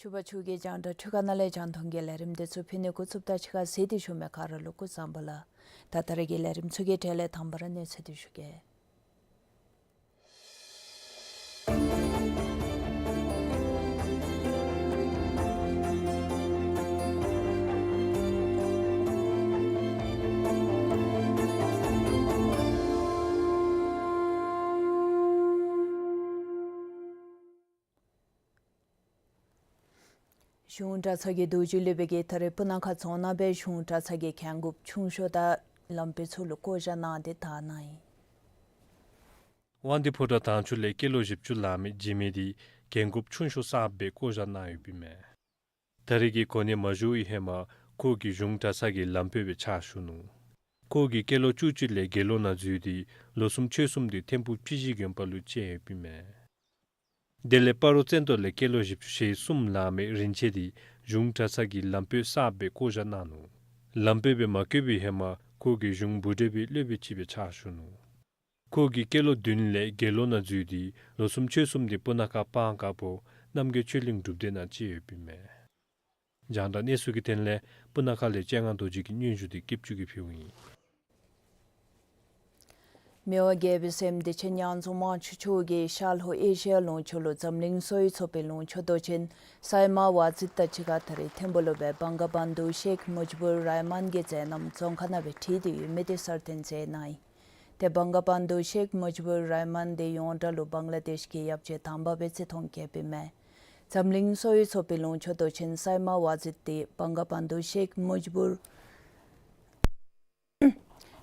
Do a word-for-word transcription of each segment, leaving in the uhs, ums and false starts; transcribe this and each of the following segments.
ཕྱུ་པ་ཕྱུགས་ཀྱི་རྒྱང་བསྒྲགས་འཕྲུལ་ཁང་ནང་ལས་རྒྱང་མཐོང་གི་ལས་རིམ་འདི་ཚུ་ཕུལ་ནི་འགོ་བཙུགསཔ་ད་ཕྱི་ཁར་གཟིགས་ཏེ་བཞུགས་མི་ག་ར་ལུ་སྐུ་གཟུགས་བཟང་པོ་ལགས། ད་ད་རེས་ཀྱི་ལས་རིམ་ཚུ་གི་གྲས་ལས་དང་པ་ར་གནས་ཚུལ་འདི་ཞུ་གེ། གཞུང་གྲྭ་ཚང་གི་རྡོ་རྗེ་སློབ་དཔོན་གྱིས་ད་རེས་སྤུ་ན་ཁ་རྫོང་ནང་སྦེ་གཞུང་གྲྭ་ཚང་གི་མཁན་དགོཔ་ཆུང་ཤོས་དང་ལམ་དཔོན་ཚུ་ལུ་བསྐོ་བཞག་གནང་སྟེ་དར་གནང་ཡི། དབང་འདུས་ཕོ་བྲང་དྭངས་ཆུ་ལས་སྐྱེས་ལོ་བཞི་བཅུ་ལང་མི་འཇིགས་མེད་འདི་མཁན་དགོཔ་ཆུང་ཤོས་གསརཔ་སྦེ་བསྐོ་བཞག་གནང་ཡོདཔ་ཨིན་མས། ད་རེས་ཀྱི་གོ་གནས་མ་ཞུ་བའི་ཧེ་མ་ཁོ་གིས་གཞུང་གྲྭ་ཚང་གི་ལམ་དཔོན་སྦེ་ཕྱག་ཞུ་ནུག། ཁོ་གིས་སྐྱེས་ལོ་བཅུ་གཅིག་ལས་དགེ་སློང་ནང་འཛུལ་ཏེ་ལོ་གསུམ་ཕྱོགས་གསུམ་དེ་ཐིམ་ཕུག་སྤྱི་གཞི་དགོན་པ་ལུ་བཅད་ཡོདཔ་ཨིན་མས། དེ་ལས་སྤ་རོ་བཙན་ཏོ་ལས་སྐྱེས་ལོ་བཞི་བཅུ་ཞེ་གསུམ་ལང་མི་རིན་ཆེན་འདི་གཞུང་གྲྭ་ཚང་གི་ལམ་དཔོན་གསརཔ་སྦེ་བསྐོ་བཞག་གནང་ནུག། ལམ་དཔོན་སྦེ་མ་བསྐོ་བའི་ཧེ་མ་ཁོ་གིས་གཞུང་བུ་གྲལ་པའི་སློབ་དཔོན་ཅིག་སྦེ་ཕྱག་ཞུ་ནུག། ཁོ་གིས་སྐྱེས་ལོ་བདུན་ལས་དགེ་སློང་ནང་འཛུལ་ཏེ་ལོ་གསུམ་ཕྱོགས་གསུམ་དེ་སྤུ་ན་ཁ་སྤང་དཀར་པོ་རྣམ་རྒྱལ་ཆོས་གླིང་སྒྲུབ་སྡེ་ནང་བཅད་ཡོདཔ་ཨིན་མས། རྒྱང་བསྒྲགས་གནས་ཚུལ་གྱི་དོན་ལས་སྤུ་ན་ཁ་ལས་སྤྱན་སྔ་རྡོ་རྗེ་གི་སྙན་ཞུ་འདི་སྐྱིད་ཆུ་གིས་ཕུལཝ་ཨིན། མི་དབང་རྒྱལ་པོའི་སྲསམོ་བདེ་ཆེན་མྱང་རྫོང་དབང་ཕྱུག་མཆོག་གིས་ཤར་ལྷོ་ཨེ་ཤི་ཡ་ལུང་ཕྱོགས་ལུ་འཛམ་གླིང་གསོ་བའི་ཚོགས་པའི་ལུང་ཕྱོགས་མདོ་ཆེན་སཱི་མཱ་ཝ་ཛིད་དང་གཅིག་ཁར་ད་རེས་ཐིམ་ཕུག་ལུ་སྦེ་བང་ག་བང་དུ་ཤེཁ་མུཇ་བུར་རཱ་མཱན་གྱི་མཛད་རྣམ་རྫོང་ཁག་ནང་སྦེ་ཁྲིད་དེ་ཡོད་མི་འདི་གསལ་སྟོན་མཛད་གནང་ཡི། ཏེ་བང་ག་བང་དུ་ཤེཁ་མུཇ་བུར་རཱ་མཱན་འདི་ཡོངས་གྲགས་ལུ་བང་ལ་དེཤ་གི་ཡབ་རྗེ་དང་པ་སྦེ་བརྩི་མཐོང་བསྐྱེདཔ་ཨིན་མས། འཛམ་གླིང་གསོ་བའི་ཚོགས་པའི་ལུང་ཕྱོགས་མདོ་ཆེན་སཱི་མཱ་ཝ་ཛིད་འདི་བང་ག་བང་དུ་ཤེཁ་མུཇ་བུར་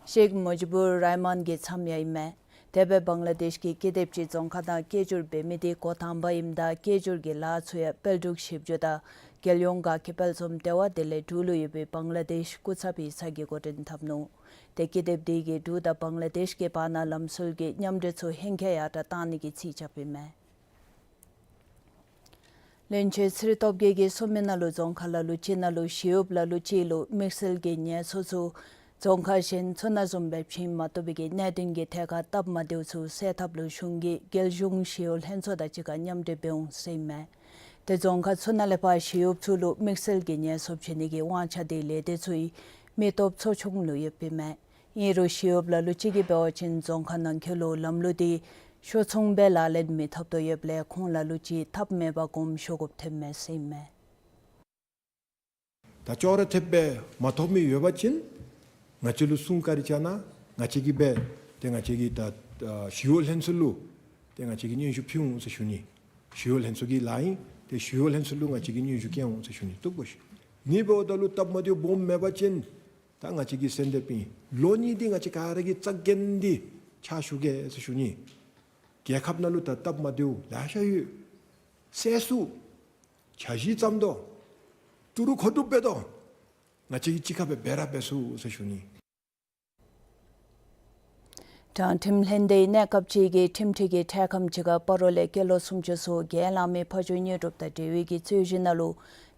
ཤེཁ་མུཇ་བུར་རཱ་མཱན་གྱི་མཚམས་ཡང་ཨིན་མས། དེ་སྦེ་བང་ལ་དེཤ་གི་ཀི་དེབ་ཅིག་རྫོང་ཁག་ནང་སྐད་སྒྱུར་འབད་མི་འདི་འགོ་དང་པ་ཨིནམ་ད་སྐད་སྒྱུར་གྱི་ལཱ་ཚུ་ཡང་དཔལ་འབྲུག་ཞིབ་འཇུག་དང་རྒྱལ་ཡོངས་དགའ་སྐྱིད་དཔལ་འཛོམས་ལྟེ་བ་དེ་ལས་འབྲུག་ལུ་ཡོད་པའི་བང་ལ་དེཤ་སྐུ་ཚབ་ཡིག་ཚང་གིས་འགོ་འདྲེན་འཐབ་ནུག། ཏེ་ཀི་དེབ་འདི་གིས་འབྲུག་དང་བང་ལ་དེཤ་གི་བར་ན་ལམ་སྲོལ་གྱི་མཉམ་འབྲེལ་ཚུ་ཧེང་སྐལ་ཡར་དྲགས་གཏང་ནི་གི་རྩིས་རྐྱབ་ཨིན་མས། བློན་ཆེན་ཚེ་རིང་སྟོབས་རྒྱས་ཀྱིས་གསུངས་མི་ནང་ལུ་རྫོང་ཁག་ལ་ལུ་ཅིག་ནང་ལུ་ཞི་གཡོགཔ་ལ་ལུ་ཅིག་ལུ་དམིགས་བསལ་གྱི་ངལ་གསོ་ཚུ་རྫོང་ཁག་གཞན་ཚུ་ནང་བཟུམ་སྦེ་བྱིན་མ་བཏུབ་པའི་གི་གནད་དོན་གྱི་ཐད་ཁར་སྟབས་མ་བདེཝ་ཚུ་སེལ་ཐབས་ལུ་གཞུང་གིས་རྒྱལ་གཞུང་ཞི་གཡོག་ལྷན་ཚོགས་དང་གཅིག་ཁར་མཉམ་འབྲེལ་འབད་འོང་ཟེར་ཨིན་མས། ཏེ་རྫོང་ཁག་ཚུ་ནང་ལས་ཕར་ཞི་གཡོགཔ་ཚུ་ལུ་དམིགས་བསལ་གྱི་ངལ་གསོ་བྱིན་ནི་གི་དབང་ཆ་དེ་ལས་སྡེ་ཚུ་གི་མི་སྟོབས་ཚོགས་ཆུང་ལུ་ཡོདཔ་ཨིན་མས། ཨིན་རུང་ཞི་གཡོགཔ་ལ་ལུ་ཅིག་གིས་འབད་བ་ཅིན་རྫོང་ཁག་ནང་འཁོད་ལུ་ལམ་ལུགས་འདི་ཤོ་ཚུངས་སྦེ་ལག་ལེན་མི་འཐབ་དོ་ཡོདཔ་ལས་ཁོང་ལ་ལུ་ཅིག་ཐབས་མེད་པར་དགོངསམ་ཞུ་དགོཔ་ཐོནམ་མས་ཟེར་ཨིན་མས། ད་ཅོག་ར་འཐདཔ་སྦེ་མ་ཐོབ་མི་ཡོད་པ་ཅིན་ང་བཅས་ལུ་གསུང་བཀའ་དྲིན་བསྐྱང་གནང་། ང་བཅས་ཀྱིས་སྦེ་ཏེ་ང་བཅས་ཀྱི་ད་ཞི་གཡོག་ལྷན་ཚོགས་ལུ་ཏེ་ང་བཅས་ཀྱིས་སྙན་ཞུ་ཕུལ་འོང་ཟེར་ཞུ་ནི། ཞི་གཡོག་ལྷན་ཚོགས་ཀྱི་ལཱ་ཨིན། ཏེ་ཞི་གཡོག་ལྷན་ཚོགས་ལུ་ང་བཅས་ཀྱིས་སྙན་ཞུ་བསྐྱལ་འོང་ཟེར་ཞུ་ནི། བཏུབ་གོ་ཤིག། ཨ་ནི་འབདཝ་ད་ལུ་སྟབས་མ་བདེཝ་སྦོམ་མེད་པ་ཅིན་ད་ང་བཅས་ཀྱིས་གསལ་འདེབས་ཨིན། ལོ་གཉིས་འདི་ང་བཅས་ག་ར་གིས་རྩ་འགེངས་ཏེ་ཕྱག་ཞུ་གེ་ཟེར་ཞུ་ནི། རྒྱལ་ཁབ་ནང་ལུ་ད་སྟབས་མ་བདེཝ་ལེ་ཤ་ཡོད། སེལ་ཚུགས། འཆར་གཞི་བརྩམ་དོ། ཏི་རུ་མཁོ་སྒྲུབ་འབད་དོ། ང་བཅས་ཀྱིས་གཅིག་ཁར་སྦེ་འབད་ར་འབད་ཚུགས་ཟེར་ཞུ་ནི། དྲང་ཁྲིམས་ལྷན་སྡེའི་གནས་སྐབས་གཅིག་གི་ཁྲིམས་ཁྲིམས་ཀྱི་ཁྲལ་ཁམས་ཅིག་ཁར་སྤ་རོ་ལས་སྐྱེས་ལོ་སུམ་ཅུ་སོ་བརྒྱད་ལང་མི་ཕ་ཇོ་དངོས་གྲུབ་དང་འབྲེལ་བའི་གི་རྩོད་གཞི་ནང་ལུ་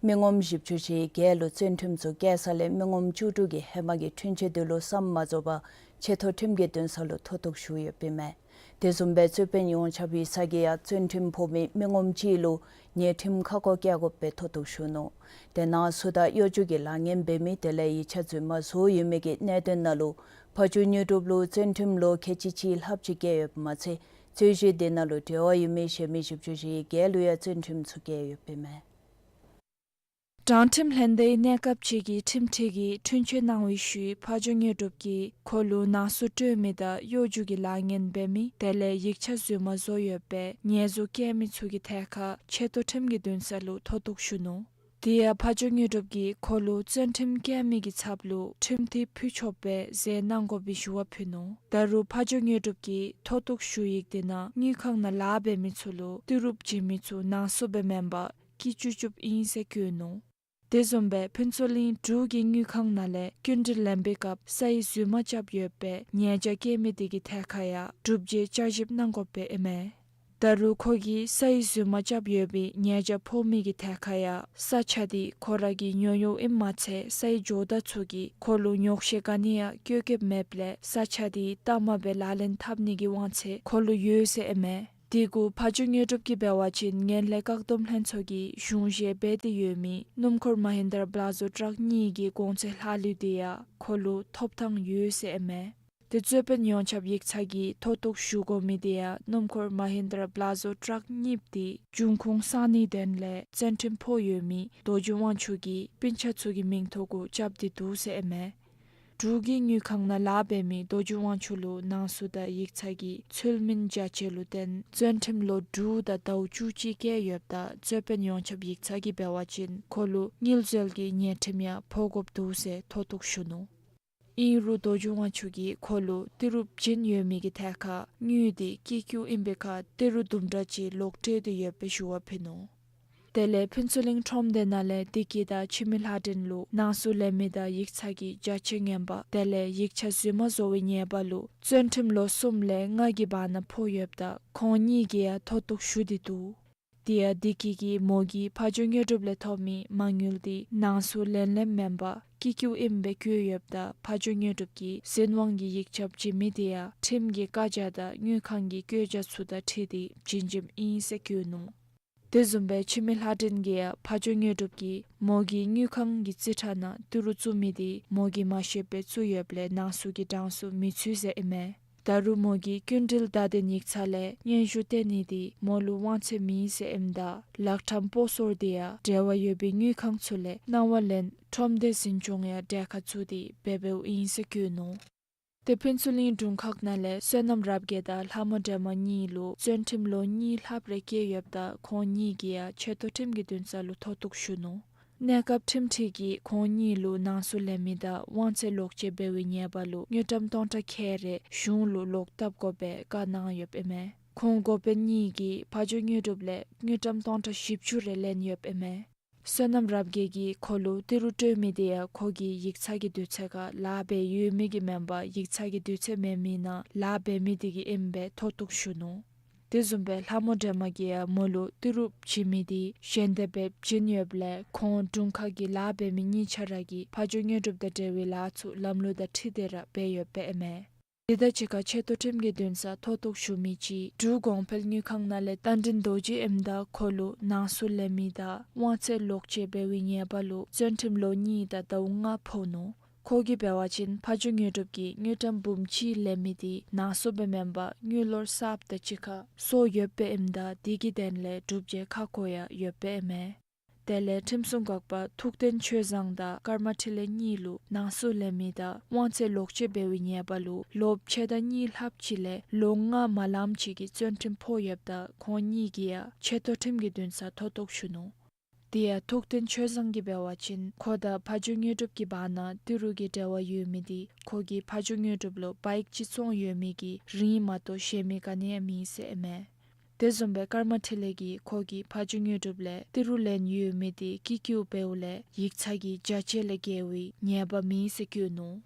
མི་ངོམ་བཞི་བཅུ་ཞེ་བརྒྱད་ལུ་བཙོན་ཁྲིམས་ཚུ་བཀལ་ས་ལས་མི་ངོམ་བཅུ་དྲུག་གིས་ཧེ་མ་གི་འཁྲུན་ཆོད་དེ་ལུ་བསམ་མ་རྫོགས་པར་ཆེ་མཐོ་ཁྲིམས་ཀྱི་འདུན་ས་ལུ་མཐོ་གཏུགས་ཞུ་ཡོདཔ་ཨིན་མས། དེ་བཟུམ་སྦེ་རྩོད་དཔོན་ཡོངས་ཁྱབ་ཡིག་ཚང་གིས་ཡང་བཙོན་ཁྲིམས་ཕོག་མི་མི་ངོམ་གཅིག་ལུ་ཉེས་ཁྲིམས་ཁ་སྐོང་བཀལ་དགོཔ་སྦེ་མཐོ་གཏུགས་ཞུ་ནུག། དེ་ནང་སུ་དང་གཡོ་སྒྱུ་གི་ལཱ་ངན་འབད་མི་དེ་ལས་ཡིག་ཆ་རྫུན་མ་བཟོ་ཡོད་མི་གི་གནད་དོན་ནང་ལུ་ཕ་ཇོ་དངོས་གྲུབ་ལུ་བཙོན་ཁྲིམས་ལོ་ཁལ་གཅིག་གཅིག་ལྷགཔ་ཅིག་བཀལ་ཡོདཔ་མ་ཚད་རྩོད་གཞི་དེ་ནང་ལུ་འབྲེལ་བ་ཡོད་མི་གཞན་མི་བཞི་བཅུ་ཞེ་བརྒྱད་ལུ་ཡང་བཙོན་ཁྲིམས་ཚུ་བཀལ་ཡོདཔ་ཨིན་མས། དྲང་ཁྲིམས་ལྷན་སྡེའི་གནས་སྐབས་གཅིག་གི་ཁྲིམས་ཁྲིམས་ཀྱི་འཁྲུན་ཆོད་གནང་བའི་ཤུལ་ཕ་ཇོ་དངོས་གྲུབ་ཀྱིས་ཁོ་ལུ་ནང་གསུག་སྤྲོད་མི་དང་གཡོ་སྒྱུ་གི་ལཱ་ངན་འབད་མི་དེ་ལས་ཡིག་ཆ་རྫུན་མ་བཟོ་ཡོད་པའི་ཉེས་འཛུགས་བཀལ་མི་ཚུ་གི་ཐད་ཁར་ཆེ་མཐོ་ཁྲིམས་ཀྱི་འདུན་ས་ལུ་མཐོ་གཏུགས་ཞུ་ནུག། དེ་ཡང་ཕ་ཇོ་དངོས་གྲུབ་ཀྱིས་ཁོ་ལུ་བཙོན་ཁྲིམས་བཀལ་མི་གི་ཚབ་ལུ་ཁྲིམས་ཐིག་ཕུལ་ཆོག་པའི་རེ་གནང་དགོ་པའི་ཞུ་བ་ཕུལ་ནུག། ད་རུང་ཕ་ཇོ་དངོས་གྲུབ་ཀྱིས་མཐོ་གཏུགས་ཞུ་ཡིག་དེ་ནང་དངུལ་ཁང་ནང་ལཱ་འབད་མི་ཚུ་ལུ་ཏི་རུབ་བྱིན་མི་ཚུ་ནང་གསུག་སྦེ་མེན་པར་སྐྱིད་ཅུབ་ཅུབ་ཨིན་ཟེར་བཀོད་ནུག། དེ་བཟུམ་སྦེ་ཕུན་ཚོགས་གླིང་དྲུག་གི་དངུལ་ཁང་ནང་ལས་སྐྱིན་འགྲུལ་ལེན་པའི་སྐབས་ས་ཡིག་རྫུན་མ་རྐྱབ་ཡོད་པའི་ཉེས་བྱ་བཀལ་མི་དེ་གི་ཐད་ཁར་ཡང་སྒྲུབ་བྱེད་བསྐྱར་ཞིབ་གནང་དགོཔ་ཨིན་མས། ད་རུང་ཁོ་གིས་ས་ཡིག་རྫུན་མ་རྐྱབ་ཡོད་པའི་ཉེས་བྱ་ཕོག་མི་གི་ཐད་ཁར་ཡང་ས་ཆ་དེ་ཁོ་ར་གིས་ཉོ་ཡོདཔ་ཨིནམ་མ་ཚད་ས་ཡིག་ཇོ་བདག་ཚུ་གིས་ཁོ་ལུ་ཉོགས་བཤད་ག་ནི་ཡང་བཀོད་བཀོདཔ་མེདཔ་ལས་ས་ཆ་དེ་ལྟག་མ་སྦེ་ལག་ལེན་འཐབ་ནི་གི་དབང་ཚད་ཁོ་ལུ་ཡོད་ཟེར་ཨིན་མས། དེ་གུ་ཕ་ཇོ་དངོས་གྲུབ་ཀྱིས་འབད་བ་ཅིན་ངན་ལྷད་བཀག་སྡོམ་ལྷན་ཚོགས་ཀྱིས་གཞུང་བཞེས་འབད་དེ་ཡོད་མི་སྣུམ་འཁོར་མ་ཧིན་དྲ་པ་ལ་ཛོ་ཊྲག་གཉིས་ཀྱི་གོང་ཚད་ལྷག་ལུས་དེ་ཡང་ཁོ་ལུ་ཐོབ་ཐང་ཡོད་ཟེར་ཨིན་མས། དེ་རྩོད་དཔོན་ཡོངས་ཁྱབ་ཡིག་ཚང་གིས་མཐོ་གཏུགས་ཞུ་དགོ་མི་དེ་ཡང་སྣུམ་འཁོར་མ་ཧིན་དྲ་པ་ལ་ཛོ་ཊྲག་གཉིས་དེ་འབྱུང་ཁུངས་གསང་ནིའི་དོན་ལས་བཙོན་ཁྲིམས་ཕོག་ཡོད་མི་རྡོ་རྗེ་དབང་ཕྱུག་གི་སྤུན་ཆ་ཚུ་གི་མིང་ཐོག་གུ་རྐྱབ་སྟེ་འདུག་ཟེར་ཨིན་མས། འབྲུག་གི་དངུལ་ཁང་ནང་ལཱ་འབད་མི་རྡོ་རྗེ་དབང་ཕྱུག་ལུ་ནང་གསུག་དང་ཡིག་ཚང་གི་ཚུལ་མིན་བརྒྱ་ཆ་ལུ་བརྟེན་བཙོན་ཁྲིམས་ལོ་དྲུག་དང་ཟླཝ་བཅུ་གཅིག་བཀལ་ཡོདཔ་ད་རྩོད་དཔོན་ཡོངས་ཁྱབ་ཡིག་ཚང་གིས་འབད་བ་ཅིན་ཁོ་ལུ་དངུལ་འཛོལ་གྱི་ཉེས་ཁྲིམས་ཡང་ཕོག་དགོཔ་འདུག་ཟེར་མཐོ་གཏུགས་ཞུ་ནུག། ཨིན་རུང་རྡོ་རྗེ་དབང་ཕྱུག་གིས་ཁོ་ལུ་ཏི་རུབ་བྱིན་ཡོད་མི་གི་ཐད་ཁར་དངུལ་དེ་སྐྱིད་སྐྱུག་ཨིན་པའི་ཁར་ཏི་རུ་དུམ་གྲ་ཅིག་ལོག་སྤྲོད་དེ་ཡོད་པའི་ཞུ་བ་ཕུལ་ནུག། དེ་ལས་ཕུན་ཚོགས་གླིང་ཁྲོམ་སྡེ་ནང་ལས་བདེ་སྐྱིད་དང་འཆི་མེད་ལྷ་སྒྲོན་ལུ་ནང་གསུག་ལེན་མི་དང་ཡིག་ཚང་གི་བརྒྱ་ཆ་ངན་པ་དེ་ལས་ཡིག་ཆ་རྫུན་མ་བཟོ་བའི་ཉེས་པ་ལུ་བཙོན་ཁྲིམས་ལོ་གསུམ་ལས་ལྔ་གི་བར་ན་ཕོག་ཡོདཔ་ད་ཁོང་གཉིས་ཀྱིས་ཡང་མཐོ་གཏུགས་ཞུ་སྟེ་འདུག། དེ་ཡང་བདེ་སྐྱིད་ཀྱིས་མོ་གིས་ཕ་ཇོ་དངོས་གྲུབ་ལས་ཐོབ་མི་མ་དངུལ་དེ་ནང་གསུག་ལེན་ལེནམ་མེན་པར་སྐྱིད་སྐྱུག་ཨིནམ་སྦེ་བཀོད་ཡོདཔ་ད་ཕ་ཇོ་དངོས་གྲུབ་ཀྱིས་འཛིན་དབང་གི་ཡིག་ཆ་བྱིན་མི་དེ་ཡང་ཁྲིམས་ཀྱི་བཀའ་རྒྱ་དང་དངུལ་ཁང་གི་བཀོད་རྒྱ་ཚུ་དང་འཁྲིལ་ཏེ་བྱིན་བྱིནམ་ཨིན་ཟེར་བཀོད་ནུག། དེ་བཟུམ་སྦེ་འཆི་མེད་ལྷ་སྒྲོན་གྱིས་ཡང་ཕ་ཇོ་དངོས་གྲུབ་ཀྱིས་མོ་གིས་དངུལ་ཁང་གི་རྩིས་ཁྲ་ནང་ཏི་རུ་བཙུགས་མི་དེ་མོ་གིས་མ་ཤེས་པར་བཙུགས་ཡོདཔ་ལས་ནང་གསུག་གི་གྲངས་སུ་མི་ཚུད་ཟེར་ཨིན་མས། ད་རུང་མོ་གིས་སྐྱིན་འགྲུལ་བརྡ་དོན་ཡིག་ཚང་ལས་སྙན་ཞུ་སྟོན་ནི་དེ་མོ་ལུ་དབང་ཚད་མེད་ཟེར་ཨིནམ་ད་ལག་ཁྲམ་སྤོ་སོར་དེ་ཡང་འབྲེལ་བ་ཡོད་པའི་དངུལ་ཁང་ཚུ་ལས་གནང་བ་ལེན་ཁྲོམ་སྡེ་འཛིན་སྐྱོང་ཡང་གྲལ་ཁར་བཙུགས་ཏེ་འབད་འབདཝ་ཨིན་ཟེར་བཀོད་ནུག། དེ་ཕུན་ཚོགས་གླིང་དྲུང་ཁག་ནང་ལས་བསོད་ནམས་རབ་རྒྱས་དང་ལྷ་མོ་སྒྲོལ་མ་གཉིས་ལུ་བཙོན་ཁྲིམས་ལོ་གཉིས་ལྷགཔ་རེ་བཀལ་ཡོདཔ་ད་ཁོང་གཉིས་ཀྱིས་ཡང་ཆེ་མཐོ་ཁྲིམས་ཀྱི་འདུན་ས་ལུ་མཐོ་གཏུགས་ཞུ་ནུག། གནས་སྐབས་ཁྲིམས་ཁྲིམས་ཀྱིས་ཁོང་གཉིས་ལུ་ནང་གསུག་ལེན་མི་དང་དབང་ཚད་ལོག་སྤྱོད་འབད་བའི་ཉེས་པ་ལུ་དངུལ་ཀྲམ་སྟོང་ཕྲག་ཁལ་རེ་གཞུང་ལུ་ལོག་བཏབ་དགོ་པའི་བཀའ་གནང་ཡོདཔ་ཨིན་མས། ཁོང་འགོ་དཔོན་གཉིས་ཀྱིས་ཕ་ཇོ་དངོས་གྲུབ་ལས་དངུལ་ཀྲམ་སྟོང་ཕྲག་བཞི་བཅུ་རེ་ལེན་ཡོདཔ་ཨིན་མས། བསོད་ནམས་རབ་རྒྱས་ཀྱིས་ཁོ་ལུ་ཏི་རུ་སྤྲོད་མི་དེ་ཡང་ཁོ་གིས་ཡིག་ཚང་གི་དུས་ཚོད་ཁར་ལཱ་འབད་ཡོད་མི་གིས་མེན་པར་ཡིག་ཚང་གི་དུས་ཚོད་མེད་མི་ནང་ལཱ་འབད་མི་དེ་གིས་ཨིནམ་སྦེ་མཐོ་གཏུགས་ཞུ་ནུག། དེ་བཟུམ་སྦེ་ལྷ་མོ་སྒྲོལ་མ་གིས་ཡང་མོ་ལུ་ཏི་རུ་བྱིན་མི་དེ་གཞན་དེ་སྦེ་བྱིན་ཡོདཔ་ལས་ཁོང་དྲུང་ཁག་གི་ལཱ་འབད་མི་གཉིས་ཆ་ར་གིས་ཕ་ཇོ་དངོས་གྲུབ་དང་འབྲེལ་བའི་ལཱ་ཚུ་ལམ་ལུགས་དང་འཁྲིལ་ཏེ་ར་འབད་ཡོདཔ་ཨིན་མས། དེ་དང་གཅིག་ཁར་ཆེ་མཐོ་ཁྲིམས་ཀྱི་འདུན་སར་མཐོ་གཏུགས་ཞུ་མི་ཅིག་འབྲུག་གོང་འཕེལ་དངུལ་ཁང་ནང་ལས་རྟ་མགྲིན་རྡོ་རྗེ་ཨིནམ་ད་ཁོ་ལུ་ནང་གསུག་ལེན་མི་དང་དབང་ཚད་ལོག་སྤྱོད་འབད་བའི་ཉེས་པ་ལུ་བཙོན་ཁྲིམས་ལོ་གཉིས་དང་ཟླཝ་ལྔ་ཕོག་ནུག། ཁོ་གིས་འབད་བ་ཅིན་ཕ་ཇོ་དངོས་གྲུབ་ཀྱིས་དངུལ་ཀྲམ་འབུམ་གཅིག་ལེན་མི་དེ་ནང་གསུག་སྦེ་མེན་པར་དངུལ་ལོར་གསརཔ་དང་གཅིག་ཁར་སོར་ཡོདཔ་ཨིནམ་ད་དེ་གི་དོན་ལས་སྒྲུབ་བྱེད་ཁ་སྐོང་ཡང་ཡོདཔ་ཨིན་མས། དེ་ལས་ཁྲིམས་སྲུང་འགག་པ་ཐུབ་བསྟན་ཆོས་བཟང་དང་ཀརྨ་འཕྲིན་ལས་གཉིས་ལུ་ནང་གསུག་ལེན་མི་དང་དབང་ཚད་ལོག་སྤྱོད་འབད་བའི་ཉེས་པ་ལུ་ལོ་ཕྱེད་དང་གཉིས་ལྷགཔ་ཅིག་ལས་ལོ་ལྔ་མ་ལངམ་ཅིག་གི་བཙོན་ཁྲིམས་ཕོག་ཡོདཔ་ད་ཁོང་གཉིས་ཀྱིས་ཡང་ཆེ་མཐོ་ཁྲིམས་ཀྱི་འདུན་སར་མཐོ་གཏུགས་ཞུ་ནུག། དེ་ཡང་ཐུབ་བསྟན་ཆོས་བཟང་གིས་འབད་བ་ཅིན་ཁོ་དང་ཕ་ཇོ་དངོས་གྲུབ་ཀྱི་བར་ན་ཏི་རུ་གི་འབྲེལ་བ་ཡོད་མི་དེ་ཁོ་གིས་ཕ་ཇོ་དངོས་གྲུབ་ལུ་བའིཀ་ཅིག་བཙོང་ཡོད་མི་གི་རིན་མ་གཏོགས་གཞན་མི་ག་ནི་ཡང་མེད་ཟེར་ཨིན་མས། དེ་བཟུམ་སྦེ་ཀརྨ་འཕྲིན་ལས་ཀྱིས་ཁོ་གིས་ཕ་ཇོ་དངོས་གྲུབ་ལས་ཏི་རུ་ལེན་ཡོད་མི་དེ་སྐྱིད་སྐྱུག་འབདཝ་ལས་ཡིག་ཚང་གི་བརྒྱ་ཆ་ལས་བརྒལ་བའི་ཉེས་པ་མེད་ཟེར་བཀོད་ནུག།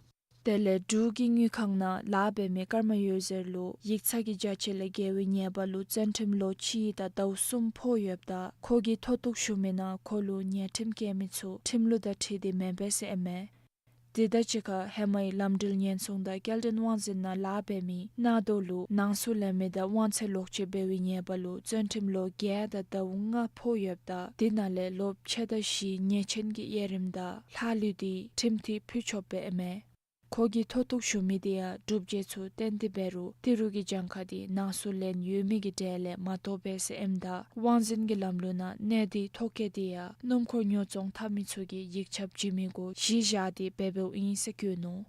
དེ་ལས་འབྲུག་གི་དངུལ་ཁང་ནང་ལཱ་འབད་མི་ཀརྨ་འོད་ཟེར་ལུ་ཡིག་ཚང་གི་བརྒྱ་ཆ་ལས་བརྒལ་བའི་ཉེས་པ་ལུ་བཙོན་ཁྲིམས་ལོ་གཅིག་དང་ཟླཝ་གསུམ་ཕོག་ཡོདཔ་ད་ཁོ་གིས་མཐོ་གཏུགས་ཞུ་མི་ནང་ཁོ་ལུ་ཉེས་ཁྲིམས་བཀལ་མི་ཚུ་ཁྲིམས་ལུགས་དང་འཁྲིལ་ཏེ་མེན་པས་ཟེར་ཨིན་མས། དེ་དང་གཅིག་ཁར་ཧེ་མའི་ལམ་འགྲུལ་ཉེན་སྲུང་དང་སྐྱེལ་འདྲེན་དབང་འཛིན་ནང་ལཱ་འབད་མི་གནག་རྡོ་ལུ་ནང་གསུག་ལེན་མི་དང་དབང་ཚད་ལོག་སྤྱོད་འབད་བའི་ཉེས་པ་ལུ་བཙོན་ཁྲིམས་ལོ་བརྒྱད་དང་ཟླཝ་ལྔ་ཕོག་ཡོདཔ་ད་དེ་ནང་ལས་ལོ་ཕྱེད་དང་བཞི་ཉེས་ཆེན་གྱི་དབྱེ་རིམ་དང་ལྷག་ལུས་ཏེ་ཁྲིམས་ཐིག་ཕུལ་ཆོགཔ་སྦེ་ཨིན་མས། ཁོ་གིས་མཐོ་གཏུགས་ཞུ་མི་དེ་ཡང་སྒྲུབ་བྱེད་ཚུ་བཏོན་ཏེ་འབད་རུང་ཏི་རུ་གི་གྱངས་ཁ་དེ་ནང་གསུག་ལེན་ཡོད་མི་གི་གྲས་ལས་མ་དོ་པས་ཟེར་ཨིནམ་ད་དབང་འཛིན་གྱི་ལམ་ལུགས་ནང་གནས་སྡུད་ཐོ་བཀོད་དེ་ཡང་སྣུམ་འཁོར་ཉོ་ཚོང་འཐབ་མི་ཚུ་གིས་ཡིག་ཆ་བྱིན་མི་གུ་གཞི་བཞག་སྟེ་འབད་འབདཝ་ཨིན་ཟེར་བཀོད་ནུག།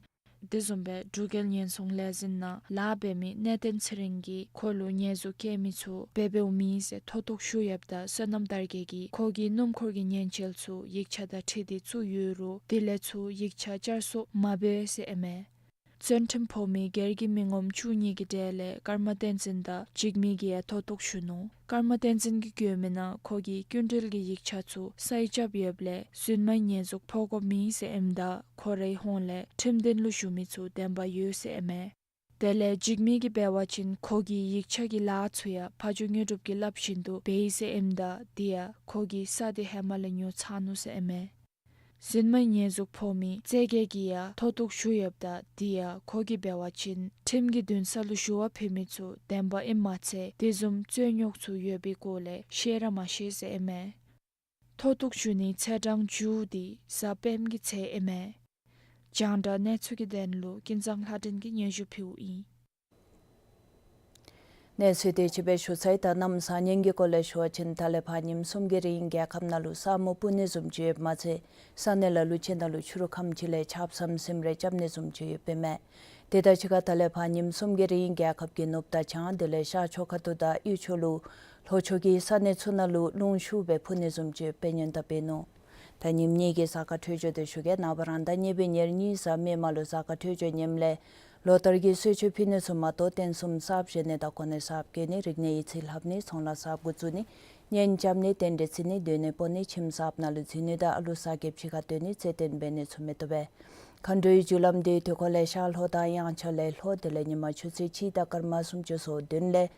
དེ་བཟུམ་སྦེ་འབྲུག་རྒྱལ་ཉེན་སྲུང་ལས་འཛིན་ནང་ལཱ་འབད་མི་གནས་བརྟན་ཚེ་རིང་གིས་ཁོ་ལུ་ཉེས་འཛུགས་བཀལ་མི་ཚུ་འབད་འབདཝ་མེད་ཟེར་མཐོ་གཏུགས་ཞུ་ཡོདཔ་ད་བསོད་ནམས་དར་རྒྱས་ཀྱིས་ཁོ་གི་སྣུམ་འཁོར་གྱི་ཉེན་བཅོལ་ཚུ་ཡིག་ཆ་དང་འཁྲིལ་ཏེ་བཙུགས་ཡོད་རུང་དེ་ལས་ཚུར་ཡིག་ཆ་བསྐྱར་གསོ་མ་འབད་ཟེར་ཨིན་མས། བཙོན་ཁྲིམས་ཕོག་མི་སྒེར་གྱི་མི་ངོམ་བཅུ་གཉིས་ཀྱི་གྲས་ལས་ཀརྨ་བསྟན་འཛིན་དང་འཇིགས་མེད་ཀྱིས་ཡང་མཐོ་གཏུགས་ཞུ་ནུག། ཀརྨ་བསྟན་འཛིན་གྱིས་བཀོད་མི་ནང་ཁོ་གིས་སྐྱིན་འགྲུལ་གྱི་ཡིག་ཆ་ཚུ་གསར་རྐྱབ་ཡོདཔ་ལས་རྫུན་མའི་ཉེས་འཛུགས་ཕོག་དགོཔ་མེད་ཟེར་ཨིནམ་ད་ཁོ་རའི་ཧོངས་ལས་ཁྲིམས་འདུན་ལུ་ཞུགས་མི་ཚུ་བདེན་པ་ཡོད་ཟེར་ཨིན་མས། དེ་ལས་འཇིགས་མེད་ཀྱིས་འབད་བ་ཅིན་ཁོ་གིས་ཡིག་ཆ་གི་ལཱ་ཚུ་ཡང་ཕ་ཇོ་དངོས་གྲུབ་ཀྱིས་སླབ་བཞིན་དུ་འབད་ཡི་ཟེར་ཨིནམ་ད་དེ་ཡང་ཁོ་གིས་ས་དེ་ཧེ་མ་ལས་ཉོ་ཚར་ནུག་ཟེར་ཨིན་མས། རྫུན་མའི་ཉེས་འཛུགས་ཕོག་མི་རྩེ་རྒྱལ་གྱིས་ཡང་མཐོ་གཏུགས་ཞུ་ཡོདཔ་ད་དེ་ཡང་ཁོ་གིས་འབད་བ་ཅིན་ཁྲིམས་ཀྱི་འདུན་ས་ལུ་ཞུ་བ་ཕུལ་མི་ཚུ་བདེན་པ་ཨིནམ་མ་ཚད་དེ་བཟུམ་རྩོད་རྙོག་ཚུ་ཡོད་པའི་སྐོར་ལས་ཤེས་ར་མ་ཤེས་ཟེར་ཨིན་མས། མཐོ་གཏུགས་ཞུ་ནིའི་ཚེས་གྲངས་མཇུག་དེ་གཟའ་སྤེནམ་གི་ཚེ་ཨིན་མས། རྒྱང་བསྒྲགས་གནས་ཚུལ་གྱི་དོན་ལུ་ཀུན་བཟང་ལྷ་སྒྲོན་གྱིས་སྙན་ཞུ་ཕུལཝ་ཨིན། གནས་ཚུལ་དེ་ཅིག་སྦེ་ཞུ་ཚར་ཡི། ད་གནམ་གཤིས་ཉིན་གྱི་སྐོར་ལས་ཞུ་བ་ཅིན་ད་ལས་ཕར་ཉིནམ་གསུམ་གྱི་རིང་རྒྱལ་ཁབ་ནང་ལུ་ས་སྨུག་སྤུབ་ནི་བཟུམ་ཅིག་ཡོདཔ་མ་ཚད་ས་གནས་ལ་ལུ་ཅིག་ནང་ལུ་ཆུ་རུད་ཁམ་ཅིག་ལས་ཆརཔ་ཟམ་ཟིམ་རེ་རྐྱབ་ནི་བཟུམ་ཅིག་ཡོདཔ་ཨིན་མས། དེ་དང་གཅིག་ཁར་ད་ལས་ཕར་ཉིནམ་གསུམ་གྱི་རིང་རྒྱལ་ཁབ་ཀྱི་ནུབ་དང་བྱང་དེ་ལས་ཤར་ཕྱོགས་ཁ་ཐུག་དང་དབུས་ཕྱོགས་ལུ་ལྷོ་ཕྱོགས་ཀྱི་ས་གནས་ཚུ་ནང་ལུ་རླུང་ཤུགས་སྦེ་འཕུ་ནི་བཟུམ་ཅིག་ཡོདཔ་སྦེ་སྙན་དུ་འབད་ནུག། ད་ཉིནམ་གཉིས་ཀྱི་གཟའ་སྐར་འཕྲོད་སྦྱོར་དེ་ཞུ་གེ། ནངས་པ་རང་ཟླ་གཉིས་པའི་ཉེར་གཉིས་གཟའ་མིག་དམར་ལུ་གཟའ་སྐར་འཕྲོད་སྦྱོར་ངནམ་ལས་ལོ་ལྟར་གྱི་གསོལ་མཆོད་ཕུལ་ནི་ཚུ་མ་གཏོགས་རྟེན་གསུམ་གསརཔ་བཞེངས་ནི་དང་གོ་གནས་གསརཔ་བཀོད་ནི་རིག་གནས་ཡིག་རྩིས་ལྷབ་ནི་ཚོང་ལཱ་གསརཔ་འགོ་བཙུགས་ནི་གཉེན་རྐྱབ་ནི་རྟེན་འབྲེལ་བརྩི་ནི་སྡོད་གནས་སྤོ་ནི་ཁྱིམ་གསརཔ་ནང་ལུ་འཛུལ་ནི་དང་ཨ་ལུ་གསར་སྐྱེས་ཕྱི་ཁར་བཏོན་ནི་རྩེད་འགྲན་འབད་ནི་ཚུ་མི་བཏུབ་པས། མཁའ་འགྲོའི་རྒྱུ་ལམ་དེ་དུས་འཁོར་ལས་ཤར་ལྷོ་དང་དབྱངས་འཆར་ལས་ལྷོ་དེ་ལས་ཉིན་མ་ཆུ་ཚོད་གཅིག་དང་སྐར་མ་སུམ་ཅུ་སོ་བདུན་ལས་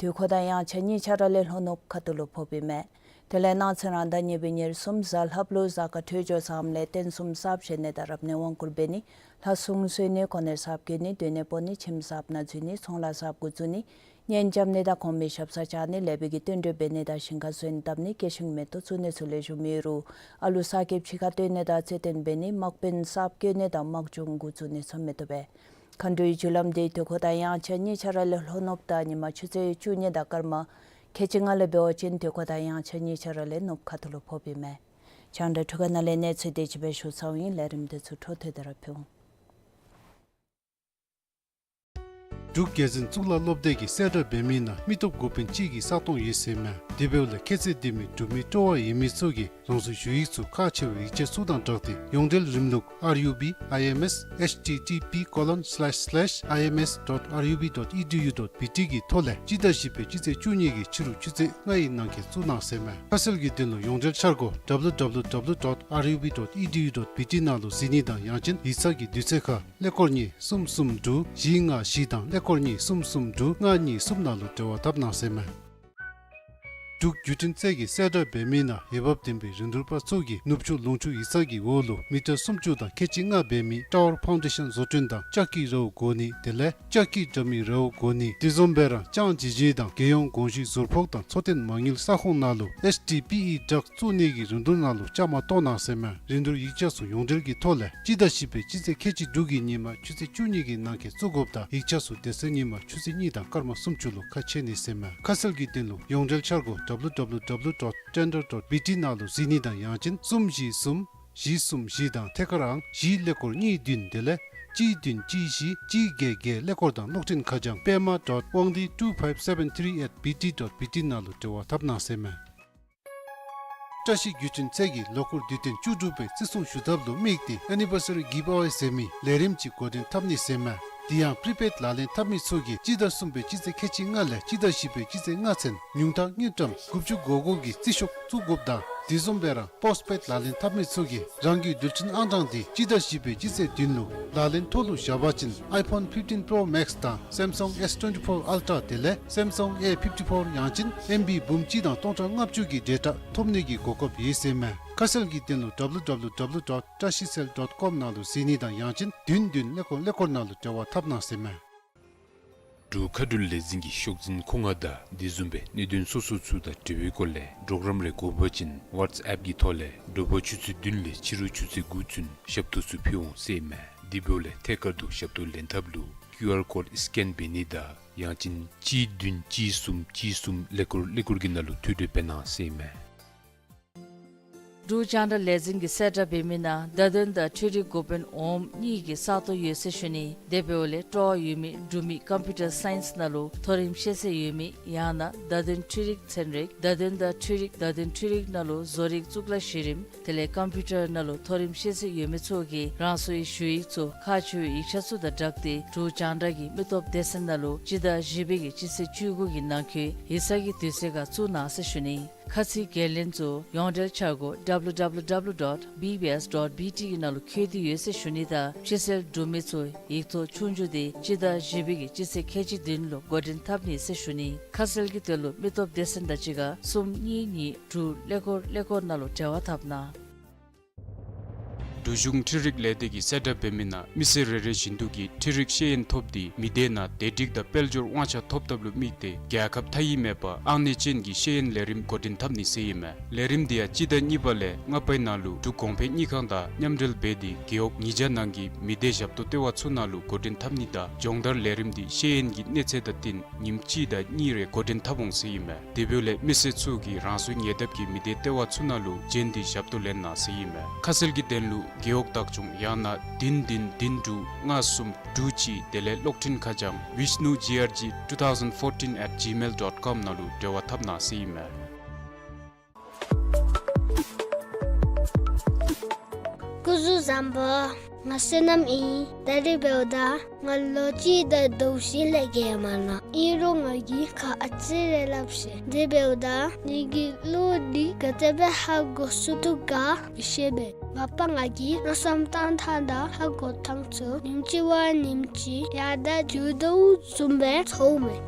དུས་འཁོར་དང་དབྱངས་འཆར་གཉིས་ཆ་ར་ལས་ལྷོ་ནུབ་ཁ་ཐུག་ལུ་ཕོགཔ་ཨིན་མས། དེ་ལས་གནངས་ཚེ་རང་ཟླ་གཉིས་པའི་ཉེར་གསུམ་གཟའ་ལྷགཔ་ལུ་གཟའ་སྐར་འཕྲོད་སྦྱོར་བཟངམ་ལས་རྟེན་གསུམ་གསརཔ་བཞེངས་ནི་དང་རབ་གནས་དབང་བསྐུར་འབད་ནི་ལྷ་སྲུང་གསོལ་ནི་གོ་གནས་གསརཔ་བཀོད་ནི་སྡོད་གནས་སྤོ་ནི་ཁྱིམ་གསརཔ་ནང་འཛུལ་ནི་ཚོང་ལཱ་གསརཔ་འགོ་བཙུགས་ནི་གཉེན་རྐྱབ་ནི་དང་གོང་མའི་ཞབས་སར་བཅར་ནི་ལེགས་པའི་གི་བསྟུན་གྲོས་འབད་ནི་དང་ཞིང་ཁར་སོན་བཏབ་ནི་སྐྱེ་ཤིང་མེ་ཏོག་བཙུགས་ནི་ཚུ་ལེགས་ཤོམ་ཡོད་རུང་ཨ་ལུ་གསར་སྐྱེས་ཕྱི་ཁར་བཏོན་ནི་དང་རྩེད་འགྲན་འབད་ནི་དམག་དཔོན་གསརཔ་བསྐོ་ནི་དང་དམག་སྦྱོང་འགོ་བཙུགས་ནི་ཚུ་མི་བཏུབ་པས། མཁའ་འགྲོའི་རྒྱུ་ལམ་དེ་དུས་འཁོར་དང་དབྱངས་འཆར་གཉིས་ཆ་ར་ལས་ལྷོ་ནུབ་དང་ཉིན་མ་ཆུ་ཚོད་བཅུ་གཉིས་དང་སྐར་མ་ཁལ་གཅིག་ལྔ་ལས་འབད་བ་ཅིན་དུས་འཁོར་དང་དབྱངས་འཆར་གཉིས་ཆ་ར་ལས་ནུབ་ཁ་ཐུག་ལུ་ཕོགཔ་ཨིན་མས། རྒྱང་བསྒྲགས་འཕྲུལ་ཁང་ནང་ལས་གནས་ཚུལ་དེ་ཅིག་སྦེ་ཞུ་ཚརཝ་ཨིན། ལས་རིམ་དེ་ཚུ་འཕྲོ་མཐུད་དེ་ར་ཕུལ་འོང་། འབྲུག་རྒྱལ་འཛིན་གཙུག་ལག་སློབ་སྡེ་གིས་གསལ་བསྒྲགས་འབད་མི་ནང་མི་སྟོབས་འགོ་དཔོན་གཅིག་གི་ས་སྟོང་ཡོད་ཟེར་མས། དེ་འབདཝ་ལས་ཁྱད་ཚད་ལྡན་མི་འབྲུག་མི་སྤྲོ་བ་ཡོད་མི་ཚུ་གིས་རང་སོའི་ཞུ་ཡིག་ཚུ་ཁག་ཆེ་བའི་ཡིག་ཆ་ཚུ་དང་སྦྲགས་ཏེ་ཡོངས་འབྲེལ་རིམ་ལུགས་R U B I M S H T T P colon slash slash I M S dot R U B dot E D U dot B T གི་ཐོག་ལས་སྤྱི་ཟླ་བཞི་པའི་སྤྱི་ཚེས་བཅུ་གཉིས་ཀྱི་ཕྱི་རུ་ཆུ་ཚོད་ལྔ་ཡི་ནང་འཁོད་བཙུགས་གནང་ཟེར་མས། ཁ་གསལ་གྱི་དོན་ལུ་ཡོངས་འབྲེལ་འཆར་སྒོ་W W W dot R U B dot E D U dot B T ནང་ལུ་གཟིགས་ནི་དང་ཡང་ཅིན་ཡིག་ཚང་གི་དུས་ཚོད་ཁར་ཀླད་ཀོར་གཉིས་གསུམ་གསུམ་དྲུག་བཞི་ལྔ་བཞི་དང་ཀླད་ཀོར་གཉིས་གསུམ་གསུམ་དྲུག་ལྔ་གཉིས་གསུམ་ནང་ལུ་འབྲེལ་བ་འཐབ་གནང་ཟེར་མས། འབྲུག་བརྒྱུད་འཕྲིན་ཚད་ཀྱིས་གསལ་བསྒྲགས་འབད་མི་ནང་འོས་འབབ་ལྡན་པའི་རིན་བསྡུར་པ་ཚུ་གིས་ནུབ་ཕྱོགས་ལུང་ཕྱོགས་ཡིག་ཚང་གི་འོག་ལུ་མི་ཊར་སུམ་ཅུ་དང་ཁལ་གཅིག་ལྔ་འབད་མི་ཊ་ཝར་ཕའུན་ཌེ་ཤན་བཟོ་སྐྲུན་དང་ལྕགས་ཀྱི་རཝ་བགོ་ནི་དེ་ལས་ལྕགས་ཀྱི་དྲ་མིག་རཝ་བགོ་ནི་དེ་བཟུམ་སྦེ་རང་ལྕང་ཇི་ཇི་དང་རྒྱལ་ཡོངས་གོང་ཞུས་ཟུར་ཕོགས་དང་འཚོ་རྟེན་མ་དངུལ་ས་ཁོངས་ནང་ལུ་H T P E བྲག་བཙུགས་ནི་གི་རིན་བསྡུར་ནང་ལུ་བཅའ་མར་གཏོགས་གནང་ཟེར་མས། རིན་བསྡུར་ཡིག་ཆ་ཚུ་ཡོངས་འབྲེལ་གྱི་ཐོག་ལས་སྤྱི་ཟླ་བཞི་པའི་སྤྱི་ཚེས་ཁལ་གཅིག་དྲུག་གི་ཉིན་མ་ཆུ་ཚོད་བཅུ་གཉིས་ཀྱི་ནང་འཁོད་བཙུགས་དགོཔ་དང་ཡིག་ཆ་ཚུ་དེ་ཚེ་ཉིན་མ་ཆུ་ཚོད་གཉིས་དང་སྐར་མ་སུམ་ཅུ་ལུ་ཁ་ཕྱེ་ནི་ཟེར་མས། ཁ་གསལ་གྱི་དོན་ལུ་ཡོངས་འབྲེལ་འཆར་སྒོ་W W W dot tender dot B T ནང་ལུ་གཟིགས་ནི་དང་ཡང་ཅིན་གསུམ་བཞི་གསུམ་བཞི་གསུམ་བཞི་དང་ཐད་ཀར་ཨང་བཞི་ཀླད་ཀོར་གཉིས་བདུན་དེ་ལས་གཅིག་བདུན་གཅིག་བཞི་གཅིག་བརྒྱད་བརྒྱད་ཀླད་ཀོར་དང་གློག་འཕྲིན་ཁ་བྱང་པདྨ་dot wangdi two five seven three at B T dot B T ནང་ལུ་འབྲེལ་བ་འཐབ་གནང་ཟེར་མས། བཀྲ་ཤིས་བརྒྱུད་འཕྲིན་ཚད་ཀྱིས་ལོ་འཁོར་དུས་སྟོན་བཅུ་དྲུག་པའི་བརྩི་སྲུང་ཞུ་ཐབས་ལུ་དམིགས་ཏེ་Anniversary Giveaway ཟེར་མི་ལས་རིམ་ཅིག་འགོ་འདྲེན་འཐབ་ནི་ཟེར་མས། དེ་ཡང་པྲི་པེཌ་ལག་ལེན་འཐབ་མི་ཚུ་གིས་སྤྱི་ཟླ་གསུམ་པའི་སྤྱི་ཚེས་ཁལ་གཅིག་ལྔ་ལས་སྤྱི་ཟླ་བཞི་པའི་སྤྱི་ཚེས་ལྔ་ཚུན་ཉུང་མཐའ་དངུལ་ཀྲམ་དགུ་བཅུ་གོ་དགུ་གི་རྩིས་ཤོག་བཙུགས་དགོཔ་དང་ དེ་བཟུམ་སྦེ་ར་པོསཊ་པེཌ་ལག་ལེན་འཐབ་མི་ཚུ་གིས་རང་གི་རྡུལ་ཕྲན་ཨང་གྲངས་དེ་སྤྱི་ཟླ་བཞི་པའི་སྤྱི་ཚེས་བདུན་ལུ་ལག་ལེན་ཐོག་ལུ་བཞག་པ་ཅིན་ཨའི་ཕོན་ཕིཕ་ཊིན་པྲོ་མེཀསི་དང་སེམ་སང་ཨེསི་ཊུ་ཝེན་ཊི་ཕོར་ཨལ་ཊྲ་དེ་ལས་སེམ་སང་ཨེ་ཕིཕ་ཊི་ཕོར་ཡང་ཅིན་ཨེམ་བི་འབུམ་གཅིག་དང་སྟོང་ཕྲག་ལྔ་བཅུ་གི་ཌེ་ཊ་ཐོབ་ནི་གི་གོ་སྐབས་ཡོད་ཟེར་མས། ཁ་གསལ་གྱི་དོན་ལུ་ཌབ་ལུ་ཌབ་ལུ་ཌབ་ལུ་ཌོཊ་ཊ་ཤི་སེལ་ཌོཊ་ཀོམ་ནང་ལུ་གཟིགས་ནི་དང་ཡང་ཅིན་བདུན་བདུན་ཀླད་ཀོར་ཀླད་ཀོར་ནང་ལུ་འབྲེལ་བ་འཐབ་གནང་ཟེར་མས། འབྲུག་མཁའ་འགྲུལ་ལས་འཛིན་གྱི་ཤོག་འཛིན་ཁོ་ང་དང་དེ་བཟུམ་སྦེ་གནད་དོན་སོ་སོ་ཚུ་དང་འབྲེལ་བའི་སྐོར་ལས་གྲོགས་རམ་རེ་དགོ་པ་ཅིན་ཝཊས་ཨེཔ་གི་ཐོག་ལས་དྲོ་པ་ཆུ་ཚོད་བདུན་ལས་ཕྱི་རུ་ཆུ་ཚོད་དགུ་ཚུན་ཞབས་ཏོག་ཚུ་ཕུལ་འོང་ཟེར་མས། དེ་འབདཝ་ལས་ཐད་ཀར་དུ་ཞབས་ཏོག་ལེན་ཐབས་ལུ་ཀིའུ་ཨར་ཀོཌ་སི་ཀེན་འབད་ནི་དང་ཡང་ཅིན་གཅིག་བདུན་གཅིག་གསུམ་གཅིག་གསུམ་ཀླད་ཀོར་ཀླད་ཀོར་གྱི་ནང་ལུ་ཐུགས་སྤྲོ་འབད་གནང་ཟེར་མས། འབྲུག་རྒྱང་བསྒྲགས་ལས་འཛིན་གྱིས་གསལ་བསྒྲགས་འབད་མི་ནང་བརྡ་དོན་དང་འཕྲུལ་རིག་འགོ་དཔོན་འོགམ་གཉིས་ཀྱི་ས་སྟོང་ཡོད་ཟེར་ཞུ་ནི། དེ་འབདཝ་ལས་སྤྲོ་བ་ཡོད་མི་འབྲུག་མི་ཀམ་པིའུ་ཊར་སའིནསི་ནང་ལུ་མཐོ་རིམ་ཤེས་ཚད་ཡོད་མི་ཡང་ན་བརྡ་དོན་འཕྲུལ་རིག་ཚན་རིག་བརྡ་དོན་དང་འཕྲུལ་རིག་བརྡ་དོན་འཕྲུལ་རིག་ནང་ལུ་བཟོ་རིག་གཙུག་ལག་གཞི་རིམ་དེ་ལས་ཀམ་པིའུ་ཊར་ནང་ལུ་མཐོ་རིམ་ཤེས་ཚད་ཡོད་མི་ཚུ་གིས་རང་སོའི་ཞུ་ཡིག་ཚུ་ཁག་ཆེ་བའི་ཡིག་ཆ་ཚུ་དང་སྦྲགས་ཏེ་འབྲུག་རྒྱང་བསྒྲགས་ཀྱི་མི་སྟོབས་སྡེ་ཚན་ནང་ལུ་སྤྱི་ཟླ་བཞི་པའི་གི་སྤྱི་ཚེས་བཅུ་དགུ་གི་ནང་འཁོད་ཡིག་ཚང་གི་དུས་ཚོད་ཁར་བཙུགས་གནང་ཟེར་ཞུ་ནི། ཁ་ཚིག་འགན་ལེན་ཚུ་ཡོངས་འབྲེལ་འཆར་སྒོ་ཌབ་ལུ་ཌབ་ལུ་ཌབ་ལུ་ཌོཊ་བི་བི་ཨེསི་ཌོཊ་བི་ཊི་གི་ནང་ལུ་བཀོད་དེ་ཡོད་ཟེར་ཞུ་ནི་དང་ཕྱི་སེལ་འབྲུག་མི་ཚུ་ཡིག་ཐོག་ཆོས་རྒྱུགས་དེ་སྤྱི་ཟླ་བཞི་པའི་གི་སྤྱི་ཚེས་ཁལ་གཅིག་བདུན་ལུ་འགོ་འདྲེན་འཐབ་ནི་ཟེར་ཞུ་ནི། ཁ་གསལ་གྱི་དོན་ལུ་མི་སྟོབས་སྡེ་ཚན་དང་གཅིག་ཁར་གསུམ་གཉིས་གཉིས་དྲུག་ཀླད་ཀོར་ཀླད་ཀོར་ནང་ལུ་འབྲེལ་བ་འཐབ་གནང་། འབྲུག་གཞུང་འཕྲུལ་རིག་ལས་སྡེ་གིས་གསལ་བསྒྲགས་འབད་མི་ནང་མི་སེར་རེ་རེ་བཞིན་དུ་གིས་འཕྲུལ་རིག་ཤེས་ཡོན་ཐོབ་སྟེ་མི་སྡེ་ནང་བདེ་སྒྲིག་དང་དཔལ་འབྱོར་དབང་ཆ་ཐོབ་ཐབས་ལུ་དམིགས་ཏེ་རྒྱལ་ཁབ་མཐའ་དབུས་མེད་པར་ཨང་གནས་ཅན་གྱི་ཤེས་ཡོན་ལས་རིམ་འགོ་འདྲེན་འཐབ་ནི་ཟེར་ཨིན་མས། ལས་རིམ་འདི་ཡང་སྤྱི་ཟླ་གཉིས་པ་ལས་ལྔ་པའི་ནང་ལུ་འབྲུག་གོང་འཕེལ་དངུལ་ཁང་དང་མཉམ་འབྲེལ་འབད་དེ་རྒེད་འོག་ཉིས་བརྒྱ་ནང་གི་མི་སྡེ་ཞབས་ཏོག་ལྟེ་བ་ཚུ་ནང་ལུ་འགོ་འདྲེན་འཐབ་ནི་དང་སྦྱོང་བརྡར་ལས་རིམ་འདི་ཤེས་ཡོན་གྱི་གནས་ཚད་དང་བསྟུན་ཉིནམ་གཅིག་དང་གཉིས་རེ་འགོ་འདྲེན་འཐབ་འོང་ཟེར་ཨིན་མས། དེ་འབདཝ་ལས་མི་སེར་ཚུ་གིས་རང་སོའི་ཉེ་འདབས་ཀྱི་མི་སྡེ་ལྟེ་བ་ཚུ་ནང་ལུ་བྱོན་ཏེ་ཞབས་ཏོག་ལེན་གནང་ཟེར་ཨིན་མས། ཁ་གསལ་གྱི་དོན་ལུ་རྒེད་འོག་བདག་སྐྱོང་ཡང་ན་བདུན་བདུན་བདུན་དྲུག་ལྔ་གསུམ་དྲུག་གཅིག་དེ་ལས་གློག་འཕྲིན་ཁ་བྱང་Vishnu G R G two thousand fourteen at gmail dot com ནང་ལུ་འབྲེལ་བ་འཐབ་གནང་ཟེར་ཨིན་མས། སྐུ་གཟུགས་བཟང་པོ། ང་བསོད་ནམས་ཨིན། ད་རིས་འབདཝ་ད་ང་ལོ་གཅིག་དང་ཟླཝ་བཞི་ལས་བརྒལ་མ་ནུག། ཨིན་རུང་ང་གིས་ཁ་ཨ་ཙི་རེ་སླབ་ཤེས། དེ་འབདཝ་ད་ངེ་གི་གླུ་འདི་ག་དེ་སྦེ་ཧ་གོ་ཚུགས་དོ་ག་མི་ཤེས་པས། ང་པ་ང་གིས་མནོ་བསམ་བཏང་ཐངས་དང་ཧ་གོ་ཐངས་ཚུ་ཉིནམ་གཅིག་བ་ཉིནམ་གཅིག་ཡར་དང་རྒྱུག་དོ་བཟུམ་སྦེ་ཚོརཝ་མས།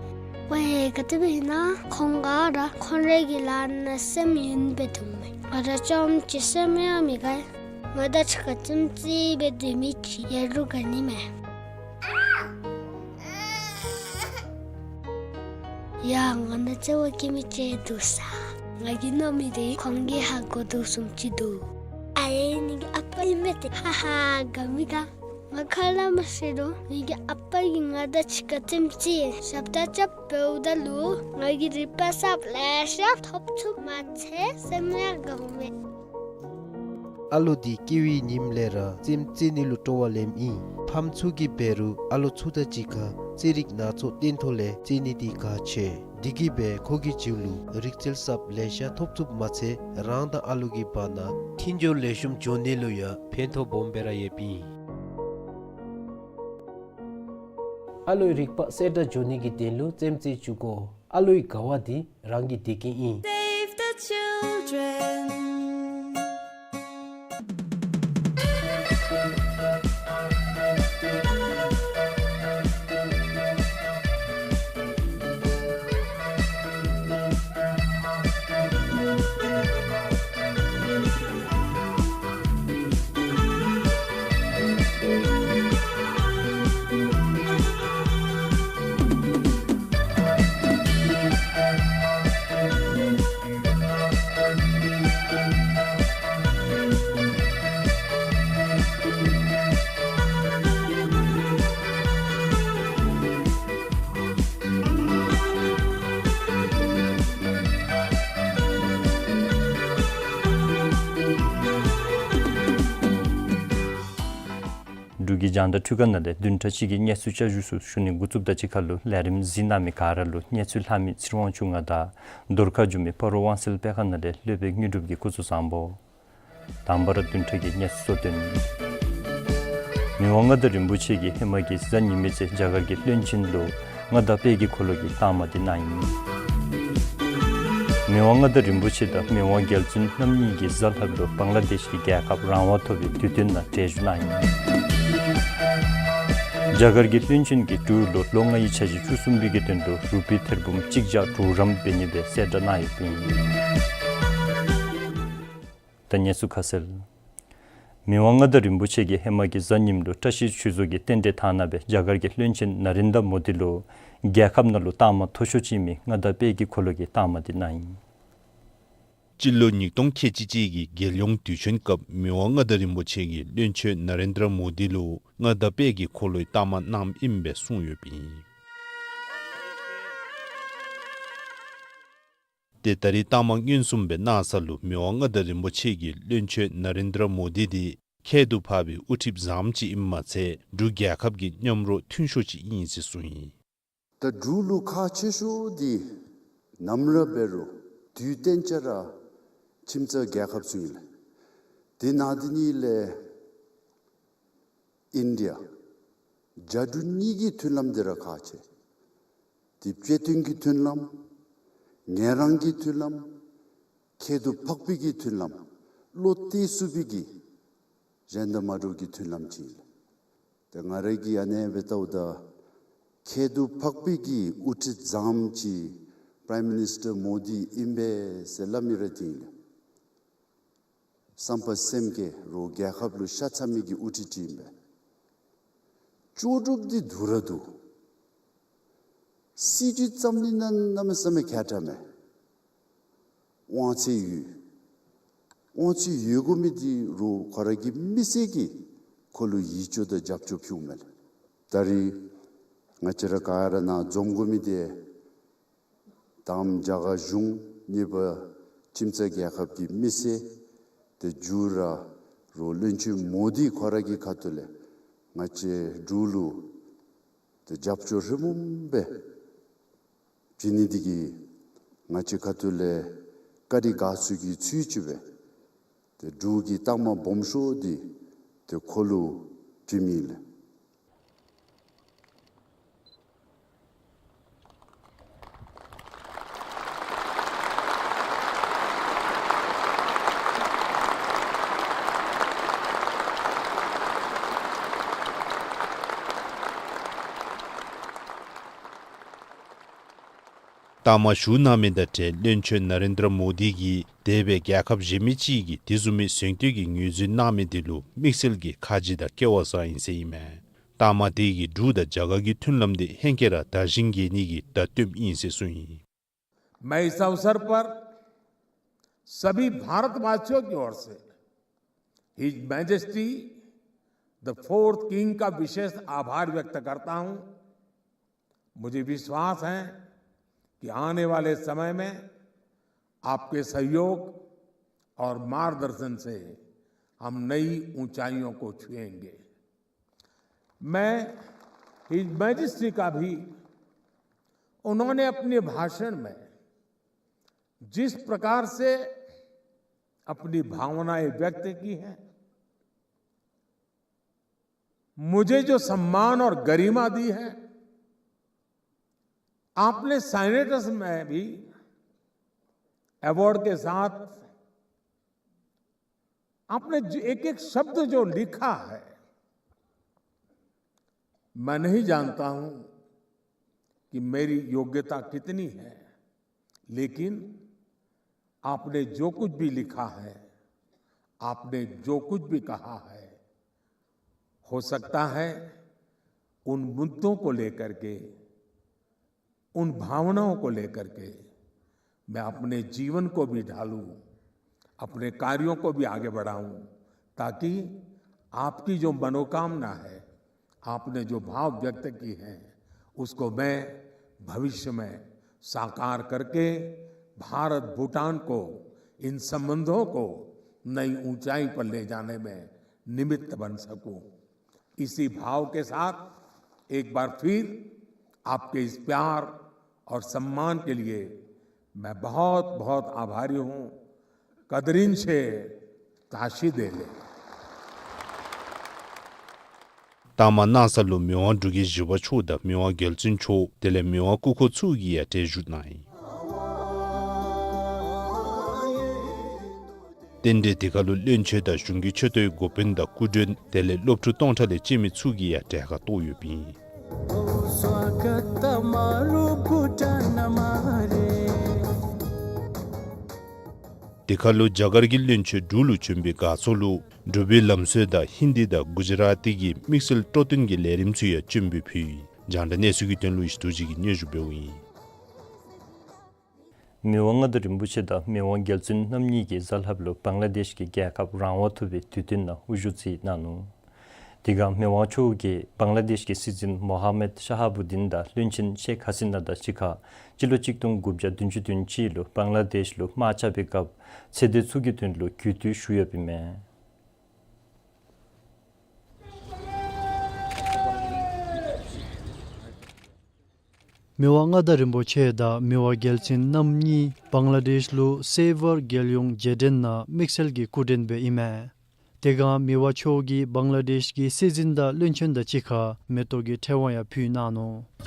ཝའེ་ག་དེ་སྦེ་ཨིན་ན་ཁོང་ག་ར་ཁོང་རའི་གི་ལཱ་ནང་སེམས་ཡེངས་སྦེ་འདུག་མས། ང་ར་རྐྱངམ་གཅིག་སེམས་ཡེངས་མི་དགའ། ང་དང་གཅིག་ཁར་ཙིམ་ཙིག་སྦེ་སྡོད་མི་ཅིག་ཡོད་རུང་དགའ་ནི་མས། ཡ་ང་ནང་བརྩེ་བ་བསྐྱེད་མི་ཅིག་འདུག་ས། ང་གིས་མནོ་མི་དེ་ཁོང་གིས་ཧ་གོ་དོ་བཟུམ་ཅིག་འདུག། ཨའེ་ངེ་གི་ཨ་པ་ཨིན་མས་ཏེ། ཧ་ཧ་དགའ་མི་དགའ། ང་ཁ་སླབ་མ་ཤེས་རུང་ངེ་གི་ཨ་པ་གིས་ང་དང་གཅིག་ཁར་ཙིམ་ཙིག་ཞབས་ཁྲ་རྐྱབ་འབདཝ་ད་ལུ་ང་གིས་རིག་པ་གསརཔ་ལེ་ཤ་ཐོབ་ཚུགས་མ་ཚད་སེམས་ཡང་དགའཝ་མས། ཨ་ལོ་འདི་སྐྱེ་བའི་ཉིནམ་ལས་ར་རྩེདམོ་རྩེ་ནི་ལུ་སྤྲོ་བ་ལེནམ་ཨིན། ཕམ་ཚུ་གིས་འབད་རུང་ཨ་ལོ་ཚུ་དང་གཅིག་ཁར་རྩེད་རིགས་སྣ་ཚོགས་སྟོན་ཐོག་ལས་རྩེ་ནི་འདི་གལ་ཆེ། འདི་གིས་འབད་ཁོ་གི་རྒྱུད་ལུ་རིག་རྩལ་གསརཔ་ལེ་ཤ་ཐོབ་ཚུགསཔ་མ་ཚད་རང་དང་ཨ་ལོ་གི་བར་ན་མཐུན་སྦྱོར་ལེགས་ཤོམ་འགྱོ་ནི་ལུ་ཡང་ཕན་ཐོགས་སྦོམ་སྦེ་ར་ཡོདཔ་ཨིན། ཨ་ལོའི་རིག་པ་གསལ་དྲགས་འགྱོ་ནི་གི་དོན་ལུ་རྩེདམོ་རྩེ་བཅུག་དགོ། ཨ་ལོའི་དགའ་བ་འདི་རང་གི་བདེ་སྐྱིད་ཨིན། Save the children. འབྲུག་གི་རྒྱང་བསྒྲགས་ཐོག་ཁ་ནང་ལས་བདུན་ཕྲག་གཅིག་གི་གནས་ཚུལ་བསྐྱར་ཞུ་ཚུ་ཞུ་ནི་འགོ་བཙུགསཔ་དང་གཅིག་ཁར་ལུ་ལས་རིམ་གཟིགས་གནང་མི་ག་ར་ལུ་གནས་ཚུལ་ལྷག་མི་ཚེ་རིང་དབང་ཕྱུག་ང་དང་རྫོང་ཁ་འགྱོ་མི་སྤ་རོ་དབང་གསལ་དཔེ་ཁང་ནང་ལས་སློབ་དཔོན་དངོས་གྲུབ་ཀྱི་སྐུ་གཟུགས་བཟང་པོ། དང་པ་ར་བདུན་ཕྲག་གི་གནས་ཚུལ་གཙོ་དོན། མི་དབང་མངའ་བདག་རིན་པོ་ཆེ་གིས་ཧེ་མ་གི་གཟའ་ཉི་མའི་ཚེ་རྒྱ་གར་གྱི་བློན་ཆེན་ལུ་མངའ་བདག་དཔལ་གྱི་འཁོར་ལོ་གི་རྟགས་མ་དེ་གནང་ཡི། མི་དབང་མངའ་བདག་རིན་པོ་ཆེ་དང་མི་དབང་རྒྱལ་བཙུན་རྣམ་གཉིས་ཀྱིས་གཟའ་ལྷག་ལུ་བང་ལ་དེཤ་གི་རྒྱལ་ཁབ་རང་དབང་ཐོབ་པའི་དུས་སྟོན་ནང་གྲལ་བཞུགས་གནང་ཡི། རྒྱ་གར་གྱི་བློན་ཆེན་གྱིས་འབྲུག་ལུ་ལོ་ལྔ་ཡི་འཆར་གཞི་བཅུ་གསུམ་པའི་གི་དོན་ལུ་རུ་པི་ཐེར་འབུམ་གཅིག་བརྒྱ་དྲུག་རམ་འབད་ནི་སྦེ་གསལ་བསྒྲགས་གནང་ཡོདཔ་ཨིན། ད་གནས་ཚུལ་ཁ་གསལ། མི་དབང་མངའ་བདག་རིན་པོ་ཆེ་གིས་ཧེ་མ་གི་གཟའ་ཉིམ་ལུ་བཀྲ་ཤིས་ཆོས་རྫོང་གི་རྟེན་འབྲེལ་དག་སྣང་སྦེ་རྒྱ་གར་གྱི་བློན་ཆེན་ན་རེན་དྲ་མོ་དི་ལུ་རྒྱལ་ཁབ་ནང་ལུ་རྟགས་མ་མཐོ་ཤོས་ཅིག་མི་མངའ་བདག་དཔལ་གྱི་འཁོར་ལོ་གི་རྟགས་མ་འདི་གནང་ཡི། སྤྱི་ལོ་ཉིས་སྟོང་ཁལ་གཅིག་གཅིག་གི་རྒྱལ་ཡོངས་དུས་ཆེན་སྐབས་མི་དབང་མངའ་བདག་རིན་པོ་ཆེ་གིས་བློན་ཆེན་ན་རེན་དྲ་མོ་དི་ལུ་མངའ་བདག་དཔལ་གྱི་འཁོར་ལོའི་རྟགས་མ་གནངམ་ཨིན་པའི་གསུངས་ཡོདཔ་ཨིན། ཏེ་ད་རེས་རྟགས་མ་མངོན་སུམ་སྦེ་གནང་ས་ལུ་མི་དབང་མངའ་བདག་རིན་པོ་ཆེ་གིས་བློན་ཆེན་ན་རེན་དྲ་མོ་དི་འདི་ཁྱད་དུ་འཕགས་པའི་དབུ་ཁྲིདཔ་བཟངམ་ཅིག་ཨིནམ་མ་ཚད་འབྲུག་རྒྱལ་ཁབ་ཀྱི་མཉམ་རོགས་མཐུན་ཤོས་ཅིག་ཨིན་ཟེར་གསུངས་ཡི། ད་འབྲུག་ལུ་ཁག་ཆེ་ཤོས་འདི་ནམ་ར་འབད་རུང་དུས་གཏན་ཆ་ར་ཁྱིམ་ཚང་རྒྱལ་ཁབ་ཚུ་ཨིན་ལགས། དེ་ནང་དེ་གཉིས་ལས་ཨིན་ཌི་ཡ་རྒྱ་འབྲུག་གཉིས་ཀྱི་མཐུན་ལམ་འདི་ར་ཁག་ཆེ། དེ་བཅའ་དོན་གྱི་མཐུན་ལམ། ངལ་རངས་ཀྱི་མཐུན་ལམ། ཁྱད་དུ་འཕགས་པའི་གི་མཐུན་ལམ། བློ་གཏད་ཚུགས་པའི་གི་གཞན་དང་མ་འདྲཝ་གི་མཐུན་ལམ་ཅིག་ཨིན་ལགས། ཏེ་ང་ར་གིས་ཨ་ནེ་སྦེ་བལྟཝ་ད་ཁྱད་དུ་འཕགས་པའི་གི་དབུ་ཁྲིད་བཟངམ་ཅིག་པྲའིམ་མི་ནིསི་ཊར་མོ་དི་ཨིན་པས་ཟེར་སླབ་མི་ར་འདི་ཨིན་ལགས། བསམ་པ་སེམས་བསྐྱེད་རོགས་རྒྱལ་ཁབ་ལུ་ཤ་ཚ་མི་གི་དབུ་ཁྲིད་ཅིག་ཨིན་པས། ལྕོགས་གྲུབ་འདི་འདུག་ར་འདུག། སྲིད་བྱུས་བརྩམ་ནི་ནང་གནམ་མེད་ས་མེད་མཁས་དྲགས་མས། དབང་ཚད་ཡོད། དབང་ཚད་ཡོད་དགོ་མི་འདི་རོགས་ཁོ་ར་གི་མི་སེར་གྱིས་ཁོ་ལུ་ཡིད་སྐྱོ་དང་རྒྱབ་སྐྱོར་ཕུལཝ་མས་ལགས། ད་རེས་ང་བཅས་ར་ག་ར་ནཱ་འཛོམས་དགོ་མི་འདི་དང་པ་རྒྱ་གར་གཞུང་གཉིས་པ་ཁྱིམ་ཚང་རྒྱལ་ཁབ་ཀྱི་མི་སེར་ཏེ་མཇུག་ར་རོགས་བློན་ཆེན་མོ་དི་ཁོ་ར་གི་ཁ་ཐུག་ལས་ང་བཅས་འབྲུག་ལུ་ཏེ་རྒྱབ་སྐྱོར་ཧྲིལ་བུམ་སྦེ་བྱིན་ནི་འདི་གིས་ང་བཅས་ཁ་ཐུག་ལས་བཀའ་དྲིན་དགའ་ཚོར་གྱི་ཚུལ་ཅིག་སྦེ་ཏེ་འབྲུག་གི་རྟགས་མ་སྦོམ་ཤོས་འདི་ཏེ་ཁོ་ལུ་བྱིན་མི་ལགས། རྟགས་མ་ཞུ་གནང་མི་དང་འབྲེལ་བློན་ཆེན་ན་རེན་དྲ་མོ་དི་གིས་འདས་པའི་རྒྱལ་ཁབ་གཞན་མི་ཅིག་གིས་དེ་བཟུམ་མའི་གཟེངས་བསྟོད་ཀྱི་ངོས་འཛིན་གནང་མི་དེ་ལུ་དམིགས་བསལ་གྱི་ཁ་རྗེ་དང་སྐལ་བ་བཟང་ཡི་ཟེར་ཨིན་མས། རྟགས་མ་དེ་གིས་འབྲུག་དང་རྒྱ་གར་གྱི་མཐུན་ལམ་དེ་ཧེང་སྐལ་ར་དར་ཞིང་རྒྱས་ནི་གི་བརྡ་སྟོནམ་ཨིན་ཟེར་གསུངས་ཡི། मैं इस अवसर पर सभी भारतवासियों की ओर से His Majesty the Fourth King का विशेष आभार व्यक्त करता हूं। मुझे विश्वास है कि आने वाले समय में आपके सहयोग और मार्गदर्शन से हम नई ऊंचाइयों को छुएंगे। मैं His Majesty का भी, उन्होंने अपने भाषण में जिस प्रकार से अपनी भावनाएं व्यक्त की हैं, मुझे जो सम्मान और गरिमा दी है, आपने साइनेटस में भी अवार्ड के साथ आपने जो एक एक शब्द जो लिखा है, मैं नहीं जानता हूं कि मेरी योग्यता कितनी है, लेकिन आपने जो कुछ भी लिखा है, आपने जो कुछ भी कहा है, हो सकता है उन मुद्दों को लेकर के, उन भावनाओं को लेकर के मैं अपने जीवन को भी ढालूं, अपने कार्यों को भी आगे बढ़ाऊं, ताकि आपकी जो मनोकामना है, आपने जो भाव व्यक्त की हैं, उसको मैं भविष्य में साकार करके भारत भूटान को, इन संबंधों को नई ऊंचाई पर ले जाने में निमित्त बन सकूं। इसी भाव के साथ एक बार फिर आपके इस प्यार और सम्मान के लिए मैं बहुत, बहुत आभारी हूं। कदरिन शे ताशी देले। རྟགས་མ་གནང་ས་ལུ་མི་དབང་འབྲུག་རྒྱལ་བཞི་པ་མཆོག་དང་མི་དབང་རྒྱལ་བཙུན་མཆོག་དེ་ལས་མི་དབང་སྐུ་འཁོར་ཚུ་གིས་ཡང་གྲལ་བཞུགས་གནང་ཡི། རྟེན་འབྲེལ་དེ་ཁར་ལུ་བློན་ཆེན་དང་གཞུང་གི་མཆོད་རྟེན་འགོ་དཔོན་དང་སྐུ་མགྲོན་དེ་ལས་སློབ་ཕྲུག་སྟོང་ཕྲག་ལས་བཅད་མི་ཚུ་གིས་ཡང་གྲལ་ཁར་གཏོགས་ཡོདཔ་ཨིན། དེ་ཁར་ལུ་རྒྱ་གར་གྱི་བློན་ཆེན་འབྲུག་ལུ་བྱོན་པའི་དགའ་ཚོར་ལུ་འབྲུག་པའི་ལམ་སྲོལ་དང་ཧིན་དི་དང་གུ་ཇི་ར་ཏི་གི་དམིགས་བསལ་སྤྲོ་སྟོན་གྱི་ལས་རིམ་ཚུ་ཡང་སྤྱན་འབུལ་ཕུལ་ཡི། རྒྱང་བསྒྲགས་གནས་ཚུལ་གྱི་དོན་ལུ་ཡེ་ཤེས་རྡོ་རྗེ་གིས་སྙན་ཞུ་འབདཝ་ཨིན། མི་དབང་མངའ་བདག་རིན་པོ་ཆེ་དང་མི་དབང་རྒྱལ་བཙུན་རྣམ་གཉིས་ཀྱིས་གཟའ་ལྷགཔ་ལུ་བང་ལ་དེཤ་གི་རྒྱལ་ཁབ་རང་དབང་ཐོབ་པའི་དུས་སྟོན་ནང་དབུ་བཞུགས་མཛད་གནང་ནུག། དེ་སྒང་མི་དབང་མཆོག་གིས་བང་ལ་དེཤ་གི་སྲིད་འཛིན་མོ་ཧ་མེད་ཤ་ཧ་བུ་དིན་དང་བློན་ཆེན་ཤེག་ཧ་སི་ན་དང་གཅིག་ཁར་སྤྱི་ལོ་གཅིག་སྟོང་དགུ་བརྒྱ་བདུན་ཅུ་དོན་གཅིག་ལུ་བང་ལ་དེཤ་ལུ་དམག་རྐྱབ་པའི་སྐབས་ཚེ་འདས་ཚུ་གི་དོན་ལུ་གུས་བཏུད་ཞུ་ཡོདཔ་ཨིན་མས། མི་དབང་མངའ་བདག་རིན་པོ་ཆེ་དང་མི་དབང་རྒྱལ་བཙུན་རྣམ་གཉིས་བང་ལ་དེཤ་ལུ་སེ་ཝར་རྒྱལ་ཡོངས་རྗེས་དྲན་ནང་དམིགས་བསལ་གྱི་སྐུ་མགྲོན་འབད་ཨིན་མས། དེ་སྒང་མི་དབང་མཆོག་གིས་བང་ལ་དེཤ་གི་སྲིད་འཛིན་དང་བློན་ཆེན་དང་གཅིག་ཁར་མེ་ཏོག་གི་ཕྲེང་བ་ཡང་ཕུལ་གནང་ནུག།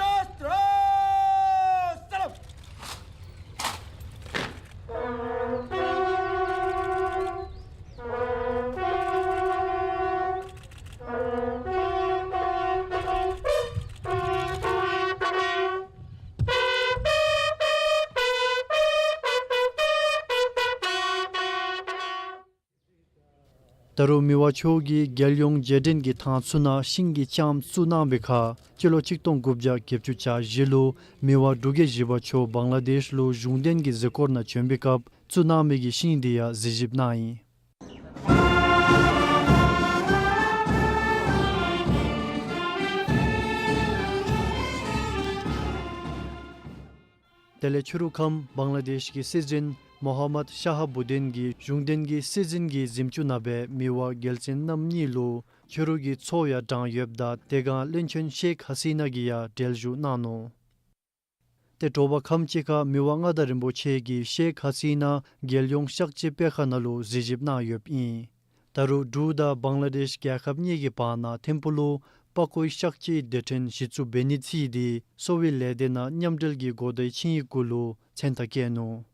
ད་རུང་མི་དབང་མཆོག་གིས་རྒྱལ་ཡོངས་རྗེས་དྲན་གྱི་ཐང་ཚུ་ནང་ཤིང་གི་ལྕངམ་བཙུགས་གནང་བའི་ཁར་སྤྱི་ལོ་གཅིག་སྟོང་དགུ་བརྒྱ་བརྒྱད་ཅུ་གྱ་བཞི་ལུ་མི་དབང་འབྲུག་རྒྱལ་བཞི་པ་མཆོག་བང་ལ་དེཤ་ལུ་གཞུང་འབྲེལ་གྱི་གཟིགས་སྐོར་ནང་བྱོན་པའི་སྐབས་བཙུགས་གནང་མི་གི་ཤིང་དེ་ཡང་གཟིགས་ཞིབ་གནང་ཡི། དེ་ལས་ཕྱི་རུ་ཁམས་བང་ལ་དེཤ་གི་སྲིད་འཛིན་མོ་ཧ་མད་ཤ་ཧ་བུ་དིན་གྱིས་གཞུང་འབྲེལ་གྱི་སྲིད་འཛིན་གྱི་གཟིམ་ཅུང་ནང་སྦེ་མི་དབང་རྒྱལ་བཙུན་རྣམ་གཉིས་ལུ་ཕྱི་རུ་གི་ཚོགས་ཡང་དྲངས་ཡོདཔ་ད་དེ་སྒང་བློན་ཆེན་ཤེག་ཧ་སི་ན་གིས་ཡང་གྲལ་བཞུགས་གནང་ནུག། ཏེ་དྲོ་པ་ཁམས་ཅིག་ཁར་མི་དབང་མངའ་བདག་རིན་པོ་ཆེ་གིས་ཤེག་ཧ་སི་ན་རྒྱལ་ཡོངས་གཤགས་བཅོས་དཔེ་ཁང་ནང་ལུ་གཟིགས་ཞིབ་གནང་ཡོདཔ་ཨིན། ད་རུང་འབྲུག་དང་བང་ལ་དེཤ་རྒྱལ་ཁབ་གཉིས་ཀྱི་བར་ན་ཐིམ་ཕུག་ལུ་དཔའ་བཀོད་གཤགས་བཅོས་སྡེ་ཕྲན་གཞི་བཙུགས་འབད་ནིའི་ཚིག་དེ་གསོ་བའི་ལས་སྡེ་ནང་མཉམ་འབྲེལ་གྱི་གོ་བརྡའི་ཆིངས་ཡིག་གུ་ལུ་མཚན་རྟགས་བཀོད་ནུག།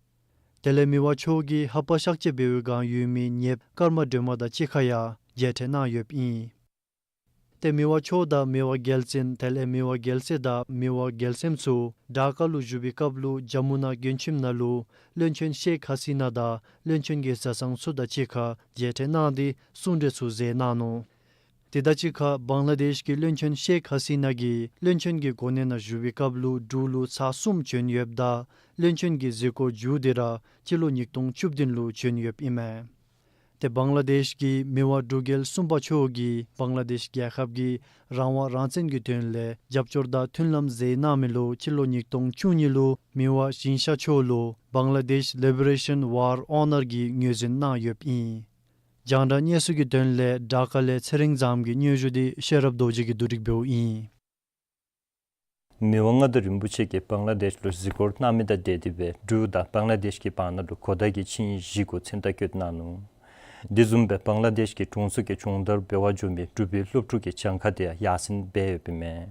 དེ་ལས་མི་དབང་མཆོག་གིས་ཧ་པ་གཤགས་བཅོས་འབད་བའི་སྒང་ཡོད་མི་ཉེཔ་ཀརྨ་སྒྲོལ་མ་དང་གཅིག་ཁར་ཡང་མཇལ་འཕྲད་གནང་ཡོདཔ་ཨིན། ཏེ་མི་དབང་མཆོག་དང་མི་དབང་རྒྱལ་བཙུན་དེ་ལས་མི་དབང་རྒྱལ་སྲས་དང་མི་དབང་རྒྱལ་མཚམས་ཚུ་ཌ་ཀ་ལུ་བཞུགས་པའི་སྐབས་ལུ་ཇ་མུ་ན་མགྲོན་ཁྱིམ་ནང་ལུ་བློན་ཆེན་ཤེག་ཧ་སི་ན་དང་བློན་ཆེན་གྱི་བཟའ་ཚང་ཚུ་དང་གཅིག་ཁར་མཇལ་འཕྲད་གནང་སྟེ་གསུང་གྲོས་ཚུ་མཛད་གནང་ནུག། དེ་དང་གཅིག་ཁར་བང་ལ་དེཤ་གི་བློན་ཆེན་ཤེག་ཧ་སི་ན་གིས་བློན་ཆེན་གྱི་གོ་གནས་ནང་བཞུགས་པའི་སྐབས་ལུ་འབྲུག་ལུ་ཚར་གསུམ་བྱོན་ཡོདཔ་ད་བློན་ཆེན་གྱི་གཟིགས་སྐོར་མཇུག་དེ་ར་སྤྱི་ལོ་ཉིས་སྟོང་བཅུ་བདུན་ལུ་བྱོན་ཡོདཔ་ཨིན་མས། ཏེ་བང་ལ་དེཤ་གི་མི་དབང་འབྲུག་རྒྱལ་གསུམ་པ་མཆོག་གིས་བང་ལ་དེཤ་རྒྱལ་ཁབ་ཀྱི་རང་དབང་རང་བཙན་གྱི་དོན་ལས་རྒྱབ་སྐྱོར་དང་མཐུན་ལམ་མཛད་གནང་མི་ལུ་སྤྱི་ལོ་ཉིས་སྟོང་བཅུ་གཉིས་ལུ་མི་དབང་ཞིང་གཤེགས་མཆོག་ལུ་བང་ལ་དེཤ་ལི་བེ་རེ་ཤཱན་ཝར་ཨོ་ནར་གྱི་ངོས་འཛིན་གནང་ཡོདཔ་ཨིན། རྒྱང་བསྒྲགས་གནས་ཚུལ་གྱི་དོན་ལས་ཌ་ཀ་ལས་ཚེ་རིང་བཟངམོ་གི་སྙན་ཞུ་དེ་ཤེས་རབ་རྡོ་རྗེ་གིས་བསྡུ་སྒྲིག་འབདཝ་ཨིན། མི་དབང་མངའ་བདག་རིན་པོ་ཆེ་གིས་བང་ལ་དེཤ་ལུ་གཟིགས་སྐོར་གནང་མི་དང་འབྲེལ་ཏེ་སྦེ་འབྲུག་དང་བང་ལ་དེཤ་གི་བར་ན་ལུ་གོ་བརྡ་གི་ཆིངས་ཡིག་བཞི་གུ་མཚན་རྟགས་བཀོད་གནང་ནུག། དེ་བཟུམ་སྦེ་བང་ལ་དེཤ་གི་གྲོང་ཚོ་གི་སྦྱོང་བརྡར་འབད་བར་འགྱོ་མི་འབྲུག་པའི་སློབ་ཕྲུག་གི་གྱངས་ཁ་དེ་ཡང་ཡར་སེང་འབད་ཡོདཔ་ཨིན་མས།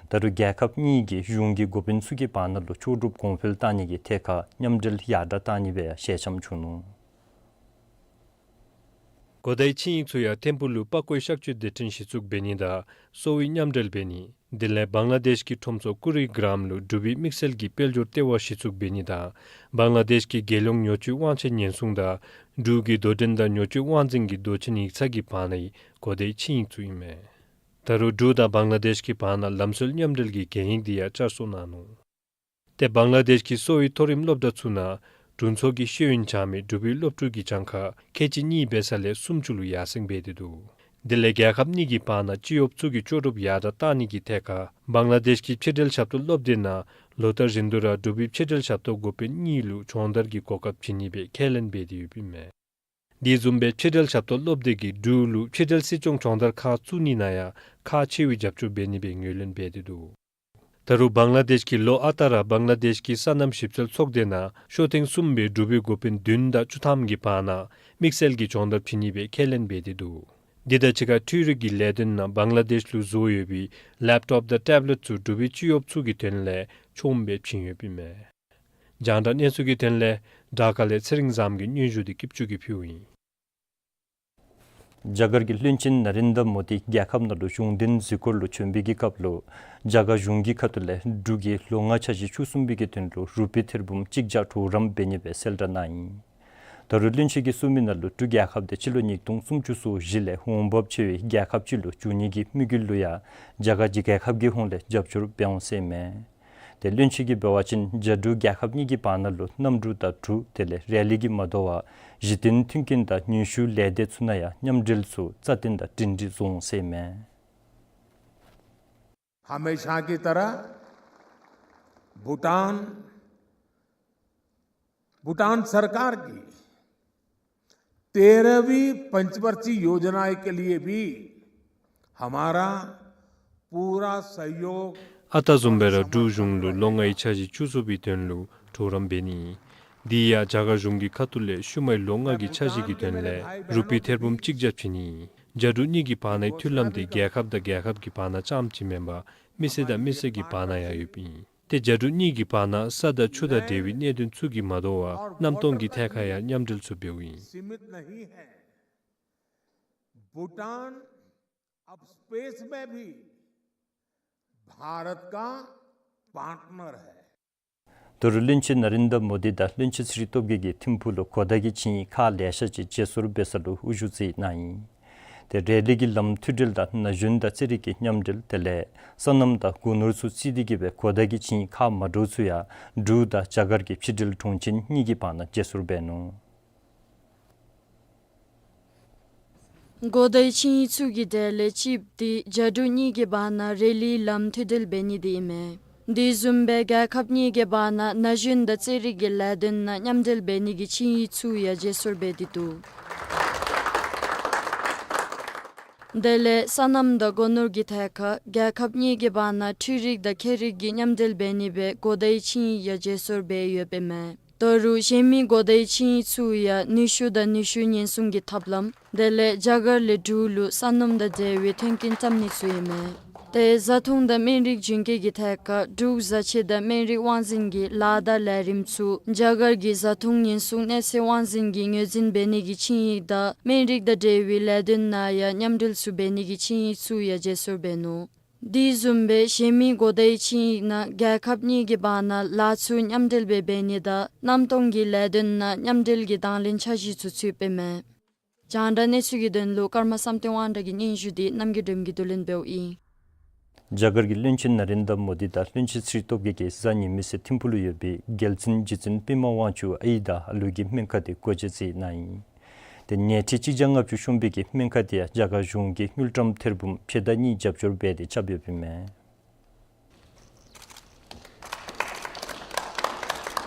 ད་རུང་རྒྱལ་ཁབ་གཉིས་ཀྱི་གཞུང་གི་འགོ་དཔོན་ཚུ་གི་བར་ན་ལུ་ལྕོགས་གྲུབ་གོང་འཕེལ་གཏང་ནི་གི་ཐད་ཁར་མཉམ་འབྲེལ་ཡར་དྲག་གཏང་ནི་སྦེ་ཡང་ཞལ་འཆམ་བྱུང་ནུག། གོ་བརྡའི་ཆིངས་ཡིག་ཚུ་ཡང་ཐིམ་ཕུག་ལུ་དཔའ་བཀོད་གཤགས་བཅོས་སྡེ་ཕྲན་གཞི་བཙུགས་འབད་ནི་དང་གསོ་བའི་མཉམ་འབྲེལ་འབད་ནི། དེ་ལས་བང་ལ་དེཤ་གི་ཁྲོམ་ཚོགས་ཀུ་རི་གྲམ་ལུ་འབྲུག་པའི་དམིགས་བསལ་གྱི་དཔལ་འབྱོར་ལྟེ་བ་གཞི་བཙུགས་འབད་ནི་དང་བང་ལ་དེཤ་གི་རྒྱལ་ཡོངས་ཉོ་སྤྱོད་དབང་ཆ་ཉེན་སྲུང་དང་འབྲུག་གི་དོ་འགྲན་དང་ཉོ་སྤྱོད་དབང་འཛིན་གྱི་མདོ་ཆེན་ཡིག་ཚང་གི་བར་ན་ཡི་གོ་བརྡའི་ཆིངས་ཡིག་ཚུ་ཨིན་མས། ད་རུང་འབྲུག་དང་བང་ལ་དེཤ་གི་བར་ན་ལམ་སྲོལ་མཉམ་འབྲེལ་གྱི་གན་ཡིག་དེ་ཡང་བསྐྱར་གསོ་གནང་ནུག། ཏེ་བང་ལ་དེཤ་གི་གསོ་བའི་མཐོ་རིམ་སློབ་གྲྭ་ཚུ་ནང་དྲུང་འཚོ་གི་ཤེས་ཡོན་སྦྱང་མི་འབྲུག་པའི་སློབ་ཕྲུག་གི་གྱངས་ཁ་ཁལ་གཅིག་གཉིས་འབད་ས་ལས་སུམ་ཅུ་ལུ་ཡར་སེང་འབད་དེ་འདུག། དེ་ལས་རྒྱལ་ཁབ་གཉིས་ཀྱི་བར་ན་སྤྱི་གཡོགཔ་ཚུ་གི་ལྕོགས་གྲུབ་ཡར་དྲག་གཏང་ནི་གི་ཐད་ཁར་བང་ལ་དེཤ་གི་ཕྱི་འབྲེལ་ཞབས་ཏོག་སློབ་སྡེ་ནང་ལོ་ལྟར་བཞིན་དུ་ར་འབྲུག་པའི་ཕྱི་འབྲེལ་ཞབས་ཏོག་འགོ་དཔོན་གཉིས་ལུ་སྦྱོང་བརྡར་གྱི་གོ་སྐབས་བྱིན་ནི་སྦེ་ཁས་ལེན་འབད་དེ་ཡོདཔ་ཨིན་མས། དེ་བཟུམ་སྦེ་ཕྱི་འབྲེལ་ཞབས་ཏོག་སློབ་སྡེ་གིས་འབྲུག་ལུ་ཕྱི་འབྲེལ་སྲིད་སྐྱོང་སྦྱོང་བརྡར་ཁག་བཙུགས་ནི་ནང་ཡང་ཁག་ཆེ་བའི་རྒྱབ་སྐྱོར་འབད་ནི་སྦེ་ངོས་ལེན་འབད་དེ་འདུག། ད་རུང་བང་ལ་དེཤ་གིས་ལོ་ཨ་རྟག་ར་བང་ལ་དེཤ་གི་སོ་ནམ་ཞིབ་འཚོལ་ཚོགས་སྡེ་ནང་ཤོ་ཐེངས་གསུམ་སྦེ་འབྲུག་པའི་འགོ་དཔོན་བདུན་དང་བཅུ་ཐམ་གྱི་བར་ན་དམིགས་བསལ་གྱི་སྦྱོང་བརྡར་བྱིན་ནི་སྦེ་ཁས་ལེན་འབད་དེ་འདུག། དེ་དང་གཅིག་ཁར་འཕྲུལ་རིག་གི་ལས་དོན་ནང་བང་ལ་དེཤ་ལུ་བཟོ་ཡོད་པའི་ལེབ་ཊོབ་དང་ཊེབ་ལེཊ་ཚུ་འབྲུག་པའི་སྤྱི་གཡོགཔ་ཚུ་གི་དོན་ལས་ཆོགཔ་སྦེ་བྱིན་ཡོདཔ་ཨིན་མས། རྒྱང་བསྒྲགས་གནས་ཚུལ་གྱི་དོན་ལས་ཌ་ཀ་ལས་ཚེ་རིང་བཟངམོ་གི་སྙན་ཞུ་དེ་སྐྱིད་ཆུ་གིས་ཕུལཝ་ཨིན། རྒྱ་གར་གྱི་བློན་ཆེན་ན་རེན་དྲ་མོ་དི་རྒྱལ་ཁབ་ནང་ལུ་གཞུང་འབྲེལ་གཟིགས་སྐོར་ལུ་བྱོན་པའི་གི་སྐབས་ལུ་རྒྱ་གར་གཞུང་གི་ཁ་ཐུག་ལས་འབྲུག་གི་ལོ་ལྔ་འཆར་གཞི་བཅུ་གསུམ་པའི་གི་དོན་ལུ་རུ་པི་ཐེར་འབུམ་གཅིག་བརྒྱ་གྲོགས་རམ་འབད་ནི་སྦེ་གསལ་བསྒྲགས་གནང་ཡི། ད་རུང་བློན་ཆེན་གྱིས་གསུངས་མི་ནང་ལུ་འབྲུག་རྒྱལ་ཁབ་དེ་སྤྱི་ལོ་ཉིས་སྟོང་སུམ་ཅུ་སོ་བཞི་ལས་འོང་འབབ་ཆེ་བའི་རྒྱལ་ཁབ་ཅིག་ལུ་འགྱུར་ནི་གི་དམིགས་ཡུལ་ལུ་ཡང་རྒྱ་གར་གྱི་རྒྱལ་ཁབ་ཀྱི་ཧོངས་ལས་རྒྱབ་སྐྱོར་འབད་འོང་ཟེར་ཨིན་མས། ཏེ་བློན་ཆེན་གྱིས་འབད་བ་ཅིན་རྒྱ་འབྲུག་རྒྱལ་ཁབ་གཉིས་ཀྱི་བར་ན་ལུ་གནམ་གྲུ་དང་གྲུ་དེ་ལས་རེ་ལི་གིས་མ་དོ་བར་གཞི་རྟེན་མཐུན་རྐྱེན་དང་ནུས་ཤུགས་ལས་སྡེ་ཚུ་ནང་ཡང་མཉམ་འབྲེལ་ཚུ་རྩ་བརྟན་དང་སྒྲིང་སྒྲི་བཟོ་འོང་ཟེར་ཨིན་མས། हमेशा की तरह भूटान, भूटान सरकार की तेरहवीं पंचवर्षीय योजना के लिए भी हमारा पूरा सहयोग। ཨ་རྟག་བཟུམ་སྦེ་ར་འབྲུག་གཞུང་ལུ་ལོ་ལྔའི་འཆར་གཞི་བཅུ་གསུམ་པའི་དོན་ལུ་གྲོགས་རམ་འབད་ནི། དེ་ཡང་རྒྱ་གར་གཞུང་གི་ཁ་ཐུག་ལས་ཤུལ་མའི་ལོ་ལྔ་གི་འཆར་གཞི་གི་དོན་ལས་རུ་པི་ཐེར་འབུམ་གཅིག་བརྒྱ་བྱིན་ནི། རྒྱ་འབྲུག་གཉིས་ཀྱི་བར་ནའི་མཐུན་ལམ་དེ་རྒྱལ་ཁབ་དང་རྒྱལ་ཁབ་ཀྱི་བར་ན་རྐྱངམ་ཅིག་མེན་པར་མི་སེར་དང་མི་སེར་གྱི་བར་ན་ཡང་ཡོདཔ་ཨིན། ཏེ་རྒྱ་འབྲུག་གཉིས་ཀྱི་བར་ན་ས་དང་ཆུ་དང་འབྲེལ་བའི་གནད་དོན་ཚུ་གིས་མ་དོ་བར་གནམ་སྟོང་གི་ཐད་ཁར་ཡང་མཉམ་འབྲེལ་ཚུ་འབདཝ་ཨིན། भूटान अब स्पेस में भी भारत का पार्टनर है। ད་རུང་བློན་ཆེན་ན་རེན་དྲ་མོ་དི་དང་བློན་ཆེན་ཚེ་རིང་སྟོབས་རྒྱས་ཀྱིས་ཐིམ་ཕུག་ལུ་གོ་བརྡ་གི་ཆིངས་ཡིག་ཁག་ལེ་ཤ་ཅིག་བརྗེ་སོར་འབད་ས་ལུ་དབུ་བཞུགས་མཛད་གནང་ཡི། ཏེ་རེ་ལི་གི་ལམ་མཐུད་འབྲེལ་དང་ན་གཞོན་དང་རྩེད་རིགས་ཀྱི་མཉམ་འབྲེལ་དེ་ལས་སོ་ནམ་དང་སྒོ་ནོར་ཚུ་རྩིས་ཏེ་གི་སྦེ་གོ་བརྡ་གི་ཆིངས་ཡིག་ཁག་མ་འདྲཝ་ཚུ་ཡང་འབྲུག་དང་རྒྱ་གར་གྱི་ཕྱི་འབྲེལ་དྲུང་ཆེན་གཉིས་ཀྱི་བར་ན་བརྗེ་སོར་འབད་ནུག། གོ་བརྡའི་ཆིངས་ཡིག་ཚུ་གི་གྲས་ལས་གཅིག་དེ་རྒྱ་འབྲུག་གཉིས་ཀྱི་བར་ན་རེ་ལིའི་ལམ་མཐུད་འབྲེལ་འབད་ནི་དེ་ཨིན་མས། དེ་བཟུམ་སྦེ་རྒྱལ་ཁབ་གཉིས་ཀྱི་བར་ན་ན་གཞོན་དང་རྩེད་རིགས་ཀྱི་ལས་དོན་ནང་མཉམ་འབྲེལ་འབད་ནི་གི་ཆིངས་ཡིག་ཚུ་ཡང་བརྗེ་སོར་འབད་དེ་འདུག། དེ་ལས་སོ་ནམ་དང་སྒོ་ནོར་གྱི་ཐད་ཁར་རྒྱལ་ཁབ་གཉིས་ཀྱི་བར་ན་འཕྲུལ་རིག་དང་ཁྱད་རིག་གི་མཉམ་འབྲེལ་འབད་ནི་སྦེ་གོ་བརྡའི་ཆིངས་ཡིག་ཡང་བརྗེ་སོར་འབད་ཡོདཔ་ཨིན་མས། ད་རུང་གཞན་མི་གོ་བརྡའི་ཆིངས་ཡིག་ཚུ་ཡང་ནུས་ཤུགས་དང་ནུས་ཤུགས་ཉེན་སྲུང་གི་ཐབས་ལམ་དེ་ལས་རྒྱ་གར་ལས་འབྲུག་ལུ་སོ་ནམ་དང་འབྲེལ་བའི་མཐུན་རྐྱེན་བརྩམ་ནི་ཚུ་ཨིན་མས། ཏེ་བཟའ་འཐུང་དང་སྨན་རིགས་རྒྱུན་སྐྱེལ་གྱི་ཐད་ཁར་འབྲུག་བཟའ་ཆས་དང་སྨན་རིགས་དབང་འཛིན་གྱི་ལཱ་དང་ལས་རིམ་ཚུ་རྒྱ་གར་གྱི་བཟའ་འཐུང་ཉེན་སྲུང་གནས་ཚད་དབང་འཛིན་གྱིས་ངོས་འཛིན་འབད་ནི་གི་ཆིངས་ཡིག་དང་སྨན་རིགས་དང་འབྲེལ་བའི་ལས་དོན་ནང་ཡང་མཉམ་འབྲེལ་ཚུ་འབད་ནི་གི་ཆིངས་ཡིག་ཚུ་ཡང་བརྗེ་སོར་འབད་ནུག། དེ་བཟུམ་སྦེ་གཞན་མི་གོ་བརྡའི་ཆིངས་ཡིག་ནང་རྒྱལ་ཁབ་གཉིས་ཀྱི་བར་ན་ལཱ་ཚུ་མཉམ་འབྲེལ་སྦེ་འབད་ནི་དང་གནམ་སྟོང་གི་ལས་དོན་ནང་མཉམ་འབྲེལ་གྱི་དང་ལེན་འཆར་གཞི་ཚུ་ཚུདཔ་ཨིན་མས། རྒྱང་བསྒྲགས་གནས་ཚུལ་གྱི་དོན་ལུ་ཀརྨ་བསམ་གཏན་དབང་གྲགས་ཀྱི་སྙན་ཞུ་དེ་རྣམ་རྒྱལ་སྒྲོལམ་གྱིས་བསྡུ་ལེན་འབདཝ་ཨིན། རྒྱ་གར་གྱི་བློན་ཆེན་ན་རེན་དྲ་མོ་དི་དང་བློན་ཆེན་ཚེ་རིང་སྟོབས་རྒྱས་ཀྱིས་གཟའ་ཉི་མའི་ཚེ་ཐིམ་ཕུག་ལུ་ཡོད་པའི་རྒྱལ་བཙུན་རྗེ་བཙུན་པདྨ་དབང་ཕྱུག་ཨའི་དང་ཨ་ལུ་གི་སྨན་ཁང་དེ་སྒོ་འབྱེད་མཛད་གནང་ཡི། ཏེ་ཉལ་ཁྲི་གཅིག་བརྒྱ་ལྔ་བཅུ་ཤོང་པའི་གི་སྨན་ཁང་དེ་ཡང་རྒྱ་གར་གཞུང་གིས་དངུལ་ཀྲམ་ཐེར་འབུམ་ཕྱེད་དང་གཉིས་རྒྱབ་སྐྱོར་འབད་དེ་རྐྱབ་ཡོདཔ་ཨིན་མས།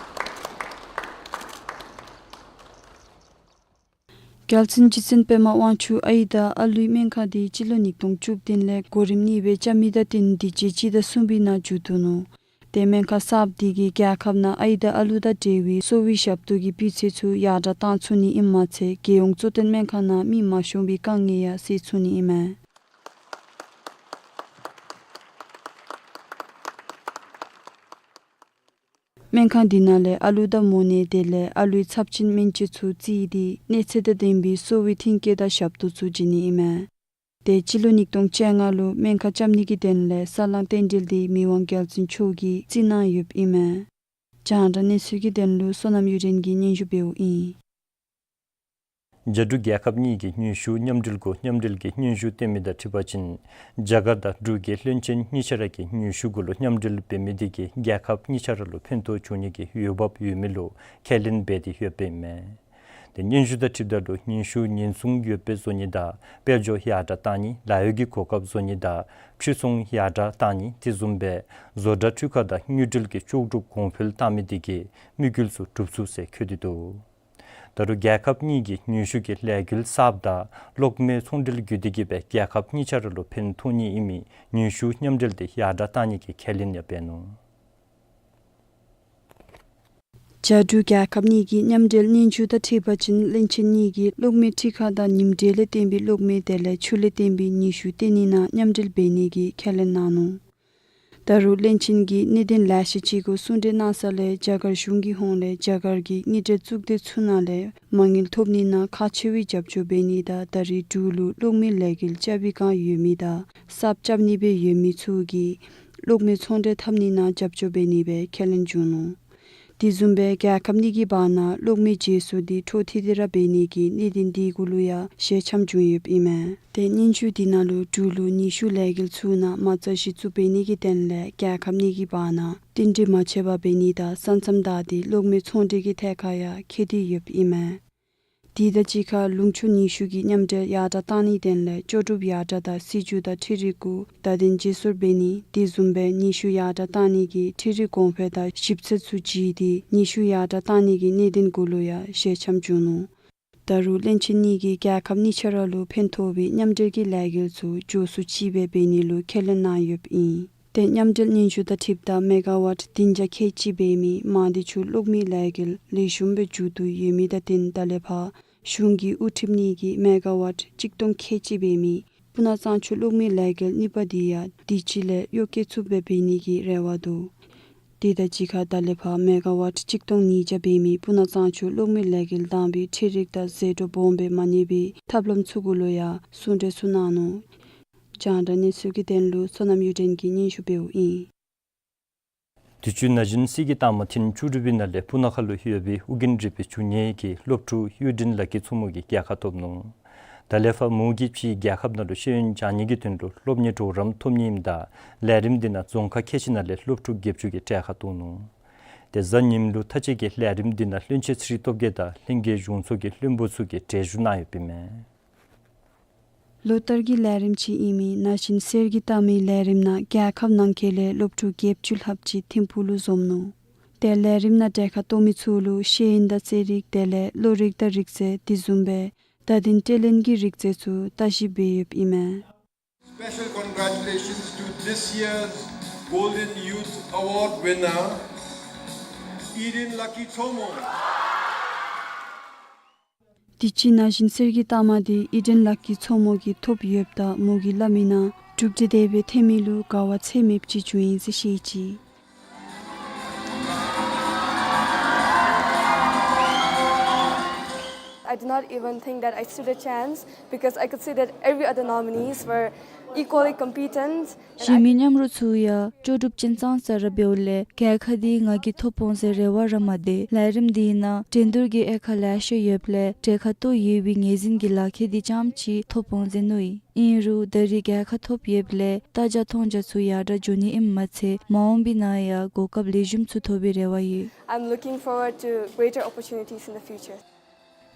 རྒྱལ་བཙུན་རྗེ་བཙུན་པདྨ་དབང་ཕྱུག་ཨའི་དང་ཨ་ལུའི་སྨན་ཁང་དེ་སྤྱི་ལོ་ཉིས་སྟོང་བཅུ་བདུན་ལས་གོ་རིམ་གཉིས་སྦེ་རྐྱབ་མི་དང་བསྟུན་དུས་ཅི་སྤྱི་ཟླ་གསུམ་པའི་ནང་མཇུག་བསྡུ་ནུག། ཏེ་སྨན་ཁང་གསརཔ་དེ་གིས་རྒྱལ་ཁབ་ནང་ཨའི་དང་ཨ་ལུ་དང་འབྲེལ་བའི་གསོ་བའི་ཞབས་ཏོག་གི་སྤུས་ཚད་ཚུ་ཡར་དྲགས་བཏང་ཚུགས་ནི་ཨིནམ་མ་ཚད་རྒྱལ་ཡོངས་གཙོ་བསྟེན་སྨན་ཁང་ནང་མི་མ་ཤོང་པའི་དཀའ་ངལ་ཡང་སེལ་ཚུགས་ནི་ཨིན་མས། སྨན་ཁང་འདི་ནང་ལས་ཨ་ལུ་དང་མོ་ནད་དེ་ལས་ཨ་ལུའི་ཚབས་ཆེན་སྨན་བཅོས་ཚུ་རྩིས་ཏེ་གནས་ཚད་དང་ལྡན་པའི་གསོ་བའི་མཐུན་རྐྱེན་དང་ཞབས་ཏོག་ཚུ་བྱིན་ནི་ཨིན་མས། ཏེ་སྤྱི་ལོ་ཉིས་སྟོང་བཅོ་ལྔ་ལུ་སྨན་ཁང་རྐྱབ་ནི་གི་དོན་ལས་ས་ལང་རྟེན་འབྲེལ་དེ་མི་དབང་རྒྱལ་བཙུན་མཆོག་གིས་རྩིས་གནང་ཡོདཔ་ཨིན་མས། རྒྱང་བསྒྲགས་གནས་ཚུལ་གྱི་དོན་ལུ་བསོད་ནམས་གཡུ་སྒྲོན་གྱིས་སྙན་ཞུ་འབདཝ་ཨིན། རྒྱ་འབྲུག་རྒྱལ་ཁབ་གཉིས་ཀྱི་ནུས་ཤུགས་མཉམ་འབྲེལ་གུ་མཉམ་འབྲེལ་གྱི་སྙན་ཞུ་བཏོན་མི་དང་འཁྲིལ་བ་ཅིན་རྒྱ་གར་དང་འབྲུག་གི་བློན་ཆེན་གཉིས་ཆ་ར་གིས་ནུས་ཤུགས་གུ་ལུ་མཉམ་འབྲེལ་འབད་མི་དེ་གིས་རྒྱལ་ཁབ་གཉིས་ཆ་ར་ལུ་ཕན་ཐོགས་འབྱུང་ནི་གི་འོས་འབབ་ཡོད་མི་ལུ་ཁས་ལེན་འབད་དེ་ཡོདཔ་ཨིན་མས། ཏེ་སྙན་ཞུ་དང་འཁྲིལཝ་ད་ལུ་ནུས་ཤུགས་ཉེན་སྲུང་ཡོདཔ་སྦེ་བཟོ་ནི་དང་དཔལ་འབྱོར་ཡར་དྲགས་བཏང་ནི་ལཱ་གཡོག་གི་གོ་སྐབས་བཟོ་ནི་དང་ཕྱིར་ཚོང་ཡར་དྲགས་བཏང་ནི་དེ་བཟུམ་སྦེ་བཟོ་གྲྭ་འཕྲུལ་ཁང་དང་དངུལ་འབྲེལ་གྱི་ལྕོགས་གྲུབ་གོང་འཕེལ་བཏང་མི་དེ་གིས་དམིགས་ཡུལ་ཚུ་འགྲུབ་ཚུགས་ཟེར་འཁོད་དེ་འདུག། ད་རུང་རྒྱལ་ཁབ་གཉིས་ཀྱི་ནུས་ཤུགས་ཀྱི་ལས་འགུལ་གསརཔ་དང་གློག་མེའི་ཚོང་འབྲེལ་བརྒྱུད་དེ་གིས་སྦེ་རྒྱལ་ཁབ་གཉིས་ཆ་ར་ལུ་ཕན་ཐོགས་ནི་ཨིན་མི་ནུས་ཤུགས་མཉམ་འབྲེལ་དེ་ཡར་དྲགས་བཏང་ནི་གི་ཁས་ལེན་ཡང་འབད་ནུག། རྒྱ་འབྲུག་རྒྱལ་ཁབ་གཉིས་ཀྱི་མཉམ་འབྲེལ་སྙན་ཞུ་དང་འཁྲིལ་བ་ཅིན་བློན་ཆེན་གཉིས་ཀྱིས་གློག་མེ་འཕྲུལ་ཁང་དང་ཉིམ་དྲོད་ལས་བརྟེན་པའི་གློག་མེ་དེ་ལས་ཆུ་ལས་བརྟེན་པའི་ནུས་ཤུགས་བཏོན་ནི་ནང་མཉམ་འབྲེལ་འབད་ནི་གི་ཁས་ལེན་གནང་ནུག། ད་རུང་བློན་ཆེན་གྱིས་གནད་དོན་ལེ་ཤ་ཅིག་གུ་གསུང་གྲོས་གནང་ས་ལས་རྒྱ་གར་གཞུང་གི་ཧོངས་ལས་རྒྱ་གར་གྱི་དངུལ་འབྲེལ་གཙུག་སྡེ་ཚུ་ནང་ལས་མ་དངུལ་ཐོབ་ནི་ནང་ཁག་ཆེ་བའི་རྒྱབ་སྐྱོར་འབད་ནི་དང་ད་རིས་འབྲུག་ལུ་གློག་མེ་ལས་འགུལ་རྐྱབ་པའི་བསྒང་ཡོད་མི་དང་གསརཔ་རྐྱབ་ནི་སྦེ་ཡོད་མི་ཚུ་གིས་གློག་མེ་ཚོང་འབྲེལ་འཐབ་ནི་ནང་རྒྱབ་སྐྱོར་འབད་ནི་སྦེ་ཁས་ལེན་བྱུང་ནུག། དེ་བཟུམ་སྦེ་རྒྱལ་ཁབ་གཉིས་ཀྱི་བར་ན་གློག་མེ་བརྗེ་སོར་འདི་འཕྲོ་མཐུད་དེ་ར་འབད་ནི་གི་གནད་དོན་འདི་གུ་ལུ་ཡང་ཞལ་འཆམ་བྱུང་ཡོདཔ་ཨིན་མས། ཏེ་སྙན་ཞུ་འདི་ནང་ལུ་འབྲུག་ལུ་ནུས་ཤུགས་ལས་འགུལ་ཚུ་ནང་མ་རྩ་གཞི་བཙུགས་འབད་ནི་གི་དོན་ལས་རྒྱལ་ཁབ་གཉིས་ཀྱི་བར་ན་བསྟུན་གྲོས་མ་ཆད་པར་འབད་ནི་དང་ས་མཚམས་བདའ་སྟེ་གློག་མེ་ཚོང་འབྲེལ་གྱི་ཐད་ཁར་ཡང་འཁོད་དེ་ཡོདཔ་ཨིན་མས། དེ་དང་གཅིག་ཁར་ལུང་ཕྱོགས་ནུས་ཤུགས་ཀྱི་མཉམ་འབྲེལ་ཡར་དྲག་གཏང་ནིའི་དོན་ལས་ལྕོགས་གྲུབ་ཡར་དྲག་དང་སྲིད་བྱུས་དང་འཕྲུལ་རིག་གུ་བརྡ་དོན་བརྗེ་སོར་འབད་ནི་དེ་བཟུམ་སྦེ་ནུས་ཤུགས་ཡར་དྲག་གཏང་ནི་གི་འཕྲུལ་རིག་གོང་འཕེལ་དང་ཞིབ་འཚོལ་ཚུ་བྱིན་ཏེ་ནུས་ཤུགས་ཡར་དྲག་གཏང་ནི་གི་གནད་དོན་གུ་ལུ་ཡང་ཞལ་འཆམ་བྱུང་ནུག། ད་རུང་བློན་ཆེན་གཉིས་ཀྱིས་རྒྱལ་ཁབ་གཉིས་ཆ་ར་ལུ་ཕན་ཐོགས་པའི་མཉམ་འབྲེལ་གྱི་ལས་འགུལ་ཚུ་མགྱོགས་སུ་ཅིག་སྦེ་འབད་ནི་ལུ་ཁས་ལེན་གནང་ཡོདཔ་ཨིན། ཏེ་མཉམ་འབྲེལ་སྙན་ཞུ་དང་འཁྲིལཝ་ད་མེ་ག་ཝཊ་བདུན་བརྒྱ་ཁལ་གཅིག་འབད་མི་མང་སྡེ་ཆུ་གློག་མེ་ལས་འགུལ་ལེགས་ཤོམ་སྦེ་མཇུག་བསྡུ་ཡོད་མི་དང་བསྟུན་ད་ལས་ཕར་གཞུང་གིས་དབུ་ཁྲིད་ནི་གི་མེ་ག་ཝཊ་གཅིག་སྟོང་ཁལ་གཅིག་འབད་མི་སྤུ་ན་གཙང་ཆུ་གློག་མེ་ལས་འགུལ་གཉིས་པ་འདི་ཡང་དུས་ཅི་ལས་གཡོ་བཀོལ་ཚུགསཔ་སྦེ་འབད་ནི་གི་རེ་བ་འདུག། དེ་དང་གཅིག་ཁར་ད་ལས་ཕར་མེ་ག་ཝཊ་གཅིག་སྟོང་ཉིས་བརྒྱ་འབད་མི་སྤུ་ན་གཙང་ཆུ་གློག་མེ་ལས་འགུལ་དང་པའི་འཕྲུལ་རིག་དང་ཟད་འགྲོ་སྦོམ་སྦེ་མ་གནས་པའི་ཐབས་ལམ་ཚུ་གུ་ལུ་ཡང་གསུང་གྲོས་ཚུ་གནང་ནུག། རྒྱང་བསྒྲགས་གནས་ཚུལ་གྱི་དོན་ལུ་བསོད་ནམས་གཡུ་སྒྲོན་གྱིས་སྙན་ཞུ་འབདཝ་ཨིན། དུས་ཅི་ན་གཞོན་གསེར་གྱི་རྟགས་མ་ཐེངས་བཅུ་དྲུག་པའི་ནང་ལས་སྤུ་ན་ཁ་ལུ་ཡོད་པའི་ཨོ་རྒྱན་རིག་པའི་འབྱུང་གནས་ཀྱི་སློབ་ཕྲུག་གཡུ་སྒྲོན་ལགས་ཀྱི་མཚོ་མོ་གིས་རྒྱལ་ཁ་ཐོབ་ནུག། ད་ལས་ཕར་མོ་གིས་ཕྱིའི་རྒྱལ་ཁབ་ནང་ལུ་ཤེས་ཡོན་སྦྱང་ནི་གི་དོན་ལུ་སློབ་གཉེར་གྲོགས་རམ་ཐོབ་ནི་ཨིནམ་ད་ལས་རིམ་འདི་ནང་རྫོང་ཁག་ཁལ་གཅིག་ནང་ལས་སློབ་ཕྲུག་བརྒྱད་ཅུ་གིས་གྲལ་ཁར་གཏོགས་ནུག། ཏེ་གཟའ་ཉིམ་ལུ་མཐའ་དཔྱད་ཀྱི་ལས་རིམ་འདི་ནང་བློན་ཆེན་ཚེ་རིང་སྟོབས་རྒྱས་དང་ལྷན་རྒྱས་གཞུང་ཚོགས་ཀྱི་བློན་པོ་ཚུ་གིས་གྲལ་བཞུགས་གནང་ཡོདཔ་ཨིན་མས། ལོ་ལྟར་གྱི་ལས་རིམ་ཅིག་ཨིན་མི་ན་གཞོན་གསེར་གྱི་རྟགས་མའི་ལས་རིམ་ནང་རྒྱལ་ཁབ་ནང་འཁོད་ལས་སློབ་ཕྲུག་བརྒྱད་ཅུ་ལྷགཔ་ཅིག་ཐིམ་ཕུག་ལུ་འཛོམས་ནུག། ཏེ་ལས་རིམ་ནང་གྲལ་ཁར་གཏོགས་མི་ཚུ་ལུ་ཤེས་ཡོན་དང་རྩེད་རིགས་དེ་ལས་བློ་རིག་དང་རིག་རྩལ་དེ་བཟུམ་སྦེ་བརྡ་དོན་སྤྲོད་ལེན་གྱི་རིག་རྩལ་ཚུ་ལྟ་ཞིབ་འབད་ཡོདཔ་ཨིན་མས། Special congratulations to this year's Golden Youth Award winner, Eden Lucky Chomo. དུས་ཅི་ན་གཞོན་གསེར་གྱི་རྟགས་མ་འདི་ཨི་ཌེན་ལགས་ཀྱི་མཚོ་མོ་གིས་ཐོབ་ཡོདཔ་ད་མོ་གིས་སླབ་མིའི་ནང་གྲུབ་འབྲས་དེ་སྦེ་ཐོན་མི་ལུ་དགའ་བ་ཚད་མེདཔ་ཅིག་བྱུང་ཡི་ཟེར་བཤད་ཅི། I did not even think that I stood a chance because I could see that every other nominees were equally competent. གཞན་མི་མཉམ་རོགས་ཚུ་ཡང་ལྕོགས་གྲུབ་ཅན་ཙང་ཙ་ར་འབདཝ་ལས་རྒྱལ་ཁ་འདི་ང་གིས་ཐོབ་འོང་ཟེར་རེ་བ་ར་མ་བསྡད། ལས་རིམ་འདི་ནང་འགྲན་བསྡུར་གྱི་དབྱེ་ཁག་ལེ་ཤ་ཡོདཔ་ལས་གྲལ་ཁར་གཏོགས་ཡོད་པའི་ངོས་འཛིན་གྱི་ལག་ཁྱེར་འདི་རྐྱངམ་ཅིག་ཐོབ་འོང་ཟེར་མནོ་ཡི། ཨིན་རུང་ད་རིས་རྒྱལ་ཁ་ཐོབ་ཡོདཔ་ལས་ལྟ་རྒྱ་མཐོང་རྒྱ་ཚུ་ཡར་དྲག་འགྱོ་ནི་ཨིནམ་མ་ཚད་མ་འོངས་པའི་ནང་ཡང་གོ་སྐབས་ལེགས་ཤོམ་ཚུ་ཐོབ་པའི་རེ་བ་ཡོད། I'm looking forward to greater opportunities in the future.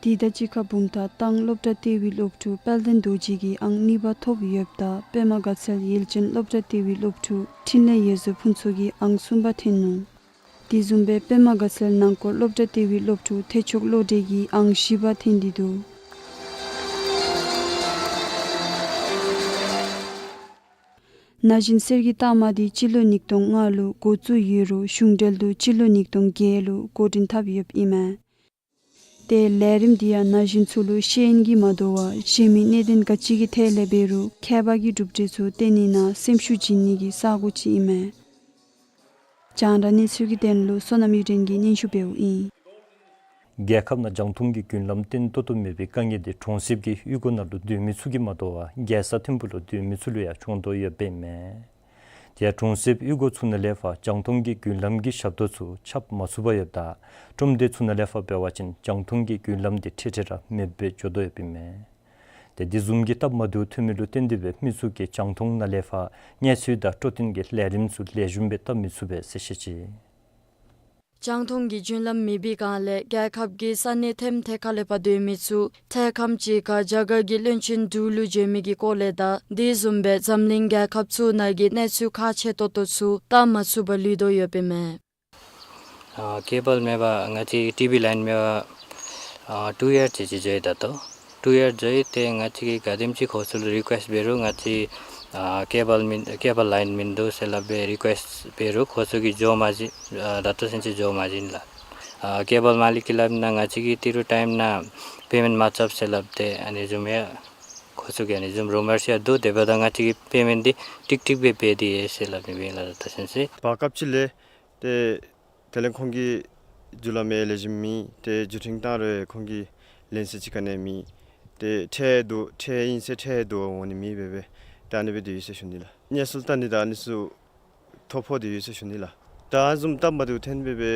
དེ་དང་གཅིག་ཁར་བུམ་ཐང་ཏང་སློབ་གྲྭ་ལྟེ་བའི་སློབ་ཕྲུག་དཔལ་ལྡན་རྡོ་རྗེ་གིས་ཨང་གཉིས་པ་ཐོབ་ཡོདཔ་ད་པདྨ་དགའ་ཚལ་ཡུལ་ཅན་སློབ་གྲྭ་ལྟེ་བའི་སློབ་ཕྲུག་འཕྲིན་ལས་འོད་ཟེར་ཕུན་ཚོགས་ཀྱིས་ཨང་གསུམ་པ་ཐོན་ནུག། དེ་བཟུམ་སྦེ་པདྨ་དགའ་ཚལ་ནང་སྐོར་སློབ་གྲྭ་ལྟེ་བའི་སློབ་ཕྲུག་ཐེག་མཆོག་བློ་གྲོས་ཀྱིས་ཨང་བཞི་པ་ཐོན་ཏེ་འདུག། ན་གཞོན་གསེར་གྱི་རྟགས་མ་འདི་སྤྱི་ལོ་ཉིས་སྟོང་ལྔ་ལུ་འགོ་བཙུགས་ཡོད་རུང་གཞུང་འབྲེལ་དུ་སྤྱི་ལོ་ཉིས་སྟོང་བརྒྱད་ལུ་འགོ་འདྲེན་འཐབ་ཡོདཔ་ཨིན་མས། ཏེ་ལས་རིམ་འདི་ཡང་ན་གཞོན་ཚུ་ལུ་ཤེས་ཡོན་གྱིས་མ་དོ་བར་གཞན་མི་གནད་དོན་ག་ཅི་གི་ཐད་ལས་འབད་རུང་ཁྱད་འཕགས་ཀྱི་གྲུབ་འབྲས་ཚུ་སྟོན་ནི་ནང་སེམས་ཤུགས་བྱིན་ནི་གི་ས་གོ་ཅིག་ཨིན་མས། རྒྱང་བསྒྲགས་གནས་ཚུལ་གྱི་དོན་ལུ་བསོད་ནམས་གཡུ་སྒྲོན་གྱིས་སྙན་ཞུ་འབདཝ་ཨིན། རྒྱལ་ཁབ་ནང་རྒྱང་མཐོང་གི་མགུར་ལམ་བརྟན་ཏོག་ཏོ་མེད་པའི་དཀའ་ངལ་འདི་གྲོང་གསེབ་ཀྱི་གཡུས་སྒོ་ནང་ལུ་སྡོད་མི་ཚུ་གིས་མ་དོ་བར་རྒྱལ་ས་ཐིམ་ཕུག་ལུ་སྡོད་མི་ཚུ་ལུ་ཡང་བྱུང་དོ་ཡོདཔ་ཨིན་མས། དེ་ཡང་གྲོང་གསེབ་གཡུས་སྒོ་ཚུ་ནང་ལས་ཕར་རྒྱང་མཐོང་གི་མགུར་ལམ་གྱི་ཞབས་ཏོག་ཚུ་ཁྱབ་མ་ཚུགས་པར་ཡོདཔ་ད་ཁྲོམ་སྡེ་ཚུ་ནང་ལས་ཕར་འབད་བ་ཅིན་རྒྱང་མཐོང་གི་མགུར་ལམ་འདི་འཕྲལ་འཕྲལ་ར་མེདཔ་སྦེ་འགྱོ་དོ་ཡོདཔ་ཨིན་མས། ཏེ་དེ་བཟུམ་གྱི་སྟབས་མ་བདེཝ་ཐོན་མི་ལུ་བརྟེན་ཏེ་སྦེ་མི་ཚུ་གིས་རྒྱང་མཐོང་ནང་ལས་ཕར་གནས་ཚུལ་དང་འཕྲོད་བསྟེན་གྱི་ལས་རིམ་ཚུ་ལེགས་ཤོམ་སྦེ་བལྟ་མི་ཚུགས་པས་ཟེར་བཤད་ཅི། རྒྱང་མཐོང་གི་མགུར་ལམ་མེད་པའི་སྒང་ལས་རྒྱལ་ཁབ་ཀྱི་ས་གནས་ཐེམ་ཐེ་ཁ་ལས་ཕར་སྡོད་མི་ཚུ་ཐད་ཁམས་ཅིག་ཁར་རྒྱ་གར་གྱི་བློན་ཆེན་འབྲུག་ལུ་བྱོན་མི་གི་སྐོར་ལས་དང་དེ་བཟུམ་སྦེ་འཛམ་གླིང་རྒྱལ་ཁབ་ཚུ་ནང་གི་གནས་ཚུལ་ཁག་ཆེ་ཏོག་ཏོ་ཚུ་བལྟ་མ་ཚུགས་པར་ལུས་དོ་ཡོདཔ་ཨིན་མས། ཨ་ཀེ་བཱལ་མེད་པར་ང་བཅས་ཀྱི་ཊི་བི་ལའིན་མེད་པར་ཨ་ཊུ་ཡར་ཅིག་ཅིག་འགྱོ་ཡི་ད་ལྟོ། ཊུ་ཡར་འགྱོ་ཡི། ཏེ་ང་བཅས་ཀྱིས་ག་དེམ་ཅིག་ཁོང་ཚུ་ལུ་རི་ཀུ་ཨེསཊ་འབད་རུང་ང་བཅས་ཨ་ཀེ་བཱལ་མིན་ཀེ་བཱལ་ལའིན་མིན་འདུག་ཟེར་སླབ་སྦེ་རི་ཀུ་ཨེསཊ་འབད་རུང་ཁོང་ཚུ་གིས་འགྱོ་མ་བྱིན། ཨ་ད་ལྟོ་ཚུན་ཚོད་འགྱོ་མ་བྱིན་ལགས། ཨ་ཀེ་བཱལ་མ་ལིག་གིས་སླབ་ནི་ང་བཅས་ཀྱིས་ཏི་རུ་ཊའིམ་ནང་པེ་མེནཊ་མ་རྐྱབ་ཟེར་སླབ་སྟེ་ཨ་ནི་བཟུམ་ཡང་ ཁོ་ཚུ་གིས་ཨ་ནི་བཟུམ་རུ་མར་ཡང་འདུག། དེ་འབདཝ་ད་ང་བཅས་ཀྱིས་པེ་མེནཊ་འདི་ཀྲིག་ཀྲིག་སྦེ་འབད་དེ་ཡོད་ཟེར་སླབ་ནི་སྦེ་ལགས། ད་ལྟོ་ཚུན་ཚོད་བར་སྐབས་ཅིག་ལས་ཏེ་དེ་ལས་ཁོང་གི་རྒྱུ་ལམ་ཡང་ལེགས་ཤོམ་མེད། ཏེ་བརྒྱུད་འཕྲིན་བཏང་རུང་ཁོང་གིས་ལན་གསལ་ཅིག་ག་ནི་ཡང་མེད། ཏེ་འཕྲལ་དུ་འཕྲལ་ཨིན་ཟེར་འཕྲལ་དུ་འོང་ནི་མེདཔ་སྦེ་ད་ཨ་ནི་སྦེ་སྡོད་ཡི་ཟེར་ཞུ་ནི་ལགས། གནས་ཚུལ་བལྟ་ནི་དང་ཨ་ནི་ཚུ་ཐོ་ཕོག་སྟེ་ཡོད་ཟེར་ཞུ་ནི་ལགས། ད་བཟུམ་སྟབས་མ་བདེཝ་ཐོན་སྦེ་སྦེ་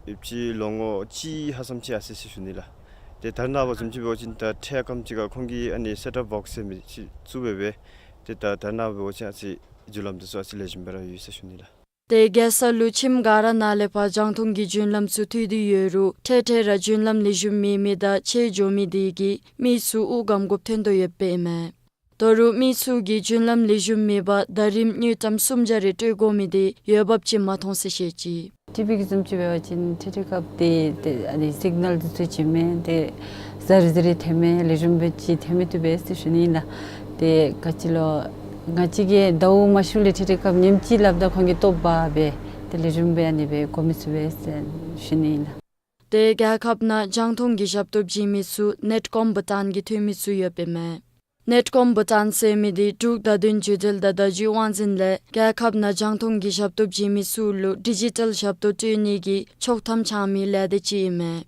ཡོདཔ་ཅིག་ལོ་ངོ་གཅིག་ཧ་ཙམ་ཅིག་ཡར་སོ་ཡི་ཟེར་ཞུ་ནི་ལགས། ཏེ་ད་རེས་ནངས་པ་བཟུམ་ཅིག་འབད་བ་ཅིན་ད་འཕྲལ་ཁམས་ཅིག་ཁར་ཁོང་གིས་ཨ་ནི་སེཊ་ཨཔ་བོགསི་ཟེར་མི་ཅིག་བཙུགས་སྦེ་སྦེ་ཏེ་ད་ད་རེས་ནངས་པ་འབད་བ་ཅིན་ཨ་ཙི་རྒྱུ་ལམ་འདི་ཚུ་ཨ་ཙི་ལེགས་ཤོམ་སྦེ་ར་ཡོད་ཟེར་ཞུ་ནི་ལགས། ཏེ་རྒྱལ་ས་ལུ་ཁྱིམ་ག་ར་ནང་ལས་ཕར་རྒྱང་མཐོང་གི་རྒྱུན་ལམ་ཚུ་མཐུད་དེ་ཡོད་རུང་འཕྲལ་འཕྲལ་ར་རྒྱུན་ལམ་ལེགས་ཤོམ་མེད་མི་དང་ཆད་འགྱོ་མི་དེ་གིས་མི་ཚུ་དབུགས་སྒམ་དགོཔ་ཐོན་དོ་ཡོདཔ་ཨིན་མས། ད་རུང་མི་ཚུ་གིས་རྒྱུན་ལམ་ལེགས་ཤོམ་མེད་པར་ཟླ་རིམ་དངུལ་ཀྲམ་སུམ་བརྒྱ་རེ་སྤྲོད་དགོ་མི་དེ་འོས་འབབ་ཅིག་མ་མཐོང་ཟེར་བཤད་ཅི། ཊི་བི་གི་བཟུམ་ཅིག་འབད་བ་ཅིན་འཕྲལ་འཕྲལ་སྐབས་ཏེ་ཏེ་ཨ་ནི་སིག་ནཱལ་འདི་ཚུ་བྱིན་མས། ཏེ་ཟ་རི་ཟ་རི་ཐོན་མས། ལེགས་ཤོམ་སྦེ་ཅིག་ཐོན་མི་བཏུབ་པས་ཟེར་ཞུ་ནི་ཨིན་ལགས། ཏེ་ག་ཅི་ལོ་ང་བཅས་ཀྱིས་ཟླཝ་མ་ཤོར་ལས་འཕྲལ་འཕྲལ་སྐབས་ཉིནམ་གཅིག་སླབ་ད་ཁོང་གིས་ལྟོ་འབག་སྦེ་ཏེ་ལེགས་ཤོམ་སྦེ་ཨ་ནི་སྦེ་གོ་མི་ཚུགས་པས་ཟེར་ཞུ་ནི་ཨིན་ལགས། ཏེ་རྒྱལ་ཁབ་ནང་རྒྱང་མཐོང་གི་ཞབས་ཏོག་བྱིན་མི་ཚུ་ནེཊ་ཀོམ་བྷུ་ཊཱན་གྱི་འཐུས་མི་ཚུ་ཡོདཔ་ཨིན་མས། ནེཊ་ཀོམ་བྷུ་ཊཱན་ཟེར་མི་འདི་འབྲུག་བརྡ་དོན་བརྒྱུད་འབྲེལ་དང་བརྡ་བརྒྱུད་དབང་འཛིན་ལས་རྒྱལ་ཁབ་ནང་རྒྱང་མཐོང་གི་ཞབས་ཏོག་བྱིན་མི་ཚུ་ལུ་ཌི་ཇི་ཊལ་ཞབས་ཏོག་སྤྲོད་ནི་གི་ཆོག་ཐམ་འཆང་མི་ལས་སྡེ་ཅིག་ཨིན་མས།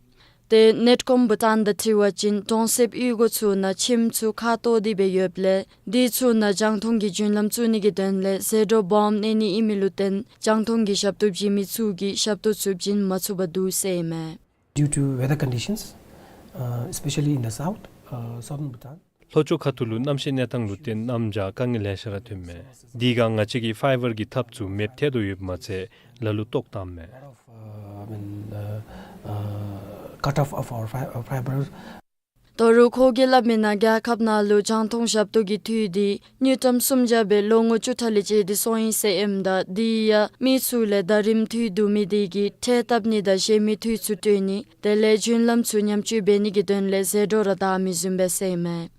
ཏེ་ནེཊ་ཀོམ་བྷུ་ཊཱན་དང་འཁྲིལ་བ་ཅིན་གྲོང་གསེབ་གཡུས་སྒོ་ཚུ་ནང་ཁྱིམ་ཚུ་ཁ་ལྟོག་སྟེ་སྦེ་ཡོདཔ་ལས་དེ་ཚུ་ནང་རྒྱང་མཐོང་གི་རྒྱུན་ལམ་བཙུགས་ནི་གི་དོན་ལས་ཟད་འགྲོ་སྦོམ་གནས་ནི་ཨིན་མི་ལུ་བརྟེན་རྒྱང་མཐོང་གི་ཞབས་ཏོག་བྱིན་མི་ཚུ་གིས་ཞབས་ཏོག་ཚུ་བྱིན་མ་ཚུགས་པར་འདུག་ཟེར་ཨིན་མས། Due to weather conditions, uh, especially in the south, uh, southern Bhutan. ལྷོ་ཕྱོགས་ཁ་ཐུག་ལུ་གནམ་གཤིས་གནས་སྟངས་ལུ་བརྟེན་གནམ་བྱཱར་དཀའ་ངལ་ལེ་ཤ་ར་ཐོན་མས། དེ་སྒང་ང་བཅས་ཀྱིས་ཕའི་བར་གྱི་ཐགཔ་ཚུ་མེདཔ་ཐལ་དོ་ཡོདཔ་མ་ཚད་ལ་ལུ་ཏོག་བཏངམ་མས། Of, uh, I mean, uh, uh, cut off of our fi-, uh, fiber. ད་རུང་ཁོ་གིས་སླབ་མིའི་ནང་རྒྱལ་ཁབ་ནང་ལུ་རྒྱང་མཐོང་ཞབས་ཏོག་གི་འཐུས་འདི་དངུལ་ཀྲམ་སུམ་བརྒྱ་སྦེ་ལོ་ངོ་བཅུ་ཕྲག་ལས་བཅད་དེ་སོང་ཡི་ཟེར་ཨིནམ་ད་དེ་ཡང་མི་ཚུ་ལས་ཟླ་རིམ་འཐུས་བསྡུ་མི་དེ་གིས་ཁྲལ་བཏབ་ནི་དང་གཞན་མི་འཐུས་ཚུ་སྤྲོད་ནི་དེ་ལས་རྒྱུན་ལམ་ཚུ་ཉམས་བཅོས་འབད་ནི་གི་དོན་ལས་ཟད་འགྲོ་ར་བདའ་མི་བཟུམ་སྦེ་ཟེར་ཨིན་མས།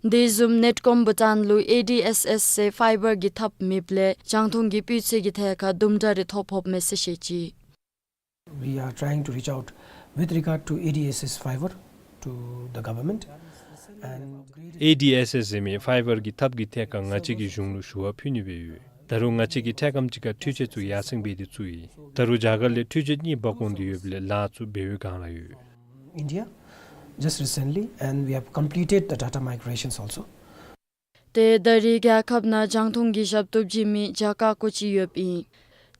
དེ་བཟུམ་ནེཊ་ཀོམ་བྷུ་ཊཱན་ལུ་ཨེ་ཌི་ཨེསི་ཨེསི་ཟེར་ཕའི་བར་གྱི་ཐགཔ་མེདཔ་ལས་རྒྱང་མཐོང་གི་སྤུས་ཚད་ཀྱི་ཐད་ཁར་དུམ་གྲ་རེ་ཐོ་ཕོགཔ་མས་ཟེར་བཤད་ཅི། We are trying to reach out with regard to A D S S fiber to the government and ཨེ་ཌི་ཨེསི་ཨེསི་ཟེར་མི་ཕའི་བར་གྱི་ཐགཔ་གི་ཐད་ཁར་ང་བཅས་ཀྱིས་གཞུང་ལུ་ཞུ་བ་ཕུལ་ནི་སྦེ་ཡོད། ད་རུང་ང་བཅས་ཀྱིས་འཕྲལ་ཁམས་ཅིག་ཁར་འཕྲུལ་ཆས་ཚུ་ཡར་སེང་འབད་དེ་བཙུགས་ཡི། ད་རུང་རྒྱ་གར་ལས་འཕྲུལ་ཆས་གཉིས་འབག་འོང་སྟེ་ཡོདཔ་ལས་ལཱ་ཚུ་འབད་བའི་བསྒང་ར་ཡོད། India just recently, and we have completed the data migrations also. ཏེ་ད་རེས་རྒྱལ་ཁབ་ནང་རྒྱང་མཐོང་གི་ཞབས་ཏོག་བྱིན་མི་བརྒྱ་ཀ་ཀོ་གཅིག་ཡོདཔ་ཨིན།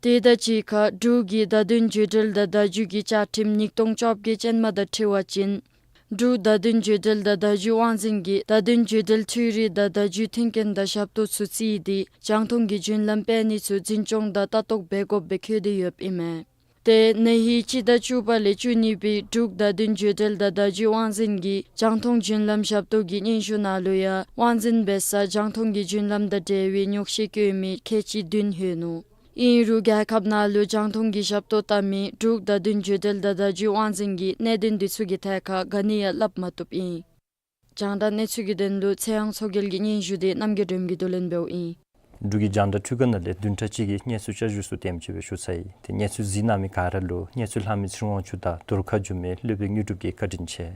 ཏེ་ད་ཅི་ཁར་འབྲུག་གི་བརྡ་དོན་བརྒྱུད་འབྲེལ་དང་བརྡ་བརྒྱུད་ཀྱི་བཅའ་ཁྲིམས་ཉིས་སྟོང་བཅོ་བརྒྱད་ཅན་མ་དང་འཁྲིལ་བ་ཅིན་འབྲུག་བརྡ་དོན་བརྒྱུད་འབྲེལ་དང་བརྡ་བརྒྱུད་དབང་འཛིན་གྱིས་བརྡ་དོན་བརྒྱུད་འབྲེལ་འཕྲུལ་རིག་དང་བརྡ་བརྒྱུད་མཐུན་རྐྱེན་དང་ཞབས་ཏོག་ཚུ་བརྩིས་ཏེ་རྒྱང་མཐོང་གི་རྒྱུན་ལམ་སྤེལ་ནི་ཚུ་འཛིན་སྐྱོང་དང་ལྟ་རྟོག་འབད་དགོཔ་སྦེ་འཁོད་དེ་ཡོདཔ་ཨིན་མས། ཏེ་ན་ཧིང་སྤྱི་ཟླ་བཅུ་པ་ལས་བཅུ་གཉིས་པའི་འབྲུག་བརྡ་དོན་བརྒྱུད་འབྲེལ་དང་བརྡ་བརྒྱུད་དབང་འཛིན་གྱི་རྒྱང་མཐོང་རྒྱུན་ལམ་ཞབས་ཏོག་གི་སྙན་ཞུ་ནང་ལུ་ཡང་དབང་འཛིན་འབད་སར་རྒྱང་མཐོང་གི་རྒྱུན་ལམ་དང་འབྲེལ་བའི་ཉོག་བཤད་བཀོད་མི་ཁལ་གཅིག་བདུན་ལྷོད་ནུག། ཨིན་རུང་རྒྱལ་ཁབ་ནང་ལུ་རྒྱང་མཐོང་གི་ཞབས་ཏོག་བལྟ་མི་འབྲུག་བརྡ་དོན་བརྒྱུད་འབྲེལ་དང་བརྡ་བརྒྱུད་དབང་འཛིན་གྱིས་གནད་དོན་འདི་ཚུ་གི་ཐད་ཁར་ག་ནི་ཡང་སླབ་མ་བཏུབ་ཨིན། རྒྱང་བསྒྲགས་གནས་ཚུལ་གྱི་དོན་ལུ་ཚེ་དབང་མཚོ་རྒྱལ་གྱི་སྙན་ཞུ་དེ་རྣམ་རྒྱལ་སྒྲོལམ་གྱིས་བསྡུ་ལེན་འབདཝ་ཨིན། འབྲུག་གི་རྒྱང་བསྒྲགས་ཁྲུས་ཁང་ནང་ལས་བདུན་ཕྲག་གཅིག་གི་གནས་ཚུལ་བསྐྱར་ཞུ་ཚུ་དེམ་ཅིག་སྦེ་ཞུ་ཚར་ཡི། ཏེ་གནས་ཚུལ་གཟིགས་གནང་མི་ག་ར་ལུ་གནས་ཚུལ་ལྷག་མི་ཚེ་རིང་དབང་ཕྱུག་དང་དུར་ཁ་འགྱུར་མེད་སློབ་དཔོན་དངོས་གྲུབ་ཀྱིས་བཀའ་དྲིན་ཆེ།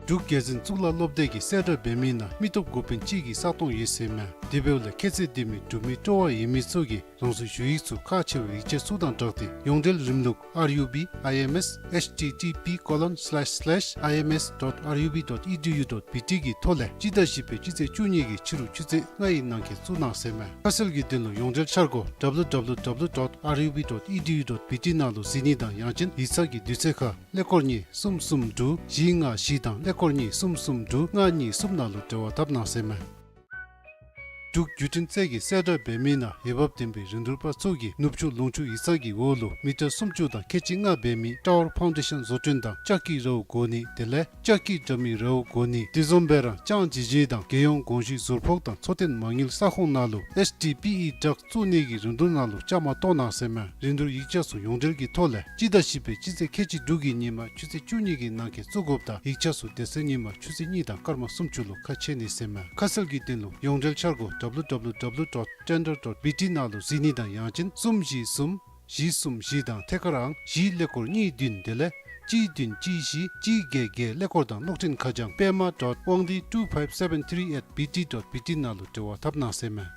འབྲུག་རྒྱལ་འཛིན་གཙུག་ལག་སློབ་སྡེ་གི་གསལ་བསྒྲགས་འབད་མི་ནང་མི་སྟོབས་འགོ་དཔོན་གཅིག་གི་ས་སྟོང་ཡོད་ཟེར་མས། དེ་འབདཝ་ལས་ཁྱད་ཚད་ལྡན་མི་འབྲུག་མི་སྤྲོ་བ་ཡོད་མི་ཚུ་གིས་རང་སོའི་ཞུ་ཡིག་ཚུ་ཁག་ཆེ་བའི་ཡིག་ཆ་ཚུ་དང་སྦྲགས་ཏེ་ཡོངས་འབྲེལ་རིམ་ལུགས་R U B I M S H T T P colon slash slash I M S dot R U B dot E D U dot B T གི་ཐོག་ལས་སྤྱི་ཟླ་བཞི་པའི་སྤྱི་ཚེས་བཅུ་གཉིས་ཀྱི་ཕྱི་རུ་ཆུ་ཚོད་ལྔ་ཡི་ནང་འཁོད་བཙུགས་གནང་ཟེར་མས། ཁ་གསལ་གྱི་དོན་ལུ་ཡོངས་འབྲེལ་འཆར་སྒོ་W W W dot R U B dot E D U dot B T ནང་ལུ་གཟིགས་ནི་དང་ཡང་ཅིན་ཡིག་ཚང་གི་དུས་ཚོད་ཁར་ཀླད་ཀོར་གཉིས་གསུམ་གསུམ་དྲུག་བཞི་ལྔ་བཞི་དང་ཀླད་ཀོར་གཉིས་གསུམ་གསུམ་དྲུག་ལྔ་གཉིས་གསུམ་ནང་ལུ་འབྲེལ་བ་འཐབ་གནང་ཟེར་མས། འབྲུག་བརྒྱུད་འཕྲིན་ཚད་ཀྱི་གསལ་བསྒྲགས་འབད་མི་ནང་འོས་འབབ་ལྡན་པའི་རིན་བསྡུར་པ་ཚུ་གིས་ནུབ་ཕྱོགས་ལུང་ཕྱོགས་ཡིག་ཚང་གི་འོག་ལུ་མི་ཊར་སུམ་ཅུ་དང་ཁལ་གཅིག་ལྔ་འབད་མི་ཊ་ཝར་ཕའུན་ཌེ་ཤན་བཟོ་སྐྲུན་དང་ལྕགས་ཀྱི་རཝ་བགོ་ནི་དེ་ལས་ལྕགས་ཀྱི་དྲ་མིག་རཝ་བགོ་ནི། དེ་བཟུམ་སྦེ་ར་ལྕང་ཇི་ཇི་དང་རྒྱལ་ཡོངས་གོང་ཞུས་ཟུར་ཕོགས་དང་འཚོ་རྟེན་མ་དངུལ་ས་ཁོངས་ནང་ལུ་ཨེསི་ཌི་པི་ཨི་ཌག་བཙུགས་ནི་གི་རིན་བསྡུར་ནང་ལུ་བཅའ་མར་གཏོགས་གནང་ཟེར་མས། རིན་བསྡུར་ཡིག་ཆ་ཚུ་ཡོངས་འབྲེལ་གྱི་ཐོག་ལས་སྤྱི་ཟླ་བཞི་པའི་སྤྱི་ཚེས་ཁལ་གཅིག་དྲུག་གི་ཉིན་མ་ཆུ་ཚོད་བཅུ་གཉིས་ཀྱི་ནང་འཁོད་བཙུགས་དགོཔ་དང་ཡིག་ཆ་ཚུ་དེ་ཚེ་ཉིན་མ་ཆུ་ཚོད་གཉིས་དང་སྐར་མ་སུམ་ཅུ་ལུ་ཁ་ཕྱེ་ནི་ཟེར་མས། ཁ་གསལ་གྱི་དོན་ལུ་ཡོངས་འབྲེལ་འཆར་སྒོ་W W W dot tender dot B T ནང་ལུ་གཟིགས་ནི་དང་ཡང་ཅིན་གསུམ་བཞི་གསུམ་བཞི་གསུམ་བཞི་དང་ཐད་ཀར་ཨང་བཞི་ཀླད་ཀོར་གཉིས་བདུན་དེ་ལས་གཅིག་བདུན་གཅིག་བཞི་གཅིག་བརྒྱད་བརྒྱད་ཀླད་ཀོར་དང་གློག་འཕྲིན་ཁ་བྱང་པདྨ་dot wangdi two five seven three at B T dot B T ནང་ལུ་འབྲེལ་བ་འཐབ་གནང་ཟེར་མས།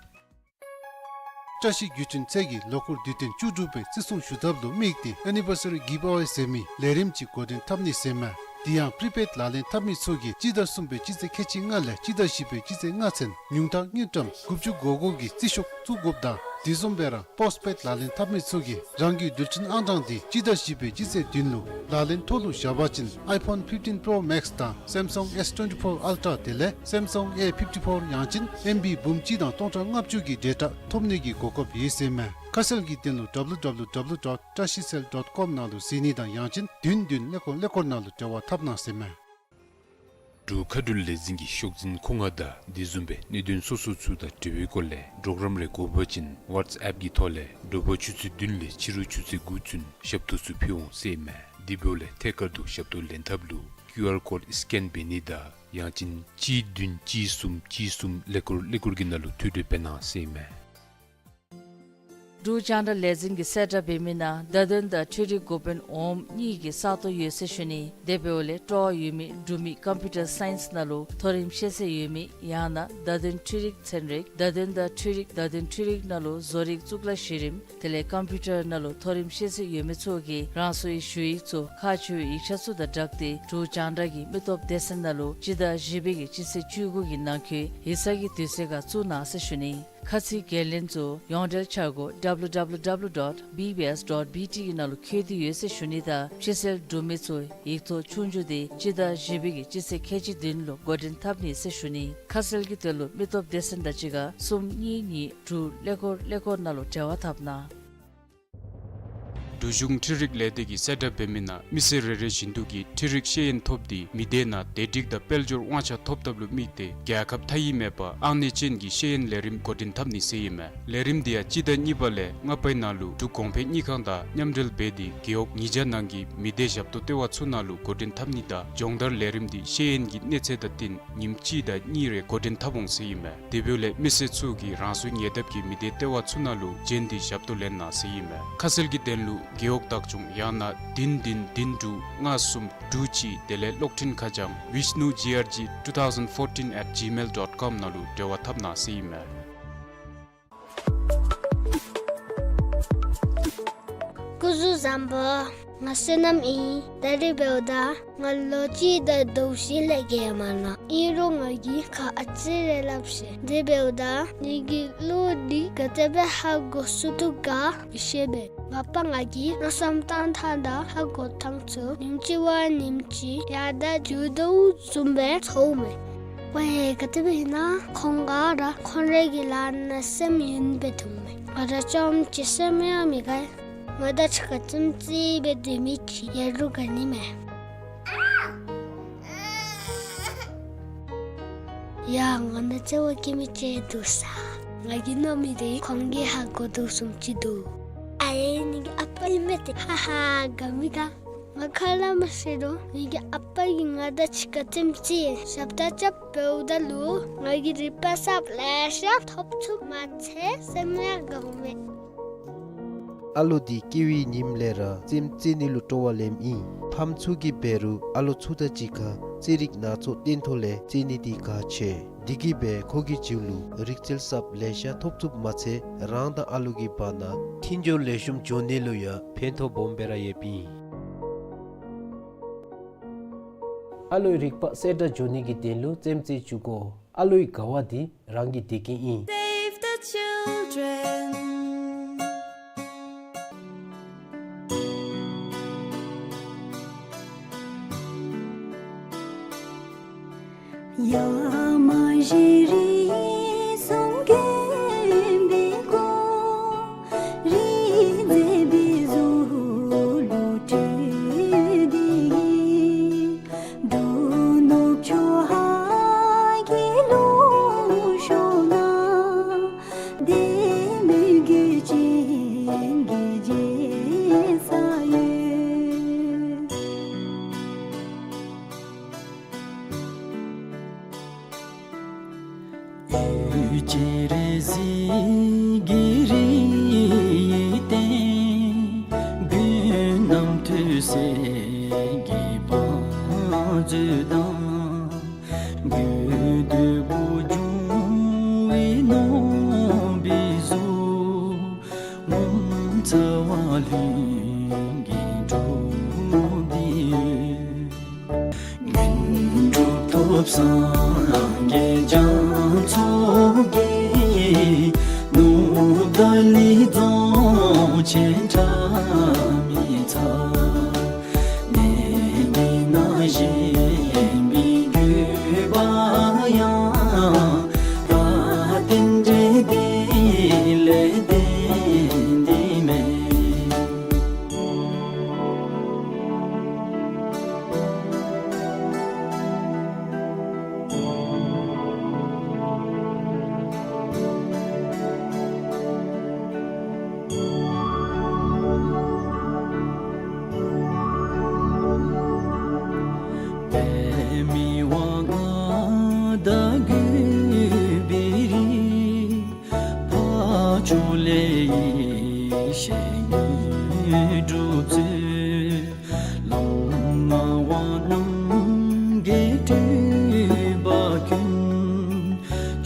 བཀྲ་ཤིས་བརྒྱུད་འཕྲིན་ཚད་ཀྱིས་ལོ་འཁོར་དུས་སྟོན་བཅུ་དྲུག་པའི་བརྩི་སྲུང་ཞུ་ཐབས་ལུ་དམིགས་ཏེ་ཨེ་ནི་བར་སི་རི་གིབ་ཨ་ཝེ་ཟེར་མི་ལས་རིམ་ཅིག་འགོ་འདྲེན་འཐབ་ནི་ཟེར་མས། དེ་ཡང་པི་རི་པེཌ་ལག་ལེན་འཐབ་མི་ཚུ་གིས་སྤྱི་ཟླ་གསུམ་པའི་སྤྱི་ཚེས་ཁལ་གཅིག་ལྔ་ལས་སྤྱི་ཟླ་བཞི་པའི་སྤྱི་ཚེས་ལྔ་ཚུན་ཉུང་མཐའ་དངུལ་ཀྲམ་དགུ་བཅུ་གོ་དགུ་གི་རྩིས་ཤོག་བཙུགས་དགོཔ་དང་དེ་བཟུམ་སྦེ་ར་པོསཊ་པེཌ་ལག་ལེན་འཐབ་མི་ཚུ་གིས་རང་གི་རྡུལ་ཕྲན་ཨང་གྲངས་དེ་སྤྱི་ཟླ་བཞི་པའི་སྤྱི་ཚེས་བདུན་ལུ་ལག་ལེན་ཐོག་ལུ་བཞག་པ་ཅིན་iPhone fifteen Pro Max དང་Samsung S twenty-four Ultra དེ་ལས་Samsung A fifty-four ཡང་ཅིན་ཨེམ་བི་འབུམ་གཅིག་དང་སྟོང་ཕྲག་ལྔ་བཅུ་གི་ཌེ་ཊ་ཐོབ་ནི་གི་གོ་སྐབས་ཡོད་ཟེར་མས། ཁ་གསལ་གྱི་དོན་ལུ W W W dot trashiesel dot com ནང་ལུ་གཟིགས་ནི་དང་ཡང་ཅིན་བདུན་བདུན་ཀླད་ཀོར་ཀླད་ཀོར་ནང་ལུ་འབྲེལ་བ་འཐབ་གནང་ཟེར་མས། འབྲུག་མཁའ་འགྲུལ་ལས་འཛིན་གྱི་ཤོག་འཛིན་ཁོ་ང་དང་དེ་བཟུམ་སྦེ་གནད་དོན་སོ་སོ་ཚུ་དང་འབྲེལ་བའི་སྐོར་ལས་གྲོགས་རམ་རེ་དགོ་པ་ཅིན་ཝཊས་ཨེཔ་གི་ཐོག་ལས་དྲོ་པ་ཆུ་ཚོད་བདུན་ལས་ཕྱི་རུ་ཆུ་ཚོད་དགུ་ཚུན་ཞབས་ཏོག་ཚུ་ཕུལ་འོང་ཟེར་མས། དེ་འབདཝ་ལས་ཐད་ཀར་དུ་ཞབས་ཏོག་ལེན་ཐབས་ལུ་ཀིའུ་ཨར་ཀོཌ་སི་ཀེན་འབད་ནི་དང་ཡང་ཅིན་གཅིག་བདུན་གཅིག་གསུམ་གཅིག་གསུམ་ཀླད་ཀོར་ཀླད་ཀོར་གྱི་ནང་ལུ་ཐོ་འགོད་འབད་གནང་ཟེར་མས། འབྲུག་རྒྱང་བསྒྲགས་ལས་འཛིན་གྱི་གསལ་བསྒྲགས་འབད་མི་ནང་བརྡ་དོན་དང་འཕྲུལ་རིག་འགོ་དཔོན་འོགམ་གཉིས་ཀྱི་ས་སྟོང་ཡོད་ཟེར་ཞུ་ནི། དེ་འབདཝ་ལས་སྤྲོ་བ་ཡོད་མི་འབྲུག་མི་ཀམ་པིའུ་ཊར་སའིནསི་ནང་ལུ་མཐོ་རིམ་ཤེས་ཚད་ཡོད་མི་ཡང་ན་བརྡ་དོན་འཕྲུལ་རིག་ཚན་རིག་བརྡ་དོན་དང་འཕྲུལ་རིག་བརྡ་དོན་འཕྲུལ་རིག་ནང་ལུ་བཟོ་རིག་གཙུག་ལག་གཞི་རིམ་དེ་ལས་ཀམ་པིའུ་ཊར་ནང་ལུ་མཐོ་རིམ་ཤེས་ཚད་ཡོད་མི་ཚུ་གིས་རང་སོའི་ཞུ་ཡིག་ཚུ་ཁག་ཆེ་བའི་ཡིག་ཆ་ཚུ་དང་སྦྲགས་ཏེ་འབྲུག་རྒྱང་བསྒྲགས་ཀྱི་མི་སྟོབས་སྡེ་ཚན་ནང་ལུ་སྤྱི་ཟླ་བཞི་པའི་གི་སྤྱི་ཚེས་བཅུ་དགུ་གི་ནང་འཁོད་ཡིག་ཚང་གི་དུས་ཚོད་ཁར་བཙུགས་གནང་ཟེར་ཞུ་ནི། ཁ་ཚིག་འགན་ལེན་ཚུ་ཡོངས་འབྲེལ་འཆར་སྒོ་W W W dot B B S dot B T གི་ནང་ལུ་འཁོད་དེ་ཡོད་ཟེར་ཞུ་ནི་དང་ཕྱི་སེལ་འབྲུག་མི་ཚུ་ཡིག་ཐོག་ཆོས་རྒྱུགས་དེ་སྤྱི་ཟླ་བཞི་པའི་གི་སྤྱི་ཚེས་ཁལ་གཅིག་བདུན་ལུ་འགོ་འདྲེན་འཐབ་ནི་ཟེར་ཞུ་ནི། ཁ་གསལ་གྱི་དོན་ལུ་མི་སྟོབས་སྡེ་ཚན་དང་གཅིག་ཁར་གསུམ་གཉིས་གཉིས་དྲུག་ཀླད་ཀོར་ཀླད་ཀོར་ནང་ལུ་འབྲེལ་བ་འཐབ་གནང་། འབྲུག་གཞུང་འཕྲུལ་རིག་ལས་སྡེ་གི་གསལ་བསྒྲགས་འབད་མི་ནང་མི་སེར་རེ་རེ་བཞིན་དུ་གིས་འཕྲུལ་རིག་ཤེས་ཡོན་ཐོབ་སྟེ་མི་སྡེ་ནང་བདེ་སྒྲིག་དང་དཔལ་འབྱོར་དབང་ཆ་ཐོབ་ཐབས་ལུ་དམིགས་ཏེ་རྒྱལ་ཁབ་མཐའ་དབུས་མེད་པར་ཨང་གནས་ཅན་གྱི་ཤེས་ཡོན་ལས་རིམ་འགོ་འདྲེན་འཐབ་ནི་ཟེར་ཨིན་མས། ལས་རིམ་འདི་ཡང་སྤྱི་ཟླ་གཉིས་པ་ལས་ལྔ་པའི་ནང་ལུ་འབྲུག་གོང་འཕེལ་དངུལ་ཁང་དང་མཉམ་འབྲེལ་འབད་དེ་རྒེད་འོག་ཉིས་བརྒྱ་ནང་གི་མི་སྡེ་ཞབས་ཏོག་ལྟེ་བ་ཚུ་ནང་ལུ་འགོ་འདྲེན་འཐབ་ནི་དང་སྦྱོང་བརྡར་ལས་རིམ་འདི་ཤེས་ཡོན་གྱི་གནས་ཚད་དང་བསྟུན་ཉིནམ་གཅིག་དང་གཉིས་རེ་འགོ་འདྲེན་འཐབ་འོང་ཟེར་ཨིན་མས། དེ་འབདཝ་ལས་མི་སེར་ཚུ་གིས་རང་སོའི་ཉེ་འདབས་ཀྱི་མི་སྡེ་ལྟེ་བ་ཚུ་ནང་ལུ་བྱོན་ཏེ་ཞབས་ཏོག་ལེན་གནང་ཟེར་ཨིན་མས། ཁ་གསལ་གྱི་དོན་ལུ་རྒེད་འོག་བདག་སྐྱོང་ཡང་ན་བདུན་བདུན་བདུན་དྲུག་ལྔ་གསུམ་དྲུག་གཅིག་དེ་ལས་གློག་འཕྲིན་ཁ་བྱང་vishnu G R G two thousand fourteen at gmail dot com ནང་ལུ་འབྲེལ་བ་འཐབ་གནང་ཟེར་ཨིན་མས། སྐུ་གཟུགས་བཟང་པོ། ང་བསོད་ནམས་ཨིན། ད་རིས་འབདཝ་ད་ང་ལོ་གཅིག་དང་ཟླཝ་བཞི་ལས་བརྒལ་མ་ནུམ། ཨིན་རུང་ང་གིས་ཁ་ཨ་ཙི་རེ་སླབ་ཤེས། དེ་འབདཝ་ད་ངེ་གི་གླུ་འདི་ག་དེ་སྦེ་ཧ་གོ་ཚུགས་དོ་ག་མི་ཤེས་པས། མ་པ་ང་གིས་མནོ་བསམ་བཏང་ཐངས་དང་ཧ་གོ་ཐངས་ཚུ་ཉིནམ་གཅིག་བ་ཉིནམ་གཅིག་ཡར་དྲག་འགྱོ་དོ་བཟུམ་སྦེ་ཚོརཝ་མས། ཝའེ་ག་དེ་སྦེ་ཨིན་ན་ཁོང་ག་ར་ཁོང་རའི་གི་ལཱ་ནང་སེམས་ཡེངས་སྦེ་འདུག་མས། ང་ར་རྐྱངམ་གཅིག་སེམས་ཡང་མི་དགའ། ང་དང་གཅིག་ཁར་ཙིམ་ཙིག་སྦེ་སྡོད་མི་ཅིག་ཡོད་རུང་དགའ་ནི་མས། ཡ་ང་ནང་བརྩེ་བ་བསྐྱེད་མི་ཅིག་འདུག་ས། ང་གིས་མནོ་མི་འདི་ཁོང་གིས་ཧ་གོ་དོ་བཟུམ་ཅིག་འདུག། ཨའེ་ངེ་གི་ཨ་པ་ཨིན་མས་ཏེ། ཧ་ཧ་དགའ་མི་དགའ། ང་ཁ་སླབ་མ་ཤེས་རུང་ངེ་གི་ཨ་པ་གིས་ང་དང་གཅིག་ཁར་ཙིམ་ཙིག་ཞབས་ཏོག་རྐྱབ་འབདཝ་ད་ལུ་ང་གིས་རིག་པ་གསརཔ་ལེ་ཤ་ཐོབ་ཚུགསཔ་མ་ཚད་སེམས་ཡང་དགའཝ་མས། ཨ་ལོ་འདི་སྐྱེ་བའི་ཉིནམ་ལས་ར་ཙིམ་ཙིག་ནི་ལུ་སྤྲོ་བ་ལེནམ་ཨིན། ཕམ་ཚུ་གིས་འབད་རུང་ཨ་ལོ་ཚུ་དང་གཅིག་ཁར་ རྩེད་རིགས་སྣ་ཚོགས་སྟོན་ཐོག་ལས་རྩེད་ནི་འདི་གལ་ཆེ། འདི་གིས་སྦེ་ཁོ་གི་རྒྱུད་ལུ་རིག་རྩལ་ཟབ་ལེ་ཤ་ཐོབ་ཚུགསཔ་མ་ཚད་རང་དང་ཨ་ལོ་གི་བར་ན་མཐུན་སྦྱོར་ལེགས་ཤོམ་འགྱོ་ནི་ལུ་ཡང་ཕན་ཐོགས་སྦོམ་སྦེ་ར་ཡོདཔ་ཨིན། ཨ་ལོའི་རིག་པ་གསལ་དྲགས་འགྱོ་ནི་གི་དོན་ལུ་རྩེདམོ་རྩེ་བཅུག་དགོ། ཨ་ལོའི་དགའ་བ་འདི་རང་གི་བདེ་སྐྱིད་ཨིན། Save the children. ཡ་མ་ཤི་རི་སུམ་གྱོན་པའི་སྐུ། རིག་མཛེས་པའི་གཟུགས་ལུ་སྤྲུལ་ཏེ་གིས། འབྲུག་ནུབ་ཕྱོགས་ཧཱ་གི་ལུང་ཕྱོགས་ན། བདེ་མོའི་གོས་ཅན་གྱི་རྒྱལ་ས་ཡོད། གཡུ་བྱུ་རུ་གཟི་གི་རིའི་སྟེང་། རྒྱུད་རྣམས་ཐོད་སེར་གྱི་བང་མཛོད་དང་། དགོས་འདོད་པོ་འབྱུང་བའི་ནོར་བུའི་གཟུགས། ངོ་མཚར་བ་ལྷུན་གྱིས་གྲུབ་སྟེ་ཡོད། དངོས་གྲུབ་ཐོབ་སངས་རྒྱས་རྒྱ་མཚོ་གི། ནུབ་ཏཱ་ལའི་རྫོང་ཆེན་ཁྲ་མི་ཚ། གནས་འདི་ན་བཞེངས་པའི་དགོས་པ་ཡང་། ད་རྟེན་འབྲེལ་འདི་ལས་བརྟེན་ཏེ་མེད། པདྨའི་དབང་མངའ་བདག་གུས་པའི་རིགས། འཕགས་མཆོག་ལས་ཡེ་ཤེས་དངོས་གྲུབ་སྩོལ། ལམ་སྣང་བ་རྣམ་རྒྱལ་སྤྲུལ་པ་ཀུན།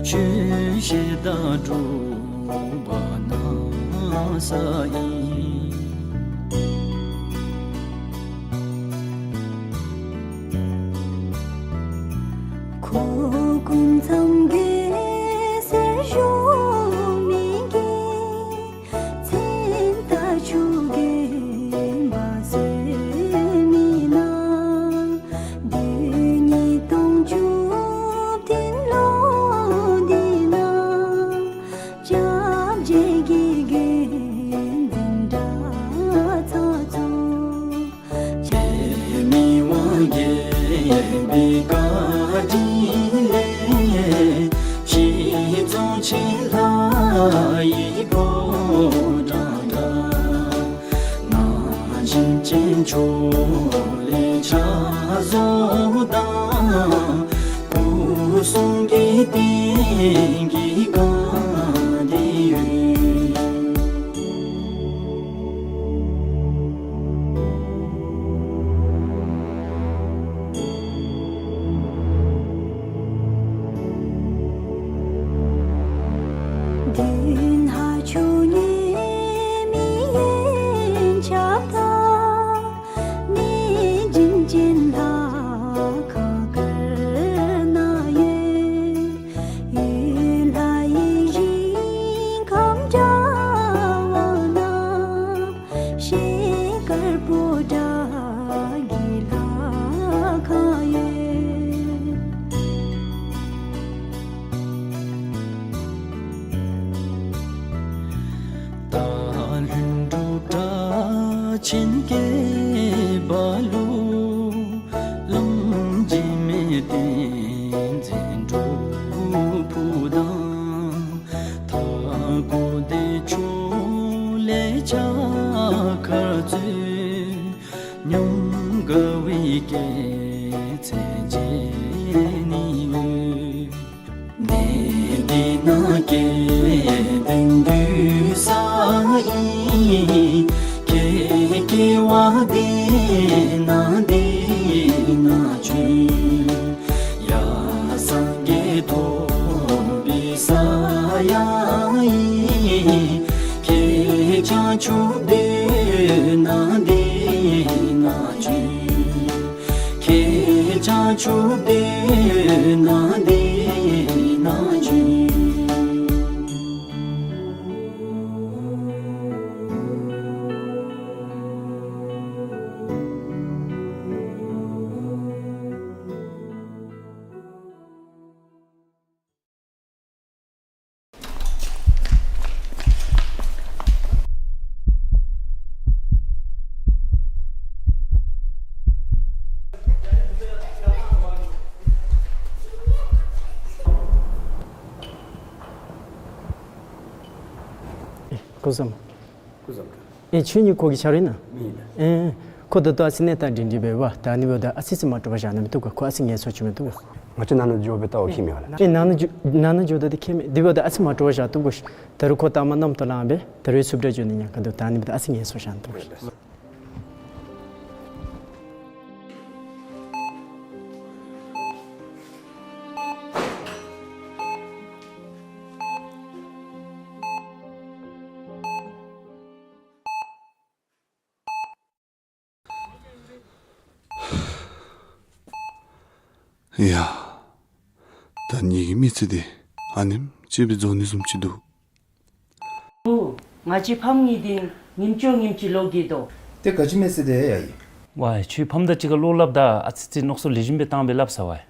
ཆོས་བཤད་དང་སྒྲུབ་པ་ན་ས་ཡིན། ཁོ་སྐུ་མཚམས་གོས་སེར་གཞོན་མའི་གི། མཚན་རྟགས་ཆུ་རྒྱུན་འབར་སོས་མའི་ནང་། དུས་ཉིས་སྟོང་བཅུ་བདུན་ལོ་འདི་ན། སྐྱབས་རྗེ་གི་རྒྱུད་འཛིན་གྲྭ་ཚང་ཚུ། པདྨའི་དབང་རྒྱལ་པའི་བཀའ་དྲིན་ལས། གཞིས་རྫོང་ཆེན་ལྷ་ཡི་ཕོ་བྲང་འདྲ། ན་གཞོན་ཅན་ཕྱོགས་ལས་ཕྱག་བཟོ་དང་། སྐུ་གསུང་གི་རྟེན་གྱི་བཀའ་འདི་ཡོད། མདུན་ཧ་ཆུ་ཉེ་མི་ཡན་ཆབ་དང་། གནས་བྱིན་ཅན་ལྷ་ཁང་དཀར་ནང་ཡོད། ཡུལ་ལྷ་ཡི་ཞིང་ཁམས་འདྲ་བ་ན། ཤེལ་དཀར་པོ་ཏ་གི་ལྷ་ཁང་ཡོད། སྟག་ལྷུན་གྲུབ་གྲགས་ཆེན་སྐེད་པ་ལུ། གླང་རྗེ་མའི་བསྟན་འཛིན་སྒྲུབ་ཕུག་དང་། མཐའ་འཁོབ་བདེ་མཆོག་ལས་ཕྱག་འཁར་སྩོལ། ཉམས་དགའ་བའི་སྐྱེད་ཚལ་མཇལ་ནི་ཡོད། གནས་འདི་ན་སྐལ་ལྡན་འདུས་ས་ཨིན། ཀྱེ་སྐྱེ་བ་འདི་ན་འདི་ སྐུ་གཟུགས་བཟང་། སྐུ་གཟུགས་བཟང་། ཨེ་ཁྱོད་གཉིས་ཁོ་གི་ཆ་རོགས་ཨིན་ན། ཨིན། ཨེ་ཁོ་ད་ལྟོ་ཨ་ཙི་ནཱ་ད་སྒྲིང་སྒྲིང་སྦེ་འབད་བ་ད་ཨ་ནི་འབདཝ་ད་ཨ་ཙི་ཙི་མ་དཀྲོག་པར་བཞག་ནི་མི་བཏུབ་ག། ཁོ་ཨ་ཙི་ངལ་གསོ་ཅིག་མི་བཏུབ་ག། ང་བཅས་ནང་ན་འགྱོ་སྦེ་ལྟཝ་ཨེ་ཁྱད་མེད་ག་ལགས། ཨེ་ནང་ན་འགྱོ་ནང་ན་འགྱོཝ་ད་འདི་ཁྱད་མེད། དེ་འབདཝ་ད་ཨ་ཙི་མ་དཀྲོག་པར་བཞག་བཏུབ་ག། ད་རུང་ཁོ་ལྟ་མ་གནམ་ཐོག་ལངས་སྦེ་ད་རུང་སུབ་ཏེ་འགྱོ་ནི་ཉེན་ཁ་འདུག། ད་ཨ་ནི་འབདཝ་ད་ཨ་ཙི་ངལ་གསོ་བཞག་ནི་བཏུབ་ག། ཡ། ད་ངེ་གི་མི་ཚེ་འདི་ཨ་ནེམ་ཅིག་སྦེ་རྫོགས་ནི་བཟུམ་ཅིག་འདུག། བུ། ང་བཅས་ཕམ་གཉིས་འདི་ཉིནམ་ཅིག་ཉིནམ་ཅིག་ལོག་གི་འདུག། ཏེ་ག་ཅི་མེད་ཟེར་ཏེ་ཡ་ཡི། ཝའེ་ཁྱོད་ཕམ་དང་གཅིག་ཁར་བློ་སླབ་ད་ཨ་ཙི་ཙི་མནོ་བསམ་ལེགས་ཤོམ་སྦེ་བཏང་སྦེ་སླབ་ས་ཝའེ།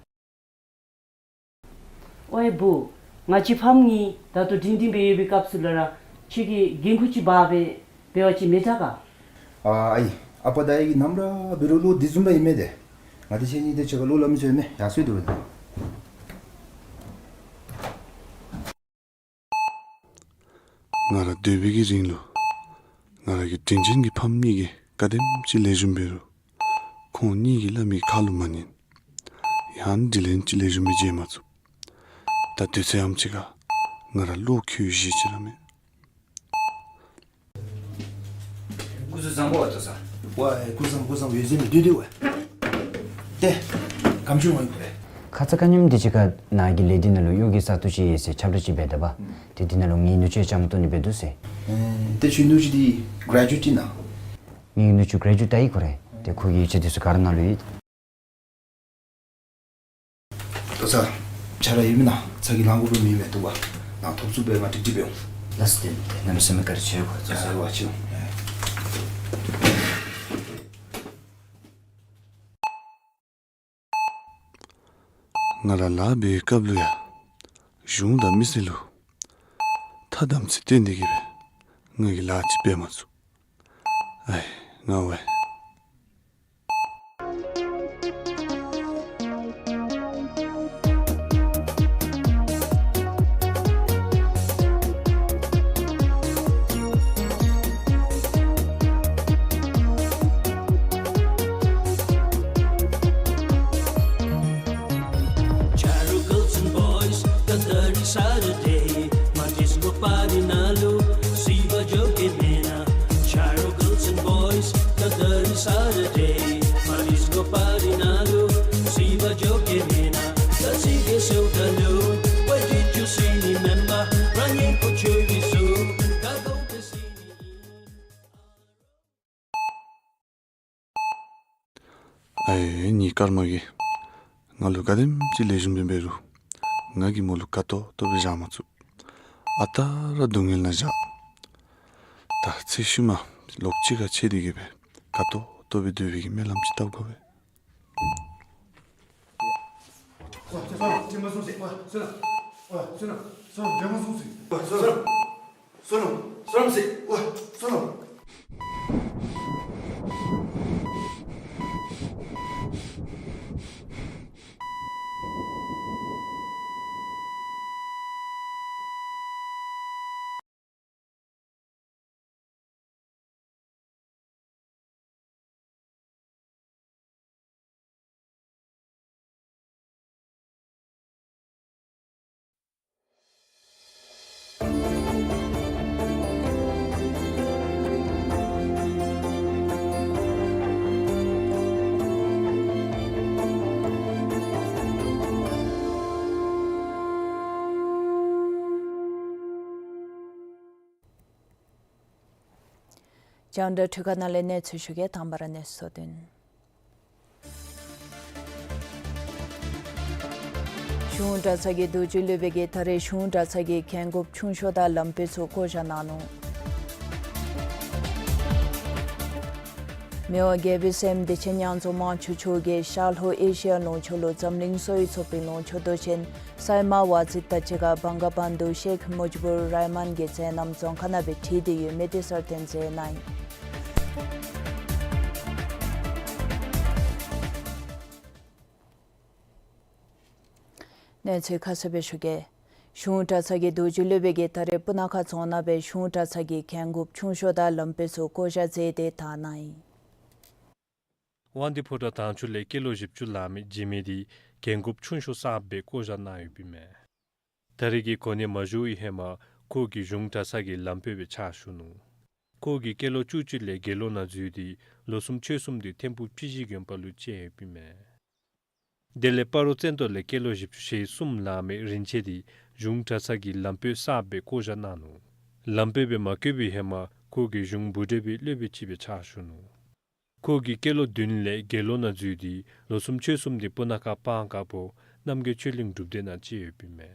ཝའེ་བུ། ང་བཅས་ཕམ་གཉིས་ད་ལྟོ་སྒྲིང་སྒྲིང་སྦེ་ཡོད་པའི་སྐབས་སུ་ལུ་ར་ཁྱོད་ཀྱིས་འགན་ཁུར་ཅིག་འབག་སྦེ་འབད་བ་ཅིན་མི་དྲག་ག། ཨ་ཨའི། ཨ་པ་དང་ཨའི་གིས་ནམ་ར་འབད་རུང་བློ་འདི་བཟུམ་ར་ཨིན་མས་ཏེ། ང་དང་ཁྱེད་གཉིས་ཏེ་གཅིག་ཁར་བློ་སླབ་མི་ཚུགས་མས། ཡར་སོང་སྟེ་འབད་དེ། ང་ར་སྡོད་པའི་གི་རིང་ལུ་ང་ར་གི་དྲིན་ཅན་གྱི་ཕམ་གཉིས་ཀྱིས་ག་དེམ་ཅིག་ལེགས་ཤོམ་འབད་རུང་ཁོང་གཉིས་ཀྱིས་སླབ་མི་གི་ཁ་ལུ་མ་ཉན། ཡང་དྲིན་ལན་ཅིག་ལེགས་ཤོམ་སྦེ་འཇལ་མ་ཚུགས། ད་དུས་ཚོད་ཨམ་ཅིག་ཁར་ང་ར་བློ་འཁྱུ་ཤེས་ཅིག་ར་མེད། སྐུ་གཟུགས་བཟང་པོ་བ་ཏོ་ས། ཝའེ་སྐུ་གཟུགས་བཟང་། སྐུ་གཟུགས་བཟང་། འོད་ཟེར་མི་སྡུག་སྡུག་པ། ཏེ་གམ་ཆུང་ངོ་ཡིན་པ་རེད། ཁ་ཙ་ཁ་ཉིནམ་འདི་ཅིག་ཁར་ནཱ་གི་ལས་འདི་ནང་ལུ་གཡོག་གི་ས་ཐོག་ཅིག་ཡོད་ཟེར་ཁྱབ་བསྒྲགས་ཅིག་འབད་ད་པ། ཨུམ། ཏེ་འདི་ནང་ལུ་ངེའི་ནུ་གཅུང་ཅམ་ཏོ་ནི་སྦེ་འདུག་ཟེར། ཨེ་ཏེ་ཁྱོད་ནུ་གཅུང་འདི་གྲེ་ཇུ་ཨེཊ་ཨིན་ན། ངེའི་ནུ་གཅུང་གྲེ་ཇུ་ཨེཊ་ཨིན་ཁོ་ར། ཏེ་ཁོ་གི་ཡིག་ཆ་འདི་ཚུ་ག་ར་ནཱ་ལུ་ཡོད། ཏོ་ས། ཆ་ར་ཡོད་མེན་ན། ཚ་གྱང་ལང་དགོ་པའི་མི་མེད་འདུག་པ། ནཱ་ཐོབ་ཚུགས་པའི་ང་ཏིག་ཏིག་འབད་འོང་། ལགས་སོ། ཏེ་ཏེ་གནམ་མེད་ས་མེད་བཀའ་དྲིན་ཆེ་གོ། ལགས་སོ། ཨ་ཅི། ང་ར་ལཱ་འབད་བའི་སྐབས་ལུ་ཡང་གཞུང་དང་མི་སེར་ལུ་ཐ་དམ་ཚིག་བསྟེན་ཏེ་གི་སྦེ་ང་གིས་ལཱ་ཅིག་འབད་མ་ཚུགས། ཨའི་ང་ཝའི། Charo girls and boys, ད་ད་རིས་Saturday, མ་ཌིས་ཀོ་པར་ཊི་ནང་ལུ་གཟིགས་པར་འགྱོ་གེ་མེན་ན། Charo girls and boys, ད་ད་རིས་Saturday, མ་ཌིས་ཀོ་པར་ཊི་ནང་ལུ་གཟིགས་པར་འགྱོ་གེ་མེན་ན། ད་གཟིགས་གེ་ཟེརཝ་ད་ལུ་ཝའི་ཌིཌ་ཡུ་སི་མི་མེན་པར་རང་ཉིད་ཁོ་ཆོས་བི་སུ་ད་གོང་དེ་གཟིགས་ནི་ཨིན། ཨའི་ངེའི་སྐར་མ་གིས་ང་ལུ་ག་དེམ་ཅིག་ལེགས་ཤོམ་འབད་འབད་རུང་ང་གིས་མོ་ལུ་དགའ་ཏོག་ཏོ་སྦེ་བཞག་མ་ཚུགས། ཨ་རྟག་ར་སྡུག་བསྔལ་ནང་བཞག། ད་ཚེ་ཤུལ་མ་ལོག་ཅིག་ཁར་ཆད་དེ་གི་སྦེ་དགའ་ཏོག་ཏོ་སྦེ་སྡོད་པའི་གི་སྨོན་ལམ་ཅིག་བཏབ་དགོ་པས། རྒྱང་བསྒྲགས་འཕྲུལ་ཁང་ནང་ལས་གནས་ཚུལ་ཞུ་གེ། དང་པ་ར་གནས་ཚུལ་བསྡུས་ནི། གཞུང་གྲྭ་ཚང་གི་རྡོ་རྗེ་སློབ་དཔོན་གྱིས་ད་རེས་གཞུང་གྲྭ་ཚང་གི་རྒན་རྒོན་ཆུང་ཤོས་དང་ལམ་སྟོན་ཚུ་བསྐོ་བཞག་གནང་ནུག། མི་དབང་རྒྱལ་པོའི་སྲསམོ་བདེ་ཆེན་མྱང་རྫོང་དམངས་ཆེན་མཆོག་གིས་ཤར་ལྷོ་ཨེ་ཤི་ཡ་ལུང་ཕྱོགས་ལུ་འཛམ་གླིང་གསོ་བའི་ཚོགས་པའི་ལུང་ཕྱོགས་མདོ་ཆེན་སཱི་མཱ་ཝ་ཛིད་དང་གཅིག་ཁར་བང་ག་བཱན་དུ་ཤེཁ་མུཇ་བུར་རཱ་མཱན་གྱི་མཛད་རྣམ་རྫོང་ཁ་ནང་སྦེ་བྲིས་ཏེ་ཡོད་མི་དེ་གསར་བཏོན་མཛད་གནང་ཡི། གནས་ཚུལ་ཁ་གསལ་སྦེ་ཞུ་གེ། གཞུང་གྲྭ་ཚང་གི་རྡོ་རྗེ་སློབ་དཔོན་གྱིས་ད་རེས་སྤུ་ན་ཁ་རྫོང་ནང་སྦེ་གཞུང་གྲྭ་ཚང་གི་རྒན་རྒོན་ཆུང་ཤོས་དང་ལམ་སྟོན་ཚུ་བསྐོ་བཞག་མཛད་དེ་དར་གནང་ཡི། དབང་འདུས་ཕོ་བྲང་དར་ཚུལ་ལས་སྐྱེས་ལོ་བཞི་བཅུ་ལང་མི་འཇིགས་མེད་འདི་རྒན་རྒོན་ཆུང་ཤོས་གསརཔ་སྦེ་བསྐོ་བཞག་གནང་ཡོདཔ་ཨིན་མས། ད་རེས་ཀྱི་གོ་གནས་མ་ཞུ་བའི་ཧེ་མ་ཁོ་གིས་གཞུང་གྲྭ་ཚང་གི་ལམ་སྟོན་སྦེ་ཕྱག་ཞུ་ནུག། ཁོ་གིས་སྐྱེས་ལོ་བཅུ་གཅིག་ལས་དགེ་སློང་ནང་འཛུལ་ཏེ་ལོ་གསུམ་ཕྱོགས་གསུམ་དེ་ཐིམ་ཕུག་སྤྱི་གཞི་དགོན་པ་ལུ་བཅད་ཡོདཔ་ཨིན་མས། དེ་ལས་སྤ་རོ་བཙན་ཏོ་ལས་སྐྱེས་ལོ་བཞི་བཅུ་ཞེ་གསུམ་ལང་མི་རིན་ཆེན་འདི་གཞུང་གྲྭ་ཚང་གི་ལམ་སྟོན་གསརཔ་སྦེ་བསྐོ་བཞག་གནང་ནུག། ལམ་སྟོན་སྦེ་མ་བསྐོ་བའི་ཧེ་མ་ཁོ་གིས་གཞུང་བུ་ཊེ་པའི་སློབ་དཔོན་ཅིག་སྦེ་ཕྱག་ཞུ་ནུག། ཁོ་གིས་སྐྱེས་ལོ་བདུན་ལས་དགེ་སློང་ནང་འཛུལ་ཏེ་ལོ་གསུམ་ཕྱོགས་གསུམ་དེ་སྤུ་ན་ཁ་སྤང་དཀར་པོ་རྣམ་རྒྱལ་ཆོས་གླིང་སྒྲུབ་སྡེ་ནང་བཅད་ཡོདཔ་ཨིན་མས།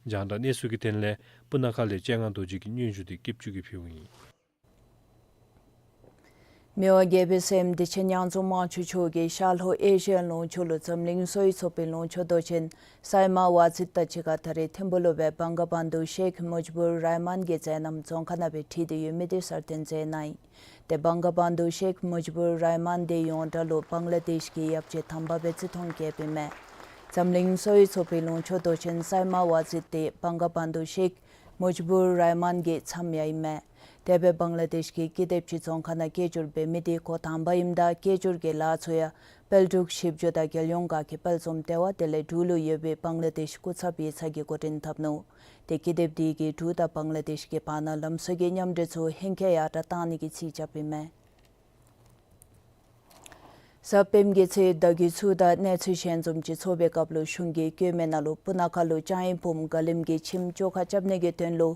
རྒྱང་བསྒྲགས་གནས་ཚུལ་གྱི་དོན་ལས་སྤུ་ན་ཁ་ལས་སྤྱན་སྔ་རྡོ་རྗེ་གི་སྙན་ཞུ་དེ་སྐྱིད་ཆུ་གིས་ཕུལཝ་ཨིན། མི་དབང་རྒྱལ་པོའི་སྲསམོ་བདེ་ཆེན་མྱང་རྫོང་དམངས་ཆེན་མཆོག་གིས་ཤར་ལྷོ་ཨེ་ཤི་ཡ་ལུང་ཕྱོགས་ལུ་འཛམ་གླིང་གསོ་བའི་ཚོགས་པའི་ལུང་ཕྱོགས་མདོ་ཆེན་སཱི་མཱ་ཝ་ཛིད་དང་གཅིག་ཁར་ད་རེས་ཐིམ་ཕུག་ལུ་སྦེ་བང་ག་བཱན་དུ་ཤེཁ་མུཇ་བུར་རཱ་མཱན་གྱི་མཛད་རྣམ་རྫོང་ཁ་ནང་སྦེ་བྲིས་ཏེ་ཡོད་མི་དེ་གསར་བཏོན་མཛད་གནང་ཡི། ཏེ་བང་ག་བཱན་དུ་ཤེཁ་མུཇ་བུར་རཱ་མཱན་དེ་ཡོངས་གྲགས་ལུ་བང་ལ་དེཤ་གི་ཡབ་རྗེ་དམ་པ་སྦེ་བརྩི་མཐོང་བསྐྱེདཔ་ཨིན་མས། འཛམ་གླིང་གསོ་བའི་ཚོགས་པའི་ལུང་ཕྱོགས་མདོ་ཆེན་སཱི་མཱ་ཝ་ཛིད་དེ་བང་ག་བཱན་དུ་ཤེཁ་མུཇ་བུར་རཱ་མཱན་གྱི་མཚམས་ཡང་ཨིན་མས། དེ་སྦེ་བང་ལ་དེཤ་གི་ཀི་དེབ་ཅིག་རྫོང་ཁ་ནང་སྐད་སྒྱུར་འབད་མི་དེ་ཁོ་དང་པ་ཨིནམ་ད་སྐད་སྒྱུར་གྱི་ལཱ་ཚུ་ཡང་དཔལ་འབྲུག་ཞིབ་འཇུག་དང་རྒྱལ་ཡོངས་དགའ་སྐྱིད་དཔལ་འཛོམས་ལྟེ་བ་དེ་ལས་འབྲུག་ལུ་ཡོད་པའི་བང་ལ་དེཤ་སྐུ་ཚབ་ཡིག་ཚང་གིས་འགོ་འདྲེན་འཐབ་ནུག། ཏེ་ཀི་དེབ་དེ་གིས་འབྲུག་དང་བང་ལ་དེཤ་གི་བར་ན་ལམ་སྲོལ་གྱི་མཉམ་འབྲེལ་ཚུ་ཧེང་སྐལ་ཡར་དྲག་གཏང་ནི་གི་རྩིས་རྐྱབ་ཨིན་མས། གཟའ་སྤེནམ་གི་ཚེ་བརྡ་བརྒྱུད་ཚུ་དང་གནས་ཚུལ་ཞལ་འཛོམས་ཅིག་ཚོགས་པའི་སྐབས་ལུ་གཞུང་གིས་བཀོད་མི་ནང་ལུ་སྤུ་ན་ཁ་ལུ་ལྕང་ཡོས་བུམོ་ག་ལིམ་གྱི་ཁྱིམ་བཅོ་ཁ་རྐྱབ་ནི་གི་དོན་ལུ་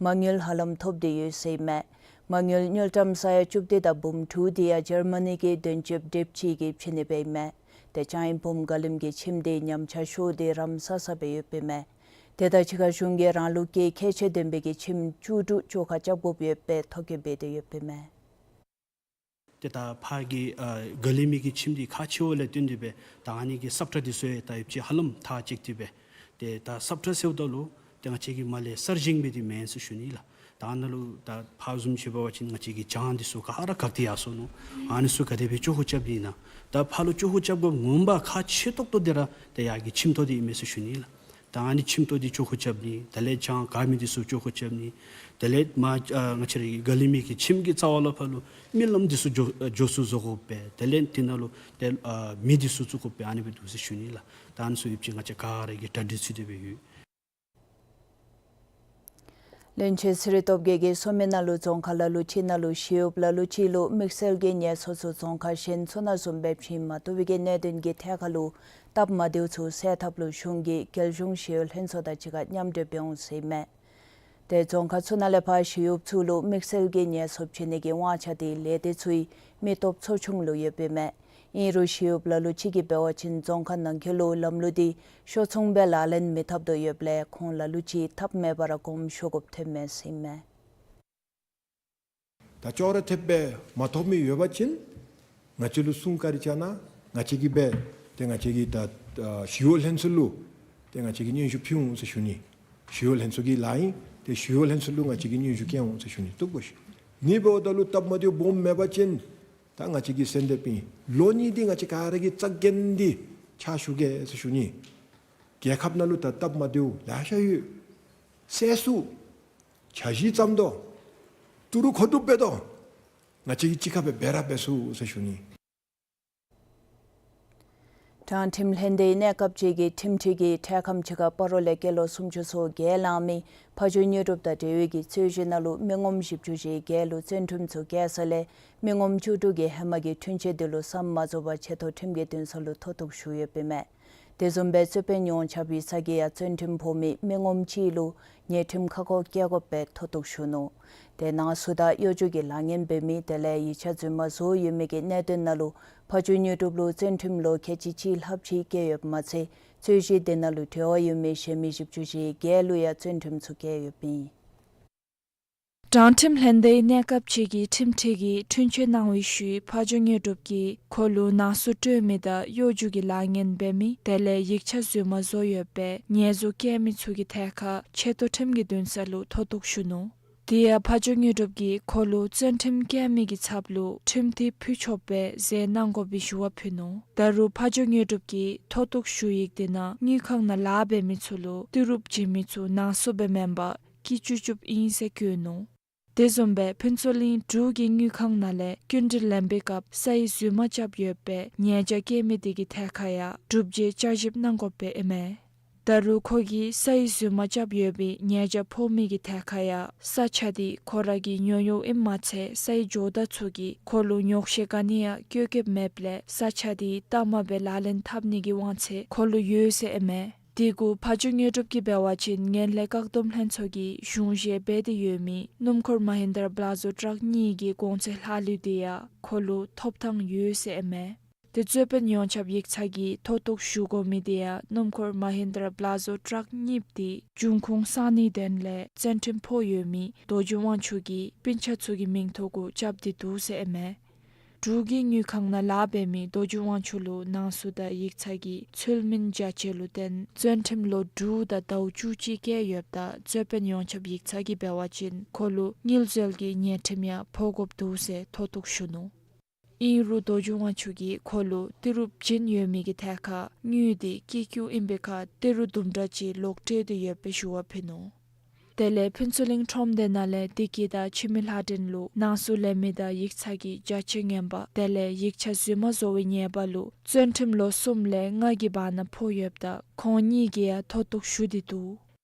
མ་དངུལ་ཧ་ལམ་ཐོབ་སྟེ་ཡོད་ཟེར་ཨིན་མས། མ་དངུལ་དངུལ་ཀྲམ་ས་ཡ་བཅུ་བདུན་དང་འབུམ་དྲུག་དེ་ཡང་འཇར་མ་ནི་གི་དོན་གཅོདཔ་འདྲེཔ་ཅིག་གིས་བྱིན་ནི་སྦེ་ཨིན་མས། ཏེ་ལྕང་ཡོས་བུམོ་ག་ལིམ་གྱི་ཁྱིམ་དེ་ཉམས་ཆག་ཤོར་ཏེ་རམ་སྲ་སྲ་སྦེ་ཡོདཔ་ཨིན་མས། དེ་དང་གཅིག་ཁར་གཞུང་གིས་རང་ལུགས་ཀྱི་ཁྱད་ཆོས་ལྡན་པའི་གི་ཁྱིམ་བཅུ་དྲུག་བཅོ་ཁ་རྐྱབ་དགོཔ་ཡོད་པའི་ཐོ་བཀོད་འབད་དེ་ཡོདཔ་ཨིན་མས། ཏེ་ད་ཕར་གྱི་ཨ་ག་ལིམ་གྱི་ཁྱིམ་འདི་ཁག་ཆེཝ་ལས་བརྟེན་ཏེ་སྦེ་ད་ཨ་ནི་གི་སབ་ཁྲ་འདི་ཚུ་ཡང་ད་ཡོདཔ་ཅིག་ཧ་ལམ་ཐག་བཅད་དེ་སྦེ། ཏེ་ད་སབ་ཁྲ་ཟེརཝ་ད་ལུ་ཏེ་ང་བཅས་ཀྱིས་མར་ལས་གསར་བཞེངས་འབད་དེ་མེན་ཟེར་ཞུ་ནི་ལགས། ད་ནཱ་ལུ་ད་ཕར་བཟུམ་ཅིག་འབད་བ་ཅིན་ང་བཅས་ཀྱི་གྱང་འདི་ཚུ་ག་ར་གག་སྟེ་ཡར་སོ་ནུག། ཨ་ནི་ཚུ་ག་དེ་སྦེ་བཅོ་ཁ་རྐྱབ་ནི་ཨིན་ན། ད་ཕར་ལུ་བཅོ་ཁ་རྐྱབ་དགོཔ་ངོ་མ་ཁག་ཆེ་ཏོག་ཏོ་འདི་ར་ཏེ་ཡར་གྱི་ཁྱིམ་ཐོག་འདི་ཨིན་མས་ཟེར་ཞུ་ནི་ལགས། ད་ཨ་ནི་ཁྱིམ་ཐོག་འདི་བཅོ་ཁ་རྐྱབ་ནི། དེ་ལས་གྱང་གག་མི་འདི་ཚུ་བཅོ་ཁ་རྐྱབ་ནི། དེ་ལས་མར་ཨ་ང་བཅས་ར་གི་ག་ལིམ་གྱི་ཁྱིམ་གྱི་རྩ་བ་ལས་ཕར་ལུ་མི་ལམ་འདི་ཚུ་འགྱོ་ཨ་འགྱོ་ཚུགས་བཟོ་དགོ་པས། དེ་ལས་དེ་ནང་ལུ་ཏེ་ཨ་མེ་འདི་ཚུ་བཙུགས་དགོ་པས། ཨ་ནི་སྦེ་འདུག་ཟེར་ཞུ་ནི་ལགས། ད་ཨ་ནི་ཚུ་ཡོདཔ་ཅིག་ང་བཅས་ག་ར་གིས་གྲ་སྒྲིག་ཚུད་དེ་སྦེ་ཡོད། བློན་ཆེན་ཚེ་རིང་སྟོབས་རྒྱས་ཀྱིས་གསུངས་མི་ནང་ལུ་རྫོང་ཁག་ལ་ལུ་ཅིག་ནང་ལུ་ཞི་གཡོགཔ་ལ་ལུ་ཅིག་ལུ་དམིགས་བསལ་གྱི་ཉེན་སྲུང་ཚུ་རྫོང་ཁག་གཞན་ཚུ་ནང་བཟུམ་སྦེ་བྱིན་མ་བཏུབ་པའི་གི་གནད་དོན་གྱི་ཐད་ཁར་ལུ་སྟབས་མ་བདེཝ་ཚུ་སེལ་ཐབས་ལུ་གཞུང་གིས་རྒྱལ་གཞུང་ཞི་གཡོག་ལྷན་ཚོགས་དང་གཅིག་ཁར་མཉམ་འབྲེལ་འབད་འོང་ཟེར་ཨིན་མས། ཏེ་རྫོང་ཁག་ཚུ་ནང་ལས་ཕར་ཞི་གཡོགཔ་ཚུ་ལུ་དམིགས་བསལ་གྱི་ཉེན་སྲུང་བྱིན་ནི་གི་དབང་ཆ་དེ་ལས་སྡེ་ཚུའི་མི་སྟོབས་ཚོགས་ཆུང་ལུ་ཡོདཔ་ཨིན་མས། ཨིན་རུང་ཞི་གཡོགཔ་ལ་ལུ་ཅིག་གིས་འབད་བ་ཅིན་རྫོང་ཁག་ནང་འཁོད་ལུ་ལམ་ལུགས་འདི་ཤོག་ཚུགས་སྦེ་ལག་ལེན་མི་འཐབ་དོ་ཡོདཔ་ལས་ཁོང་ལ་ལུ་ཅིག་ཐབས་མེད་པར་དགོངསམ་ཞུ་དགོཔ་ཐོན་མས་ཟེར་ཨིན་མས། ད་ཅོག་ར་འཐདཔ་སྦེ་མ་ཐོབ་མི་ཡོད་པ་ཅིན་ང་བཅས་ལུ་གསུང་བཀའ་དྲིན་བསྐྱང་གནང་། ང་བཅས་ཀྱིས་འབད་ཏེ་ང་བཅས་ཀྱིས་ད་ཨ་ཞི་གཡོག་ལྷན་ཚོགས་ལུ་ཏེ་ང་བཅས་ཀྱིས་སྙན་ཞུ་ཕུལ་འོང་ཟེར་ཞུ་ནི། ཞི་གཡོག་ལྷན་ཚོགས་ཀྱི་ལཱ་ཨིན། ཏེ་ཞི་གཡོག་ལྷན་ཚོགས་ལུ་ང་བཅས་ཀྱིས་སྙན་ཞུ་བསྐྱལ་འོང་ཟེར་ཞུ་ནི། བཏུབ་གོ་ཤིག། ཨ་ནི་འབདཝ་ད་ལུ་སྟབས་མ་བདེཝ་སྦོམ་མེད་པ་ཅིན་ད་ང་བཅས་ཀྱིས་གསལ་འདེབས་ཨིན། ལོ་གཉིས་འདི་ང་བཅས་ག་ར་གིས་རྩ་འགེངས་ཏེ་ཕྱག་ཞུ་གེ་ཟེར་ཞུ་ནི། རྒྱལ་ཁབ་ནང་ལུ་ད་སྟབས་མ་བདེཝ་ལེ་ཤ་ཡོད། སེལ་ཚུགས། འཆར་གཞི་བརྩམ་དོ། ཏི་རུ་མཁོ་སྒྲུབ་འབད་དོ། ང་བཅས་ཀྱིས་གཅིག་ཁར་སྦེ་འབད་ར་འབད་ཚུགས་ཟེར་ཞུ་ནི། དྲང་ཁྲིམས་ལྷན་སྡེའི་གནས་སྐབས་ཅིག་གི་ཁྲིམས་ཁྲི་གིས་འཕྲལ་ཁམས་ཅིག་ཁར་སྤ་རོ་ལས་སྐྱེས་ལོ་སུམ་ཅུ་སོ་བརྒྱད་ལང་མི་ཕ་ཇོ་དངོས་གྲུབ་དང་འབྲེལ་བའི་གི་རྩོད་གཞི་ནང་ལུ་མི་ངོམ་བཞི་བཅུ་ཞེ་བརྒྱད་ལུ་བཙོན་ཁྲིམས་ཚུ་བཀལ་ས་ལས་མི་ངོམ་བཅུ་དྲུག་གིས་ཧེ་མ་གི་འཁྲུན་ཆོད་དེ་ལུ་བསམ་མ་རྫོགས་པར་ཆེ་མཐོ་ཁྲིམས་ཀྱི་འདུན་ས་ལུ་མཐོ་གཏུགས་ཞུ་ཡོདཔ་ཨིན་མས། དེ་བཟུམ་སྦེ་རྩོད་དཔོན་ཡོངས་ཁྱབ་ཡིག་ཚང་གིས་ཡང་བཙོན་ཁྲིམས་ཕོག་མི་མི་ངོམ་ཅིག་ལུ་ཉལ་ཁྲིམས་ཁ་སྐོང་བཀལ་དགོ་པའི་མཐོ་གཏུགས་ཞུ་ནུག། ཏེ་ནང་གསུག་དང་གཡོ་སྒྱུ་གི་ལཱ་ངན་འབད་མི་དེ་ལས་ཡིག་ཆ་རྫུན་མ་བཟོ་ཡོད་མི་གི་གནད་དོན་ནང་ལུ་ཕ་ཇོ་དངོས་གྲུབ་ལུ་བཙོན་ཁྲིམས་ལོ་ཁལ་གཅིག་གཅིག་ལྷགཔ་ཅིག་བཀལ་ཡོདཔ་མ་ཚད་རྩོད་གཞི་དེ་ནང་ལུ་འབྲེལ་བ་ཡོད་མི་གཞན་མི་བཞི་བཅུ་ཞེ་བརྒྱད་ལུ་ཡང་བཙོན་ཁྲིམས་ཚུ་བཀལ་ཡོདཔ་ཨིན། དྲང་ཁྲིམས་ལྷན་སྡེའི་གནས་སྐབས་ཅིག་གི་ཁྲིམས་ཁྲི་གིས་འཁྲུན་ཆོད་གནང་བའི་ཤུལ་ཕ་ཇོ་དངོས་གྲུབ་ཀྱིས་ཁོ་ལུ་ནང་གསུག་སྤྲོད་མི་དང་གཡོ་སྒྱུ་གི་ལཱ་ངན་འབད་མི་དེ་ལས་ཡིག་ཆ་རྫུན་མ་བཟོ་ཡོད་པའི་ཉེས་འཛུགས་བཀལ་མི་ཚུ་གི་ཐད་ཁར་ཆེ་མཐོ་ཁྲིམས་ཀྱི་འདུན་ས་ལུ་མཐོ་གཏུགས་ཞུ་ནུག། དེ་ཡང་ཕ་ཇོ་དངོས་གྲུབ་ཀྱིས་ཁོ་ལུ་བཙོན་ཁྲིམས་བཀལ་མི་གི་ཚབ་ལུ་ཁྲིམས་ཐེབས་ཕུལ་ཆོག་པའི་རྩིས་གནང་དགོ་པའི་ཞུ་བ་ཕུལ་ནུག། ད་རུང་ཕ་ཇོ་དངོས་གྲུབ་ཀྱིས་མཐོ་གཏུགས་ཞུ་ཡིག་དེ་ནང་དངུལ་ཁང་ནང་ལཱ་འབད་མི་ཚུ་ལུ་ཏི་རུབ་བྱིན་མི་ཚུ་ནང་གསུག་སྦེ་མེན་པར་སྐྱིད་སྐྱུག་བཅུགཔ་ཨིན་ཟེར་བཀོད་ནུག། དེ་བཟུམ་སྦེ་ཕུན་ཚོགས་གླིང་འབྲུག་གི་དངུལ་ཁང་ནང་ལས་སྐྱིན་འགྲུལ་ལེན་པའི་སྐབས་ས་ཡིག་རྫུན་མ་རྐྱབ་ཡོད་པའི་ཉེས་བྱ་བཀལ་མི་དེ་གི་ཐད་ཁར་ཡང་སྒྲུབ་བྱེད་བསྐྱར་ཞིབ་གནང་དགོ་པའི་ཨིན་མས། ད་རུང་ཁོ་གིས་ས་ཡིག་རྫུན་མ་རྐྱབ་ཡོད་པའི་ཉེས་བྱ་ཕོག་མི་གི་ཐད་ཁར་ཡང་ས་ཆ་དེ་ཁོ་ར་གི་ཉོ་ཡོདཔ་ཨིནམ་མ་ཚད་ས་ཡིག་ཇོ་བདག་ཚུ་གིས་ཁོ་ལུ་ཉོགས་བཤད་ག་ནི་ཡང་བཀོད་བཀོདཔ་མེདཔ་ལས་ས་ཆ་དེ་གཏའ་མ་སྦེ་ལག་ལེན་འཐབ་ནི་གི་དབང་ཚད་ཁོ་ལུ་ཡོད་ཟེར་ཨིན་མས། དེ་གུ་ཕ་ཇོ་དངོས་གྲུབ་ཀྱིས་འབད་བ་ཅིན་ངན་ལྷད་བཀག་སྡོམ་ལྷན་ཚོགས་ཀྱིས་གཞུང་བཞེས་འབད་དེ་ཡོད་མི་སྣུམ་འཁོར་མ་ཧིན་དྲ་པ་ལ་ཛོ་ཊཱག་གཉིས་ཀྱི་གོང་ཚད་ལྷག་ལུས་དེ་ཡང་ཁོ་ལུ་ཐོབ་ཐང་ཡོད་ཟེར་ཨིན་མས། དེ་རྩོད་དཔོན་ཡོངས་ཁྱབ་ཡིག་ཚང་གིས་མཐོ་གཏུགས་ཞུ་དགོ་མི་དེ་ཡང་སྣུམ་འཁོར་མ་ཧིན་དྲ་པ་ལ་ཛོ་ཊཱག་གཉིས་དེ་འབྱུང་ཁུངས་གསང་ནི་དོན་ལས་བཙོན་ཁྲིམས་ཕོག་ཡོད་མི་རྡོ་རྗེ་དབང་ཕྱུག་གི་སྤུན་ཆ་ཚུ་གི་མིང་ཐོ་གུ་རྐྱབ་སྟེ་འདུག་ཟེར་ཨིན་མས། འབྲུག་གི་དངུལ་ཁང་ནང་ལཱ་འབད་མི་རྡོ་རྗེ་དབང་ཕྱུག་ལུ་ནང་གསུག་དང་ཡིག་ཚང་གིས་ཚུལ་མིན་བྱ་སྤྱོད་ལུ་བརྟེན་བཙོན་ཁྲིམས་ལོ་དྲུག་དང་ཟླཝ་བཅུ་གཅིག་བཀལ་ཡོདཔ་ད་རྩོད་དཔོན་ཡོངས་ཁྱབ་ཡིག་ཚང་གིས་འབད་བ་ཅིན་ཁོ་ལུ་དངུལ་འཛོལ་གྱི་ཉེས་ཁྲིམས་ཡང་ཕོག་དགོཔ་འདུག་ཟེར་མཐོ་གཏུགས་ཞུ་ནུག། ཨིན་རུང་རྡོ་རྗེ་དབང་ཕྱུག་གིས་ཁོ་ལུ་ཏི་རུབ་བྱིན་ཡོད་མི་གི་ཐད་ཁར་དངུལ་དེ་སྐྱིད་སྐྱུག་ཨིན་པའི་ཁར་ཏི་རུ་དུམ་གྲ་ཅིག་ལོག་སྤྲོད་དེ་ཡོད་པའི་ཞུ་བ་ཕུལ་ནུག། དེ་ལས་ཕུན་ཚོགས་གླིང་ཁྲོམ་སྡེ་ནང་ལས་བདེ་སྐྱིད་དང་འཆི་མེད་ལྷ་སྒྲོན་ལུ་ནང་གསུག་ལེན་མི་དང་ཡིག་ཚང་གི་བྱ་སྤྱོད་ངན་པ་དེ་ལས་ཡིག་ཆ་རྫུན་མ་བཟོ་བའི་ཉེས་པ་ལུ་བཙོན་ཁྲིམས་ལོ་གསུམ་ལས་ལྔ་གི་བར་ན་ཕོག་ཡོདཔ་ད་ཁོང་གཉིས་ཀྱིས་ཡང་མཐོ་གཏུགས་ཞུ་སྟེ་འདུག།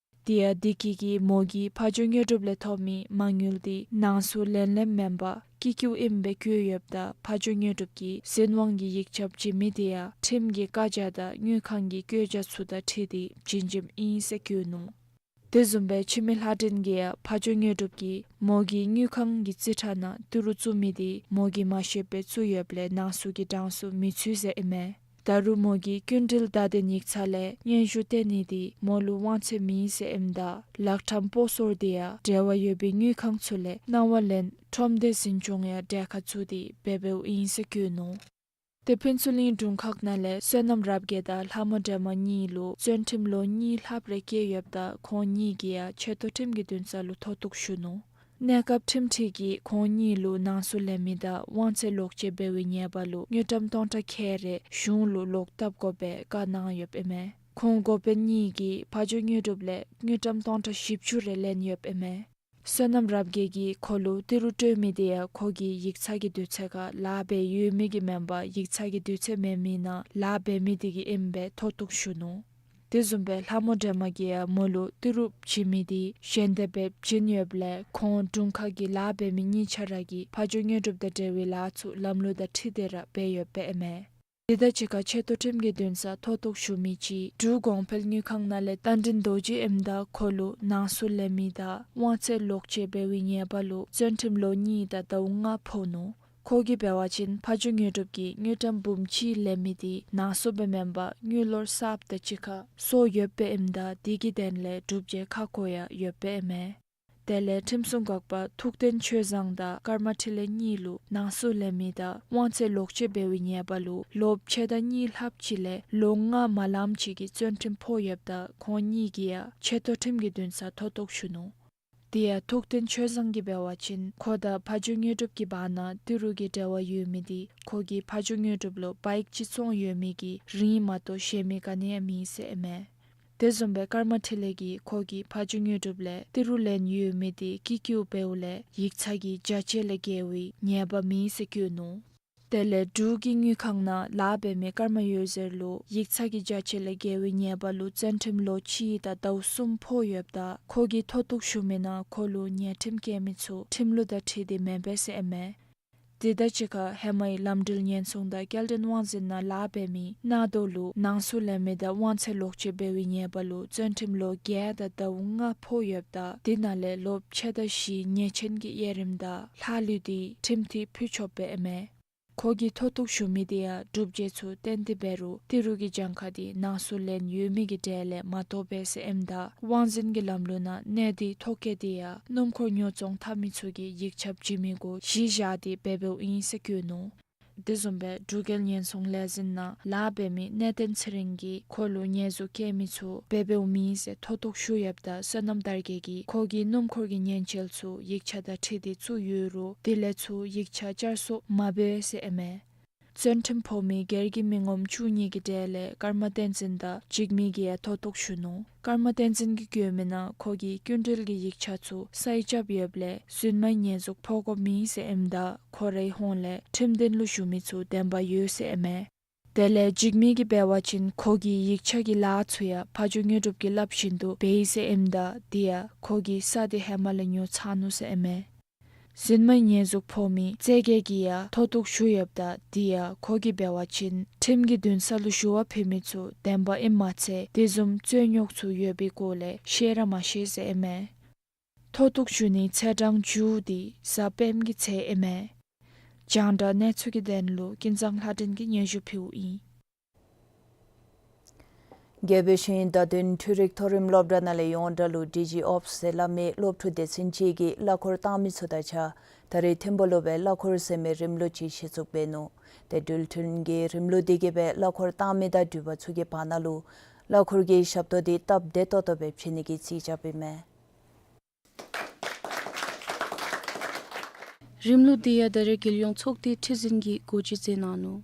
དེ་ཡང་བདེ་སྐྱིད་ཀྱིས་མོ་གིས་ཕ་ཇོ་དངོས་གྲུབ་ལས་ཐོབ་མི་མ་དངུལ་དེ་ནང་གསུག་ལེན་ལེནམ་མེན་པར་སྐྱིད་སྐྱུག་ཨིནམ་སྦེ་བཀོད་ཡོདཔ་ད་ཕ་ཇོ་དངོས་གྲུབ་ཀྱིས་འཛིན་དབང་གི་ཡིག་ཆ་བྱིན་མི་དེ་ཡང་ཁྲིམས་ཀྱི་བཀའ་རྒྱ་དང་དངུལ་ཁང་གི་བཀོད་རྒྱ་ཚུ་དང་འཁྲིལ་ཏེ་བྱིན་བྱིནམ་ཨིན་ཟེར་བཀོད་ནུག། དེ་བཟུམ་སྦེ་འཆི་མེད་ལྷ་སྒྲོན་གྱིས་ཡང་ཕ་ཇོ་དངོས་གྲུབ་ཀྱིས་མོ་གིས་དངུལ་ཁང་གི་རྩིས་ཁྲ་ནང་ཏི་རུ་བཙུགས་མི་དེ་མོ་གིས་མ་ཤེསཔ་སྦེ་བཙུགས་ཡོདཔ་ལས་ནང་གསུག་གི་གྲངས་སུ་མི་ཚུད་ཟེར་ཨིན་མས། ད་རུང་མོ་གིས་སྐྱིན་འགྲུལ་བདའ་དོན་ཡིག་ཚང་ལས་སྙན་ཞུ་སྟོན་ནི་དེ་མོ་ལུ་དབང་ཚད་མེད་ཟེར་ཨིནམ་ད་ལག་ཁྲམ་སྤོ་སོར་དེ་ཡང་འབྲེལ་བ་ཡོད་པའི་དངུལ་ཁང་ཚུ་ལས་གནང་བ་ལེན་ཁྲོམ་སྡེ་འཛིན་སྐྱོང་ཡང་གྲལ་ཁར་བཙུགས་ཏེ་འབད་འབདཝ་ཨིན་ཟེར་བཀོད་ནུག། དེ་ཕུན་ཚོགས་གླིང་དྲུང་ཁག་ནང་ལས་བསོད་ནམས་རབ་རྒྱས་དང་ལྷ་མོ་སྒྲོལ་མ་གཉིས་ལུ་བཙོན་ཁྲིམས་ལོ་གཉིས་ལྷགཔ་རེ་བཀལ་ཡོདཔ་ད་ཁོང་གཉིས་ཀྱིས་ཡང་ཆེ་མཐོ་ཁྲིམས་ཀྱི་འདུན་ས་ལུ་མཐོ་གཏུགས་ཞུ་ནུག། གནས་སྐབས་ཁྲིམས་ཁྲི་གིས་ཁོང་གཉིས་ལུ་ནང་གསུག་ལེན་མི་དང་དབང་ཚད་ལོག་སྤྱོད་འབད་བའི་ཉེས་པ་ལུ་དངུལ་ཀྲམ་སྟོང་ཕྲག་ཁལ་རེ་གཞུང་ལུ་ལོག་བཏབ་དགོ་པའི་བཀའ་གནང་ཡོདཔ་ཨིན་མས། ཁོང་འགོ་དཔོན་གཉིས་ཀྱིས་ཕ་ཇོ་དངོས་གྲུབ་ལས་དངུལ་ཀྲམ་སྟོང་ཕྲག་བཞི་བཅུ་རེ་ལེན་ཡོདཔ་ཨིན་མས། བསོད་ནམས་རབ་རྒྱས་ཀྱིས་ཁོ་ལུ་ཏི་རུ་སྤྲོད་མི་དེ་ཡང་ཁོ་གིས་ཡིག་ཚང་གི་དུས་ཚོད་ཁར་ལཱ་འབད་ཡོད་མི་གིས་མེན་པར་ཡིག་ཚང་གི་དུས་ཚོད་མེད་མི་ནང་ལཱ་འབད་མི་དེ་གིས་ཨིནམ་སྦེ་མཐོ་གཏུགས་ཞུ་ནུག། དེ་བཟུམ་སྦེ་ལྷ་མོ་སྒྲོལ་མ་གིས་ཡང་མོ་ལུ་ཏི་རུ་བྱིན་མི་དེ་ཞལ་འདེབས་སྦེ་བྱིན་ཡོདཔ་ལས་ཁོང་དྲུང་ཁག་གི་ལཱ་འབད་མི་གཉིས་ཆ་ར་གིས་ཕ་ཇོ་དངོས་གྲུབ་དང་འབྲེལ་བའི་ལཱ་ཚུ་ལམ་ལུགས་དང་འཁྲིལ་ཏེ་ར་འབད་ཡོདཔ་ཨིན་མས། དེ་དང་གཅིག་ཁར་ཆེ་མཐོ་ཁྲིམས་ཀྱི་འདུན་སར་མཐོ་གཏུགས་ཞུ་མི་ཅིག་འབྲུག་གོང་འཕེལ་དངུལ་ཁང་ནང་ལས་རྟ་མགྲིན་རྡོ་རྗེ་ཨིནམ་ད་ཁོ་ལུ་ནང་གསུག་ལེན་མི་དང་དབང་ཚད་ལོག་སྤྱོད་འབད་བའི་ཉེས་པ་ལུ་བཙོན་ཁྲིམས་ལོ་གཉིས་དང་ཟླཝ་ལྔ་ཕོག་ནུག། ཁོ་གིས་འབད་བ་ཅིན་ཕ་ཇོ་དངོས་གྲུབ་ཀྱིས་དངུལ་ཀྲམ་འབུམ་གཅིག་ལེན་མི་དེ་ནང་གསུག་སྦེ་མེན་པར་དངུལ་ལོར་གསརཔ་དང་གཅིག་ཁར་སོར་ཡོདཔ་ཨིནམ་ད་དེ་གི་དོན་ལས་སྒྲུབ་བྱེད་ཁག་ཁོ་ཡང་ཡོདཔ་ཨིན་མས། དེ་ལས་ཁྲིམས་སྲུང་འགག་པ་ཐུགས་རྟེན་ཆོས་བཟང་དང་ཀརྨ་འཕྲིན་ལས་གཉིས་ལུ་ནང་གསུག་ལེན་མི་དང་དབང་ཚད་ལོག་སྤྱོད་འབད་བའི་ཉེས་པ་ལུ་ལོ་ཕྱེད་དང་གཉིས་ལྷགཔ་ཅིག་ལས་ལོ་ལྔ་མ་ལངམ་ཅིག་གི་བཙོན་ཁྲིམས་ཕོག་ཡོདཔ་ད་ཁོང་གཉིས་ཀྱིས་ཡང་ཆེ་མཐོ་ཁྲིམས་ཀྱི་འདུན་སར་མཐོ་གཏུགས་ཞུ་ནུག། དེ་ཡང་ཐུགས་རྟེན་ཆོས་བཟང་གིས་འབད་བ་ཅིན་ཁོ་དང་ཕ་ཇོ་དངོས་གྲུབ་ཀྱི་བར་ན་ཏི་རུ་གི་འབྲེལ་བ་ཡོད་མི་དེ་ཁོ་གིས་ཕ་ཇོ་དངོས་གྲུབ་ལུ་བའིཀ་ཅིག་བཙོང་ཡོད་མི་གི་རིན་མ་གཏོགས་གཞན་མི་ག་ནི་ཡང་མེད་ཟེར་ཨིན་མས། དེ་བཟུམ་སྦེ་ཀརྨ་འཕྲིན་ལས་ཀྱིས་ཁོ་གིས་ཕ་ཇོ་དངོས་གྲུབ་ལས་ཏི་རུ་ལེན་ཡོད་མི་དེ་སྐྱིད་སྐྱུག་འབདཝ་ལས་ཡིག་ཚང་གི་བྱ་སྤྱོད་ལས་འགལ་བའི་ཉེས་པ་མེད་ཟེར་བཀོད་ནུག། དེ་ལས་འབྲུག་གི་དངུལ་ཁང་ནང་ལཱ་འབད་མི་ཀརྨ་འོད་ཟེར་ལུ་ཡིག་ཚང་གི་བྱ་སྤྱོད་ལས་འགལ་བའི་ཉེས་པ་ལུ་བཙོན་ཁྲིམས་ལོ་གཅིག་དང་ཟླཝ་གསུམ་ཕོག་ཡོདཔ་ད་ཁོ་གིས་མཐོ་གཏུགས་ཞུ་མི་ནང་ཁོ་ལུ་ཉེས་ཁྲིམས་བཀལ་མི་ཚུ་ཁྲིམས་ལུགས་དང་འཁྲིལ་ཏེ་མེན་པས་ཟེར་ཨིན་མས། དེ་དང་གཅིག་ཁར་ཧེ་མའི་ལམ་འགྲུལ་ཉེན་སྲུང་དང་སྐྱེལ་འདྲེན་དབང་འཛིན་ནང་ལཱ་འབད་མི་ནང་དོག་ལུ་ནང་སུ་ལེན་མི་དང་དབང་ཚད་ལོག་སྤྱོད་འབད་བའི་ཉེས་པ་ལུ་བཙོན་ཁྲིམས་ལོ་བརྒྱད་དང་ཟླཝ་ལྔ་ཕོག་ཡོདཔ་ད་དེ་ནང་ལས་ལོ་ཕྱེད་དང་བཞི་ཉེས་ཆེན་གྱི་དབྱེ་རིམ་དང་ལྷག་ལུས་འདི་ཁྲིམས་མཐུན་ཕུལ་ཆོགཔ་སྦེ་ཨིན་མས། ཁོ་གིས་མཐོ་གཏུགས་ཞུ་མི་དེ་ཡང་སྒྲུབ་བྱེད་ཚུ་བཏོན་ཏེ་འབད་རུང་ཏི་རུ་གི་གྱངས་ཁ་དེ་ནང་སུ་ལེན་ཡོད་མི་གི་གྲས་ལས་མ་དོ་པས་ཟེར་ཨིནམ་ད་དབང་འཛིན་གྱི་ལམ་ལུགས་ནང་གནས་སྡུད་ཐོ་བཀོད་དེ་ཡང་སྣུམ་འཁོར་ཉོ་བཙོང་འཐབ་མི་ཚུ་གིས་ཡིག་ཆ་བྱིན་མི་གུ་གཞི་བཞག་སྟེ་འབད་འབདཝ་ཨིན་ཟེར་བཀོད་ནུག། དེ་བཟུམ་སྦེ་འབྲུག་རྒྱལ་ཉེན་སྲུང་ལས་འཛིན་ནང་ལཱ་འབད་མི་གནས་བརྟན་ཚེ་རིང་གིས་ཁོ་ལུ་ཉེས་འཛུགས་བཀལ་མི་ཚུ་འབད་འབདཝ་མེད་ཟེར་མཐོ་གཏུགས་ཞུ་ཡོདཔ་ད་བསོད་ནམས་དར་རྒྱས་ཀྱིས་ཁོ་གི་སྣུམ་འཁོར་གྱི་ཉེན་བཅོལ་ཚུ་ཡིག་ཆ་དང་འཁྲིལ་ཏེ་བཙུགས་ཡོད་རུང་དེ་ལས་ཚུར་ཡིག་ཆ་བསྐྱར་གསོ་མ་འབད་ཟེར་ཨིན་མས། བཙོན་ཁྲིམས་ཕོག་མི་སྒེར་གྱི་མི་ངོམ་བཅུ་གཉིས་ཀྱི་གྲས་ལས་ཀརྨ་བསྟན་འཛིན་དང་འཇིགས་མེད་ཀྱིས་ཡང་མཐོ་གཏུགས་ཞུ་ནུག། ཀརྨ་བསྟན་འཛིན་གྱིས་བཀོད་མི་ནང་ཁོ་གིས་སྐྱིན་འགྲུལ་གྱི་ཡིག་ཆ་ཚུ་སའི་རྐྱབ་ཡོདཔ་ལས་རྫུན་མའི་ཉེས་འཛུགས་ཕོག་དགོཔ་མེད་ཟེར་ཨིནམ་ད་ཁོ་རའི་ཧོངས་ལས་ཁྲིམས་འདུན་ལུ་ཞུགས་མི་ཚུ་བདེན་པ་ཡོད་ཟེར་ཨིན་མས། དེ་ལས་འཇིགས་མེད་ཀྱིས་འབད་བ་ཅིན་ཁོ་གིས་ཡིག་ཆ་གི་ལཱ་ཚུ་ཡང་ཕ་ཇོ་དངོས་གྲུབ་ཀྱིས་སླབ་བཞིན་དུ་འབད་ཡི་ཟེར་ཨིནམ་ད་དེ་ཡང་ཁོ་གིས་ས་དེ་ཧེ་མ་ལས་ཉོ་ཚར་ནུག་ཟེར་ཨིན་མས། རྫུན་མའི་ཉེས་འཛུགས་ཕོག་མི་རྩེ་རྒྱལ་གྱིས་ཡང་མཐོ་གཏུགས་ཞུ་ཡོདཔ་ད་དེ་ཡང་ཁོ་གིས་འབད་བ་ཅིན་ཁྲིམས་ཀྱི་འདུན་ས་ལུ་ཞུ་བ་ཕུལ་མི་ཚུ་བདེན་པ་ཨིནམ་མ་ཚད་དེ་བཟུམ་རྩོད་རྙོགས་ཚུ་ཡོད་པའི་སྐོར་ལས་ཤེས་ར་མ་ཤེས་ཟེར་ཨིན་མས། མཐོ་གཏུགས་ཞུ་ནིའི་ཚེས་གྲངས་མཇུག་དེ་གཟའ་སྤེནམ་གི་ཚེ་ཨིན་མས། རྒྱང་བསྒྲགས་གནས་ཚུལ་གྱི་དོན་ལུ་ཀུན་བཟང་ལྷ་སྒྲོན་གྱིས་སྙན་ཞུ་ཕུལཝ་ཨིན། རྒྱལ་པོའི་ཤེས་ཡོན་བརྡ་དོན་འཕྲུལ་རིག་མཐོ་རིམ་སློབ་གྲྭ་ནང་ལས་ཡོངས་གྲགས་ལུ་ཌི་ཇི་ཨོབས་ཟེར་སླབ་མི་སློབ་ཕྲུག་སྡེ་ཚན་ཅིག་གིས་གླ་འཁོར་བཏང་མི་ཚུ་དང་གཅིག་ཁར་ད་རེས་ཐིམ་ཕུག་ལུ་སྦེ་གླ་འཁོར་ཟེར་མི་རིམ་ལུགས་ཅིག་གཞི་བཙུགས་འབད་ནུག། ཏེ་འགྲུལ་འཕྲིན་གྱི་རིམ་ལུགས་འདི་གིས་སྦེ་གླ་འཁོར་བཏང་མི་དང་འགྲུལ་པ་ཚུ་གི་བར་ན་ལུ་གླ་འཁོར་གྱི་ཞབས་ཏོག་འདི་སྟབས་བདེ་ཏོག་ཏོ་སྦེ་བྱིན་ནི་གི་རྩིས་རྐྱབ་ཨིན་མས། རིམ་ལུགས་འདི་ཡང་ད་རེས་རྒྱལ་ཡོངས་ཚོགས་སྡེ་ཁྲི་འཛིན་གྱིས་འགོ་འབྱེད་མཛད་གནང་ནུག།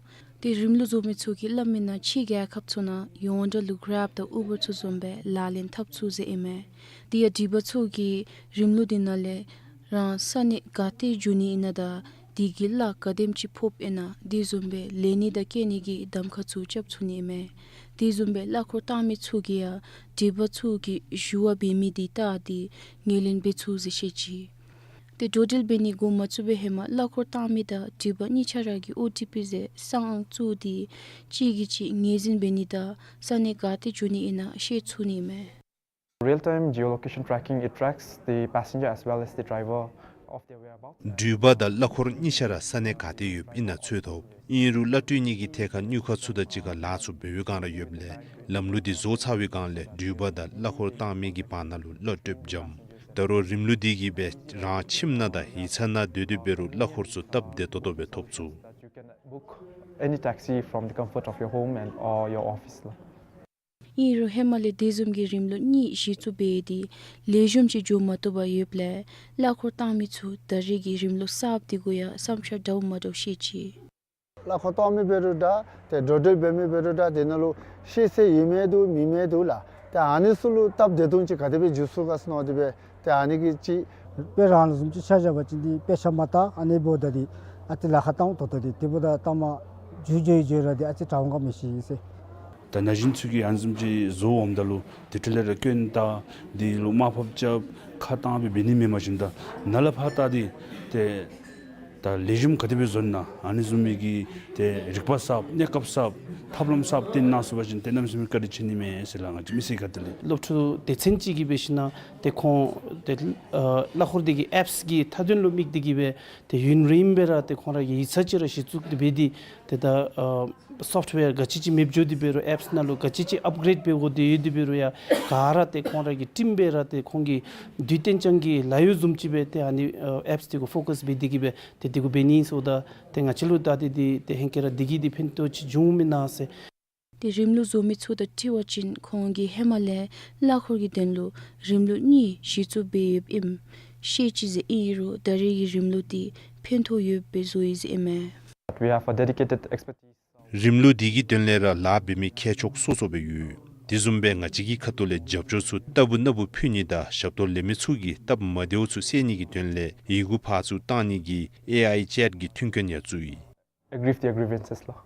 ཏེ་རིམ་ལུགས་བཟོ་མི་ཚུ་གིས་སླབ་མིའི་ནང་ཕྱི་རྒྱལ་ཁབ་ཚུ་ནང་ཡོངས་གྲགས་ལུ་གརེབ་དང་ཨུ་བར་ཚུ་བཟུམ་སྦེ་ལག་ལེན་འཐབ་ཚུགས་ཟེར་ཨིན་མས། དེ་ཡང་འགྲུལ་པ་ཚུ་གིས་རིམ་ལུགས་འདི་ནང་ལས་རང་ས་གནས་ག་ཏེ་འགྱོ་ནི་ཨིན་ན་དང་དེ་གི་གླ་ག་དེམ་ཅིག་ཕོགཔ་ཨིན་ན་དེ་བཟུམ་སྦེ་ལེན་ནི་དང་བསྐྱལ་ནི་གི་གདམ་ཁ་ཚུ་རྐྱབ་ཚུགས་ནི་ཨིན་མས། དེ་བཟུམ་སྦེ་གླ་འཁོར་བཏང་མི་ཚུ་གིས་ཡང་འགྲུལ་པ་ཚུ་གིས་ཞུ་བ་འབད་མི་འདི་ལྟ་སྟེ་ངོས་ལེན་འབད་ཚུགས་ཟེར་བཤད་ཅི། ཏེ་འགྲོ་འགྲུལ་འབད་ནི་འགོ་མ་བཙུགས་པའི་ཧེ་མ་གླ་འཁོར་བཏང་མི་དང་འགྲུལ་པ་གཉིས་ཆ་ར་གིས་ཨོ་ཊི་པི་ཟེར་གསང་ཨང་བཙུགས་ཏེ་གཅིག་གིས་གཅིག་ངོས་འཛིན་འབད་ནི་དང་ས་གནས་ག་ཏེ་འགྱོ་ནི་ཨིན་ན་ཤེས་ཚུགས་ནི་མས། Real-time geolocation tracking, it tracks the passenger as well as the driver of their whereabouts. འགྲུལ་པ་དང་གླ་འཁོར་གཉིས་ཆ་ར་ས་གནས་ག་ཏེ་ཡོདཔ་ཨིན་ན་འཚོལ་ཐོབ། ཨིན་རུང་གླ་སྤྲོད་ནི་གི་ཐད་ཁར་དངུལ་ཁང་ཚུ་དང་གཅིག་ཁར་ལཱ་ཚུ་འབད་བའི་སྒང་ར་ཡོདཔ་ལས་ལམ་ལུགས་འདི་བཟོ་ཚར་བའི་སྒང་ལས་འགྲུལ་པ་དང་གླ་འཁོར་བཏང་མི་གི་བར་ན་ལུ་གླ་སྤྲོད་འཇམ། ད་རུང་རིམ་ལུགས་འདི་གིས་སྦེ་རང་ཁྱིམ་ནང་དང་ཡིག་ཚང་ནང་སྡོད་དེ་འབད་རུང་གླ་འཁོར་ཚུ་སྟབས་བདེ་ཏོག་ཏོ་སྦེ་ཐོབ་ཚུགས། That you can book any taxi from the comfort of your home and or your office ལགས། ཨིན་རུང་ཧེ་མ་ལས་དེ་བཟུམ་གྱི་རིམ་ལུགས་གཉིས་གཞི་བཙུགས་འབད་དེ་ལེགས་ཤོམ་ཅིག་འགྱོ་མ་བཏུབ་པར་ཡོདཔ་ལས་གླ་འཁོར་བཏང་མི་ཚུ་ད་རེས་ཀྱི་རིམ་ལུགས་གསརཔ་འདི་གུ་ཡང་བསམ་འཆར་འདྲཝ་མ་འདྲཝ་བཤད་ཅི། གླ་འཁོར་བཏང་མི་འབད་རུང་འདྲ་ཏེ་འགྲོ་འགྲུལ་འབད་མི་འབད་རུང་འདྲ་དེ་ནང་ལུ་ཤེས་ཚད་ཡོད་མི་འདུག་མེད་མི་འདུག་ལགས། ཏེ་ཨ་ནི་ཚུ་ལུ་སྟབས་བདེ་ཏོག་ཅིག་ག་དེ་སྦེ་འགྱོ་ཚུགས་ག་ཟེར་མནོ་སྟེ་སྦེ་ཏེ་ཨ་ནི་གི་ཅིག་དཔེ་རང་ལུ་བཟུམ་ཅིག་ཆ་བཞག་པ་ཅིན་འདི་དཔེ་ཆ་མ་བལྟ་ཨ་ནི་འབདཝ་ད་འདི་ཨ་ཙི་ལཱ་ཁག་བཏངམ་ཏོག་ཏོ་འདི་དེ་འབདཝ་ད་ལྟ་མ་འགྱོ་འགྱོ་འགྱོ་ར་འདི་ཨ་ཙི་དྲག་འོང་ག་མི་ཤེས་ཟེར། ད་ན་གཞོན་ཚུ་གིས་ཨ་ནི་བཟུམ་ཅིག་བཟོ་འོངམ་ད་ལུ་དེ་འཕྲོ་ལས་ར་སྐྱོན་བལྟ་འདི་ལུ་དམའ་ཕབ་རྐྱབ་ཁ་བཏང་སྦེ་འབད་ནི་མེན་པ་ཅིན་ད་ནཱ་ལས་ཕར་བལྟ་སྟེ་ཏེ་ད་ལེགས་ཤོམ་ག་དེ་སྦེ་བཟོ་ན་ཨ་ནི་བཟུམ་མའི་གི་ཏེ་རིག་པ་གསརཔ་གནས་སྐབས་གསརཔ་ཐབས་ལམ་གསརཔ་སྟོན་གནང་ཚུགས་པ་ཅིན་ཏེ་གནམ་མེད་ས་མེད་བཀའ་དྲིན་ཆེ་ནི་མས་ཟེར་ལགས། ང་བཅས་མི་སེར་ཁ་ཐུག་ལས་སློབ་ཕྲུག་སྡེ་ཚན་ཅིག་གིས་འབད་ཞིན་ན་ཏེ་ཁོང་ཏེ་ཨ་གླ་འཁོར་འདི་གི་ཨེཔསི་གི་མཐའ་དོན་ལུ་དམིགས་ཏེ་གིས་སྦེ་ཏེ་ཡུན་རིངམོ་སྦེ་ར་ཏེ་ཁོང་ར་གིས་ཡིག་ཚང་ཅིག་ར་གཞི་བཙུགས་ཏེ་འབད་དེ་ཏེ་ད་ཨ་སོཕཊ་ཝེར་ག་ཅི་ཅིག་མེདཔ་འགྱོ་སྟེ་འབད་རུང་ཨེཔསི་ནང་ལུ་ག་ཅི་ཅིག་ཨཔ་གྲེཌ་འབད་དགོ་སྟེ་ཡོད་དེ་འབད་རུང་ཡང་ག་ར་ཏེ་ཁོང་ར་གིས་བསྟུན་སྦེ་ར་ཏེ་ཁོང་གི་དུས་གཏན་འཇགས་ཀྱི་ལཱ་གཡོག་བཟུམ་ཅིག་སྦེ་ཏེ་ཨ་ནི་ཨ་ཨེཔསི་འདི་གུ་ཕོ་ཀཱས་འབད་དེ་གིས་སྦེ་ཏེ་འདི་གུ་འབད་ནི་ཟེརཝ་ད་ཏེ་ང་བཅས་ལུ་ད་ཏེ་འདི་ཏེ་ཧེང་སྐལ་ར་འདི་གིས་འདི་ཕན་ཐོགས་ཅིག་འབྱུངམ་ཨིན་ན་ཟེར། ཏེ་རིམ་ལུགས་བཟོ་མི་ཚུ་དང་འཁྲིལ་བ་ཅིན་ཁོང་གིས་ཧེ་མ་ལས་གླ་འཁོར་གྱི་དོན་ལུ་རིམ་ལུགས་གཉིས་གཞི་བཙུགས་འབད་ཡོདཔ་ཨིནམ་ཤེས་ཅི་ཟེར། ཨིན་རུང་ད་རེས་ཀྱི་རིམ་ལུགས་འདི་ཕན་ཐོགས་ཡོདཔ་སྦེ་བཟོ་ཡི་ཟེར་ཨིན་མས། We have a dedicated expertise. རིམ་ལུགས་འདི་གི་དོན་ལས་ར་ལཱ་འབད་མི་མཁས་མཆོག་སོ་སོ་སྦེ་ཡོད། དེ་བཟུམ་སྦེ་ང་བཅས་ཀྱི་ཁ་ཐུག་ལས་རྒྱབ་སྐྱོར་ཚུ་ལྟ་བུ་ན་བུ་ཕུལ་ནི་དང་ཞབས་ཏོག་ལེན་མི་ཚུ་གི་སྟབས་མ་བདེཝ་ཚུ་སེལ་ནི་གི་དོན་ལས་ཡི་གུ་ཕར་ཚུར་བཏང་ནི་གི་ཨེ་ཨའི་ཅེཊ་གི་མཐུན་རྐྱེན་ཡང་བཙུགས་ཡི། Aggrieve their grievances ལགས།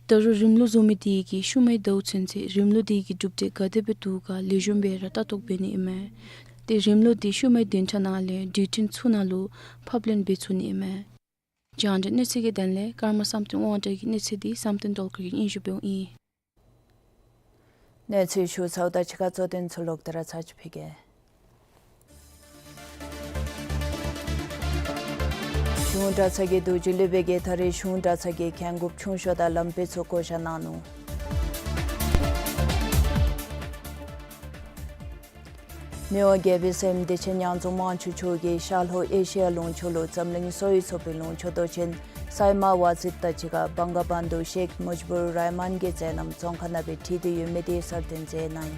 ད་རུང་རིམ་ལུགས་བཟོ་མི་དེ་གིས་ཤུལ་མའི་ཟླཝ་ཚུན་ཚོད་རིམ་ལུགས་དེ་གི་གྲུབ་འབྲས་ག་དེ་སྦེ་འདུག་ག་ལེགས་ཤོམ་སྦེ་ར་ལྟ་རྟོག་འབད་ནི་ཨིན་མས། ཏེ་རིམ་ལུགས་དེ་ཤུལ་མའི་བདུན་ཕྲག་ནང་ལས་དུས་ཐུང་ཚུ་ནང་ལུ་ཕབ་ལེན་འབད་ཚུགས་ནི་ཨིན་མས། རྒྱང་བསྒྲགས་གནས་ཚུལ་གྱི་དོན་ལས་ཀརྨ་བསམ་གཏན་དབང་གྲགས་ཀྱིས་གནས་ཚུལ་འདི་བསམ་གཏན་རྡོ་རྗེ་གིས་སྙན་ཞུ་འབདཝ་ཨིན། གནས་ཚུལ་ཞུ་ཚརཝ་ད་ཕྱི་ཁར་གཙོ་དོན་ཚུ་ལོག་སྟེ་ར་ཚར་ཅིག་ཕུལ་གེ། གཞུང་གྲྭ་ཚང་གི་འདུ་བྱེད་སློབ་དཔོན་གྱིས་ད་རེས་གཞུང་གྲྭ་ཚང་གི་འགན་ཁུར་ཆུང་ཤོས་དང་ལམ་དཔོན་ཚུ་བསྐོ་བཞག་གནང་ནུག། མི་དབང་རྒྱལ་པོའི་སྲས་བདེ་ཆེན་མྱང་རྫོང་དམངས་ཆེན་མཆོག་གིས་ཤར་ལྷོ་ཨེ་ཤི་ཡ་ལུང་ཕྱོགས་ལུ་འཛམ་གླིང་གསོ་བའི་ཚོགས་པའི་ལུང་ཕྱོགས་མདོ་ཆེན་སཱི་མ་ཝ་ཛིད་དང་གཅིག་ཁར་བང་ག་བཱན་དུ་ཤེག་མུཇ་བུར་རཱི་མཱན་གྱི་མཛད་རྣམ་རྫོང་ཁག་ནང་སྦེ་ཁྲིད་དེ་ཡོད་མི་དེ་གསལ་སྟོན་མཛད་གནང་ཡི།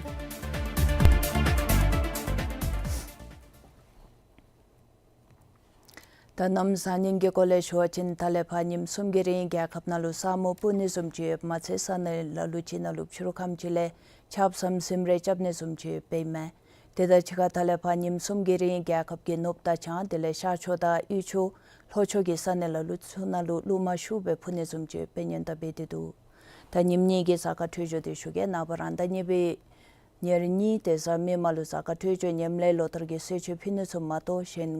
ད་གནམ་གཤིས་གནས་ཚུལ་གྱི་སྐོར་ལས་ཞུ་བ་ཅིན་ད་ལས་ཕར་ཉིནམ་གསུམ་གྱི་རིང་རྒྱལ་ཁབ་ནང་ལུ་ས་སྨུག་སྤུབས་ནི་བཟུམ་ཅིག་ཡོདཔ་མ་ཚད་ས་གནས་ལ་ལུ་ཅིག་ནང་ལུ་ཕྱི་རུ་ཁམས་ཅིག་ལས་ཆརཔ་སམ་སིམ་རེ་རྐྱབ་ནི་བཟུམ་ཅིག་ཡོདཔ་ཨིན་མས། དེ་དང་གཅིག་ཁར་ད་ལས་ཕར་ཉིནམ་གསུམ་གྱི་རིང་རྒྱལ་ཁབ་ཀྱི་ནུབ་དང་བྱང་དེ་ལས་ཤར་ཕྱོགས་དང་དབུས་ཕྱོགས་ལྷོ་ཕྱོགས་ཀྱི་ས་གནས་ལ་ལུ་ཚུ་ནང་ལུ་རླུང་མ་ཤུགས་སྦེ་འཕུ་ནི་བཟུམ་ཅིག་ཡོདཔ་སྙན་གྲགས་འབད་དེ་འདུག། ད་ཉིནམ་གཉིས་ཀྱི་གཟའ་སྐར་འཕྲོད་སྦྱོར་དེ་ཞུ་གེ། ནངས་པ་རང་ཟླ་གཉིས་པའི་ཉེར་གཉིས་དེ་གཟའ་མིག་དམར་ལུ་གཟའ་སྐར་འཕྲོད་སྦྱོར་ཉམས་ལེན་ལོ་ལྟར་གྱི་གསོལ་མཆོད་ཕུལ་ནི་ཚུ་མ་གཏོགས་གཞན་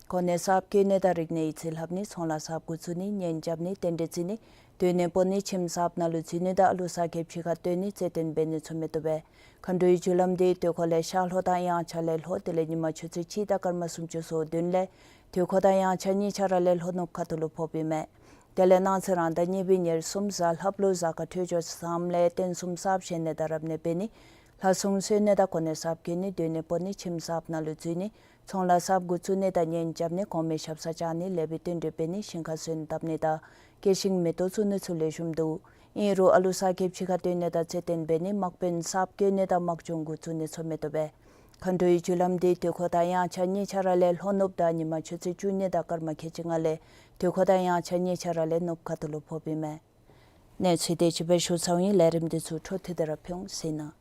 གོ་གནས་གསརཔ་བཀོད་ནི་དང་རིག་གནས་ཡིག་རྩིས་ལྷབ་ནི་ཚོང་ལཱ་གསརཔ་འགོ་བཙུགས་ནི་གཉེན་རྐྱབ་ནི་རྟེན་འབྲེལ་བརྩི་ནི་སྡོད་གནས་སྤོ་ནི་ཁྱིམ་གསརཔ་ནང་ལུ་འཛུལ་ནི་དང་ཨ་ལུ་གསར་སྐྱེས་ཕྱི་ཁར་བཏོན་ནི་རྩེད་འགྲན་འབད་ནི་ཚུ་མི་བཏུབ་པས། མཁའ་འགྲོའི་རྒྱུ་ལམ་དེ་སྟོད་ཁོག་ལས་ཤར་ལྷོ་དང་དབྱངས་འཆར་ལས་ལྷོ་དེ་ལས་ཉིན་མ་ཆུ་ཚོད་གཅིག་དང་སྐར་མ་སུམ་ཅུ་སོ་བདུན་ལས་དུས་འཁོར་དང་དབྱངས་འཆར་གཉིས་ཆ་ར་ལས་ལྷོ་ནུབ་ཁ་ཐུག་ལུ་ཕོགཔ་ཨིན་མས། དེ་ལས་གནངས་ཚེ་རང་ཟླ་གཉིས་པའི་ཉེར་གསུམ་གཟའ་ལྷགཔ་ལུ་གཟའ་སྐར་འཕྲོད་སྦྱོར་བཟངམ་ལས་རྟེན་གསུམ་གསརཔ་བཞེངས་ནི་དང་རབ་གནས་འབད་ནི་ལྷ་སྲུང་གསོལ་ནི་དང་གོ་གནས་གསརཔ་བཀོད་ནི་སྡོད་གནས་སྤོ་ནི་ཁྱིམ་གསརཔ་ནང་ལུ་འཛུལ་ནི་ཚོང་ལཱ་གསརཔ་འགོ་བཙུགས་ནི་དང་གཉེན་རྐྱབ་ནི་གོང་མའི་ཞབས་སར་བཅར་ནི་ལེགས་པའི་རྟེན་འབྲེལ་འབད་ནི་ཞིང་ཁར་སོན་བཏབ་ནི་དང་སྐྱེས་ཤིང་མེ་ཏོག་བཙུགས་ནི་ཚུ་ལེགས་ཤོམ་འདུག། ཨིན་རུང་ཨ་ལུ་གསར་སྐྱེས་ཕྱི་ཁར་བཏོན་ནི་དང་རྩེད་འགྲན་འབད་ནི་དམག་དཔོན་གསརཔ་བཀོད་ནི་དང་དམག་སྦྱོང་འགོ་བཙུགས་ནི་ཚུ་མི་བཏུབ་པས། མཁའ་འགྲོའི་རྒྱུ་ལམ་དེ་དུས་འཁོར་དང་དབྱངས་འཆར་གཉིས་ཆ་ར་ལས་ལྷོ་ནུབ་དང་ཉིན་མ་ཆུ་ཚོད་བཅུ་གཉིས་དང་སྐར་མ་ཁལ་གཅིག་ལྔ་ལས་དུས་འཁོར་དང་དབྱངས་འཆར་གཉིས་ཆ་ར་ལས་ནུབ་ཁ་ཐུག་ལུ་ཕོགཔ་ཨིན་མས། གནས་ཚུལ་དེ་ཅིག་སྦེ་ཞུ་ཚརཝ་ཨིན། ལས་རིམ་དེ་ཚུ་འཕྲོ་མཐུད་དེ་ར་ཕུལ་འོང་ཟེར་ཨིན།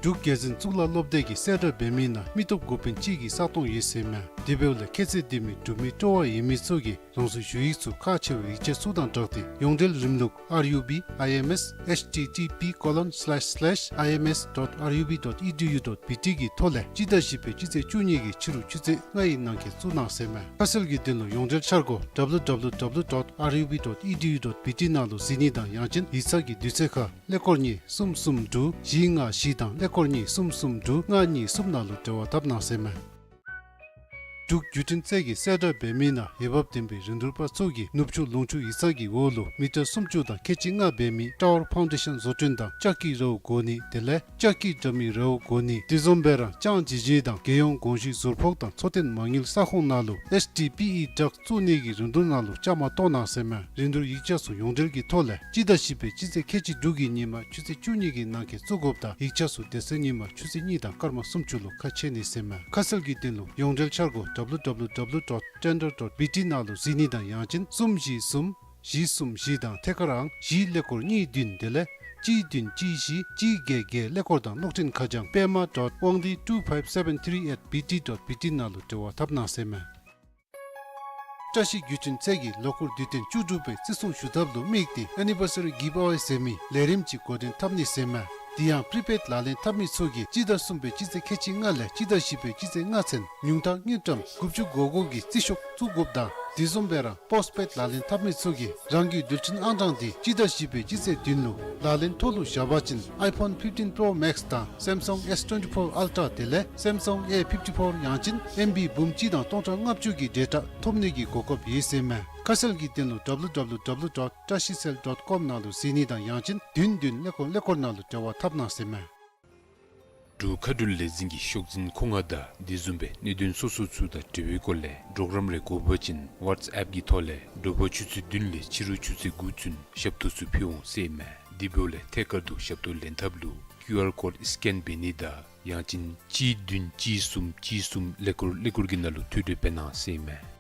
འབྲུག་རྒྱལ་འཛིན་གཙུག་ལག་སློབ་སྡེ་གིས་གསལ་བསྒྲགས་འབད་མི་ནང་མི་སྟོབས་འགོ་དཔོན་ཅིག་གི་ས་སྟོང་ཡོད་ཟེར་མས། དེ་འབདཝ་ལས་ཁྱད་ཚད་ལྡན་མི་འབྲུག་མི་སྤྲོ་བ་ཡོད་མི་ཚུ་གིས་རང་སོའི་ཞུ་ཡིག་ཚུ་ཁག་ཆེ་བའི་ཡིག་ཆ་ཚུ་དང་སྦྲགས་ཏེ་ཡོངས་འབྲེལ་རིམ་ལུགས་R U B I M S H T T P colon slash slash I M S dot R U B dot E D U dot B T གི་ཐོག་ལས་སྤྱི་ཟླ་བཞི་པའི་སྤྱི་ཚེས་བཅུ་གཉིས་ཀྱི་ཕྱི་རུ་ཆུ་ཚོད་ལྔའི་ནང་འཁོད་བཙུགས་གནང་ཟེར་མས། ཁ་གསལ་གྱི་དོན་ལུ་ཡོངས་འབྲེལ་འཆར་སྒོ་W W W dot R U B dot E D U dot B T ནང་ལུ་གཟིགས་ནི་དང་ཡང་ཅིན་ཡིག་ཚང་གི་དུས་ཚོད་ཁར་ཀླད་ཀོར་གཉིས་གསུམ་གསུམ་དྲུག་བཞི་ལྔ་བཞི་དང་ཀླད་ཀོར་གཉིས་གསུམ་གསུམ་དྲུག་ལྔ་གཉིས་གསུམ་ནང་ལུ་འབྲེལ་བ་འཐབ་གནང་ཟེར་མས། འབྲུག་བརྒྱུད་འཕྲིན་ཚད་ཀྱིས་གསལ་བསྒྲགས་འབད་མི་ནང་འོས་འབབ་ལྡན་པའི་རིན་བསྡུར་པ་ཚུ་གིས་ནུབ་ཕྱོགས་ལུང་ཕྱོགས་ཡིག་ཚང་གི་འོག་ལུ་མི་ཊར་སུམ་ཅུ་དང་ཁལ་གཅིག་ལྔ་འབད་མི་ཊ་ཝར་ཕའུན་ཌེ་ཤན་བཟོ་སྐྲུན་དང་ལྕགས་ཀྱི་རཝ་བགོ་ནི་དེ་ལས་ལྕགས་ཀྱི་དྲ་མིག་རཝ་བགོ་ནི་དེ་བཟུམ་སྦེ་ར་ལྕང་ཇི་ཇི་དང་རྒྱལ་ཡོངས་གོང་ཞུས་ཟུར་ཕོགས་དང་འཚོ་རྟེན་མ་དངུལ་ས་ཁོངས་ནང་ལུ་H T P E ཌག་བཙུགས་ནི་གི་རིན་བསྡུར་ནང་ལུ་བཅའ་མར་གཏོགས་གནང་ཟེར་མས། རིན་བསྡུར་ཡིག་ཆ་ཚུ་ཡོངས་འབྲེལ་གྱི་ཐོག་ལས་སྤྱི་ཟླ་བཞི་པའི་སྤྱི་ཚེས་ཁལ་གཅིག་དྲུག་གི་ཉིན་མ་ཆུ་ཚོད་བཅུ་གཉིས་ཀྱི་ནང་འཁོད་བཙུགས་དགོཔ་དང་ཡིག་ཆ་ཚུ་དེ་ཚེ་ཉིན་མ་ཆུ་ཚོད་གཉིས་དང་སྐར་མ་སུམ་ཅུ་ལུ་ཁ་ཕྱེ་ནི་ཟེར་མས། ཁ་གསལ་གྱི་དོན་ལུ་ཡོངས་འབྲེལ་འཆར་སྒོ་W W W dot tender dot B T ནང་ལུ་གཟིགས་ནི་དང་ཡང་ཅིན་གསུམ་བཞི་གསུམ་བཞི་གསུམ་བཞི་དང་ཐད་ཀར་ཨང་བཞི་ཀླད་ཀོར་གཉིས་བདུན་དེ་ལས་གཅིག་བདུན་གཅིག་བཞི་གཅིག་བརྒྱད་བརྒྱད་ཀླད་ཀོར་དང་གློག་འཕྲིན་ཁ་བྱང་པདྨ་dot wangdi two five seven three at B T dot B T ནང་ལུ་འབྲེལ་བ་འཐབ་གནང་ཟེར་མས། བཀྲ་ཤིས་བརྒྱུད་འཕྲིན་ཚད་ཀྱིས་ལོ་འཁོར་དུས་སྟོན་བཅུ་དྲུག་པའི་བརྩི་སྲུང་ཞུ་ཐབས་ལུ་དམིགས་ཏེ་ཨེ་ནི་བར་སི་རི་གིབ་ཨ་ཝེ་ཟེར་མི་ལས་རིམ་ཅིག་འགོ་འདྲེན་འཐབ་ནི་ཟེར་མས། དེ་ཡང་པི་རི་པེཌ་ལག་ལེན་འཐབ་མི་ཚུ་གིས་སྤྱི་ཟླ་གསུམ་པའི་སྤྱི་ཚེས་ཁལ་གཅིག་ལྔ་ལས་སྤྱི་ཟླ་བཞི་པའི་སྤྱི་ཚེས་ལྔ་ཚུན་ཉུང་མཐའ་དངུལ་ཀྲམ་དགུ་བཅུ་གོ་དགུ་གི་རྩིས་ཤོག་བཙུགས་དགོཔ་དང་དེ་བཟུམ་སྦེ་ར་པོསཊ་པེཌ་ལག་ལེན་འཐབ་མི་ཚུ་གིས་རང་གི་རྡུལ་ཕྲན་ཨང་གྲངས་དེ་སྤྱི་ཟླ་བཞི་པའི་སྤྱི་ཚེས་བདུན་ལུ་ལག་ལེན་ཐོག་ལུ་བཞག་པ་ཅིན་ཨའི་ཕོན་ཕིབ་ཊིན་པྲོ་མེགསི་དང་སེམ་སུང་ཨེསི་ཊུ་ཝེན་ཊི་ཕོར་ཨལ་ཊ་དེ་ལས་སེམ་སུང་ཨེ་ཕིབ་ཊི་ཕོར་ཡང་ཅིན་ཨེམ་བི་འབུམ་གཅིག་དང་སྟོང་ཕྲག་ལྔ་བཅུ་གི་ཌེ་ཊ་ཐོབ་ནི་གི་གོ་སྐབས་ཡོད་ཟེར་མས། ཁ་གསལ་གྱི་དོན་ལུ་W W W dot trashicell dot com ནང་ལུ་གཟིགས་ནི་དང་ཡང་ཅིན་བདུན་བདུན་ཀླད་ཀོར་ཀླད་ཀོར་ནང་ལུ་འབྲེལ་བ་འཐབ་གནང་ཟེར་མས། འབྲུག་མཁའ་འགྲུལ་ལས་འཛིན་གྱི་ཤོག་འཛིན་ཁོ་ང་དང་དེ་བཟུམ་སྦེ་གནད་དོན་སོ་སོ་ཚུ་དང་འབྲེལ་བའི་སྐོར་ལས་གྲོགས་རམ་རེ་དགོ་པ་ཅིན་ཝཊས་ཨེཔ་གི་ཐོག་ལས་དྲོ་པ་ཆུ་ཚོད་བདུན་ལས་ཕྱི་རུ་ཆུ་ཚོད་དགུ་ཚུན་ཞབས་ཏོག་ཚུ་ཕུལ་འོང་ཟེར་མས། དེ་འབདཝ་ལས་ཐད་ཀར་དུ་ཞབས་ཏོག་ལེན་ཐབས་ལུ་ཀིའུ་ཨར་ཀོཌ་སི་ཀེན་འབད་ནི་དང་ཡང་ཅིན་གཅིག་བདུན་གཅིག་གསུམ་གཅིག་གསུམ་ཀླད་ཀོར་ཀླད་ཀོར་གྱི་ནང་ལུ་ཐུགས་སྤྲོ་འབད་གནང་ཟེར་མས།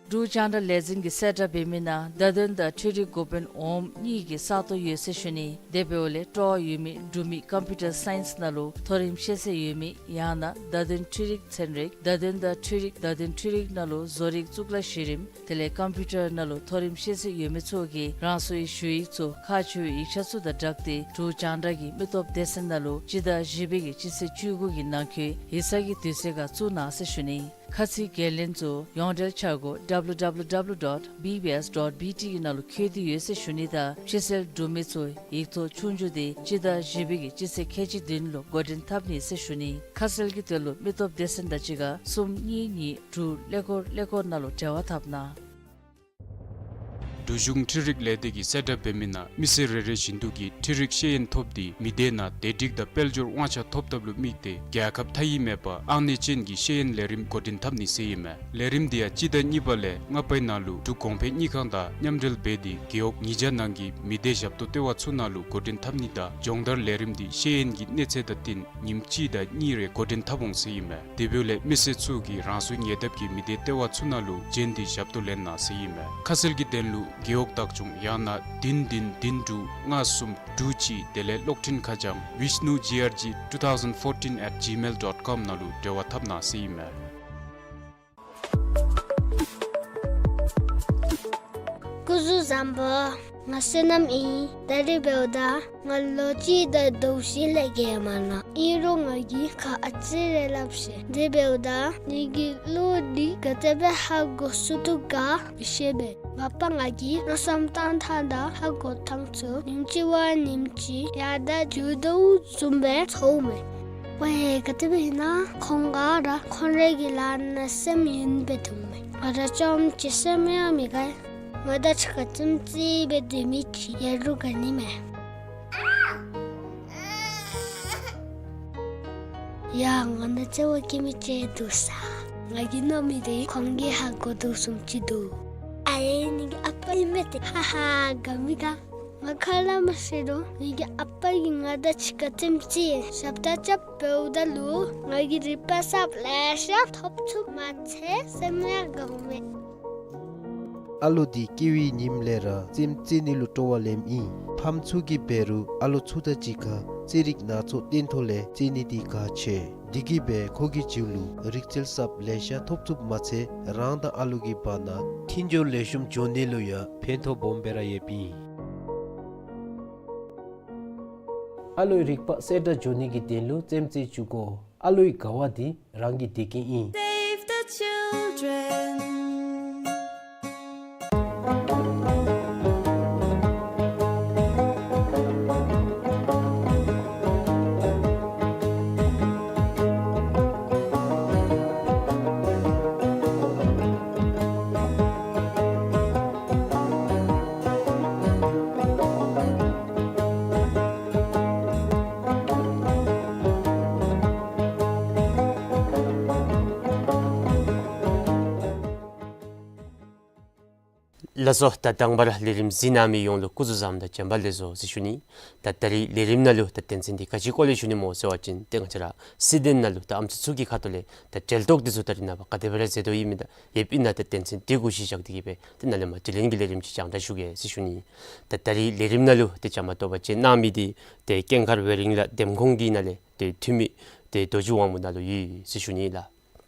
འབྲུག་རྒྱང་བསྒྲགས་ལས་འཛིན་གྱིས་གསལ་བསྒྲགས་འབད་མི་ནང་བརྡ་དོན་དང་འཕྲུལ་རིག་འགོ་དཔོན་འོགམ་གཉིས་ཀྱི་ས་སྟོང་ཡོད་ཟེར་ཞུ་ནི། དེ་འབདཝ་ལས་སྤྲོ་བ་ཡོད་མི་འབྲུག་མི་ཀམ་པིའུ་ཊར་སའིནསི་ནང་ལུ་མཐོ་རིམ་ཤེས་ཚད་ཡོད་མི་ཡང་ན་བརྡ་དོན་འཕྲུལ་རིག་ཚན་རིག་བརྡ་དོན་དང་འཕྲུལ་རིག་བརྡ་དོན་འཕྲུལ་རིག་ནང་ལུ་བཟོ་རིག་གཙུག་ལག་གཞི་རིམ་དེ་ལས་ཀམ་པིའུ་ཊར་ནང་ལུ་མཐོ་རིམ་ཤེས་ཚད་ཡོད་མི་ཚུ་གིས་རང་སོའི་ཞུ་ཡིག་ཚུ་ཁག་ཆེ་བའི་ཡིག་ཆ་ཚུ་དང་སྦྲགས་ཏེ་འབྲུག་རྒྱང་བསྒྲགས་ཀྱི་མི་སྟོབས་སྡེ་ཚན་ནང་ལུ་སྤྱི་ཟླ་བཞི་པའི་གི་སྤྱི་ཚེས་བཅུ་དགུ་གི་ནང་འཁོད་ཡིག་ཚང་གི་དུས་ཚོད་ཁར་བཙུགས་གནང་ཟེར་ཞུ་ནི། ཁ་ཚིག་འགན་ལེན་ཚུ་ཡོངས་འབྲེལ་འཆར་སྒོ་W W W dot B B S dot B T གི་ནང་ལུ་བཀོད་དེ་ཡོད་ཟེར་ཞུ་ནི་དང་ཕྱི་སེལ་འབྲུག་མི་ཚུ་ཡིག་ཐོག་ཆོས་རྒྱུགས་དེ་སྤྱི་ཟླ་བཞི་པའི་གི་སྤྱི་ཚེས་ཁལ་གཅིག་བདུན་ལུ་འགོ་འདྲེན་འཐབ་ནི་ཟེར་ཞུ་ནི། ཁ་གསལ་གྱི་དོན་ལུ་མི་སྟོབས་སྡེ་ཚན་དང་གཅིག་ཁར་གསུམ་གཉིས་གཉིས་དྲུག་ཀླད་ཀོར་ཀླད་ཀོར་ནང་ལུ་འབྲེལ་བ་འཐབ་གནང་། འབྲུག་གཞུང་འཕྲུལ་རིག་ལས་སྡེ་གིས་གསལ་བསྒྲགས་འབད་མི་ནང་མི་སེར་རེ་རེ་བཞིན་དུ་གིས་འཕྲུལ་རིག་ཤེས་ཡོན་ཐོབ་སྟེ་མི་སྡེ་ནང་བདེ་སྒྲིག་དང་དཔལ་འབྱོར་དབང་ཆ་ཐོབ་ཐབས་ལུ་དམིགས་ཏེ་རྒྱལ་ཁབ་མཐའ་དབྱིབས་མེད་པར་ཨང་གནས་ཅན་གྱི་ཤེས་ཡོན་ལས་རིམ་འགོ་འདྲེན་འཐབ་ནི་ཟེར་ཨིན་མས། ལས་རིམ་འདི་ཡང་སྤྱི་ཟླ་གཉིས་པ་ལས་ལྔ་པའི་ནང་ལུ་འབྲུག་གོང་འཕེལ་དངུལ་ཁང་དང་མཉམ་འབྲེལ་འབད་དེ་རྒེད་འོག་ཉིས་བརྒྱ་ནང་གི་མི་སྡེ་ཞབས་ཏོག་ལྟེ་བ་ཚུ་ནང་ལུ་འགོ་འདྲེན་འཐབ་ནི་དང་སྦྱོང་བརྡར་ལས་རིམ་འདི་ཤེས་ཡོན་གྱི་གནས་ཚད་དང་བསྟུན་ཉིནམ་གཅིག་དང་གཉིས་རེ་འགོ་འདྲེན་འཐབ་འོང་ཟེར་ཨིན་མས། དེ་འབདཝ་ལས་མི་སེར་ཚུ་གིས་རང་སོའི་ཉེ་འདབས་ཀྱི་མི་སྡེ་ལྟེ་བ་ཚུ་ནང་ལུ་བྱོན་ཏེ་ཞབས་ཏོག་ལེན་གནང་ཟེར་ཨིན་མས། ཁ་གསལ་གྱི་དོན་ལུ་རྒེད་འོག་བདག་སྐྱོང་ཡང་ན་བདུན་བདུན་བདུན་དྲུག་ལྔ་གསུམ་དྲུག་གཅིག་དེ་ལས་གློག་འཕྲིན་ཁ་བྱང་vishnu G R G two thousand fourteen at gmail dot com ནང་ལུ་འབྲེལ་བ་འཐབ་གནང་ཟེར་ཨིན་མས། སྐུ་གཟུགས་བཟང་པོ། ང་བསོད་ནམས་ཨིན། ད་རིས་འབདཝ་ད་ང་ལོ་གཅིག་དང་ཟླཝ་བཞི་ལས་བརྒལ་མ་ནུག། ཨིན་རུང་ང་གིས་ཁ་ཨ་ཙི་རེ་སླབ་ཤེས། དེ་འབདཝ་ད་ངེ་གི་གླུ་འདི་ག་དེ་སྦེ་ཧ་གོ་ཚུགས་དོ་ག་མི་ཤེས་པས། མ་པ་ང་གིས་མནོ་བསམ་བཏང་ཐངས་དང་ཧ་གོ་ཐངས་ཚུ་ཉིནམ་གཅིག་བ་ཉིནམ་གཅིག་ཡར་དང་རྒྱུག་དོ་བཟུམ་སྦེ་ཚོརཝ་མས། ཝའེ་ག་དེ་སྦེ་ཨིན་ན་ཁོང་ག་ར་ཁོང་རའི་གི་ལཱ་ནང་སེམས་ཡེངས་སྦེ་འདུག་མས། ང་ར་རྐྱངམ་གཅིག་སེམས་ཡང་མི་དགའ། ང་དང་གཅིག་ཁར་ཙིམ་ཙིམ་སྦེ་སྡོད་མི་ཅིག་ཡོད་རུང་ག་ནི་མས། ཡ་ང་ནང་བརྩེ་བ་བསྐྱེད་མི་ཅིག་འདུག་ས། ང་གིས་མནོ་མི་འདི་ཁོང་གིས་ཧ་གོ་དོ་བཟུམ་ཅིག་འདུག། ཨའེ་ངེ་གི་ཨ་པ་ཨིན་མས་ཏེ། ཧ་ཧ་དགའ་མི་དགའ། ང་ག་ར་མ་ཤེས་རུང་ངེ་གི་ཨ་པ་གིས་ང་དང་གཅིག་ཁར་ཙིམ་ཙིམ་ཞབས་ཏོག་རྐྱབ་འབདཝ་ད་ལུ་ང་གིས་རིག་པ་གསརཔ་ལེ་ཤ་ཐོབ་ཚུགསཔ་མ་ཚད་སེམས་ཡང་དགའཝ་མས། ཨ་ལོ་འདི་སྐྱེ་བའི་ཉིནམ་ལས་ར་རྩེདམོ་རྩེ་ནི་ལུ་སྤྲོ་བ་ལེནམ་ཨིན། ཕམ་ཚུ་གིས་འབད་རུང་ཨ་ལོ་ཚུ་དང་གཅིག་ཁར་རྩེད་རིགས་སྣ་ཚོགས་སྟོན་ཐོག་ལས་རྩེད་ནི་འདི་གལ་ཆེ། འདི་གིས་འབད་ཁོ་གི་རྒྱུད་ལུ་རིག་རྩལ་གསརཔ་ལེ་ཤ་ཐོབ་ཚུགསཔ་མ་ཚད་རང་དང་ཨ་ལོ་གི་བར་ན་མཐུན་སྦྱོར་ལེགས་ཤོམ་འགྱོ་ནི་ལུ་ཡང་ཕན་ཐོགས་སྦོམ་སྦེ་ར་ཡོདཔ་ཨིན། ཨ་ལོའི་རིག་པ་གསལ་དྲགས་འགྱོ་ནི་གི་དོན་ལུ་རྩེདམོ་རྩེ་བཅུག་དགོ། ཨ་ལོའི་དགའ་བ་འདི་རང་གི་བདེ་སྐྱིད་ཨིན། Save the children. ལགས་སོ། ད་དང་པ་ར་ལས་རིམ་གཟིགས་གནང་མི་ཡོངས་ལུ་སྐུ་གཟུགས་བཟང་དང་བྱོན་པ་ལེགས་སོ་ཟེར་ཞུ་ནི། ད་ད་རིས་ལས་རིམ་ནང་ལུ་ད་དོན་ཚན་འདི་ག་ཅི་སྐོར་ལས་ཞུ་ནི་སྨོ་ཟེར་བ་ཅིན་ཏེ་ང་བཅས་ར་སྲིད་དོན་ནང་ལུ་ད་ཨམ་སྲུ་ཚུ་གི་ཁ་ཐུག་ལས་ད་འབྲེལ་གཏོགས་འདི་ཚུ་ད་རིས་ནངས་པ་ག་དེ་སྦེ་ར་མཛད་དོ་ཡོདཔ་ཨིན་ན་ད་ཡོདཔ་ཨིན་ན་ད་དོན་ཚན་འདི་གུ་གཞི་བཞག་སྟེ་གིས་སྦེ་ཏེ་ནཱ་ལས་མར་དྲི་ལན་གྱི་ལས་རིམ་ཅིག་རྒྱང་བསྒྲགས་ཞུ་གེ་ཟེར་ཞུ་ནི། ད་ད་རིས་ལས་རིམ་ནང་ལུ་ཏེ་བཅའ་མར་གཏོགས་པ་ཅིན་གནང་མི་འདི་ཏེ་ཀུན་མཁར་ཝེ་རིང་ལགས་འདེམས་ཁོངས་ཀྱི་ནང་ལས་ཏེ་འཐུས་མི་ཏེ་རྡོ་རྗེ་དབང་མོ་ནཱ་ལུ་ཡོད་ཟེར་ཞུ་ནི་ལགས།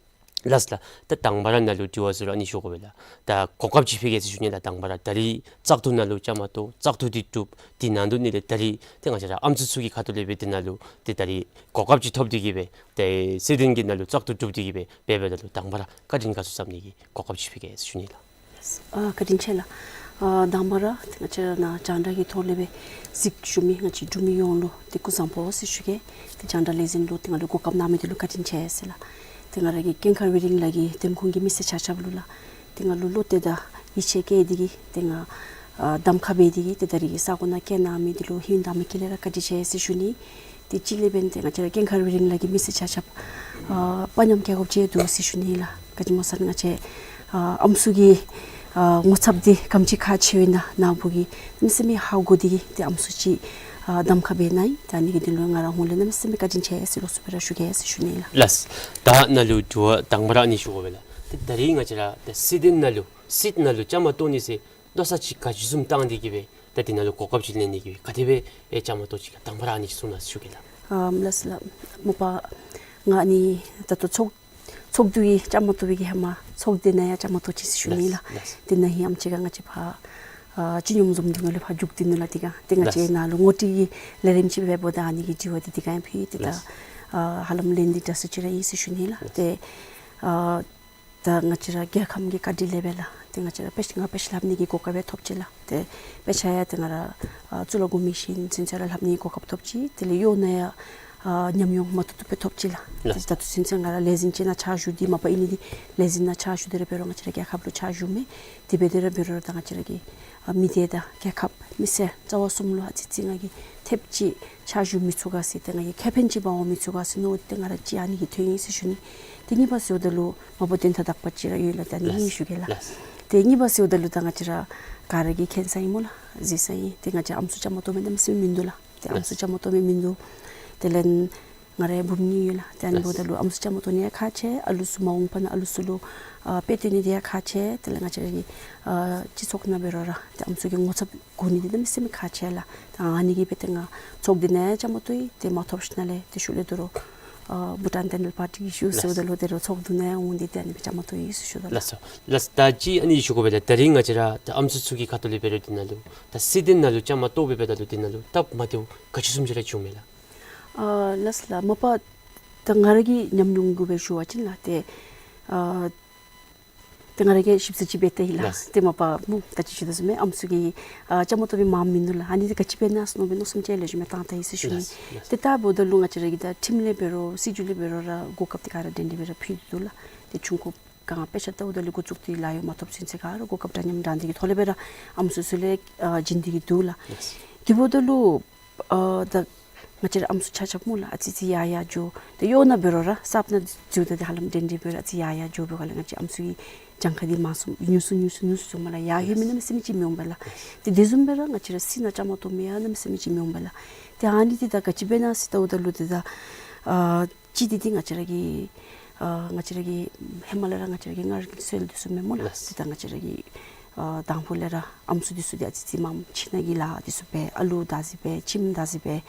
ལགས་ལགས། ད་དང་པ་ར་ནཱ་ལུ་དྲི་བ་ཟེར་རུང་ཨ་ནི་ཞུ་དགོ་པས་ལགས། ད་གོ་སྐབས་ཅིག་ཕུལ་གེ་ཟེར་ཞུ་ནི་ལགས། དང་པ་ར་ད་རིས་བཙག་འཐུ་ནང་ལུ་བཅའ་མར་གཏོགས་བཙག་འཐུ་འདི་གྲུབ། དེ་ནང་དུ་ནི་ལས་ད་རིས་ཏེ་ང་བཅས་ར་ཨམ་སྲུ་ཚུ་གི་ཁ་ཐུག་ལས་སྦེ་དེ་ནང་ལུ་ཏེ་ད་རིས་གོ་སྐབས་ཅིག་ཐོབ་སྟེ་གིས་སྦེ་ཏེ་སྲིད་དོན་གྱི་ནང་ལུ་བཙག་འཐུ་གྲུབ་སྟེ་གིས་སྦེ་འབད་འབདཝ་ད་ལུ་དང་པ་ར་བཀའ་དྲིན་དགའ་ཚོར་བསམ་ནི་གི་གོ་སྐབས་ཅིག་ཕུལ་གེ་ཟེར་ཞུ་ནི་ལགས། ཨ་བཀའ་དྲིན་ཆེ་ལགས། ཨ་དང་པ་ར་ཏེ་ང་བཅས་ར་ནཱ་རྒྱང་བསྒྲགས་ཀྱི་ཐོག་ལས་སྦེ་གཟིགས་བཞུགས་མི་ང་བཅས་འབྲུག་མི་ཡོངས་ལུ་ཏེ་སྐུ་གཟུགས་བཟང་པོ་ཟེར་ཞུ་གེ། ཏེ་རྒྱང་བསྒྲགས་ལས་འཛིན་ལུ་ཏེ་ང་ལུ་གོ་སྐབས་གནང་མི་འདི་ལུ་བཀའ་དྲིན་ཆེ་ཟེར་ལགས། ཏེ་ང་ར་གི་ཀུན་མཁར་ཝེ་རིང་ལགས་ཀྱི་འདེམས་ཁོངས་ཀྱི་མི་སེར་ཆ་ཁྱབ་ལུ་ལགས། ཏེ་ང་ལུ་བློ་གཏད་དང་ཡིད་ཆེས་བསྐྱེད་དེ་གིས་ཏེ་ང་ཨ་གདམ་ཁ་འབད་དེ་གིས་ཏེ་ད་རིས་ཀྱི་ས་གོ་ནང་བསྐྱལ་གནང་མི་འདི་ལུ་ཧིང་དྭངས་མའི་དཀྱིལ་ལས་ར་བཀའ་དྲིན་ཆེ་ཟེར་ཞུ་ནི། ཏེ་གཅིག་ལས་འབདན་ཏེ་ང་བཅས་ར་ཀེང་ཁ་རི་རིང་ལ་གི་མི་སེར་ཆ་ཁྱབ་ཨ་དཔའ་ཉམས་བསྐྱེད་དགོཔ་ཅིག་འདུག་ཟེར་ཞུ་ནི་ལགས། ག་ཅི་སྨོ་ཟེར་ན་ང་བཅས་ཨ་ཨམ་སྲུ་གི་ཨ་ངོ་ཚབ་འདི་ག་དེམ་ཅིག་ཁག་ཆེཝ་ཨིན་ན་ནཱ་བུ་གིས་གནམ་མེད་ས་མེད་ཧ་གོ་སྟེ་གིས་ཏེ་ཨམ་སྲུ་ཅིག་ཨ་གདམ་ཁ་འབད་གནང་ཡི། ད་ཨ་ནི་གི་དོན་ལུ་ང་ར་ཧོངས་ལས་གནམ་མེད་ས་མེད་བཀའ་དྲིན་ཆེ་ཟེར་ལོགས་སུ་སྦེ་ར་ཞུ་གེ་ཟེར་ཞུ་ནི་ལགས། ལགས། ད་ནཱ་ལུ་དྲི་བ་དང་པ་ར་ཨ་ནི་ཞུ་དགོ་པས་ལགས། ཏེ་ད་རིས་ང་བཅས་ར་ད་སྲིད་དོན་ནང་ལུ་སྲིད་ནང་ལུ་བཅའ་མར་གཏོགས་ནི་ཟེར་མནོ་བསམ་ཅིག་ག་ཅི་བཟུམ་བཏང་སྟེ་གིས་སྦེ་ད་འདི་ནང་ལུ་གོ་སྐབས་ཅིག་ལེན་ནི་གི་ག་དེ་སྦེ་ཨེ་བཅའ་མར་གཏོགས་ཅི་ག་དང་པ་ར་ཨ་ནི་ཅིག་གསུང་གནང་ཟེར་ཞུ་གེ་ལགས། ཨམ་ལགས་སོ་ལགས། མ་པ་ང་ཨ་ནི་ད་ལྟོ་ཚོགས་ཚོགས་འདུ་གི་བཅའ་མར་གཏོགས་པའི་གི་ཧེ་མ་ཚོགས་སྡེ་ནང་ཡང་བཅའ་མར་གཏོགས་ཅི་ཟེར་ཞུ་ནི་ལགས། ལགས། དེ་ནང་ཧེ་ཨམ་ཅིག་ཁར་ང་བཅས་ཕར་ཨ་སྤྱི་སྙོམས་འཛོམས་འདུ་ནང་ལས་ཕར་བརྒྱུགས་ཏེ་ནུག་ལགས། དེ་སྒང་ཏེ་ང་བཅས་ལགས། ནཱ་ལུ་ངོ་སྤྲོད་ཀྱི་ལས་རིམ་ཅིག་འབདཝ་ད་ཨ་ནི་གི་དྲི་བ་འདི་དེ་སྒང་ཡང་ཕུལ་ཏེ་ད་ལགས། ཨ་ཧ་ལམ་ལན་འདི་དྲག་སུ་ཅིག་ར་ཨིན་ཟེར་ཞུ་ནི་ལགས། ལགས། ཏེ་ཨ་ད་ང་བཅས་ར་རྒྱལ་ཁམས་ཀྱི་བཀའ་དྲིན་ལས་སྦེ་ལགས། ཏེ་ང་བཅས་ར་དཔེ་ཆ་ང་དཔེ་ཆ་ལྷབ་ནི་གི་གོ་སྐབས་སྦེ་ཐོབ་ཅི་ལགས། ཏེ་དཔེ་ཆ་ཡང་ཏེ་ང་ར་ཨ་གཙུག་ལག་གོང་མའི་ཞལ་ཡོན་ཚུན་ཚོད་ར་ལྷབ་ནི་གི་གོ་སྐབས་ཐོབ་ཅི། དེ་ལས་གཡོག་ནང་ཡང་ཨ་ཉམས་མྱོང་མ་ཐུབ་ཐུབ་སྦེ་ཐོབ་ཅི་ལགས། ལགས། ཏེ་ད་ལྟོ་ཚུན་ཚོད་ང་ར་ལས་འཛིན་ཅིག་ནང་ཕྱག་ཞུ་སྟེ་མ་པ་ཨིན་ནི་འདི་ལས་འཛིན་ནང་ཕྱག་ཞུ་སྟེ་ར་འབད་རུང་ང་བཅས་ར་རྒྱལ་ཁབ་ལུ་ཕྱག་ཞུ་མི་དེ་འབད་དེ་ར་འབད་རུང་ར་ད་ང་བཅས་ར་གི་ཨ་མི་སྡེ་དང་རྒྱལ་ཁབ་མི་སེར་རྩ་བ་གསུམ་ལུ་ཨ་ཙི་ཙི་ང་གིས་ཐེབས་ཅིག་ཕྱག་ཞུ་མི་ཚུགས་ག་ཟེར་ཏེ་ང་གིས་ཁེ་ཕན་ཅིག་འབག་འོང་མི་ཚུགས་ག་ཟེར་མནོ་སྟེ་ང་ར་གཅིག་ཨ་ནི་གིས་ཐོན་ཡི་ཟེར་ཞུ་ནི། ཏེ་གཉིས་པ་ཟེརཝ་ད་ལུ་མ་པ་དོན་དག་དག་པ་ཅིག་ར་ཡོད་ལགས། ཏེ་ཨ་ནི་ལགས། ཨིན་ཞུ་གེ་ལགས། ལགས། ཏེ་གཉིས་པ་ཟེརཝ་ད་ལུ་ད་ང་བཅས་ར་ག་ར་གིས་མཁྱེན་ས་ཨིན་སྨོ་ལགས། གཟིགས་ས་ཨིན། ཏེ་ང་བཅས་ཨམ་སྲུ་བཅའ་མར་གཏོགས་མི་གནམ་མེད་ས་མེད་མིན་འདུག་ལགས། ཏེ་ཨམ་སྲུ་ལགས། བཅའ་མར་གཏོགས་མི་མིན་འདུག། དེ་ལས་ང་རའི་བུམོ་གཉིས་ཡོད་ལགས། ཏེ་ཨ་ནི་ལགས། འབདཝ་ད་ལུ་ཨམ་སྲུ་བཅའ་མར་གཏོགས་ནི་ཡང་ཁག་ཆེ། ཨ་ལུ་ཚུ་མ་འོངས་པ་ནང་ཨ་ལུ་ཚུ་ལུ་ཨ་དཔེ་སྟོན་ནི་འདི་ཡང་ཁག་ཆེ། དེ་ལས་ང་བཅས་ར་གི་ཨ་སྤྱི་ཚོགས་ནང་འབད་རུང་ར་ཏེ་ཨམ་སྲུ་གི་ངོ་ཚབ་དགོ་ནི་འདི་གནམ་མེད་ས་མེད་ཁག་ཆེ་ལགས། ད་ཨ་ནི་གིས་སྦེ་ཏེ་ང་ཚོགས་འདུ་ནང་ཡང་བཅའ་མར་གཏོགས་ཡི། ཏེ་མ་ཐོབ་ཞིནམ་ལས་ཏེ་ཤུལ་ལས་དོ་རུང་ཨ་བྷུ་ཊཱན་ཌེན་ཊཱལ་པར་ཊི་གི་ཞུ་ཟེརཝ་ད་ལུ་དོ་རུང་ཚོགས་འདུ་ནང་ཡང་འོང་སྟེ་ཏེ་ཨ་ནི་སྦེ་བཅའ་མར་གཏོགས་ཡི་ཟེར་ཞུ་དོ་ལགས། ལགས་སོ། ལགས་སོ། ད་ཅི་ཨ་ནི་ཞུ་དགོ་པས་ལགས། ད་རིས་ང་བཅས་ར་ད་ཨམ་སྲུ་ཚུ་གི་ཁ་ཐུག་ལས་འབད་རུང་འདི་ནང་ལུ་ད་སྲིད་དོན་ནང་ལུ་བཅའ་མར་གཏོགས་སྦེ་འབདཝ་ད་ལུ་འདི་ནང་ལུ་སྟབས་མ་བདེཝ་ག་ཅི་བཟུམ་ཅིག་ར་བྱུངམ་མས་ལགས། ཨ་ལགས་སོ་ལགས། མ་པ་ད་ང་ར་གི་ཉམས་མྱོང་གུ་སྦེ་ཞུ་བ་ཅིན་ལགས། ཏེ་ཨ་ཏེ་ང་ར་གིས་ཞིབ་འཚོལ་ཅིག་འབད་ལྟ་ཡི་ལགས། ལགས། ཏེ་མ་པ་སྨོ་ད་ཅི་ཞུ་དོ་བཟུམ་སྦེ་ཨམ་སྲུ་གི་ཨ་བཅའ་མར་གཏོགས་མི་མངམ་མིན་འདུག་ལགས། ཨ་ནི་འདི་ག་ཅི་འབད་ན་ཟེར་མནོ་སྦེ་མནོ་བསམ་ཅིག་ལེགས་ཤོམ་སྦེ་བཏང་ལྟ་ཡི་ཟེར་ཞུ་ནི། ལགས་ལགས། ཏེ་ད་འབདཝ་ད་ལུ་ང་བཅས་ར་གི་ད་ཁྲིམས་ལས་འབད་རུང་སྲིད་བྱུས་ལས་འབད་རུང་ར་གོ་སྐབས་འདི་ག་ར་འགྲན་འདི་སྦེ་ར་ཕུལ་ཏེ་འདུག་ལགས། ཏེ་ཆུང་ཀུ་ག་དཔེ་ཆ་ལྟཝ་ད་ལུ་འགོ་བཙུགས་ཏེ་ལཱ་གཡོག་མ་ཐོབ་ཚུན་ཚོད་ག་ར་གོ་སྐབས་འདྲ་མཉམ་འདྲ་འདི་གི་ཐོག་ལས་སྦེ་ར་ཨམ་སྲུ་ཚུ་ལས་ཨ་བྱིན་ཏེ་གི་འདུག་ལགས། ལགས། དེ་འབདཝ་ད་ལུ་ཨ་ད་ང་བཅས་ར་ཨམ་སྲུ་ཆ་ཁྱབ་སྨོ་ལགས། ཨ་ཙི་ཙི་ཡར་ཡར་འགྱོ། ཏེ་གཡོག་ནང་འབད་རུང་ར་གསརཔ་ནང་འགྱོཝ་ད་ཏེ་ཧ་ལམ་འདྲན་འདྲ་སྦེ་ར་ཨ་ཙི་ཡར་ཡར་འགྱོ་བའི་སྒང་ལས་ང་བཅས་ཨམ་སྲུ་གི་གྱངས་ཁ་འདི་མང་སུ་ཉུང་སུ་ཉུང་སུ་ཉུང་སུ་སོངམ་ལགས། ཡར་ལྷོད་མི་གནམ་མེད་ས་མེད་ཅིག་མི་འོང་པས་ལགས། ཏེ་དེ་བཟུམ་སྦེ་ར་ང་བཅས་ར་སྲིད་ནང་བཅའ་མར་གཏོགས་མི་ཡང་གནམ་མེད་ས་མེད་ཅིག་མི་འོང་པས་ལགས། ཏེ་ཨ་ནི་འདི་ད་ག་ཅི་འབད་ན་ཟེར་ལྟཝ་ད་ལུ་ཏེ་ད་ཨ་གཅིག་འདི་འདི་ང་བཅས་ར་གི་ཨ་ང་བཅས་ར་གི་ཧེ་མ་ལས་ར་ང་བཅས་ར་གི་ངར་གྱི་སྲོལ་འདི་ཚུ་མས་སྨོ་ལགས། ལགས། ཏེ་ད་ང་བཅས་ར་གི་ཨ་དང་ཕུ་ལས་ར་ཨམ་སྲུ་འདི་ཚུ་འདི་ཨ་ཙི་ཙི་མངམ་ཁྱིམ་ནང་གི་ལཱ་འདི་ཚུ་འབད། ཨ་ལུ་བདག་འཛིན་འབད། ཁྱིམ་བདག་འཛིན་འབད།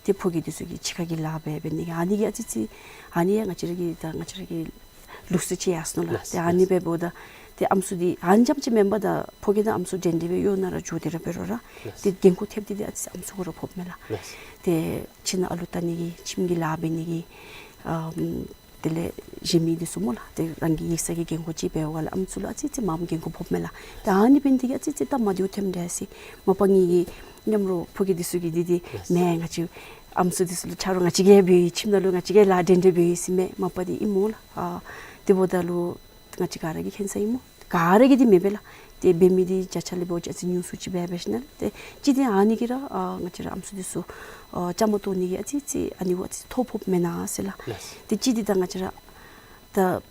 ཏེ་ཕོ་སྐྱེས་འདི་ཚུ་གི་ཕྱི་ཁ་གི་ལཱ་འབད་འབད་ནི་གི་ཨ་ནི་གི་ཨ་ཙི་ཙི་ཨ་ནི་ཡང་ང་བཅས་ར་གི་ད་ང་བཅས་ར་གི་ལུགས་སྲོལ་ཅིག་ཡར་སོ་ནུག་ལགས། ལགས། ཏེ་ཨ་ནི་འབདཝ་ད་ཏེ་ཨམ་སྲུ་འདི་ཨ་ནི་རྐྱངམ་ཅིག་མེན་པར་ད་ཕོ་སྐྱེས་དང་ཨམ་སྲུ་འདྲན་འདྲ་སྦེ་གཡོག་ནང་ར་འགྱོ་སྟེ་ར་འབད་རུང་ར་ལགས། ཏེ་འགན་ཁུར་ཐེབས་འདི་འདི་ཨ་ཙི་ཙི་ཨམ་སྲུ་གུ་ར་ཕོགཔ་མས་ལགས། ལགས། ཏེ་ཁྱིམ་ནང་ཨ་ལུ་ལྟ་ནི་གི་ཁྱིམ་གྱི་ལཱ་འབད་ནི་གི་ཨམ་དེ་ལས་གཞན་མི་འདི་ཚུ་སྨོ་ལགས། ཏེ་རང་གི་ཡིག་ཚང་གི་འགན་ཁུར་ཅིག་འབད་བའི་སྒང་ལས་ཨམ་སྲུ་ལུ་ཨ་ཙི་ཙི་མངམ་འགན་ཁུར་ཕོགཔ་མས་ལགས། ཏེ་ཨ་ནི་འབད་ནི་འདི་གིས་ཨ་ཙི་ཙི་སྟབས་མ་བདེཝ་ཐོནམ་འདྲས་ཟེར། མ་པ་ངེ་གི་མཉམ་རོགས་ཕོ་སྐྱེས་འདི་ཚུ་གིས་འདི་འདི་མེན་ང་བཅས་ཨམ་སྲུ་འདི་ཚུ་ལུ་ཆ་རོགས་ང་བཅས་ཀྱིས་འབད་ཡི། ཁྱིམ་ནང་ལུ་ང་བཅས་ཀྱིས་ལཱ་འདྲན་འདྲ་འབད་ཡི་ཟེར་མས། མ་པ་འདི་ཨིན་སྨོ་ལགས། ཨ་དེ་འབདཝ་ད་ལུ་ང་བཅས་ག་ར་གིས་མཁྱེན་ས་ཨིན་སྨོ། ག་ར་གིས་འདི་མེན་པས་ལགས། ཏེ་འབད་མི་འདི་བརྒྱ་ཆ་ལས་འབད་བ་ཅིན་ཨ་ཙི་ཉུང་སུ་ཅིག་འབད་འབད་ཞིནམ་ལས་ཏེ་གཅིག་འདི་ཨ་ནི་གིས་ར་ཨ་ང་བཅས་ར་ཨམ་སྲུ་འདི་ཚུ་ཨ་བཅའ་མར་གཏོགས་ནི་གི་ཨ་ཙི་ཙི་ཨ་ནི་བ་ཨ་ཙི་ཐོ་ཕོགཔ་མེན་ན་ཟེར་ལགས། ལགས། ཏེ་གཅིག་འདི་ད་ང་བཅས་ར་ད་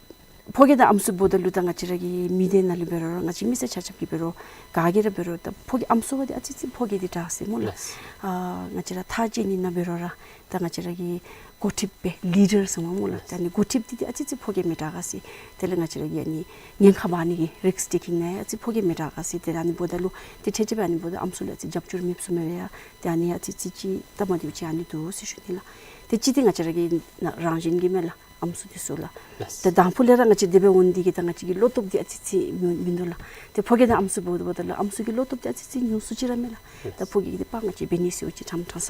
ཕོ་སྐྱེས་དང་ཨམ་སྲུ་འབདཝ་ད་ལུ་ད་ང་བཅས་ར་གི་མི་སྡེ་ནང་ལུ་འབད་རུང་ར་ང་བཅས་མི་སེར་ཆ་ཁྱབ་ཀྱིས་འབད་རུང་ག་གིས་ར་འབད་རུང་ད་ཕོ་སྐྱེས་ཨམ་སྲུ་བ་འདི་ཨ་ཙི་ཙི་ཕོ་སྐྱེས་འདི་དྲག་ཟེར་སྨོ་ལགས། ལགས། ཨ་ང་བཅས་ར་ཐག་བཅད་ནི་ནང་འབད་རུང་ར་ད་ང་བཅས་ར་གི་འགོ་ཁྲིདཔ་སྦེ་ལི་ཌར་ཟེར་སྨོ་ལགས། ལགས། ད་ཨ་ནི་འགོ་ཁྲིདཔ་འདི་འདི་ཨ་ཙི་ཙི་ཕོ་སྐྱེས་མི་དྲག་ག་ཟེར། དེ་ལས་ང་བཅས་ར་གི་ཨ་ནི་ཉེན་ཁ་འབག་ནི་གི་རིསཀ་ཊེ་ཀིང་ནང་ཡང་ཨ་ཙི་ཕོ་སྐྱེས་མི་དྲག་ག་ཟེར། ཏེ་ད་ཨ་ནི་འབདཝ་ད་ལུ་ཏེ་ཁྲལ་ཅིག་འབད་ཨ་ནི་འབདཝ་ད་ཨམ་སྲུ་ལུ་ཨ་ཙི་རྒྱབ་སྐྱོར་མེདཔ་བཟུམ་སྦེ་ཡང་ཏེ་ཨ་ནི་ཨ་ཙི་ཙི་ཅིག་སྟབས་མ་བདེཝ་ཅིག་ཨ་ནི་འདུག་ཟེར་ཞུ་ནི་ལགས། ཏེ་གཅིག་འདི་ང་བཅས་ར་གི་ན་རང་བཞིན་གྱིས་མས་ལགས། ཨམ་སྲུ་འདི་ཚུ་ལགས། ལགས། ཏེ་དང་ཕུ་ལས་ར་ང་བཅས་དེ་སྦེ་འོང་ནི་འདི་གིས་ད་ང་བཅས་ཀྱི་བློ་སྟོབས་འདི་ཨ་ཙི་ཙི་མི་མིན་འདུག་ལགས། ཏེ་ཕོ་སྐྱེས་དང་ཨམ་སྲུ་འབདཝ་ད་ལུ་ཨམ་སྲུ་གི་བློ་སྟོབས་འདི་ཨ་ཙི་ཙི་ཉུང་སུ་ཅིག་ར་མས་ལགས། ལགས། ད་ཕོ་སྐྱེས་འདི་པ་ང་བཅས་འབད་ནི་ཟེར་བ་ཅིན་ཕྲང་ཕྲང་ས་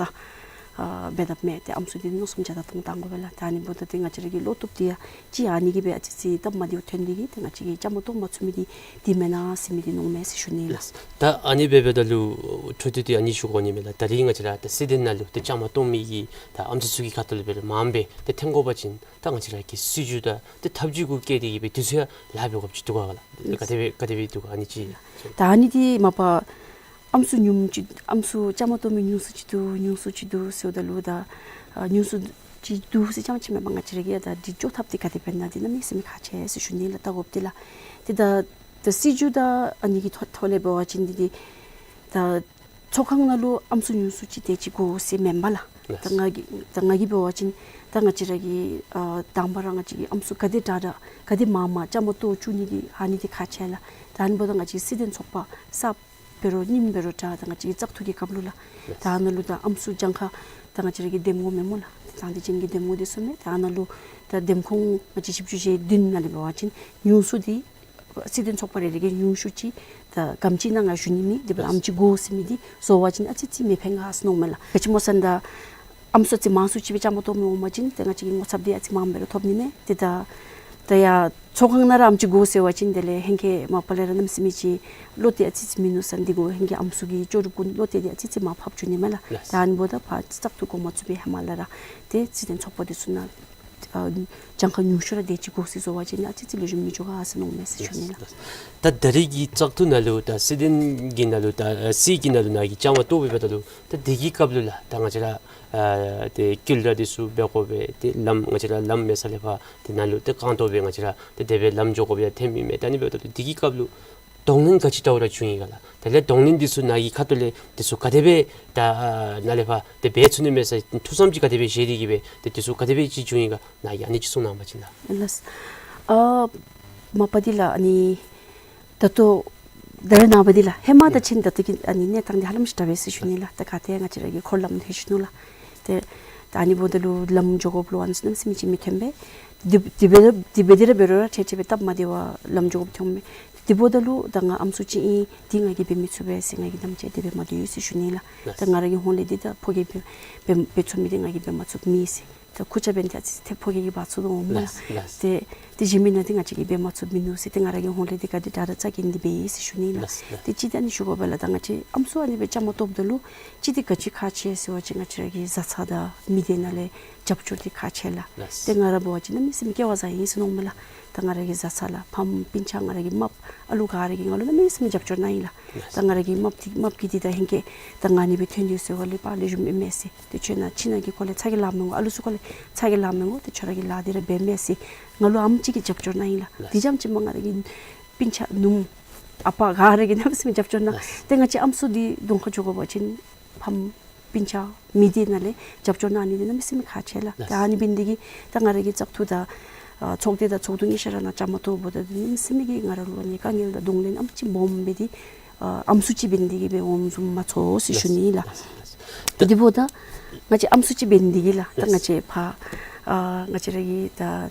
ཨ་འབད་དཔ་མས། ཏེ་ཨམ་སྲུ་འདི་མནོ་བསམ་བརྒྱ་དང་སྟོང་བཏང་དགོ་པས་ལགས། ད་ཨ་ནི་འབདཝ་ད་ཏེ་ང་བཅས་ར་གི་བློ་སྟོབས་འདི་ཡང་ཅིག་ཨ་ནི་གིས་སྦེ་ཨ་ཙི་ཙི་སྟབས་མ་བདེཝ་ཐོན་ནི་འདི་གིས་ཏེ་ང་བཅས་ཀྱིས་བཅའ་མར་གཏོགས་མ་ཚུགས་མི་འདི་འདི་མེན་ན་ཟེར་མི་འདི་མནོཝ་མས་ཟེར་ཞུ་ནི་ལགས། ལགས། ད་ཨ་ནི་སྦེ་འབདཝ་ད་ལུ་ འཕྲོ་མཐུད་དེ་ཨ་ནི་ཞུ་དགོ་ནི་མས་ལགས། ད་རིས་ང་བཅས་ར་ད་བསིལ་ལྡན་ནང་ལུ་ད་བཅའ་མར་གཏོགས་མི་གི་ད་ཨམ་སྲུ་ཚུ་གི་ཁ་ཐུག་ལས་འབད་རུང་མངམ་སྦེ་ད་ཐོན་དགོ་པ་ཅིན་ད་ང་བཅས་ར་གི་སྲིད་བྱུས་དང་ད་ཐབས་བྱུས་གུ་བཀལ་ཏེ་གིས་སྦེ་དུས་ཚོད་ལཱ་འབད་དགོཔ་ཅིག་འདུག་ག་ལགས། ག་དེ་སྦེ་ག་དེ་སྦེ་འདུག་ག་ཨ་ནི་ཅིག། ད་ཨ་ནི་འདི་མ་པ་ཨམ་སྲུ་ཉུངམ་ཅིག་ཨམ་སྲུ་བཅའ་མར་གཏོགས་མི་ཉུང་སུ་ཅིག་འདུག་ཉུང་སུ་ཅིག་འདུག་ཟེརཝ་ད་ལུ་ད་ཨ་ཉུང་སུ་ཅིག་འདུག་ཟེར་རྐྱངམ་ཅིག་མེན་པར་ང་བཅས་ར་གིས་ཡང་ད་འདི་འགྱོ་ཐབས་འདི་ག་དེ་སྦེ་ཨིན་ན་འདི་གནམ་མེད་ས་མེད་ཁག་ཆེ་ཟེར་ཞུ་ནི་ལགས། ད་དགོཔ་འདི་ལགས། ཏེ་ད་ད་སྲིད་བྱུས་དང་ཨ་ནི་གི་ཐོག་ཐོག་ལས་འབད་བ་ཅིན་འདི་འདི་ད་ཚོགས་ཁང་ནང་ལུ་ཨམ་སྲུ་ཉུང་སུ་ཅིག་དེ་ཅིག་དགོ་ཟེར་མེན་པ་ལགས། ལགས། ད་ང་གིས་ད་ང་གིས་འབད་བ་ཅིན་ད་ང་བཅས་ར་གི་ཨ་དང་པ་ར་ང་བཅས་ཀྱི་ཨམ་སྲུ་ག་དེ་དྲག་དྲག་ག་དེ་མང་མང་བཅའ་མར་གཏོགས་བཅུག་ནི་འདི་ཨ་ནི་འདི་ཁག་ཆེ་ལགས། ད་ཨ་ནི་འབདཝ་ད་ང་བཅས་སྲིད་དོན་ཚོགས་པ་གསརཔ་འབད་རུང་རྙིངམ་འབད་རུང་འདྲ་ད་ང་བཅས་ཀྱི་བཙག་འཐུ་གི་སྐབས་ལུ་ལགས། ལགས། ད་ཨ་ནཱ་ལུ་ད་ཨམ་སྲུ་གྱངས་ཁ་ད་ང་བཅས་ར་གི་འདེམས་ངོ་མེན་སྨོ་ལགས། ད་དེ་ཅིག་གི་འདེམས་ངོ་འདི་ཚུ་མས། ད་ཨ་ནཱ་ལུ་ད་འདེམས་ཁོངས་ང་བཅས་བཞི་བཅུ་ཞེ་བདུན་ནང་ལས་འབད་བ་ཅིན་ཉུང་སུ་འདི་སྲིད་དོན་ཚོགས་པ་རེ་རེ་གིས་ཉུང་ཤོས་ཅིག་ད་ག་དེམ་ཅིག་ཨིན་ན་ང་ཞུ་ནི་མེད། དེ་འབདཝ་ད་ཨམ་ཅིག་དགོ་ཟེར་མི་འདི་བཟོ་བ་ཅིན་ཨ་ཙི་ཙི་མི་ཕན་ག་ཟེར་མནོཝ་མས་ལགས། ག་ཅི་སྨོ་ཟེར་ན་ད་ཨམ་སྲུ་ཨ་ཙི་མང་སུ་ཅིག་སྦེ་བཅའ་མར་གཏོགས་མི་འོང་པ་ཅིན་ཏེ་ང་བཅས་ཀྱིས་ངོ་ཚབ་འདི་ཨ་ཙི་མངམ་འབད་རུང་ཐོབ་ནི་མས། ཏེ་ད་ད་ཡ་ཚོགས་ཁང་ནང་ར་ཨམ་ཅིག་དགོ་ཟེར་བ་ཅིན་དེ་ལས་ཧེང་སྐལ་མ་པ་ལས་ར་གནམ་མེད་ས་མེད་ཅིག་བློ་གཏད་ཨ་ཙི་ཙི་མིན་ནུག་ཟེར་ན་འདི་གུ་ཧེང་སྐལ་ཨམ་སྲུ་གི་ལྕོགས་གྲུབ་གུ་བློ་གཏད་འདི་ཨ་ཙི་ཙི་མར་ཕབ་བཅུག་ནི་མས་ལགས། ལགས། ད་ཨ་ནི་འབདཝ་ད་ཕར་བཙག་འཐུ་འགོ་མ་བཙུགས་པའི་ཧེ་མ་ལས་ར་ཏེ་སྲིད་དོན་ཚོགས་པ་འདི་ཚུ་ནང་ཨ་གྱངས་ཁ་ཉུང་ཤོས་ར་དེ་ཅིག་དགོ་ཟེར་བཟོ་བ་ཅིན་ཨ་ཙི་ཙི་ལེགས་ཤོམ་མི་འགྱོ་ག་ཟེར་མནོཝ་མས་ཟེར་ཞུ་ནི་ལགས། ད་ད་རིས་ཀྱི་བཙག་འཐུ་ནང་ལུ་ད་སྲིད་དོན་གྱི་ནང་ལུ་ད་ཨ་སྲིད་ཀྱི་ནང་ལུ་ནཱ་གིས་བཅའ་མར་གཏོགས་སྦེ་འབདཝ་ད་ལུ་ད་དེ་གི་སྐབས་ལུ་ལགས་ད་ང་བཅས་ར་ཨ་ཏེ་ཀིལ་ར་འདི་ཚུ་འབད་དགོ་པས། ཏེ་ལམ་ང་བཅས་ར་ལམ་མེད་ས་ལས་ཕར་ཏེ་ནཱ་ལུ་ཏེ་རྐང་སྟོང་སྦེ་ང་བཅས་ར་ཏེ་དེ་སྦེ་ལམ་འགྱོ་དགོ་པས་ཡང་ཐོན་མི་མེད། ད་ཨ་ནི་འབདཝ་ད་ལུ་དེ་གི་སྐབས་ལུ་གདོང་ལེན་ག་ཅི་འདྲཝ་ར་བྱུང་ཡི་ག་ལགས། དེ་ལས་གདོང་ལེན་འདི་ཚུ་ནཱ་གི་ཁ་ཐུག་ལས་འདི་ཚུ་ག་དེ་སྦེ་ད་ཨ་ནཱ་ལས་ཕར་ཏེ་འབད་ཚུགས་ནི་མས་ཟེར་ཐུགས་བསམ་ཅིག་ག་དེ་སྦེ་བཞེས་ཏེ་གིས་སྦེ་ཏེ་འདི་ཚུ་ག་དེ་སྦེ་ཅིག་བྱུང་ཡི་ག་ནཱ་གིས་ཨ་ནི་ཅིག་གསུང་གནང་བ་ཅིན་ལགས། ལགས། ཨ་མ་པ་འདི་ལགས་ཨ་ནི་ད་ལྟོ་ད་རེས་ནངས་པ་འདི་ལགས་ཧེ་མ་དང་ཡ་ཕྱད་ད་ལྟོ་གི་ཨ་ནི་གནས་སྟངས་འདི་ཧ་ལམ་ཅིག་འདྲ་བས་ཟེར་ཞུ་ནི་ལགས། ད་ག་ཏེ་ང་བཅས་ར་གི་འཁོར་ལམ་ཐོན་ཞིནམ་ལས་ཏེ་ད་ཨ་ནི་འབདཝ་ད་ལུ་ལམ་འགྱོ་དགོཔ་ལུ་ཨ་ནི་ཚུ་གནམ་མེད་ས་མེད་ཅིག་མི་ཐོན་པས། དེ་དེ་འབད་དེ་འབད་དེ་ར་འབད་རུང་ར་ཁྲལ་ཁྲལ་སྦེ་སྟབས་མ་བདེ་བར་ལམ་འགྱོ་དགོཔ་ཐོནམ་མས། དེ་འབདཝ་ད་ལུ་ད་ང་ཨམ་སྲུ་ཅིག་ཨིན། འདི་ང་གིས་འབད་མི་ཚུགས་པས་ཟེར་ང་གིས་དམ་བཅའ་དེ་སྦེ་མ་བཏུབ་ཟེར་ཞུ་ནི་ལགས། ད་ང་ར་གི་ཧོངས་ལས་འདི་ད་ཕོ་རྒྱས་འབད་འབད་འབད་ཚུགས་མི་འདི་ང་གིས་འབད་མ་ཚུགསཔ་མེད་ཟེར། ད་ཁུར་ཆ་འབད་ནི་འདི་ཨ་ཙི་ཅིག་ཏེ་ཕོ་རྒྱས་ཀྱིས་འབག་ཚུགས་དོ་འོང་སྨོ་ལགས། ལགས། ཏེ་ཏེ་གཞན་མི་ནང་འདི་ང་བཅས་ཀྱིས་འབད་མ་ཚུགསཔ་མིན་ནུག་ཟེར། ཏེ་ང་ར་གི་ཧོངས་ལས་འདི་ག་དེ་དྲག་དྲག་རྩ་འགེངས་ཏེ་འབད་ཡི་ཟེར་ཞུ་ནི་ལགས། ལགས། ལགས། ཏེ་ཅིག་ད་ཨ་ནི་ཞུ་དགོ་པས་ལགས། ད་ང་བཅས་ཨམ་སྲུ་ཨ་ནི་སྦེ་བཅའ་མར་གཏོགསཔ་ད་ལུ་ཅིག་འདི་ག་ཅི་ཁག་ཆེ་ཟེར་བ་ཅིན་ང་བཅས་ར་གི་བཟའ་ཚང་དང་མི་སྡེ་ནང་ལས་རྒྱབ་སྐྱོར་འདི་ཁག་ཆེ་ལགས། ལགས། ཏེ་ང་ར་འབད་བ་ཅིན་གནམ་མེད་ས་མེད་སྐལ་བ་བཟང་ཡི་ཟེར་མནོཝ་མས་ལགས། ད་ང་ར་གི་བཟའ་ཚང་ལགས་ཕམ་སྤུན་ཆ་ང་ར་གི་རྨགཔ་ཨ་ལུ་ག་ར་གིས་ང་ལུ་གནམ་མེད་ས་མེད་རྒྱབ་སྐྱོར་གནང་ཡི་ལགས། ལགས། ད་ང་ར་གི་རྨགཔ་འདི་རྨགཔ་གིས་འདི་ད་ཧེང་སྐལ་ད་ང་ཨ་ནི་སྦེ་ཐོན་ཏེ་ཟེར་བ་ལས་ཕར་ལེགས་ཤོམ་ཨིན་མས་ཟེར། ཏེ་ཁྱོད་ནཱ་ཁྱིམ་ནང་གི་སྐོར་ལས་ཚ་གྱང་ལང་མི་དགོ། ཨ་ལུ་ཚུ་སྐོར་ལས་ཚ་གྱང་ལང་མི་དགོ། ཏེ་ཁྱོད་ར་གི་ལཱ་འདི་ར་འབད་མས་ཟེར་ང་ལུ་ཨ་ནེམ་ཅིག་གིས་རྒྱབ་སྐྱོར་གནང་ཡི་ལགས། ལགས། དེ་རྐྱངམ་ཅིག་མེན་པར་ང་ར་གི་སྤུན་ཆ་ནུམོ་ཨ་པ་ག་ར་གིས་གནམ་མེད་ས་མེད་རྒྱབ་སྐྱོར་གནང་། ལགས། ཏེ་ང་བཅས་ཨམ་སྲུ་འདི་གདོང་ཁར་འགྱོ་དགོ་པ་ཅིན་ཕམ་སྤུན་ཆ་མི་སྡེ་ནང་ལས་རྒྱབ་སྐྱོར་གནང་ནི་འདི་གནམ་མེད་ས་མེད་ཁག་ཆེ་ལགས། ལགས། ད་ཨ་ནི་འབད་ནི་འདི་གིས་ད་ང་ར་གི་བཙག་འཐུ་དང་ཨ་ཚོགས་སྡེ་དང་ཚོགས་འདུ་གཉིས་ཆ་ར་ནང་བཅའ་མར་གཏོགསཔ་ད་གནམ་མེད་ས་མེད་ཀྱི་ང་ར་ལུ་ཨ་ནི་དཀའ་ངལ་དང་གདོང་ལེན་ཨ་ནེམ་ཅིག་སྦོམ་སྦེ་འདི་ཨ་ཨམ་སྲུ་ཅིག་འབད་ནི་འདི་གིས་སྦེ་འོངམ་བཟུམ་མ་ཚོར་ཟེར་ཞུ་ནི་ལགས། ལགས། ལགས། ད་དེ་འབདཝ་ད་ང་བཅས་ཨམ་སྲུ་ཅིག་འབད་ནི་འདི་གིས་ལགས། ད་ང་བཅས་ཕར་ཨ་ང་བཅས་ར་གི་ད་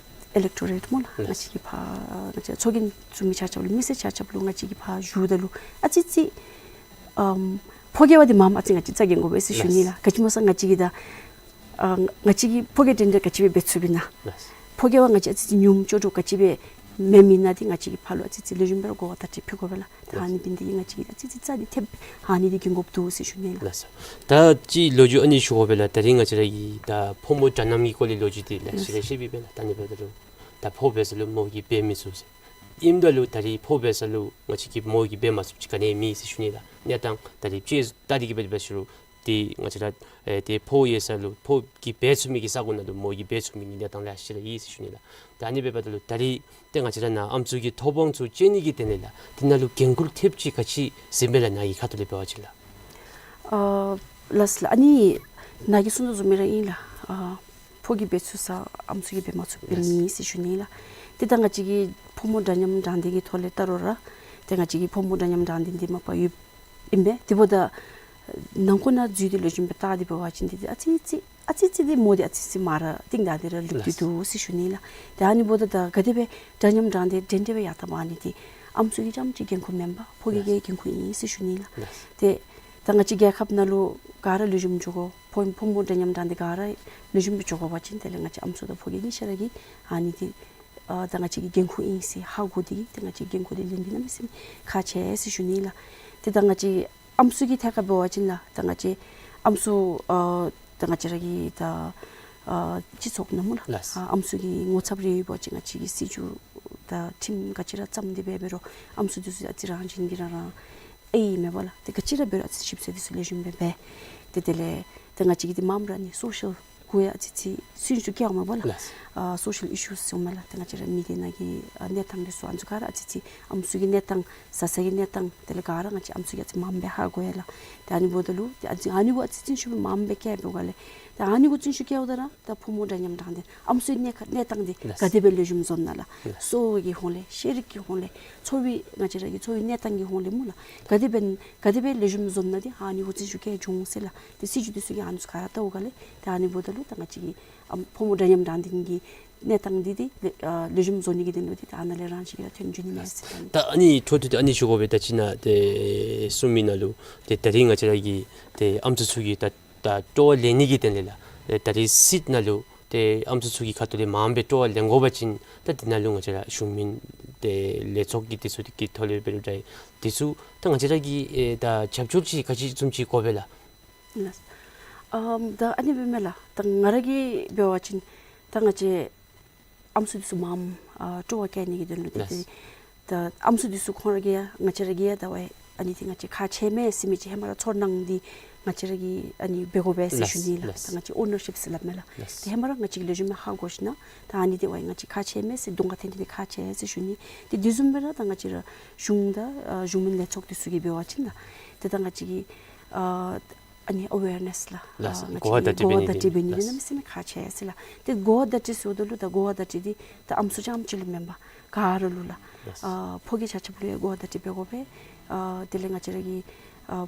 ཨི་ལེག་ཊོ་རེཊ་སྨོ་ལགས། ལགས། ང་བཅས་ཀྱི་ཕར་ང་བཅས་ཚོགས་རྒྱན་བཙུགས་མི་ཆ་ཁྱབ་ལུ་མི་སེར་ཆ་ཁྱབ་ལུ་ང་བཅས་ཀྱིས་ཕར་ཞུཝ་ད་ལུ་ཨ་ཙི་ཙི་ཨམ་ཕོ་རྒྱས་པ་འདི་མངམ་ཨ་ཙི་ང་བཅས་རྩ་འགེངས་དགོ་པས་ཟེར་ཞུ་ནི་ལགས། ལགས། ག་ཅི་སྨོ་ཟེར་ང་བཅས་ཀྱིས་ད་ཨ་ང་བཅས་ཀྱིས་ཕོ་རྒྱས་འདྲན་འདྲ་ག་ཅི་སྦེ་འབད་ཚུགས་པས་ན། ལགས། ཕོ་རྒྱས་པ་ང་བཅས་ཨ་ཙི་ཙི་ཉུངམ་ལྕོགས་གྲུབ་ག་ཅི་སྦེ་མེད་མི་ན་འདི་ང་བཅས་ཀྱིས་ཕར་ལུ་ཨ་ཙི་ཙི་ལེགས་ཤོམ་སྦེ་ར་གོ་བ་བརྡ་སྤྲོད་ཕུལ་དགོ་པས་ལགས། ད་ཨ་ནི་འབད་ནི་འདི་གིས་ང་བཅས་ཀྱིས་ཨ་ཙི་ཙི་རྩ་འདི་ཐེབས་ཨ་ནི་འདི་འགེངས་དགོཔ་འདུག་ཟེར་ཞུ་ནི་ལགས། ལགས་སོ། ད་ཅིག་ལོ་རྒྱུས་ཨ་ནི་ཞུ་དགོ་པས་ལགས། ད་རིས་ང་བཅས་ར་གི་ད་ཕོ་མོ་འདྲ་མཉམ་གྱི་སྐོར་ལས་ལོ་རྒྱུས་འདི་ལེ་ཤ་ར་བཤད་པས་ལགས། ད་ཨ་ནི་འབདཝ་ད་ལུ་ད་ཕོ་འབད་ས་ལུ་མོ་གིས་འབད་མི་ཚུགས་ཟེར། ཨིནམ་ད་ལུ་ད་རིས་ཕོ་འབད་ས་ལུ་ང་བཅས་ཀྱིས་མོ་གིས་འབད་མ་ཚུགསཔ་ཅིག་ག་ནི་མེད་ཟེར་ཞུ་ནི་ལགས། གནས་སྟངས་ད་རིས་དཔྱེ་བལྟ་སྟེ་གིས་འབད་འབད་ཞུ་རུང་ཏེ་ང་བཅས་ར་ཨེ་ཏེ་ཕོ་ཡོད་ས་ལུ་ཕོ་གིས་འབད་ཚུགས་མི་གི་ས་གོ་ནང་ལུ་མོ་གིས་འབད་ཚུགས་མི་གི་གནས་སྟངས་ལེ་ཤ་ར་ཡོད་ཟེར་ཞུ་ནི་ལགས། ད་ཨ་ནི་འབདཝ་ད་ལུ་ད་རིས་ཏེ་ང་བཅས་ར་ནཱ་ཨམ་སྲུ་གི་ཐོབ་དབང་ཚུ་སྤྱོད་ནི་གི་དོན་ལས་ལགས་དེ་ནང་ལུ་འགན་ཁུར་ཐེབས་ཅིག་ག་ཅི་ཟེར་མས་ལགས། ནཱ་གི་ཁ་ཐུག་ལས་འབད་བ་ཅིན་ལགས། ཨ་ལགས་ལགས། ཨ་ནི་ནཱ་གིས་གསུངས་དོ་བཟུམ་སྦེ་ར་ཨིན་ལགས། ཨ་ཕོ་གིས་འབད་ཚུགས་ས་ཨམ་སྲུ་གིས་འབད་མ་ཚུགས་པའི་མི་ཟེར་ཞུ་ནི་ལགས། ཏེ་ད་ང་བཅས་ཀྱི་ཕོ་མོ་འདྲ་མཉམ་དྲང་བདེན་གྱི་ཐོག་ལས་བལྟ་རུང་ར་ཏེ་ང་བཅས་ཀྱི་ཕོ་མོ་འདྲ་མཉམ་དྲང་བདེན་འདི་མ་པ་ཡོདཔ་ཨིན་པས། དེ་འབདཝ་ད་ནང་འཁོད་ནང་འཛུལ་ཏེ་ལེགས་ཤོམ་སྦེ་བལྟ་སྟེ་འབད་བ་ཅིན་འདི་ཨ་ཙི་ཙི་ཨ་ཙི་ཙི་འདི་མོ་འདི་ཨ་ཙི་ཙི་མར་རྟིང་བདའ་སྟེ་ར་ལུས་ཏེ་འདུག་ཟེར་ཞུ་ནི་ལགས། ཏེ་ཨ་ནི་འབདཝ་ད་ད་ག་དེ་སྦེ་འདྲ་མཉམ་དྲང་བདེན་འདྲན་འདྲ་སྦེ་ཡར་བཏང་བ་ཨ་ནི་འདི་ཨམ་སྲུ་གི་རྐྱངམ་ཅིག་འགན་ཁུར་མེན་པར་ཕོ་གི་གི་འགན་ཁུར་ཨིན་ཟེར་ཞུ་ནི་ལགས། ཏེ་ད་ང་བཅས་རྒྱལ་ཁབ་ནང་ལུ་ག་ར་ལེགས་ཤོམ་འགྱོ་དགོ། ཕོ་ཕོ་མོ་འདྲ་མཉམ་དྲང་བདེན་ག་ར་ལེགས་ཤོམ་སྦེ་འགྱོ་དགོ་པ་ཅིན་དེ་ལས་ང་བཅས་ཨམ་སྲུ་དང་ཕོ་གི་གཉིས་ཆ་ར་གིས་ཨ་ནི་འདི་ཨ་ད་ང་བཅས་ཀྱི་འགན་ཁུར་ཨིན་ཟེར་ཧ་གོ་སྟེ་གིས་ཏེ་ང་བཅས་འགན་ཁུར་འདི་ལེན་འདི་གནམ་མེད་ས་མེད་ཁག་ཆེ་ཟེར་ཞུ་ནི་ལགས། ཏེ་ད་ང་བཅས་ ཨམ་སྲུ་གི་ཐད་ཁར་འབད་བ་ཅིན་ལགས་ད་ང་བཅས་ཨམ་སྲུ་ཨ་ད་ང་བཅས་ར་གི་ད་ཨ་སྤྱི་ཚོགས་ནང་སྨོ་ལགས། ལགས། ཨ་ཨམ་སྲུ་གི་ངོ་ཚབ་རེ་ཡོད་པ་ཅིན་ང་བཅས་ཀྱི་སྲིད་བྱུས་དང་ཁྲིམས་ག་ཅི་ར་བརྩམས་ཏེ་འབད་འབད་རུང་ཨམ་སྲུ་འདི་ཚུ་ཨ་ཙི་རང་བཞིན་གྱིས་རང་རང་ཨེ་ཨིན་མས་པ་ལགས། ཏེ་ག་ཅི་ར་འབད་རུང་ཨ་ཙི་ཞིབ་འཚོལ་འདི་ཚུ་ལེགས་ཤོམ་སྦེ་འབད། ཏེ་དེ་ལས་ཏེ་ང་བཅས་ཀྱི་འདི་མངམ་ར་ནི་སོ་ཤལ་གུ་ཡང་ཨ་ཙི་ཙི་སུན་ཤུ་སྐྱེ་འོང་མས་པ་ལགས། ལགས། ཨ་སོ་ཤལ་ཨི་ཤུས་འོང་མས་ལགས། ཏེ་ང་བཅས་ར་མི་སྡེ་ནང་གི་ཨ་གནས་སྟངས་འདི་ཚུ་ཨ་ནི་ཚུ་ག་ར་ཨ་ཙི་ཙི་ཨམ་སྲུ་གི་གནས་སྟངས་བཟའ་ཚང་གི་གནས་སྟངས་དེ་ལས་ག་ར་ང་བཅས་ཨམ་སྲུ་གིས་ཨ་ཙི་མངམ་སྦེ་ཧ་གོ་ཡི་ལགས། ཏེ་ཨ་ནི་འབདཝ་ད་ལུ་ཏེ་ཨ་ཙི་ཨ་ནི་གུ་ཨ་ཙི་སུན་ཤུ་སྦེ་མངམ་སྦེ་སྐྱེ་བའི་སྒང་ལས་ཏེ་ཨ་ནི་གུ་སུན་ཤུ་སྐྱེཝ་ད་ར་ད་ཕོ་མོ་འདྲ་མཉམ་དྲང་བདེན་ཨམ་སྲུའི་གནས་ཁ་གནས་སྟངས་འདི་ལགས། ག་དེ་སྦེ་ལེགས་ཤོམ་བཟོ་ནི་ལགས། ལགས། གསོ་བའི་གི་ཧོང་ལས་ཤེས་རིག་གི་ཧོང་ལས་འཚོ་བའི་ང་བཅས་ར་གི་འཚོ་བའི་གནས་སྟངས་ཀྱི་ཧོང་ལས་སྨོ་ལགས། ག་དེ་སྦེ་ག་དེ་སྦེ་ལེགས་ཤོམ་བཟོ་ནི་འདི་ཨ་ནི་གུ་སུན་ཤུ་སྐྱེ་འོང་ཟེར་ལགས། ཏེ་སྲིད་བྱུས་འདི་ཚུ་གིས་ཨ་ནི་ཚུ་ག་ར་བལྟཝ་སྒང་ལས་ཏེ་ཨ་ནི་འབདཝ་ད་ལུ་ད་ང་བཅས་ཀྱི་ཨམ་ཕོ་མོ་འདྲ་མཉམ་དྲང་བདེན་གྱི་གནས་སྟངས་འདི་འདི་ལེགས་ཨ་ལེགས་ཤོམ་བཟོ་ནི་གི་དོན་ལུ་འདི་ད་ཨ་ནཱ་ལས་རང་བཞིན་གྱིས་ར་ཐོན་འགྱོ་ནི་མས་ཟེར་ད། ད་ཨ་ནི་འཕྲོ་མཐུད་དེ་ཨ་ནི་ཞུ་དགོ་པས། ད་ཅི་ནཱ་ཏེ་གསུམ་པའི་ནང་ལུ་ཏེ་ད་རིས་ང་བཅས་ར་གི་ཏེ་ཨམ་སྲུ་ཚུ་གི་ད་ད་སྤྲོ་བ་ལེན་ནི་གི་དོན་ལས་ལགས། ཏེ་ད་རིས་སྲིད་ནང་ལུ་ཏེ་ཨམ་སྲུ་ཚུ་གི་ཁ་ཐུག་ལས་མངམ་སྦེ་སྤྲོ་བ་ལེན་དགོ་པ་ཅིན་ད་འདི་ནང་ལུ་ང་བཅས་ར་གཞུང་མིན་ཏེ་ལས་ཚོགས་ཀྱི་འདི་ཚུ་གི་ཐོག་ལས་འབད་རུང་འདྲ་འདི་ཚུ་ད་ང་བཅས་ར་གིས་ཨེ་ད་རྒྱབ་སྐྱོར་ཅིག་ག་ཅི་བཟུམ་ཅིག་དགོ་པས་ལགས། ལགས། ཨམ་ད་ཨ་ནི་སྦེ་མས་ལགས། ད་ང་ར་གིས་འབད་བ་ཅིན་ད་ང་བཅས་ཨམ་སྲུ་འདི་ཚུ་མངམ་ཨ་སྤྲོ་བ་བསྐྱེད་ནི་གི་དོན་ལུ་ཏེ་ལགས། ཏེ་ད་ཨམ་སྲུ་འདི་ཚུ་ཁོང་ར་གིས་ཡང་ང་བཅས་ར་གིས་ཡང་ད་ཝའི་ཨ་ནི་འདི་ང་བཅས་ཁག་ཆེ་མས་ཟེར་མི་ཅིག་ཧེ་མ་ར་ཚོར་སྣང་འདི་ང་བཅས་ར་གིས་ཨ་ནི་འབད་དགོ་པས་ཟེར་ལགས། ཞུ་ནི་ལགས། ལགས། ད་ང་བཅས་ཨོ་ནར་ཤིཔ་ཟེར་སླབ་མས་ལགས། ལགས། ཏེ་ཧེ་མ་ར་ང་བཅས་ཀྱིས་ལེགས་ཤོམ་སྦེ་ཧ་གོ་ཞིན་ན་ད་ཨ་ནི་འདི་ཝའི་ང་བཅས་ཁག་ཆེ་མས་ཟེར་གདོང་ཁར་འཐོན་ཏེ་འདི་ཁག་ཆེ་ཟེར་ཞུ་ནི། ཏེ་དེ་བཟུམ་སྦེ་ར་ད་ང་བཅས་ར་གཞུང་དང་ཨ་གཞུང་མིན་ལས་ཚོགས་འདི་ཚུ་གིས་འབད་བ་ཅིན་ལགས། ཏེ་ད་ང་བཅས་ཀྱིས་ཨ་ཨ་ནི་ཨ་ཝེར་ནེས་ལགས། ལགས། ཨ་ང་གོ་བ་བརྡ་སྤྲོད་འབད་ནི་འདི་གོ་བ་བརྡ་སྤྲོད་འབད་ནི་འདི་ལགས། གནམ་མེད་ས་མེད་ཁག་ཆེ་ཟེར་ལགས། ཏེ་གོ་བ་བརྡ་སྤྲོད་ཟེརཝ་ད་ལུ་ད་གོ་བ་བརྡ་སྤྲོད་འདི་ད་ཨམ་སྲུ་རྐྱངམ་ཅིག་ལུ་མེན་པར་ག་ར་ལུ་ལགས། ལགས། ཨ་ཕོ་སྐྱེས་ཆ་ཁྱབ་ལུ་ཡང་གོ་བ་བརྡ་སྤྲོད་འབད་དགོ་པས། ཨ་དེ་ལས་ང་བཅས་ར་གི་ཨ་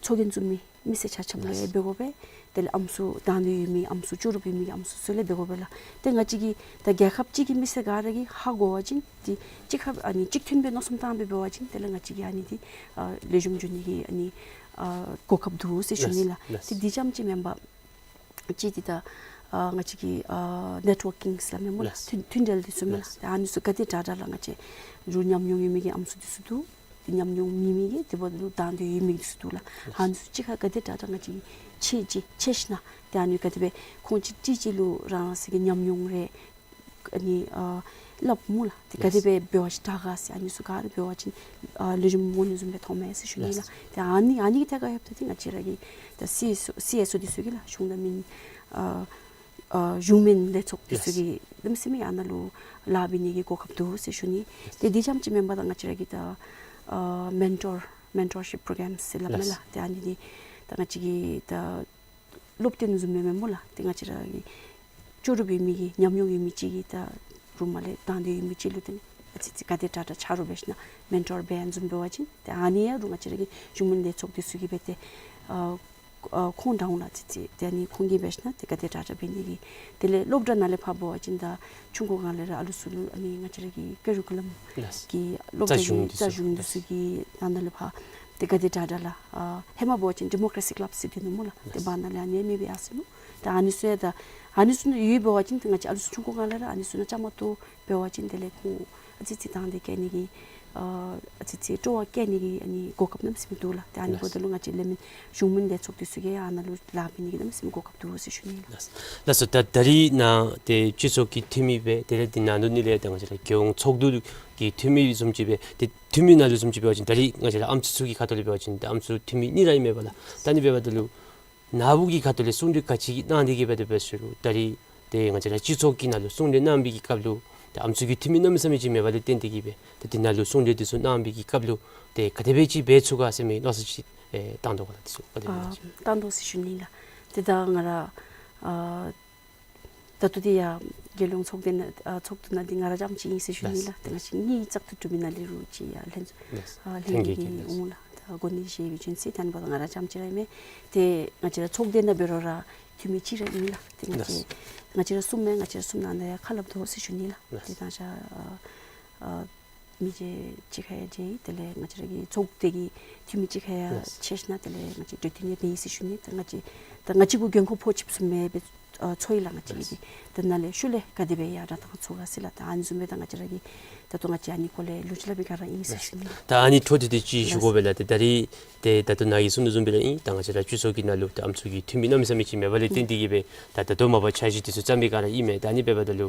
ཚོགས་རྒྱན་བཙུགས་མི་མི་སེར་ཆ་ཁྱབ་ལུ་ཡང་འབད་དགོ་པས། དེ་ལས་ཨམ་སྲུ་དང་འདོད་ཡོད་མི་ཨམ་སྲུ་ལྕོགས་གྲུབ་ཡོད་མི་གི་ཨམ་སྲུ་ཚུ་ལུ་འབད་དགོ་པས་ལགས། ཏེ་ང་བཅས་ཀྱི་ད་རྒྱལ་ཁབ་ཅིག་གི་མི་སེར་ག་ར་གིས་ཧ་གོ་བ་ཅིན་ཏེ་གཅིག་ཁར་ཨ་ནི་གཅིག་མཐུན་སྦེ་མནོ་བསམ་བཏང་སྦེ་འབད་བ་ཅིན་དེ་ལས་ང་བཅས་ཀྱིས་ཨ་ནི་འདི་ཨ་ལེགས་ཤོམ་འགྱོ་ནི་གི་ཨ་ནི་ཨ་གོ་སྐབས་འདུག་ཟེར་ཞུ་ནི་ལགས། ལགས། ཏེ་འདི་རྐྱངམ་ཅིག་མེན་པར་གཅིག་འདི་ད་ཨ་ང་བཅས་ཀྱི་ཨ་ནེཊ་ཝར་ཀིང་ཟེར་སླབ་མས་སྨོ་ལགས། ལགས། མཐུན་མཐུན་འབྲེལ་འདི་ཚུ་མས་ལགས། ལགས། ཏེ་ཨ་ནི་ཚུ་ག་དེ་དྲག་དྲག་ལགས། ང་བཅས་རུང་ཉམས་མྱོང་ཡོད་མི་གི་ཨམ་སྲུ་འདི་ཚུ་འདུག། ཏེ་ཉམས་མྱོང་མེད་མི་གི་དེ་འབདཝ་ད་ལུ་དང་འདོད་ཡོད་མི་གི་འདི་ཚུ་འདུག་ལགས། ཨ་ནི་ཚུ་གཅིག་ཁར་ག་དེ་དྲག་དྲག་ང་བཅས་ཀྱིས་ཕྱད་ཅི་ཕྱད་ཞིན་ན་ཏེ་ཨ་ནི་ག་དེ་སྦེ་ཁོང་གཅིག་གཅིག་གཅིག་ལུ་རང་རང་སོའི་གི་ཉམས་མྱོང་རེ་ཨ་ནི་ཨ་སླབ་སྨོ་ལགས། ཏེ་ག་དེ་སྦེ་འབད་བ་ཅིན་དྲག་ག་ཟེར་ཨ་ནི་ཚུ་ག་ར་འབད་བ་ཅིན་ཨ་ལེགས་ཤོམ་འོང་ནི་བཟུམ་སྦེ་མཐོང་མས་ཟེར་ཞུ་ནི་ལགས། ཏེ་ཨ་ནི་ཨ་ནི་གི་ཐད་ཁར་ཡོདཔ་ད་ཏེ་ང་བཅས་ར་གི་ད་སི་ཨེསི་ཨོ་སི་ཨེསི་ཨོ་འདི་ཚུ་གིས་ལགས་གཞུང་དང་མིན་ཨ་ཨ་གཞུང་མིན་ལས་ཚོགས་འདི་ཚུ་གིས་གནམ་མེད་ས་མེད་ཨ་ནཱ་ལུ་ལཱ་འབད་ནི་གི་གོ་སྐབས་འདུག་ཟེར་ཞུ་ནི། ཏེ་འདི་རྐྱངམ་ཅིག་མེན་པར་ད་ང་བཅས་ར་གི་ད་ཨ་མེན་ཊོར་མེན་ཊོར་ཤིཔ་པྲོ་གརམ་ཟེར་སླབ་མས་ལགས། ཏེ་ཨ་ནི་འདི་ད་ང་བཅས་ཀྱི་ད་སློབ་སྟོན་བཟུམ་སྦེ་མས་སྨོ་ལགས། ཏེ་ང་བཅས་ར་གི་ལྕོགས་གྲུབ་ཡོད་མི་གི་ཉམས་མྱོང་ཡོད་མི་ཅིག་གིས་ད་རུང་མ་ལས་དང་འདོད་ཡོད་མི་ཅིག་ལུ་ཏེ་ཨ་ཙི་ཙི་ག་དེ་དྲག་དྲག་ཆ་རོགས་འབད་ཞིན་ན་མེན་ཊོར་འབད་ཡང་བཟུམ་འབད་བ་ཅིན་ཏེ་ཨ་ནི་ཡང་རུང་ང་བཅས་ར་གི་གཞུང་མིན་ལས་ཚོགས་འདི་ཚུ་གིས་འབད་དེ་ཨ་ཨ་ཁོང་འདྲཝ་ལུ་ཨ་ཙི་ཙི་ཏེ་ཨ་ནི་ཁོང་གིས་འབད་ཞིན་ན་ཏེ་ག་དེ་དྲག་དྲག་འབད་ནི་གི་དེ་ལས་སློབ་གྲྭ་ནང་ལས་ཕར་འབད་བ་ཅིན་ད་ཆུང་ཀུ་སྒང་ལས་ར་ཨ་ལུ་ཚུ་ལུ་ཨ་ནི་ང་བཅས་ར་གི་ཀ་རི་ཀུ་ལམ་ལགས། གི་སློབ་རྩ་གྲྭ་གི་གཞུང་འདི་རྩ་ཚུ་གཞུང་འདི་ཚུ་གི་ནང་ན་ལས་ཕར་ཏེ་ག་དེ་དྲག་དྲག་ལགས། ཨ་ཧེ་མ་འབད་བ་ཅིན་ཌི་མོ་ཀྲེ་སི་ཀི་ལབ་ཟེར་འདི་ནུག་སྨོ་ལགས། ཏེ་ལགས། བར་ན་ལས་ཨ་ནི་མེད་པར་ཡར་སོ་ནུག། ད་ཨ་ནི་ཚུ་ཡང་ད་ཨ་ནི་ཚུ་ནང་ཡོད་འབད་བ་ཅིན་ཏེ་ང་བཅས་ཨ་ལུ་ཚུ་ཆུང་ཀུ་སྒང་ལས་ར་ཨ་ནི་ཚུ་ནང་བཅའ་མར་གཏོགས་འབད་བ་ཅིན་དེ་ལས་ཁོང་ཨ་ཙི་ཙི་དང་འདོད་བསྐྱེད་ནི་གི་ཨ་ཨ་ཙི་ཙི་སྤྲོ་བ་བསྐྱེད་ནི་གི་ཨ་ནི་གོ་སྐབས་གནམ་མེད་ས་མེད་འདུག་ལགས། ཏེ་ཨ་ནི་ལགས། འབདཝ་ད་ལུ་ང་བཅས་ལས་མི་གཞུང་མིན་ལས་ཚོགས་འདི་ཚུ་གིས་ཡང་ཨ་ནཱ་ལུ་ལཱ་འབད་ནི་གི་གནམ་མེད་ས་མེད་གོ་སྐབས་འདུག་ཟེར་ཞུ་ནི་ལགས། ལགས་སོ། ད་ད་རིས་ནཱ་ཏེ་སྤྱི་ཚོགས་ཀྱི་འཐུས་མི་སྦེ་དེ་ལས་འདི་ནང་ལུ་ནི་ལས་ད་ང་བཅས་ར་རྒྱལ་ཡོངས་ཚོགས་འདུ་གི་འཐུས་མི་བཟུམ་ཅིག་སྦེ་ཏེ་འཐུས་མི་ནང་ལུ་བཟུམ་ཅིག་འབད་བ་ཅིན་ད་རིས་ང་བཅས་ར་ཨམ་སྲུ་ཚུ་གི་ཁ་ཐུག་ལས་འབད་བ་ཅིན་ད་ཨམ་སྲུ་འཐུས་མི་གཉིས་ར་ཨིན་མས་པ་ལགས། ད་ཨ་ནི་འབདཝ་ད་ལུ་ནཱ་བུ་གི་ཁ་ཐུག་ལས་གསུང་གྲོས་ག་ཅི་གནང་སྟེ་གིས་འབད་དེ་འབད་ཟེར་རུང་ད་རིས་ཏེ་ང་བཅས་ར་སྤྱི་ཚོགས་ཀྱི་ནང་ལུ་གསུང་གྲོས་གནང་པའི་གི་སྐབས་ལུ་ཏེ་ཨམ་སྲུ་གི་འཐུས་མི་གནམ་མེད་ས་མེད་ཅིག་མེད་པ་ལས་བརྟེན་ཏེ་གིས་སྦེ་ཏེ་འདི་ནང་ལུ་གསུང་གྲོས་འདི་ཚུ་གནང་པའི་གི་སྐབས་ལུ་ཏེ་ག་དེ་སྦེ་ཅིག་འབད་ཚུགས་ག་ཟེར་མི་མནོ་བསམ་ཅིག་ཨེ་བཏང་དོ་ག་ལགས། འདི་ཚུ་ག་དེ་སྦེ་ཨ་ཅིག་བཏང་དོ་ཟེར་ཞུ་ནི་ལགས། ཏེ་ད་ང་ར་ཨ་ད་ལྟོ་འདི་ཡང་རྒྱལ་ཡོངས་ཚོགས་སྡེ་ནང་ཨ་ཚོགས་འདུ་ནང་འདི་ང་ར་རྐྱངམ་ཅིག་ཨིན་ཟེར་ཞུ་ནི་ལགས། ལགས། ཏེ་ང་བཅས་གཉིས་བཙག་འཐུ་གྲུབ་པའི་ནང་ལས་རུང་ཅིག་ཡང་ལྷན་ལགས། ཨ་ལྷན་རྒྱས་ཀྱིས་ལྷན་རྒྱས་ཀྱིས་འོང་ལགས། ད་གོ་གནས་བཞེས་པའི་རྒྱུ་མཚན་ཏེ་ཨ་ནི་འབདཝ་ད་ང་ར་རྐྱངམ་ཅིག་ར་ཨིན་མས། ཏེ་ང་བཅས་ར་ཚོགས་སྡེ་ནང་འབད་རུང་ར་འཐུས་མི་ཅིག་ར་ཨིན་ལགས། ཏེ་ང་བཅས་ལགས། ང་བཅས་ར་གསུམ་མས། ང་བཅས་ར་གསུམ་ནང་ན་ཡང་ཁ་སླབ་དོ་ཟེར་ཞུ་ནི་ལགས། ལགས། ཏེ་ད་ཆ་ཨ་ཨ་ མི་རྗེ་གཅིག་ཁར་ཡང་མཇལ་ཡི། དེ་ལས་ང་བཅས་ར་གི་ཚོགས་སྡེ་གི་འཐུས་མི་གཅིག་ཁར་ཡང་ལགས། མཇལ་ཞིན་ན་དེ་ལས་ང་བཅས་གྲོས་བསྟུན་ཡང་འབད་ཡི་ཟེར་ཞུ་ནི། ད་ང་བཅས་ད་ང་བཅས་གུ་འགན་ཁུར་ཕོག་ཆིབས་སུ་མེད་པའི་ཨ་ཚོར་ཡི་ལགས། ང་བཅས་ཀྱིས་ད་ནཱ་ལས་ཤུལ་ལས་ག་དེ་སྦེ་ཡར་དྲག་གཏང་ཚུགས་ག་ཟེར་ལགས། ད་ཨ་ནི་བཟུམ་སྦེ་ད་ང་བཅས་ར་གིས་ད་ལྟོ་ང་བཅས་ཨ་ནི་སྐོར་ལས་ལོ་རྒྱུས་སླབ་མི་ག་ར་ཨིན་ཟེར་ཞུ་ནི་ལགས། ད་ཨ་ནི་འཕྲོ་མཐུད་དེ་ཅིག་ཞུ་དགོ་པས་ལགས། ཏེ་ད་རིས་ཏེ་ད་ལྟོ་ནཱ་གིས་གསུང་དོ་བཟུམ་སྦེ་ར་ཨིན། ད་ང་བཅས་ར་སྤྱི་ཚོགས་ཀྱི་ནང་ལུ་ད་ཨམ་སྲུ་གི་འཐུས་མི་གནམ་མེད་ས་མེད་ཅིག་མེདཔ་ལས་བརྟེན་ཏེ་གིས་སྦེ་ད་ད་ལྟོ་མ་པ་འཆར་གཞི་འདི་ཚུ་བརྩམ་མི་ག་ར་ཨིན་མས། ད་ཨ་ནི་འབདཝ་ད་ལུ་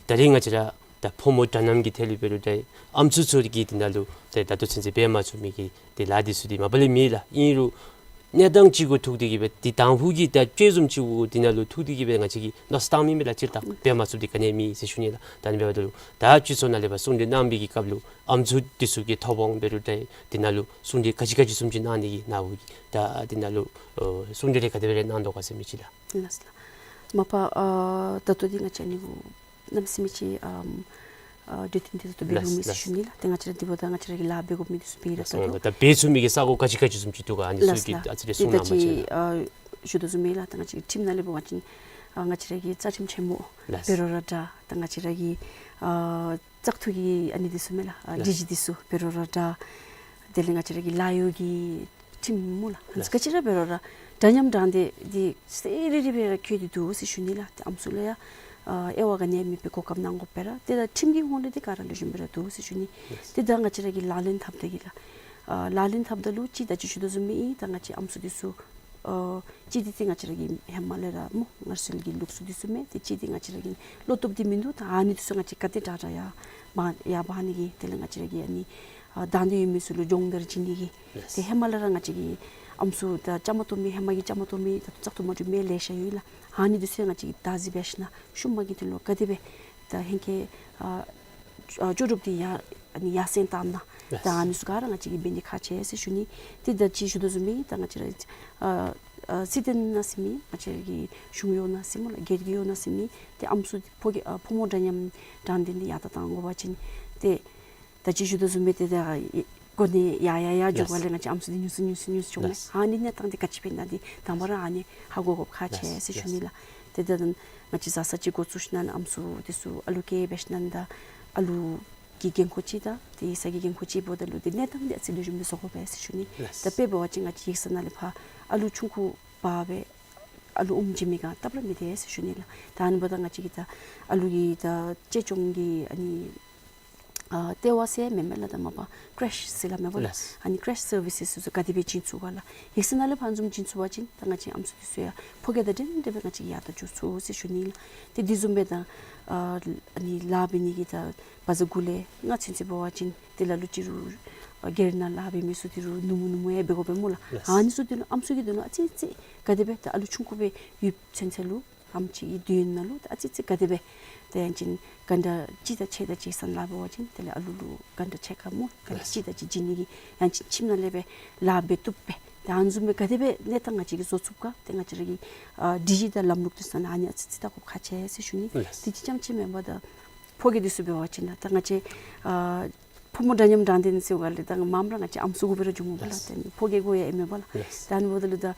ད་རིས་ང་བཅས་ར་ད་ཕོ་མོ་འདྲ་མཉམ་གྱི་ཐད་ལུ་འབད་རུང་འདྲ་ཨམ་སྲུ་ཚུ་གིས་འདི་ནང་ལུ་ཏེ་ད་ལྟོ་ཚུན་ཚོད་འབད་མ་ཚུགས་མི་གི་ཏེ་ལཱ་འདི་ཚུ་འདི་མ་པ་ལས་མེད་ལགས། ཨིན་རུང་གནས་སྟངས་ཅིག་གུ་ཐུག་སྟེ་གིས་སྦེ་ཏེ་དང་ཕུ་གི་ད་དཔྱད་བཟུམ་ཅིག་གུ་འདི་ནང་ལུ་ཐུག་སྟེ་གིས་སྦེ་ང་བཅས་ཀྱིས་མནོ་བསམ་བཏང་མི་མས་ལགས། སྤྱིར་བཏང་འབད་མ་ཚུགས་འདི་ག་ནི་ཡང་མེད་ཟེར་ཞུ་ནི་ལགས། ད་ཨ་ནི་འབདཝ་ད་ལུ་ད་སྤྱི་ཚོགས་ནང་ལས་ཕར་གསུང་གྲོས་གནང་བའི་གི་སྐབས་ལུ་ཨམ་སྲུ་འདི་ཚུ་གི་ཐོབ་དབང་འབད་རུང་འདྲ་འདི་ནང་ལུ་གསུང་གྲོས་ག་ཅི་ག་ཅི་བཟུམ་ཅིག་གནང་ནི་གི་ནཱ་བུ་གིས་ད་འདི་ནང་ལུ་ཨོ་གསུང་གྲོས་རེ་ག་དེ་སྦེ་རེ་གནང་དོ་ག་ཟེར་མི་ཅིག་ལགས། ལགས་ལགས། མ་པ་ཨ་ད་ལྟོ་འདི་ང་བཅས་ཨ་ནི་གུ་གནམ་མེད་ས་མེད་ཅིག་ཨམ་ཨ་གྲོས་བསྟུན་འདི་ད་ལྟོ་འབད་ལོང་མེད་ཟེར་ཞུ་ནི་ལགས། ཏེ་ང་བཅས་ར་འདི་འབདཝ་ད་ང་བཅས་ར་གི་ལཱ་འབད་དགོ་མི་འདི་ཚུ་འབད་ར་ད་ལྟོ་ད་འབད་ཚུགས་མི་གི་ས་གོ་ག་ཅི་ག་ཅི་བཟུམ་ཅིག་འདུག་ག་ཨ་ནི་ཚུ་གི་ཨ་ཙི་རེ་གསུང་གནང་བ་ཅིག་ལགས། ཏེ་ད་ཅི་ཨ་ཞུ་དོ་བཟུམ་སྦེ་ལགས། ད་ང་བཅས་ཁྲིམས་ནང་ལས་འབད་བ་ཅིན་ཨ་ང་བཅས་ར་གི་རྩ་ཁྲིམས་ཆེན་མོ་ལགས། འབད་རུང་ར་འདྲ་ད་ང་བཅས་ར་གི་ཨ་བཙག་འཐུ་གི་ཨ་ནི་འདི་ཚུ་མས་ལགས། ཨ་ལགས། ཌི་ཇི་འདི་ཚུ་འབད་རུང་ར་འདྲ། དེ་ལས་ང་བཅས་ར་གི་ལཱ་གཡོག་གི་ཁྲིམས་སྨོ་ལགས། ལགས། ག་ཅི་ར་འབད་རུང་ར་འདྲ་མཉམ་དྲང་བདེན་འདི་གསལ་རི་རི་སྦེ་ར་བཀོད་དེ་འདུག་ཟེར་ཞུ་ནི་ལགས། ཏེ་ཨམ་སྲུ་ལུ་ཡང་ཨ་དབྱེ་བ་ག་ནི་ཡང་མེད་པའི་གོ་སྐབས་གནང་དགོ་པས་ར། ཏེ་ད་ཁྲིམས་ཀྱི་ཧོང་ལས་འདི་ག་ར་ལེགས་ཤོམ་སྦེ་ར་འདུག་ཟེར་ཞུ་ནི། ལགས། ཏེ་ད་ང་བཅས་ར་གི་ལག་ལེན་འཐབ་ད་གི་ལགས། ཨ་ལག་ལེན་འཐབ་ད་ལུ་ཅིག་ད་ཅི་ཞུ་དོ་བཟུམ་སྦེ་ཨིན། ད་ང་བཅས་ཨམ་སྲུ་འདི་ཚུ་ཨ་གཅིག་འདི་ཏེ་ང་བཅས་ར་གི་ཧེ་མ་ལས་ར་སྨོ་སྔར་སྲོལ་གྱི་ལུགས་སྲོལ་འདི་ཚུ་མས། ཏེ་གཅིག་འདི་ང་བཅས་ར་གི་བློ་སྟོབས་འདི་མིན་འདུག། ད་ཨ་ནི་འདི་ཚུ་ང་བཅས་ག་དེ་དྲག་དྲག་ཡར་འབག་ཡར་འབག་ནི་གི་དེ་ལས་ང་བཅས་ར་གི་ཨ་ནི་ཨ་དང་འདོད་ཡོད་མི་ཚུ་ལུ་སྦྱོང་བརྡར་བྱིན་ནི་གི། ལགས། ཏེ་ཧེ་མ་ལས་ར་ང་བཅས་ཀྱི་ཨམ་སྲུ་དང་བཅའ་མར་གཏོགས་མི་ཧེ་མ་གི་བཅའ་མར་གཏོགས་མི་ད་ལྟོ་བཙག་འཐུ་མ་གྲུབ་མི་ལེ་ཤ་ཡོད་ལགས། ཨ་ནི་འདི་ཚུ་ང་བཅས་ཀྱིས་བདག་འཛིན་འབད་ཞིན་ན་ཤུལ་མ་གི་དོན་ལུ་ག་དེ་སྦེ་ད་ཧེང་སྐལ་ཨ་ཨ་ལྕོགས་གྲུབ་འདི་ཡར་ཨ་ནི་ཡར་སེང་བཏངམ་ན། ལགས། ད་ཨ་ནི་ཚུ་ག་ར་ང་བཅས་ཀྱིས་འབད་ནི་ཁག་ཆེ་ཟེར་ཞུ་ནི། ཏེ་ད་ཅི་ཞུ་དོ་བཟུམ་སྦེ་ད་ང་བཅས་ར་ཨ་ཨ་སྲིད་དོན་ནང་ཟེར་མི་ང་བཅས་ར་གི་གཞུང་གཡོག་ནང་ཟེར་སྨོ་ལགས། སྒེར་གྱི་གཡོག་ནང་ཟེར་མི་ཏེ་ཨམ་སྲུ་ཕོ་སྐྱེས་ཨ་ཕོ་མོ་འདྲ་མཉམ་དྲང་བདེན་འདི་ཡར་དྲག་གཏང་དགོ་པ་ཅིན་ཏེ་ད་ཅི་ཞུ་དོ་བཟུམ་སྦེ་ཏེ་ད་གོ་གནས་ཡར་ཡར་ཡར་འགྱོ་ལགས། ག་ལས་ང་བཅས་ཨམ་སྲུ་འདི་ཉུང་སུ་ཉུང་སུ་ཉུང་སུ་འགྱོཝ་མས། ལགས། ཨ་ནི་གནས་སྟངས་འདི་ག་ཅི་སྦེ་ཨིན་ན་འདི་དང་པ་ར་ཨ་ནི་ཧ་གོ་དགོཔ་ཁག་ཆེ་ཟེར་ཞུ་ནི་ལགས། ཏེ་ད་ང་བཅས་བཟའ་ཚང་ཅིག་འགོ་བཙུགས་ཞིན་ན་ཨམ་སྲུ་འདི་ཚུ་ཨ་ལུ་སྐྱེས་འབད་ཞིན་ན་ད་ཨ་ལུ་གི་འགན་ཁུར་ཅིག་དང་ཏེ་ཡིག་ཚང་གི་འགན་ཁུར་ཅིག་འབདཝ་ད་ལུ་ཏེ་གནས་སྟངས་འདི་ཨ་ཙི་ལེགས་ཤོམ་སྦེ་བཟོ་དགོ་པས་ཟེར་ཞུ་ནི། ལགས། ད་དཔེ་འབད་བ་ཅིན་ང་བཅས་ཡིག་ཚང་ནང་ལས་ཕར་ཨ་ལུ་ཆུང་ཀུ་འབག་སྦེ་ཨ་ལུ་ཨོམ་བྱིན་མི་ག་སྟབས་ར་མི་བདེ་ཟེར་ཞུ་ནི་ལགས། ད་ཨ་ནི་འབདཝ་ད་ང་བཅས་ཀྱིས་ད་ཨ་ལུ་གི་ད་གཅེས་སྐྱོང་གི་ཨ་ནི་ཨ་ལྟེ་བ་ཟེར་མེན་མས་ལགས། ད་མ་པ་ཀྲེཤ་ཟེར་སླབ་མས་པ་ལགས། ལགས། ཨ་ནི་ཀྲེཤ་སར་བི་སེས་ཚུ་ག་དེ་སྦེ་བྱིན་ཚུགས་ག་ལགས། ཡིག་ཚང་ནང་ལས་ཕར་བཟུམ་བྱིན་ཚུགས་པ་ཅིན་ད་ང་བཅས་ཨམ་སྲུ་འདི་ཚུ་ཡང་ཕོ་སྐྱེས་དང་འདྲན་འདྲ་སྦེ་ང་བཅས་ཡར་དྲག་འགྱོ་ཚུགས་ཟེར་ཞུ་ནི་ལགས། ཏེ་འདི་བཟུམ་སྦེ་ད་ཨ་ཨ་ནི་ལཱ་འབད་ནི་གི་ད་བ་ཛ་དགུ་ལས་ལྔ་ཚུན་ཚོད་འབད་བ་ཅིན་ཏེ་ལ་ལུ་ཅིག་རུང་ཨ་སྒེར་ནང་ལཱ་འབད་མི་ཚུ་འདི་རུང་ནུབ་མོ་ནུབ་མོ་ཡང་འབད་དགོ་པས་སྨོ་ལགས། ལགས། ཨ་ནི་ཚུ་འདི་ལུ་ཨམ་སྲུ་གི་དོན་ལུ་ཨ་ཙི་ཙི་ག་དེ་སྦེ་ད་ཨ་ལུ་ཆུང་ཀུ་སྦེ་ཡོད་ཚུན་ཚོད་ལུ་ཨམ་ཅིག་གི་དུས་ཡུན་ནང་ལུ་ཨ་ཙི་ཙི་ག་དེ་སྦེ་ཏེ་ཡང་ཅིན་གྷན་ཊ་གཅིག་དང་ཕྱེད་དང་ཅིག་སོང་ལཱ་འབད་བ་ཅིན་དེ་ལས་ཨ་ལུ་ལུ་གྷན་ཊ་ཕྱེད་ཀ་སྨོ་གྷན་ཊ་གཅིག་དང་ཅིག་བྱིན་ནི་གི་ཡང་ཅིན་ཁྱིམ་ནང་ལས་སྦེ་ལཱ་འབད་བཏུབ་པས། ཏེ་ཨ་ནི་བཟུམ་སྦེ་ག་དེ་སྦེ་གནས་སྟངས་ང་བཅས་ཀྱིས་བཟོ་ཚུགས་ག་ཏེ་ང་བཅས་ར་གི་ཨ་སྒྲིག་གཞི་དང་ལམ་ལུགས་འདི་ཚུ་ནང་ཨ་ནི་ཨ་ཙི་ཙི་བལྟ་དགོཔ་ཁག་ཆེ་ཟེར་ཞུ་ནི། ལགས། དེ་ཅིག་རྐྱངམ་ཅིག་མེན་པར་ད་ཕོ་སྐྱེས་འདི་ཚུ་འབད་བ་ཅིན་ད་ང་བཅས་ཨ་ཕོ་མོ་འདྲ་མཉམ་དྲང་བདེན་ཟེར་བ་ལས་ད་མངམ་ར་ང་བཅས་ཨམ་སྲུ་གུ་སྦེ་ར་འགྱོ་འོང་པ་ལགས། ལགས། ཏེ་ཕོ་སྐྱེས་གུ་ཡང་ཨིན་མས་པ་ལགས། ལགས། ད་ཨ་ནི་འབདཝ་ད་ལུ་ད་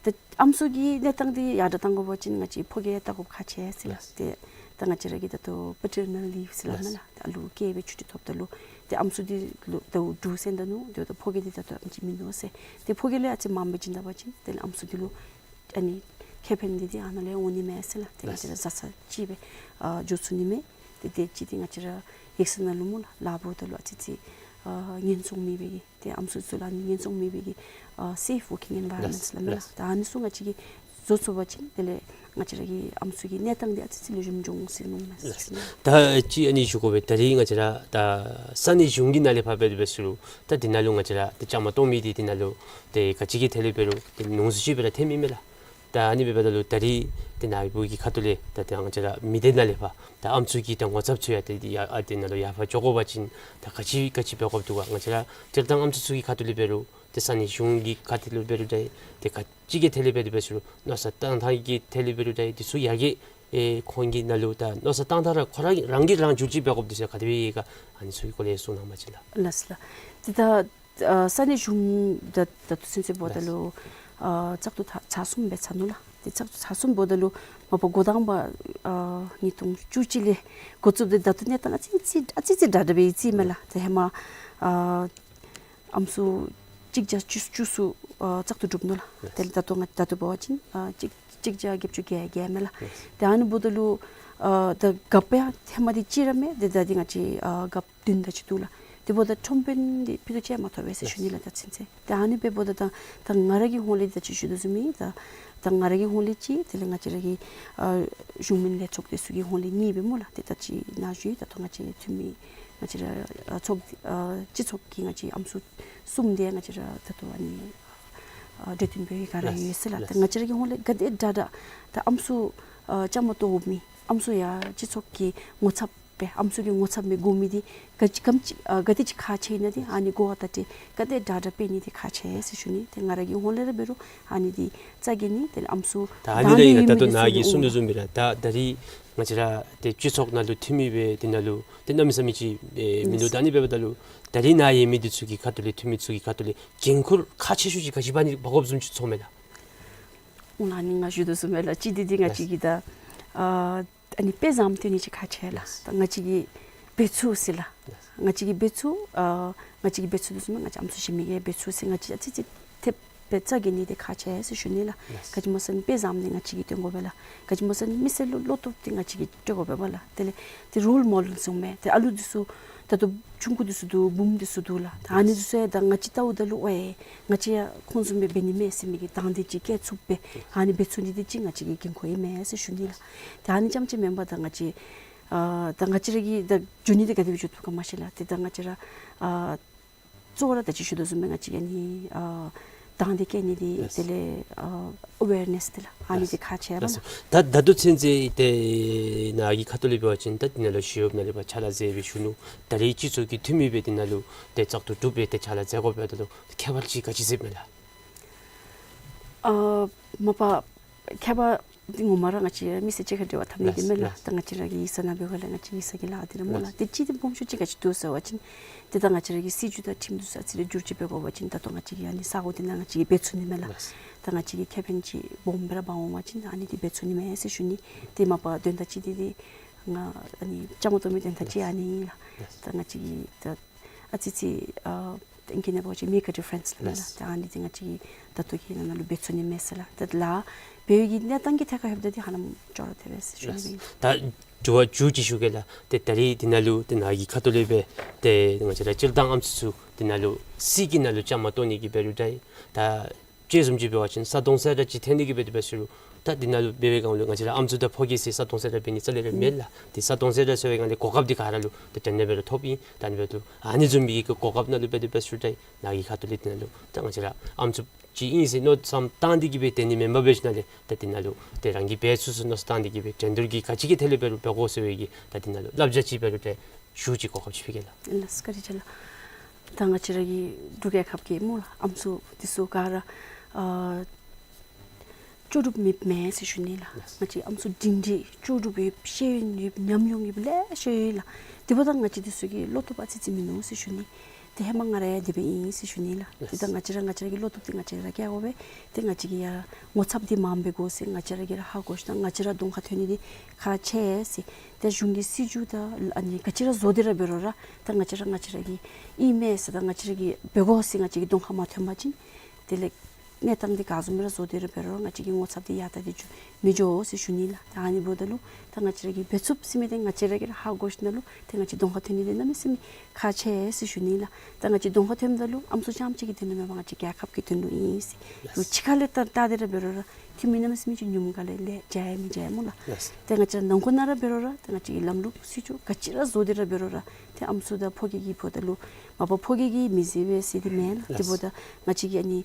ད་ཨམ་སྲུ་གི་གནས་སྟངས་འདི་ཡར་དྲག་གཏང་དགོ་པ་ཅིན་ང་བཅས་ཕོ་སྐྱེས་བལྟ་དགོཔ་ཁག་ཆེ་ཟེར་ལགས། ལགས། ཏེ་ད་ང་བཅས་ར་གི་ད་ལྟོ་པེ་ཊར་ནཱལ་ལིབ་ཟེར་སླབ་མས་ལགས། ལགས། ད་ཨ་ལུ་སྐྱེས་སྦེ་ཆུ་ཊི་ཐོབ་ད་ལུ་ཏེ་ཨམ་སྲུ་འདི་ལུ་ད་འབྲུག་སེང་ད་ནུག། ཏེ་ད་ཕོ་སྐྱེས་འདི་ད་ལྟོ་ཨ་ནི་ཅིག་མིན་འདུག་ཟེར། ཏེ་ཕོ་སྐྱེས་ལས་ཨ་ཙི་མངམ་སྦེ་བྱིན་ད་པ་ཅིན་དེ་ལས་ཨམ་སྲུ་འདི་ལུ་ཨ་ནི་ཁེ་ཕན་འདི་འདི་ཨ་ནཱ་ལས་འོང་ནི་མས་ཟེར་ལགས། ཏེ་ང་བཅས་ར་བཟའ་ཚང་གཅིག་སྦེ་ཨ་འགྱོ་ཚུགས་ནི་མས། ཏེ་དེ་ཅིག་འདི་ང་བཅས་ར་ཡིག་ཚང་ནང་ལུ་སྨོ་ལགས་ལཱ་འབདཝ་ད་ལུ་ཨ་ཙི་ཙི་ཨ་ངན་སོང་མེད་པའི་གི་ཏེ་ཨམ་སྲུ་ཚུ་ལུ་ཨ་ནི་ངན་སོང་མེད་པའི་གི་ཨ་སེཕ་ཝོར་ཀིང་ཨེན་ཝའི་རོན་མེནཊ་ལགས། ལགས། སླབ་མས་ལགས། ད་ཨ་ནི་ཚུ་ང་བཅས་ཀྱིས་བཟོ་ཚུགས་པ་ཅིན་དེ་ལས་ང་བཅས་ར་གི་ཨམ་སྲུ་གི་གནས་སྟངས་འདི་ཨ་ཙི་ཙི་ལེགས་ཤོམ་འགྱོ་འོང་ཟེར་མནོཝ་མས། ལགས། ད་ཅི་ཨ་ནི་ཞུ་དགོ་པས། ད་རིས་ང་བཅས་ར་ད་ས་གནས་གཞུང་གི་ནང་ལས་ཕར་འབད་དེ་འབད་ཟེར་རུང་ད་འདི་ནང་ལུ་ང་བཅས་ར་ད་བཅའ་མར་གཏོགས་མི་འདི་འདི་ནང་ལུ་ཏེ་ག་ཅི་གི་ཐད་ལས་འབད་རུང་ཏེ་ཉུང་སུ་ཅིག་སྦེ་ར་ཐོནམ་ཨིན་མས་ལགས། ད་ཨ་ནི་འབདཝ་ད་ལུ་ད་རིས་ཏེ་ནཱ་བུ་གི་ཁ་ཐུག་ལས་ད་ཏེ་ང་བཅས་ར་མི་སྡེ་ནང་ལས་ཕར་ད་ཨམ་སྲུ་གི་ད་ངོ་ཚབ་ཚུ་ཡང་ཏེ་ཡར་ཨ་ཏེ་ནང་ལུ་ཡར་ཕར་འགྱོ་དགོ་པ་ཅིན་ད་ག་ཅི་ག་ཅི་འབད་དགོཔ་འདུག་ག། ང་བཅས་ར་སྤྱིར་བཏང་ཨམ་སྲུ་ཚུ་གི་ཁ་ཐུག་ལས་འབད་རུང་ཏེ་ས་གནས་གཞུང་གི་ཁ་ཐུག་ལས་འབད་རུང་ད་ཏེ་ག་ཅི་གི་ཐད་ལས་འབད་དེ་འབད་ཟེར་རུང་མནོ་བསམ་བཏང་ཐངས་ཀྱི་ཐད་ལས་འབད་རུང་ད་འདི་ཚུ་ཡར་རྒྱས་ཨེ་ཁོང་གི་ནང་ལུ་ད་མནོ་བསམ་བཏང་ཐངས་ར་ཁོ་ར་རང་གིས་རང་བསྒྱུར་ཅིག་འབད་དགོཔ་འདི་ཚུ་ག་དེ་སྦེ་ཡོད་ག། ཨ་ནི་ཚུ་གི་སྐོར་ལས་གསུང་གནང་བ་ཅིན་ལགས། ལགས་ལགས། ཏེ་ད་ཨ་ས་གནས་གཞུང་ད་ད་ལྟོ་ཚུན་ཚོད་འབདཝ་ད་ལུ་ཨ་བཙག་འཐུ་ཚར་གསུམ་སྦེ་ཚར་ནུག་ལགས། ཏེ་བཙག་འཐུ་ཚར་སོངམ་འབདཝ་ད་ལུ་མ་པ་འགོ་དང་པ་ཨ་ཉིས་སྟོང་བཅུ་གཅིག་ལས་འགོ་བཙུགས་ཏེ་ད་ལྟོ་གནས་སྟངས་ཨ་ཙི་ཙི་ཨ་ཙི་ཙི་འདྲ་འདྲ་སྦེ་ཨིན་ཅི་མས་ལགས། ཏེ་ཧེ་མ་ཨ་ཨམ་སྲུ་གཅིག་བརྒྱ་བཅུ་བཅུ་ཚུ་ཨ་བཙག་འཐུ་གྲུབ་ནུག་ལགས། ཡེས། དེ་ལས་ད་ལྟོ་ང་ད་ལྟོ་འབད་བ་ཅིན་ཨ་གཅིག་གཅིག་བརྒྱ་བརྒྱད་ཅུ་གྱ་བརྒྱད་མས་ལགས། ཡེས། ཏེ་ཨ་ནི་འབདཝ་ད་ལུ་ཨ་ད་རྒཔོ་ཡང་ཧེ་མ་འདི་གཅིག་ར་མས། ཏེ་ད་འདི་ང་བཅས་ཨ་རྒཔོ་བདུན་དེ་ཅིག་འདུག་ལགས། དེ་འབདཝ་ད་ཁྲོམ་དཔོན་འདི་ཕུད་རྡོག་ཅིག་མ་ཐོབ་པས་ཟེར་ཞུ་ནི་ལགས། ད་ཚུན་ཚོད་ད་ཨ་ནི་སྦེ་འབདཝ་ད་ད་ད་ང་ར་གི་ཧོངས་ལས་ད་ཅི་ཞུ་དོ་བཟུམ་ཨིན། ད་ད་ང་ར་གི་ཧོངས་ལས་གཅིག་དེ་ལས་ང་བཅས་ར་གི་ཨ་གཞུང་མིན་ལས་ཚོགས་དེ་ཚུ་གི་ཧོངས་ལས་གཉིས་སྦེ་སྨོ་ལགས། ཏེ་ད་ཅི་ནཱ་ཞུ་ཡི། ད་ལྟོ་ང་བཅས་འཐུས་མི་ང་བཅས་ར་ཨ་ཚོགས་ཨ་སྤྱི་ཚོགས་ཀྱི་ང་བཅས་ཨམ་སྲུ་གསུམ་དེ་ང་བཅས་ར་ད་ལྟོ་ཨ་ནི་ཨ་གྲོས་བསྟུན་འབད་བའི་སྒང་ར་ཡོད་ཟེར་ལགས། ད་ང་བཅས་ར་གི་ཧོངས་ལས་ག་དེ་དྲག་དྲག་ད་ཨམ་སྲུ་ཨ་བཅའ་མར་གཏོགས་མི་ཨམ་སྲུ་ཡང་སྤྱི་ཚོགས་ཀྱི་ངོ་ཚབ་སྦེ་ཨམ་སྲུ་གི་ངོ་ཚབ་མི་དགོ་མི་འདི་ག་ཅི་གམ་ཅི་ཨ་ག་དེ་ཅིག་ཁག་ཆེ་ཨིན་ན་འདི་ཨ་ནི་གོ་བ་བརྡ་སྤྲོད་ག་དེ་དྲག་དྲག་འབད་ནི་འདི་ཁག་ཆེ་ཟེར་ཞུ་ནི། ཏེ་ང་ར་གི་ཧོངས་ལས་ར་འབད་རུང་ཨ་ནི་འདི་རྩ་འགེངས་ནི་དེ་ལས་ཨམ་སྲུ་ད་ཨ་ནི་ར་ཨིན་ལགས། ད་ལྟོ་ནཱ་གིས་གསུང་དོ་བཟུམ་སྦེ་ར་ད་ད་རིས་ང་བཅས་ར་ཏེ་སྤྱི་ཚོགས་ནང་ལུ་འཐུས་མི་སྦེ་དེ་ནང་ལུ་ཏེ་གནམ་མེད་ས་མེད་ཅིག་ཨེ་མིན་འདུག། ད་ཨ་ནི་འབདཝ་ད་ལུ་ད་རིས་ནཱ་ཡོད་མི་འདི་ཚུ་གི་ཁ་ཐུག་ལས་འཐུས་མི་ཚུ་གི་ཁ་ཐུག་ལས་འགན་ཁུར་ཁག་ཆེ་ཤོས་ཅིག་ག་ཅི་འབག་ནི་འབག་དགོཔ་བཟུམ་ཅིག་ཚོརཝ་མས་ལགས། ཨོ་ལགས། ཨ་ནི་ང་ཞུ་དོ་བཟུམ་སྦེ་ལགས། གཅིག་འདི་འདི་ང་བཅས་ཀྱིས་ད་ཨ་ཨ་ནི་དཔེ་བཟང་སྟོན་ནི་ཅིག་ཁག་ཆེ་ལགས། ད་ང་བཅས་ཀྱིས་འབད་ཚུགས་ཟེར་ལགས། ང་བཅས་ཀྱིས་འབད་ཚུགས་ཨ་ང་བཅས་ཀྱིས་འབད་ཚུགས་དོ་བཟུམ་སྦེ་ང་བཅས་ཨམ་སྲུ་གཞན་མི་གིས་འབད་ཚུགས་ཟེར་ང་བཅས་ཨ་ཙི་ཙི་ཐེབས་སྦེ་རྩ་འགེངས་ནི་འདི་ཁག་ཆེ་ཟེར་ཞུ་ནི་ལགས། ག་ཅི་སྨོ་ཟེར་ན་དཔེ་བཟངམ་འདི་ང་བཅས་ཀྱིས་སྟོན་དགོ་པས་ལགས། ག་ཅི་སྨོ་ཟེར་ན་མི་སེར་ལུ་བློ་སྟོབས་འདི་ང་བཅས་ཀྱིས་སྤྲོད་དགོ་པས་པ་ལགས། དེ་ལས་ཏེ་རོལ་མོ་ཌེལ་ཟེར་མི་ཏེ་ཨ་ལུ་འདི་ཚུ་ད་ལྟོ་ཆུང་ཀུ་འདི་ཚུ་འདུག། བུམོ་འདི་ཚུ་འདུག་ལགས། ད་ཨ་ནི་འདི་ཚུ་ཡང་ད་ང་བཅས་བལྟཝ་ད་ལུ་ཝའེ་ང་བཅས་ཡང་ཁོང་བཟུམ་སྦེ་འབད་ནི་མས་ཟེར་མི་གི་དང་འདོད་ཅིག་བསྐྱེད་ཚུགསཔ་སྦེ་ཨ་ནི་འབད་ཚུགས་ནི་འདི་ཅིག་ང་བཅས་ཀྱི་འགན་ཁུར་ཨིན་མས་ཟེར་ཞུ་ནི་ལགས། ད་ཨ་ནི་རྐྱངམ་ཅིག་མེན་པར་ད་ང་བཅས་ཨ་ད་ང་བཅས་ར་གིས་ད་འགྱོ་ནི་འདི་ག་དེ་སྦེ་འགྱོ་བཏུབ་ག་མ་ཤེས་ལགས། ཏེ་ད་ང་བཅས་ར་ཨ་གཙོ་བོ་ར་ད་ཅི་ཞུ་དོ་བཟུམ་སྦེ་ང་བཅས་ཨ་ནི་ཨ་དང་འདོད་བསྐྱེད་ནི་འདི་ཡེས། དེ་ལས་ཨ་ཨ་ཝེར་ནེསི་འདི་ལགས། ཨ་ནི་འདི་ཁག་ཆེ་བས་ལགས། ད་ད་ལྟོ་ཚུན་ཚོད་ཏེ་ནཱ་གི་ཁ་ཐུག་ལས་འབད་བ་ཅིན་ད་འདི་ནང་ལུ་ཞི་གཡོགཔ་ནང་ལས་ཕར་ཕྱག་ལཱ་མཛད་པའི་གཞོན་ནུ་ད་རིས་སྤྱི་ཚོགས་ཀྱི་འཐུས་མི་སྦེ་འདི་ནང་ལུ་ཏེ་བཙག་འཐུ་གྲུབ་སྦེ་ཏེ་ཕྱག་ལཱ་མཛད་དགོཔ་འབདཝ་ད་ལུ་ཁྱད་པར་ཅིག་ག་ཅི་གཟིགསཔ་མས་ལགས། ཨ་མ་པ་ཁྱད་པར་འདི་ངོ་མ་ར་ང་བཅས་མི་སེར་གཅིག་ཁར་འབྲེལ་བ་འཐབ་ནི་འདི་མས་ལགས། ལགས། ད་ང་བཅས་ར་གི་ཡིག་ཚང་ནང་འབད་བ་ལས་ང་བཅས་ཡིག་ཚང་གི་ལཱ་འདི་ར་སྨོ་ལགས། ལགས། ཏེ་གཅིག་འདི་སྦོམ་ཤོས་ཅིག་ག་ཅི་འདུག་ཟེར་བ་ཅིན་ཏེ་ད་ང་བཅས་ར་གི་སྲིད་བྱུས་དང་ཁྲིམས་འདི་ཚུ་ཨ་ཙི་རེ་བསྒྱུར་བཅོས་འབད་དགོ་པ་ཅིན་ད་ལྟོ་ང་བཅས་ཀྱིས་ཨ་ནི་ས་གོ་འདི་ནང་ང་བཅས་ཀྱིས་འབད་ཚུགས་ནི་མས་ལགས། ལགས། ད་ང་བཅས་ཀྱི་ཁེ་ཕན་ཅིག་སྦོམ་སྦེ་ར་འབག་འོང་བ་ཅིན་ཨ་ནི་འདི་འབད་ཚུགས་ནི་མས་ཟེར་ཞུ་ནི། ཏེ་མ་པ་དོན་དག་གཅིག་འདི་འདི་ང་ཨ་ནི་བཅའ་མར་གཏོགས་མི་དོན་དག་གཅིག་ཨ་ནི་ལགས། ལགས། ད་ང་བཅས་ཀྱིས་ད་ཨ་ཙི་ཙི་ཨ་ཏེ་ཨིང་སྐད་ནང་འབད་བ་ཅིན་མེ་ཀ་ཌི་ཕེ་རེནསི་ལགས། ལགས། ད་ཨ་ནི་འདི་ང་བཅས་ཀྱིས་ད་ལྟོ་གི་ནང་ན་ལུ་འབད་ཚུགས་ནི་མས་ཟེར་ལགས། ད་ལཱ་འབད་བའི་གི་གནས་སྟངས་ཀྱི་ཐད་ཁར་ལྷོདཔ་ད་འདི་ཧ་ལམ་ཅོག་ར་འཐད་པས་ཟེར་ཞུ་ནི་ཨིན། ད་དྲི་བ་མཇུག་ཅིག་ཞུ་གེ་ལགས། ཏེ་ད་རིས་འདི་ནང་ལུ་ཏེ་ནཱ་གི་ཁ་ཐུག་ལས་སྦེ་ཏེ་ང་བཅས་ར་སྤྱིར་བཏང་ཨམ་སྲུ་ཚུ་འདི་ནང་ལུ་སྲིད་ཀྱི་ནང་ལུ་བཅའ་མར་གཏོགས་ནི་གི་འབད་རུང་འདྲ། ད་དཔྱེ་བཟུམ་ཅིག་འབད་བ་ཅིན་ས་དོང་ཟེར་ར་ཅིག་འཐེན་ནི་གི་འབད་དེ་འབད་ཟེར་རུང་ད་འདི་ནང་ལུ་འབད་བའི་སྒང་ལུ་ང་བཅས་ར་ཨམ་སྲུ་དང་ཕོ་རྒྱས་ཟེར་ས་དོང་ཟེར་ར་འབད་ནི་རྩ་ལས་ར་མེད་ལགས། ཏེ་ས་དོང་ཟེར་ར་ཟེར་བའི་སྒང་ལས་གོ་སྐབས་འདི་ག་ར་ལུ་ཏེ་དོན་དག་འབད་རུང་ཐོབ་ཨིན། ད་ཨ་ནི་འབདཝ་ད་ལུ་ཨ་ནི་བཟུམ་མའི་གི་གོ་སྐབས་ནང་ལུ་འབད་དེ་འབད་ཟེར་རུང་འདྲ། ནཱ་གི་ཁ་ཐུག་ལས་འདི་ནང་ལུ་ད་ང་བཅས་ར་ཨམ་སྲུ་ཅིག་ཨིན་ཟེར་མནོ་བསམ་བཏང་སྟེ་གི་སྦེ་སྡོད་ནི་མེན་པར་སྦེ་ཞིནམ་ལས་ད་འདི་ནང་ལུ་ཏེ་རང་གིས་འབད་ཚུགས་ཚུགས་མནོ་བསམ་བཏང་སྟེ་གི་སྦེ་འགྲན་བསྡུར་གྱི་ག་ཅི་གི་ཐད་ལས་འབད་རུང་འབད་དགོ་ཟེར་བའི་གི་ད་འདི་ནང་ལུ་བསླབ་བྱ་ཅིག་འབད་རུང་འདྲ། ཞུ་ཅིག་གོ་སྐབས་ཅིག་ཕུལ་གེ་ལགས། ལགས་སོ་བཀའ་དྲིན་ཆེ་ལགས། ད་ང་བཅས་ར་གི་འབྲུག་རྒྱལ་ཁབ་ཀྱི་སྨོ་ལགས་ཨམ་སྲུ་འདི་ཚུ་ག་ར་ཨ་ལྕོགས་གྲུབ་མེདཔ་མེན་ཟེར་ཞུ་ནི་ལགས། ལགས། ང་བཅས་ཨམ་སྲུ་སྒྲིང་སྒྲི་ལྕོགས་གྲུབ་ཡོད་ཤེས་ཡོན་ཡོད་ཉམས་མྱོང་ཡོདཔ་ལེ་ཤ་ཡོད་ལགས། དེ་འབདཝ་ད་ང་བཅས་འདི་ཚུ་གི་བློ་སྟོབས་ཨ་ཙི་ཙི་མིན་ནུག་ཟེར་ཞུ་ནི། ཏེ་ཧེ་མ་ང་ར་ཡང་དེ་སྦེ་ཨིན་ཟེར་ཞུ་ནི་ལགས། ཏེ་ད་ང་བཅས་ར་ང་བཅས་ར་གི་བློ་སྟོབས་འདི་ང་བཅས་ར་ར་བསྐྱེད་དགོ་པས། ཏེ་ང་བཅས་ཀྱིས་ཡང་ངོ་ཚབ་འདི་མངམ་འབད་དགོ་ཟེར་ང་བཅས་ར་གིས་ར་ཧ་གོ་ཞིནམ་ང་བཅས་ར་གདོང་ཁར་ཐོན་ནི་འདི་ཁག་ཆེ་ཟེར། ཏེ་གཞུང་གི་སྲིད་བྱུས་དང་ཨ་ནི་ག་ཅི་ར་བཟོ་སྟེ་ར་འབད་རུང་ར་ད་ང་བཅས་ར་ང་བཅས་ར་གི་ཨིན་མས་ཟེར་ད་ང་བཅས་ར་གིས་འབད་དགོ་ཟེར་ང་བཅས་ཀྱི་གདོང་ཁར་མ་ཐོན་པ་ཅིན་དེ་ལས་གནས་སྟངས་འདི་ག་བཟུམ་སྦེ་ར་བཟོ་སྟེ་ར་འབད་རུང་ར་ང་བཅས་ཀྱི་ངོ་ཚབ་འདི་ཡར་ལྟ་སྟེ་འགྱོ་མི་འགྱོ་ཟེར་ཞུ་ནི་ལགས། ད་ཨ་ནི་འབདཝ་ད་ལུ་ད་ང་བཅས་ར་གིས་འབད་ཚུགས་ཟེར་མི་འདི་ང་བཅས་ར་གིས་ར་ཧ་གོ་ཞིནམ་ལུ་ཏེ་ང་བཅས་གདོང་ཁར་ཐོན་ནི་འདི་གནམ་མེད་ས་མེད་ཁག་ཆེ་ཟེར་ཞུ་ནི་ལགས། ད་ང་བཅས་གདོང་ཁར་ཐོནམ་ད་ལུ་ཨམ་སྲུ་རྐྱངམ་གཅིག་གི་དོན་ལུ་མེན་པར་ང་བཅས་རྒྱལ་ཁབ་ཀྱི་དོན་ལུ་ཨིན་ཟེར། ལགས། ལུ་ཕྱི་ཁ་ལས་ལྟ་ལྟ་སྟེ་ར་འབད་རུང་ར་འཐུས་མི་གནམ་མེད་ས་མེད་ཅིག་ཉུངམ་ག་ལས་ལས་བྱ་ཡང་མི་བྱ་སྨོ་ལགས། ལགས། ཏེ་ང་བཅས་ནང་འཁོད་ནང་ར་འབད་རུང་ར་ཏེ་ང་བཅས་ཀྱི་ལམ་ལུགས་སྲིད་བྱུས་ག་ཅི་ར་བཟོ་སྟེ་ར་འབད་རུང་ར་ཏེ་ཨམ་སྲུ་དང་ཕོ་རྒྱས་ཀྱི་འབདཝ་ད་ལུ་མ་པ་ཕོ་རྒྱས་ཀྱིས་མི་བཟོད་པས་ཟེར་འདི་མེན་ལགས། ལགས། དེ་འབདཝ་ད་ང་བཅས་ཀྱི་ཨ་ནི་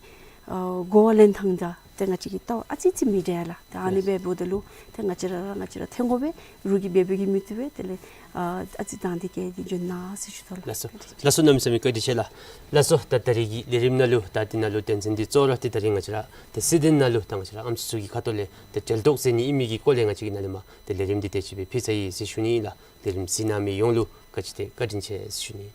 ཨ་གོ་བ་ལེན་ཐངས་དང་ཏེ་ང་བཅས་ཀྱི་ལྟ་བ་ཨ་ཙི་ཙི་མི་འདྲ་ལགས། ད་ཨ་ནི་ལགས། འབདཝ་ད་ལུ་ཏེ་ང་བཅས་ར་ར་ང་བཅས་ར་འཐེན་དགོ་པས། རོགས་ཀྱིས་འབད་འབད་གིས་མི་བཏུབ་པས། དེ་ལས་ཨ་ཨ་ཙི་དང་འདོད་བསྐྱེད་དེ་འགྱོ་གནང་ཟེར་ཞུ་དོ་ལགས། ལགས་སོ། ལགས་སོ། གནམ་མེད་ས་མེད་བཀའ་དྲིན་ཆེ་ལགས། ལགས་སོ། ད་ད་རིས་ཀྱི་ལས་རིམ་ནང་ལུ་ད་འདི་ནང་ལུ་དོན་ཚན་འདི་གཙོ་བོ་ར་ཏེ་ད་རིས་ང་བཅས་ར་ཏེ་སྲིད་དོན་ནང་ལུ་ད་ང་བཅས་ར་ཨམ་སྲུ་ཚུ་གི་ཁ་ཐུག་ལས་ཏེ་གྲལ་གཏོགས་མཛད་ནི་ཨིན་མི་གི་སྐོར་ལས་ང་བཅས་ཀྱིས་ནཱ་ལས་མར་ཏེ་ལས་རིམ་འདི་དེ་ཅིག་སྦེ་ཕུལ་ཚར་ཡི་ཟེར་ཞུ་ནི་ཨིན་ལགས། ལས་རིམ་གཟིགས་གནང་མི་ཡོངས་ལུ་ག་ཅི་ཏེ་བཀའ་དྲིན་ཆེ་ཟེར་ཞུ་ནི།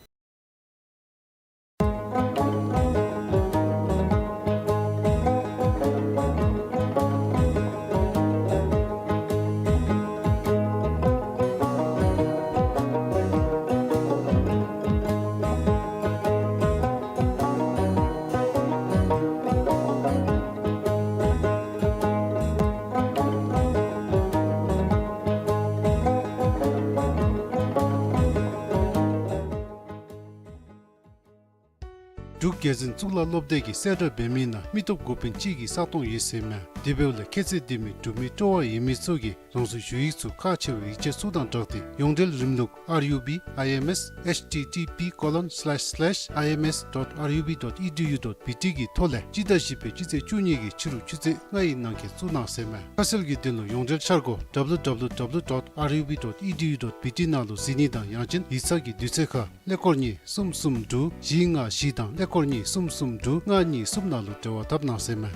འབྲུག་རྒྱལ་འཛིན་གཙུག་ལག་སློབ་སྡེ་གི་གསལ་བསྒྲགས་འབད་མི་ནང་མི་སྟོབས་འགོ་དཔོན་གཅིག་གི་ས་སྟོང་ཡོད་ཟེར་མས། དེ་འབདཝ་ལས་ཁྱད་ཚད་ལྡན་མི་འབྲུག་མི་སྤྲོ་བ་ཡོད་མི་ཚུ་གིས་རང་སོའི་ཞུ་ཡིག་ཚུ་ཁག་ཆེ་བའི་ཡིག་ཆ་ཚུ་དང་སྦྲགས་ཏེ་ཡོངས་འབྲེལ་རིམ་ལུགས་R U B I M S H T T P colon slash slash I M S dot R U B dot E D U dot B T གི་ཐོག་ལས་སྤྱི་ཟླ་བཞི་པའི་སྤྱི་ཚེས་བཅུ་གཉིས་ཀྱི་ཕྱི་རུ་ཆུ་ཚོད་ལྔ་ཡི་ནང་འཁོད་བཙུགས་གནང་ཟེར་མས། ཁ་གསལ་གྱི་དོན་ལུ་ཡོངས་འབྲེལ་འཆར་སྒོ་W W W dot R U B dot E D U dot B T ནང་ལུ་གཟིགས་ནི་དང་ཡང་ཅིན་ཡིག་ཚང་གི་དུས་ཚོད་ཁར་ཀླད་ཀོར་གཉིས་གསུམ་གསུམ་དྲུག་བཞི་ལྔ་བཞི་དང་ཀླད་ཀོར་གཉིས་གསུམ་གསུམ་དྲུག་ལྔ་གཉིས་གསུམ་ནང་ལུ་འབྲེལ་བ་འཐབ་གནང་ཟེར་མས།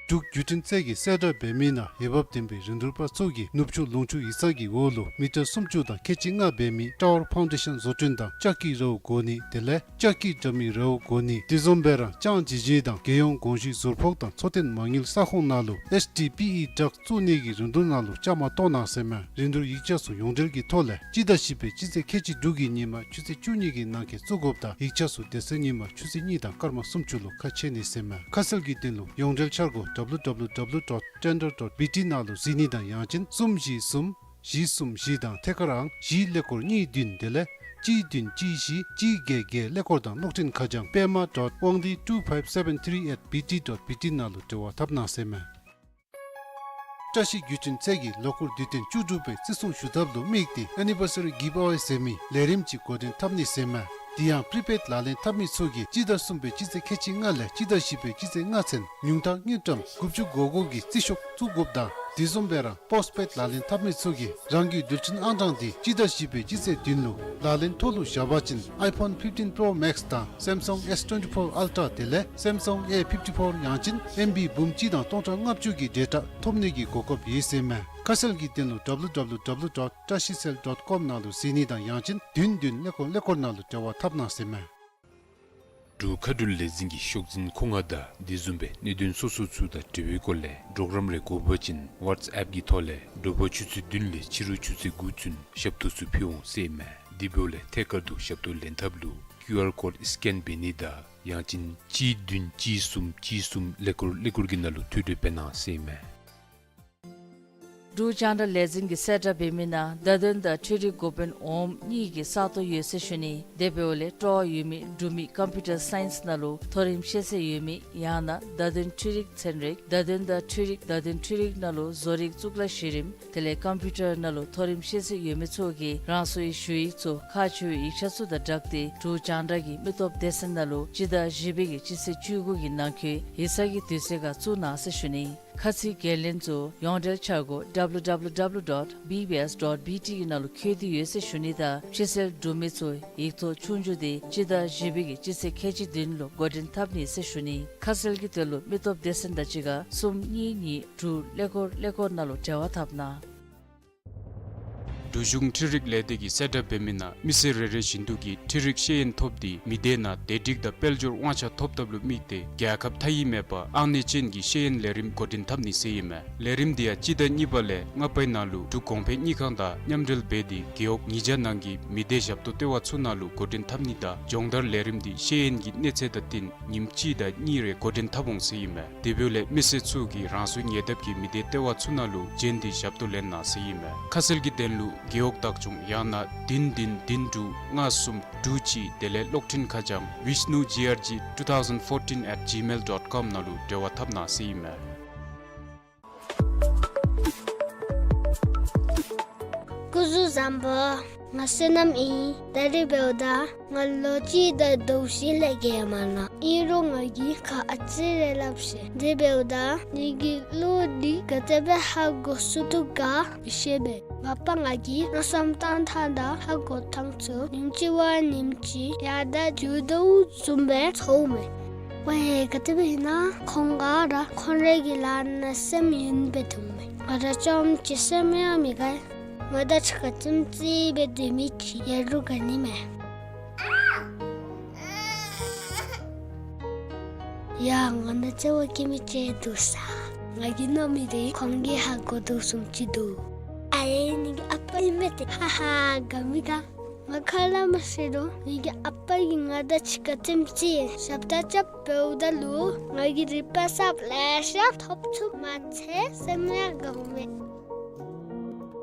འབྲུག་བརྒྱུད་འཕྲིན་ཚད་ཀྱི་གསལ་བསྒྲགས་འབད་མི་ནང་འོས་འབབ་ལྡན་པའི་རིན་བསྡུར་པ་ཚུ་གིས་ནུབ་ཕྱོགས་ལུང་ཕྱོགས་ཡིག་ཚང་གི་འོག་ལུ་མི་ཊར་སུམ་ཅུ་དང་ཁལ་གཅིག་ལྔ་འབད་མི་ཊ་ཝར་ཕའུན་ཌེ་ཤན་བཟོ་སྐྲུན་དང་ལྕགས་ཀྱི་རཝ་བསྒོར་ནི་དེ་ལས་ལྕགས་ཀྱི་དྲ་མིག་རཝ་བསྒོར་ནི་དེ་བཟུམ་སྦེ་རང་ལྕང་ཇི་ཇི་དང་རྒྱལ་ཡོངས་གོང་ཞུས་ཟུར་ཕོགས་དང་འཚོ་རྟེན་མ་དངུལ་ས་ཁོངས་ནང་ལུ་H D P E ཌག་བཙུགས་ནི་གི་རིན་བསྡུར་ནང་ལུ་བཅའ་མར་གཏོགས་གནང་ཟེར་མས། རིན་བསྡུར་ཡིག་ཆ་ཚུ་ཡོངས་འབྲེལ་གྱི་ཐོག་ལས་སྤྱི་ཟླ་བཞི་པའི་སྤྱི་ཚེས་ཁལ་གཅིག་དྲུག་གི་ཉིན་མ་ཆུ་ཚོད་བཅུ་གཉིས་ཀྱི་ནང་འཁོད་བཙུགས་དགོཔ་དང་ཡིག་ཆ་ཚུ་དེ་ཚེ་ཉིན་མ་ཆུ་ཚོད་གཉིས་དང་སྐར་མ་སུམ་ཅུ་ལུ་ཁ་ཕྱེ་ནི་ཟེར་མས། ཁ་གསལ་གྱི་དོན་ལུ་ཡོངས་འབྲེལ་འཆར་སྒོ་W W W dot tender dot B T ནང་ལུ་གཟིགས་ནི་དང་ཡང་ཅིན་གསུམ་བཞི་གསུམ་བཞི་གསུམ་བཞི་དང་ཐད་ཀར་ཨང་བཞི་ཀླད་ཀོར་གཉིས་བདུན་དེ་ལས་གཅིག་བདུན་གཅིག་བཞི་གཅིག་བརྒྱད་བརྒྱད་ཀླད་ཀོར་དང་གློག་འཕྲིན་ཁ་བྱང་པདྨ་dot wangdi two five seven three at B T dot B T ནང་ལུ་འབྲེལ་བ་འཐབ་གནང་ཟེར་མས། བཀྲ་ཤིས་བརྒྱུད་འཕྲིན་ཚད་ཀྱིས་ལོ་འཁོར་དུས་སྟོན་བཅུ་དྲུག་པའི་བརྩི་སྲུང་ཞུ་ཐབས་ལུ་དམིགས་ཏེ་Anniversary Giveaway ཟེར་མི་ལས་རིམ་ཅིག་འགོ་འདྲེན་འཐབ་ནི་ཟེར་མས། དེ་ཡང་པྲི་པེཌ་ལག་ལེན་འཐབ་མི་ཚུ་གིས་སྤྱི་ཟླ་གསུམ་པའི་སྤྱི་ཚེས་ཁལ་གཅིག་ལྔ་ལས་སྤྱི་ཟླ་བཞི་པའི་སྤྱི་ཚེས་ལྔ་ཚུན་ཉུང་མཐའ་དངུལ་ཀྲམ་དགུ་བཅུ་གོ་དགུ་གི་རྩིས་ཤོག་བཙུགས་དགོཔ་དང་དེ་བཟུམ་སྦེ་རང་པོསཊ་པེཌ་ལག་ལེན་འཐབ་མི་ཚུ་གིས་རང་གི་རྡུལ་ཕྲན་ཨང་གྲངས་དེ་སྤྱི་ཟླ་བཞི་པའི་སྤྱི་ཚེས་བདུན་ལུ་ལག་ལེན་ཐོག་ལུ་བཞག་པ་ཅིན་iPhone fifteen Pro Max དང་Samsung S twenty-four Ultra དེ་ལས་Samsung A fifty-four ཡང་ཅིན་ཨེམ་བི་འབུམ་གཅིག་དང་སྟོང་ཕྲག་ལྔ་བཅུ་གི་ཌེ་ཊ་ཐོབ་ནི་གི་གོ་སྐབས་ཡོད་ཟེར་མས། ཁ་གསལ་གྱི་དོན་ལུ W W W dot trashicell dot com ནང་ལུ་གཟིགས་ནི་དང་ཡང་ཅིན་བདུན་བདུན་ཀླད་ཀོར་ཀླད་ཀོར་ནང་ལུ་འབྲེལ་བ་འཐབ་གནང་ཟེར་མས། འབྲུག་མཁའ་འགྲུལ་ལས་འཛིན་གྱི་ཤོག་འཛིན་ཁོ་ང་དང་དེ་བཟུམ་སྦེ་གནད་དོན་སོ་སོ་ཚུ་དང་འབྲེལ་བའི་སྐོར་ལས་གྲོགས་རམ་རེ་དགོ་པ་ཅིན་ཝཊས་ཨེཔ་གི་ཐོག་ལས་དྲོ་པ་ཆུ་ཚོད་བདུན་ལས་ཕྱི་རུ་ཆུ་ཚོད་དགུ་ཚུན་ཞབས་ཏོག་ཚུ་ཕུལ་འོང་ཟེར་མས། དེ་འབདཝ་ལས་ཐད་ཀར་དུ་ཞབས་ཏོག་ལེན་ཐབས་ལུ་ཀིའུ་ཨར་ཀོཌ་སི་ཀེན་འབད་ནི་དང་ཡང་ཅིན་གཅིག་བདུན་གཅིག་གསུམ་གཅིག་གསུམ་ཀླད་ཀོར་ཀླད་ཀོར་གྱི་ནང་ལུ་ཐོ་འགོད་འབད་གནང་ཟེར་མས། འབྲུག་རྒྱང་བསྒྲགས་ལས་འཛིན་གྱི་གསལ་བསྒྲགས་འབད་མི་ནང་བརྡ་དོན་དང་འཕྲུལ་རིག་འགོ་དཔོན་འོགམ་གཉིས་ཀྱི་ས་སྟོང་ཡོད་ཟེར་ཞུ་ནི། དེ་འབདཝ་ལས་སྤྲོ་བ་ཡོད་མི་འབྲུག་མི་ཀམ་པིའུ་ཊར་སའིནསི་ནང་ལུ་མཐོ་རིམ་ཤེས་ཚད་ཡོད་མི་ཡང་ན་བརྡ་དོན་འཕྲུལ་རིག་ཚན་རིག་བརྡ་དོན་དང་འཕྲུལ་རིག་བརྡ་དོན་འཕྲུལ་རིག་ནང་ལུ་བཟོ་རིག་གཙུག་ལག་གཞི་རིམ་དེ་ལས་ཀམ་པིའུ་ཊར་ནང་ལུ་མཐོ་རིམ་ཤེས་ཚད་ཡོད་མི་ཚུ་གིས་རང་སོའི་ཞུ་ཡིག་ཚུ་ཁག་ཆེ་བའི་ཡིག་ཆ་ཚུ་དང་སྦྲགས་ཏེ་འབྲུག་རྒྱང་བསྒྲགས་ཀྱི་མི་སྟོབས་སྡེ་ཚན་ནང་ལུ་སྤྱི་ཟླ་བཞི་པའི་གི་སྤྱི་ཚེས་བཅུ་དགུ་གི་ནང་འཁོད་ཡིག་ཚང་གི་དུས་ཚོད་ཁར་བཙུགས་གནང་ཟེར་ཞུ་ནི། ཁ་ཚིག་འགན་ལེན་ཚུ་ཡོངས་འབྲེལ་འཆར་སྒོ་W W W dot B B S dot B T གི་ནང་ལུ་འཁོད་དེ་ཡོད་ཟེར་ཞུ་ནི་དང་ཕྱི་སེལ་འབྲུག་མི་ཚུ་ཡིག་ཐོག་ཆོས་རྒྱུགས་དེ་སྤྱི་ཟླ་བཞི་པའི་གི་སྤྱི་ཚེས་ཁལ་གཅིག་བདུན་ལུ་འགོ་འདྲེན་འཐབ་ནི་ཟེར་ཞུ་ནི། ཁ་གསལ་གྱི་དོན་ལུ་མི་སྟོབས་སྡེ་ཚན་དང་གཅིག་ཁར་གསུམ་གཉིས་གཉིས་དྲུག་ཀླད་ཀོར་ཀླད་ཀོར་ནང་ལུ་འབྲེལ་བ་འཐབ་གནང་། འབྲུག་གཞུང་འཕྲུལ་རིག་ལས་སྡེ་གི་གསལ་བསྒྲགས་འབད་མི་ནང་མི་སེར་རེ་རེ་བཞིན་དུ་གིས་འཕྲུལ་རིག་ཤེས་ཡོན་ཐོབ་སྟེ་མི་སྡེ་ནང་བདེ་སྒྲིག་དང་དཔལ་འབྱོར་དབང་ཆ་ཐོབ་ཐབས་ལུ་དམིགས་ཏེ་རྒྱལ་ཁབ་མཐའ་དབུས་མེད་པར་ཨང་གནས་ཅན་གྱི་ཤེས་ཡོན་ལས་རིམ་འགོ་འདྲེན་འཐབ་ནི་ཟེར་ཨིན་མས། ལས་རིམ་འདི་ཡང་སྤྱི་ཟླ་གཉིས་པ་ལས་ལྔ་པའི་ནང་ལུ་འབྲུག་གོང་འཕེལ་དངུལ་ཁང་དང་མཉམ་འབྲེལ་འབད་དེ་རྒེད་འོག་ཉིས་བརྒྱ་ནང་གི་མི་སྡེ་ཞབས་ཏོག་ལྟེ་བ་ཚུ་ནང་ལུ་འགོ་འདྲེན་འཐབ་ནི་དང་སྦྱོང་བརྡར་ལས་རིམ་འདི་ཤེས་ཡོན་གྱི་གནས་ཚད་དང་བསྟུན་ཉིནམ་གཅིག་དང་གཉིས་རེ་འགོ་འདྲེན་འཐབ་འོང་ཟེར་ཨིན་མས། དེ་འབདཝ་ལས་མི་སེར་ཚུ་གིས་རང་སོའི་ཉེ་འདབས་ཀྱི་མི་སྡེ་ལྟེ་བ་ཚུ་ནང་ལུ་བྱོན་ཏེ་ཞབས་ཏོག་ལེན་གནང་ཟེར་ཨིན་མས། ཁ་གསལ་གྱི་དོན་ལུ་རྒེད་འོག་བདག་སྐྱོང་ཡང་ན་བདུན་བདུན་བདུན་དྲུག་ལྔ་གསུམ་དྲུག་གཅིག་དེ་ལས་གློག་འཕྲིན་ཁ་བྱང་vishnu G R G two thousand fourteen at gmail dot com ནང་ལུ་འབྲེལ་བ་འཐབ་གནང་ཟེར་ཨིན་མས། སྐུ་གཟུགས་བཟང་པོ། ང་བསོད་ནམས་ཨིན། ད་རིས་འབདཝ་ད་ང་ལོ་གཅིག་དང་ཟླཝ་བཞི་ལས་བརྒལ་མ་ནུམ། ཨིན་རུང་ང་གིས་ཁ་ཨ་ཙི་རེ་སླབ་ཤིག། དེ་འབདཝ་ད་ངེ་གི་བློ་འདི་ག་དེ་སྦེ་ཧ་གོ་ཚུགས་དོ་ག་མི་ཤེས་པས། ངེའི་པཱ་ང་གིས་མནོ་བསམ་བཏང་ཐངས་དང་ཧ་གོ་ཐངས་ཚུ་ཉིནམ་གཅིག་བ་ཉིནམ་གཅིག་ཡར་དྲག་འགྱོ་དོ་བཟུམ་སྦེ་ཚོརཝ་མས། ཝའེ་ག་དེ་སྦེ་ཨིན་ན། ཁོང་ག་ར་ཁོང་རའི་གི་ལཱ་ནང་སེམས་ཡེངས་སྦེ་འདུག་མས། ང་ར་རྐྱངམ་གཅིག་སེམས་ཡང་མི་དགའ། ང་དང་གཅིག་ཁར་རྩེདམོ་རྩེ་སྦེ་སྡོད་མི་ཅིག་ཡོད་རུང་དགའ་ནི་མས། ཡ་ང་ནང་རྩེད་པ་རྐྱབ་མི་ཅིག་འདུག་ས། ང་གིས་མནོ་མི་དེ་ཁོང་གིས་ཧ་གོ་དོ་བཟུམ་ཅིག་འདུག། ཨ་ཡེ་ངེ་གི་ཨ་པ་ཨིན་མས་ཏེ། ཧ་ཧ་དགའ་མི་དགའ། ང་ཁ་སླབ་མ་ཤེས་རུང་ངེ་གི་ཨ་པ་གིས་ང་དང་གཅིག་ཁར་རྩེདམོ་རྩེ་ཞབས་ཁྲ་རྐྱབ་འབདཝ་ད་ལུ་ང་གིས་རིག་པ་གསརཔ་ལེ་ཤ་ཐོབ་ཚུགསཔ་མ་ཚད་སེམས་ཡང་དགའཝ་མས།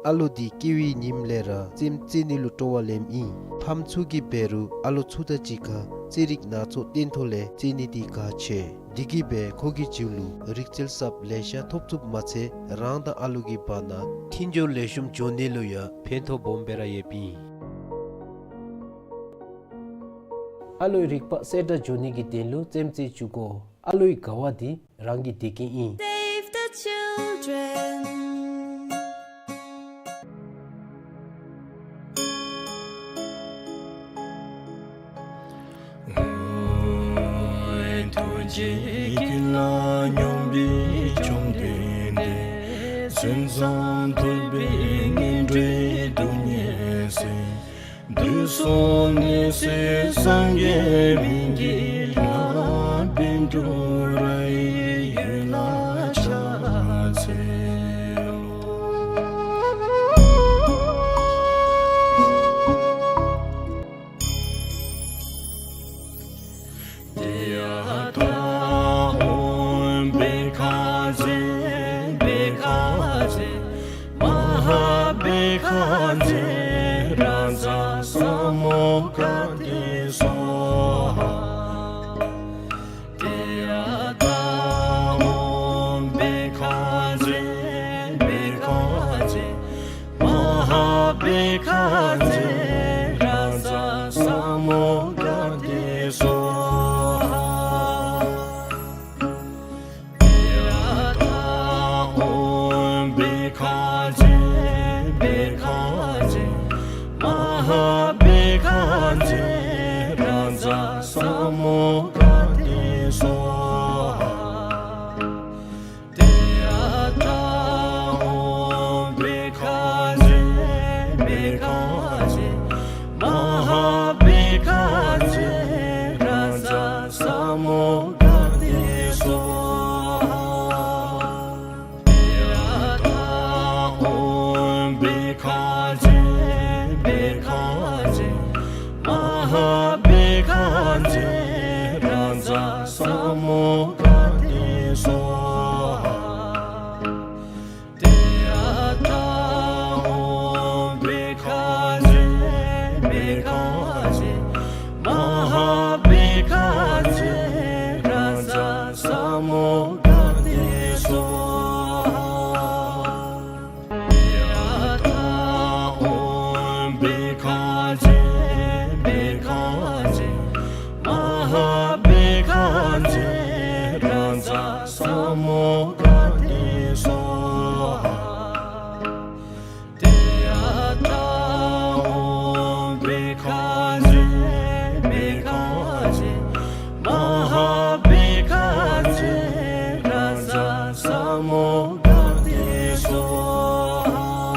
ཨ་ལོ་འདི་སྐྱེ་བའི་ཉིནམ་ལས་ར་རྩེདམོ་རྩེ་ནི་ལུ་སྤྲོ་བ་ལེནམ་ཨིན། ཕམ་ཚུ་གིས་འབད་རུང་ཨ་ལོ་ཚུ་དང་གཅིག་ཁར་ རྩེད་རིགས་སྣ་ཚོགས་སྟོན་ཐོག་ལས་རྩེད་ནི་འདི་གལ་ཆེ། འདི་གིས་སྦེ་ཁོ་གི་རྒྱུད་ལུ་རིག་རྩལ་ཟབ་ལེ་ཤ་ཐོབ་ཚུགསཔ་མ་ཚད་རང་དང་ཨ་ལོ་གི་བར་ན་མཐུན་སྦྱོར་ལེགས་ཤོམ་འགྱོ་ནི་ལུ་ཡང་ཕན་ཐོགས་སྦོམ་སྦེ་ར་ཡོདཔ་ཨིན། ཨ་ལོའི་རིག་པ་གསལ་དྲགས་འགྱོ་ནི་གི་དོན་ལུ་རྩེདམོ་རྩེ་བཅུག་དགོ། ཨ་ལོའི་དགའ་བ་འདི་རང་གི་དེ་གིས་ཨིན། Save the children. ཐུགས་རྗེ་ཀུན་ལ་སྙོམས་པའི་བཅོམ་ལྡན་འདས། མཚན་བཟང་ཐོས་པའི་སྔོན་འགྲོའི་སྡུག་བསྔལ་སེལ། དུས་གསུམ་ནད་སེལ་སངས་རྒྱས་སྨན་གྱི་བླ། བཻ་ཌཱུརྱ་ཡི་འོད་ལ་ཕྱག་འཚལ་ལོ། ཏདྱ་ཐཱ། ཨོཾ་བྷཻ་ཥ་ཛྱེ་བྷཻ་ཥ་ཛྱེ་མ་ཧཱ་བྷཻ་ཥ་ཛྱེ་རཱ་ཛ་ས་མུདྒ་ཏེ་སྭཱ་ཧཱ། ཏདྱ་ཐཱ། ཨོཾ་བྷཻ་ཥ་ཛྱེ་བྷཻ་ཥ་ཛྱེ་མ་ཧཱ་བྷཻ་ཥ་ཛྱེ་རཱ་ཛ་ས་མུདྒ་ཏེ་སྭཱ་ཧཱ། ཏདྱ་ཐཱ། ཨོཾ་བྷཻ་ཥ་ཛྱེ་བྷཻ་ཥ་ཛྱེ་མ་ཧཱ་བྷཻ་ཥ་ཛྱེ་རཱ་ཛ་ས་མུདྒ་ཏེ་སྭཱ་ཧཱ། ཏདྱ་ཐཱ། ཨོཾ་བྷཻ་ཥ་ཛྱེ་བྷཻ་ཥ་ཛྱེ་མ་ཧཱ་བྷཻ་ཥ་ཛྱེ་རཱ་ཛ་ས་མུདྒ་ཏེ་སྭཱ་ཧཱ། ཏདྱ་ཐཱ། ཨོཾ་བྷཻ་ཥ་ཛྱེ་བྷཻ་ཥ་ཛྱེ་མ་ཧཱ་བྷཻ་ཥ་ཛྱེ་རཱ་ཛ་ས་མུདྒ་ཏེ་སྭཱ་ཧཱ། ཏདྱ་ཐཱ། ཨོཾ་བྷཻ་ཥ་ཛྱེ་བྷཻ་ཥ་ཛྱེ་མ་ཧཱ་བྷཻ་ཥ་ཛྱེ་རཱ་ཛ་ས་མུདྒ་ཏེ་སྭཱ་ཧཱ། ཏདྱ་ཐཱ། ཨོཾ་བྷཻ་ཥ་ཛྱེ་བྷཻ་ཥ་ཛྱེ་མ་ཧཱ་བྷཻ་ཥ་ཛྱེ་རཱ་ཛ་ས་མུདྒ་ཏེ་སྭཱ་ཧཱ། ཏདྱ་ཐཱ། ཨོཾ་བྷཻ་ཥ་ཛྱེ་བྷཻ་ཥ་ཛྱེ་མ་ཧཱ་བྷཻ་ཥ་ཛྱེ་རཱ་ཛ་ས་མུདྒ་ཏེ་སྭཱ་ཧཱ།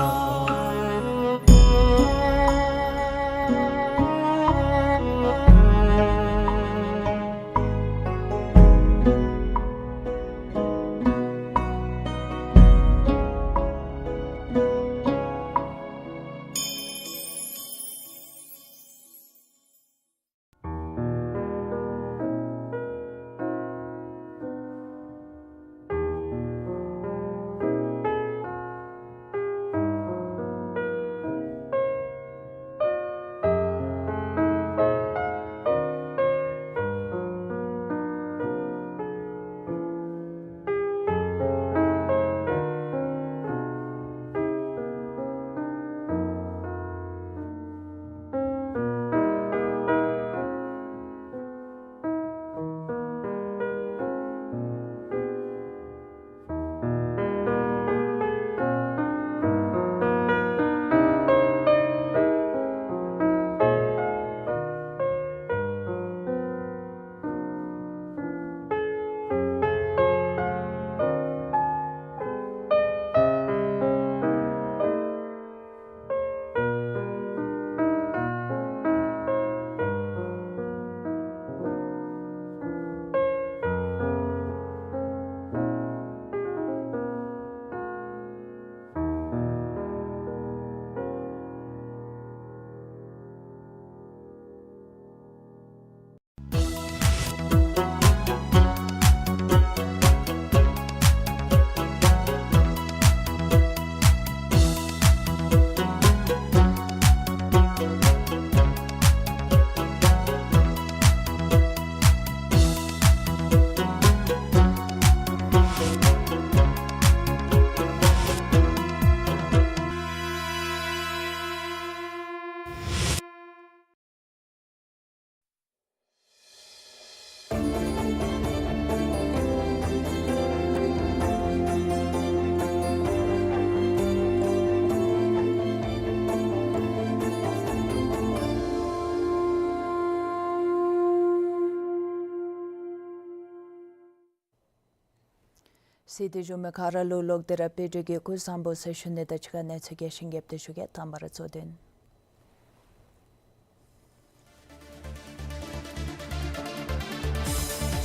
གསན་ཏེ་བཞུགས་མི་ག་ར་ལུ་ལོག་སྟེ་ར་དཔལ་འབྱོར་གྱི་སྐུ་གཟུགས་བཟང་པོ་ཟེར་ཞུ་ནི་དང་གཅིག་ཁར་གནས་ཚུལ་རྒྱས་ཤིང་རྒྱས་པ་ཞུ་གེ། དང་པ་ར་གཙོ་དོན།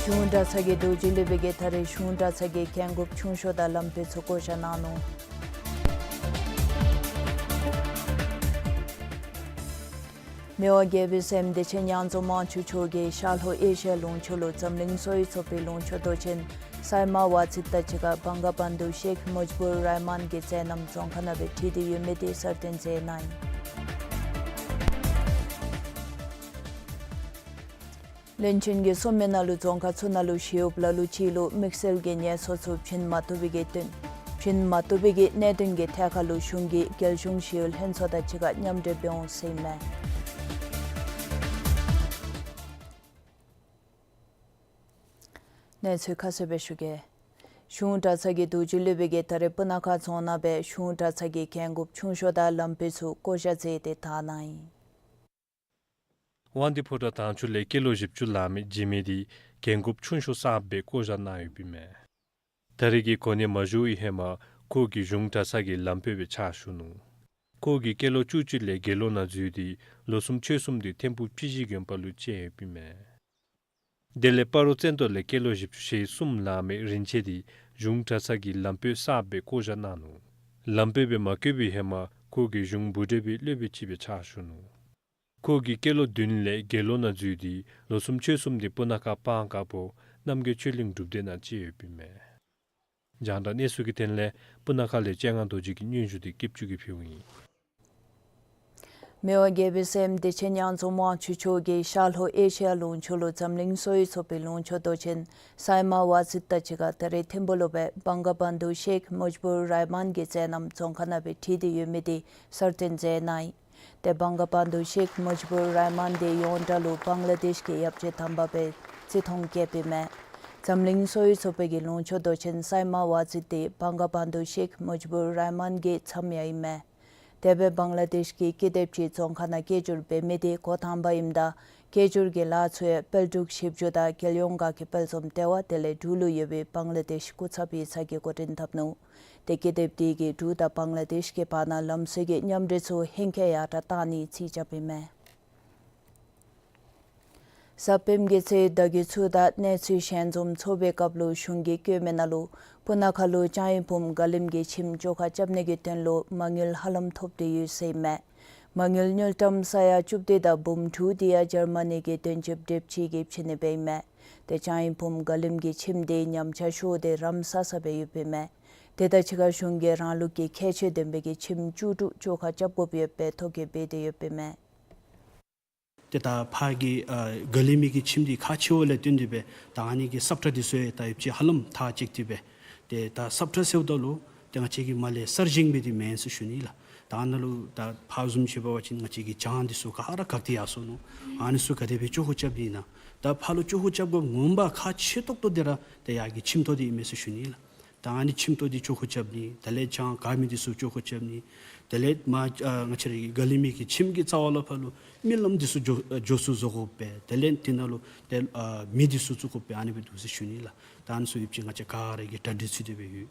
གཞུང་གྲྭ་ཚང་གི་རྡོ་རྗེ་སློབ་དཔོན་གྱིས་ད་རེས་གཞུང་གྲྭ་ཚང་གི་འགན་འགོཔ་ཆུང་ཤོས་དང་ལམ་དཔོན་ཚུ་བསྐོ་བཞག་གནང་ནུག། མི་དབང་རྒྱལ་པོའི་སྲསམོ་བདེ་ཆེན་མྱང་རྫོང་དབང་ཕྱུག་མཆོག་གིས་ཤར་ལྷོ་ཨེ་ཤི་ཡ་ལུང་ཕྱོགས་ལུ་འཛམ་གླིང་གསོ་བའི་ཚོགས་པའི་ལུང་ཕྱོགས་མདོ་ཆེན་སཱི་མ་ཝ་ཛིད་དང་གཅིག་ཁར་བང་ག་བཱན་དུ་ཤེཁ་མུཇ་བུར་རཱ་མཱན་གྱི་མཛད་རྣམ་རྫོང་ཁག་ནང་སྦེ་ཁྲིད་དེ་ཡོད་མི་དེ་གསལ་སྟོན་མཛད་གནང་ཡི། བློན་ཆེན་གྱིས་གསུངས་མི་ནང་ལུ་རྫོང་ཁག་ཚུ་ནང་ལུ་ཞི་གཡོགཔ་ལ་ལུ་ཅིག་ལུ་དམིགས་བསལ་གྱི་ངལ་གསོ་ཚུ་བྱིན་མ་བཏུབ་པའི་གི་དོན་བྱིན་མ་བཏུབ་པའི་གི་གནད་དོན་གྱི་ཐད་ཁར་ལུ་གཞུང་གིས་རྒྱལ་གཞུང་ཞི་གཡོག་ལྷན་ཚོགས་དང་གཅིག་ཁར་མཉམ་འབྲེལ་འབད་འོང་ཟེར་ཨིན་མས། གནས་ཚུལ་ཁ་གསལ་སྦེ་ཞུ་གེ། གཞུང་གྲྭ་ཚང་གི་རྡོ་རྗེ་སློབ་དཔོན་གྱིས་ད་རེས་སྤུ་ན་ཁ་རྫོང་ནང་སྦེ་གཞུང་གྲྭ་ཚང་གི་འགན་འགོཔ་ཆུང་ཤོས་དང་ལམ་དཔོན་ཚུ་བསྐོ་བཞག་མཛད་དེ་དར་གནང་ཡི། དབང་འདུས་ཕོ་བྲང་དྭངས་ཆུ་ལས་སྐྱེས་ལོ་བཞི་བཅུ་ལང་མི་འཇིགས་མེད་འདི་འགན་འགོཔ་ཆུང་ཤོས་གསརཔ་སྦེ་བསྐོ་བཞག་གནང་ཡོདཔ་ཨིན་མས། ད་རེས་ཀྱི་གོ་གནས་མ་ཞུ་བའི་ཧེ་མ་ཁོ་གིས་གཞུང་གྲྭ་ཚང་གི་ལམ་དཔོན་སྦེ་ཕྱག་ཞུ་ནུག། ཁོ་གིས་སྐྱེས་ལོ་བཅུ་གཅིག་ལས་དགེ་སློང་ནང་འཛུལ་ཏེ་ལོ་གསུམ་ཕྱོགས་གསུམ་དེ་ཐིམ་ཕུག་སྤྱི་གཞི་དགོན་པ་ལུ་བཅད་ཡོདཔ་ཨིན་མས། དེ་ལས་སྤ་རོ་བཙན་ཏོ་ལས་སྐྱེས་ལོ་བཞི་བཅུ་ཞེ་གསུམ་ལང་མི་རིན་ཆེན་འདི་གཞུང་གྲྭ་ཚང་གི་ལམ་དཔོན་གསརཔ་སྦེ་བསྐོ་བཞག་གནང་ནུག། ལམ་དཔོན་སྦེ་མ་བསྐོ་བའི་ཧེ་མ་ཁོ་གིས་གཞུང་བུ་བགྲེས་པའི་སློབ་དཔོན་ཅིག་སྦེ་ཕྱག་ཞུ་ནུག། ཁོ་གིས་སྐྱེས་ལོ་བདུན་ལས་དགེ་སློང་ནང་འཛུལ་ཏེ་ལོ་གསུམ་ཕྱོགས་གསུམ་དེ་སྤུ་ན་ཁ་སྤང་དཀར་པོ་རྣམ་རྒྱལ་ཆོས་གླིང་སྒྲུབ་སྡེ་ནང་བཅད་ཡོདཔ་ཨིན་མས། རྒྱང་བསྒྲགས་གནས་ཚུལ་གྱི་དོན་ལས་སྤུ་ན་ཁ་ལས་སྤྱན་སྔ་རྡོ་རྗེ་གི་སྙན་ཞུ་དེ་སྐྱིད་ཆུ་གིས་ཕུལཝ་ཨིན། མི་དབང་རྒྱལ་པོའི་སྲསམོ་བདེ་ཆེན་མྱང་རྫོང་དབང་ཕྱུག་མཆོག་གིས་ཤར་ལྷོ་ཨེ་ཤི་ཡ་ལུང་ཕྱོགས་ལུ་འཛམ་གླིང་གསོ་བའི་ཚོགས་པའི་ལུང་ཕྱོགས་མདོ་ཆེན་སཱི་མ་ཝ་ཛིད་དང་གཅིག་ཁར་ད་རེས་ཐིམ་ཕུག་ལུ་སྦེ་བང་ག་བཱན་དུ་ཤེཁ་མུཇ་བུར་རཱ་མཱན་གྱི་མཛད་རྣམ་རྫོང་ཁག་ནང་སྦེ་ཁྲིད་དེ་ཡོད་མི་དེ་གསལ་སྟོན་མཛད་གནང་ཡི། ཏེ་བང་ག་བཱན་དུ་ཤེཁ་མུཇ་བུར་རཱ་མཱན་དེ་ཡོངས་གྲགས་ལུ་བང་ལ་དེཤ་གི་ཡབ་རྗེ་དམ་པ་སྦེ་བརྩི་མཐོང་བསྐྱེདཔ་ཨིན་མས། འཛམ་གླིང་གསོ་བའི་ཚོགས་པའི་གི་ལུང་ཕྱོགས་མདོ་ཆེན་སཱི་མ་ཝ་ཛིད་དེ་བང་ག་བཱན་དུ་ཤེཁ་མུཇ་བུར་རཱ་མཱན་གྱི་མཚམས་ཡང་ཨིན་མས། དེ་སྦེ་བང་ལ་དེཤ་གི་ཀི་དེབ་ཅིག་རྫོང་ཁག་ནང་སྐད་སྒྱུར་འབད་མི་དེ་འགོ་དང་པ་ཨིནམ་ད་སྐད་སྒྱུར་གྱི་ལཱ་ཚུ་ཡང་དཔལ་འབྲུག་ཞིབ་འཇུག་དང་རྒྱལ་ཡོངས་དགའ་སྐྱིད་དཔལ་འཛོམས་ལྟེ་བ་དེ་ལས་འབྲུག་ལུ་ཡོད་པའི་བང་ལ་དེཤ་སྐུ་ཚབ་ཡིག་ཚང་གིས་འགོ་འདྲེན་འཐབ་ནུག། ཏེ་ཀི་དེབ་དེ་གིས་འབྲུག་དང་བང་ལ་དེཤ་གི་བར་ན་ལམ་སྲོལ་གྱི་མཉམ་འབྲེལ་ཚུ་ཧེང་སྐལ་ཡར་དྲགས་གཏང་ནི་རྩིས་རྐྱབ་ཨིན་མས། གཟའ་སྤེནམ་གི་ཚེ་བརྡ་བརྒྱུད་ཚུ་དང་གནས་ཚུལ་ཞལ་འཛོམས་ཚོགས་པའི་སྐབས་ལུ་གཞུང་གིས་བཀོད་མི་ནང་ལུ་སྤུ་ན་ཁ་ལུ་ལྕང་ཡོས་བུམོ་དགའ་ལིམ་གྱི་ཁྱིམ་བཅོ་ཁ་རྐྱབ་ནི་གི་དོན་ལུ་མ་དངུལ་ཧ་ལམ་ཐོབ་སྟེ་ཡོད་ཟེར་ཨིན་མས། མ་དངུལ་དངུལ་ཀྲམ་ས་ཡ་བཅུ་བདུན་དང་བུམོ་དྲུག་དེ་ཡང་འཇར་མ་ནི་གི་དོན་གཅོད་བགྲེསཔ་ཅིག་གིས་བྱིན་ནི་སྦེ་ཨིན་མས། ཏེ་ལྕང་ཡོས་བུམོ་དགའ་ལིམ་གྱི་ཁྱིམ་དེ་ཉམས་ཆག་ཤོར་ཏེ་རམ་ས་ས་སྦེ་ཡོདཔ་ཨིན་མས། དེ་དང་གཅིག་ཁར་གཞུང་གིས་རང་ལུགས་ཀྱི་ཁྱད་ཆོས་ལྡན་པའི་གི་ཁྱིམ་བཅུ་དྲུག་བཅོ་ཁ་རྐྱབ་དགོཔ་ཡོདཔ་སྦེ་ཐོ་བཀོད་འབད་དེ་ཡོདཔ་ཨིན་མས། ཏེ་ད་ཕར་གྱི་ཨ་དགའ་ལིམ་གྱི་ཁྱིམ་འདི་ཁག་ཆེཝ་ལས་བརྟེན་ཏེ་སྦེ་ད་ཨ་ནི་གི་སབ་ཁྲ་འདི་ཚུ་ཡང་ད་ཡོདཔ་ཅིག་ཧ་ལམ་ཐག་བཅད་དེ་སྦེ་ཏེ་ད་སབ་ཁྲ་ཟེརཝ་ད་ལུ་ཏེ་ང་བཅས་ཀྱིས་མར་ལས་གསར་བཞེངས་འབད་དེ་མེན་ཟེར་ཞུ་ནི་ལགས། ད་ཨ་ནཱ་ལུ་ད་ཕར་བཟུམ་ཅིག་འབད་བ་ཅིན་ང་བཅས་ཀྱི་གྱང་འདི་ཚུ་ག་ར་བཀག་སྟེ་ཡར་སོ་ནུག། ཨ་ནི་ཚུ་ག་དེ་སྦེ་བཅོ་ཁ་རྐྱབ་ནི་ཨིན་ན། ད་ཕར་ལུ་བཅོ་ཁ་རྐྱབ་དགོཔ་ངོ་མ་ཁག་ཆེ་ཏོག་ཏོ་འདི་ར་ཏེ་ཡར་གྱི་ཁྱིམ་ཐོག་འདི་ཨིན་མས་ཟེར་ཞུ་ནི་ལགས། ད་ཨ་ནི་ཁྱིམ་ཐོག་འདི་བཅོ་ཁ་རྐྱབ་ནི། དེ་ལས་གྱང་བཀག་མི་འདི་ཚུ་བཅོ་ཁ་རྐྱབ་ནི། དེ་ལས་མར་ཨ་ང་བཅས་རའི་གི་དགའ་ལིམ་གྱི་ཁྱིམ་གྱི་རྩ་བ་ལས་ཕར་ལུ་རྨི་ལམ་འདི་ཚུ་འགྱོ་ཨ་འགྱོ་ཚུགསཔ་བཟོ་དགོ་པས། དེ་ལས་དེ་ནང་ལུ་ཏེ་ཨ་མེ་འདི་ཚུ་བཙུགས་དགོ་པས། ཨ་ནི་སྦེ་འདུག་ཟེར་ཞུ་ནི་ལགས། ད་ཨ་ནི་ཚུ་ཡོདཔ་ཅིག་ང་བཅས་ག་ར་གིས་གྲ་སྒྲིག་ཚུད་དེ་སྦེ་ཡོད།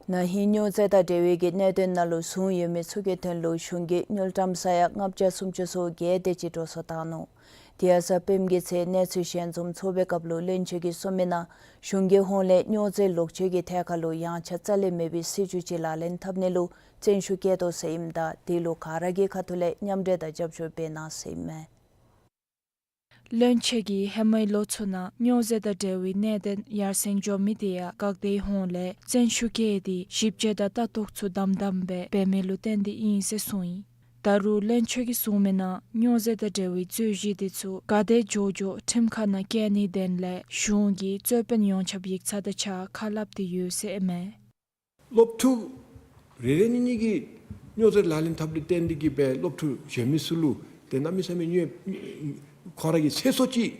ན་ཧིང་སྨྱོ་རྫས་དང་འབྲེལ་བའི་གི་གནད་དོན་ནང་ལུ་བཟུང་ཡོད་མི་ཚུ་གི་དོན་ལུ་གཞུང་གིས་དངུལ་ཀྲམ་ས་ཡ་ལྔ་བརྒྱ་སུམ་ཅུ་སོ་བརྒྱད་དེ་ཅིག་འགྲོ་སོང་བཏང་ནུག། དེ་ཡང་གཟའ་སྤེནམ་གི་ཚེ་གནས་ཚུལ་ཞལ་འཛོམས་ཚོགས་པའི་སྐབས་ལུ་བློན་ཆེན་གྱིས་གསུངས་མི་ནང་གཞུང་གི་ཧོངས་ལས་སྨྱོ་རྫས་ལོག་སྤྱོད་ཀྱི་ཐད་ཁར་ལུ་ཡངས་ཆག་རྩ་ལས་མེད་པའི་སྲིད་བྱུས་ཅིག་ལག་ལེན་འཐབ་ནི་ལུ་བརྩོན་ཤུགས་བསྐྱེད་དོ་ཟེར་ཨིནམ་ད་དེ་ལུ་ག་ར་གི་ཁ་ཐུག་ལས་མཉམ་འབྲེལ་དང་རྒྱབ་སྐྱོར་འབད་གནང་ཟེར་ཨིན་མས། བློན་ཆེན་གྱིས་ཧེ་མའི་ལོ་ཚུ་ནང་སྨྱོ་རྫས་དང་འབྲེལ་བའི་གནད་དོན་ཡར་སེང་འགྱོ་མི་དེ་ཡང་འགག་སྡེའི་ཧོངས་ལས་བརྩོན་ཤུགས་བསྐྱེད་དེ་ཞིབ་དཔྱད་དང་ལྟ་རྟོག་ཚུ་དམ་དམ་སྦེ་འབད་མི་ལུ་བརྟེན་ཏེ་ཨིན་ཟེར་གསུངས་ཡི། ད་རུང་བློན་ཆེན་གྱིས་གསུངས་མི་ནང་སྨྱོ་རྫས་དང་འབྲེལ་བའི་རྩོད་གཞི་དེ་ཚུ་ག་དེ་མགྱོགས་མགྱོགས་ཁྲིམས་ཁང་ནང་བཀལ་ནིའི་དོན་ལས་གཞུང་གིས་རྩོད་དཔོན་ཡོངས་ཁྱབ་ཡིག་ཚང་དང་གཅིག་ཁར་ཁ་སླབ་སྟེ་ཡོད་ཟེར་ཨིན་མས། སློབ་ཕྲུག་རེ་རེ་གཉིས་གཉིས་ཀྱིས་སྨྱོ་རྫས་ལག་ལེན་འཐབ་ལས་བརྟེན་ཏེ་གིས་སྦེ་སློབ་ཕྲུག་གཞན་མི་ཚུ་ལུ་ཏེ་གནམ་མེད་ས་མེད་སྨྱོ་ཁོང་ར་གི་ཚེ་སྲོག་ཅིག་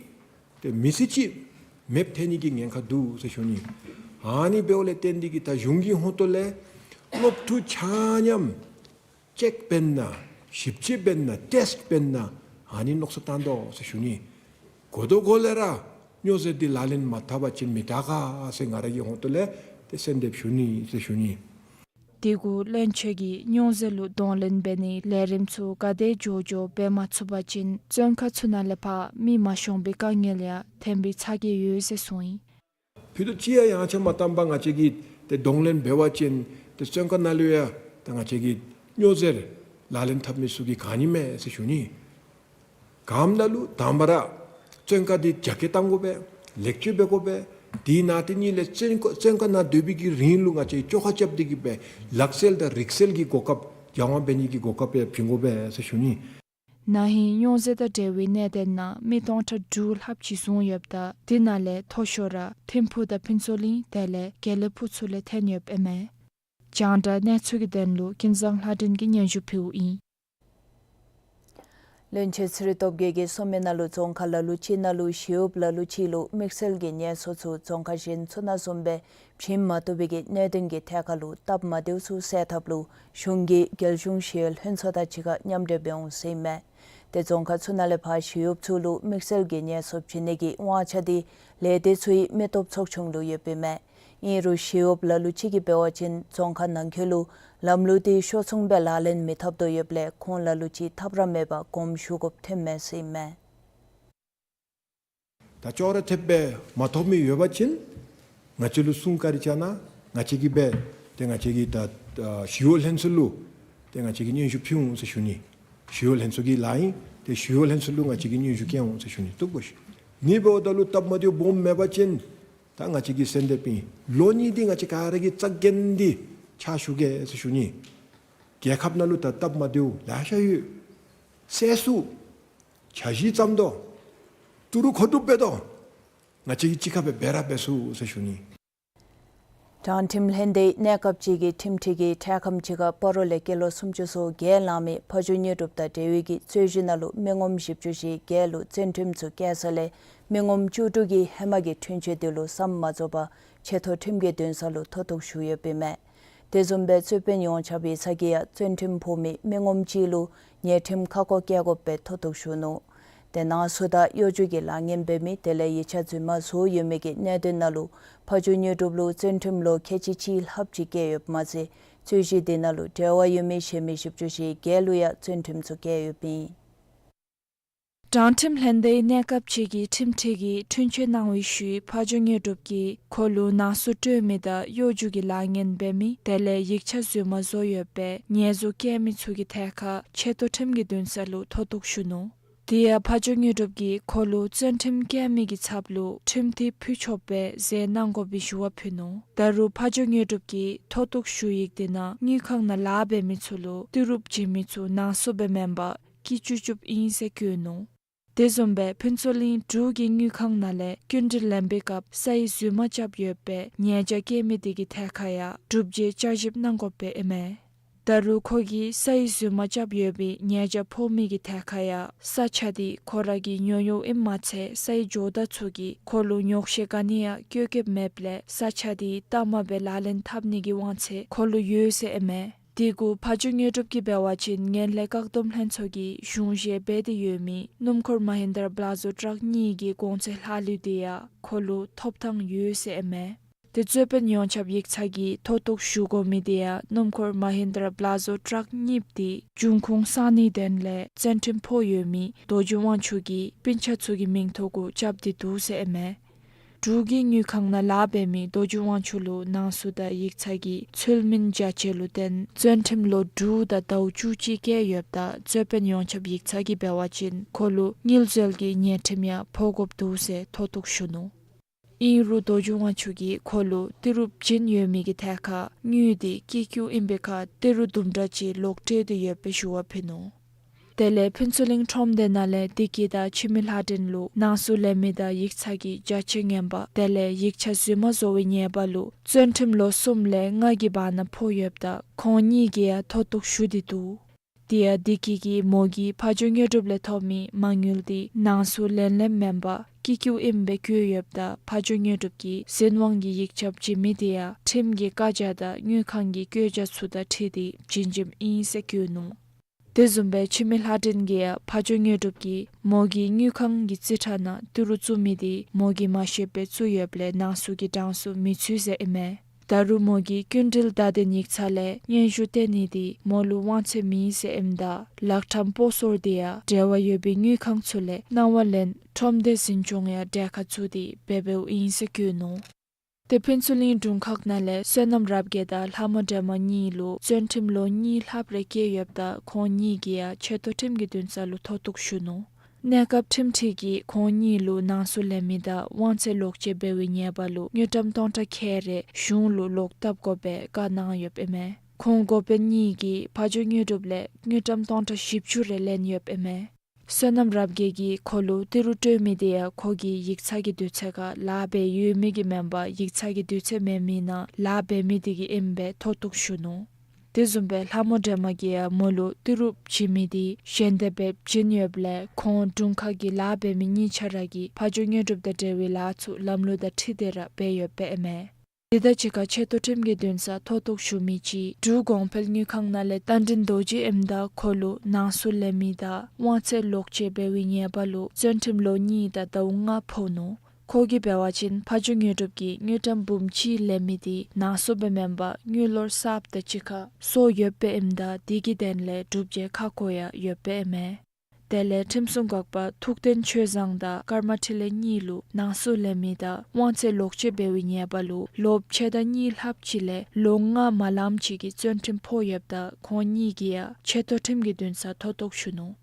ཏེ་མི་ཚེ་ཅིག་མེདཔ་ཐལ་ནི་གི་ཉེན་ཁ་འདུག་ཟེར་ཞུ་ནི། ཨ་ནི་འབདཝ་ལས་བརྟེན་ཏེ་གིས་ད་གཞུང་གི་ཧོངས་ལས་སློབ་ཕྲུག་ཆ་མཉམ་ཅེཀ་འབད་ན་ཞིབ་དཔྱད་འབད་ན་ཊེསཊ་འབད་ན་ཨ་ནི་མནོ་བསམ་བཏང་དོ་ཟེར་ཞུ་ནི། གོ་དོ་གོ་ལས་ར་ སྨྱོ་རྫས་འདི་ལག་ལེན་མ་འཐབ་པ་ཅིན་མི་དྲག་ག་ཟེར་ང་ར་གི་ཧོང་ཏོ་ལས་ཏེ་གསོལ་འདེབས་ཞུ་ནི་ཟེར་ཞུ་ནི། དེ་གུ་བློན་ཆེན་གྱིས་སྨྱོ་རྫས་ལུ་གདོང་ལེན་འབད་ནིའི་ལས་རིམ་ཚུ་ག་དེ་མགྱོགས་མགྱོགས་འབད་མ་ཚུགས་པ་ཅིན་བཙོན་ཁང་ཚུ་ནང་ལས་ཕར་མི་མ་ཤོང་པའི་དཀའ་ངལ་ཡང་ཐོན་པའི་ཚ་གྱང་ཡོད་ཟེར་གསུངས་ཡི། ཕུད་རྡོག་ཅིག་ཡང་ཡངས་ཆག་མ་བཏང་པར་ང་བཅས་ཀྱིས་ཏེ་གདོང་ལེན་འབད་བ་ཅིན་ཏེ་བཙོན་ཁང་ནང་ལུ་ཡང་ད་ང་བཅས་ཀྱིས་སྨྱོ་རྫས་ལག་ལེན་འཐབ་མི་ཚུ་གིས་ག་ནི་མས་ཟེར་ཞུ་ནི། ག་ཨིནམ་ད་ལུ་དང་པ་ར་བཙོན་ཁང་འདི་རྒྱ་སྐྱེད་གཏང་དགོ་པས། ལེགས་བཅོས་འབད་དགོ་པས། དེ་ནང་དེ་ནི་ལས་བཙོན་ཁང་བཙོན་ཁང་ནང་སྡོད་པའི་གི་རིང་ལུ་ང་བཅས་ཀྱིས་བཅོ་ཁ་རྐྱབ་སྟེ་གི་སྦེ་ལག་རྩལ་དང་རིག་རྩལ་གྱི་གོ་སྐབས་རྒྱང་བ་འབད་ནི་གི་གོ་སྐབས་ཡང་བྱིན་དགོ་པས་ཟེར་ཞུ་ནི། ན་ཧིང་སྨྱོ་རྫས་དང་འབྲེལ་བའི་གནད་དོན་ནང་མི་སྟོང་ཕྲག་དྲུག་ལྷགཔ་ཅིག་བཟུང་ཡོདཔ་ད་དེ་ནང་ལས་མཐོ་ཤོས་ར་ཐིམ་ཕུག་དང་ཕུན་ཚོགས་གླིང་དེ་ལས་དགེ་ལེགས་ཕུག་ཚུ་ལས་ཐོན་ཡོདཔ་ཨིན་མས། རྒྱང་བསྒྲགས་གནས་ཚུལ་གྱི་དོན་ལུ་ཀུན་བཟང་ལྷ་སྒྲོན་གྱིས་སྙན་ཞུ་ཕུལཝ་ཨིན། བློན་ཆེན་ཚེ་རིང་སྟོབས་རྒྱས་ཀྱིས་སོང་མི་ནང་ལུ་རྫོང་ཁག་ལ་ལུ་ཅིག་ནང་ལུ་ཞི་གཡོགཔ་ལ་ལུ་ཅིག་ལུ་དམིགས་བསལ་གྱི་ངལ་གསོ་ཚུ་རྫོང་ཁག་གཞན་ཚུ་ནང་བཟུམ་སྦེ་བྱིན་མ་བཏུབ་པའི་གི་གནད་དོན་གྱི་ཐད་ཁར་ལུ་སྟབས་མ་བདེཝ་ཚུ་སེལ་ཐབས་ལུ་གཞུང་གིས་རྒྱལ་གཞུང་ཞི་གཡོག་ལྷན་ཚོགས་དང་གཅིག་ཁར་མཉམ་འབྲེལ་འབད་འོང་ཟེར་ཨིན་མས། ཏེ་རྫོང་ཁག་ཚུ་ནང་ལས་ཕར་ཞི་གཡོགཔ་ཚུ་ལུ་དམིགས་བསལ་གྱི་ངལ་གསོ་བྱིན་ནི་གི་དབང་ཆ་འདི་ལས་སྡེ་ཚུ་གི་མི་སྟོབས་ཚོགས་ཆུང་ལུ་ཡོདཔ་ཨིན་མས། ཨིན་རུང་ཞི་གཡོགཔ་ལ་ལུ་ཅིག་གིས་འབད་བ་ཅིན་རྫོང་ཁག་ནང་འཁོད་ལུ་ལམ་ལུགས་འདི་ཤོ་ཚུང་སྦེ་ལག་ལེན་མི་འཐབ་དོ་ཡོདཔ་ལས་ཁོང་ལ་ལུ་ཅིག་ཐབས་ར་མེད་པར་དགོངསམ་ཞུ་དགོཔ་ཐོནམ་མས་ཟེར་ཨིན་མས། ད་ཅོག་ར་འཐདཔ་སྦེ་མ་ཐོབ་མི་ཡོད་པ་ཅིན་ང་བཅས་ལུ་གསུང་བཀའ་དྲིན་བསྐྱང་གནང་། ང་བཅས་ཀྱིས་འབད་ཏེ་ང་བཅས་ཀྱིས་ད་ཞི་གཡོག་ལྷན་ཚོགས་ལུ་ཏེ་ང་བཅས་ཀྱིས་སྙན་ཞུ་ཕུལ་འོང་ཟེར་ཞུ་ནི། ཞི་གཡོག་ལྷན་ཚོགས་ཀྱི་ལཱ་ཨིན། ཏེ་ཞི་གཡོག་ལྷན་ཚོགས་ལུ་ང་བཅས་ཀྱིས་སྙན་ཞུ་བསྐྱལ་འོང་ཟེར་ཞུ་ནི། བཏུབ་གོ་ཤིག། ནི་འབདཝ་ད་ལུ་སྟབས་མ་བདེཝ་སྦོམ་མེད་པ་ཅིན་ད་ང་བཅས་ཀྱིས་གསོལ་འདེབས་ཨིན། ལོ་གཉིས་འདི་ང་བཅས་ག་ར་གིས་རྩ་འགེངས་ཏེ་ཕྱག་ཞུ་གེ་ཟེར་ཞུ་ནི། རྒྱལ་ཁབ་ནང་ལུ་ད་སྟབས་མ་བདེཝ་ལེ་ཤ་ཡོད། སེལ་ཚུགས། འཆར་གཞི་བརྩམ་དོ། ཏི་རུ་མཁོ་སྒྲུབ་འབད་དོ། ང་བཅས་ཀྱིས་གཅིག་ཁར་སྦེ་འབད་ར་འབད་ཚུགས་ཟེར་ཞུ་ནི། དྲང་ཁྲིམས་ལྷན་སྡེའི་གནས་སྐབས་ཅིག་གི་ཁྲིམས་ཁྲི་གིས་འཕྲལ་ཁམས་ཅིག་ཁར་སྤ་རོ་ལས་སྐྱེས་ལོ་སུམ་ཅུ་སོ་བརྒྱད་ལང་མི་ཕ་ཇོ་དངོས་གྲུབ་དང་འབྲེལ་བའི་གི་རྩོད་གཞི་ནང་ལུ་མི་ངོམ་བཞི་བཅུ་ཞེ་བརྒྱད་ལུ་བཙོན་ཁྲིམས་ཚུ་བཀལ་ས་ལས་མི་ངོམ་བཅུ་དྲུག་གིས་ཧེ་མ་གི་འཁྲུན་ཆོད་དེ་ལུ་བསམ་མ་རྫོགས་པར་ཆེ་མཐོ་ཁྲིམས་ཀྱི་འདུན་ས་ལུ་མཐོ་གཏུགས་ཞུ་ཡོདཔ་ཨིན་མས། དེ་བཟུམ་སྦེ་རྩོད་དཔོན་ཡོངས་ཁྱབ་ཡིག་ཚང་གིས་ཡང་བཙོན་ཁྲིམས་ཕོག་མི་མི་ངོམ་གཅིག་ལུ་ཉེས་ཁྲིམས་ཁ་སྐོང་བཀལ་དགོཔ་སྦེ་མཐོ་གཏུགས་ཞུ་ནུག། ཏེ་ནང་གསུག་དང་གཡོ་སྒྱུ་གི་ལཱ་ངན་འབད་མི་དེ་ལས་ཡིག་ཆ་རྫུན་མ་བཟོ་ཡོད་མི་གི་གནད་དོན་ནང་ལུ་ཕ་ཇོ་དངོས་གྲུབ་ལུ་བཙོན་ཁྲིམས་ལོ་ཁལ་གཅིག་གཅིག་ལྷགཔ་ཅིག་བཀལ་ཡོདཔ་མ་ཚད་རྩོད་གཞི་དེ་ནང་ལུ་འབྲེལ་བ་ཡོད་མི་གཞན་མི་བཞི་བཅུ་ཞེ་བརྒྱད་ལུ་ཡང་བཙོན་ཁྲིམས་ཚུ་བཀལ་ཡོདཔ་ཨིན། དྲང་ཁྲིམས་ལྷན་སྡེའི་གནས་སྐབས་ཅིག་གི་ཁྲིམས་ཁྲི་གིས་འཁྲུན་ཆོད་གནང་བའི་ཤུལ་ཕ་ཇོ་དངོས་གྲུབ་ཀྱིས་ཁོ་ལུ་ནང་གསུག་སྤྲོད་མི་དང་གཡོ་སྒྱུ་གི་ལཱ་ངན་འབད་མི་དེ་ལས་ཡིག་ཆ་རྫུན་མ་བཟོ་ཡོད་པའི་ཉེས་འཛུགས་བཀལ་མི་ཚུ་གི་ཐད་ཁར་ཆེ་མཐོ་ཁྲིམས་ཀྱི་འདུན་ས་ལུ་མཐོ་གཏུགས་ཞུ་ནུག། དེ་ཡང་ཕ་ཇོ་དངོས་གྲུབ་ཀྱིས་ཁོ་ལུ་བཙོན་ཁྲིམས་བཀལ་མི་གི་ཚབ་ལུ་ཁྲིམས་ཐིག་ཕུལ་ཆོགཔ་སྦེ་མཛད་གནང་དགོ་པའི་ཞུ་བ་ཕུལ་ནུག། ད་རུང་ཕ་ཇོ་དངོས་གྲུབ་ཀྱིས་མཐོ་གཏུགས་ཞུ་ཡིག་དེ་ནང་དངུལ་ཁང་ནང་ལཱ་འབད་མི་ཚུ་ལུ་ཏི་རུ་བྱིན་མི་ཚུ་ནང་གསུག་སྦེ་མེན་པར་སྐྱིད་ཅུབ་ཅུབ་ཨིན་ཟེར་བཀོད་ནུག། དེ་བཟུམ་སྦེ་ཕུན་ཚོགས་གླིང་འབྲུག་གི་དངུལ་ཁང་ནང་ལས་སྐྱིན་འགྲུལ་ལེན་པའི་སྐབས་ས་ཡིག་རྫུན་མ་རྐྱབ་ཡོད་པའི་ཉེས་བྱ་བཀལ་མི་དེ་གི་ཐད་ཁར་ཡང་སྒྲུབ་བྱེད་བསྐྱར་ཞིབ་གནང་དགོཔ་སྦེ་ཨིན་མས། ད་རུང་ཁོ་གིས་ས་ཡིག་རྫུན་མ་རྐྱབ་ཡོད་པའི་ཉེས་བྱ་ཕོག་མི་གི་ཐད་ཁར་ཡང་ས་ཆ་དེ་ཁོ་ར་གི་ཉོ་ཡོདཔ་ཨིནམ་མ་ཚད་ས་ཡིག་ཇོ་བདག་ཚུ་གིས་ཁོ་ལུ་ཉོགས་བཤད་ག་ནི་ཡང་བཀོད་བཀོདཔ་མེདཔ་ལས་ས་ཆ་དེ་གཏའ་མ་སྦེ་ལག་ལེན་འཐབ་ནི་གི་དབང་ཚད་ཁོ་ལུ་ཡོད་ཟེར་ཨིན་མས། དེ་གུ་ཕ་ཇོ་དངོས་གྲུབ་ཀྱིས་འབད་བ་ཅིན་ངན་ལྷད་བཀག་སྡོམ་ལྷན་ཚོགས་ཀྱིས་གཞུང་བཞེས་འབད་དེ་ཡོད་མི་སྣུམ་འཁོར་མ་ཧིན་དྲ་པ་ལ་ཛོ་ཊཱག་གཉིས་ཀྱི་གོང་ཚད་ལྷག་ལུས་དེ་ཡང་ཁོ་ལུ་ཐོབ་ཐང་ཡོད་ཟེར་ཨིན་མས། ཏེ་རྩོད་དཔོན་ཡོངས་ཁྱབ་ཡིག་ཚང་གིས་མཐོ་གཏུགས་ཞུ་དགོ་མི་དེ་ཡང་སྣུམ་འཁོར་མ་ཧིན་དྲ་པ་ལ་ཛོ་ཊཱག་གཉིས་དེ་འབྱུང་ཁུངས་གསང་ནིའི་དོན་ལས་བཙོན་ཁྲིམས་ཕོག་ཡོད་མི་རྡོ་རྗེ་དབང་ཕྱུག་གི་སྤུན་ཆ་ཚུ་གི་མིང་ཐོག་གུ་རྐྱབ་སྟེ་འདུག་ཟེར་ཨིན་མས། འབྲུག་གི་དངུལ་ཁང་ནང་ལཱ་འབད་མི་རྡོ་རྗེ་དབང་ཕྱུག་ལུ་ནང་གསུག་དང་ཡིག་ཚང་གིས་ཚུལ་མིན་བྱ་སྤྱོད་ལུ་བརྟེན་བཙོན་ཁྲིམས་ལོ་དྲུག་དང་ཟླཝ་བཅུ་གཅིག་བཀལ་ཡོདཔ་ད་རྩོད་དཔོན་ཡོངས་ཁྱབ་ཡིག་ཚང་གིས་འབད་བ་ཅིན་ཁོ་ལུ་དངུལ་འཛོལ་གྱི་ཉེས་ཁྲིམས་ཡང་ཕོག་དགོཔ་འདུག་ཟེར་མཐོ་གཏུགས་ཞུ་ནུག། ཨིན་རུང་རྡོ་རྗེ་དབང་ཕྱུག་གིས་ཁོ་ལུ་ཏི་རུ་བྱིན་ཡོད་མི་གི་ཐད་ཁར་དངུལ་དེ་སྐྱིད་སྐྱུག་ཨིན་པའི་ཁར་ཏི་རུ་དུམ་གྲ་ཅིག་ལོག་སྤྲོད་དེ་ཡོད་པའི་ཞུ་བ་ཕུལ་ནུག། དེ་ལས་ཕུན་ཚོགས་གླིང་ཁྲོམ་སྡེ་ནང་ལས་བདེ་སྐྱིད་དང་འཆི་མེད་ལྷ་སྒྲོན་ལུ་ནང་གསུག་ལེན་མི་དང་ཡིག་ཚང་གི་བྱ་སྤྱོད་ངན་པ་དེ་ལས་ཡིག་ཆ་རྫུན་མ་བཟོ་བའི་ཉེས་པ་ལུ་བཙོན་ཁྲིམས་ལོ་གསུམ་ལས་ལྔ་གི་བར་ན་ཕོག་ཡོདཔ་ད་ཁོང་གཉིས་ཀྱིས་ཡང་མཐོ་གཏུགས་ཞུ་སྟེ་འདུག། དེ་ཡང་བདེ་སྐྱིད་ཀྱི་མོ་གིས་ཕ་ཇོ་དངོས་གྲུབ་ལས་ཐོབ་མི་མ་དངུལ་དེ་ནང་གསུག་ལེན་ལེནམ་མེན་པར་སྐྱིད་སྐྱུག་ཨིནམ་སྦེ་བཀོད་ཡོདཔ་ད་ཕ་ཇོ་དངོས་གྲུབ་ཀྱིས་འཛིན་དབང་གི་ཡིག་ཆ་བྱིན་མི་དེ་ཡང་ཁྲིམས་ཀྱི་བཀའ་རྒྱ་དང་དངུལ་ཁང་གི་བཀོད་རྒྱ་ཚུ་དང་འཁྲིལ་ཏེ་བྱིན་བྱིནམ་ཨིན་ཟེར་བཀོད་ནུག། དེ་བཟུམ་སྦེ་འཆི་མེད་ལྷ་སྒྲོན་གྱིས་ཡང་ཕ་ཇོ་དངོས་གྲུབ་ཀྱིས་མོ་གིས་དངུལ་ཁང་གི་རྩིས་ཁྲ་ནང་ཏི་རུ་བཙུགས་མི་འདི་མོ་གིས་མ་ཤེས་པར་བཙུགས་ཡོདཔ་ལས་ནང་གསུག་གི་གྲངས་སུ་མི་ཚུད་ཟེར་ཨིན་མས། ད་རུང་མོ་གིས་སྐྱིན་འགྲུལ་བརྡ་དོན་ཡིག་ཚང་ལས་སྙན་ཞུ་སྟོན་ནི་འདི་མོ་ལུ་དབང་ཚད་མེད་ཟེར་ཨིནམ་ད་ལག་ཁྲམ་སྤོ་སོར་འདི་ཡང་འབྲེལ་བ་ཡོད་པའི་དངུལ་ཁང་ཚུ་ལས་གནང་བ་ལེན་ཁྲོམ་སྡེ་འཛིན་སྐྱོང་ཡང་གྲལ་ཁར་བཙུགས་ཏེ་འབད་འབདཝ་ཨིན་ཟེར་བཀོད་ནུག། ཏེ་ཕུན་ཚོགས་གླིང་དྲུང་ཁག་ནང་ལས་བསོད་ནམས་རབ་རྒྱས་དང་ལྷ་མོ་སྒྲོལ་མ་གཉིས་ལུ་བཙོན་ཁྲིམས་ལོ་གཉིས་ལྷགཔ་རེ་བཀལ་ཡོདཔ་ད་ཁོང་གཉིས་ཀྱིས་ཡང་ཆེ་མཐོ་ཁྲིམས་ཀྱི་འདུན་ས་ལུ་མཐོ་གཏུགས་ཞུ་ནུག། གནས་སྐབས་ཁྲིམས་ཁྲིམས་ཀྱིས་ཁོང་གཉིས་ལུ་ནང་གསུག་ལེན་མི་དང་དབང་ཚད་ལོག་སྤྱོད་འབད་བའི་ཉེས་པ་ལུ་དངུལ་ཀྲམ་སྟོང་ཕྲག་ཁལ་རེ་གཞུང་ལུ་ལོག་བཏབ་དགོ་པའི་བཀའ་གནང་ཡོདཔ་ཨིན་མས། ཁོང་འགོ་དཔོན་གཉིས་ཀྱིས་ཕ་ཇོ་དངོས་གྲུབ་ལས་དངུལ་ཀྲམ་སྟོང་ཕྲག་བཞི་བཅུ་རེ་ལེན་ཡོདཔ་ཨིན་མས། བསོད་ནམས་རབ་རྒྱས་ཀྱིས་ཁོ་ལུ་ཏི་རུ་སྤྲོད་མི་དེ་ཡང་ཁོ་གིས་ཡིག་ཚང་གི་དུས་ཚོད་ཁར་ལཱ་འབད་ཡོད་མི་གིས་མེན་པར་ཡིག་ཚང་གི་དུས་ཚོད་མེད་མི་ནང་ལཱ་འབད་མི་དེ་གིས་ཨིནམ་སྦེ་མཐོ་གཏུགས་ཞུ་ནུག། དེ་བཟུམ་སྦེ་ལྷ་མོ་སྒྲོལ་མ་གིས་ཡང་མོ་ལུ་ཏི་རུ་བྱིན་མི་དེ་གཞན་དེ་སྦེ་བྱིན་ཡོདཔ་ལས་ཁོང་དྲུང་ཁག་གི་ལཱ་འབད་མི་གཉིས་ཆ་ར་གིས་ཕ་ཇོ་དངོས་གྲུབ་དང་འབྲེལ་བའི་ལཱ་ཚུ་ལམ་ལུགས་དང་འཁྲིལ་ཏེ་ར་འབད་ཡོདཔ་ཨིན་མས། དེ་དང་གཅིག་ཁར་ཆེ་མཐོ་ཁྲིམས་ཀྱི་འདུན་ས་མཐོ་གཏུགས་ཞུ་མི་ཅིག་འབྲུག་གོང་འཕེལ་དངུལ་ཁང་ནང་ལས་རྟ་མགྲིན་རྡོ་རྗེ་ཨིནམ་ད་ཁོ་ལུ་ནང་གསུག་ལེན་མི་དང་དབང་ཚད་ལོག་སྤྱོད་འབད་བའི་ཉེས་པ་ལུ་བཙོན་ཁྲིམས་ལོ་གཉིས་དང་ཟླཝ་ལྔ་ཕོག་ནུག། ཁོ་གིས་འབད་བ་ཅིན་ཕ་ཇོ་དངོས་གྲུབ་ཀྱིས་དངུལ་ཀྲམ་འབུམ་གཅིག་ལེན་མི་དེ་ནང་གསུག་སྦེ་མེན་པར་དངུལ་ལོར་གསརཔ་དང་གཅིག་ཁར་སོར་ཡོདཔ་ཨིནམ་ད་དེ་གི་དོན་ལས་སྒྲུབ་བྱེད་ཁག་ཁོ་ཡང་ཡོདཔ་ཨིན་མས། དེ་ལས་ཁྲིམས་སྲུང་འགག་པ་ཐུབ་བསྟན་ཆོས་བཟང་དང་ཀརྨ་འཕྲིན་ལས་གཉིས་ལུ་ནང་གསུག་ལེན་མི་དང་དབང་ཚད་ལོག་སྤྱོད་འབད་བའི་ཉེས་པ་ལུ་ལོ་ཕྱེད་དང་གཉིས་ལྷགཔ་ཅིག་ལས་ལོ་ལྔ་མ་ལངམ་ཅིག་གི་བཙོན་ཁྲིམས་ཕོག་ཡོདཔ་ད་ཁོང་གཉིས་ཀྱིས་ཡང་ཆེ་མཐོ་ཁྲིམས་ཀྱི་འདུན་ས་མཐོ་གཏུགས་ཞུ་ནུག།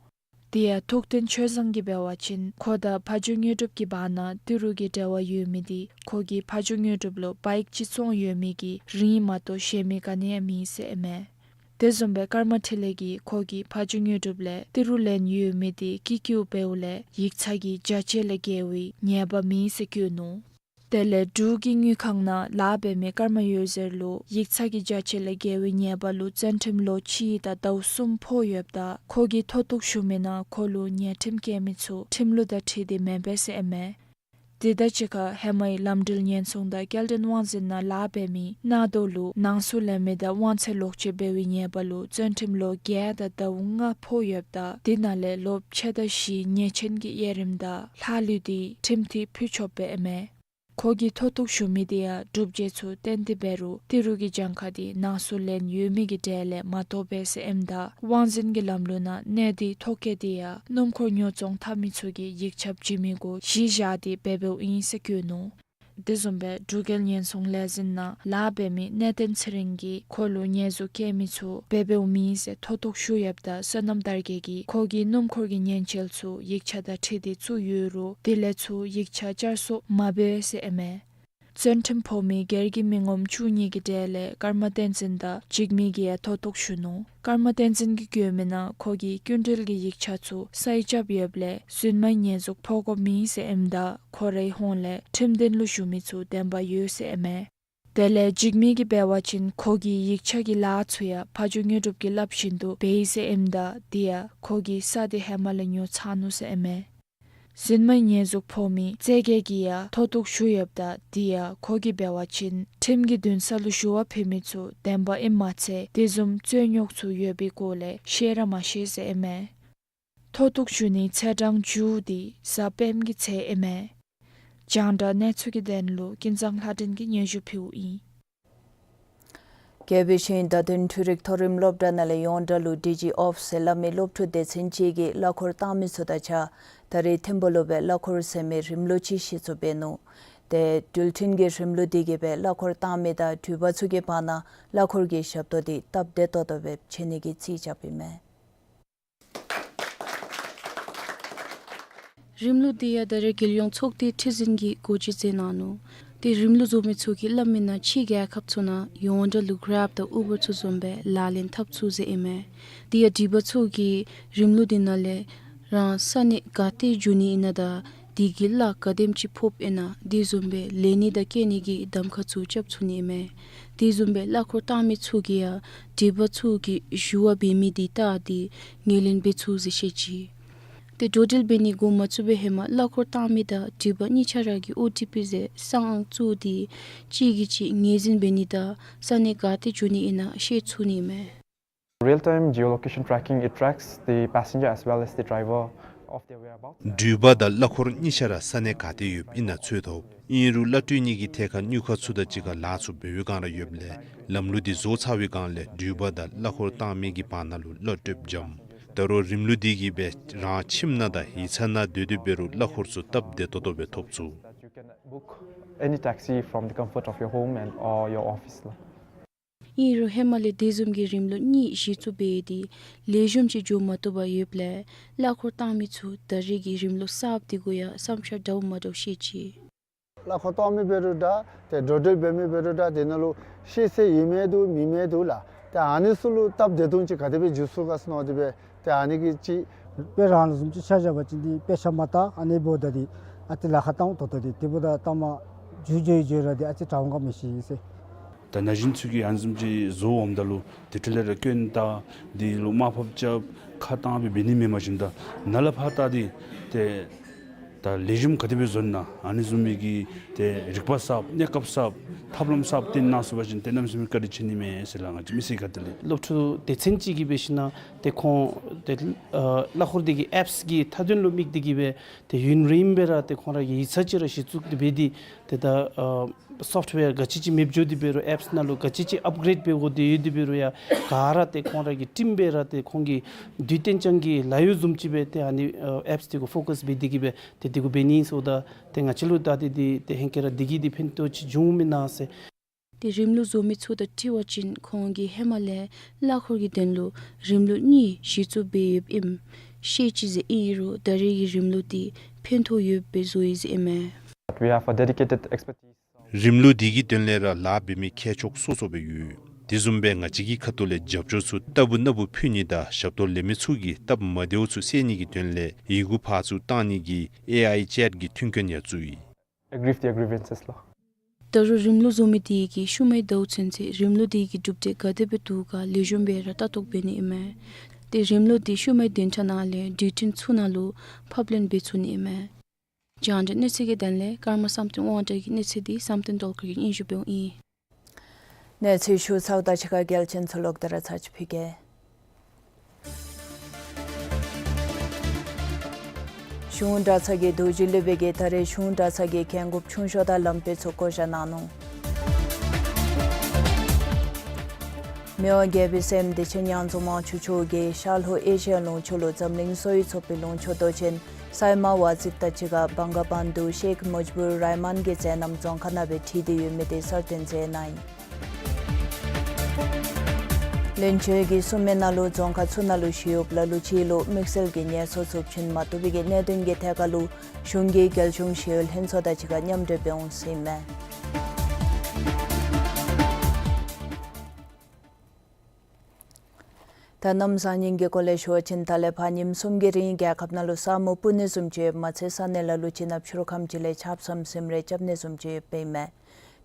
དེ་ཡང་ཐུབ་བསྟན་ཆོས་བཟང་གིས་འབད་བ་ཅིན་ཁོ་དང་ཕ་ཇོ་དངོས་གྲུབ་ཀྱི་བར་ན་ཏི་རུ་གི་འབྲེལ་བ་ཡོད་མི་དེ་ཁོ་གིས་ཕ་ཇོ་དངོས་གྲུབ་ལུ་བའིཀ་ཅིག་བཙོང་ཡོད་མི་གི་རིན་མ་གཏོགས་གཞན་མི་ག་ནི་ཡང་མེད་ཟེར་ཨིན་མས། དེ་བཟུམ་སྦེ་ཀརྨ་འཕྲིན་ལས་ཀྱིས་ཁོ་གིས་ཕ་ཇོ་དངོས་གྲུབ་ལས་ཏི་རུ་ལེན་ཡོད་མི་དེ་ཀི་ཀིའུ་འབདཝ་ལས་ཡིག་ཚང་གི་རྒྱ་ཆེ་ལས་བརྒལ་བའི་ཉེས་པ་མེད་ཟེར་བཀོད་ནུག། དེ་ལས་འབྲུག་གི་དངུལ་ཁང་ནང་ལཱ་འབད་མི་ཀརྨ་འོད་ཟེར་ལུ་ཡིག་ཚང་གི་རྒྱ་ཆེ་ལས་བརྒལ་བའི་ཉེས་པ་ལུ་བཙོན་ཁྲིམས་ལོ་གཅིག་དང་ཟླཝ་གསུམ་ཕོག་ཡོདཔ་ད་ཁོ་གིས་མཐོ་གཏུགས་ཞུ་མི་ནང་ཁོ་ལུ་ཉེས་ཁྲིམས་བཀལ་མི་ཚུ་ཁྲིམས་ལུགས་དང་འཁྲིལ་ཏེ་མེན་པས་ཟེར་ཨིན་མས། དེ་དང་གཅིག་ཁར་ཧེ་མའི་ལམ་འགྲུལ་ཉེན་སྲུང་དང་སྐྱེལ་འདྲེན་དབང་འཛིན་ནང་ལཱ་འབད་མི་ནང་དོ་ལུ་ནང་གསུག་ལེན་མི་དང་དབང་ཚད་ལོག་སྤྱོད་འབད་བའི་ཉེས་པ་ལུ་བཙོན་ཁྲིམས་ལོ་བརྒྱད་དང་ཟླཝ་ལྔ་ཕོག་ཡོདཔ་ད་དེ་ནང་ལས་ལོ་ཕྱེད་དང་བཞི་ཉེས་ཆེན་གྱི་དབྱེ་རིམ་དང་ལྷག་ལུས་ཏེ་ཁྲིམས་ཐིག་ཕུལ་ཆོགཔ་སྦེ་ཨིན་མས། ཁོ་གིས་མཐོ་གཏུགས་ཞུ་མི་དེ་ཡང་སྒྲུབ་བྱེད་ཚུ་བཏོན་ཏེ་འབད་རུང་ཏི་རུ་གི་གྱངས་ཁ་དེ་ནང་གསུག་ལེན་ཡོད་མི་གི་གྲས་ལས་མ་གཏོགས་པས་ཟེར་ཨིནམ་ད་དབང་འཛིན་གྱི་ལམ་ལུགས་ནང་གནས་སྡུད་ཐོ་བཀོད་དེ་ཡང་སྣུམ་འཁོར་ཉོ་བཙོང་འཐབ་མི་ཚུ་གིས་ཡིག་ཆ་བྱིན་མི་གུ་གཞི་བཞག་སྟེ་འབད་འབདཝ་ཨིན་ཟེར་བཀོད་ནུག། དེ་བཟུམ་སྦེ་འབྲུག་རྒྱལ་ཉེན་སྲུང་ལས་འཛིན་ནང་ལཱ་འབད་མི་གནས་བརྟན་ཚེ་རིང་གིས་ཁོ་ལུ་ཉེས་འཛུགས་བཀལ་མི་ཚུ་འབད་འབདཝ་མེད་ཟེར་མཐོ་གཏུགས་ཞུ་ཡོདཔ་ད་བསོད་ནམས་དར་རྒྱས་ཀྱིས་ཁོ་གིས་སྣུམ་འཁོར་གྱི་ཉེན་བཅོལ་ཚུ་ཡིག་ཆ་དང་འཁྲིལ་ཏེ་བཙུགས་ཡོད་རུང་དེ་ལས་ཚུར་ཡིག་ཆ་བསྐྱར་གསོ་མ་འབད་ཟེར་ཨིན་མས། བཙོན་ཁྲིམས་ཕོག་མི་སྒེར་གྱི་མི་ངོམ་བཅུ་གཉིས་ཀྱི་གྲས་ལས་ཀརྨ་བསྟན་འཛིན་དང་འཇིགས་མེད་ཀྱིས་ཡང་མཐོ་གཏུགས་ཞུ་ནུག། ཀརྨ་བསྟན་འཛིན་གྱིས་བཀོད་མི་ནང་ཁོ་གིས་སྐྱིན་འགྲུལ་གྱི་ཡིག་ཆ་ཚུ་ས་ཡིག་རྐྱབ་ཡོདཔ་ལས་རྫུན་མའི་ཉེས་འཛུགས་ཕོག་དགོཔ་མེད་ཟེར་ཨིནམ་ད་ཁོ་རའི་ཧོངས་ལས་ཁྲིམས་དོན་ལུ་ཞུགས་མི་ཚུ་བདེན་པ་ཡོད་ཟེར་ཨིན་མས། དེ་ལས་འཇིགས་མེད་ཀྱིས་འབད་བ་ཅིན་ཁོ་གིས་ཡིག་ཆ་གི་ལཱ་ཚུ་ཡང་ཕ་ཇོ་དངོས་གྲུབ་ཀྱིས་སླབ་བཞིན་དུ་འབད་ཡི་ཟེར་ཨིནམ་ད་དེ་ཡང་ཁོ་གིས་ས་དེ་ཧེ་མ་ལས་ཉོ་ཚར་ནུག་ཟེར་ཨིན་མས། རྫུན་མའི་ཉེས་འཛུགས་ཕོག་མི་རྩེ་རྒྱལ་གྱིས་ཡང་མཐོ་གཏུགས་ཞུ་ཡོདཔ་ད་དེ་ཡང་ཁོ་གིས་འབད་བ་ཅིན་ཁྲིམས་ཀྱི་འདུན་ས་ལུ་ཞུ་བ་ཕུལ་མི་ཚུ་བདེན་པ་ཨིནམ་མ་ཚད་དེ་བཟུམ་རྩོད་རྙོག་ཚུ་ཡོད་པའི་སྐོར་ལས་ཤེས་ར་མ་ཤེས་ཟེར་ཨིན་མས། མཐོ་གཏུགས་ཞུ་ནིའི་ཚེས་གྲངས་མཇུག་དེ་གཟའ་སྤེནམ་གི་ཚེས་ཨིན་མས། རྒྱང་བསྒྲགས་གནས་ཚུལ་གྱི་དོན་ལུ་ཀུན་བཟང་ལྷ་སྒྲོན་གྱིས་སྙན་ཞུ་ཕུལཝ་ཨིན། རྒྱལ་པོའི་ཤིང་རྟ་དོན་འཕྲུལ་རིག་མཐོ་རིམ་སློབ་གྲྭ་ནང་ལས་ཡོངས་གྲགས་ལུ་ཌི་ཇི་ཨོཕ་ཟེར་སླབ་མི་སློབ་ཕྲུག་སྡེ་ཚན་ཅིག་གིས་གླ་འཁོར་བཏང་མི་ཚུ་དང་གཅིག་ཁར་ད་རེས་ཐིམ་ཕུག་ལུ་སྦེ་གླ་འཁོར་ཟེར་མི་རིམ་ལུགས་ཅིག་གཞི་བཙུགས་འབད་ནུག། ཏེ་འགྲུལ་འཕྲིན་གྱི་རིམ་ལུགས་འདི་གིས་སྦེ་གླ་འཁོར་བཏང་མི་དང་འགྲུལ་པ་ཚུ་གི་བར་ན་གླ་འཁོར་གྱི་ཞབས་ཏོག་འདི་སྟབས་བདེ་ཏོག་ཏོ་སྦེ་བྱིན་ནི་གི་རྩིས་རྐྱབ་ཨིན་མས། རིམ་ལུགས་འདི་ཡང་ད་རེས་རྒྱལ་ཡོངས་ཚོགས་སྡེ་ཁྲི་འཛིན་གྱིས་འགོ་འབྱེད་མཛད་གནང་ནུག། ཏེ་རིམ་ལུགས་བཟོ་མི་ཚུ་གིས་སླབ་མིའི་ནང་ཕྱི་རྒྱལ་ཁབ་ཚུ་ནང་ཡོངས་གྲགས་ལུ་གྲེབ་དང་ཨུ་བར་ཚུ་བཟུམ་སྦེ་ལག་ལེན་འཐབ་ཚུགས་ཟེར་ཨིན་མས། དེ་ཡང་འགྲུལ་པ་ཚུ་གིས་རིམ་ལུགས་འདི་ནང་ལས་རང་ས་གནས་ག་ཏེ་འགྱོ་ནི་ཨིན་ན་དང་དེ་གི་གླ་ག་དེམ་ཅིག་ཕོགཔ་ཨིན་ན་དེ་བཟུམ་སྦེ་ལེན་ནི་དང་བསྐྱལ་ནི་གི་གདམ་ཁ་ཚུ་རྐྱབ་ཚུགས་ནི་ཨིན་མས། དེ་བཟུམ་སྦེ་གླ་འཁོར་བཏང་མི་ཚུ་གིས་ཡང་འགྲུལ་པ་ཚུ་གིས་ཞུ་བ་འབད་མི་འདི་ལྟ་སྟེ་ངོས་ལེན་འབད་ཚུགས་ཟེར་བཤད་ཅི། ཏེ་འགྲོ་འགྲུལ་འབད་ནི་འགོ་མ་བཙུགས་པའི་ཧེ་མ་གླ་འཁོར་བཏང་མི་དང་འགྲུལ་པ་གཉིས་ཆ་ར་གིས་ཨོ་ཊི་པི་ཟེར་གསང་ཨང་བཙུགས་ཏེ་གཅིག་གིས་གཅིག་ངོས་འཛིན་འབད་ནི་དང་ས་གནས་ག་ཏེ་འགྱོ་ནི་ཨིན་ན་ཤེས་ཚུགས་ནི་ཨིན་མས། Real-time geolocation tracking, it tracks the passenger as well as the driver of their whereabouts. འགྲུལ་པ་དང་གླ་འཁོར་གཉིས་ཆ་ར་ས་གནས་ག་ཏེ་ཡོདཔ་ཨིན་ན་འཚོལ་ཐོབ། ཨིན་རུང་གླ་སྤྲོད་གཉིས་ཀྱི་ཐད་ཁར་དངུལ་ཁང་ཚུ་དང་གཅིག་ཁར་ལཱ་ཚུ་འབད་བའི་བསྒང་ར་ཡོདཔ་ལས་ལམ་ལུགས་འདི་བཟོ་ཚར་བའི་བསྒང་ལས་འགྲུལ་པ་དང་གླ་འཁོར་བཏང་མི་གི་བར་ན་ལུ་གླ་སྤྲོདཔ་འཇམ། ད་རུང་རིམ་ལུགས་འདི་གིས་སྦེ་རང་ཁྱིམ་ནང་དང་ཡིག་ཚང་ནང་སྡོད་དེ་འབད་རུང་གླ་འཁོར་ཚུ་སྟབས་བདེ་ཏོག་ཏོ་སྦེ་ཐོབ་ཚུགས། That you can book any taxi from the comfort of your home and or your office ལགས། ཨིན་རུང་ཧེ་མ་ལས་དེ་བཟུམ་གྱི་རིམ་ལུགས་གཉིས་གཞི་བཙུགས་འབད་ཡོད་དེ་ལེགས་ཤོམ་ཅིག་འགྱོ་མ་བཏུབ་པར་ཡོདཔ་ལས་གླ་འཁོར་བཏང་མི་ཚུ་ད་རེས་ཀྱི་རིམ་ལུགས་གསརཔ་འདི་གུ་ཡང་བསམ་འཆར་འདྲཝ་མ་འདྲཝ་བཤད་ཅི། གླ་འཁོར་བཏང་མི་འབད་རུང་འདྲ་ཏེ་འགྲོ་འགྲུལ་འབད་མི་འབད་རུང་འདྲ་དེ་ནང་ལུ་ཤེས་ཚད་ཡོད་མི་འདུག་མེད་མི་འདུག་ལགས། ཏེ་ཨ་ནི་ཚུ་ལུ་སྟབས་བདེ་ཏོག་ཅིག་ག་དེ་སྦེ་འགྱོ་ཚུགས་ག་ཟེར་མནོ་སྟེ་སྦེ་ཏེ་ཨ་ནི་གི་ཅིག་དཔེ་རང་ལུ་བཟུམ་ཅིག་ཆ་བཞག་པ་ཅིན་འདི་དཔེ་ཆ་མ་བལྟ་ཨ་ནི་འབདཝ་ད་འདི་ཨ་ཙི་ལཱ་ཁག་བཏང་ཏོག་ཏོ་འདི་དེ་འབདཝ་ད་ལྟ་མ་འགྱོ་འགྱོ་འགྱོ་ར་འདི་ཨ་ཙི་དྲག་འོང་ག་མི་ཤེས་ཟེར། ད་ན་གཞོན་ཚུ་གིས་ཨ་ནི་བཟུམ་ཅིག་བཟོ་འོངམ་ད་ལུ་དེ་འཕྲོ་ལས་ར་སྐྱོན་བཏགས་འདི་ལུ་དམའ་ཕབ་རྐྱབ་ཁ་བཏང་སྦེ་འབད་ནི་མེན་པ་ཅིན་ད་ནཱ་ལས་ཕར་ད་འདི་ཏེ་ད་ལེགས་ཤོམ་ག་དེ་སྦེ་བཟོ་ན་ཨ་ནི་བཟུམ་མའི་གི་ཏེ་རིག་པ་གསརཔ་གནས་སྐབས་གསརཔ་ཐབས་ལམ་གསརཔ་སྟོན་གནང་ཚུགས་པ་ཅིན་ཏེ་གནམ་མེད་ས་མེད་བཀའ་དྲིན་ཆེ་ནི་མས་ཟེར་ལགས། ང་བཅས་མི་སེར་ཁ་ཐུག་ལས་སློབ་ཕྲུག་སྡེ་ཚན་ཅིག་གིས་འབད་ཞིན་ན་ཏེ་ཁོང་ཏེ་ཨ་གླ་འཁོར་འདི་གི་ཨེཔསི་གི་མཐའ་དོན་ལུ་དམིགས་ཏེ་གིས་སྦེ་ཏེ་ཡུན་རིངམོ་སྦེ་ར་ཏེ་ཁོང་ར་གིས་ཡིག་ཚང་ཅིག་ར་གཞི་བཙུགས་ཏེ་འབད་དེ་ཏེ་ད་ཨ་སོཕཊ་ཝེར་ག་ཅི་ཅིག་མེདཔ་འགྱོ་དེ་འབད་རུང་ཨེཔསི་ནང་ལུ་ག་ཅི་ཅིག་ཨཔ་གྲེཌ་འབད་དགོ་དེ་ཡོད་དེ་འབད་རུང་ཡང་ག་ར་ཏེ་ཁོང་ར་གིས་ཀྲིངམ་སྦེ་ར་ཏེ་ཁོང་གི་དུས་གཏན་འཆང་གི་ལཱ་གཡོག་བཟུམ་ཅིག་སྦེ་ཏེ་ཨ་ནི་ཨ་ཨེཔསི་དེ་གུ་ཕོ་ཀཱསི་འབད་དེ་གིས་སྦེ་ཏེ་དེ་གུ་འབད་ནི་ཟེརཝ་ད་ཏེ་ང་བཅས་ལུ་ད་ཏེ་འདི་ཏེ་ཧེང་སྐལ་ར་འདི་གིས་འདི་ཕན་ཐོགས་ཅིག་འབྱུང་མེན་ན་ཟེར། ཏེ་རིམ་ལུགས་བཟོ་མི་ཚུ་དང་འཁྲིལ་བ་ཅིན་ཁོང་གིས་ཧེ་མ་ལས་གླ་འཁོར་གྱི་དོན་ལུ་རིམ་ལུགས་གཉིས་གཞི་བཙུགས་འབད་ཡོདཔ་ཨིནམ་ཤེས་ཅི་ཟེར། ཨིན་རུང་ད་རེས་ཀྱི་རིམ་ལུགས་འདི་ཕན་ཐོགས་ཡོདཔ་སྦེ་བཟོ་ཡི་ཟེར་ཨིན་མས། We have a dedicated expertise. རིམ་ལུགས་འདི་གི་དོན་ལས་ར་ལཱ་འབད་མི་མཁས་མཆོག་སོ་སོ་སྦེ་ཡོད། དེ་བཟུམ་སྦེ་ང་བཅས་ཀྱི་ཁ་ཐུག་ལས་རྒྱབ་སྐྱོར་ཚུ་ལྟ་བུ་ན་བུ་ཕུལ་ནི་དང་ཞབས་ཏོག་ལེན་མི་ཚུ་གི་སྟབས་མ་བདེཝ་ཚུ་སེལ་ནི་གི་དོན་ལས་ཡི་གུ་ཕར་ཚུར་བཏང་ནི་གི་ཨེ་ཨའི་ཅེཊ་གི་མཐུན་རྐྱེན་ཡང་བཙུགས་ཡི། Aggrieve their grievances ལགས། ད་རུང་རིམ་ལུགས་བཟོ་མི་དེ་གིས་ཤུལ་མའི་ཟླཝ་ཚུན་ཚོད་རིམ་ལུགས་དེ་གི་གྲུབ་འབྲས་ག་དེ་སྦེ་འདུག་ག་ལེགས་ཤོམ་སྦེ་ར་ལྟ་རྟོག་འབད་ནི་ཨིན་མས། ཏེ་རིམ་ལུགས་དེ་ཤུལ་མའི་བདུན་ཕྲག་ནང་ལས་དུས་ཐུང་ཚུ་ནང་ལུ་ཕབ་ལེན་འབད་ཚུགས་ནི་ཨིན་མས། རྒྱང་བསྒྲགས་གནས་ཚུལ་གྱི་དོན་ལས་ཀརྨ་བསམ་གཏན་དབང་གྲགས་ཀྱི་གནས་ཚུལ་འདི་བསམ་གཏན་སྒྲོལ་དཀར་གྱིས་སྙན་ཞུ་འབདཝ་ཨིན། གནས་ཚུལ་ཞུ་ཚརཝ་དང་གཅིག་ཁར་རྒྱལ་ཆེན་ཚུ་ལོག་སྟེ་ར་ཚར་ཅིག་ཕུལ་གེ། གཞུང་གྲྭ་ཚང་གི་རྡོ་རྗེ་སློབ་དཔོན་གྱིས་ད་རེས་གཞུང་གྲྭ་ཚང་གི་འགན་ཁུརཔ་ཆུང་ཤོས་དང་ལམ་དཔོན་ཚུ་བསྐོ་བཞག་གནང་ནུག། མི་དབང་རྒྱལ་པོའི་སྲསམོ་བདེ་ཆེན་མྱང་རྫོང་དབང་ཕྱུག་མཆོག་གིས་ཤར་ལྷོ་ཨེ་ཤི་ཡ་ལུང་ཕྱོགས་ལུ་འཛམ་གླིང་གསོ་བའི་ཚོགས་པའི་ལུང་ཕྱོགས་མདོ་ཆེན་སཱི་མ་ཝ་ཛིད་དང་གཅིག་ཁར་བང་ག་བཱན་དུ་ཤེཁ་མུཇ་བུར་ར་ཧི་མཱན་གྱི་མཛད་རྣམ་རྫོང་ཁག་ནང་སྦེ་ཁྲིད་དེ་ཡོད་མི་དེ་གསལ་སྟོན་མཛད་གནང་ཡི། བློན་ཆེན་གྱིས་གསུངས་མི་ནང་ལུ་རྫོང་ཁག་ཚུ་ནང་ལུ་ཞི་གཡོགཔ་ལ་ལུ་ཅིག་ལུ་དམིགས་བསལ་གྱི་ངལ་གསོ་ཚུ་བྱིན་མ་བཏུབ་པའི་གི་གནད་དོན་གྱི་ཐད་ཁར་ལུ་གཞུང་གིས་རྒྱལ་གཞུང་ཞི་གཡོག་ལྷན་ཚོགས་དང་གཅིག་ཁར་མཉམ་འབྲེལ་འབད་འོང་ཟེར་ཨིན་མས། ད་གནམ་བཟང་ངན་གྱི་སྐོར་ལས་ཞུ་བ་ཅིན་ད་ལས་ཕར་ཉིནམ་གསུམ་གྱི་རིང་རྒྱལ་ཁབ་ནང་ལུ་ས་སྨུག་སྤུབ་ནི་བཟུམ་ཅིག་ཡོདཔ་མ་ཚད་ས་གནས་ལ་ལུ་ཅིག་ནང་ཕྱི་རུ་ཁམས་ཅིག་ལས་ཆརཔ་སམ་སིམ་རེ་རྐྱབ་ནི་བཟུམ་ཅིག་ཡོདཔ་ཨིན་མས།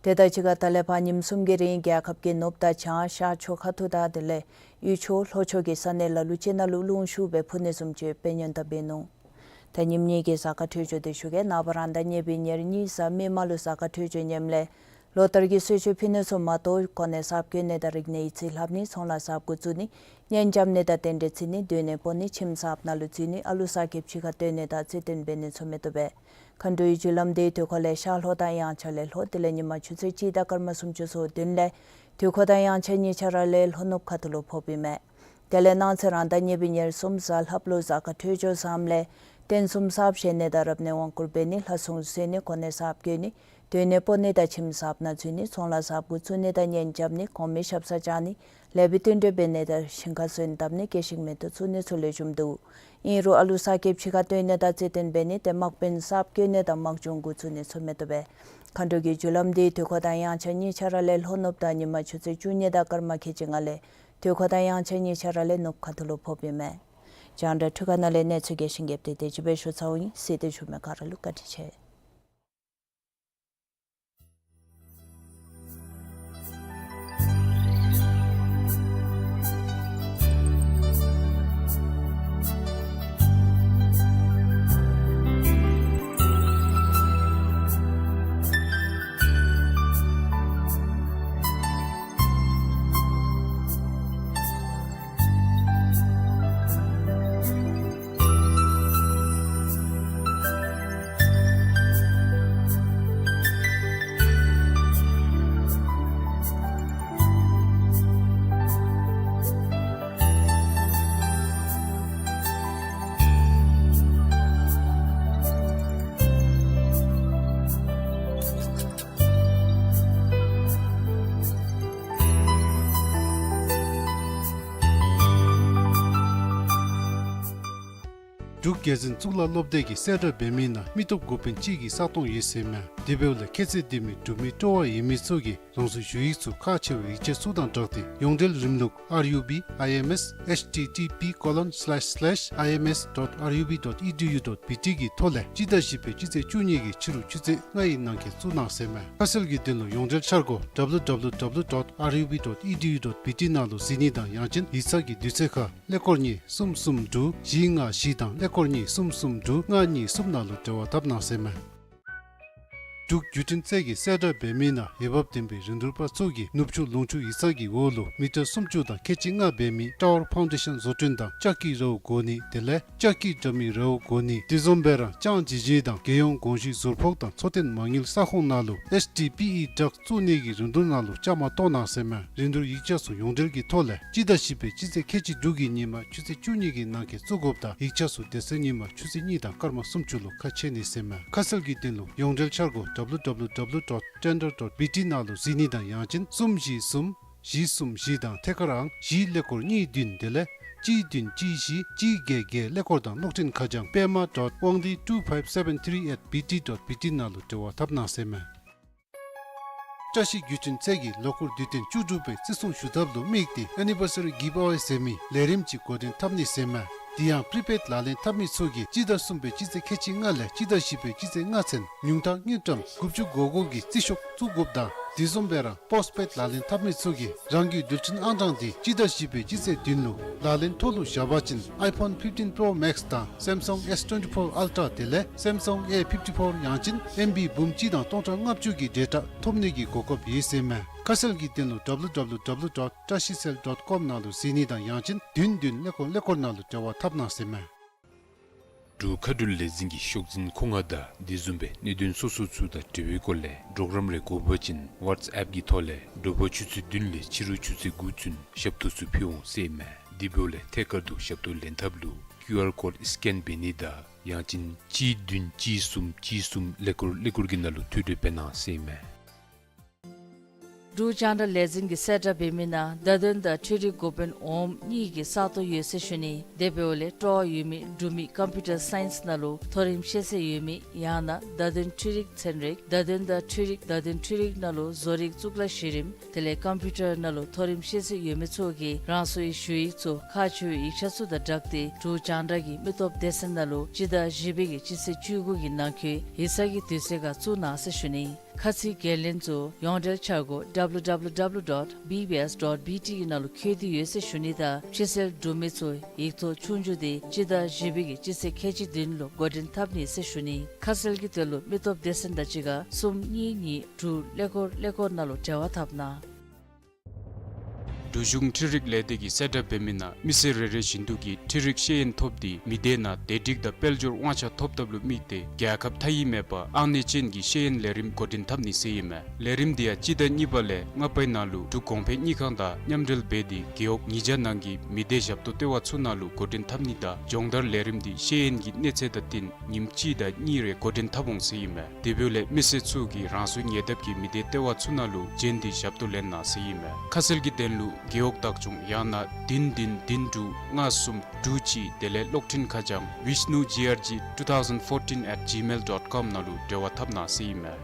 དེ་དང་གཅིག་ཁར་ད་ལས་ཕར་ཉིནམ་གསུམ་གྱི་རིང་རྒྱལ་ཁབ་ཀྱི་ནུབ་དང་བྱང་ཤར་ཕྱོགས་ཁ་ཐུག་དང་དེ་ལས་དབུས་ཕྱོགས་ལྷོ་ཕྱོགས་ཀྱི་ས་གནས་ལ་ལུ་ཅིག་ནང་ལུ་རླུང་ཤུགས་སྦེ་འཕུ་ནི་བཟུམ་ཅིག་ཡོདཔ་སྙན་གྲགས་འབད་ནུག། ད་ཉིནམ་གཉིས་ཀྱི་གཟའ་སྐར་འཕྲོད་སྦྱོར་འདི་ཞུ་གེ། ནངས་པ་རང་ཟླ་གཉིས་པའི་ཉེར་གཉིས་གཟའ་མིག་དམར་ལུ་གཟའ་སྐར་འཕྲོད་སྦྱོར་ངནམ་ལས་ལོ་ལྟར་གྱི་གསོལ་མཆོད་ཕུལ་ནི་ཚུ་མ་གཏོགས་གོ་གནས་གསརཔ་བཀོད་ནི་དང་རིག་གནས་ཡིག་རྩིས་ལྷབ་ནི་ཚོང་ལཱ་གསརཔ་འགོ་བཙུགས་ནི་གཉེན་རྐྱབ་ནི་དང་རྟེན་འབྲེལ་བརྩི་ནི་སྡོད་གནས་སྤོ་ནི་ཁྱིམ་གསརཔ་ནང་ལུ་འཛུལ་ནི་ཨ་ལུ་གསར་སྐྱེསཔ་ཕྱི་ཁར་བཏོན་ནི་དང་རྩིས་སྟོན་འབད་ནི་ཚུ་མི་བཏུབ་པས། མཁའ་འགྲོའི་རྒྱུ་ལམ་འདི་དུས་འཁོར་ལས་ཤར་ལྷོ་དང་དབྱངས་འཆར་ལས་ལྷོ་དེ་ལས་ཉིན་མ་ཆུ་ཚོད་གཅིག་དང་སྐར་མ་སུམ་ཅུ་སོ་བདུན་ལས་དུས་འཁོར་དང་དབྱངས་འཆར་གཉིས་ཆ་ར་ལས་ལྷོ་ནུབ་ཁ་ཐུག་ལུ་ཕོགཔ་ཨིན་མས། དེ་ལས་གནངས་ཚེ་རང་ཟླ་གཉིས་པའི་ཉེར་གསུམ་གཟའ་ལྷགཔ་ལུ་གཟའ་སྐར་འཕྲོད་སྦྱོར་བཟངམ་ལས་རྟེན་གསུམ་གསརཔ་བཞེངས་ནི་དང་རབ་གནས་དབང་བསྐུར་འབད་ནི་ལྷ་སྲུང་གསོལ་ནི་གོ་གནས་གསརཔ་བཀོད་ནི་སྡོད་གནས་སྤོ་ནི་དང་ཁྱིམ་གསརཔ་ནང་འཛུལ་ནི་ཚོང་ལཱ་གསརཔ་འགོ་བཙུགས་ནི་དང་གཉེན་རྐྱབ་ནི་གོང་མའི་ཞབས་སར་བཅར་ནི་ལེགས་པའི་བསྟུན་གྲོས་འབད་ནི་དང་ཞིང་ཁར་སོན་བཏབ་ནི་སྐྱེ་ཤིང་མེ་ཏོག་བཙུགས་ནི་ཚུ་ལེགས་ཤོམ་འདུག། ཨིན་རུང་ཨ་ལུ་གསར་སྐྱེསཔ་ཕྱི་ཁར་བཏོན་ནི་དང་རྩིས་སྟོན་འབད་ནི་དེ་དམག་དཔོན་གསརཔ་བཀོད་ནི་དང་དམག་སྦྱོང་འགོ་བཙུགས་ནི་ཚུ་མི་བཏུབ་པས། མཁའ་འགྲོ་གི་རྒྱུ་ལམ་འདི་དུས་འཁོར་དང་དབྱངས་འཆར་གཉིས་ཆ་ར་ལས་ལྷོ་ནུབ་དང་ཉིན་མ་ཆུ་ཚོད་བཅུ་གཉིས་དང་སྐར་མ་ཁལ་གཅིག་ལྔ་ལས་དུས་འཁོར་དང་དབྱངས་འཆར་གཉིས་ཆ་ར་ལས་ནུབ་ཁ་ཐུག་ལུ་ཕོགཔ་ཨིན་མས། རྒྱང་བསྒྲགས་འཕྲུལ་ཁང་ནང་ལས་གནས་ཚུལ་རྒྱས་ཤིང་རྒྱསཔ་འདི་དེ་ཅིག་སྦེ་ཞུ་ཚརཝ་ཨིན། གཟིགས་ཏེ་བཞུགས་མི་ག་ར་ལུ་བཀའ་དྲིན་ཆེ། འབྲུག་རྒྱལ་འཛིན་གཙུག་ལག་སློབ་སྡེ་གིས་གསལ་བསྒྲགས་འབད་མི་ནང་མི་སྟོབས་འགོ་དཔོན་གཅིག་གི་ས་སྟོང་ཡོད་ཟེར་མས། དེ་འབདཝ་ལས་ཁྱད་ཚད་ལྡན་མི་འབྲུག་མི་སྤྲོ་བ་ཡོད་མི་ཚུ་གིས་རང་སོའི་ཞུ་ཡིག་ཚུ་ཁག་ཆེ་བའི་ཡིག་ཆ་ཚུ་དང་སྦྲགས་ཏེ་ཡོངས་འབྲེལ་རིམ་ལུགས་R U B I M S H T T P colon slash slash I M S dot R U B dot E D U dot B T གི་ཐོག་ལས་སྤྱི་ཟླ་བཞི་པའི་སྤྱི་ཚེས་བཅུ་གཉིས་ཀྱི་ཕྱི་རུ་ཆུ་ཚོད་ལྔ་ཡི་ནང་འཁོད་བཙུགས་གནང་ཟེར་མས། ཁ་གསལ་གྱི་དོན་ལུ་ཡོངས་འབྲེལ་འཆར་སྒོ་W W W dot R U B dot E D U dot B T ནང་ལུ་གཟིགས་ནི་དང་ཡང་ཅིན་ཡིག་ཚང་གི་དུས་ཚོད་ཁར་ཀླད་ཀོར་གཉིས་གསུམ་གསུམ་དྲུག་བཞི་ལྔ་བཞི་དང་ཀླད་ཀོར་གཉིས་གསུམ་གསུམ་དྲུག་ལྔ་གཉིས་གསུམ་ནང་ལུ་འབྲེལ་བ་འཐབ་གནང་ཟེར་མས། འབྲུག་བརྒྱུད་འཕྲིན་ཚད་ཀྱིས་གསལ་བསྒྲགས་འབད་མི་ནང་འོས་འབབ་ལྡན་པའི་རིན་བསྡུར་པ་ཚུ་གིས་ནུབ་ཕྱོགས་ལུང་ཕྱོགས་ཡིག་ཚང་གི་འོག་ལུ་མི་ཊར་སུམ་ཅུ་དང་ཁལ་གཅིག་ལྔ་འབད་མི་ཊ་ཝར་ཕའུན་ཌེ་ཤན་བཟོ་སྐྲུན་དང་ལྕགས་ཀྱི་རཝ་བགོ་ནི་དེ་ལས་ལྕགས་ཀྱི་དྲ་མིག་རཝ་བགོ་ནི་དེ་བཟུམ་སྦེ་ར་ལྕང་ཇི་ཇི་དང་རྒྱལ་ཡོངས་གོང་ཞུས་ཟུར་ཕོགས་དང་འཚོ་རྟེན་མ་དངུལ་ས་ཁོངས་ནང་ལུ་H D P E ཌག་བཙུགས་ནི་གི་རིན་བསྡུར་ནང་ལུ་བཅའ་མར་གཏོགས་གནང་ཟེར་མས། རིན་བསྡུར་ཡིག་ཆ་ཚུ་ཡོངས་འབྲེལ་གྱི་ཐོག་ལས་སྤྱི་ཟླ་བཞི་པའི་སྤྱི་ཚེས་ཁལ་གཅིག་དྲུག་གི་ཉིན་མ་ཆུ་ཚོད་བཅུ་གཉིས་ཀྱི་ནང་འཁོད་བཙུགས་དགོཔ་དང་ཡིག་ཆ་ཚུ་དེ་ཚེ་ཉིན་མ་ཆུ་ཚོད་གཉིས་དང་སྐར་མ་སུམ་ཅུ་ལུ་ཁ་ཕྱེ་ནི་ཟེར་མས། ཁ་གསལ་གྱི་དོན་ལུ་ཡོངས་འབྲེལ་འཆར་སྒོ་W W W dot tender dot B T ནང་ལུ་གཟིགས་ནི་དང་ཡང་ཅིན་གསུམ་བཞི་གསུམ་བཞི་གསུམ་བཞི་དང་ཐད་ཀར་ཨང་བཞི་ཀླད་ཀོར་གཉིས་བདུན་དེ་ལས་གཅིག་བདུན་གཅིག་བཞི་གཅིག་བརྒྱད་བརྒྱད་ཀླད་ཀོར་དང་གློག་འཕྲིན་ཁ་བྱང་པདྨ dot wangdi two five seven three at B T dot B T ནང་ལུ་འབྲེལ་བ་འཐབ་གནང་ཟེར་མས། བཀྲ་ཤིས་བརྒྱུད་འཕྲིན་ཚད་ཀྱིས་ལོ་འཁོར་དུས་སྟོན་བཅུ་དྲུག་པའི་བརྩི་སྲུང་ཞུ་ཐབས་ལུ་དམིགས་ཏེ་Anniversary Giveaway ཟེར་མི་ལས་རིམ་ཅིག་འགོ་འདྲེན་འཐབ་ནི་ཟེར་མས། དེ་ཡང་པྲི་པེཌ་ལག་ལེན་འཐབ་མི་ཚུ་གིས་སྤྱི་ཟླ་གསུམ་པའི་སྤྱི་ཚེས་ཁལ་གཅིག་ལྔ་ལས་སྤྱི་ཟླ་བཞི་པའི་སྤྱི་ཚེས་ལྔ་ཚུན་ཉུང་མཐའ་དངུལ་ཀྲམ་དགུ་བཅུ་གོ་དགུ་གི་རྩིས་ཤོག་བཙུགས་དགོཔ་དང་དེ་བཟུམ་སྦེ་ར་པོསཊ་པེཌ་ལག་ལེན་འཐབ་མི་ཚུ་གིས་རང་གི་རྡུལ་ཕྲན་ཨང་གྲངས་དེ་སྤྱི་ཟླ་བཞི་པའི་སྤྱི་ཚེས་བདུན་ལུ་ལག་ལེན་ཐོག་ལུ་བཞག་པ་ཅིན་iPhone fifteen Pro Max དང་Samsung S twenty-four Ultra དེ་ལས་Samsung A fifty-four ཡང་ཅིན་ཨེམ་བི་འབུམ་གཅིག་དང་སྟོང་ཕྲག་ལྔ་བཅུ་གི་ཌེ་ཊ་ཐོབ་ནི་གི་གོ་སྐབས་ཡོད་ཟེར་མས། ཁ་གསལ་གྱི་དོན་ལུ W W W dot trashicell dot com ནང་ལུ་གཟིགས་ནི་དང་ཡང་ཅིན་བདུན་བདུན་ཀླད་ཀོར་ཀླད་ཀོར་ནང་ལུ་འབྲེལ་བ་འཐབ་གནང་ཟེར་མས། འབྲུག་མཁའ་འགྲུལ་ལས་འཛིན་གྱི་ཤོག་འཛིན་ཁོ་ང་དང་དེ་བཟུམ་སྦེ་གནད་དོན་སོ་སོ་ཚུ་དང་འབྲེལ་བའི་སྐོར་ལས་གྲོགས་རམ་རེ་དགོ་པ་ཅིན་ཝཊས་ཨེཔ་གི་ཐོག་ལས་དྲོ་པ་ཆུ་ཚོད་བདུན་ལས་ཕྱི་རུ་ཆུ་ཚོད་དགུ་ཚུན་ཞབས་ཏོག་ཚུ་ཕུལ་འོང་ཟེར་མས། དེ་འབདཝ་ལས་ཐད་ཀར་དུ་ཞབས་ཏོག་ལེན་ཐབས་ལུ་ཀིའུ་ཨར་ཀོཌ་སི་ཀེན་འབད་ནི་དང་ཡང་ཅིན་གཅིག་བདུན་གཅིག་གསུམ་གཅིག་གསུམ་ཀླད་ཀོར་ཀླད་ཀོར་གྱི་ནང་ལུ་ཐོས་གྲོལ་འབད་གནང་ཟེར་མས། འབྲུག་རྒྱང་བསྒྲགས་ལས་འཛིན་གྱིས་གསལ་བསྒྲགས་འབད་མི་ནང་བརྡ་དོན་དང་འཕྲུལ་རིག་འགོ་དཔོན་འོགམ་གཉིས་ཀྱི་ས་སྟོང་ཡོད་ཟེར་ཞུ་ནི། དེ་འབདཝ་ལས་སྤྲོ་བ་ཡོད་མི་འབྲུག་མི་ཀམ་པིའུ་ཊར་སའིནསི་ནང་ལུ་མཐོ་རིམ་ཤེས་ཚད་ཡོད་མི་ཡང་ན་བརྡ་དོན་འཕྲུལ་རིག་ཚན་རིག་བརྡ་དོན་དང་འཕྲུལ་རིག་བརྡ་དོན་འཕྲུལ་རིག་ནང་ལུ་བཟོ་རིག་གཙུག་ལག་གཞི་རིམ་དེ་ལས་ཀམ་པིའུ་ཊར་ནང་ལུ་མཐོ་རིམ་ཤེས་ཚད་ཡོད་མི་ཚུ་གིས་རང་སོའི་ཞུ་ཡིག་ཚུ་ཁག་ཆེ་བའི་ཡིག་ཆ་ཚུ་དང་སྦྲགས་ཏེ་འབྲུག་རྒྱང་བསྒྲགས་ཀྱི་མི་སྟོབས་སྡེ་ཚན་ནང་ལུ་སྤྱི་ཟླ་བཞི་པའི་གི་སྤྱི་ཚེས་བཅུ་དགུ་གི་ནང་འཁོད་ཡིག་ཚང་གི་དུས་ཚོད་ཁར་བཙུགས་གནང་ཟེར་ཞུ་ནི། ཁ་ཚིག་འགན་ལེན་ཚུ་ཡོངས་འབྲེལ་འཆར་སྒོ་W W W dot B B S dot B T གི་ནང་ལུ་འཁོད་དེ་ཡོད་ཟེར་ཞུ་ནི་དང་ཕྱི་སེལ་འབྲུག་མི་ཚུ་ཡིག་ཐོག་ཆོས་རྒྱུགས་དེ་སྤྱི་ཟླ་བཞི་པའི་གི་སྤྱི་ཚེས་ཁལ་གཅིག་བདུན་ལུ་འགོ་འདྲེན་འཐབ་ནི་ཟེར་ཞུ་ནི། ཁ་གསལ་གྱི་དོན་ལུ་མི་སྟོབས་སྡེ་ཚན་དང་གཅིག་ཁར་གསུམ་གཉིས་གཉིས་དྲུག་ཀླད་ཀོར་ཀླད་ཀོར་ནང་ལུ་འབྲེལ་བ་འཐབ་གནང་། འབྲུག་གཞུང་འཕྲུལ་རིག་ལས་སྡེ་གིས་གསལ་བསྒྲགས་འབད་མི་ནང་མི་སེར་རེ་རེ་བཞིན་དུ་གིས་འཕྲུལ་རིག་ཤེས་ཡོན་ཐོབ་སྟེ་མི་སྡེ་ནང་བདེ་སྒྲིག་དང་དཔལ་འབྱོར་དབང་ཆ་ཐོབ་ཐབས་ལུ་དམིགས་ཏེ་རྒྱལ་ཁབ་མཐའ་དབུས་མེད་པར་ཨང་གནས་ཅན་གྱི་ཤེས་ཡོན་ལས་རིམ་འགོ་འདྲེན་འཐབ་ནི་ཟེར་ཨིན་མས། ལས་རིམ་དེ་ཡང་སྤྱི་ཟླ་གཉིས་པ་ལས་ལྔ་པའི་ནང་ལུ་འབྲུག་གོང་འཕེལ་དངུལ་ཁང་དང་མཉམ་འབྲེལ་འབད་དེ་རྒེད་འོག་ཉིས་བརྒྱ་ནང་གི་མི་སྡེ་ཞབས་ཏོག་ལྟེ་བ་ཚུ་ནང་ལུ་འགོ་འདྲེན་འཐབ་ནི་དང་སྦྱོང་བརྡར་ལས་རིམ་དེ་ཤེས་ཡོན་གྱི་གནས་ཚད་དང་བསྟུན་ཉིནམ་གཅིག་དང་གཉིས་རེ་འགོ་འདྲེན་འཐབ་འོང་ཟེར་ཨིན་མས། དེ་འབདཝ་ལས་མི་སེར་ཚུ་གིས་རང་སོའི་ཉེ་འདབས་ཀྱི་མི་སྡེ་ལྟེ་བ་ཚུ་ནང་ལུ་བྱོན་ཏེ་ཞབས་ཏོག་ལེན་གནང་ཟེར་ཨིན་མས། ཁ་གསལ་གྱི་དོན་ལུ་རྒེད་འོག་བདག་སྐྱོང་ཡང་ན་བདུན་བདུན་བདུན་དྲུག་ལྔ་གསུམ་དྲུག་གཅིག་དེ་ལས་གློག་འཕྲིན་ཁ་བྱང་vishnu G R G two thousand fourteen at gmail dot com ནང་ལུ་འབྲེལ་བ་འཐབ་གནང་ཟེར་ཨིན་མས།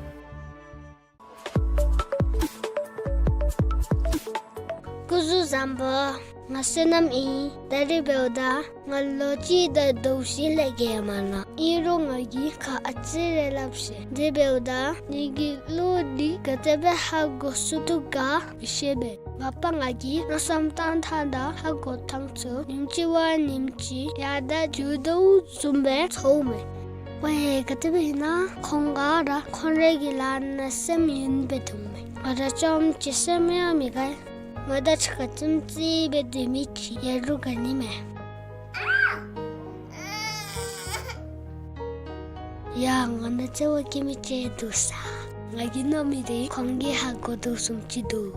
སྐུ་གཟུགས་བཟང་པོ། ང་བསོད་ནམས་ཨིན། ད་རིས་འབདཝ་ད་ང་ལོ་གཅིག་དང་ཟླཝ་བཞི་ལས་བརྒལ་མ་ནུམ། ཨིན་རུང་ང་གིས་ཁ་ཨ་ཙི་རེ་སླབ་ཤིག། དེ་འབདཝ་ད་ངེ་གི་གླུ་འདི་ག་དེ་སྦེ་ཧ་གོ་ཚུགས་དོ་ག་མི་ཤེས་པས། མ་པ་ང་གིས་མནོ་བསམ་བཏང་ཐངས་དང་ཧ་གོ་ཐངས་ཚུ་ཉིནམ་གཅིག་བ་ཉིནམ་གཅིག་ཡར་དང་རྒྱུག་དོ་བཟུམ་སྦེ་ཚོརཝ་མས། ཝའེ་ག་དེ་སྦེ་ཨིན་ན་ཁོང་ག་ར་ཁོང་རའི་གི་ལཱ་ནང་སེམས་ཡེངས་སྦེ་འདུག་མས། ང་ར་རྐྱངམ་གཅིག་སེམས་ཡང་མི་དགའ། ང་དང་གཅིག་ཁར་ཙིམ་ཙིག་སྦེ་སྡོད་མི་ཅིག་ཡོད་རུང་དགའ་ནི་མས། ཡ་ང་ནང་བརྩེ་བ་བསྐྱེད་མི་ཅིག་འདུག་ས། ང་གིས་མནོ་མི་དེ་ཁོང་གིས་ཧ་གོ་དོ་བཟུམ་ཅིག་འདུག།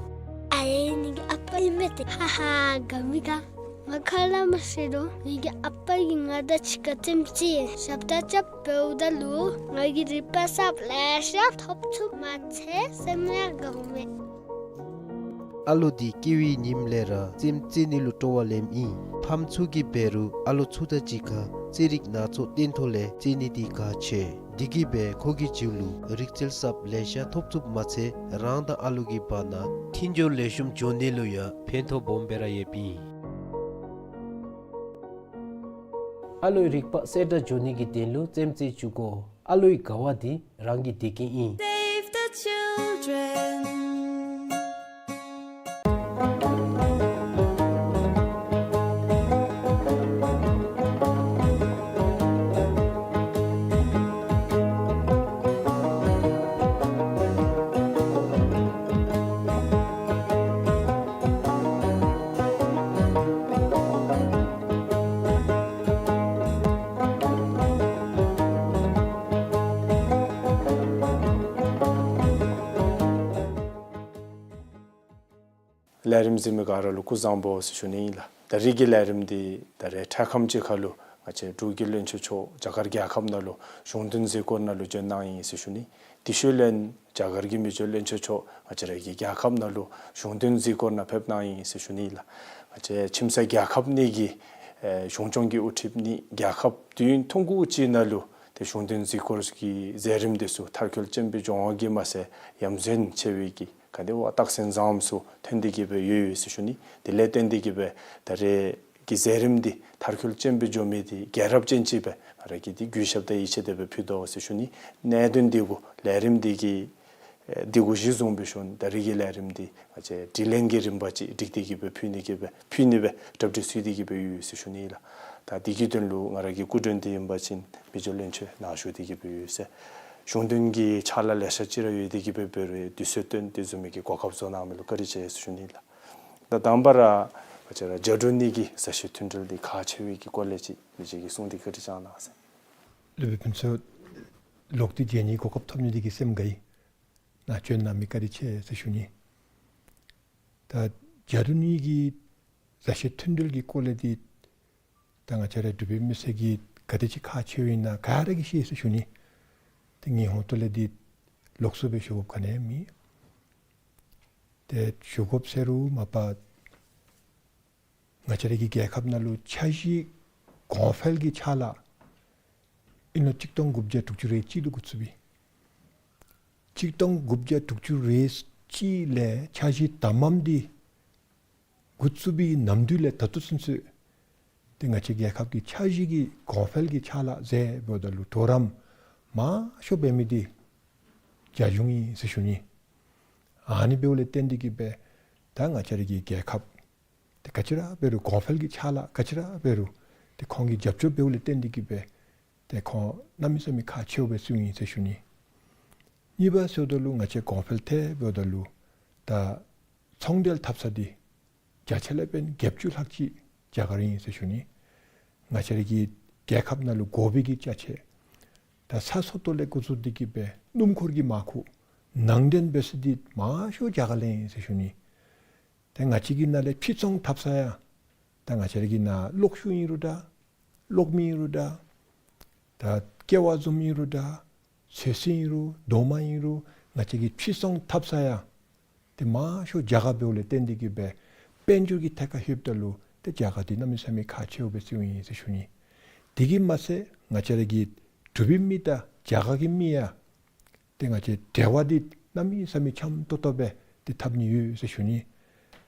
ཨའེ་ངེ་གི་ཨ་པ་ཨིན་མས་ཏེ། ཧ་ཧ་དགའ་མི་དགའ། ང་ཁ་སླབ་མ་ཤེས་རུང་ངེ་གི་ཨ་པ་གིས་ང་དང་གཅིག་ཁར་ཙིམ་ཅིག་ཞབས་ཁྲ་རྐྱབ་འབདཝ་ད་ལུ་ང་གིས་རིག་པ་གསརཔ་ལེ་ཤ་ཐོབ་ཚུགསཔ་མ་ཚད་སེམས་ཡང་དགའཝ་མས། ཨ་ལོ་འདི་སྐྱེ་བའི་ཉིནམ་ལས་ར་རྩེདམོ་རྩེ་ནི་ལུ་སྤྲོ་བ་ལེནམ་ཨིན། ཕམ་ཚུ་གིས་འབད་རུང་ཨ་ལོ་ཚུ་དང་གཅིག་ཁར་ རྩེད་རིགས་སྣ་ཚོགས་སྟོན་ཐོག་ལས་རྩེད་ནི་འདི་ཁག་ཆེ། འདི་གིས་སྦེ་ཁོ་གི་རྒྱུད་ལུ་རིག་རྩལ་ཟབ་ལེ་ཤ་ཐོབ་ཚུགསཔ་མ་ཚད་རང་དང་ཨ་ལོ་གི་བར་ན་མཐུན་སྦྱོར་ལེགས་ཤོམ་འགྱོ་ནི་ལུ་ཡང་ཕན་ཐོགས་སྦོམ་སྦེ་ར་ཡོདཔ་ཨིན། ཨ་ལོའི་རིག་པ་གསལ་དྲགས་འགྱོ་ནི་གི་དོན་ལུ་རྩེདམོ་རྩེ་བཅུག་དགོ། ཨ་ལོའི་དགའ་བ་འདི་རང་གི་བདེ་སྐྱིད་ཨིན། Save the children. ལས་རིམ་གཟིགས་མི་ག་ར་ལུ་སྐུ་གཟུགས་བཟང་པོ་ཟེར་ཞུ་ནི་ཨིན་ལགས། ད་རིས་ཀྱི་ལས་རིམ་འདི་ད་རེས་འཕྲལ་ཁམས་ཅིག་ཁར་ལུ་ང་བཅས་འབྲུག་གི་བློན་ཆེན་མཆོག་རྒྱ་གར་རྒྱལ་ཁབ་ནང་ལུ་གཞུང་དོན་གཟིགས་སྐོར་ནང་ལུ་བྱོན་གནང་ཡི་ཟེར་ཞུ་ནི། དེ་ཤུལ་ལས་རྒྱ་གར་གྱི་མི་རྗེ་བློན་ཆེན་མཆོག་ང་བཅས་ར་གི་རྒྱལ་ཁབ་ནང་ལུ་གཞུང་དོན་གཟིགས་སྐོར་ནང་ཕེབས་གནང་ཡི་ཟེར་ཞུ་ནི་ལགས། ང་བཅས་ཁྱིམ་ས་རྒྱལ་ཁབ་གཉིས་ཀྱི་ཨེ་གཞུང་སྐྱོང་གི་དབུ་ཁྲིདཔ་གཉིས་རྒྱལ་ཁབ་དུས་ཡུན་ཐུང་ཀུ་ཅིག་ནང་ལུ་ཏེ་གཞུང་དོན་གཟིགས་སྐོར་གྱི་མཛད་རིམ་འདི་ཚུ་མཐར་འཁྱོལ་ཅན་སྦེ་འགྱོ་བ་གིས་མ་ཚད་ཡ་མཚན་ཆེ་བའི་གི་ག་དེ་སྦེ་རྟགས་མཚན་བཟངམ་ཚུ་ཐོན་ཏེ་གི་སྦེ་ཡོད་ཡོད་ཟེར་ཞུ་ནི། དེ་ལས་བརྟེན་ཏེ་གི་སྦེ་ད་རེས་ཀྱི་མཛད་རིམ་འདི་མཐར་འཁྱོལ་ཅན་སྦེ་འགྱོ་མི་འདི་རྒྱལ་རབས་ཅན་ཅིག་སྦེ་ང་ར་གིས་འདི་གུས་ཞབས་དང་ཡིད་ཆེས་དེ་སྦེ་ཕུལ་དོ་ཟེར་ཞུ་ནི། གནད་དོན་འདི་གུ་ལས་རིམ་འདི་གི་ཨེ་འདི་གུ་གཞི་བཟུང་སྦེ་ཞུ་ནི། ད་རིས་ཀྱི་ལས་རིམ་འདི་ང་བཅས་དྲི་ལན་གྱི་རིམ་པ་ཅིག་སྒྲིག་སྟེ་གི་སྦེ་ཕུལ་ནི་གི་སྦེ་ཕུལ་ནི་སྦེ་གྲ་སྒྲིག་ཚུད་དེ་གི་སྦེ་ཡོད་ཟེར་ཞུ་ནི་ལགས། ད་འདི་གི་དོན་ལུ་ང་ར་གི་སྐུ་མགྲོན་འདི་ཨིན་པ་ཅིན་མི་རྗེ་བློན་ཆེན་ནཱ་བཞུགས་ཏེ་གི་སྦེ་ཡོད་ཟེར། གཞུང་དོན་གྱི་ཕྱག་ལཱ་ལེ་ཤ་ཅིག་ར་ཡོད་དེ་གི་སྦེ་འབད་རུང་དུས་ཚོད་བཏོན་ཏེ་བཟུམ་མའི་གི་གོ་སྐབས་བཟོ་གནང་མི་ལུ་བཀའ་དྲིན་ཆེ་ཟེར་ཞུ་ནི་ལགས། ད་དང་པ་ར་ང་བཅས་ར་རྒྱ་འབྲུག་གཉིས་ཀྱི་མཛའ་བཤེས་མཐུན་འབྲེལ་འདི་ཁག་ཆེ་བའི་གི་སྐོར་ལས་ཅིག་མི་རྗེ་གིས་གསུངས་ཏེ་བཀའ་དྲིན་བསྐྱང་གནང་ཟེར། སློབ་དཔོན་ཕུན་ཚོགས་ལོག་སྟེ་མཇལ་ནིའི་གོ་སྐབས་ཐོབ་ནི་འདི་གིས་སེམས་དགའ་ཡི། ནཱ་བྱོན་གནང་མི་བཀའ་དྲིན་ཆེ་ཟེར་ཞུ་ནི། ད་རྒྱ་འབྲུག་གཉིས་ཀྱི་མཛའ་བཤེས་མཐུན་འབྲེལ་གྱི་སྐོར་ལས་འདི་ད་ང་བཅས་ར་འབྲུག་པའི་མི་སེར་གྱིས་ག་དེ་ཅིག་ཁག་ཆེཝ་ཨིན་ན་ག་ར་གིས་ཤེས་ཟེར་ཞུ་ནི། ཏེ་ངེའི་ཧོངས་ཏོ་ལས་འདི་ལོགས་སུ་སྦེ་ཞུ་དགོཔ་ག་ནི་ཡང་མེད། ཏེ་ཞུ་དགོཔ་ཟེར་རུང་མ་པ་ང་བཅས་ར་གི་རྒྱལ་ཁབ་ནང་ལུ་འཆར་གཞི་གོང་འཕེལ་གྱི་ཕྱག་ལཱ་ཨིན་ལོ་གཅིག་སྟོང་དགུ་བརྒྱ་དྲུག་ཅུ་རེ་གཅིག་ལུ་འགོ་བཙུགས་པས། གཅིག་སྟོང་དགུ་བརྒྱ་དྲུག་ཅུ་རེ་གཅིག་ལས་འཆར་གཞི་དང་པམ་འདི་འགོ་བཙུགས་པའི་ནམ་དུས་ལས་ད་ལྟོ་ཚུན་ཚོད་ཏེ་ང་བཅས་རྒྱལ་ཁབ་ཀྱི་འཆར་གཞི་གི་གོང་འཕེལ་གྱི་ཕྱག་ལཱ་མཛད་འབདཝ་ད་ལུ་གྲོགས་རམ་མང་ཤོས་འབད་མི་འདི་རྒྱ་གཞུང་ཨིན་ཟེར་ཞུ་ནི། ཨ་ནི་འབདཝ་ལས་བརྟེན་ཏེ་གི་སྦེ་ད་ང་བཅས་ར་གི་རྒྱལ་ཁབ་ཏེ་ག་ཅི་ར་འབད་རུང་གོང་འཕེལ་གྱི་ཕྱག་ལཱ་ག་ཅི་ར་འབད་རུང་ཏེ་ཁོང་གིས་རྒྱབ་སྐྱོར་འབདཝ་ལས་བརྟེན་ཏེ་གི་སྦེ་ཏེ་ཁོང་གནམ་མེད་ས་མེད་ཁག་ཆེཝ་སྦེ་བརྩིཝ་ཨིན་ཟེར་ཞུ་ནི། གཉིས་པ་ཟེརཝ་ད་ལུ་ང་བཅས་གོང་འཕེལ་ཐལ་འབདཝ་ད་ལུ་ད་ཚོང་འབྲེལ་འཐབ་ས་འདི་བརྒྱ་ཆ་ལས་དཔོན་བརྒྱད་ཅུ་ལྷག་ཅིག་རྒྱ་གར་ཨིན་ཟེར་ཞུ་ནི། ང་བཅས་ར་གི་རྒྱལ་ཁབ་ནང་ལུ་དགོ་པའི་གི་ཅ་ཆས་ད་ས་སོ་ཏོ་ལས་འགོ་བཙུགས་ཏེ་གི་སྦེ་སྣུམ་འཁོར་གྱི་མར་ཁུ་ནང་འདྲེན་འབད་ས་འདི་མང་ཤོས་རྒྱ་གར་ལས་ཨིན་ཟེར་ཞུ་ནི། ཏེ་ང་བཅས་ཀྱི་ནང་ལས་ཕྱིར་ཚོང་འཐབ་ས་ཡང་ད་ང་བཅས་ར་གི་ནཱ་གློག་ཤུགས་ཨིན་རུང་འདྲ་གློག་མེ་ཨིན་རུང་འདྲ་ད་ཀེ་བ་བཟུམ་ཨིན་རུང་འདྲ་ཚོད་བསྲེ་ཨིན་རུང་རྡོག་མ་ཨིན་རུང་ང་བཅས་ཀྱིས་ཕྱིར་ཚོང་འཐབ་ས་ཡང་ཏེ་མང་ཤོས་རྒྱ་གར་འབདཝ་ལས་བརྟེན་ཏེ་གི་སྦེ་དཔལ་འབྱོར་གྱི་ཐད་ཁར་ལྷོདཔ་ད་ལུ་ཏེ་རྒྱ་གར་འདི་གནམ་མེད་ས་མེད་ཁག་ཆེཝ་སྦེ་བརྩིཝ་ཨིན་ཟེར་ཞུ་ནི། དེ་གིས་མ་ཚད་ང་བཅས་ར་གི་འབྲུག་པའི་མི་དང་རྒྱ་གར་གྱི་མི་ཡང་ཏེ་ང་བཅས་འབྲེལ་བ་འདི་གནམ་མེད་ས་མེད་འཆམ་ཏོག་ཏོ་སྦེ་ཏེ་འཐབ་ནི་ཡོད་ཟེར་ཞུ་ནི།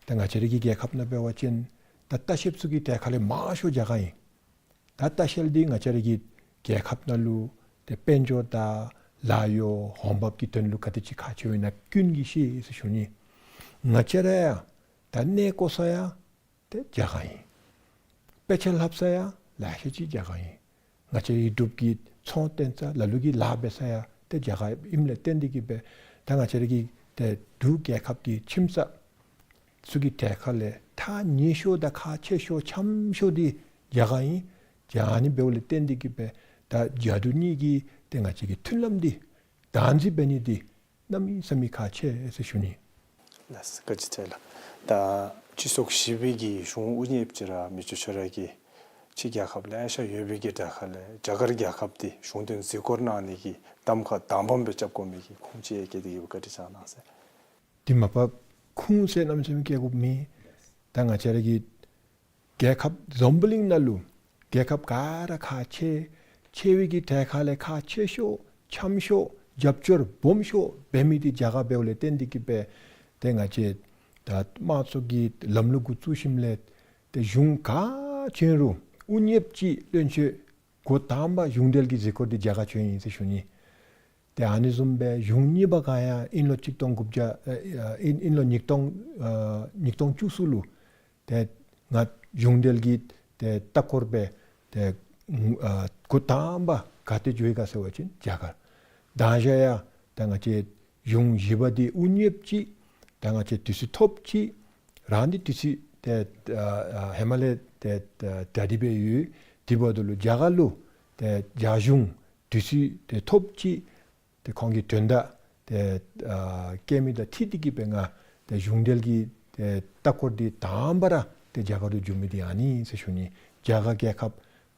ད་ང་བཅས་ར་གི་རྒྱལ་ཁབ་ནང་འབད་བ་ཅིན་ད་ལྟ་བཤལཔ་ཚུ་གི་གྲལ་ཁར་ལས་མང་ཤོས་རྒྱ་གར་ཨིན། ད་ལྟ་བཤལ་འདི་ང་བཅས་ར་གི་རྒྱལ་ཁབ་ནང་ལུ་ཏེ་དཔལ་འབྱོར་དང་ལཱ་གཡོག་འོང་འབབ་ཀྱི་དོན་ལུ་ག་དེ་ཅིག་ཁག་ཆེཝ་ཨིན་ན་ཀུན་གྱིས་ཤེས་ཟེར་ཞུ་ནི། ང་བཅས་ར་ཡང་ད་གནས་བཀོད་ས་ཡང་ཏེ་རྒྱ་གར་ཨིན། དཔེ་ཆ་ལྷབ་ས་ཡང་ལེ་ཤ་ཅིག་རྒྱ་གར་ཨིན། ང་བཅས་རའི་འབྲུག་གི་ཚོང་བཏོན་ས་ལ་ལུ་གི་ལཱ་འབད་ས་ཡང་ཏེ་རྒྱ་གར་ཨིནམ་ལས་བརྟེན་ཏེ་གི་སྦེ་ད་ང་བཅས་ར་གི་ཏེ་འབྲུག་རྒྱལ་ཁབ་ཀྱི་ཁྱིམ་ཚང་ཚུ་གི་གྲལ་ཁར་ལས་ཐག་ཉེ་ཤོས་དང་ཁག་ཆེ་ཤོས་འཆམ་ཤོས་འདི་རྒྱ་གར་ཨིན། རྒྱ་གར་ཨིནམ་འབདཝ་ལས་བརྟེན་ཏེ་གི་སྦེ་ད་རྒྱ་འབྲུག་གཉིས་ཀྱི་ཏེ་ང་བཅས་ཀྱི་མཐུན་ལམ་འདི་དར་འཛིན་འབད་ནི་འདི་གནམ་མེད་ས་མེད་ཁག་ཆེ་ཟེར་ཞུ་ནི། ལགས་སོ། བཀའ་དྲིན་ཆེ་ལགས། ད་སྤྱི་ཚོགས་བཞི་པའི་གི་གཞུང་དབུ་བརྙེས་ཅི་ར་མི་རྗེ་ཁྱོད་ར་གིས་ཕྱི་རྒྱལ་ཁབ་ལེ་ཤ་ཡོད་པའི་གི་གྲལ་ཁར་ལས་རྒྱ་གར་རྒྱལ་ཁབ་འདི་གཞུང་དོན་གཟིགས་སྐོར་གནང་ནི་གི་གདམ་ཁ་དང་པམ་སྦེ་རྐྱབ་དགོ་མི་གི་ཁུངས་ཅིག་ཡང་བཀལ་ཏེ་གི་བཀའ་དྲིན་བསྐྱང་གནང་ཟེར། འདི་མ་པ་ཁུངས་ཟེར་གནམ་མེད་ས་མེད་བཀལ་དགོཔ་མེད། ད་ང་བཅས་ར་གི་རྒྱལ་ཁབ་འཛམ་བུ་གླིང་ནང་ལུ་ རྒྱལ་ཁབ་ག་ར་ཁག་ཆེ་ཆེ་བའི་གི་གྲས་ཁ་ལས་ཁག་ཆེ་ཤོས་འཆམ་ཤོས་རྒྱབ་སྐྱོར་སྦོམ་ཤོས་འབད་མི་འདི་རྒྱ་གར་འབདཝ་ལས་བརྟེན་ཏེ་གིས་སྦེ་ཏེ་ང་བཅས་ད་དམངས་གཙོ་གི་ལམ་ལུགས་འགོ་བཙུགས་ཞིནམ་ལས་ཏེ་གཞུང་ག་བྱོན་རུང་དབུ་བརྙེས་ཅིག་བློན་ཆེན་འགོ་དང་པ་གཞུང་འབྲེལ་གྱི་གཟིགས་སྐོར་འདི་རྒྱ་གར་བྱོན་ཡི་ཟེར་ཞུ་ནི། ཏེ་ཨ་ནི་བཟུམ་སྦེ་གཞུང་གཉིས་པ་ཁར་ཡང་དབྱིན་ལོ་གཅིག་སྟོང་དགུ་བརྒྱ་ཨ་ཨ་དབྱིན་དབྱིན་ལོ་ཉིས་སྟོང་ཨ་ཉིས་སྟོང་བཅུ་གསུམ་ལུ་ཏེ་ང་གཞུང་འབྲེལ་གྱི་ཏེ་ལྟ་སྐོར་སྦེ་ཏེ་ཨ་འགོ་དང་པ་ག་ཏེ་འགྱོ་ཡི་ག་ཟེར་བ་ཅིན་རྒྱ་གར། མདང་ཞག་ཡང་ད་ང་བཅས་གཞུང་བཞི་པ་འདི་དབུ་བརྙེས་ཅིག་ད་ང་བཅས་དུས་ཚོད་ཐོབ་ཅིག་རང་འདི་དུས་ཚོད་ཏེ་ཨ་ཨ་ཧེ་མ་ལས་ཏེ་ཨ་གྲ་སྒྲིག་འབད་ཡོད། དེ་འབདཝ་ད་ལུ་རྒྱ་གར་ལུ་ཏེ་རྒྱ་གཞུང་དུས་ཚོད་ཏེ་ཐོབ་ཅིག་ཏེ་ཁོང་གི་དོན་དག་ཏེ་ཨ་བཀལ་མི་དང་འཁྲིལ་ཏེ་གིས་སྦེ་ང་ཏེ་གཞུང་འབྲེལ་གྱི་ཏེ་ལྟ་སྐོར་འདི་དང་པ་ར་ཏེ་རྒྱ་གར་ལུ་འགྱོ་མི་འདི་ཨ་ནི་ཟེར་ཞུ་ནི། རྒྱ་གར་རྒྱལ་ཁབ་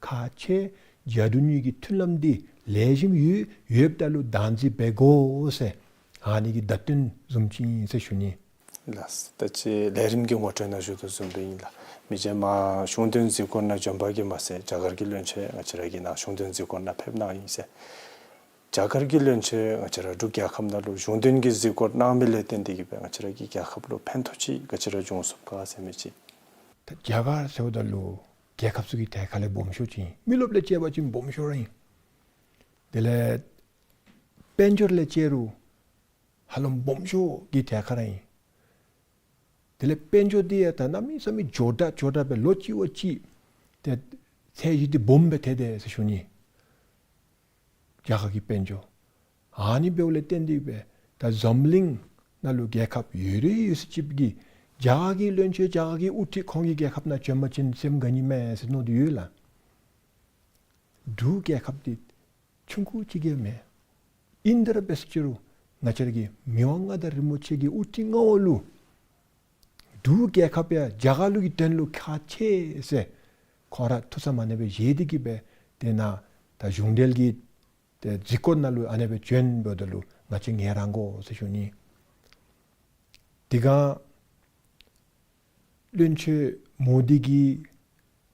ཁག་ཆེ། རྒྱ་འབྲུག་གཉིས་ཀྱི་མཐུན་ལམ་འདི་ལེགས་ཤོམ་ཡོད་ཡོདཔ་ད་ལུ་བདག་འཛིན་འབད་དགོ་ཟེར་ཨ་ནི་གི་བརྡ་སྟོན་བཟུམ་ཅིག་ཨིན་ཟེར་ཞུ་ནི། ལགས། ད་ཅི་ལས་རིམ་གྱི་ངོ་སྤྲོད་ནང་ཞུ་དོ་བཟུམ་སྦེ་ཨིན་ལགས། མི་རྗེ་མ་གཞུང་དོན་གཟིགས་སྐོར་ནང་བྱོན་པ་གིས་མ་ཚད་རྒྱ་གར་གྱི་བློན་ཆེན་ང་བཅས་ར་གི་ནཱ་གཞུང་དོན་གཟིགས་སྐོར་ནང་ཕེབས་གནང་ཡི་ཟེར། རྒྱ་གར་གྱི་བློན་ཆེན་ང་བཅས་ར་འབྲུག་རྒྱལ་ཁབ་ནང་ལུ་གཞུང་དོན་གྱི་གཟིགས་སྐོར་གནང་མི་ལས་བརྟེན་ཏེ་གིས་སྦེ་ང་བཅས་ར་གི་རྒྱལ་ཁབ་ལུ་ཕན་ཐོགས་ཅིག་ག་ཅི་ར་བྱུང་སོཔ་ག་ཟེར་མི་ཅིག། ད་རྒྱ་གར་ཟེརཝ་ད་ལུ་རྒྱལ་ཁབ་ཚུ་གི་གྲས་ཁ་ལས་སྦོམ་ཤོས་ཅིག་ཨིན། མི་རློབས་ལས་བཅད་པ་ཅིན་སྦོམ་ཤོས་ར་ཨིན། དེ་ལས་དཔལ་འབྱོར་ལས་བཅད་རུང་ཧ་ལམ་སྦོམ་ཤོས་ཀྱི་གྲས་ཁར་ཨིན། དེ་ལས་དཔལ་འབྱོར་འདི་ཡང་ད་གནམ་མེད་ས་མེད་འགྱོ་དྲགས་འགྱོ་དྲགས་སྦེ་ལོ་གཅིག་བ་གཅིག་ཏེ་ཚད་གཞི་འདི་སྦོམ་སྦེ་ཐལ་དེས་ཟེར་ཞུ་ནི། རྒྱ་གར་གྱི་དཔལ་འབྱོར་ཨ་ནི་འབདཝ་ལས་བརྟེན་ཏེ་སྦེ་ད་འཛམ་གླིང་ནང་ལུ་རྒྱལ་ཁབ་ཡོད་རེ་ཡོད་ཚད་ཅིག་གིས་རྒྱ་གར་གྱི་བློན་ཆེན་རྒྱ་གར་གྱི་དབུ་ཁྲིད་ཁོང་གི་རྒྱལ་ཁབ་ནང་བྱོན་པ་ཅིན་སེམས་དགའ་ནི་མས་ཟེར་མནོ་སྟེ་ཡོད་ལགས། འབྲུག་རྒྱལ་ཁབ་འདི་ཆུང་ཀུ་ཅིག་ཡང་མེན། ཨིན་ཏེ་ར་འབད་ཟེར་ཅི་རུང་ང་བཅས་ར་གི་མི་དབང་མངའ་བདག་རིན་པོ་ཆེ་གི་དབུ་ཁྲིད་མངའ་འོག་ལུ་འབྲུག་རྒྱལ་ཁབ་ཡང་རྒྱ་གར་ལུ་གི་དོན་ལུ་ཁག་ཆེ་ཟེར་ཁོང་ར་ཐུགས་བསམ་ཨ་ནེ་སྦེ་བཞེས་ཏེ་གིས་སྦེ་དེ་ནང་ད་གཞུང་འབྲེལ་གྱི་ཏེ་གཟིགས་སྐོར་ནང་ལུ་ཨ་ནེ་སྦེ་བྱོན་འབདཝ་ད་ལུ་ང་བཅས་ངལ་རངས་དགོ་ཟེར་ཞུ་ནི། དེ་སྒང་བློན་ཆེན་མོ་དི་གིས་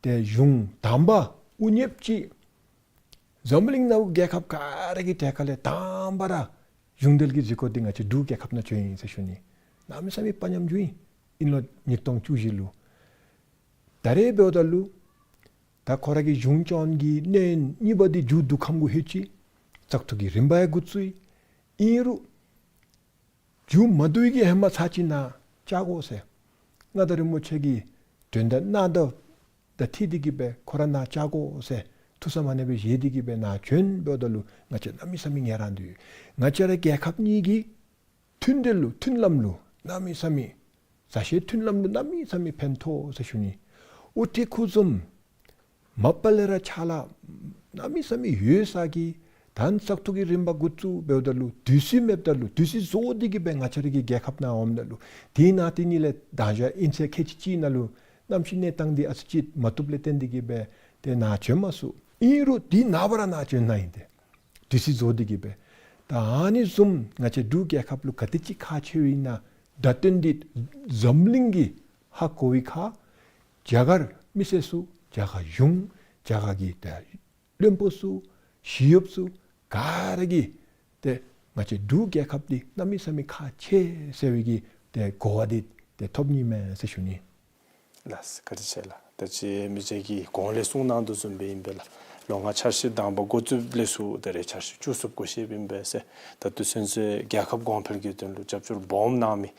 ཏེ་གཞུང་དང་པ་དབུ་བརྙེས་ཅིག་འཛམ་གླིང་ནང་རྒྱལ་ཁབ་ག་ར་གི་གྲས་ཁ་ལས་དང་པ་ར་གཞུང་འབྲེལ་གྱི་གཟིགས་སྐོར་འདི་ང་བཅས་འབྲུག་རྒྱལ་ཁབ་ནང་བྱོན་ཡི་ཟེར་ཞུ་ནི། གནམ་མེད་ས་མེད་དཔའ་ཉམས་འགྱོ་ཡི། ཨིན་ལོ་ཉིས་སྟོང་བཅུ་བཞི་ལུ། ད་རེས་འབདཝ་ད་ལུ་ད་ཁོ་ར་གི་གཞུང་སྐྱོང་གི་གནས་གཉིས་པ་འདི་མཇུག་བསྡུ་ཁམས་གུ་ལྷོད་ཅི། བཙག་འཐུ་གི་རིམ་པ་ཡང་འགོ་བཙུགས་ཡི། ཨིན་རུང་མཇུག་མ་བསྡུ་བའི་གི་ཧེ་མ་ཚར་གཅིག་ནཱ་བཅར་དགོ་ཟེར། མངའ་བདག་རིན་པོ་ཆེ་གི་དོན་དག་གནང་དོ་དང་འཁྲིལ་ཏེ་གིས་སྦེ་ཁོ་ར་ནཱ་བཅར་དགོ་ཟེར་ཐུགས་བསམ་ཨ་ནེ་སྦེ་བཞེས་ཏེ་གིས་སྦེ་ནཱ་བྱོན་འབདཝ་ད་ལུ་ང་བཅས་གནམ་མེད་ས་མེད་ངལ་རངས་ཏེ་ཡོད། ང་བཅས་ར་རྒྱལ་ཁབ་གཉིས་ཀྱི་མཐུན་འབྲེལ་ལུ་མཐུན་ལམ་ལུ་གནམ་མེད་ས་མེད་མཛའ་བཤེས་མཐུན་ལམ་ལུ་གནམ་མེད་ས་མེད་ཕན་ཐོགས་ཟེར་ཞུ་ནི། དབུ་ཁྲིད་ཁུངས་འཛོམས་མ་པ་ལས་ར་ཕྱག་ལཱ་གནམ་མེད་ས་མེད་ཡོད་ས་གི་ད་བཙག་འཐུ་གི་རིམ་པ་འགོ་བཙུགས་འབདཝ་ད་ལུ་དུས་ཚོད་མེདཔ་ད་ལུ་དུས་ཚོད་རྫོགས་ཏེ་གིས་སྦེ་ང་བཅས་ར་གི་རྒྱལ་ཁབ་ནང་འོངམ་ད་ལུ་དེ་ནང་དེ་ནི་ལས་ད་ཞག་ཨིན་ཚེས་ཁལ་གཅིག་གཅིག་ནང་ལུ་གནམ་གཤིས་གནས་སྟངས་འདི་ཨ་ཙི་ཅིག་མ་བཏུབ་ལས་བརྟེན་ཏེ་གིས་སྦེ་ཏེ་ནཱ་བྱོན་མ་ཚུགས། ཨིན་རུང་དེ་ནངས་པ་ར་ནཱ་བྱོན་གནང་ཡི། ཏེ་དུས་ཚོད་རྫོགས་ཏེ་གིས་སྦེ། ད་ཨ་ནི་བཟུམ་ང་བཅས་འབྲུག་རྒྱལ་ཁབ་ལུ་ག་དེ་ཅིག་ཁག་ཆེཝ་ཨིན་ན་བརྡ་སྟོན་འདི་འཛམ་གླིང་གིས་ཧ་གོ་བའི་ཁར་རྒྱ་གར་མི་སེར་ཚུ་རྒྱ་གར་གཞུང་རྒྱ་གར་གྱི་ཏེ་བློན་པོ་ཚུ་ཞི་གཡོགཔ་ཚུ་ག་ར་གིས་ཏེ་ང་བཅས་འབྲུག་རྒྱལ་ཁབ་འདི་གནམ་མེད་ས་མེད་ཁག་ཆེ་ཟེར་བའི་གི་ཏེ་གོ་བ་འདི་ཏེ་ཐོབ་ནི་མས་ཟེར་ཞུ་ནི། ལགས་བཀའ་དྲིན་ཆེ་ལགས། ད་ཅི་མི་རྗེ་གིས་གོང་ལས་གསུངས་གནང་དོ་བཟུམ་སྦེ་ཨིན་པས་ལགས། ལོ་ལྔ་འཆར་གཞི་དང་པ་འགོ་བཙུགསཔ་ལས་ཚུར་ད་རེས་འཆར་གཞི་བཅུ་གསུམ་འགོ་བཤདཔ་ཨིན་པས་ཟེར། ད་ལྟོ་ཚུན་ཚོད་རྒྱལ་ཁབ་གོང་འཕེལ་གྱི་དོན་ལུ་རྒྱབ་སྐྱོར་སྦོམ་གནང་མི་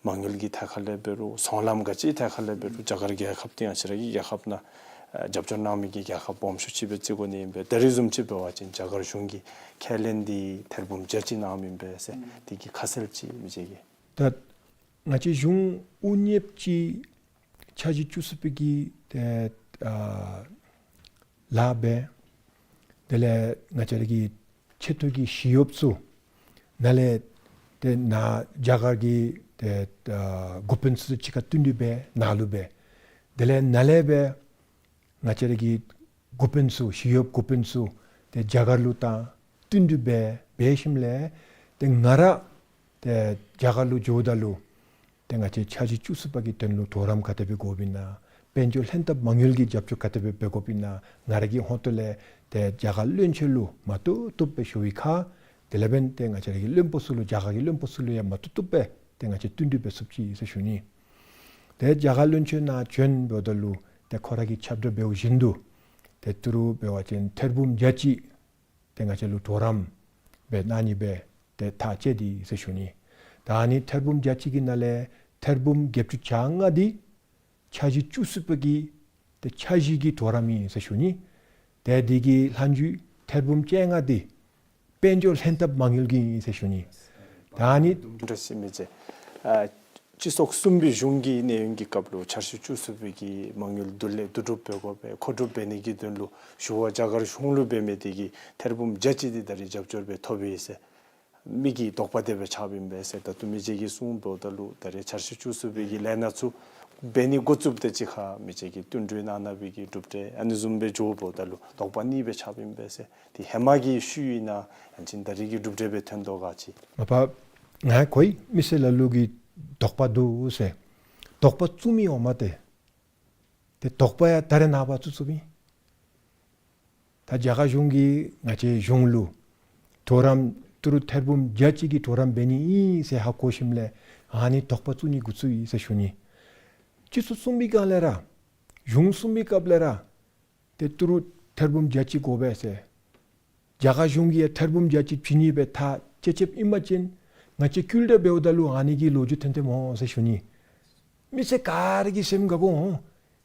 མ་དངུལ་གྱི་ཐད་ཁ་ལས་འབད་རུང་ཚོང་ལམ་ག་ཅི་ཐད་ཁ་ལས་འབད་རུང་རྒྱ་གར་རྒྱལ་ཁབ་འདི་ང་བཅས་ར་གི་རྒྱལ་ཁབ་ནང་རྒྱབ་སྐྱོར་གནང་མི་གི་རྒྱལ་ཁབ་སྦོམ་ཤོས་ཅིག་སྦེ་བརྩི་དགོ་ནི་ཨིན་པས། ད་རེས་བཟུམ་ཅིག་འབད་བ་ཅིན་རྒྱ་གར་གཞུང་གི་ཁས་ལེན་འདི་ཐེར་འབུམ་བརྒྱ་ཅིག་གནངམ་ཨིན་པས་ཟེར། དེ་གི་ཁ་གསལ་ཅིག་མི་རྗེ་གིས། ད་ང་བཅས་གཞུང་དབུ་བརྙེས་ཅིག་འཆར་གཞི་བཅུ་གསུམ་པའི་གི་ཏེ་ཨ་ལཱ་འབད། དེ་ལས་ང་བཅས་ར་གི་ཆེ་མཐོ་གི་ཞི་གཡོགཔ་ཚུ་ནཱ་ལས་ཏེ་ནཱ་རྒྱ་གར་གྱི་ཏེ་ཨ་འགོ་དཔོན་ཚུ་གཅིག་ཁར་བསྟུན་ཏེ་སྦེ་ནཱ་ལུ་འབད། དེ་ལས་ནཱ་ལས་སྦེ་ང་བཅས་ར་གི་འགོ་དཔོན་ཚུ་ཞི་གཡོགཔ་འགོ་དཔོན་ཚུ་ཏེ་རྒྱ་གར་ལུ་དང་བསྟུན་ཏེ་སྦེ་འབད་ཞིནམ་ལས་ཏེ་ང་ར་ཏེ་རྒྱ་གར་ལུ་འགྱོཝ་ད་ལུ་ཏེ་ང་བཅས་འཆར་གཞི་བཅུ་གསུམ་པ་གི་དོན་ལུ་གྲོགས་རམ་ག་དེ་སྦེ་དགོཔ་ཨིན་ན། དཔལ་འབྱོར་ལྷན་ཐབས་མ་དངུལ་གྱིས་རྒྱབ་སྐྱོར་ག་དེ་སྦེ་འབད་དགོཔ་ཨིན་ན། ང་ར་གི་ཧོངས་ཏོ་ལས་ཏེ་རྒྱ་གར་བློན་ཆེན་ལུ་མ་བཏུབ་བཏུབ་སྦེ་ཞུ་བའི་ཁར་དེ་ལས་འབདན་ཏེ་ང་བཅས་ར་གི་བློན་པོ་ཚུ་ལུ་རྒྱ་གར་གྱི་བློན་པོ་ཚུ་ལུ་ཡང་མ་བཏུབ་བཏུབ་སྦེ་ཏེ་ང་བཅས་བསྟུན་གྲོས་འབད་ཚུགས་ཅི་ཟེར་ཞུ་ནི། ཏེ་རྒྱ་གར་བློན་ཆེན་ནཱ་བྱོན་འབདཝ་ད་ལུ་ཏེ་ཁོ་ར་གིས་ཁྱབ་བསྒྲགས་འབདཝ་བཞིན་དུ་ཏེ་ཏི་རུ་འབད་བ་ཅིན་ཐེར་འབུམ་བརྒྱ་གཅིག་ཏེ་ང་བཅས་ལུ་གྲོགས་རམ་སྦེ་གནང་ནི་སྦེ་ཏེ་ཐག་བཅད་དེ་ཟེར་ཞུ་ནི། ད་ཨ་ནི་ཐེར་འབུམ་བརྒྱ་གཅིག་གི་ནང་ལས་ཐེར་འབུམ་བརྒྱད་ཅུ་གྱ་ལྔ་འདི་འཆར་གཞི་བཅུ་གསུམ་པ་གི་ཏེ་འཆར་གཞི་གི་གྲོགས་རམ་ཨིན་ཟེར་ཞུ་ནི། ཏེ་འདི་གི་ལྷག་རྒྱུ་ཐེར་འབུམ་བཅོ་ལྔ་འདི་དཔལ་འབྱོར་ལྷན་ཐབས་མ་དངུལ་གྱི་ཨིན་ཟེར་ཞུ་ནི། ད་ཨ་ནི་འདུམ་འགྲིག་ཟེར་མི་ཅིག་ཨ་སྤྱི་ཚོགས་གསུམ་པའི་གཞུང་གི་གནས་ཡུན་གྱི་སྐབས་ལུ་འཆར་གཞི་བཅུ་གསུམ་པའི་གི་མ་དངུལ་བསྡུ་ལེན་བསྡུ་སྒྲུབ་འབད་དགོ་པའི་མཁོ་སྒྲུབ་འབད་ནི་གི་དོན་ལུ་ཞུ་བ་རྒྱ་གར་གཞུང་ལུ་འབད་མི་དེ་གིས་ཐེར་འབུམ་བརྒྱད་ཅུ་འདི་ད་རེས་རྒྱབ་སྐྱོར་སྦེ་ཐོབ་ཡི་ཟེར། མི་གི་དོགས་པ་དེ་སྦེ་ཆགསཔ་ཨིན་པས་ཟེར། ད་ལྟོ་མི་རྗེ་གིས་གསུངས་འབདཝ་ད་ལུ་ད་རེས་འཆར་གཞི་བཅུ་གསུམ་པའི་གི་ལས་སྣ་ཚུ་འབད་ནི་འགོ་བཙུགསཔ་དེ་ཅིག་ཁར་མི་རྗེ་གིས་བསྟུན་གྲོས་གནང་གནང་བའི་གི་གྲུབ་འབྲས་ཨ་ནི་བཟུམ་སྦེ་འགྱོ་འབདཝ་ད་ལུ་དོགས་པ་གཉིས་སྦེ་ཆགསཔ་ཨིན་པས་ཟེར། དེ་ཧེ་མ་གི་ཤུལ་ཨིན་ན་ཡང་ཅིན་ད་རེས་ཀྱི་གྲུབ་འབྲས་སྦེ་ཐོན་དོ་ག་ཅི། མ་པ་ང་གོ་ཡི། མི་སེར་ལ་ལུ་གིས་དོགས་པ་འདུག་ཟེར། དོགས་པ་བཙུགས་མི་འོང་མས་ཏེ། ཏེ་དོགས་པ་ཡང་ད་རེས་ནངས་པ་བཙུགས་བཙུགསཔ་ཨིན། ད་རྒྱ་གར་གཞུང་གིས་ང་བཅས་གཞུང་ལུ་གྲོགས་རམ་ཏི་རུ་ཐེར་འབུམ་བརྒྱད་ཅུ་གི་གྲོགས་རམ་འབད་ནི་ཨིན་ཟེར་ཧ་གོ་ཞིནམ་ལས་ཨ་ནི་དོགས་པ་བཙུགས་ནི་འགོ་བཙུགས་ཡི་ཟེར་ཞུ་ནི། སྤྱི་ཚོགས་གསུམ་པའི་སྒང་ལས་ར་གཞུང་གསུམ་པའི་སྐབས་ལས་ར་ཏེ་ཏི་རུ་ཐེར་འབུམ་བརྒྱད་ཅུ་དགོ་པས་ཟེར། རྒྱ་གར་གཞུང་གིས་ཡང་ཐེར་འབུམ་བརྒྱད་ཅུ་བྱིན་ནི་སྦེ་ཐག་བཅད་བཅདཔ་ཨིན་པ་ཅིན་ང་བཅས་བསྐུལ་བསྒྲགས་འབདཝ་ད་ལུ་ཨ་ནི་གི་ལོ་རྒྱུས་ཐོན་ཐོནམ་འོང་ཟེར་ཞུ་ནི། མི་སེར་ག་ར་གི་སེམས་དགའ་དགོ་འོང་།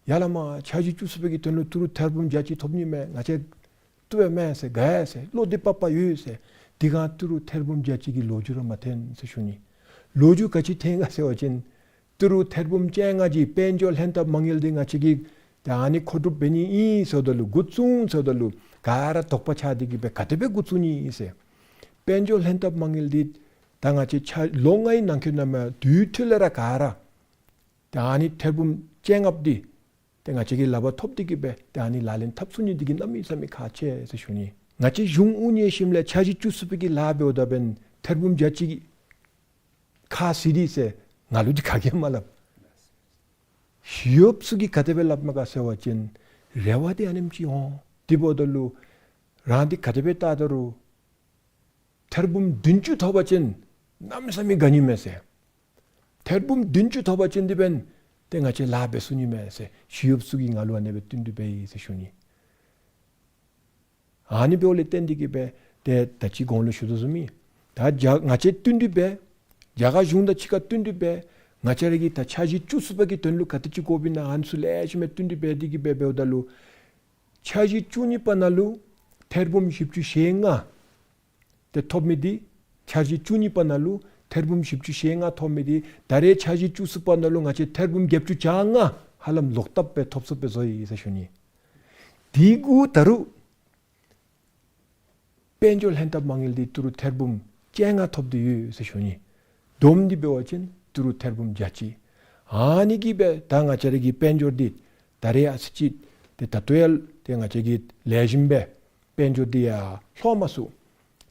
ཡ་ལ་མ་འཆར་གཞི་བཅུ་གསུམ་པའི་གི་དོན་ལུ་ཏི་རུ་ཐེར་འབུམ་བརྒྱད་ཅུ་ཐོབ་ནི་མས། ང་བཅས་བཏུབ་པས་མས་ཟེར་དགའ་ཡི་ཟེར་བློ་བདེ་པ་པ་ཡོད་ཟེར། དེ་སྒང་ཏི་རུ་ཐེར་འབུམ་བརྒྱད་ཅུ་གི་ལོ་རྒྱུས་ར་མ་ཐོན་ཟེར་ཞུ་ནི། ལོ་རྒྱུས་ག་ཅི་ཐོན་ག་ཟེར་བ་ཅིན་ཏི་རུ་ཐེར་འབུམ་བཅོ་ལྔ་གི་དཔལ་འབྱོར་ལྷན་ཐབས་མ་དངུལ་འདི་ང་བཅས་ཀྱིས་ད་ཨ་ནི་མཁོ་སྒྲུབ་འབད་ནི་ཨིན་ཟེརཝ་ད་ལུ་འགོ་བཙུགས་ཟེརཝ་ད་ལུ་ག་ར་དོགས་པ་ཆགས་ཏེ་གིས་སྦེ་ག་དེ་སྦེ་འགོ་བཙུགས་ནི་ཨིན་ཟེར། དཔལ་འབྱོར་ལྷན་ཐབས་མ་དངུལ་འདི་ད་ང་བཅས་འཆར་ལོ་ལྔའི་ནང་འཁོད་ནང་མ་དུས་མཐུད་ལས་ར་ག་ར་ད་ཨ་ནི་ཐེར་འབུམ་བཅོ་ལྔ་འདི་ཏེ་ང་བཅས་ཀྱིས་ལག་པར་ཐོབ་སྟེ་གིས་སྦེ་ཏེ་ཨ་ནི་ལག་ལེན་འཐབ་ཚུགས་ནི་འདི་གིས་གནམ་མེད་ས་མེད་ཁག་ཆེ་ཟེར་ཞུ་ནི། ང་བཅས་གཞུང་དབུ་བརྙེས་ཞིནམ་ལས་འཆར་གཞི་བཅུ་གསུམ་པའི་གི་ལཱ་འབདཝ་ད་འབདན་ཐེར་འབུམ་བརྒྱད་ཅུ་གི་ཁག་ཟེར་འདི་ཟེར་ང་ལུ་འདི་ག་གིས་མ་སླབ། ཞི་གཡོགཔ་ཚུ་གིས་ག་དེ་སྦེ་སླབ་མས་ག་ཟེར་བ་ཅིན་རེ་བ་འདི་ཨ་ནེམ་ཅིག་འོང་། དེ་འབདཝ་ད་ལུ་རང་འདི་ག་དེ་སྦེ་བལྟ་ད་རུང་ཐེར་འབུམ་བདུན་ཅུ་ཐོབ་པ་ཅིན་གནམ་མེད་ས་མེད་དགའ་ནི་མས་ཟེར། ཐེར་འབུམ་བདུན་ཅུ་ཐོབ་པ་ཅིན་འདི་འབདན་ཏེ་ང་བཅས་ལཱ་འབད་ཚུགས་ནི་མས་ཟེར་ཞི་གཡོགཔ་ཚུ་གིས་ང་ལུ་ཨ་ནེ་སྦེ་བསྟུན་གྲོས་འབད་ཡི་ཟེར་ཞུ་ནི། ཨ་ནི་འབདཝ་ལས་བརྟེན་ཏེ་གིས་སྦེ་ཏེ་ད་ཅི་གོང་ལུ་ཞུ་དོ་བཟུམ་སྦེ་ད་རྒྱ་ང་བཅས་བསྟུན་གྲོས་འབད། རྒྱ་གར་གཞུང་དང་གཅིག་ཁར་བསྟུན་གྲོས་འབད། ང་བཅས་ར་གི་ད་འཆར་གཞི་བཅུ་གསུམ་པ་གི་དོན་ལུ་ག་དེ་ཅིག་དགོཔ་ཨིན་ན་ཨ་ནི་ཚུ་ལེགས་ཤོམ་སྦེ་བསྟུན་གྲོས་འབད་དེ་གིས་སྦེ་འབདཝ་ད་ལུ་འཆར་གཞི་བཅུ་གཉིས་པ་ནང་ལུ་ཐེར་འབུམ་བཞི་བཅུ་ཞེ་ལྔ་ཏེ་ཐོབ་མི་འདི་འཆར་གཞི་བཅུ་གཉིས་པ་ནང་ལུ་ཐེར་འབུམ་བཞི་བཅུ་ཞེ་ལྔ་ཐོབ་མི་འདི་ད་རེས་འཆར་གཞི་བཅུ་གསུམ་པ་ནང་ལུ་ང་བཅས་ཐེར་འབུམ་བརྒྱད་ཅུ་གྱ་ལྔ་ཧ་ལམ་ལོག་ལྟབ་སྦེ་ཐོབ་ཚུགསཔ་སྦེ་བཟོ་ཡི་ཟེར་ཞུ་ནི། དེ་གུ་ད་རུང་དཔལ་འབྱོར་ལྷན་ཐབས་མ་དངུལ་འདི་ཏི་རུ་ཐེར་འབུམ་བཅོ་ལྔ་ཐོབ་སྟེ་ཡོད་ཟེར་ཞུ་ནི། བསྡོམས་ཏེ་འབད་བ་ཅིན་ཏི་རུ་ཐེར་འབུམ་བརྒྱད་ཅུ། ཨ་ནི་གིས་སྦེ་ད་ང་བཅས་ར་གི་དཔལ་འབྱོར་འདི་ད་རེས་ཨ་ཙི་ཅིག་ཏེ་ད་ལྟོ་ཡང་ཏེ་ང་བཅས་ཀྱིས་ལེགས་ཤོམ་སྦེ་དཔལ་འབྱོར་འདི་ཡང་ལྷོད་མ་ཚུགས།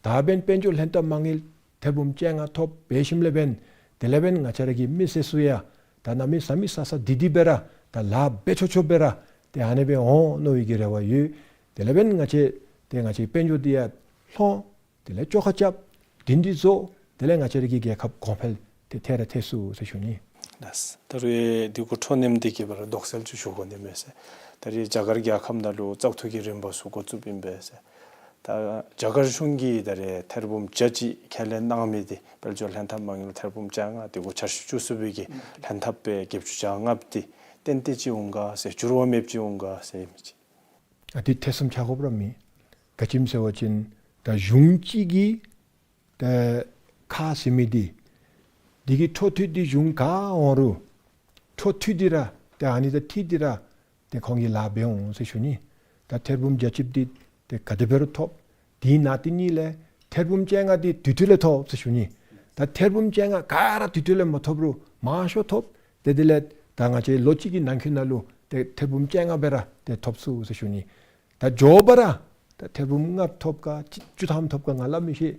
ད་འབདན་དཔལ་འབྱོར་ལྷན་ཐབས་མ་དངུལ་ཐེར་འབུམ་བཅོ་ལྔ་ཐོབ་འབད་ཞིནམ་ལས་འབདན་དེ་ལས་འབདན་ང་བཅས་ར་གི་མི་སེར་ཚུ་ཡང་ད་གནམ་མེད་ས་མེད་ས་ས་བདེ་བདེ་སྦེ་ར་ད་ལཱ་འབད་ཆོག་ཆོག་སྦེ་ར་ཏེ་ཨ་ནེ་སྦེ་འོང་མནོ་བའི་གི་རེ་བ་ཡོད། དེ་ལས་འབདན་ང་བཅས་ཏེ་ང་བཅས་དཔལ་འབྱོར་འདི་ཡང་ལྷོད། དེ་ལས་བཅོ་ཁ་རྐྱབ། དེ་འདི་བཟོ། དེ་ལས་ང་བཅས་ར་གི་རྒྱལ་ཁབ་གོང་འཕེལ་ཏེ་ཐད་ར་ཐད་ཚུགས་ཟེར་ཞུ་ནི། ལགས། ད་རུང་འདི་གུ་འཕྲོ་མཉམ་འདི་གི་བར་དོགས་སེལ་ཅིག་ཞུ་དགོ་ནི་མས་ཟེར། ད་རེས་རྒྱ་གར་རྒྱལ་ཁབ་ནང་ལུ་བཙག་འཐུ་གི་རིམ་པ་ཚུ་འགོ་བཙུགསཔ་ཨིན་པས་ཟེར། ད་རྒྱ་གར་གཞུང་གིས་ད་རེས་ཐེར་འབུམ་བརྒྱད་ཅུ་ཁས་ལེན་གནང་མི་འདི་དཔལ་འབྱོར་ལྷན་ཐབས་མ་དངུལ་ཐེར་འབུམ་བཅོ་ལྔ་འདི་གུ་འཆར་གཞི་བཅུ་གསུམ་པའི་གི་ལྷན་ཐབས་སྦེ་བརྒྱད་ཅུ་གྱ་ལྔ་འདི་ཏན་ཏན་ཅིག་འོང་ག་ཟེར་འགྱུར་བ་མེདཔ་ཅིག་འོང་ག་ཟེར་མི་ཅིག། ཨ་འདི་ཐེ་ཚོམ་ཆགས་དགོཔ་ར་མེད། ག་ཅི་ཟེར་བ་ཅིན་ད་གཞུང་གཅིག་གི་ད་ཁག་ཟེར་མི་འདི་འདི་གི་འཕྲོ་མཐུད་འདི་གཞུང་ག་འོང་རུང་འཕྲོ་མཐུད་འདི་ར་ཏེ་ཨ་ནི་དང་འཁྲིལ་ཏེ་ར་ཏེ་ཁོང་གིས་ལཱ་འབད་འོང་ཟེར་ཞུ་ནི། ད་ཐེར་འབུམ་བརྒྱད་ཅུ་འདི་ཏེ་ག་དེ་འབད་རུང་ཐོབ། དེ་ནང་དེ་གཉིས་ལས་ཐེར་འབུམ་བཅོ་ལྔ་འདི་དུས་ཐོག་ལས་ཐོབ་ཟེར་ཞུ་ནི། ད་ཐེར་འབུམ་བཅོ་ལྔ་ག་ར་དུས་ཐོག་ལས་མ་ཐོབ་རུང་མང་ཤོས་ཐོབ། ཏེ་དེ་ལས་ད་ང་བཅས་ལོ་གཅིག་གི་ནང་འཁོད་ནང་ལུ་ཏེ་ཐེར་འབུམ་བཅོ་ལྔ་སྦེ་ར་ཏེ་ཐོབ་ཚུགས་ཟེར་ཞུ་ནི། ད་མགྱོགས་པ་ར་ད་ཐེར་འབུམ་ལྔ་ཐོབ་ག་བཅུ་ཐམ་ཐོབ་ག་ང་སླབ་མི་ཤེས།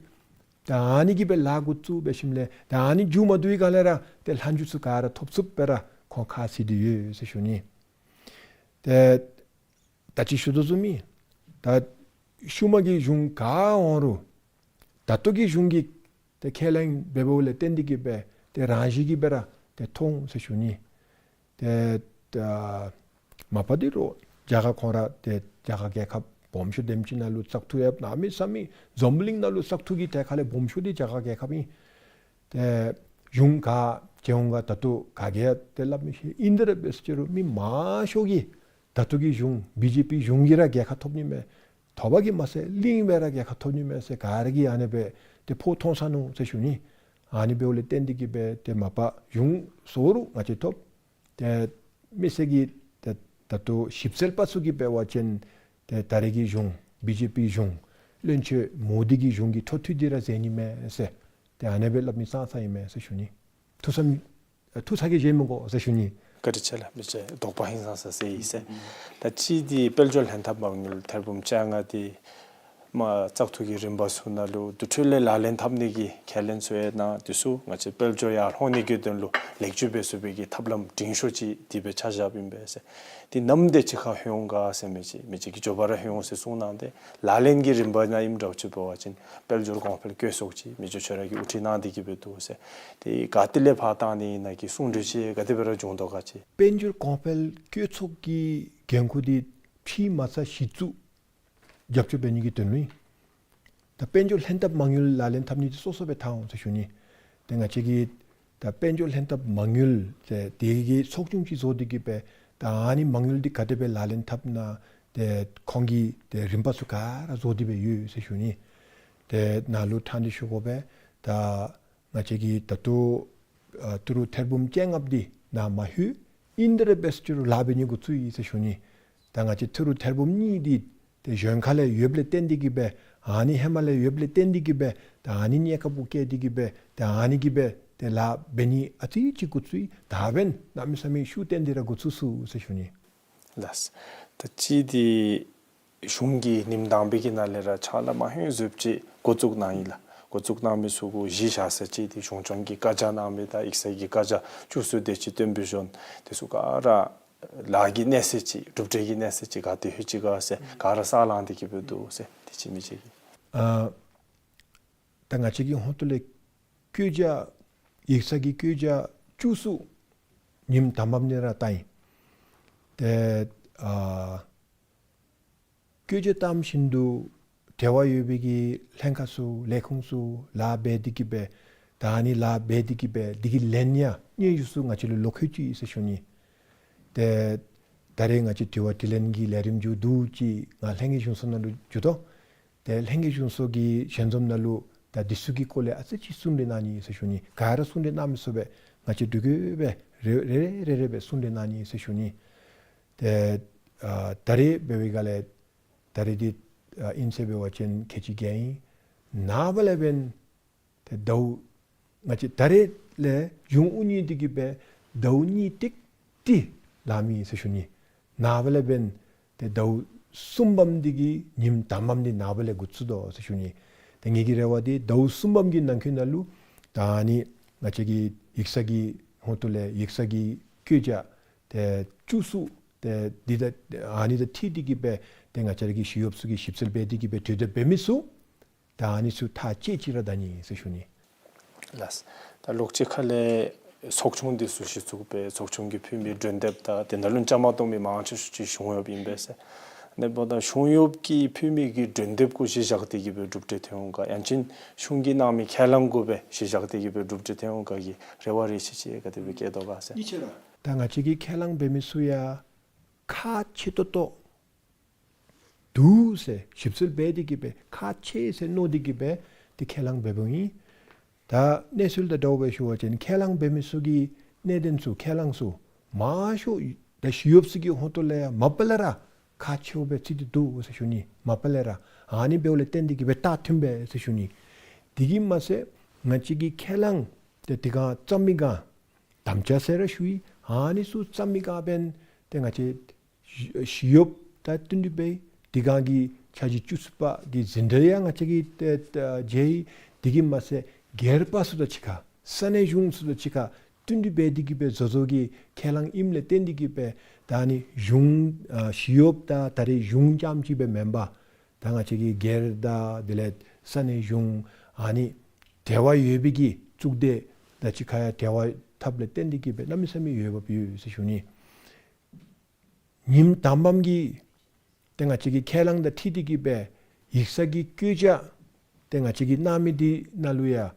ད་ཨ་ནི་གིས་སྦེ་ལཱ་འགོ་བཙུགས་འབད་ཞིནམ་ལས་ད་ཨ་ནི་མཇུག་མ་བསྡུ་བའི་སྒང་ལས་ར་ཏེ་ལྷག་རྒྱུ་ཚུ་ག་ར་ཐོབ་ཚུགསཔ་སྦེ་ར་ཁོང་ཁག་ཟེར་ཏེ་ཡོད་ཟེར་ཞུ་ནི། ཏེ་ད་ཅི་ཞུ་དོ་བཟུམ་སྦེ་ད་ཤུལ་མ་གི་གཞུང་ག་འོང་རུང་ད་ལྟོ་གི་གཞུང་གིས་ཏེ་ཁས་ལེན་འབདཝ་ལས་བརྟེན་ཏེ་གིས་སྦེ་ཏེ་རང་བཞིན་གྱིས་སྦེ་ར་ཏེ་ཐོན་འོང་ཟེར་ཞུ་ནི། ཏེ་ད་མ་པ་འདི་རུང་རྒྱ་གར་ཁོང་ར་ཏེ་རྒྱ་གར་རྒྱལ་ཁབ་སྦོམ་ཤོས་དེམ་ཅིག་ནང་ལུ་བཙག་འཐུ་ཡང་གནམ་མེད་ས་མེད་འཛམ་བུ་གླིང་ནང་ལུ་བཙག་འཐུ་གི་ཐད་ཁ་ལས་སྦོམ་ཤོས་འདི་རྒྱ་གར་རྒྱལ་ཁབ་ཨིན། ཏེ་གཞུང་ག་བྱོན་འོང་ག་ད་ལྟོ་ག་གིས་ཡང་ཏེ་སླབ་མི་ཤེས། ཨིན་ཏེ་ར་འབད་ཟེར་རུང་མི་མང་ཤོས་ཀྱིས་ད་ལྟོ་གི་གཞུང་བི་ཇེ་པི་གཞུང་གིས་ར་རྒྱལ་ཁ་ཐོབ་ནི་མས། ཐོབ་པ་གིས་མ་ཚད་གླིང་སྦེ་ར་རྒྱལ་ཁ་ཐོབ་ནི་མས་ཟེར་ག་ར་གིས་ཨ་ནི་སྦེ་ཏེ་ཕོ་མཐོང་ས་ནུག་ཟེར་ཞུ་ནི། ཨ་ནི་འབདཝ་ལས་བརྟེན་ཏེ་གིས་སྦེ་ཏེ་མ་པ་གཞུང་བཟོ་རུང་ང་བཅས་ཐོབ། ཏེ་མི་སེར་གྱིས་ཏེ་ད་ལྟོ་ཞིབ་འཚོལ་པ་ཚུ་གིས་འབད་བ་ཅིན་ཏེ་ད་རེས་ཀྱི་གཞུང་བི་ཇེ་པི་གཞུང་བློན་ཆེན་མོ་དི་གི་གཞུང་གི་འཕྲོ་མཐུད་དེ་ར་མཛད་ནི་མས་ཟེར་ཏེ་ཨ་ནི་སྦེ་སླབ་མི་ཙང་ཙང་ཨིན་མས་ཟེར་ཞུ་ནི། ཐུགས་བསམ་ཨ་ཐུགས་ཚ་གྱང་བཞེས་མི་དགོ་ཟེར་ཞུ་ནི། བཀའ་དྲིན་ཆེ་ལགས། མི་རྗེ་དོགས་པ་ཧིང་སངས་ས་སེལ་ཡི་ཟེར། ད་ཅི་འདི་དཔལ་འབྱོར་ལྷན་ཐབས་མ་དངུལ་ཐེར་འབུམ་བཅོ་ལྔ་འདི་མ་བཙག་འཐུ་གི་རིམ་པ་ཚུ་ནང་ལུ་དེ་འཕྲོ་ལས་ལག་ལེན་འཐབ་ནི་གི་ཁས་ལེན་ཚུ་ཡང་གནང་། དེ་ཚུ་ང་བཅས་དཔལ་འབྱོར་ཡར་ལྷོད་ནི་གི་དོན་ལུ་ལེགས་བཅོས་འབད་ཚུགས་པའི་གི་ཐབས་ལམ་འབྲིང་ཤོས་ཅིག་འདི་སྦེ་ཆ་བཞགཔ་ཨིན་པས་ཟེར། འདི་ནམ་དེ་ཅིག་ཁར་ལྷོད་འོང་ག་ཟེར་མི་ཅིག་མི་རྗེ་གིས་མགྱོགས་པ་ར་ལྷོད་འོང་ཟེར་གསུངས་གནང་སྟེ་ལག་ལེན་གྱི་རིམ་པ་ནང་ཨིནམ་འདྲཝ་ཅིག་འབད་བ་ཅིན་དཔལ་འབྱོར་གོང་འཕེལ་བཀོད་ཚོགས་ཅིག་མི་རྗེ་ཁྱོད་ར་གིས་དབུ་ཁྲིད་གནང་སྟེ་གིས་སྦེ་འདུག་ཟེར། དེ་ག་ཏེ་ལས་ཕར་བཏང་ནི་ཨིན་ན་གི་གསུང་གྲོས་ཅིག་ག་དེ་སྦེ་ར་བྱུང་དོ་ག་ཅིག། དཔལ་འབྱོར་གོང་འཕེལ་བཀོད་ཚོགས་ཀྱི་འགན་ཁུར་འདི་ཕྱི་མ་རྩ་གཞི་བཙུགས་རྒྱབ་སྐྱོར་འབད་ནི་གི་དོན་ལུ་ཨིན། ད་དཔལ་འབྱོར་ལྷན་ཐབས་མ་དངུལ་ལག་ལེན་འཐབ་ནི་འདི་སོ་སོ་སྦེ་འཐབ་འོང་ཟེར་ཞུ་ནི། ཏེ་ང་བཅས་ཀྱིས་ད་དཔལ་འབྱོར་ལྷན་ཐབས་མ་དངུལ་ཏེ་དེ་གི་ཚོགས་ཆུང་ཅིག་བཟོ་སྟེ་གིས་སྦེ་ད་ཨ་ནི་མ་དངུལ་འདི་ག་དེ་སྦེ་ལག་ལེན་འཐབ་ན་ཏེ་ཁོང་གིས་ཏེ་རིམ་པ་ཚུ་ག་ར་བཟོ་སྟེ་སྦེ་ཡོད་ཟེར་ཞུ་ནི། ཏེ་ནཱ་ལུ་ཕྲང་སྟེ་ཞུ་དགོ་པས། ད་ང་བཅས་ཀྱིས་ད་ལྟོ་ཨ་ཏི་རུ་ཐེར་འབུམ་བཅོ་ལྔ་འདི་ནཱ་མ་ལྷོད། ཨིན་ཏེ་ར་འབད་ཟེར་རུང་ལཱ་འབད་ནི་འགོ་བཙུགས་ཡི་ཟེར་ཞུ་ནི། ད་ང་བཅས་ཏི་རུ་ཐེར་འབུམ་གཉིས་འདི་ཏེ་གཞན་ཁ་ལས་ཡོདཔ་ལས་བརྟེན་ཏེ་གིས་སྦེ་ཨ་ནི་ཧེ་མ་ལས་ཡོདཔ་ལས་བརྟེན་ཏེ་གིས་སྦེ་ད་ཨ་ནི་གནས་སྐབས་བཀལ་ཏེ་གིས་སྦེ་ད་ཨ་ནི་གིས་སྦེ་ཏེ་ལཱ་འབད་ནི་ཨ་ཙི་ཅིག་འགོ་བཙུགས་ཡི། ད་འབདན་གནམ་མེད་ས་མེད་ཤུགས་བཏོན་ཏེ་ར་འགོ་བཙུགས་ཚུགས་ཟེར་ཞུ་ནི། ལགས། ད་ཅི་འདི་གཞུང་གིས་ཉིནམ་དང་པའི་གི་ནང་ལས་ར་ཕྱག་ལཱ་མ་ཧེ་བཟུམ་ཅིག་འགོ་བཙུགས་གནང་ཡི་ལགས། འགོ་བཙུགས་གནང་མི་ཚུ་གུ་གཞི་བཞག་ས་ཅིག་འདི་གཞུང་སྐྱོང་གི་བཀའ་རྒྱ་གནང་མི་དང་ཡིག་ཚང་གི་བཀའ་རྒྱ་བཅུ་གསུམ་དེ་ཅིག་བཏོན་པའི་གཞུང་དེ་ཚུ་ག་ར་ལཱ་གི་གནས་ཚད་ཅིག་གྲུབ་འབྲས་ཀྱི་གནས་ཚད་ཅིག་ག་ཏེ་ལྷོད་ཅི་ག་ཟེར་ག་ར་ས་ལང་སྟེ་གིས་སྦེ་འདུག་ཟེར་དེ་ཅིག་མི་རྗེ་གིས། ཨ་ད་ང་བཅས་ཀྱི་ཧོངས་ཏོ་ལས་བཀོད་རྒྱ་ཡིག་ཚང་གི་བཀོད་རྒྱ་བཅུ་གསུམ་ཉིནམ་དང་པམ་ནང་ར་བཏང་ཡི། ཏེ་ཨ་བཀོད་རྒྱ་བཏངམ་བཞིན་དུ་འབྲེལ་བ་ཡོད་པའི་གི་ལྷན་ཁག་ཚུ་ལས་ཁུངས་ཚུ་ལཱ་འབད་དེ་གིས་སྦེ་ད་ཨ་ནི་ལཱ་འབད་དེ་གིས་སྦེ་དེ་གི་ལན་ཡང་སྙན་ཞུ་ཚུ་ང་བཅས་ལུ་ལོག་ལྷོད་ཅི་ཟེར་ཞུ་ནི། ཏེ་ད་རེས་ང་བཅས་དྲི་བ་དྲིས་ལན་གྱི་ལས་རིམ་མཇུག་བསྡུ་ཅི། ང་ལྷན་རྒྱས་གཞུང་ཚོགས་ནང་ལུ་འགྱོ་དོ། ཏེ་ལྷན་རྒྱས་གཞུང་ཚོགས་ཀྱི་ཞལ་འཛོམས་ནང་ལུ་ད་འདི་ཚུ་གི་སྐོར་ལས་ཨ་ཙི་ཅིག་གསུང་གྲོས་གནང་ནི་ཟེར་ཞུ་ནི། ག་ར་གསུང་གྲོས་གནང་མི་ཚུགས་པས། ང་བཅས་འབྲུག་རྒྱལ་སྦེ་རེ་རེ་རེ་རེ་སྦེ་གསུང་གྲོས་གནང་ནི་ཟེར་ཞུ་ནི། ཏེ་ཨ་ད་རེས་འབད་བའི་སྒང་ལས་ད་རེས་འདི་ཨ་ཨིན་ཟེར་འབད་བ་ཅིན་ཁལ་གཅིག་བརྒལ་ཡི། ནངས་པ་ལས་འབདན་ཏེ་ཟླཝ་ང་བཅས་ད་རེས་ལས་གཞུང་དབུ་བརྙེས་ཏེ་གིས་སྦེ་ཟླཝ་གཉིས་ཏིག་ཏི་ལང་མི་ཨིན་ཟེར་ཞུ་ནི། ནངས་པ་ལས་འབདན་ཏེ་ཟླཝ་གསུམ་པམ་འདི་གི་ཉིནམ་དང་པམ་འདི་ནངས་པ་ལས་འགོ་བཙུགས་དོ་ཟེར་ཞུ་ནི། ཏེ་ངེ་གི་རེ་བ་འདི་ཟླཝ་གསུམ་པམ་གི་ནང་འཁོད་ནང་ལུ་ད་ཨ་ནི་ང་བཅས་ཀྱི་ཡིག་ཚང་གི་ཧོངས་ཏོ་ལས་ཡིག་ཚང་གི་བཀོད་རྒྱ་ཏེ་བཅུ་གསུམ་ཏེ་འདི་ད་ཨ་ནི་དང་འཁྲིལ་ཏེ་གིས་སྦེ་ཏེ་ང་བཅས་ར་གི་ཞི་གཡོགཔ་ཚུ་གིས་ཞིབ་འཚོལ་འབད་དེ་གིས་སྦེ་གྲོས་བསྡུར་འབད་མི་ཚུ་ད་ཨ་ནི་ཚུ་ཐག་བཅད་ཅི་ར་ད་ནི་ཟེར་ཞུ་ནི། ལགས། ད་ལོགས་ཅིག་ཁ་ལས་ཚོགས་ཆུང་འདི་ཚུ་གཞི་བཙུགས་སྦེ་ཚོགས་ཆུང་གིས་ཕུལ་མི་གྲོས་འདེབས་དང་དེ་ནང་ལུ་བཅའ་མར་གཏོགས་མི་མང་ཆེ་ཤོས་ཅིག་གཞུང་གཡོགཔ་ཨིན་པས་ཟེར། ཨ་ནི་འབདཝ་ད་གཞུང་གཡོགཔ་གིས་ཕུལ་མི་གི་གྲོས་འདེབས་གུ་གཞི་བཞག་སྟེ་གིས་སྦེ་གྲུབ་འབྲས་ཐོན་འོང་ག་ཡང་ཅིན་གཞུང་གིས་གནང་མི་ཁས་བླངས་གུ་སྦེ་གཞི་བཞག་སྟེ་གིས་སྦེ་གྲུབ་འབྲས་ཐོན་འོང་ག་གི་རེ་བ་རེ་ཆེ་ཆེ་ག་དེ་སྦེ་བསྐྱེད་དོ་ག་ཟེར། ད་ང་བཅས་ཀྱིས་ཁས་བླངས་འབད་མི་ཚུ་ཡང་ཁག་ཆེ་ཏོག་ཏོ་འདུག་ཟེར་ཞིབ་འཚོལ་འབད་དེ་གིས་སྦེ་ཁག་ཆེ་ཟེར་མནོ་སྟེ་གིས་སྦེ་ཏེ་ཁས་བླངས་འབདཝ་ཨིན། ད་གནས་ཚུལ་དང་འདྲཝ་སྦེ་ཞུ་བ་ཅིན་ཁས་བླངས་འབད་མི་ཚུ་གི་གནད་དོན་ཚུ་ཁས་བླངས་ཚུ་མང་ཤོས་ད་ཞི་གཡོགཔ་ཚུ་གི་ཧོངས་ཏོ་ལས་མ་པ་ལས་ར་ཁག་ཆེཝ་སྦེ་བརྩི་སྟེ་འདུག་ཟེར་ཞུ་ནི། མ་པ་ལས་ར་ཨ་ནི་འབདཝ་ལས་བརྟེན་ཏེ་གིས་སྦེ་རྟགས་ཐོན་པས་ཟེར་ཞུ་ནི། དེ་གིས་མ་ཚད་ང་བཅས་ཀྱིས་ཁས་བླངས་ཏེ་དེ་སྒང་བརྩམ་མི་སྒང་དམ་བཅའ་ཟེར་ར་ཞུ་ཡི། ཨ་ནི་ཚུ་བརྩམ་མི་སྒང་འབདན་ཏེ་ང་བཅས་ཞི་གཡོགཔ་དང་བསྟུན་ཏེ་སྦེ་དེ་སྒང་གི་འཆར་གཞི་བཅུ་གསུམ་པ་གི་ཟིན་བྲིས་ཡང་ང་བཅས་ཀྱིས་ཏེ་ཏེ་མཇལ་ཡི། དེ་གིས་མ་ཚད་སྒེར་པ་ཚུ་དང་གཅིག་ཁར་ས་གནས་གཞུང་ཚུ་དང་གཅིག་ཁར་ བསྟུན་གྲོས་འབད་དེ་གི་སྦེ་བཟོ་བཟོཝ་གི་ཁས་བླངས་ཨིནམ་ལས་བརྟེན་ཏེ་གི་སྦེ་ད་ཨ་ནི་གཞུང་ཨ་ཞི་གཡོགཔ་དང་ད་རེས་གཞུང་རྐྱངམ་ཅིག་སྦེ་མེན་པར་ད་ང་བཅས་ཀྱི་སྒེར་དང་དེ་ལས་ས་གནས་གཞུང་ཨ་ནི་འབྲེལ་བ་ཡོད་པའི་གི་གཙུག་སྡེ་དང་གཅིག་ཁར་ཡང་འབྲེལ་བ་འཐབ་ལས་བརྟེན་ཏེ་གི་སྦེ་གནམ་མེད་ས་མེད་འོས་འབབ་ཡོད་ཟེར་ཞུ་ནི། ཉིནམ་དང་པམ་གི་ཏེ་ང་བཅས་ཀྱི་ཁས་བླངས་དང་འཁྲིལ་ཏེ་གི་སྦེ་ཡིག་ཚང་གི་བཀོད་རྒྱ་ཏེ་ང་བཅས་ཀྱིས་གནང་མི་འདི་ནང་ལུ་ཡང་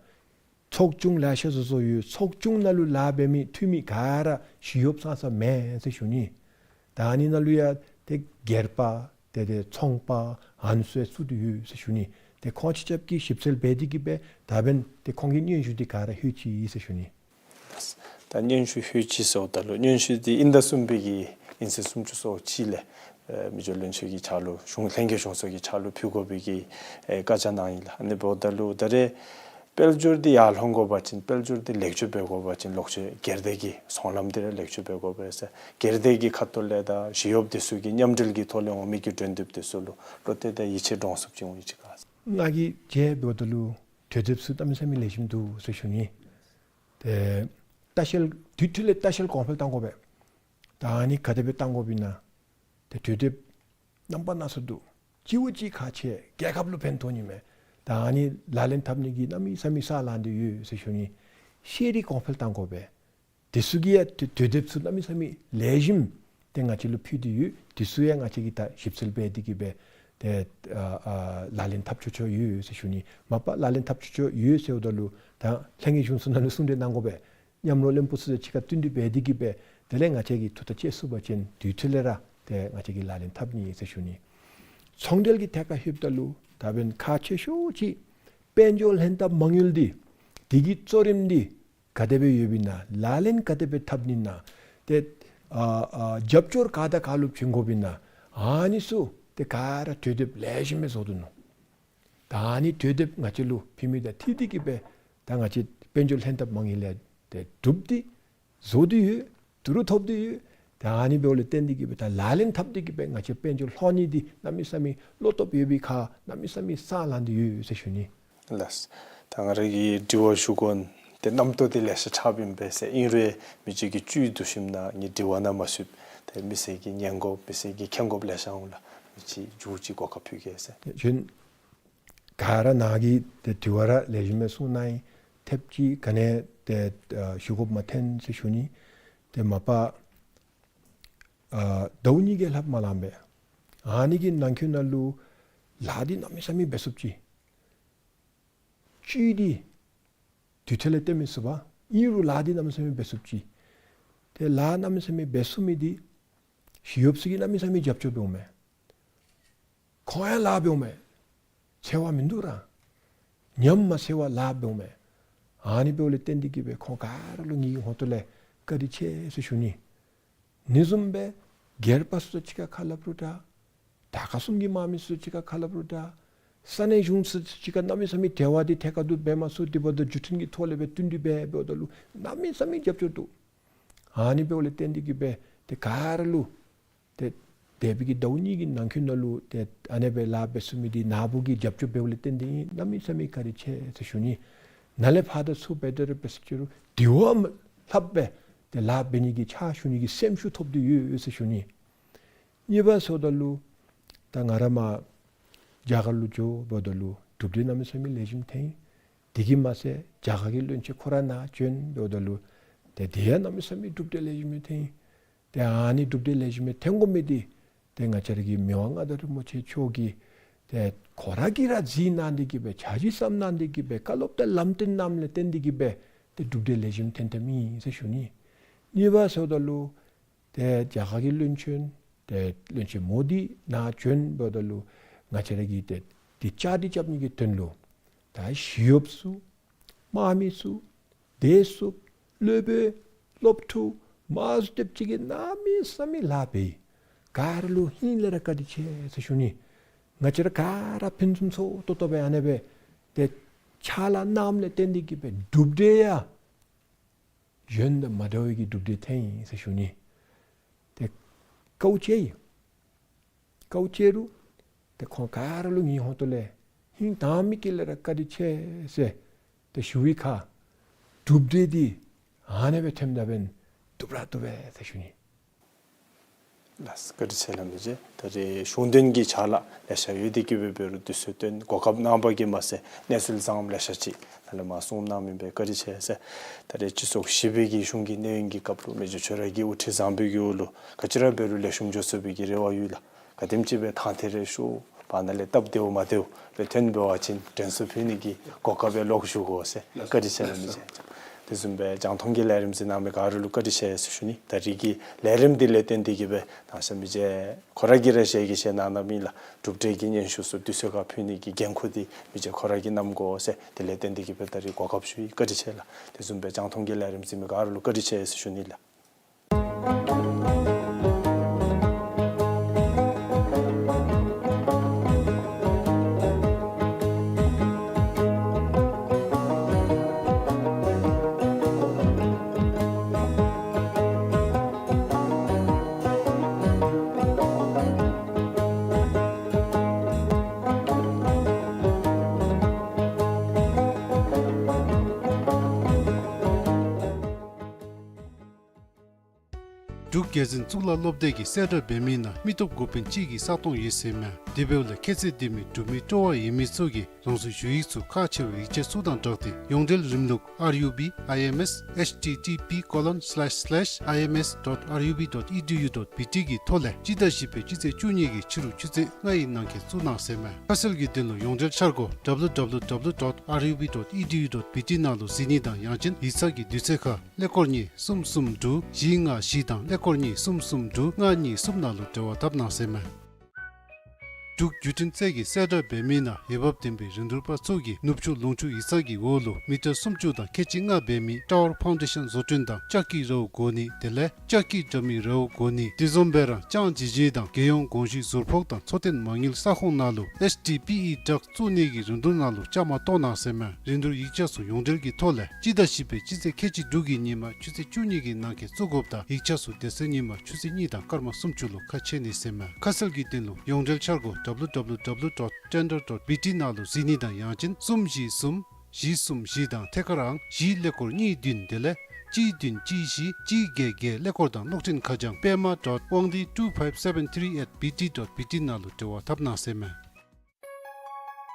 ཚོགས་ཆུང་ལེ་ཤ་བཟོ་བཟོཝ་ཡོད། ཚོགས་ཆུང་ནང་ལུ་ལཱ་འབད་མི་འཐུས་མི་ག་ར་ཞི་གཡོགཔ་ཙང་ཙང་མེན་ཟེར་ཞུ་ནི། ད་ཨ་ནི་ནང་ལུ་ཡང་ཏེ་སྒེར་པ་ཏེ་ཏེ་ཚོང་པ་ཨ་ནི་ཚུ་ཡང་ཚུད་དེ་ཡོད་ཟེར་ཞུ་ནི། ཏེ་ཁོང་ཆ་ཁྱབ་ཀྱིས་ཞིབ་འཚོལ་འབད་དེ་གི་སྦེ་ད་འབདན་ཏེ་ཁོང་གི་སྙན་ཞུ་འདི་ག་ར་ལྷོད་ཅི་ཟེར་ཞུ་ནི། ད་སྙན་ཞུ་ལྷོད་ཅི་ཟེརཝ་ད་ལུ་སྙན་ཞུ་འདི་དབྱིན་ཟླ་གསུམ་པའི་གི་དབྱིན་ཚེས་སུམ་ཅུ་སོ་གཅིག་ལས་ཨེ་མི་རྗེ་བློན་ཆེན་གྱི་ཕྱག་ལུ་གཞུང་ལྷན་རྒྱས་གཞུང་ཚོགས་ཀྱི་ཕྱག་ལུ་ཕུལ་དགོ་པའི་གི་ཨེ་བཀའ་རྒྱ་གནང་ཡི་ལགས། ཨ་ནི་འབདཝ་ད་ལུ་ད་རེས་དཔལ་འབྱོར་འདི་ཡར་ལྷོང་དགོ་པ་ཅིན་དཔལ་འབྱོར་འདི་ལེགས་བཅོས་འབད་དགོ་པ་ཅིན་ལོག་སྤྱོད་སྒེར་སྡེ་གི་ཚོང་ལམ་འདི་ར་ལེགས་བཅོས་འབད་དགོ་པས་ཟེར་སྒེར་སྡེ་གི་ཁ་ཐུག་ལས་དང་ཞི་གཡོགཔ་འདི་ཚུ་གི་མཉམ་འབྲེལ་གྱི་ཐོག་ལས་འོང་མི་གི་གྲོས་འདེབས་འདི་ཚུ་ལུ་བློ་གཏད་དང་ཡིད་ཆེས་འདྲོངས་ཚུགསཔ་ཅིག་འོང་ཡི་ཅིག་ག། ང་གིས་དཔྱེ་འབདཝ་ད་ལུ་གྲོས་འདེབས་ཚུ་གནམ་མེད་ས་མེད་ལེགས་ཤོམ་འདུག་ཟེར་ཞུ་ནི། ཏེ་ལྟ་བཤལ་དུས་ཐོག་ལས་ལྟ་བཤལ་གོང་འཕེལ་གཏང་དགོ་པས། ད་ཨ་ནི་ག་དེ་སྦེ་གཏང་དགོཔ་ཨིན་ན། ཏེ་གྲོས་འདེབས་རྣམ་པ་སྣ་ཚོགས་འདུག། གཅིག་བ་གཅིག་ཁག་ཆེ། རྒྱལ་ཁབ་ལུ་ཕན་ཐོགས་ནི་མས། ད་ཨ་ནི་ལག་ལེན་འཐབ་ནི་གི་གནམ་མེད་ས་མེད་ས་ལངས་ཏེ་ཡོད་ཟེར་ཞུ་ནི། ཤེས་རིག་གོང་འཕེལ་གཏང་དགོ་པས། དེ་ཚུ་གི་ཡང་གྲོས་གྲོས་འདེབས་ཚུ་གནམ་མེད་ས་མེད་ལེགས་ཤོམ་ཏེ་ང་བཅས་ལུ་ཕུལ་ཏེ་ཡོད། དེ་ཚུ་ཡང་ང་བཅས་ཀྱིས་ད་ཞིབ་འཚོལ་འབད་དེ་གི་སྦེ་ཏེ་ཨ་ཨ་ལག་ལེན་འཐབ་ཆོག་ཆོག་ཡོད་ཟེར་ཞུ་ནི། མ་པ་ལག་ལེན་འཐབ་ཆོག་ཆོག་ཡོད་ཟེརཝ་ད་ལུ་ད་ལྷན་རྒྱས་གཞུང་ཚོགས་ནང་ལུ་གསུང་གྲོས་གནང་དགོ་པས། མཉམ་རོགས་བློན་པོ་ཚུ་དང་གཅིག་ཁར་བསྟུན་གྲོས་འབད་དེ་གི་སྦེ་དེ་ལས་ང་བཅས་ཀྱིས་ཐུགས་ཐག་བཅད་ཚུགས་པ་ཅིན་དུས་ཐོག་ལས་ར་ཏེ་ང་བཅས་ཀྱིས་ལག་ལེན་འཐབ་ནི་ཟེར་ཞུ་ནི། ཚོང་འབྲེལ་གྱི་ཐད་ཁར་ལྷོདཔ་ད་ལུ་ད་འབདན་ཁག་ཆེ་ཤོས་ཅིག་དཔལ་འབྱོར་ལྷན་ཐབས་མ་དངུལ་འདི་དེ་གི་གཙོ་རིམ་འདི་ག་དེ་སྦེ་ཡོདཔ་ཨིན་ན། ལག་ལེན་ག་དེ་སྦེ་འཐབ་ནི་ཨིན་ན། ཏེ་ཨ་ཨ་རྒྱབ་སྐྱོར་ག་དང་ག་ལུ་བྱིན་དགོཔ་ཨིན་ན། ཨ་ནི་ཚུ་ཏེ་ག་ར་གྲོས་འདེབས་ལེགས་ཤོམ་སྦེ་བཟོ་དོ་ནུག། ད་ཨ་ནི་གྲོས་འདེབས་ང་བཅས་ལུ་ཕུལ་མི་དང་འཁྲིལ་ཏེ་གི་སྦེ་ད་ང་བཅས་དཔལ་འབྱོར་ལྷན་ཐབས་མ་དངུལ་ལས་ཏེ་གྲུབ་སྟེ་བཟོ་སྟེ་ཡོད། ཐུགས་རུ་ཐོབ་སྟེ་ཡོད། ད་ཨ་ནི་འབདཝ་ལས་བརྟེན་ཏེ་གི་སྦེ་ད་ལག་ལེན་འཐབ་སྟེ་གི་སྦེ་ང་བཅས་དཔལ་འབྱོར་ལྷོ་ནི་འདི་གནམ་མེད་ས་མེད་བློ་སྟོབས་ཡོད་པའི་ཁར་གནམ་མེད་ས་མེད་ས་ལངས་ཏེ་ཡོད་ཟེར་ཞུ་ནི། ལགས། ད་ང་ར་གིས་དྲི་བ་ཞུ་དགོ་ནི་འདི་རྣམ་རྟོག་འདི་ལེ་ཤ་ཆགསཔ་ཨིན་པས་ཟེར། ཨིན་རུང་མི་རྗེ་གི་བཅུད་འདུ་ཤེས་ནང་ངེའི་དྲི་བ་ནང་མ་ཚུདཔ་ཏེ་མི་སེར་གྱིས་ཉན་དགོཔ་མི་སེར་གྱིས་མཁྱེན་དགོཔ་ལེ་ཤ་འོང་ལགས། མི་རྗེ་མཇུག་ཅིག་གོ་སྐབས་ཕུལ་གེ་ཟེར། གཞན་ག་ར་ནཱ་གིས་ཏེ་དྲི་བ་ར་ལེགས་ཤོམ་སྦེ་གསུངས་གནང་ཡི། ཐེབས་ཅིག་ག་ནི་ཏེ་ཨ་ཞུ་དགོཔ་མ་ཐོན་ཟེར་ཞུ་ནི། ཏེ་མ་པ་ཨ་ཟླཝ་གཉིས་ཀྱི་ལྷག་མ་ལངམ་སྦེ་ཨ་ནི་གི་ནང་འཁོད་ནང་ལུ་ལཱ་འདི་གནམ་མེད་ས་མེད་འབད་ཚུགསཔ་ཅིག། བཅུད་འདི་དུས་ཐོག་ལས་བཏོན་མི་ཚུགས་པས། ཨིན་རུང་ལཱ་འདི་གནམ་མེད་ས་མེད་འབད་ཚུགསཔ་ཅིག། ཏེ་ལཱ་གནམ་མེད་ས་མེད་འབད་ཚུགས་མི་འདི་ཞི་གཡོགཔ་ཚུ་གིས་གནམ་མེད་ས་མེད་རྒྱབ་སྐྱོར་འབདཝ་མས། ཁོང་ཡང་ལཱ་འབདཝ་མས། འཚེར་བ་མིན་འདུག་ར། ཉམས་མ་འཚེར་བར་ལཱ་འབདཝ་མས། ཨ་ནི་འབདཝ་ལས་བརྟེན་ཏེ་གི་སྦེ་ཁོང་ག་ར་ལུ་ངེའི་ཧོངས་ལས་བཀའ་དྲིན་ཆེ་ཟེར་ཞུ་ནི། ཨ་ནི་བཟུམ་སྦེ་སྒེར་པ་ཚུ་དང་གཅིག་ཁར་ཁ་སླབ་རུང་འདྲ། དར་དཀར་གསུམ་གྱི་དམག་མི་ཚུ་དང་གཅིག་ཁར་ཁ་སླབ་རུང་འདྲ། ས་གནས་གཞུང་ཚུ་དང་གཅིག་ཁར་གནམ་མེད་ས་མེད་འབྲེལ་བ་འདི་ཐད་ཀར་དུ་འབད་མ་ཚུགས། དེ་འབདཝ་ད་བརྒྱུད་འཕྲིན་གྱི་ཐོག་ལས་སྦེ་བསྟུན་གྲོས་འབད་འབདཝ་ད་ལུ་གནམ་མེད་ས་མེད་རྒྱབ་སྐྱོར་འདུག། ཨ་ནི་འབདཝ་ལས་བརྟེན་ཏེ་གི་སྦེ་ཏེ་ག་ར་ལུ་ཏེ་འདས་པའི་གི་ཟླཝ་གཉིས་ཀྱི་ནང་འཁོད་ནང་ལུ་ཏེ་ཨ་ནེ་སྦེ་ལཱ་འབད་ཚུགས་མི་འདི་ནཱ་བུ་གིས་རྒྱབ་སྐྱོར་འབདཝ་ལས་བརྟེན་ཏེ་ཨིན། གནམ་མེད་ས་མེད་བཀའ་དྲིན་ཆེ་ཟེར་ཞུ་ནི། ནཱ་ལས་ཕར་དང་ཚུར་འབད་དེ་ར་འབད་ཟེར་ཅི་རུང་དེ་བ་ལྷགཔ་སྦེ་ཏེ་ལཱ་འབད་ནི་གི་ཕྱག་ཞུ་ནི་གི་སེམས་ཤུགས་ཐོབ་སྟེ་ཡོད་ཟེར་ཞུ་ནི། གཉིས་པ་ཟེརཝ་ད་ལུ་ད་ང་ར་མར་རྒྱ་གར་ལུ་འགྱོ་འབདཝ་ད་ལུ་གྲུབ་འབྲས་གནམ་མེད་ས་མེད་ལེགས་ཤོམ་ཐོན་ཡི། དེ་གིས་མ་ཚད་རྒྱ་གར་གྱི་བློན་ཆེན་ཁོ་ར་ནཱ་བྱོན་འབདཝ་ད་ལུ་ཏེ་དེ་ཡང་གནམ་མེད་ས་མེད་གྲུབ་འབྲས་ལེགས་ཤོམ་ཐོན་ཡི། ཏེ་ཨ་ནི་གྲུབ་འབྲས་ལེགས་ཤོམ་ཐོན་དགོ་མི་འདི་ཏེ་ང་བཅས་ར་གི་མི་དབང་མངའ་བདག་རིན་པོ་ཆེ་མཆོག་གིས་ཏེ་ཁོ་ར་གིས་ར་གཟིགས་གནང་སྟེ་གི་སྦེ་འཆར་གཞི་བརྩམས་གནང་སྟེ་གི་སྦེ་བཀའ་སློབ་དང་ལམ་སྟོན་གནངམ་ལས་བརྟེན་ཏེ་གི་སྦེ་ཏེ་གྲུབ་འབྲས་ལེགས་ཤོམ་ཐོན་ཐོནམ་ཨིན་ཟེར་ཞུ་ནི། གཉིས་པ་ཟེརཝ་ད་ལུ་ཏེ་རྒྱ་གར་གྱི་བློན་ཆེན་ཏེ་བློན་ཆེན་མོ་དི་ནཱ་བྱོན་འབདཝ་ད་ལུ་ང་བཅས་ར་གིས་ཏེ་འདི་བཅའ་སྒྲིག་རྐྱབ་ནི་གི་དོན་ལུ་ད་ཞི་གཡོགཔ་ཚུ་དམག་མི་ཚུ་བདེ་སྲུངཔ་སློབ་དཔོན་སློབ་ཕྲུག་དམངས་གཙོ་ཐེབས་ཅིག་གིས་གནམ་མེད་ས་མེད་ལཱ་འབད་ཡི། ག་ར་ལུ་ཧིང་ལས་ར་བཀའ་དྲིན་ཆེ་ཟེར་ཞུ་ནི། ང་བཅས་ར་ག་ར་ཕུན་སུམ་ཚོགས་ཏོག་ཏོ་སྦེ་ཨ་ནེ་སྦེ་ཏེ་ཕྱག་ལཱ་གནངམ་ལས་བརྟེན་ཏེ་གི་སྦེ་གྲུབ་འབྲས་ཡང་གཞན་དང་མ་འདྲ་བའི་གི་གྲུབ་འབྲས་ཐོན་ཡི་ཟེར་ཞུ་ནི། ཏེ་དཀའཝ་སྤྱད་ཡི། དཀའཝ་སྤྱད་རུང་ཏེ་ཁོང་ག་ར་ལུ་ངེའི་ཧོངས་ལས་ཧིང་དྭངས་མའི་དཀྱིལ་ལས་ར་བཀའ་དྲིན་ཆེ་ཟེར་ཏེ་ཞུ་བའི་ཁར་གྲུབ་འབྲས་འདི་ ཨ་ནི་སྦེ་ཐོནམ་ད་འབདན་བཏུབ་ར་བཏུབ་པས་ཟེར་ཞུ་ནི། ལགས་སོ། བཀའ་དྲིན་ཆེ་ལགས། མི་རྗེ་ད་རེས་གཞུང་དོན་གྱི་ཕྱག་ལཱ་ལེ་ཤ་ཡོད་དེ་གིས་འབད་རུང་དུས་ཚོད་བཏོན་གོ་སྐབས་གནང་བ་གིས་མ་ཚད་གནས་ཚུལ་བཟང་ལེ་ཤ་ཅིག་ད་ལས་མར་གསུངས་གནང་མི་འབད་བཀའ་དྲིན་ཆེ་ཟེར། ད་རེས་སྤྱི་ཚོགས་ཞི་བའི་གི་གཞུང་གི་གནས་ཡུན་གྱི་སྐབས་ལུ་མི་རྗེ་ཁྱོད་ར་གི་དབུ་ཁྲིད་བཟང་པོའི་གི་འོག་ལུ་ག་ཅི་ར་འབད་རུང་ལེགས་ཤོམ་འགྱོ་ཚུགས་པའི་གི་རེ་བ་ཡོད་ལགས། ག་དེམ་ཅིག་སྦེ་ཐང་ཐེ་རེ་ཤོར་བ་ན་ལས་སྟབས་བདེཝ་མ་བདེཝ་སྦེ་ཐོན་འབད་བ་ཅིན་དྲན་གསོ་ཕུལ་ནི་གི་གོ་སྐབས་སྦེ་ལོག་ཞུ་དགོ་ཟེར། བཀའ་དྲིན་ཆེ་ལགས། མི་རྗེ་དེ་བཟུམ་སྦེ་རྒྱང་མཐོང་གི་ལས་རིམ་གཟིགས་གནང་མི་ག་ར་ལུ་བཀའ་དྲིན་ཆེ་ཟེར་ཞུ་ནི། ད་རིས་ཀྱི་ལས་རིམ་འདི་ལས་བརྟེན་ཏེ་གིས་འབད་ད་ས་མི་རྗེ་ཁོ་ར་གིས་ར་ཞལ་གྱིས་བཞེས་གནང་གནངམ་ཨིན་ལགས། གྲུབ་འབྲས་ཀྱི་སྙན་ཞུ་ཚུ་དུས་ཚོད་ཁར་ཕུལ་ནི་གི་འགན་ཁུར་འདི་མི་རྗེ་ཁོ་ར་གིས་བསྣམ་དགོ་ཟེར། དེ་ལས་བརྟེན་ཏེ་གིས་འབད་ད་རིས་གོ་སྐབས་ཞུ་ཡི། བཀའ་དྲིན་ཆེ་ལགས། དེ་བཟུམ་སྦེ་རྒྱང་མཐོང་གི་ལས་རིམ་གཟིགས་མི་ག་ར་ལུ་བཀའ་དྲིན་ཆེ་ཟེར་ཞུ་ནི་ལགས། འབྲུག་རྒྱལ་འཛིན་གཙུག་ལག་སློབ་སྡེ་གིས་གསལ་བསྒྲགས་འབད་མི་ནང་མི་སྟོབས་འགོ་དཔོན་གཅིག་གི་ས་སྟོང་ཡོད་ཟེར་མས། དེ་འབདཝ་ལས་ཁྱད་ཚད་ལྡན་མི་འབྲུག་མི་སྤྲོ་བ་ཡོད་མི་ཚུ་གིས་རང་སོའི་ཞུ་ཡིག་ཚུ་ཁག་ཆེ་བའི་ཡིག་ཆ་ཚུ་དང་སྦྲགས་ཏེ་ཡོངས་འབྲེལ་རིམ་ལུགས་R U B I M S H T T P colon slash slash I M S dot R U B dot E D U dot B T གི་ཐོག་ལས་སྤྱི་ཟླ་བཞི་པའི་སྤྱི་ཚེས་བཅུ་གཉིས་ཀྱི་ཕྱི་རུ་ཆུ་ཚོད་ལྔ་ཡི་ནང་འཁོད་བཙུགས་གནང་ཟེར་མས། ཁ་གསལ་གྱི་དོན་ལུ་ཡོངས་འབྲེལ་འཆར་སྒོ་W W W dot R U B dot E D U dot B T ནང་ལུ་གཟིགས་ནི་དང་ཡང་ཅིན་ཡིག་ཚང་གི་དུས་ཚོད་ཁར་ཀླད་ཀོར་གཉིས་གསུམ་གསུམ་དྲུག་བཞི་ལྔ་བཞི་དང་ཀླད་ཀོར་གཉིས་གསུམ་གསུམ་དྲུག་ལྔ་གཉིས་གསུམ་ནང་ལུ་འབྲེལ་བ་འཐབ་གནང་ཟེར་མས། འབྲུག་བརྒྱུད་འཕྲིན་ཚད་ཀྱིས་གསལ་བསྒྲགས་འབད་མི་ནང་འོས་འབབ་ལྡན་པའི་རིན་བསྡུར་པ་ཚུ་གིས་ནུབ་ཕྱོགས་ལུང་ཕྱོགས་ཡིག་ཚང་གི་འོག་ལུ་མི་ཊར་སུམ་ཅུ་དང་ཁལ་གཅིག་ལྔ་འབད་མི་ཊ་ཝར་ཕའུན་ཌེ་ཤཱན་བཟོ་སྐྲུན་དང་ལྕགས་ཀྱི་རཝ་བགོ་ནི་དེ་ལས་ལྕགས་ཀྱི་དྲ་མིག་རཝ་བགོ་ནི་དེ་བཟུམ་སྦེ་ར་ལྕང་ཇི་ཇི་དང་རྒྱལ་ཡོངས་གོང་ཞུས་ཟུར་ཕོགས་དང་འཚོ་རྟེན་མ་དངུལ་ས་ཁོངས་ནང་ལུ་ཨེས་ཊི་པི་ཨི་ཊཱག་བཙུགས་ནི་གི་རིན་བསྡུར་ནང་ལུ་བཅའ་མར་གཏོགས་གནང་ཟེར་མས། རིན་བསྡུར་ཡིག་ཆ་ཚུ་ཡོངས་འབྲེལ་གྱི་ཐོག་ལས་སྤྱི་ཟླ་བཞི་པའི་སྤྱི་ཚེས་ཁལ་གཅིག་དྲུག་གི་ཉིན་མ་ཆུ་ཚོད་བཅུ་གཉིས་ཀྱི་ནང་འཁོད་བཙུགས་དགོཔ་དང་ཡིག་ཆ་ཚུ་དེ་ཚེ་ཉིན་མ་ཆུ་ཚོད་གཉིས་དང་སྐར་མ་སུམ་ཅུ་ལུ་ཁ་ཕྱེ་ནི་ཟེར་མས། ཁ་གསལ་གྱི་དོན་ལུ་ཡོངས་འབྲེལ་འཆར་སྒོ་W W W dot tender dot B T ནང་ལུ་གཟིགས་ནི་དང་ཡང་ཅིན་གསུམ་བཞི་གསུམ་བཞི་གསུམ་བཞི་དང་ཐད་ཀར་ཨང་བཞི་ཀླད་ཀོར་གཉིས་བདུན་དེ་ལས་གཅིག་བདུན་གཅིག་བཞི་གཅིག་བརྒྱད་བརྒྱད་ཀླད་ཀོར་དང་གློག་འཕྲིན་ཁ་བྱང་པདྨ་dot wangdi two five seven three at B T dot B T ནང་ལུ་འབྲེལ་བ་འཐབ་གནང་ཟེར་མས།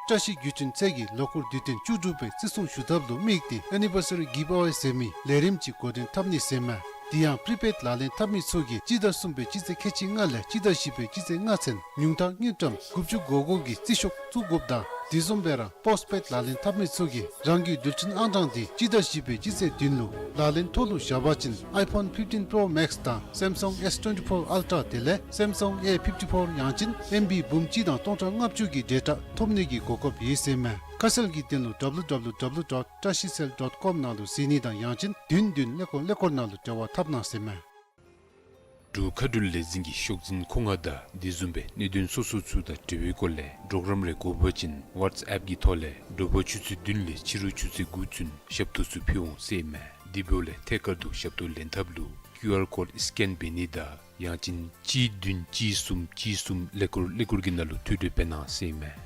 བཀྲ་ཤིས་བརྒྱུད་འཕྲིན་ཚད་ཀྱིས་ལོ་འཁོར་དུས་སྟོན་བཅུ་དྲུག་པའི་བརྩི་སྲུང་ཞུ་ཐབས་ལུ་དམིགས་ཏེ་ཨེ་ནི་བར་སི་རི་གིབ་ཨ་ཝེ་ཟེར་མི་ལས་རིམ་ཅིག་འགོ་འདྲེན་འཐབ་ནི་ཟེར་མས། དེ་ཡང་པི་རི་པེཌ་ལག་ལེན་འཐབ་མི་ཚུ་གིས་སྤྱི་ཟླ་གསུམ་པའི་སྤྱི་ཚེས་ཁལ་གཅིག་ལྔ་ལས་སྤྱི་ཟླ་བཞི་པའི་སྤྱི་ཚེས་ལྔ་ཚུན་ཉུང་མཐའ་དངུལ་ཀྲམ་དགུ་བཅུ་གོ་དགུ་གི་རྩིས་ཤོག་བཙུགས་དགོཔ་དང་དེ་བཟུམ་སྦེ་ར་པོསཊ་པེཌ་ལག་ལེན་འཐབ་མི་ཚུ་གིས་རང་གི་རྡུལ་ཕྲན་ཨང་གྲངས་འདི་སྤྱི་ཟླ་བཞི་པའི་སྤྱི་ཚེས་བདུན་ལུ་ལག་ལེན་ཐོག་ལུ་བཞག་པ་ཅིན་ཨའི་ཕོན་ཕིཕ་ཊིན་པྲོ་མེགསི་དང་སེམ་སང་ཨེསི་ཊུ་ཝེན་ཊི་ཕོར་ཨལ་ཊ་དེ་ལས་སེམ་སང་ཨེ་ཕིཕ་ཊི་ཕོར་ཡང་ཅིན་ཨེམ་བི་འབུམ་གཅིག་དང་སྟོང་ཕྲག་ལྔ་བཅུ་གི་ཌེ་ཊ་ཐོབ་ནི་གི་གོ་སྐབས་ཡོད་ཟེར་མས། ཁ་གསལ་གྱི་དོན་ལུ་W W W dot trashicell dot com ནང་ལུ་གཟིགས་ནི་དང་ཡང་ཅིན་བདུན་བདུན་ཀླད་ཀོར་ཀླད་ཀོར་ནང་ལུ་འབྲེལ་བ་འཐབ་གནང་ཟེར་མས། འབྲུག་མཁའ་འགྲུལ་ལས་འཛིན་གྱི་ཤོག་འཛིན་མཁོ་མངགས་དང་དེ་བཟུམ་སྦེ་གནད་དོན་སོ་སོ་ཚུ་དང་འབྲེལ་བའི་སྐོར་ལས་གྲོགས་རམ་རེ་དགོ་པ་ཅིན་ཝཊས་ཨེཔ་གི་ཐོག་ལས་དྲོ་པ་ཆུ་ཚོད་བདུན་ལས་ཕྱི་རུ་ཆུ་ཚོད་དགུ་ཚུན་ཞབས་ཏོག་ཚུ་ཕུལ་འོང་ཟེར་མས། དེ་འབདཝ་ལས་ཐད་ཀར་དུ་ཞབས་ཏོག་ལེན་ཐབས་ལུ་ཀིའུ་ཨར་ཀོཌ་སི་ཀེན་འབད་ནི་དང་ཡང་ཅིན་གཅིག་བདུན་གཅིག་གསུམ་གཅིག་གསུམ་ཀླད་ཀོར་ཀླད་ཀོར་གྱི་ནང་ལུ་ཐོ་འགོད་འབད་གནང་ཟེར་མས།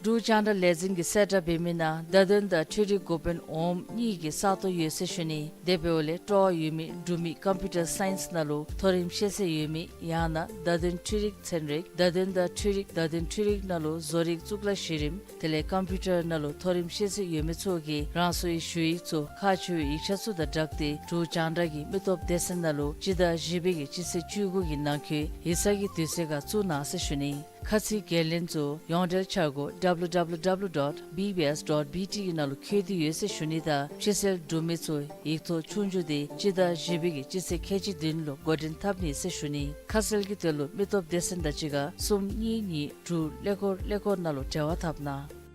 འབྲུག་རྒྱང་བསྒྲགས་ལས་འཛིན་གྱིས་གསལ་བསྒྲགས་འབད་མི་ནང་བརྡ་དོན་དང་འཕྲུལ་རིག་འགོ་དཔོན་འོགམ་གཉིས་ཀྱི་ས་སྟོང་ཡོད་ཟེར་ཞུ་ནི། དེ་འབདཝ་ལས་སྤྲོ་བ་ཡོད་མི་འབྲུག་མི་ཀམ་པིའུ་ཊར་སའིནསི་ནང་ལུ་མཐོ་རིམ་ཤེས་ཚད་ཡོད་མི་ཡང་ན་བརྡ་དོན་འཕྲུལ་རིག་ཚན་རིག་བརྡ་དོན་དང་འཕྲུལ་རིག་བརྡ་དོན་འཕྲུལ་རིག་ནང་ལུ་བཟོ་རིག་གཙུག་ལག་གཞི་རིམ་དེ་ལས་ཀམ་པིའུ་ཊར་ནང་ལུ་མཐོ་རིམ་ཤེས་ཚད་ཡོད་མི་ཚུ་གིས་རང་སོའི་ཞུ་ཡིག་ཚུ་ཁག་ཆེ་བའི་ཡིག་ཆ་ཚུ་དང་སྦྲགས་ཏེ་འབྲུག་རྒྱང་བསྒྲགས་ཀྱི་མི་སྟོབས་སྡེ་ཚན་ནང་ལུ་སྤྱི་ཟླ་བཞི་པའི་གི་སྤྱི་ཚེས་བཅུ་དགུ་གི་ནང་འཁོད་ཡིག་ཚང་གི་དུས་ཚོད་ཁར་བཙུགས་གནང་ཟེར་ཞུ་ནི། ཁ་ཚིག་འགན་ལེན་ཚུ་ཡོངས་འབྲེལ་འཆར་སྒོ་W W W dot B B S dot B T གི་ནང་ལུ་བཀོད་དེ་ཡོད་ཟེར་ཞུ་ནི་དང་ཕྱི་སེལ་འབྲུག་མི་ཚུ་ཡིག་ཐོག་ཆོས་རྒྱུགས་དེ་སྤྱི་ཟླ་བཞི་པའི་གི་སྤྱི་ཚེས་ཁལ་གཅིག་བདུན་ལུ་འགོ་འདྲེན་འཐབ་ནི་ཟེར་ཞུ་ནི། ཁ་གསལ་གྱི་དོན་ལུ་མི་སྟོབས་སྡེ་ཚན་དང་གཅིག་ཁར་གསུམ་གཉིས་གཉིས་དྲུག་ཀླད་ཀོར་ཀླད་ཀོར་ནང་ལུ་འབྲེལ་བ་འཐབ་གནང་།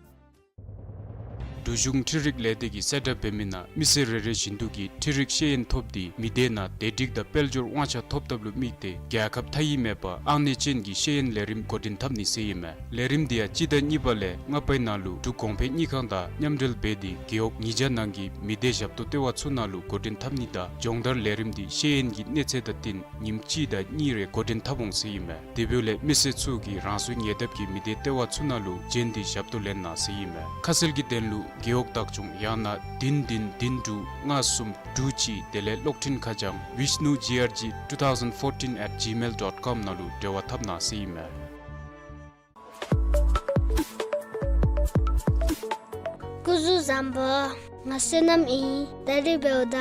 འབྲུག་གཞུང་འཕྲུལ་རིག་ལས་སྡེ་གིས་གསལ་བསྒྲགས་འབད་མི་ནང་མི་སེར་རེ་རེ་བཞིན་དུ་གིས་འཕྲུལ་རིག་ཤེས་ཡོན་ཐོབ་སྟེ་མི་སྡེ་ནང་བདེ་སྒྲིག་དང་དཔལ་འབྱོར་དབང་ཆ་ཐོབ་ཐབས་ལུ་དམིགས་ཏེ་རྒྱལ་ཁབ་མཐའ་དབུས་མེད་པར་ཨང་གནས་ཅན་གྱི་ཤེས་ཡོན་ལས་རིམ་འགོ་འདྲེན་འཐབ་ནི་ཟེར་ཨིན་མས། ལས་རིམ་འདི་ཡང་སྤྱི་ཟླ་གཉིས་པ་ལས་ལྔ་པའི་ནང་ལུ་འབྲུག་གོང་འཕེལ་དངུལ་ཁང་དང་མཉམ་འབྲེལ་འབད་དེ་རྒེད་འོག་ཉིས་བརྒྱ་ནང་གི་མི་སྡེ་ཞབས་ཏོག་ལྟེ་བ་ཚུ་ནང་ལུ་འགོ་འདྲེན་འཐབ་ནི་དང་སྦྱོང་བརྡར་ལས་རིམ་འདི་ཤེས་ཡོན་གྱི་གནས་ཚད་དང་བསྟུན་ཉིནམ་གཅིག་དང་གཉིས་རེ་འགོ་འདྲེན་འཐབ་འོང་ཟེར་ཨིན་མས། དེ་འབདཝ་ལས་མི་སེར་ཚུ་གིས་རང་སོའི་ཉེ་འདབས་ཀྱི་མི་སྡེ་ལྟེ་བ་ཚུ་ནང་ལུ་བྱོན་ཏེ་ཞབས་ཏོག་ལེན་གནང་ཟེར་ཨིན་མས། ཁ་གསལ་གྱི་དོན་ལུ་ རྒེད་འོག་བདག་སྐྱོང་ཡང་ན་བདུན་བདུན་བདུན་དྲུག་ལྔ་གསུམ་དྲུག་གཅིག་དེ་ལས་གློག་འཕྲིན་ཁ་བྱང་vishnu G R G two thousand fourteen at gmail dot com ནང་ལུ་འབྲེལ་བ་འཐབ་གནང་ཟེར་ཨིན་མས། སྐུ་གཟུགས་བཟང་པོ། ང་བསོད་ནམས་ཨིན། ད་རིས་འབདཝ་ད་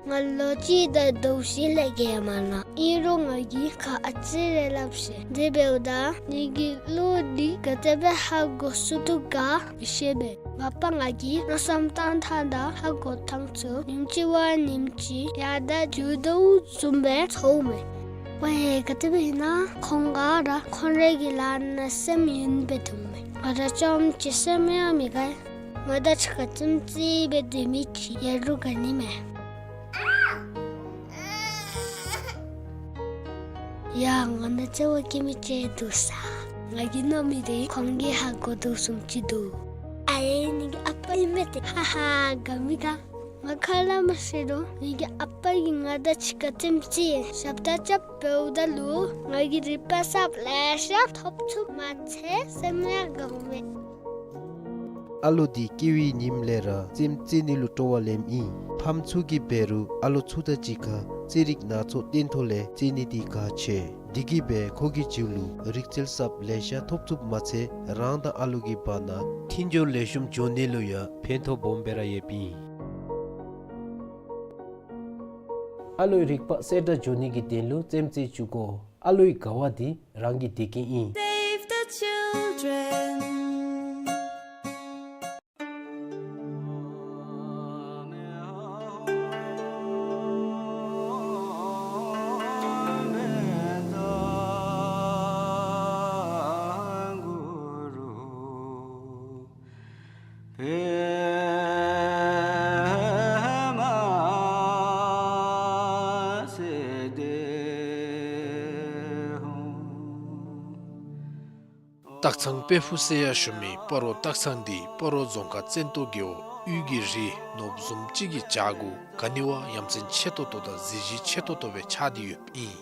ང་ལོ་གཅིག་དང་ཟླཝ་བཞི་ལས་བརྒལ་མ་ནུག། ཨིན་རུང་ང་གིས་ཁ་ཨ་ཙི་རེ་སླབ་ཤིག། དེ་འབདཝ་ད་ངེ་གི་གླུ་འདི་ག་དེ་སྦེ་ཧ་གོ་ཚུགས་དོ་ག་མི་ཤེས་པས། མ་པ་ང་གིས་མནོ་བསམ་བཏང་ཐངས་དང་ཧ་གོ་ཐངས་ཚུ་ཉིནམ་གཅིག་བ་ཉིནམ་གཅིག་ཡར་དང་རྒྱུག་དོ་བཟུམ་སྦེ་ཚོརཝ་མས། ཝའེ་ག་དེ་སྦེ་ཨིན་ན་ཁོང་ག་ར་ཁོང་རའི་གི་ལཱ་ནང་སེམས་ཡེངས་སྦེ་འདུག་མས། ང་ར་རྐྱངམ་གཅིག་སེམས་ཡང་མི་དགའ། ང་དང་གཅིག་ཁར་རྩེདམོ་རྩེ་སྦེ་སྡོད་མི་ཅིག་ཡོད་རུང་དགའ་ནི་མས། ཡ་ང་དང་རྩེདམོ་རྩེ་མི་ཅིག་འདུག་ས། ང་གིས་མནོ་མི་དེ་ཁོང་གིས་ཧ་གོ་དོ་བཟུམ་ཅིག་འདུག། ཨའེ་ངེ་གི་ཨ་པ་ཨིན་མས་ཏེ། ཧ་ཧ་དགའ་མི་དགའ། ང་ཁ་སླབ་མ་ཤེས་རུང་ངེ་གི་ཨ་པ་གིས་ང་དང་གཅིག་ཁར་རྩེདམོ་རྩེ་ཞབས་ཏ་རྐྱབ་འབདཝ་ད་ལུ་ང་གིས་རིག་པ་གསརཔ་ལེ་ཤ་ཐོབ་ཚུགསཔ་མ་ཚད་སེམས་ཡང་དགའཝ་མས། ཨ་ལོ་འདི་སྐྱེ་བའི་ཉིནམ་ལས་ར་རྩེདམོ་རྩེ་ནི་ལུ་སྤྲོ་བ་ལེནམ་ཨིན། ཕམ་ཚུ་གིས་འབད་རུང་ཨ་ལོ་ཚུ་དང་གཅིག་ཁར་རྩེད་རིགས་སྣ་ཚོགས་སྟོན་ཐོག་ལས་རྩེ་ནི་འདི་གལ་ཆེ། འདི་གིས་འབད་ཁོ་གི་རྒྱུད་ལུ་རིག་རྩལ་གསརཔ་ལེ་ཤ་ཐོབ་ཚུགསཔ་མ་ཚད་རང་དང་ཨ་ལོ་གི་བར་ན་མཐུན་སྦྱོར་ལེགས་ཤོམ་འགྱོ་ནི་ལུ་ཡང་ཕན་ཐོགས་སྦོམ་སྦེ་ར་ཡོདཔ་ཨིན། ཨ་ལོའི་རིག་པ་གསལ་དྲགས་འགྱོ་ནི་གི་དོན་ལུ་རྩེདམོ་རྩེ་བཅུག་དགོ། ཨ་ལོའི་དགའ་བ་འདི་རང་གི་བདེ་སྐྱིད་ཨིན། Save the children. སྟག་ཚང་དཔལ་ཕུག་ཟེར་ཡང་ཞུ་མི་སྤ་རོ་སྟག་ཚང་འདི་སྤ་རོ་རྫོང་ཁག་བཙན་ཏོ་རྒེད་འོག་དབུས་ཀྱི་རི་ནོར་བུ་བཟུམ་ཅིག་གི་བྱག་གུ་ག་ནི་བ་ཡ་མཚན་ཆེ་ཏོག་ཏོ་དང་གཟི་བརྗིད་ཆེ་ཏོག་ཏོ་སྦེ་ཆགས་ཏེ་ཡོདཔ་ཨིན།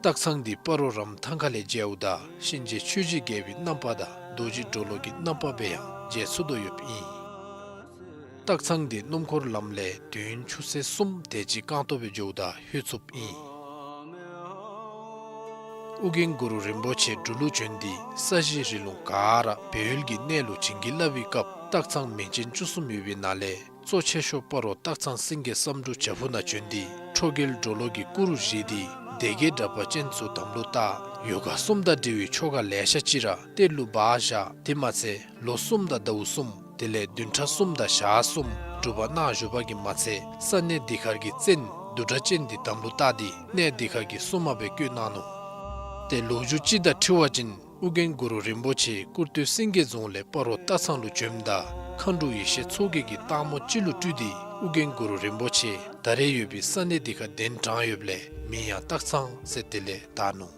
སྟག་ཚང་འདི་སྤ་རོ་རམ་ཐང་ཁ་ལས་མཇལཝ་ད་གཤིན་རྗེ་ཆོས་ཀྱི་རྒྱལ་པོའི་རྣམ་པ་དང་རྡོ་རྗེ་གྲོ་ལོད་ཀྱི་རྣམ་པ་སྦེ་ཡང་མཇལ་ཚུགས་དོ་ཡོདཔ་ཨིན། སྟག་ཚང་འདི་སྣུམ་འཁོར་ལམ་ལས་དུས་ཡུན་ཆུ་ཚོད་གསུམ་དེ་ཅིག་རྐང་སྟོང་སྦེ་འགྱོཝ་ད་ལྷོད་ཚུགསཔ་ཨིན། ཨོ་རྒྱན་གུ་རུ་རིན་པོ་ཆེ་འབྲུག་ལུ་བྱོན་ཏེ་ས་གཞི་རི་ལུང་ག་ར་སྦས་ཡུལ་གྱི་གནས་ལུ་བྱིན་གྱིས་བརླབས་པའི་སྐབས་སྟག་ཚང་མིང་ཅན་བཅུ་གསུམ་ཡོད་པའི་ནང་ལས་གཙོ་ཆེ་ཤོས་སྤ་རོ་སྟག་ཚང་སེང་གེ་བསམ་འགྲུབ་བྱག་ཕུག་ནང་བྱོན་ཏེ་ཁྲོ་རྒྱལ་གྲོ་ལོད་ཀྱི་སྐུ་རུ་བཞེངས་ཏེ་སྡེ་བརྒྱད་དྲེགས་པ་ཅན་ཚུ་དམ་ལུ་བཏགས། ཡོ་ག་གསུམ་དང་འབྲེལ་བའི་ཆོ་ག་ལེ་ཤ་ཅིག་ར་གཏེར་ལུ་སྦ་བཞག། དེ་མ་ཚད་ལོ་གསུམ་དང་ཟླཝ་གསུམ་དེ་ལས་བདུན་ཕྲག་གསུམ་དང་ཞག་གསུམ་སྒྲུབ་པ་གནང་བཞུགས་པ་གིས་མ་ཚད་ས་གནས་འདི་ཁར་གྱི་བཙན་བདུད་དྲེགས་ཅན་འདི་དམ་ལུ་བཏགས་ཏེ་གནས་འདི་ཁར་གྱི་སྲུང་མ་སྦེ་བསྐོས་གནང་ནུག། ཏེ་ལོ་རྒྱུས་ཅིག་དང་འཁྲིལ་བ་ཅིན་ཨོ་རྒྱན་གུ་རུ་རིན་པོ་ཆེ་ཀུར་སྟོད་སེང་གེ་རྫོང་ལས་སྤ་རོ་སྟག་ཚང་ལུ་བྱོནམ་ད་མཁའ་འགྲོ་ཡེ་ཤེས་མཚོ་རྒྱལ་གྱིས་སྟག་མོ་ཅིག་ལུ་སྤྲུལ་ཏེ་ཨོ་རྒྱན་གུ་རུ་རིན་པོ་ཆེ་ད་རེས་ཡོད་པའི་ས་གནས་འདི་ཁར་གདན་དྲངས་ཡོདཔ་ལས་མིང་ཡང་སྟག་ཚང་ཟེར་དེ་ལས་བཏགས་ནུག།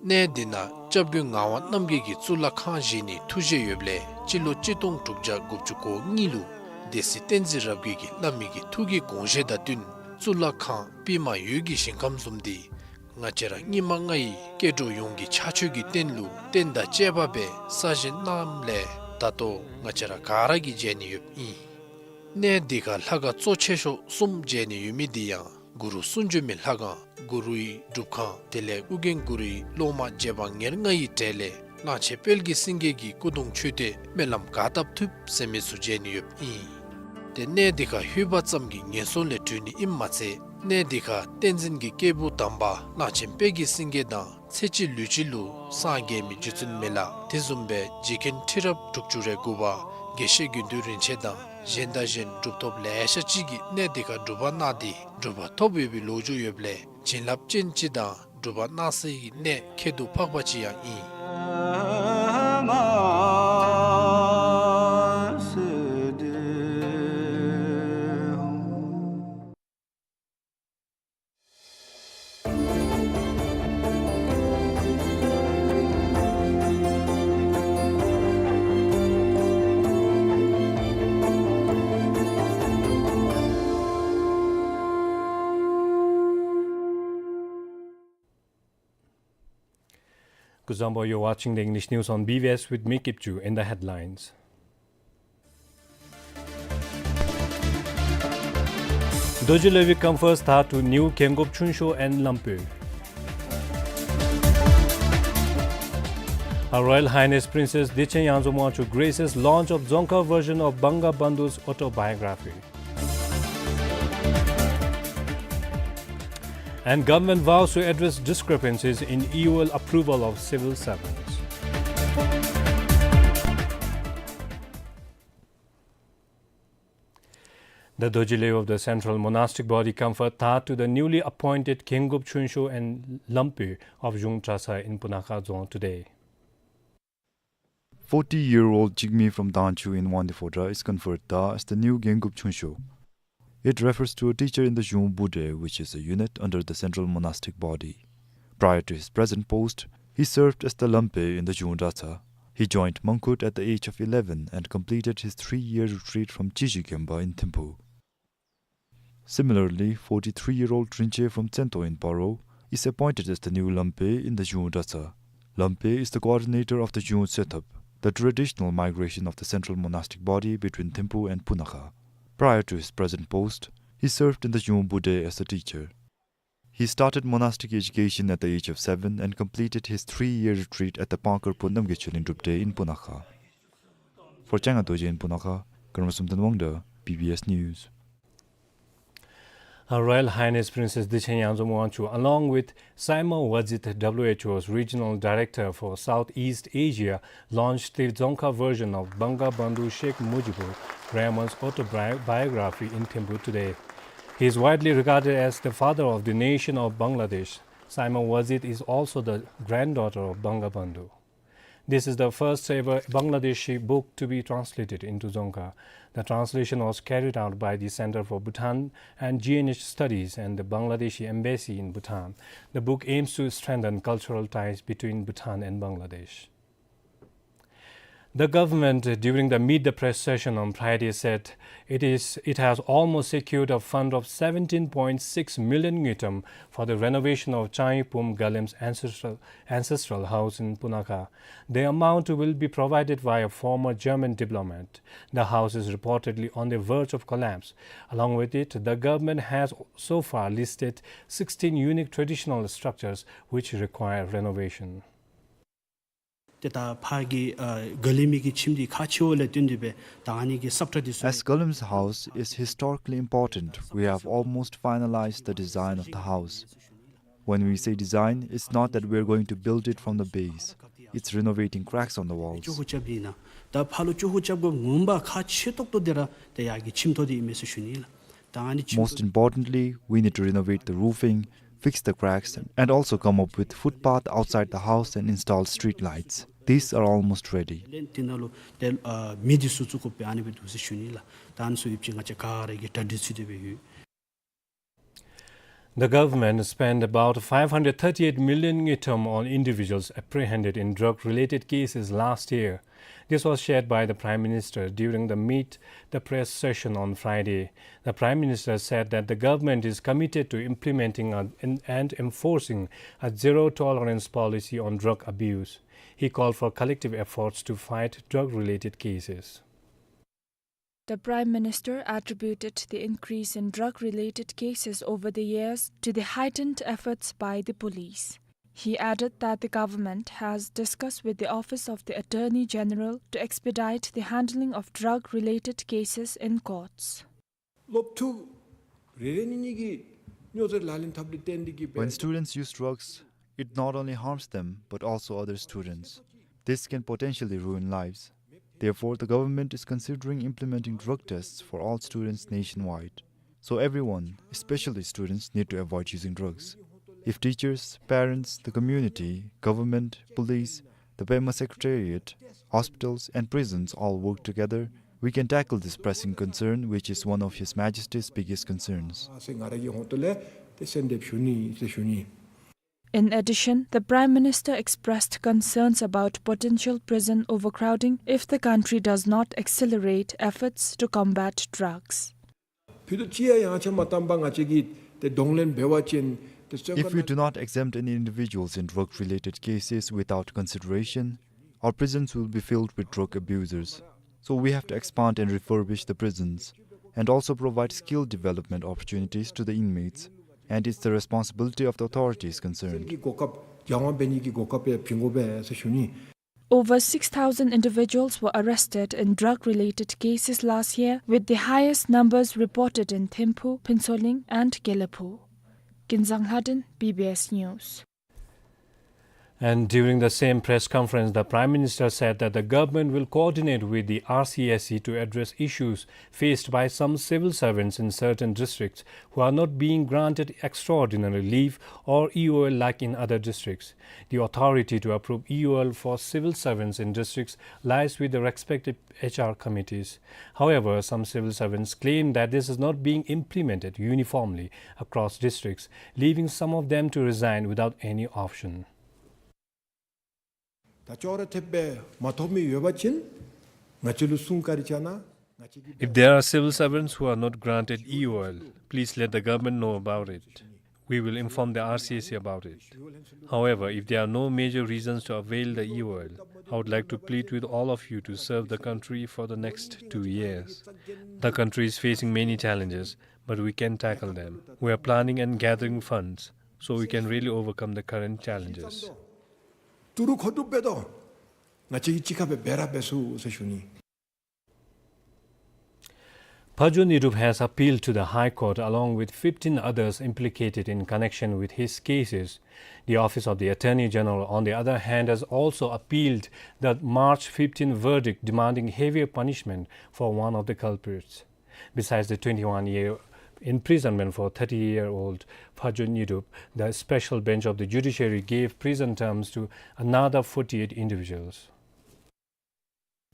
གནས་འདི་ནང་སྐྱབས་མགོན་ངག་དབང་རྣམ་རྒྱལ་གྱིས་གཙུག་ལག་ཁང་བཞེངས་ནིའི་ཐུགས་བཞེད་ཡོདཔ་ལས་སྤྱི་ལོ་གཅིག་སྟོང་དྲུག་བརྒྱ་དགུ་བཅུ་གོ་གཉིས་ལུ་སྡེ་སྲིད་བསྟན་འཛིན་རབ་རྒྱས་ཀྱིས་བླ་མའི་གི་ཐུགས་ཀྱི་དགོངས་བཞེད་དང་བསྟུན་གཙུག་ལག་ཁང་པདྨ་འོད་ཀྱི་ཞིང་ཁམས་བཟུམ་འདི་ང་བཅས་ར་སྙིགས་མ་ལྔ་ཡི་སྐྱེ་འགྲོ་ཡོངས་ཀྱི་ཕྱག་མཆོད་ཀྱི་རྟེན་ལུ་རྟེན་དང་བཅས་པ་སྦེ་གསར་བཞེངས་གནངམ་ལས་ད་ལྟོ་ང་བཅས་ར་ག་ར་གིས་མཇལ་ནི་ཡོདཔ་ཨིན། གནས་འདི་ཁར་ལྷ་ཁང་གཙོ་ཆེ་ཤོས་གསུམ་མཇལ་ནི་ཡོད་མི་འདི་ཡང་གུ་རུ་གསུང་བྱོན་མའི་ལྷ་ཁང་གུ་རུའི་སྒྲུབ་ཁང་དེ་ལས་ཨོ་རྒྱན་གུ་རུའི་སློབ་མ་རྗེ་འབངས་ཉེར་ལྔ་ཡི་གྲས་ལས་གླང་ཆེན་དཔལ་གྱི་སེང་གེ་གི་སྐུ་གདུང་མཆོད་རྟེན་སྨོན་ལམ་ག་བཏབ་ཐུབ་ཟེར་མི་ཚུ་མཇལ་ནི་ཡོདཔ་ཨིན། ཏེ་གནས་འདི་ཁར་ལྷོད་པ་ཙམ་གྱིས་ངན་སོང་ལས་གྲོལ་ནི་ཨིནམ་མ་ཚད་གནས་འདི་ཁར་བསྟན་འཛིན་གྱི་སྐྱེས་བུ་དམ་པ་གླང་ཆེན་དཔལ་གྱི་སེང་གེ་དང་ཚེ་གཅིག་ལུས་གཅིག་ལུ་སངས་རྒྱས་མི་རྗེ་བཙུན་མི་ལ་དེ་བཟུམ་སྦེ་རྗེ་མཁན་ཁྲི་རབས་དྲུག་ཅུ་རེ་དགུ་པ་དགེ་བཤེས་དགེ་འདུན་རིན་ཆེན་དང་གཞན་དང་གཞན་གྲུབ་ཐོབ་ལེ་ཤ་ཅིག་གིས་གནས་འདི་ཁར་སྒྲུབ་པ་གནང་སྟེ་གྲུབ་པ་ཐོབ་ཡོད་པའི་ལོ་རྒྱུས་ཡོདཔ་ལས་བྱིན་རླབས་ཅན་ཅིག་དང་སྒྲུབ་པ་གནང་སའི་གནས་ཁྱད་དུ་འཕགས་པ་ཅིག་ཡང་ཨིན། Kuzuzangpo, you're watching the English news on B B S with me, Kipchu, and the headlines. Dorji Levy confers ཐར to new Gengup Chunshou and Lampe. Her Royal Highness Princess Dichen Yangzom Wangchuck graces launch of Dzongkha version of Bangabandhu's autobiography. And government vows to address discrepancies in E O L approval of civil servants. The Dorji Levy of the Central Monastic Body conferred tar to the newly appointed Gengup Chunshou and Lampe of Zhung Dratshar in Punakha Dzong today. Forty-year-old Jigme from Dangchu in Wangdue Phodrang is conferred tar as the new Gengup Chunshou. It refers to a teacher in the Zhung Budae, which is a unit under the Central Monastic Body. Prior to his present post, he served as the Lampe in the Zhung Dratshar. He joined Mangkhut at the age of eleven and completed his three-year retreat from Chizhi Genpa in Thimphu. Similarly, forty-three-year-old Rinche from Tsento in Paro is appointed as the new Lampe in the Zhung Dratshar. Lampe is the coordinator of the Zhung Tsethup, the traditional migration of the Central Monastic Body between Thimphu and Punakha. Prior to his present post, he served in the Zhung Budae as a teacher. He started monastic education at the age of seven and completed his three-year retreat at the Pangkar Phu Namgyechel in Drupdey in Punakha. For Changa Dorje in Punakha, Karma Sumten Wangda, B B S News. Her Royal Highness Princess Dichen Yangzom Wangchuck, along with Saima Wazit, W H O's Regional Director for Southeast Asia, launched the Dzongkha version of Bangabandhu Sheikh Mujibur Rahman's autobiography in Thimphu today. He is widely regarded as the father of the nation of Bangladesh. Saima Wazit is also the granddaughter of Bangabandhu. This is the first ever Bangladeshi book to be translated into Dzongkha. The translation was carried out by the Center for Bhutan and G N H Studies and the Bangladeshi Embassy in Bhutan. The book aims to strengthen cultural ties between Bhutan and Bangladesh. The government, during the Meet the Press session on Friday, said it is, it has almost secured a fund of seventeen point six million ngultrum for the renovation of Changyi Pum Galim's ancestral, ancestral house in Punakha. The amount will be provided by a former German diplomat. The house is reportedly on the verge of collapse. Along with it, the government has so far listed sixteen unique traditional structures which require renovation. ཏེ་ད་ཕར་གྱི་ཨ་ག་ལི་མི་གི་ཁྱིམ་འདི་ཁག་ཆེཝ་ལས་བརྟེན་ཏེ་སྦེ་ད་ཨ་ནི་གི་སབ་ཁྲ་འདི་ཚུ། As Galim's house is historically important, we have almost finalized the design of the house. When we say design, it's not that we're going to build it from the base. It's renovating cracks on the walls. ཅོག་ཧུ་རྐྱབ་ཨིན་ན། ད་ཕར་ལུ་ཅོག་ཧུ་རྐྱབ་དགོཔ་ངོ་མ་ཁག་ཆེ་ཏོག་ཏོ་འདི་ར་ཏེ་ཡར་གྱི་ཁྱིམ་ཐོག་འདི་ཨིན་མས་ཟེར་ཞུ་ནི་ལགས། ད་ཨ་ནི་ཁྱིམ་ཐོག། Most importantly, we need to renovate the roofing, fix the cracks, and also come up with footpath outside the house and install street lights. These are almost ready. ལན་འདི་ནང་ལུ་ཏེ་ཨ་མི་འདི་ཚུ་བཙུགས་དགོཔ་སྦེ་ཨ་ནི་སྦེ་འདུག་ཟེར་ཞུ་ནི་ལགས། ད་ཨ་ནི་ཚུ་ཡོདཔ་ཅིག་ང་བཅས་ག་ར་གིས་གྲ་སྒྲིག་ཚུད་དེ་སྦེ་ཡོད། The government spent about five hundred thirty-eight million ngultrum on individuals apprehended in drug-related cases last year. This was shared by the Prime Minister during the Meet the Press session on Friday. The Prime Minister said that the government is committed to implementing a, and, and enforcing a zero-tolerance policy on drug abuse. He called for collective efforts to fight drug-related cases. The Prime Minister attributed the increase in drug-related cases over the years to the heightened efforts by the police. He added that the government has discussed with the Office of the Attorney General to expedite the handling of drug-related cases in courts. སློབ་ཕྲུག་རེ་རེ་གཉིས་གཉིས་ཀྱིས་སྨྱོ་རྫས་ལག་ལེན་འཐབ་སྟེ་བརྟེན་ཏེ་གིས། When students use drugs, it not only harms them, but also other students. This can potentially ruin lives. Therefore, the government is considering implementing drug tests for all students nationwide. So everyone, especially students, need to avoid using drugs. If teachers, parents, the community, government, police, the Pema Secretariat, hospitals, and prisons all work together, we can tackle this pressing concern, which is one of His Majesty's biggest concerns. ཟེར་ང་ར་གི་ཧོངས་ཏོ་ལས་ཏེ་གསོལ་འདེབས་ཞུ་ནི་ཟེར་ཞུ་ནི། In addition, the Prime Minister expressed concerns about potential prison overcrowding if the country does not accelerate efforts to combat drugs. ཕུད་རྡོག་གཅིག་ཡང་ཡངས་ཆག་མ་བཏང་པར་ང་བཅས་ཀྱིས་ཏེ་གདོང་ལེན་འབད་བ་ཅིན་ཏེ་བཙོན་ཁང་ནང། If we do not exempt any individuals in drug-related cases without consideration, our prisons will be filled with drug abusers. So we have to expand and refurbish the prisons. and also provide skill development opportunities to the inmates, and it's the responsibility of the authorities concerned. གི་གོ་སྐབས་སྦྱང་བ་འབད་ནི་གི་གོ་སྐབས་ཡང་བྱིན་དགོ་པས་ཟེར་ཞུ་ནི། Over six thousand individuals were arrested in drug-related cases last year, with the highest numbers reported in Thimphu, Phuentsholing, and Gelephu. Kinzang Lhadon, B B S News. And during the same press conference, the Prime Minister said that the government will coordinate with the R C S C to address issues faced by some civil servants in certain districts who are not being granted extraordinary leave or E O L like in other districts. The authority to approve E O L for civil servants in districts lies with the respective H R committees. However, some civil servants claim that this is not being implemented uniformly across districts, leaving some of them to resign without any option. ད་ཅོག་ར་འཐདཔ་སྦེ་མ་ཐོབ་མི་ཡོད་པ་ཅིན་ང་བཅས་ལུ་གསུང་བཀའ་དྲིན་བསྐྱང་གནང་། If there are civil servants who are not granted E O L, please let the government know about it. We will inform the R C S C about it. However, if there are no major reasons to avail the E O L, I would like to plead with all of you to serve the country for the next two years. The country is facing many challenges, but we can tackle them. We are planning and gathering funds so we can really overcome the current challenges. ཏི་རུ་མཁོ་སྒྲུབ་འབད་དོ། ང་བཅས་ཀྱིས་གཅིག་ཁར་སྦེ་འབད་ར་འབད་ཚུགས་ཟེར་ཞུ་ནི། Phayon Nyodup has appealed to the High Court along with fifteen others implicated in connection with his cases. The Office of the Attorney General, on the other hand, has also appealed the March fifteen verdict demanding heavier punishment for one of the culprits. Besides the twenty-one year imprisonment for thirty-year-old Phayon Nyodup, the special bench of the judiciary gave prison terms to another forty-eight individuals.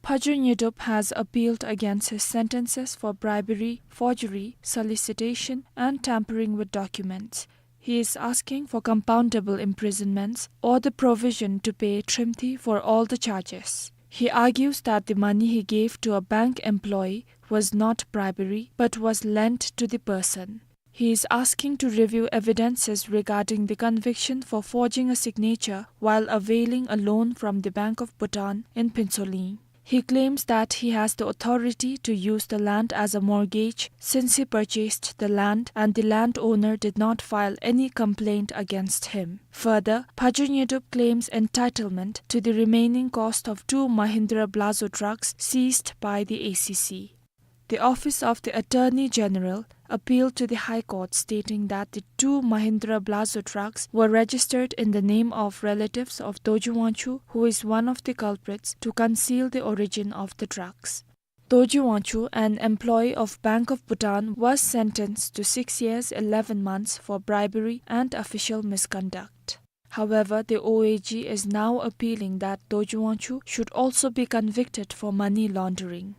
Phayon Nyodup has appealed against his sentences for bribery, forgery, solicitation, and tampering with documents. He is asking for compoundable imprisonments or the provision to pay trimthi for all the charges. He argues that the money he gave to a bank employee was not bribery, but was lent to the person. He is asking to review evidences regarding the conviction for forging a signature while availing a loan from the Bank of Bhutan in Phuentsholing. He claims that he has the authority to use the land as a mortgage since he purchased the land and the landowner did not file any complaint against him. Further, Phayon Nyodup claims entitlement to the remaining cost of two Mahindra Blazo trucks seized by the A C C. The Office of the Attorney General appealed to the High Court, stating that the two Mahindra Blazo trucks were registered in the name of relatives of Dorji Wangchuk, who is one of the culprits, to conceal the origin of the trucks. Dorji Wangchuk, an employee of Bank of Bhutan, was sentenced to six years, eleven months for bribery and official misconduct. However, the O A G is now appealing that Dorji Wangchuk should also be convicted for money laundering.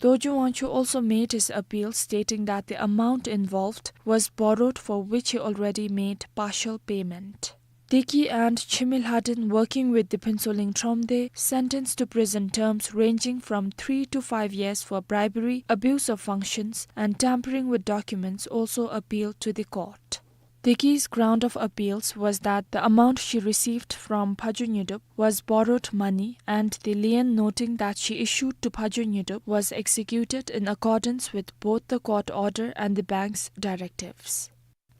Dorji Wangchuk also made his appeal, stating that the amount involved was borrowed, for which he already made partial payment. Deki and Chimi Lhaden, working with the Phuentsholing Thromde, sentenced to prison terms ranging from three to five years for bribery, abuse of functions, and tampering with documents, also appealed to the court. Deki's ground of appeals was that the amount she received from Phayun Nyodup was borrowed money and the lien noting that she issued to Phayun Nyodup was executed in accordance with both the court order and the bank's directives.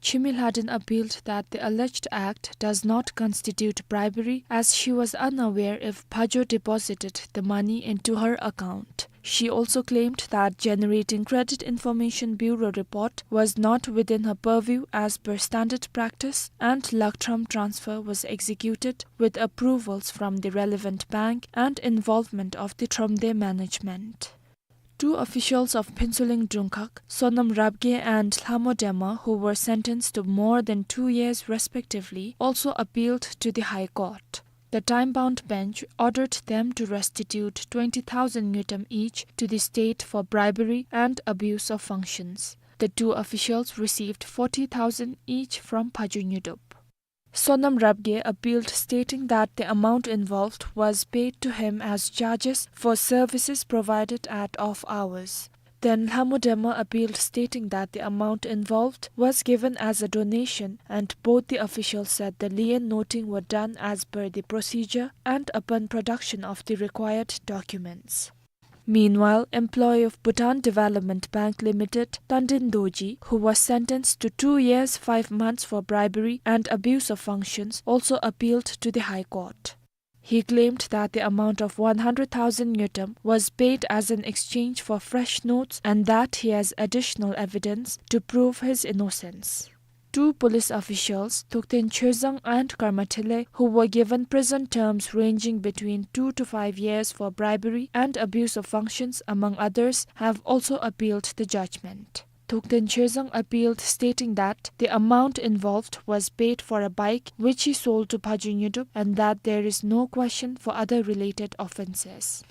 Chimi Lhaden appealed that the alleged act does not constitute bribery, as she was unaware if Phayun deposited the money into her account. She also claimed that generating Credit Information Bureau report was not within her purview as per standard practice, and Lakthrom transfer was executed with approvals from the relevant bank and involvement of the Thromde management. Two officials of Phuentsholing Drungkhak, Sonam Rabgye and Lhamo Dema, who were sentenced to more than two years respectively, also appealed to the High Court. The time-bound bench ordered them to restitute twenty thousand ngultrum each to the state for bribery and abuse of functions. The two officials received forty thousand each from Phayun Nyodup. Sonam Rabgye appealed, stating that the amount involved was paid to him as charges for services provided at off hours. Then Lhamo Dema appealed, stating that the amount involved was given as a donation, and both the officials said the lien noting were done as per the procedure and upon production of the required documents. Meanwhile, employee of Bhutan Development Bank Limited, Tandin Dorji, who was sentenced to two years, five months for bribery and abuse of functions, also appealed to the High Court. He claimed that the amount of one hundred thousand ngultrum was paid as an exchange for fresh notes and that he has additional evidence to prove his innocence. Two police officials, Thukten Chozang and Karma Thele, who were given prison terms ranging between two to five years for bribery and abuse of functions, among others, have also appealed the judgment. Thukten Chozang appealed, stating that the amount involved was paid for a bike which he sold to Phadar Nyodup and that there is no question for other related offences.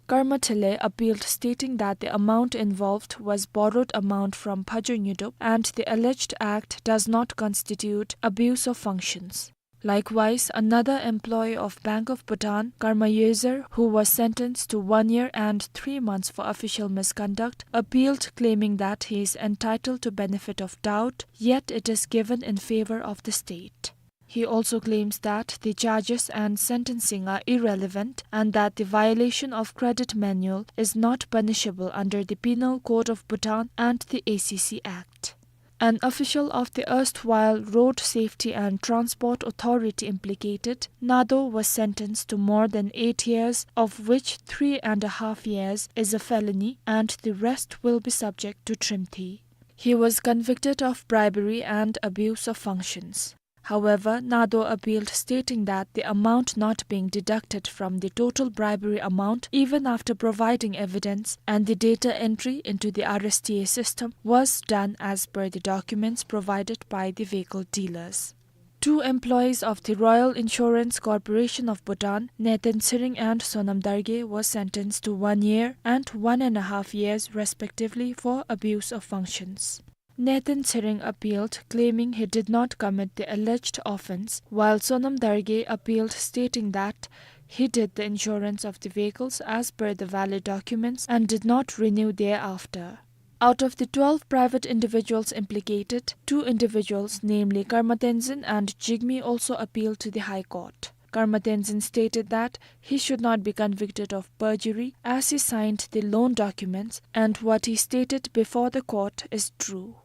Karma Thele appealed, stating that the amount involved was borrowed amount from Phadar Nyodup and the alleged act does not constitute abuse of functions. Likewise, another employee of Bank of Bhutan, Karma Yozer, who was sentenced to one year and three months for official misconduct, appealed, claiming that he is entitled to benefit of doubt, yet it is given in favour of the state. He also claims that the charges and sentencing are irrelevant and that the violation of credit manual is not punishable under the Penal Code of Bhutan and the A C C Act. An official of the erstwhile Road Safety and Transport Authority implicated, Nado, was sentenced to more than eight years, of which three and a half years is a felony, and the rest will be subject to trimthi. He was convicted of bribery and abuse of functions. However, Nado appealed, stating that the amount not being deducted from the total bribery amount, even after providing evidence and the data entry into the R S T A system, was done as per the documents provided by the vehicle dealers. Two employees of the Royal Insurance Corporation of Bhutan, Nathan Tsering and Sonam Dargay, were sentenced to one year and one and a half years, respectively, for abuse of functions. Nathan Tsering appealed, claiming he did not commit the alleged offence, while Sonam Dargay appealed, stating that he did the insurance of the vehicles as per the valid documents and did not renew thereafter. Out of the twelve private individuals implicated, two individuals, namely Karma Tenzin and Jigme, also appealed to the High Court. Karma Tenzin stated that he should not be convicted of perjury as he signed the loan documents and what he stated before the court is true.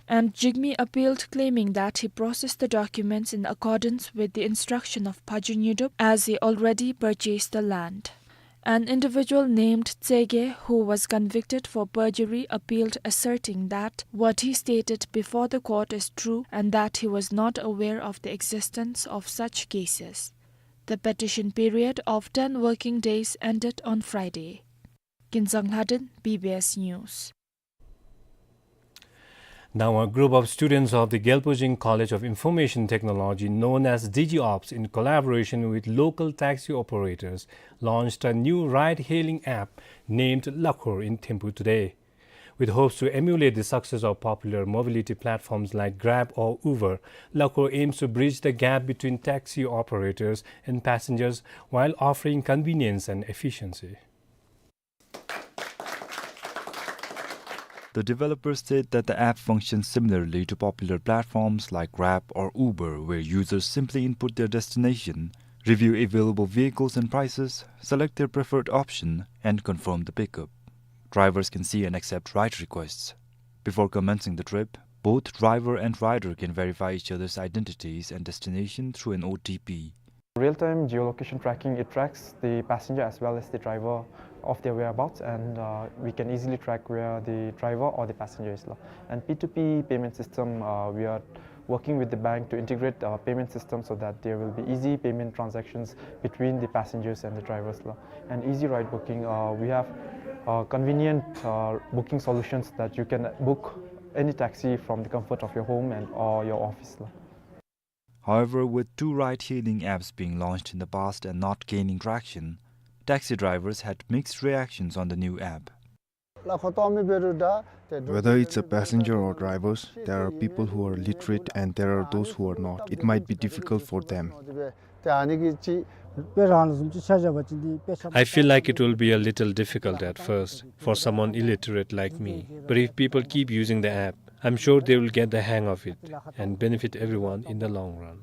And Jigme appealed, claiming that he processed the documents in accordance with the instruction of Phadar Nyodup, as he already purchased the land. An individual named Tsege, who was convicted for perjury, appealed, asserting that what he stated before the court is true and that he was not aware of the existence of such cases. The petition period of ten working days ended on Friday. Kinzang Lhaden, B B S News. Now, a group of students of the Gyalpo Jing College of Information Technology, known as DigiOps, in collaboration with local taxi operators, launched a new ride-hailing app named Lakhor in Thimphu today. With hopes to emulate the success of popular mobility platforms like Grab or Uber, Lakhor aims to bridge the gap between taxi operators and passengers while offering convenience and efficiency. The developers state that the app functions similarly to popular platforms like Grab or Uber, where users simply input their destination, review available vehicles and prices, select their preferred option, and confirm the pickup. Drivers can see and accept ride requests. Before commencing the trip, both driver and rider can verify each other's identities and destination through an O T P. Real-time geolocation tracking, it tracks the passenger as well as the driver of their whereabouts, and, uh, we can easily track where the driver or the passenger is, la. And P two P payment system, uh, we are working with the bank to integrate, uh, payment system so that there will be easy payment transactions between the passengers and the drivers, la. And easy ride booking, uh, we have, uh, convenient, uh, booking solutions that you can book any taxi from the comfort of your home and, or your office, la. However, with two ride-hailing apps being launched in the past and not gaining traction, taxi drivers had mixed reactions on the new app. Whether it's a passenger or drivers, there are people who are literate and there are those who are not. It might be difficult for them. I feel like it will be a little difficult at first for someone illiterate like me. But if people keep using the app, I'm sure they will get the hang of it and benefit everyone in the long run.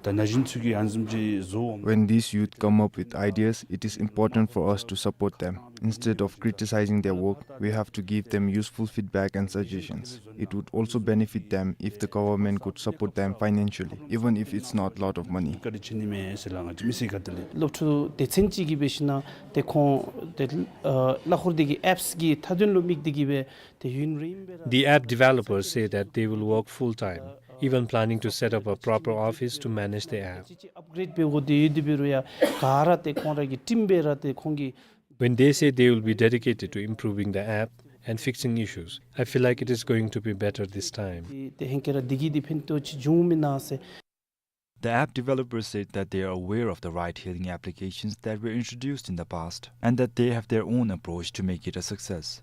ད་ན་གཞོན་ཚུ་གིས་ཨ་ནི་བཟུམ་ཅིག་བཟོ་འོང་། When these youth come up with ideas, it is important for us to support them. Instead of criticizing their work, we have to give them useful feedback and suggestions. It would also benefit them if the government could support them financially, even if it's not lot of money. བཀའ་དྲིན་ཆེ་ནི་མས་ཟེར་ལགས། ང་བཅས་མི་སེར་ག་ཏེ་ལས་སློབ་ཕྲུག་སྡེ་ཚན་ཅིག་གིས་འབད་ཞིན་ན་ཏེ་ཁོང་ཏེ་ཨ་གླ་འཁོར་འདི་གི་ཨེཔསི་གི་མཐའ་དོན་ལུ་དམིགས་ཏེ་གིས་སྦེ་ཏེ་ཡུན་རིངམོ་སྦེ་ར། The app developers say that they will work full-time, even planning to set up a proper office to manage the app. ཨཔ་གྲེཌ་འབད་དགོ་དེ་ཡོད། དེ་འབད་རུང་ཡང་ག་ར་ཏེ་ཁོང་ར་གི་ཊིམ་སྦེ་ར་ཏེ་ཁོང་གིས། When they say they will be dedicated to improving the app and fixing issues, I feel like it is going to be better this time. ཏེ་ཧེང་སྐལ་ར་འདི་གིས་འདི་ཕན་ཐོགས་ཅིག་འབྱུང་མེན་ན་ཟེར། The app developers said that they are aware of the ride-hailing applications that were introduced in the past and that they have their own approach to make it a success.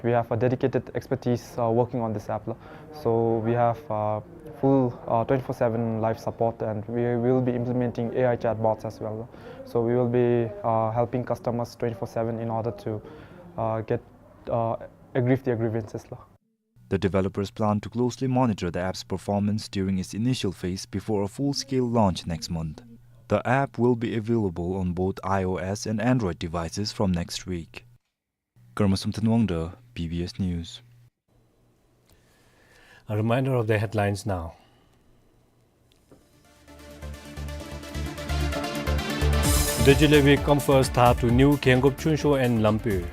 We have a dedicated expertise, uh, working on this app, la. So we have, uh, full, uh, twenty-four seven live support, and we will be implementing A I chatbots as well, la. So we will be, uh, helping customers twenty-four seven in order to, uh, get, uh, aggrieve their grievances, la. The developers plan to closely monitor the app's performance during its initial phase before a full-scale launch next month. The app will be available on both iOS and Android devices from next week. Karma Samten Wangda, B B S News. A reminder of the headlines now. འདོད་སྤྱོད་ལེགས་པའི་ཀམ་ཕོརཊ་དར་ཊུ་ནིའུ་གྱེན་དགོཔ་ཆུང་ཤོས་ཨན་ལམ་བུ།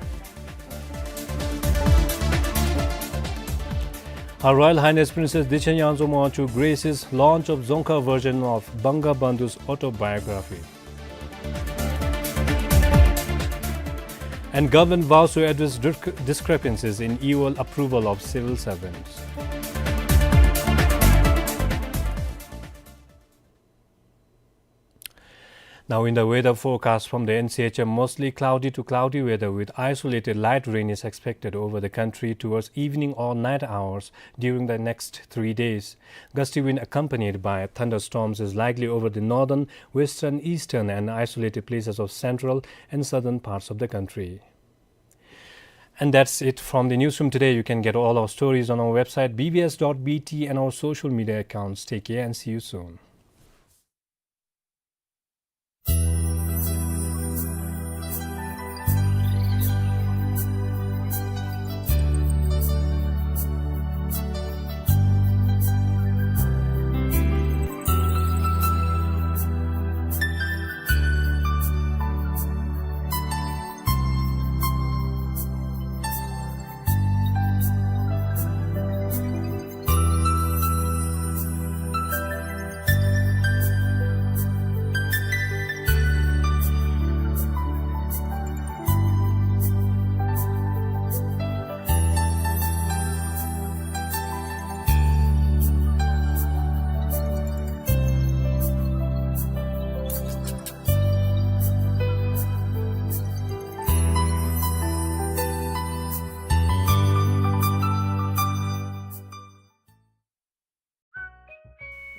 Her Royal Highness Princess Dichen Yangzom Wangchuck graces launch of Dzongkha version of Bangabandhu's autobiography. And government vows to address disc-, discrepancies in E O L approval of civil servants. Now in the weather forecast from the N C H M, mostly cloudy to cloudy weather with isolated light rain is expected over the country towards evening or night hours during the next three days. Gusty wind accompanied by thunderstorms is likely over the northern, western, eastern and isolated places of central and southern parts of the country. And that's it from the newsroom today. You can get all our stories on our website B B S dot B T and our social media accounts. Take care and see you soon.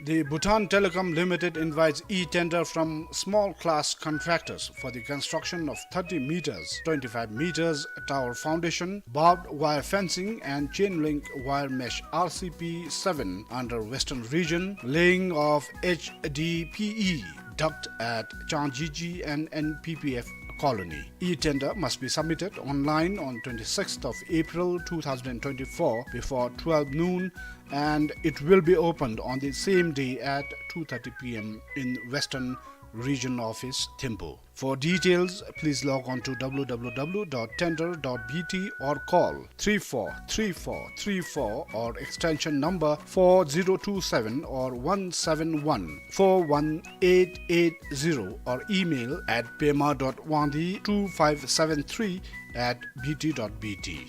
The Bhutan Telecom Limited invites e-tender from small class contractors for the construction of thirty meters, twenty-five meters tower foundation, barbed wire fencing and chain link wire mesh R C P seven under Western Region, laying of H D P E duct at Changjiji and N P P F colony. E-tender must be submitted online on twenty-sixth of April two thousand twenty-four before twelve noon, and it will be opened on the same day at two thirty P M in Western Region Office, Thimphu. For details, please log on to W W W dot tender dot B T or call three four three four three four or extension number four zero two seven or one seven one four one eight eight zero or email at pema dot wangdi two five seven three at B T dot B T.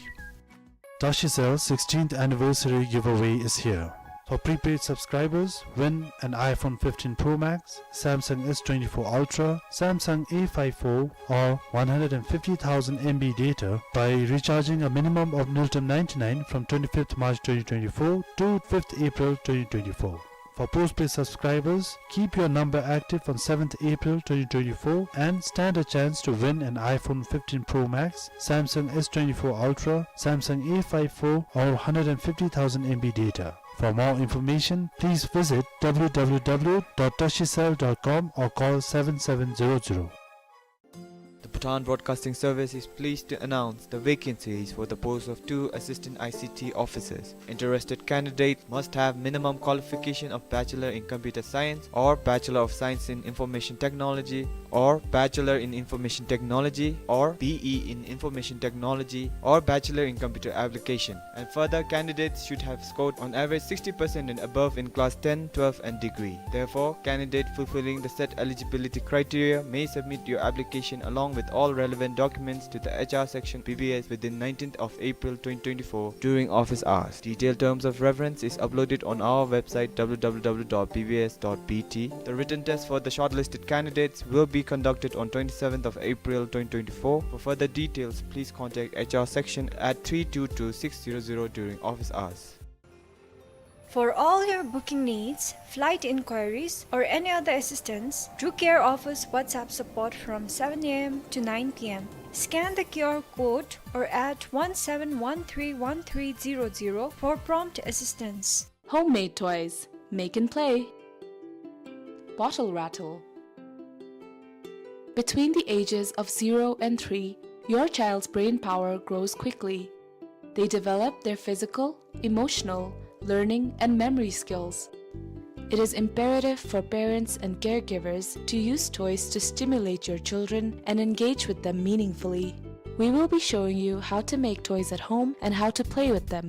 Tashi Cell sixteenth anniversary giveaway is here. For prepaid subscribers, win an iPhone fifteen Pro Max, Samsung S twenty-four Ultra, Samsung A five four, or one hundred fifty thousand M B data by recharging a minimum of Ngultrum ninety-nine from twenty-fifth March twenty twenty-four to fifth April twenty twenty-four. For postpaid subscribers, keep your number active on seventh April twenty twenty-four and stand a chance to win an iPhone fifteen Pro Max, Samsung S twenty-four Ultra, Samsung A five four, or hundred and fifty thousand M B data. For more information, please visit w w w dot tashicell dot com or call seven seven zero zero. The Bhutan Broadcasting Service is pleased to announce the vacancies for the post of two assistant I C T officers. Interested candidates must have minimum qualification of Bachelor in Computer Science or Bachelor of Science in Information Technology or Bachelor in Information Technology or B E in Information Technology or Bachelor in Computer Application. And further, candidates should have scored on average sixty percent and above in class ten, twelve and degree. Therefore, candidate fulfilling the set eligibility criteria may submit your application along with all relevant documents to the H R section B B S within nineteenth of April twenty twenty-four during office hours. Detailed terms of reference is uploaded on our website w w w dot b b s dot b t. The written test for the shortlisted candidates will be conducted on twenty-seventh of April twenty twenty-four. For further details, please contact H R section at three two two six zero zero during office hours. For all your booking needs, flight inquiries, or any other assistance, Drew Care offers WhatsApp support from seven a m to nine p m. Scan the Q R code or at one seven one three one three zero zero for prompt assistance. Homemade toys. Make and play. Bottle rattle. Between the ages of zero and three, your child's brain power grows quickly. They develop their physical, emotional, learning, and memory skills. It is imperative for parents and caregivers to use toys to stimulate your children and engage with them meaningfully. We will be showing you how to make toys at home and how to play with them.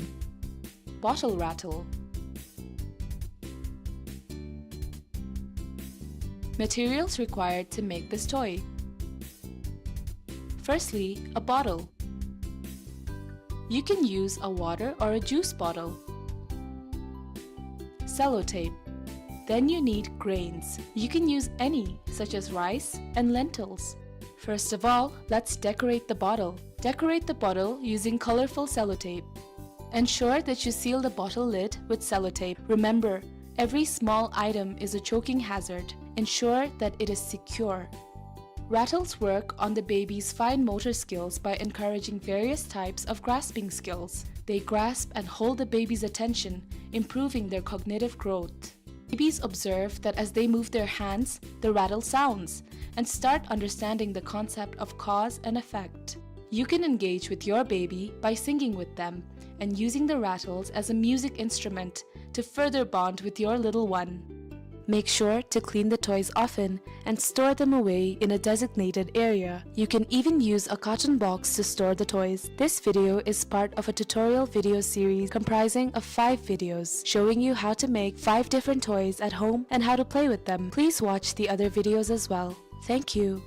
Bottle rattle. Materials required to make this toy. Firstly, a bottle. You can use a water or a juice bottle. Sellotape. Then you need grains. You can use any, such as rice and lentils. First of all, let's decorate the bottle. Decorate the bottle using colorful sellotape. Ensure that you seal the bottle lid with sellotape. Remember, every small item is a choking hazard. Ensure that it is secure. Rattles work on the baby's fine motor skills by encouraging various types of grasping skills. They grasp and hold the baby's attention, improving their cognitive growth. Babies observe that as they move their hands, the rattle sounds, and start understanding the concept of cause and effect. You can engage with your baby by singing with them and using the rattles as a music instrument to further bond with your little one. Make sure to clean the toys often and store them away in a designated area. You can even use a carton box to store the toys. This video is part of a tutorial video series comprising of five videos showing you how to make five different toys at home and how to play with them. Please watch the other videos as well. Thank you.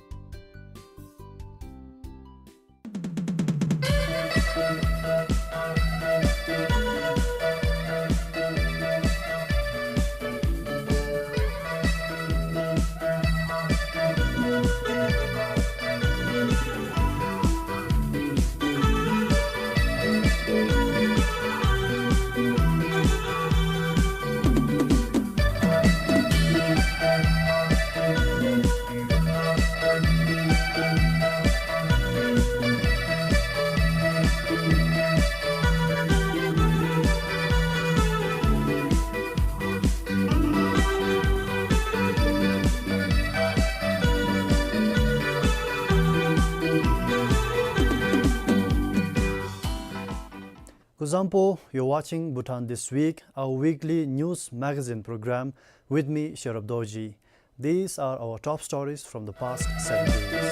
Kuzuzangpo, you're watching Bhutan This Week, our weekly news magazine program, with me, Sherab Dorji. These are our top stories from the past seven days.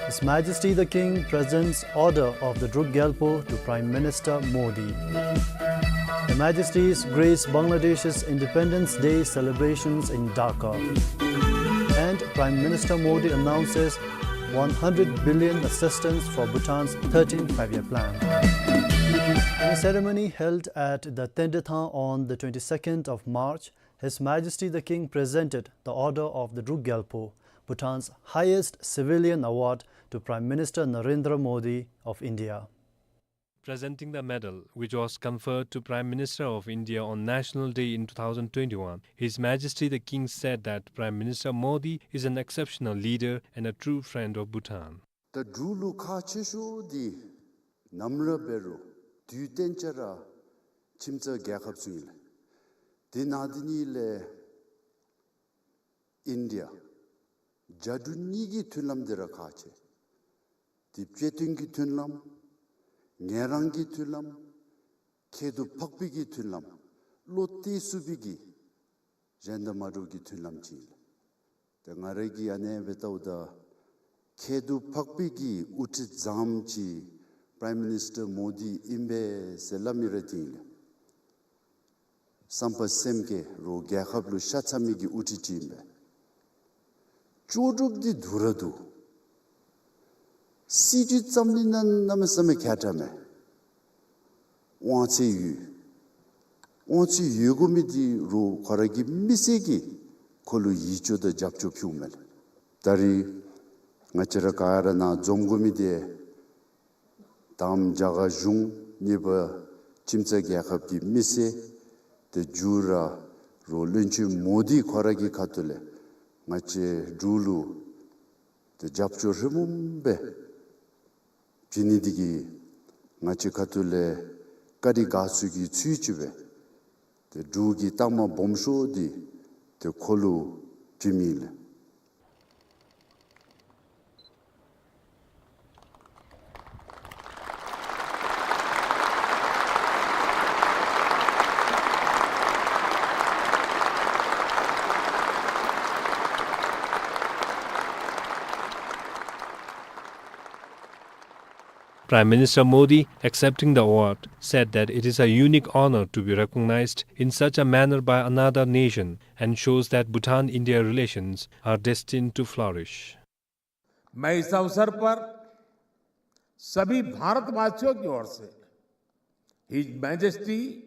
His Majesty the King presents Order of the Druk Gyalpo to Prime Minister Modi. Her Majesty graced Bangladesh's Independence Day celebrations in Dhaka. And Prime Minister Modi announces one hundred billion assistance for Bhutan's thirteenth Five-Year Plan. In a ceremony held at the Tendetan on the twenty-second of March, His Majesty the King presented the Order of the Druk Gyalpo, Bhutan's highest civilian award, to Prime Minister Narendra Modi of India. Presenting the medal, which was conferred to Prime Minister of India on National Day in two thousand twenty-one, His Majesty the King said that Prime Minister Modi is an exceptional leader and a true friend of Bhutan. ད་འབྲུག་ལུ་ཁག་ཆེ་ཤོས་འདི་ནམ་ར་འབད་རུང་དུས་གཏན་ཆ་ར་ཁྱིམ་ཚང་རྒྱལ་ཁབ་ཚུ་ཨིན་ལགས། དེ་ནང་འདི་གཉིས་ལས་ཨིན་ཌི་ཡ་རྒྱ་འབྲུག་གཉིས་ཀྱི་མཐུན་ལམ་འདི་ར་ཁག་ཆེ། དེ་དཔྱད་དོན་གྱི་མཐུན་ལམ། ངལ་རངས་ཀྱི་མཐུན་ལམ། ཁྱད་དུ་འཕགས་པའི་གི་མཐུན་ལམ། བློ་གཏད་ཚུགས་པའི་གི་གཞན་དང་མ་འདྲཝ་གི་མཐུན་ལམ་ཅིག་ཨིན་ལགས། ཏེ་ང་ར་གིས་ཨ་ནེ་སྦེ་བལྟཝ་ད་ཁྱད་དུ་འཕགས་པའི་གི་དབུ་ཁྲིད་བཟངམ་ཅིག་པྲའིམ་མི་ནིས་ཊར་མོ་དི་ཨིན་པས་ཟེར་སླབ་མི་ར་འདི་ཨིན་ལགས། བསམ་པ་སེམས་བསྐྱེད་རོགས་རྒྱལ་ཁབ་ལུ་ཤ་ཚ་མི་གི་དབུ་ཁྲིད་ཅིག་ཨིན་པས། ལྕོགས་གྲུབ་འདི་སྡུག་ར་སྡུག། སྲིད་བྱུས་བརྩམ་ནི་ནང་གནམ་མེད་ས་མེད་མཁས་དྲགས་མས། དབང་ཚད་ཡོད། དབང་ཚད་ཡོད་དགོ་མི་འདི་རོགས་ཁོ་ར་གི་མི་སེར་གྱིས་ཁོ་ལུ་ཡིད་སྐྱོ་དང་རྒྱབ་སྐྱོར་ཕུལཝ་མས་ལགས། ད་རིས་ང་བཅས་ར་ག་ར་ནཱ་འཛོམས་དགོ་མི་འདི་དང་པ་རྒྱ་གར་གཞུང་གཉིས་པ་ཁྱིམ་ཚང་རྒྱལ་ཁབ་ཀྱི་མི་སེར་ཏེ་མཇུག་ར་རོགས་བློན་ཆེན་མོ་དི་ཁོ་ར་གི་ཁ་ཐུག་ལས་ང་བཅས་འབྲུག་ལུ་ཏེ་རྒྱབ་སྐྱོར་ཧྲིལ་བུམ་སྦེ་བྱིན་ནི་འདི་གིས་ང་བཅས་ཁ་ཐུག་ལས་བཀའ་དྲིན་དགའ་ཚོར་གྱི་ཚུལ་ཅིག་སྦེ་ཏེ་འབྲུག་གི་རྟགས་མ་སྦོམ་ཤོས་འདི་ཏེ་ཁོ་ལུ་བྱིནམ་ཨིན་ལགས། Prime Minister Modi, accepting the award, said that it is a unique honor to be recognized in such a manner by another nation and shows that Bhutan-India relations are destined to flourish. मैं इस अवसर पर सभी भारतवासियों की ओर से His Majesty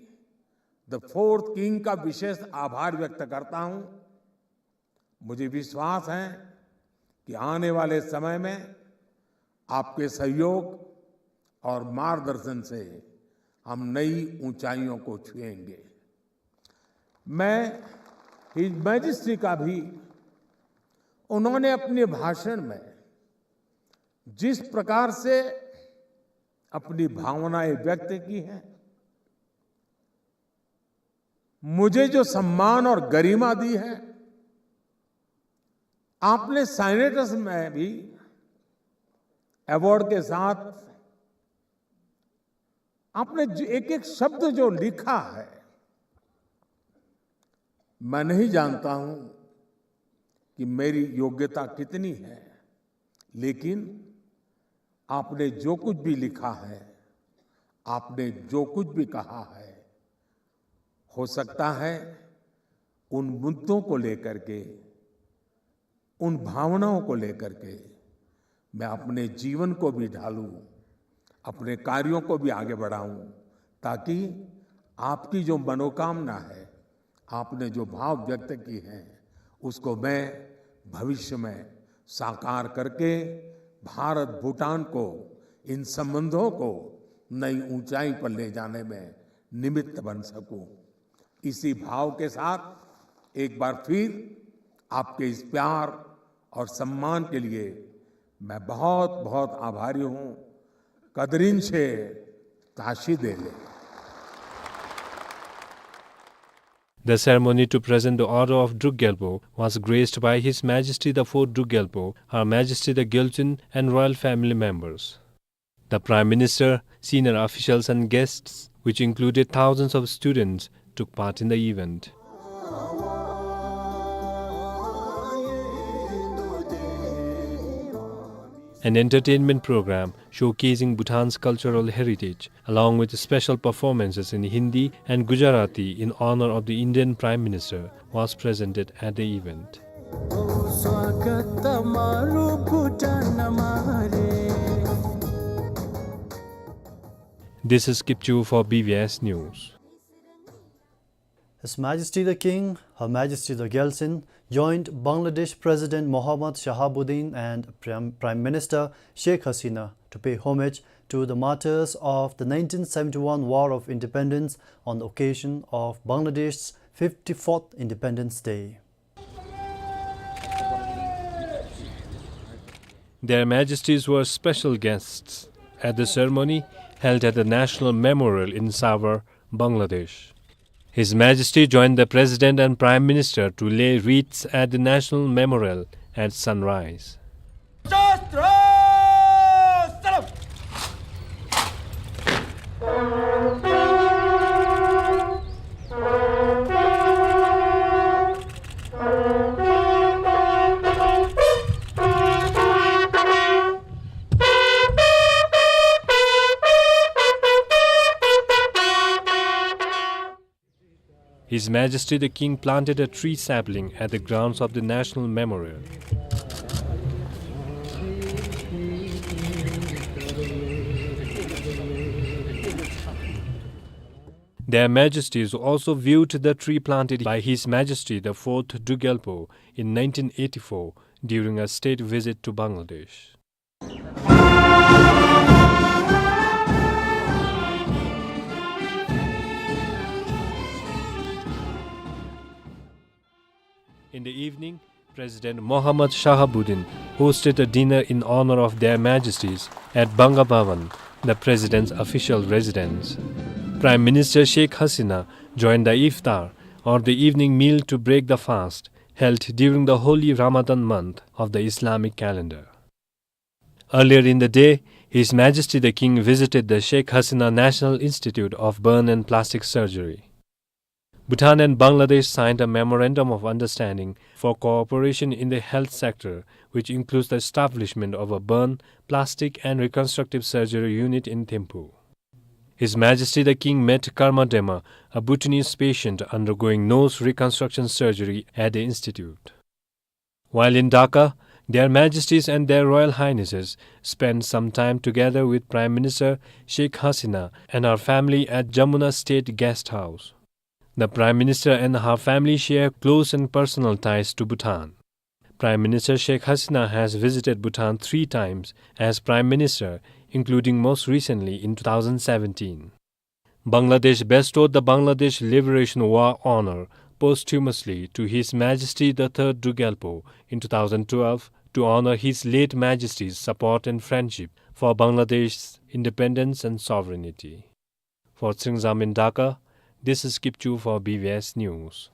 the Fourth King का विशेष आभार व्यक्त करता हूं। मुझे विश्वास है कि आने वाले समय में आपके सहयोग और मार्गदर्शन से हम नई ऊंचाइयों को छुएंगे। मैं His Majesty का भी, उन्होंने अपने भाषण में जिस प्रकार से अपनी भावनाएं व्यक्त की हैं, मुझे जो सम्मान और गरिमा दी है, आपने साइनेटस में भी अवार्ड के साथ आपने जो एक-एक शब्द जो लिखा है, मैं नहीं जानता हूं कि मेरी योग्यता कितनी है, लेकिन आपने जो कुछ भी लिखा है, आपने जो कुछ भी कहा है, हो सकता है उन मुद्दों को लेकर के, उन भावनाओं को लेकर के मैं अपने जीवन को भी ढालूं, अपने कार्यों को भी आगे बढ़ाऊं, ताकि आपकी जो मनोकामना है, आपने जो भाव व्यक्त की हैं, उसको मैं भविष्य में साकार करके भारत भूटान को, इन संबंधों को नई ऊंचाई पर ले जाने में निमित्त बन सकूं। इसी भाव के साथ एक बार फिर आपके इस प्यार और सम्मान के लिए मैं बहुत, बहुत आभारी हूं। कदरिन छे ताशी देले। The ceremony to present the Order of Druk Gyalpo was graced by His Majesty the Fourth Druk Gyalpo, Her Majesty the Gyaltsuen, and royal family members. The Prime Minister, senior officials and guests, which included thousands of students, took part in the event. An entertainment program showcasing Bhutan's cultural heritage, along with special performances in Hindi and Gujarati in honor of the Indian Prime Minister, was presented at the event. This is Kipchoo for B V S News. His Majesty the King, Her Majesty the Gyaltsuen, joined Bangladesh President Mohammad Shahabuddin and Prime, Prime Minister Sheikh Hasina to pay homage to the martyrs of the nineteen seventy-one War of Independence on the occasion of Bangladesh's fifty-fourth Independence Day. Their Majesties were special guests at the ceremony held at the National Memorial in Savar, Bangladesh. His Majesty joined the President and Prime Minister to lay wreaths at the National Memorial at sunrise. His Majesty the King planted a tree sapling at the grounds of the National Memorial. Their Majesties also viewed the tree planted by His Majesty the Fourth Druk Gyalpo in nineteen eighty-four during a state visit to Bangladesh. In the evening, President Mohammad Shahabuddin hosted a dinner in honor of Their Majesties at Banga Bhavan, the President's official residence. Prime Minister Sheikh Hasina joined the iftar, or the evening meal to break the fast, held during the holy Ramadan month of the Islamic calendar. Earlier in the day, His Majesty the King visited the Sheikh Hasina National Institute of Burn and Plastic Surgery. Bhutan and Bangladesh signed a memorandum of understanding for cooperation in the health sector, which includes the establishment of a burn, plastic and reconstructive surgery unit in Thimphu. His Majesty the King met Karma Dema, a Bhutanese patient undergoing nose reconstruction surgery at the institute. While in Dhaka, Their Majesties and Their Royal Highnesses spent some time together with Prime Minister Sheikh Hasina and her family at Jamuna State Guest House. The Prime Minister and her family share close and personal ties to Bhutan. Prime Minister Sheikh Hasina has visited Bhutan three times as Prime Minister, including most recently in two thousand seventeen. Bangladesh bestowed the Bangladesh Liberation War Honor posthumously to His Majesty the Third Druk Gyalpo in two thousand twelve to honor His late Majesty's support and friendship for Bangladesh's independence and sovereignty. For Tsingrangzam in Dhaka, this is Kipchu for B B S News.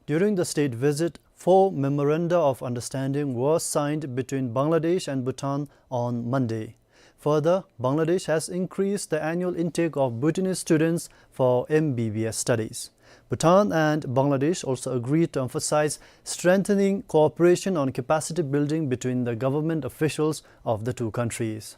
During the state visit, four memoranda of understanding were signed between Bangladesh and Bhutan on Monday. Further, Bangladesh has increased the annual intake of Bhutanese students for M B B S studies. Bhutan and Bangladesh also agreed to emphasize strengthening cooperation on capacity building between the government officials of the two countries.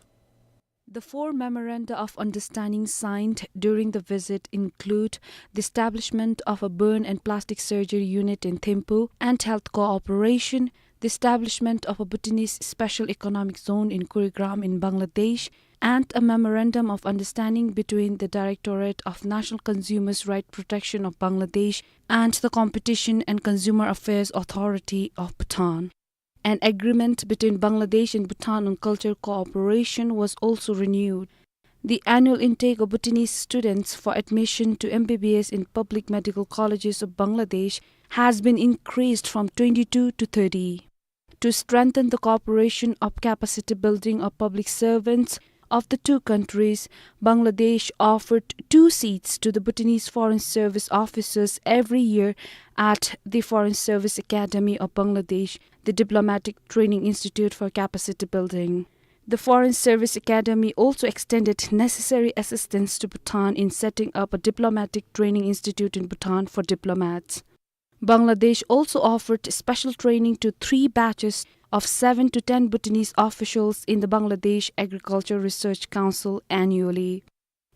The four memoranda of understanding signed during the visit include the establishment of a burn and plastic surgery unit in Thimphu and health cooperation, the establishment of a Bhutanese special economic zone in Kurigram in Bangladesh, and a memorandum of understanding between the Directorate of National Consumers' Right Protection of Bangladesh and the Competition and Consumer Affairs Authority of Bhutan. An agreement between Bangladesh and Bhutan on cultural cooperation was also renewed. The annual intake of Bhutanese students for admission to M B B S in public medical colleges of Bangladesh has been increased from twenty-two to thirty. To strengthen the cooperation of capacity building of public servants of the two countries, Bangladesh offered two seats to the Bhutanese foreign service officers every year at the Foreign Service Academy of Bangladesh, the Diplomatic Training Institute for capacity building. The Foreign Service Academy also extended necessary assistance to Bhutan in setting up a diplomatic training institute in Bhutan for diplomats. Bangladesh also offered special training to three batches of seven to ten Bhutanese officials in the Bangladesh Agriculture Research Council annually.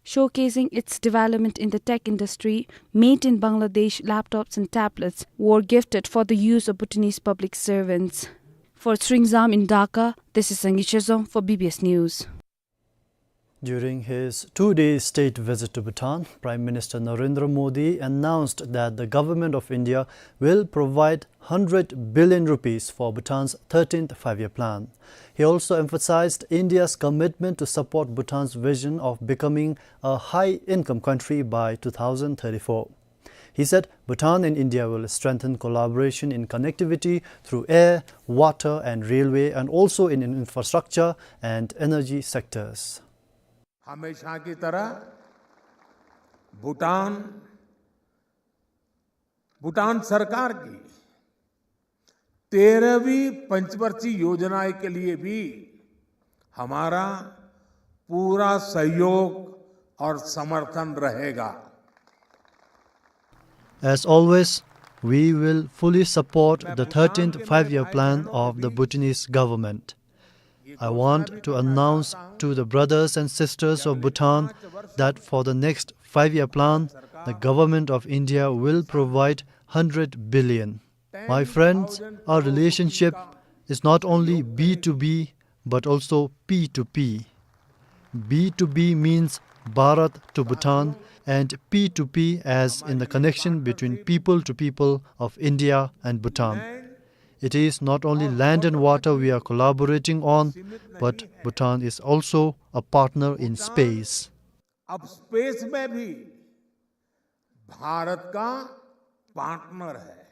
Showcasing its development in the tech industry, made in Bangladesh laptops and tablets were gifted for the use of Bhutanese public servants. For Tsingrangzam in Dhaka, this is Sangi Chezom for B B S News. During his two-day state visit to Bhutan, Prime Minister Narendra Modi announced that the Government of India will provide hundred billion rupees for Bhutan's thirteenth Five-Year Plan. He also emphasized India's commitment to support Bhutan's vision of becoming a high-income country by two thousand thirty-four. He said Bhutan and India will strengthen collaboration in connectivity through air, water and railway, and also in infrastructure and energy sectors. हमेशा की तरह भूटान भूटान सरकार की तेरहवीं पंचवर्षीय योजना के लिए भी हमारा पूरा सहयोग और समर्थन रहेगा। As always, we will fully support the thirteenth Five-Year Plan of the Bhutanese government. I want to announce to the brothers and sisters of Bhutan that for the next five-year plan, the government of India will provide hundred billion. My friends, our relationship is not only B two B, but also P two P. B two B means Bharat to Bhutan, and P two P as in the connection between people to people of India and Bhutan. It is not only land and water we are collaborating on, but Bhutan is also a partner in space. अब स्पेस में भी भारत का पार्टनर है।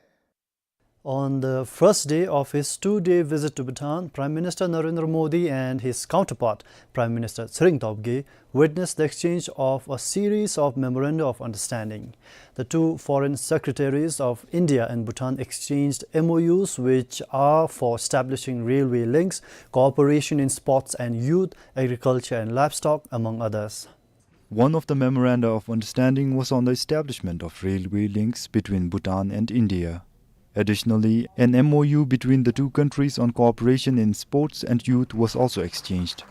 On the first day of his two-day visit to Bhutan, Prime Minister Narendra Modi and his counterpart, Prime Minister Tshering Tobgay, witnessed the exchange of a series of memoranda of understanding. The two foreign secretaries of India and Bhutan exchanged M O Us, which are for establishing railway links, cooperation in sports and youth, agriculture and livestock, among others. One of the memoranda of understanding was on the establishment of railway links between Bhutan and India. Additionally, an M O U between the two countries on cooperation in sports and youth was also exchanged.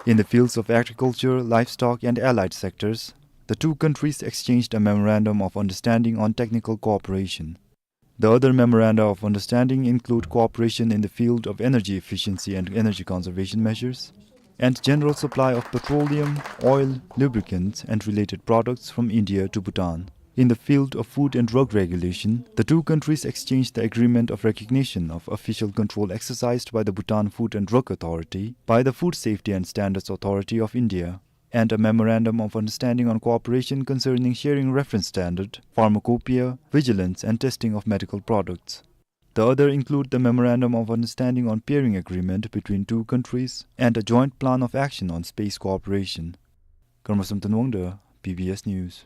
In the fields of agriculture, livestock, and allied sectors, the two countries exchanged a memorandum of understanding on technical cooperation. The other memoranda of understanding include cooperation in the field of energy efficiency and energy conservation measures, and general supply of petroleum, oil, lubricants, and related products from India to Bhutan. In the field of food and drug regulation, the two countries exchanged the agreement of recognition of official control exercised by the Bhutan Food and Drug Authority, by the Food Safety and Standards Authority of India, and a memorandum of understanding on cooperation concerning sharing reference standard, pharmacopoeia, vigilance and testing of medical products. The other include the memorandum of understanding on pairing agreement between two countries and a joint plan of action on space cooperation. Karma Samten Wangda, B B S News.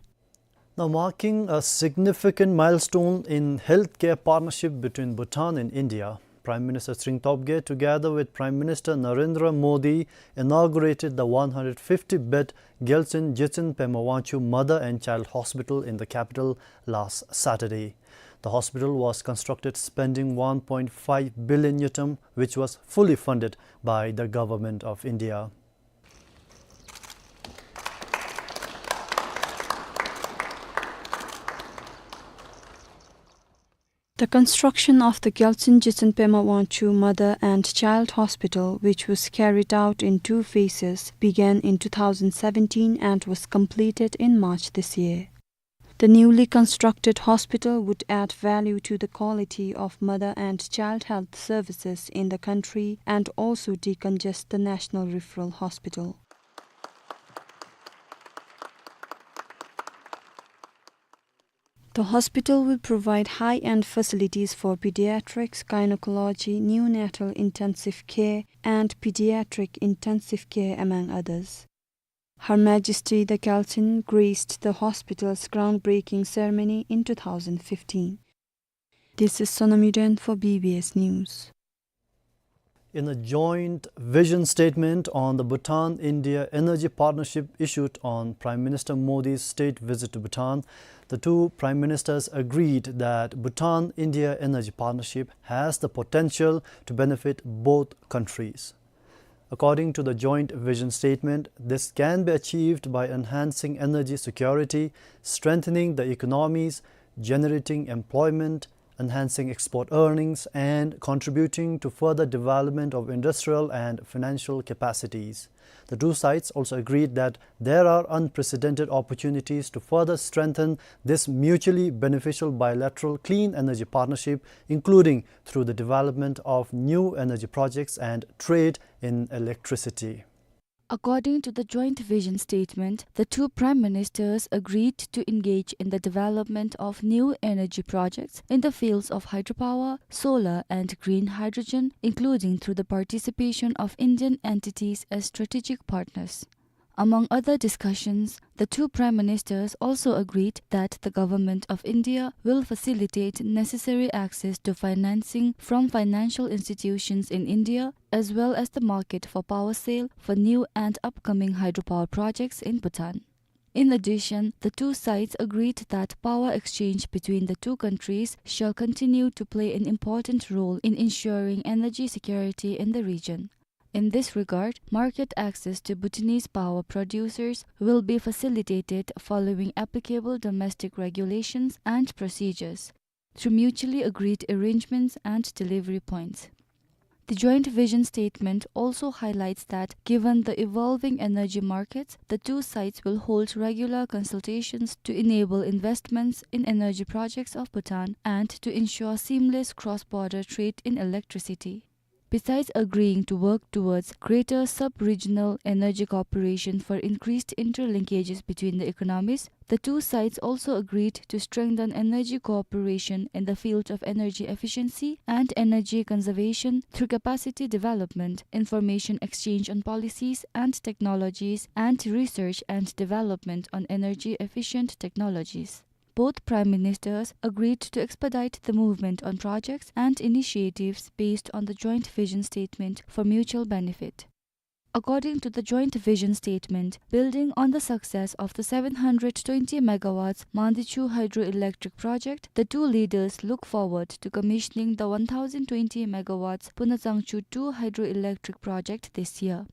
Now marking a significant milestone in healthcare partnership between Bhutan and India, Prime Minister Tshering Tobgay, together with Prime Minister Narendra Modi, inaugurated the one hundred fifty bed Gyaltsuen Jitsen Pema Wangchuck Mother and Child Hospital in the capital last Saturday. The hospital was constructed spending one point five billion ngultrum, which was fully funded by the Government of India. The construction of the Gyaltsuen Jitsen Pema Wangchuck Mother and Child Hospital, which was carried out in two phases, began in two thousand seventeen and was completed in March this year. The newly constructed hospital would add value to the quality of mother and child health services in the country and also decongest the National Referral Hospital. The hospital will provide high-end facilities for pediatrics, gynecology, neonatal intensive care, and pediatric intensive care, among others. Her Majesty the Gyaltsuen graced the hospital's groundbreaking ceremony in two thousand fifteen. This is Sonam Yuden for B B S News. In a joint vision statement on the Bhutan-India energy partnership issued on Prime Minister Modi's state visit to Bhutan, the two prime ministers agreed that Bhutan-India energy partnership has the potential to benefit both countries. According to the joint vision statement, this can be achieved by enhancing energy security, strengthening the economies, generating employment, enhancing export earnings, and contributing to further development of industrial and financial capacities. The two sides also agreed that there are unprecedented opportunities to further strengthen this mutually beneficial bilateral clean energy partnership, including through the development of new energy projects and trade in electricity. According to the joint vision statement, the two prime ministers agreed to engage in the development of new energy projects in the fields of hydropower, solar and green hydrogen, including through the participation of Indian entities as strategic partners. Among other discussions, the two prime ministers also agreed that the Government of India will facilitate necessary access to financing from financial institutions in India, as well as the market for power sale for new and upcoming hydropower projects in Bhutan. In addition, the two sides agreed that power exchange between the two countries shall continue to play an important role in ensuring energy security in the region. In this regard, market access to Bhutanese power producers will be facilitated following applicable domestic regulations and procedures, through mutually agreed arrangements and delivery points. The joint vision statement also highlights that, given the evolving energy markets, the two sides will hold regular consultations to enable investments in energy projects of Bhutan and to ensure seamless cross-border trade in electricity. Besides agreeing to work towards greater sub-regional energy cooperation for increased interlinkages between the economies, the two sides also agreed to strengthen energy cooperation in the field of energy efficiency and energy conservation through capacity development, information exchange on policies and technologies, and research and development on energy efficient technologies. Both prime ministers agreed to expedite the movement on projects and initiatives based on the joint vision statement for mutual benefit. According to the joint vision statement, building on the success of the seven hundred twenty megawatts Mandichu hydroelectric project, the two leaders look forward to commissioning the one thousand twenty megawatts Punatsangchu two hydroelectric project this year.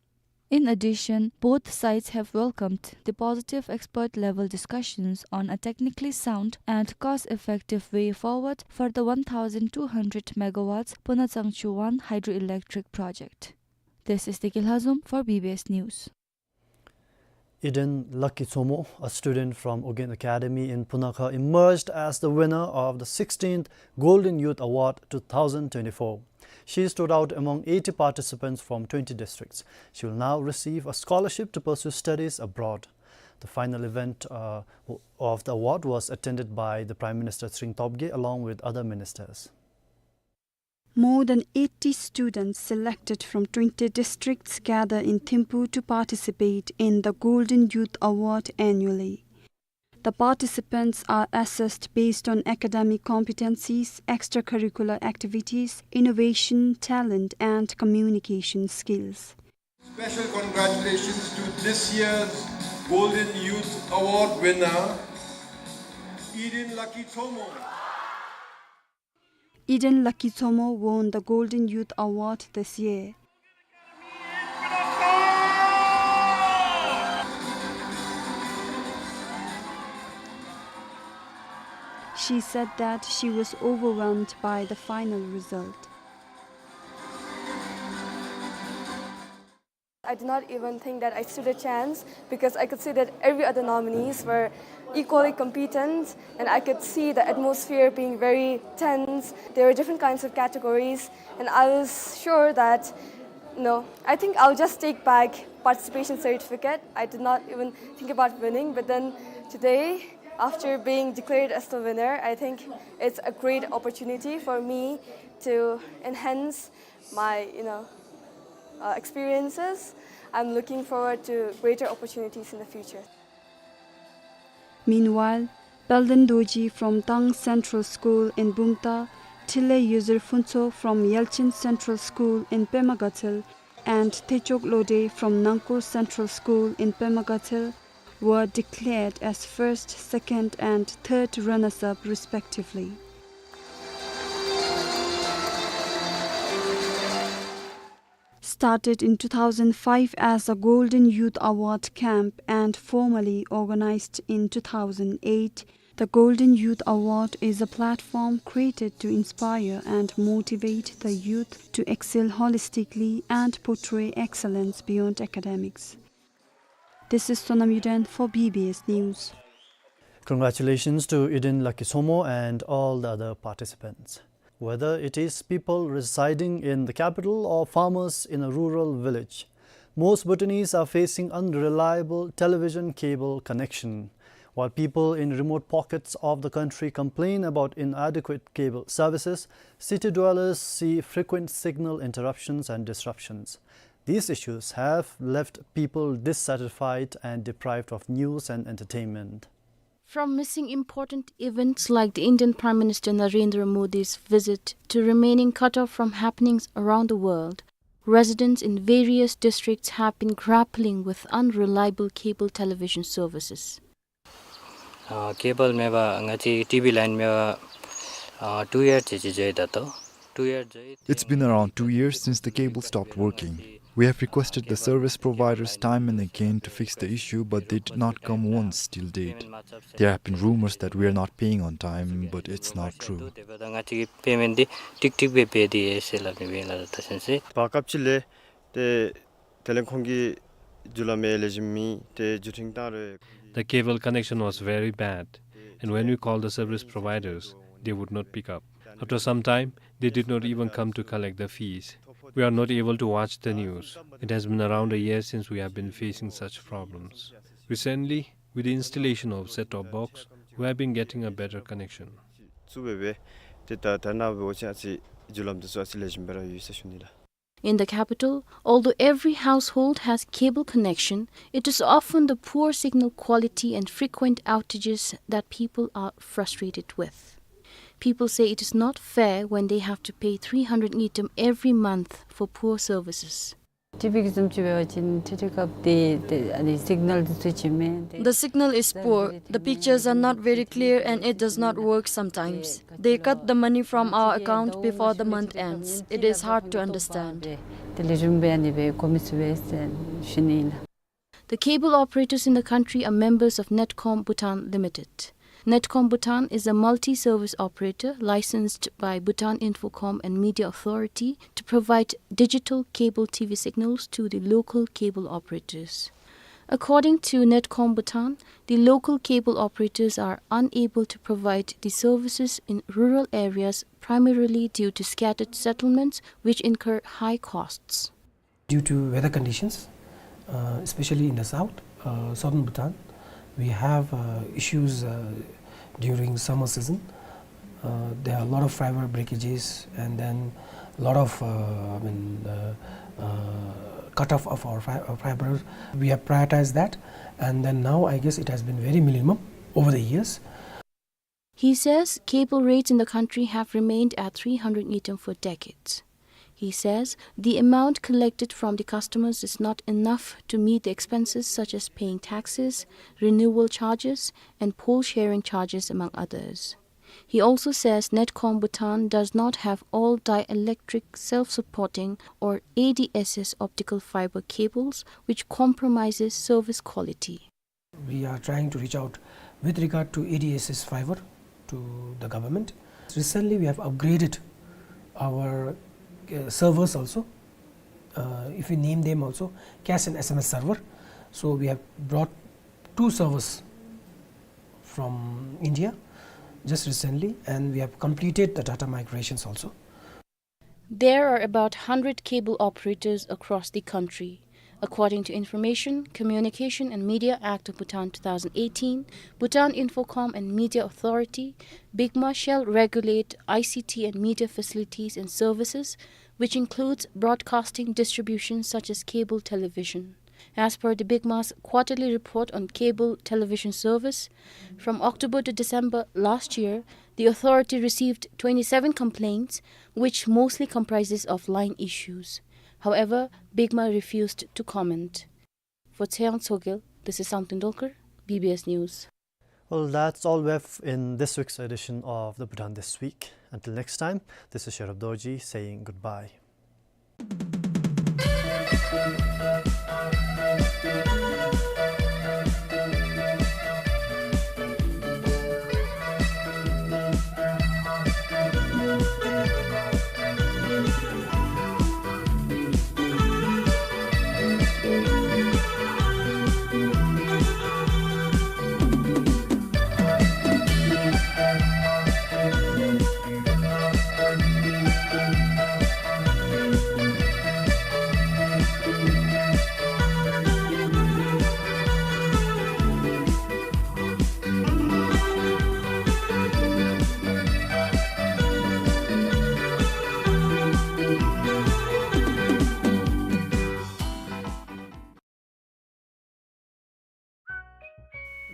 In addition, both sides have welcomed the positive expert-level discussions on a technically sound and cost-effective way forward for the one thousand two hundred megawatts Punatsangchu one hydroelectric project. This is Deki Lhazom for B B S News. Eden Lucky Tsomo, a student from Ugyen Academy in Punakha, emerged as the winner of the sixteenth Golden Youth Award two thousand twenty-four. She stood out among eighty participants from twenty districts. She will now receive a scholarship to pursue studies abroad. The final event, uh, w-, of the award was attended by the Prime Minister Tshering Tobgay along with other ministers. More than eighty students selected from twenty districts gather in Thimphu to participate in the Golden Youth Award annually. The participants are assessed based on academic competencies, extracurricular activities, innovation, talent, and communication skills. Special congratulations to this year's Golden Youth Award winner, Eden Lucky Tsomo. Eden Lucky Tsomo won the Golden Youth Award this year. She said that she was overwhelmed by the final result. I did not even think that I stood a chance because I could see that every other nominees were equally competent, and I could see the atmosphere being very tense. There were different kinds of categories, and I was sure that, no, I think I'll just take back participation certificate. I did not even think about winning, but then today, after being declared as the winner, I think it's a great opportunity for me to enhance my, you know, uh, experiences. I'm looking forward to greater opportunities in the future. Meanwhile, Palden Dorji from Tang Central School in Bumthang, Thilley Yuzir Phuntsho from Yelchin Central School in Pema Gatshel, and Techok Lode from Nangkur Central School in Pema Gatshel were declared as first, second, and third runners-up respectively. Started in two thousand five as a Golden Youth Award camp and formally organized in two thousand eight, the Golden Youth Award is a platform created to inspire and motivate the youth to excel holistically and portray excellence beyond academics. This is Sonam Yuden for B B S News. Congratulations to Eden Lucky Tsomo and all the other participants. Whether it is people residing in the capital or farmers in a rural village, most Bhutanese are facing unreliable television cable connection. While people in remote pockets of the country complain about inadequate cable services, city dwellers see frequent signal interruptions and disruptions. These issues have left people dissatisfied and deprived of news and entertainment. From missing important events like the Indian Prime Minister Narendra Modi's visit to remaining cut off from happenings around the world, residents in various districts have been grappling with unreliable cable television services. ཨ་ཀེ་བལ་མེད་པར་ང་བཅས་ཀྱི་ཊི་བི་ལའིན་མེད་པར་ཨ་two year ཅིག་ཅིག་འགྱོ་ཡི་ད་ལྟོ། Two year འགྱོ་ཡི། It's been around two years since the cable stopped working. We have requested the service providers time and again to fix the issue, but they did not come once till date. There have been rumors that we are not paying on time, but it's not true. ང་བཅས་ཀྱི་པེ་མེནཊ་འདི་ཀྲིག་ཀྲིག་སྦེ་འབད་དེ་ཡོད་ཟེར་སླབ་ནི་སྦེ་ལགས། ད་ཅི་ཟེར་ཏེ་དེ་ལས་ཁོང་གི་བརྒྱུད་ལམ་ཡང་ལེགས་ཤོམ་མེད། ཏེ་བརྒྱུད་འཕྲིན་བཏང་རུང་The cable connection was very bad, and when we called the service providers, they would not pick up. After some time, they did not even come to collect the fees. We are not able to watch the news. It has been around a year since we have been facing such problems. Recently, with the installation of set-top box, we have been getting a better connection. ཚུ་སྦེ་སྦེ་ཏེ་ད་ད་ནཱ་འབད་བ་ཅིན་ཨ་ཙི་བརྒྱུད་ལམ་འདི་ཚུ་ཨ་ཙི་ལེགས་ཤོམ་སྦེ་ར་ཡོད་ཟེར་ཞུ་ནི་ལགས། In the capital, although every household has cable connection, it is often the poor signal quality and frequent outages that people are frustrated with. People say it is not fair when they have to pay three hundred ngultrum every month for poor services. ཊི་བི་གི་བཟུམ་ཅིག་འབད་བ་ཅིན་ཏེ་ཏེ་སྐབས་ཏེ་ཏེ་ཨ་ནི་སིག་ནཱལ་འདི་ཚུ་ཅིག་མེད། The signal is poor. The pictures are not very clear and it does not work sometimes. They cut the money from our account before the month ends. It is hard to understand. དེ་ལས་རིམ་སྦེ་ཨ་ནི་སྦེ་གོ་མི་ཚུགས་པས་ཟེར་ཞུ་ནི་ཨིན་ལགས། The cable operators in the country are members of Netcom Bhutan Limited. Netcom Bhutan is a multi-service operator licensed by Bhutan Infocom and Media Authority to provide digital cable T V signals to the local cable operators. According to Netcom Bhutan, the local cable operators are unable to provide the services in rural areas primarily due to scattered settlements which incur high costs. Due to weather conditions, uh, especially in the south, uh, southern Bhutan, we have, uh, issues, uh, during summer season. Uh, there are a lot of fiber breakages and then a lot of, uh, I mean, uh, uh, cut off of our fi-, uh, fiber. We have prioritized that, and then now I guess it has been very minimum over the years. He says cable rates in the country have remained at three hundred ngultrum for decades. He says the amount collected from the customers is not enough to meet the expenses such as paying taxes, renewal charges, and pole sharing charges, among others. He also says Netcom Bhutan does not have all dielectric self-supporting or A D S S optical fiber cables, which compromises service quality. We are trying to reach out with regard to A D S S fiber to the government. Recently, we have upgraded our, uh, servers also. Uh, if we name them also, cash and S M S server. So we have brought two servers from India just recently, and we have completed the data migrations also. There are about hundred cable operators across the country. According to Information, Communication and Media Act of Bhutan two thousand eighteen, Bhutan Infocom and Media Authority, BICMA, shall regulate I C T and media facilities and services, which includes broadcasting distribution such as cable television. As per the BICMA's quarterly report on cable television service, from October to December last year, the authority received twenty-seven complaints, which mostly comprises of line issues. However, BICMA refused to comment. For Tshering Tshogel, this is Samten Dolkar, B B S News. Well, that's all we have in this week's edition of the Bhutan This Week. Until next time, this is Sherab Dorji saying goodbye.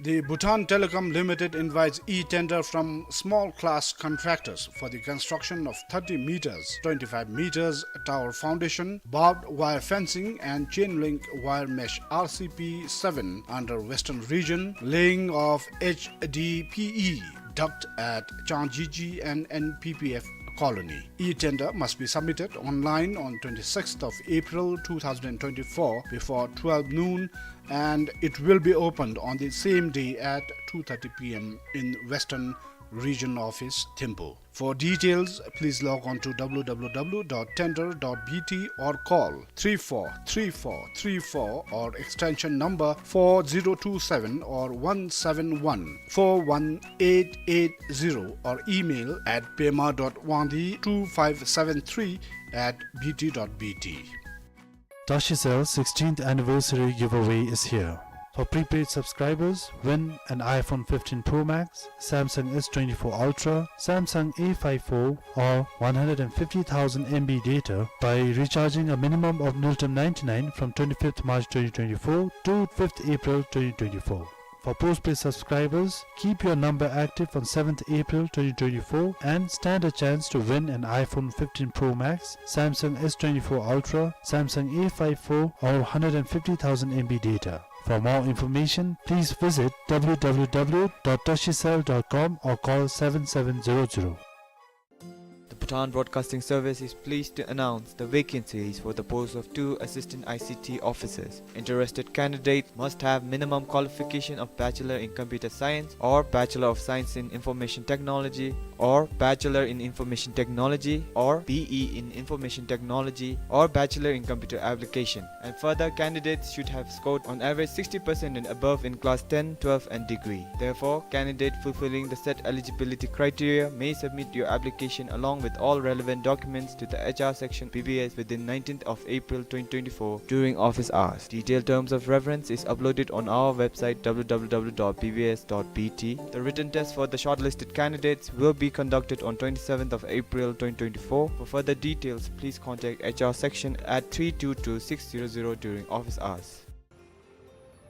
The Bhutan Telecom Limited invites e-tender from small class contractors for the construction of thirty meters, twenty-five meters tower foundation, barbed wire fencing and chain link wire mesh R C P seven under Western Region, laying of H D P E duct at Changjiji and N P P F colony. E-tender must be submitted online on twenty-sixth of April two thousand twenty-four before twelve noon, and it will be opened on the same day at two thirty P M in Western Region Office, Thimphu. For details, please log on to W W W dot tender dot B T or call three four three four three four or extension number four zero two seven or one seven one four one eight eight zero or email at pema dot wangdi two five seven three at B T dot B T. Tashicell sixteenth anniversary giveaway is here. For prepaid subscribers, win an iPhone fifteen Pro Max, Samsung S twenty-four Ultra, Samsung A five four, or one hundred fifty thousand M B data by recharging a minimum of Ngultrum ninety-nine from twenty-fifth March twenty twenty-four to fifth April twenty twenty-four. For postpaid subscribers, keep your number active on seventh April twenty twenty-four and stand a chance to win an iPhone fifteen Pro Max, Samsung S twenty-four Ultra, Samsung A five four, or hundred and fifty thousand M B data. For more information, please visit W W W dot tashicell dot com or call seven seven zero zero. The Bhutan Broadcasting Service is pleased to announce the vacancies for the post of two assistant I C T officers. Interested candidates must have minimum qualification of Bachelor in Computer Science or Bachelor of Science in Information Technology or Bachelor in Information Technology or B E in Information Technology or Bachelor in Computer Application. And further, candidates should have scored on average sixty percent and above in class ten, twelve and degree. Therefore, candidate fulfilling the set eligibility criteria may submit your application along with all relevant documents to the H R section B B S within nineteenth of April twenty twenty-four during office hours. Detailed terms of reference is uploaded on our website W W W dot B B S dot B T. The written test for the shortlisted candidates will be conducted on twenty-seventh of April twenty twenty-four. For further details, please contact H R section at three two two six zero zero during office hours.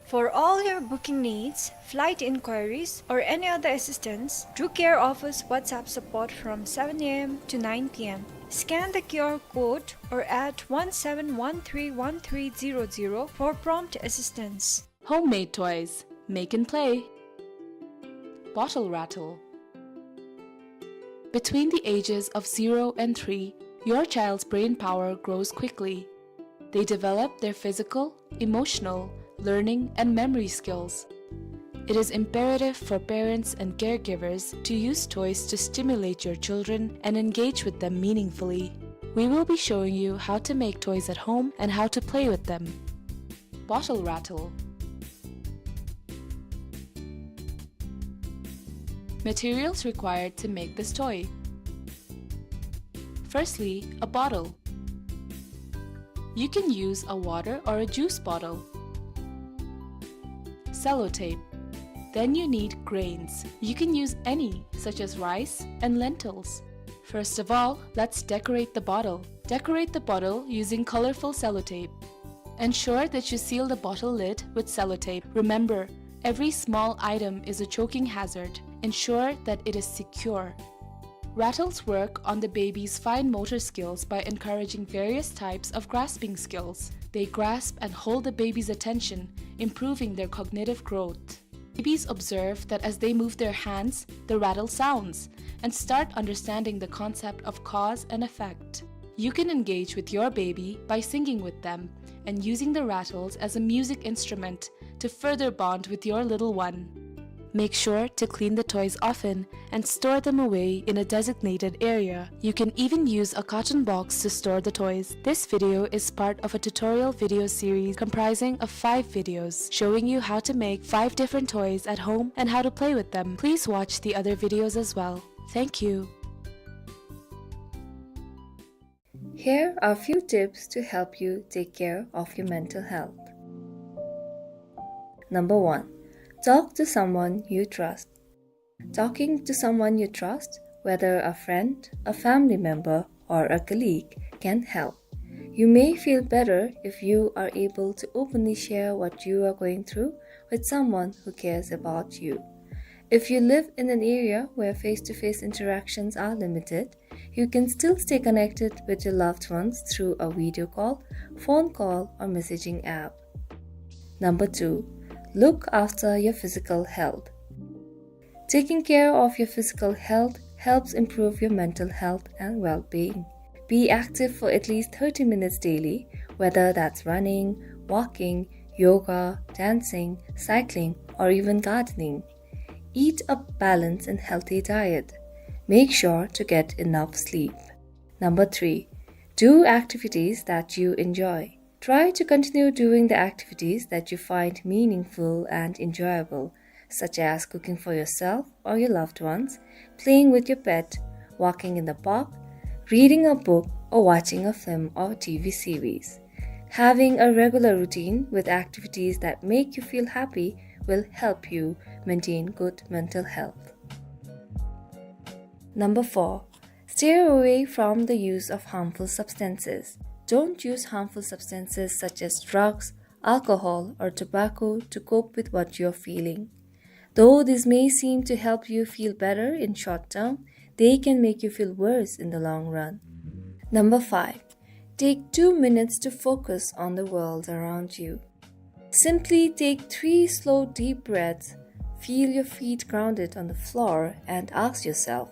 For all your booking needs, flight inquiries, or any other assistance, do CARE offers WhatsApp support from seven A M to nine P M. Scan the Q R code or add one seven one three one three zero zero for prompt assistance. Homemade toys. Make and play. Bottle rattle. Between the ages of zero and three, your child's brain power grows quickly. They develop their physical, emotional, learning, and memory skills. It is imperative for parents and caregivers to use toys to stimulate your children and engage with them meaningfully. We will be showing you how to make toys at home and how to play with them. Bottle rattle. Materials required to make this toy. Firstly, a bottle. You can use a water or a juice bottle. Sellotape. Then you need grains. You can use any, such as rice and lentils. First of all, let's decorate the bottle. Decorate the bottle using colorful sellotape. Ensure that you seal the bottle lid with sellotape. Remember, every small item is a choking hazard. Ensure that it is secure. Rattles work on the baby's fine motor skills by encouraging various types of grasping skills. They grasp and hold the baby's attention, improving their cognitive growth. Babies observe that as they move their hands, the rattle sounds, and start understanding the concept of cause and effect. You can engage with your baby by singing with them and using the rattles as a music instrument to further bond with your little one. Make sure to clean the toys often and store them away in a designated area. You can even use a carton box to store the toys. This video is part of a tutorial video series comprising of five videos showing you how to make five different toys at home and how to play with them. Please watch the other videos as well. Thank you. Here are few tips to help you take care of your mental health. Number one, talk to someone you trust. Talking to someone you trust, whether a friend, a family member, or a colleague, can help. You may feel better if you are able to openly share what you are going through with someone who cares about you. If you live in an area where face-to-face interactions are limited, you can still stay connected with your loved ones through a video call, phone call, or messaging app. Number two, look after your physical health. Taking care of your physical health helps improve your mental health and well-being. Be active for at least thirty minutes daily, whether that's running, walking, yoga, dancing, cycling, or even gardening. Eat a balanced and healthy diet. Make sure to get enough sleep. Number three, do activities that you enjoy. Try to continue doing the activities that you find meaningful and enjoyable, such as cooking for yourself or your loved ones, playing with your pet, walking in the park, reading a book, or watching a film or T V series. Having a regular routine with activities that make you feel happy will help you maintain good mental health. Number four, steer away from the use of harmful substances. Don't use harmful substances such as drugs, alcohol, or tobacco to cope with what you're feeling. Though this may seem to help you feel better in short term, they can make you feel worse in the long run. Number five, take two minutes to focus on the world around you. Simply take three slow, deep breaths, feel your feet grounded on the floor, and ask yourself,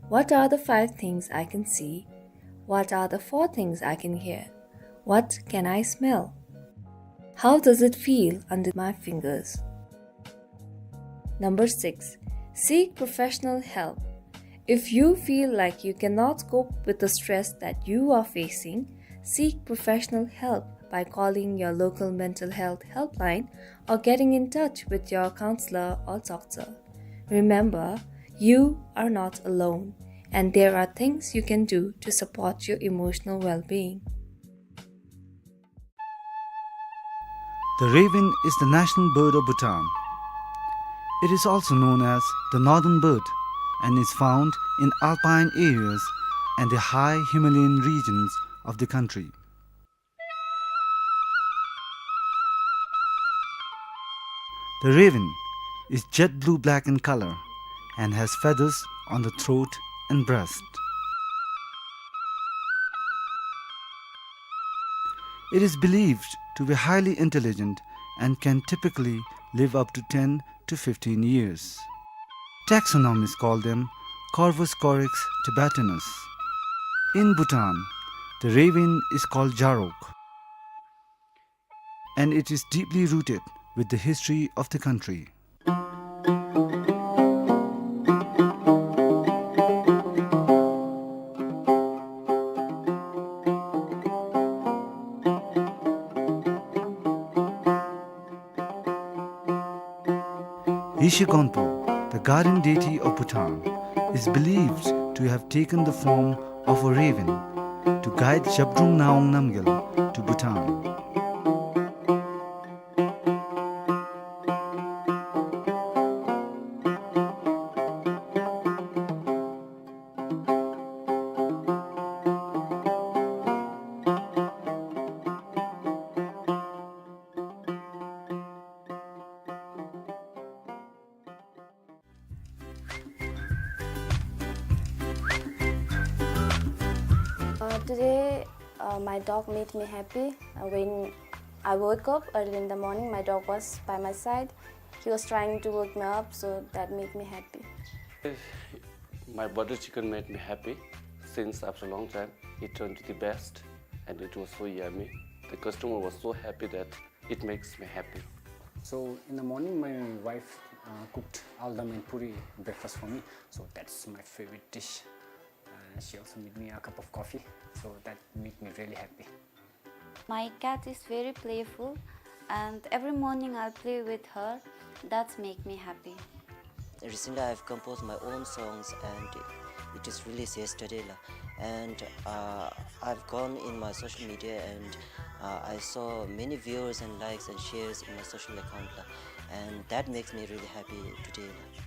"What are the five things I can see? What are the four things I can hear? What can I smell? How does it feel under my fingers?" Number six, seek professional help. If you feel like you cannot cope with the stress that you are facing, seek professional help by calling your local mental health helpline or getting in touch with your counselor or doctor. Remember, you are not alone, and there are things you can do to support your emotional well-being. The raven is the national bird of Bhutan. It is also known as the northern bird and is found in alpine areas and the high Himalayan regions of the country. The raven is jet blue-black in color and has feathers on the throat and breast. It is believed to be highly intelligent and can typically live up to ten to fifteen years. Taxonomists call them Corvus corax tibetanus. In Bhutan, the raven is called Jarok, and it is deeply rooted with the history of the country. Rishi Gonpo, the guardian deity of Bhutan, is believed to have taken the form of a raven to guide Zhabdrung Ngawang Namgyal to Bhutan. Uh, today, uh, my dog made me happy. Uh, when I woke up early in the morning, my dog was by my side. He was trying to wake me up, so that made me happy. My butter chicken made me happy since after a long time. It turned to the best, and it was so yummy. The customer was so happy that it makes me happy. So in the morning, my wife, uh, cooked aldam and puri breakfast for me. So that's my favorite dish. Uh, she also made me a cup of coffee. So that made me really happy. My cat is very playful, and every morning I play with her. That's make me happy. Recently, I've composed my own songs and it is released yesterday, la. And, uh, I've gone in my social media and, uh, I saw many viewers and likes and shares in my social account, la. And that makes me really happy today, la.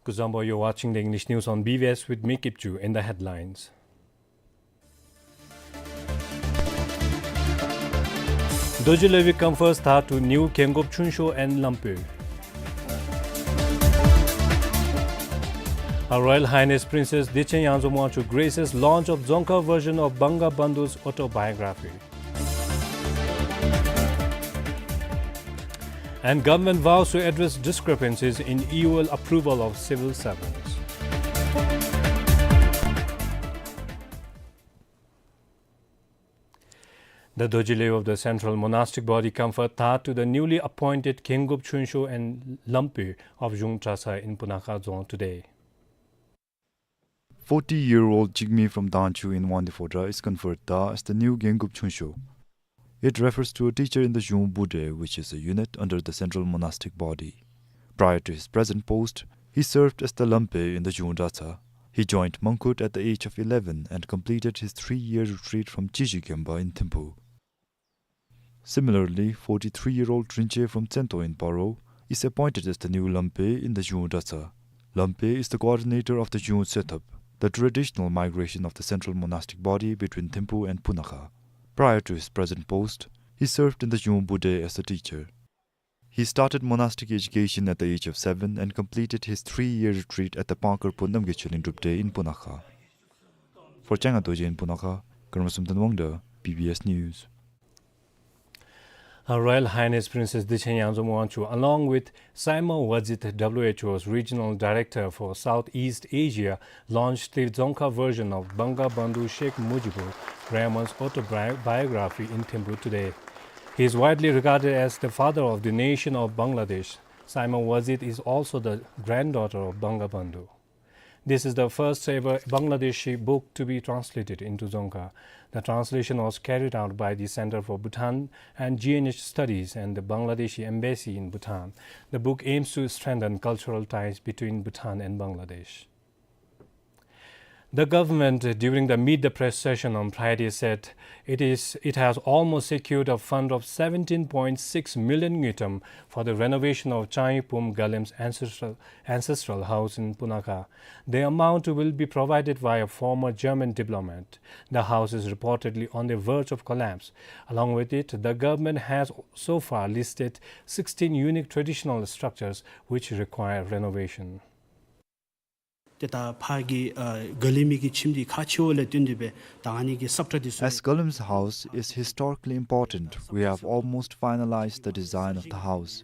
Kuzuzangpo, you're watching the English news on B B S with me, Kipchu. In the headlines, རྡོ་རྗེ་གླིང་པའི་ཀམ་ཕཊ་དར་to new Genggop Chunshou and Lampe. Her Royal Highness Princess Dichen Yangzom Wangchuck graces launch of Dzongkha version of Bangabandhu's autobiography. And government vows to address discrepancies in E O L approval of civil servants. The Dorji Leyva of the Central Monastic Body kum phot tha to the newly appointed Genggop Chunshou and Lampe of Zhung Dratshang in Punakha Dzong today. Forty-year-old Jigme from Dangchu in Wangdue Phodrang is conferred tha as the new Genggop Chunshou. It refers to a teacher in the Zhung Budae, which is a unit under the Central Monastic Body. Prior to his present post, he served as the Lampe in the Zhung Dratshang. He joined Mangkhut at the age of eleven and completed his three-year retreat from Chizhi Gempa in Thimphu. Similarly, forty-three-year-old Rinche from Tsento in Paro is appointed as the new Lampe in the Zhung Dratshang. Lampe is the coordinator of the Zhung Tsethap, the traditional migration of the Central Monastic Body between Thimphu and Punakha. Prior to his present post, he served in the Zhung Budae as a teacher. He started monastic education at the age of seven and completed his three-year retreat at the Pangkar Pho Namgyetchen in Drupdey in Punakha. For Changa Dorji in Punakha, Karma Samten Wangda, B B S News. Her Royal Highness Princess Dichen Yangzom Wangchuck, along with Saima Wazit, W H O's Regional Director for Southeast Asia, launched the Dzongkha version of Bangabandhu Sheikh Mujibur Rahman's autobiography in Thimphu today. He is widely regarded as the father of the nation of Bangladesh. Saima Wazit is also the granddaughter of Bangabandhu. This is the first ever Bangladeshi book to be translated into Dzongkha. The translation was carried out by the Center for Bhutan and G N H Studies and the Bangladeshi Embassy in Bhutan. The book aims to strengthen cultural ties between Bhutan and Bangladesh. The government, during the Meet the Press session on Friday, said it is, it has almost secured a fund of seventeen point six million ngultrum for the renovation of Changyi Pum Galim's ancestral, ancestral house in Punakha. The amount will be provided by a former German diplomat. The house is reportedly on the verge of collapse. Along with it, the government has so far listed sixteen unique traditional structures which require renovation. ཏེ་ད་ཕར་གྱི་ཨ་ག་ལི་མི་གི་ཁྱིམ་འདི་ཁག་ཆེཝ་ལས་བརྟེན་ཏེ་སྦེ་ད་ཨ་ནི་གི་སབ་ཁྲ་འདི་ཚུ། As Galim's house is historically important, we have almost finalized the design of the house.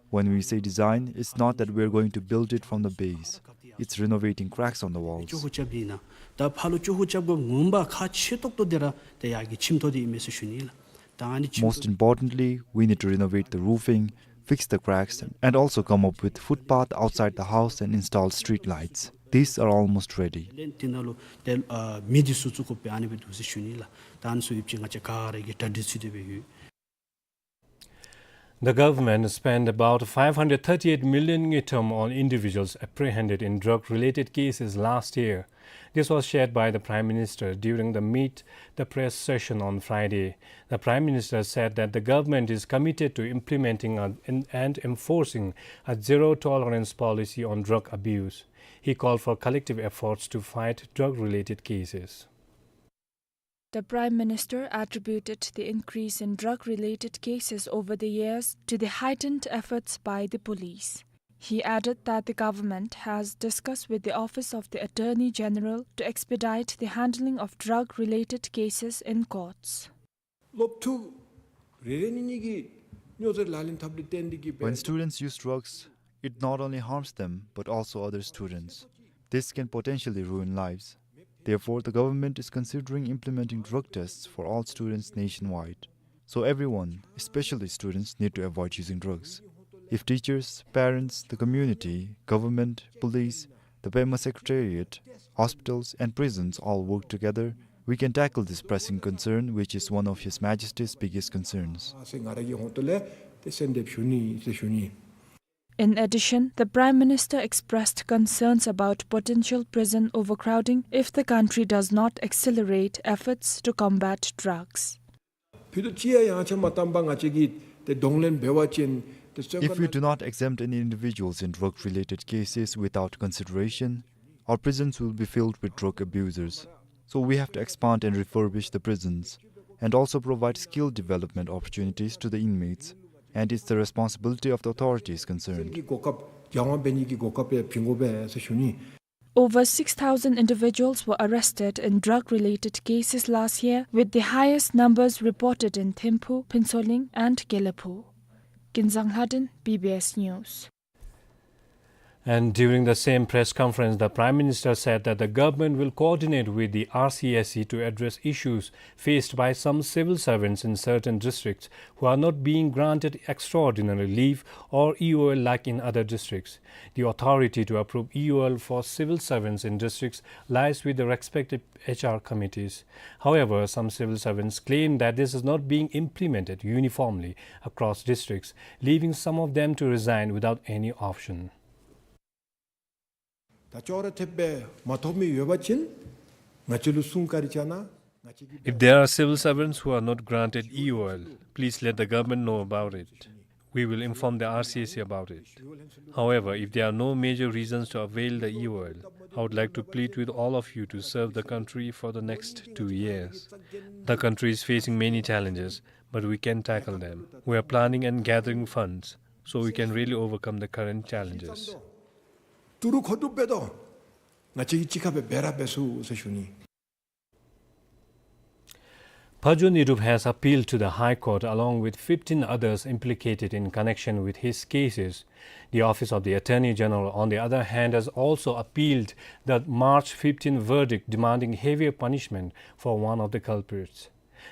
When we say design, it's not that we are going to build it from the base. It's renovating cracks on the walls. ཅོག་ཧུ་རྐྱབ་ཨིན་ན། ད་ཕར་ལུ་ཅོག་ཧུ་རྐྱབ་དགོཔ་ངོ་མ་ཁག་ཆེ་ཏོག་ཏོ་འདི་ར་ཏེ་ཡར་གྱི་ཁྱིམ་ཐོག་འདི་ཨིན་མས་ཟེར་ཞུ་ནི་ལགས། ད་ཨ་ནི་ཁྱིམ་Most importantly, we need to renovate the roofing, fix the cracks, and also come up with footpath outside the house and install street lights. These are almost ready. ལན་འདི་ནང་ལུ་ཏེ་ཨ་མི་འདི་ཚུ་བཙུགས་དགོ་པས་ཨ་ནི་སྦེ་འདུག་ཟེར་ཞུ་ནི་ལགས། ད་ཨ་ནི་ཚུ་ཡོདཔ་ཅིག་ང་བཅས་ག་ར་གིས་གྲ་སྒྲིག་ཚུད་དེ་སྦེ་ཡོད། The government spent about five hundred thirty-eight million ngultrum on individuals apprehended in drug-related cases last year. This was shared by the Prime Minister during the Meet the Press session on Friday. The Prime Minister said that the government is committed to implementing a, and enforcing a zero-tolerance policy on drug abuse. He called for collective efforts to fight drug-related cases. The Prime Minister attributed the increase in drug-related cases over the years to the heightened efforts by the police. He added that the government has discussed with the Office of the Attorney General to expedite the handling of drug-related cases in courts. སློབ་ཕྲུག་རེ་རེ་གཉིས་གཉིས་ཀྱིས་སྨྱོ་རྫས་ལག་ལེན་འཐབ་སྟེ་བརྟེན་ཏེ་གིས་When students use drugs, it not only harms them, but also other students. This can potentially ruin lives. Therefore, the government is considering implementing drug tests for all students nationwide. So everyone, especially students, need to avoid using drugs. If teachers, parents, the community, government, police, the Pema Secretariat, hospitals, and prisons all work together, we can tackle this pressing concern, which is one of His Majesty's biggest concerns. ང་ར་གི་ཧོང་ཏོ་ལས་ཏེ་གསོལ་འདེབས་ཞུ་ནི་ཟེར་ཞུ་ནི། In addition, the Prime Minister expressed concerns about potential prison overcrowding if the country does not accelerate efforts to combat drugs. ཕུད་རྡོག་གཅིག་ཡང་ཡངས་ཆག་མ་བཏང་པར་ང་བཅས་ཀྱིས་ཏེ་གདོང་ལེན་འབད་བ་ཅིན་ If we do not exempt any individuals in drug-related cases without consideration, our prisons will be filled with drug abusers. So we have to expand and refurbish the prisons and also provide skill development opportunities to the inmates. And it's the responsibility of the authorities concerned. Over six thousand individuals were arrested in drug-related cases last year, with the highest numbers reported in Thimphu, Phuentsholing, and Gelephu. Kinzang Lhadon, B B S News. And during the same press conference, the Prime Minister said that the government will coordinate with the R C S C to address issues faced by some civil servants in certain districts who are not being granted extraordinary leave or E O L like in other districts. The authority to approve E O L for civil servants in districts lies with the respective H R committees. However, some civil servants claim that this is not being implemented uniformly across districts, leaving some of them to resign without any option. ད་ཅོག་ར་འཐདཔ་སྦེ་མ་ཐོབ་མི་ཡོད་པ་ཅིན་ང་བཅས་ལུ་གསུང་བཀའ་དྲིན་བསྐྱང་གནང་། ང་བཅས་ཀྱིས། If there are civil servants who are not granted E O L, please let the government know about it. We will inform the R C S C about it. However, if there are no major reasons to avail the E O L, I would like to plead with all of you to serve the country for the next two years. The country is facing many challenges, but we can tackle them. We are planning and gathering funds, so we can really overcome the current challenges. ཏི་རུ་མཁོ་སྒྲུབ་འབད་དོ། ང་བཅས་ཀྱིས་གཅིག་ཁར་སྦེ་འབད་ར་འབད་ཚུགས་ཟེར་ཞུ་ནི། Phajö Nyodup has appealed to the High Court along with fifteen others implicated in connection with his cases. The Office of the Attorney General, on the other hand, has also appealed the March fifteen verdict demanding heavier punishment for one of the culprits.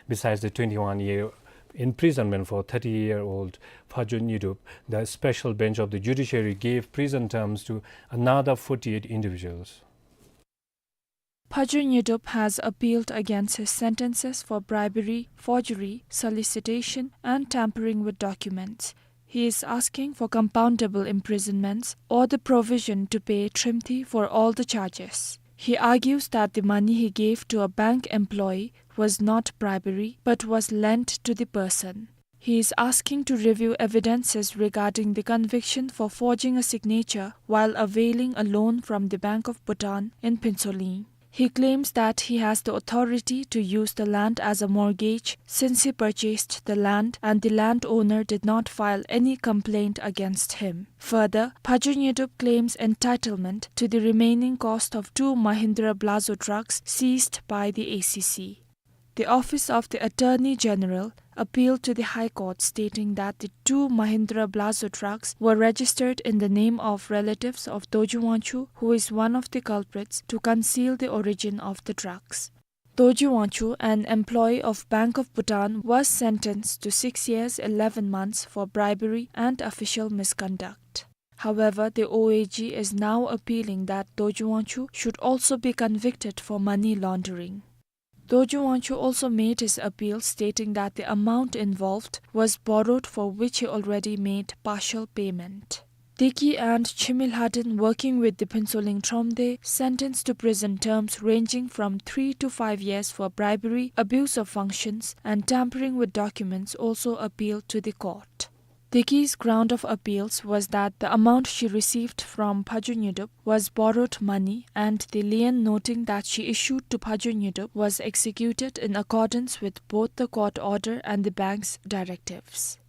Besides the twenty-one year imprisonment for thirty-year-old Phajö Nyodup, the special bench of the judiciary gave prison terms to another forty-eight individuals. Phajö Nyodup has appealed against his sentences for bribery, forgery, solicitation, and tampering with documents. He is asking for compoundable imprisonments or the provision to pay trimthi for all the charges. He argues that the money he gave to a bank employee was not bribery, but was lent to the person. He is asking to review evidences regarding the conviction for forging a signature while availing a loan from the Bank of Bhutan in Phuentsholing. He claims that he has the authority to use the land as a mortgage since he purchased the land and the landowner did not file any complaint against him. Further, Phajö Nyodup claims entitlement to the remaining cost of two Mahindra Blazo trucks seized by the A C C. The Office of the Attorney General appealed to the High Court, stating that the two Mahindra Blazo trucks were registered in the name of relatives of Dorji Wangchuk, who is one of the culprits, to conceal the origin of the trucks. Dorji Wangchuk, an employee of Bank of Bhutan, was sentenced to six years, eleven months for bribery and official misconduct. However, the O A G is now appealing that Dorji Wangchuk should also be convicted for money laundering. Dorji Wangchuk also made his appeal, stating that the amount involved was borrowed, for which he already made partial payment. Deki and Chimi Lhaden, working with the Phuentsholing Thromde, sentenced to prison terms ranging from three to five years for bribery, abuse of functions, and tampering with documents, also appealed to the court. Deki's ground of appeals was that the amount she received from Phajö Nyodup was borrowed money, and the lien noting that she issued to Phajö Nyodup was executed in accordance with both the court order and the bank's directives.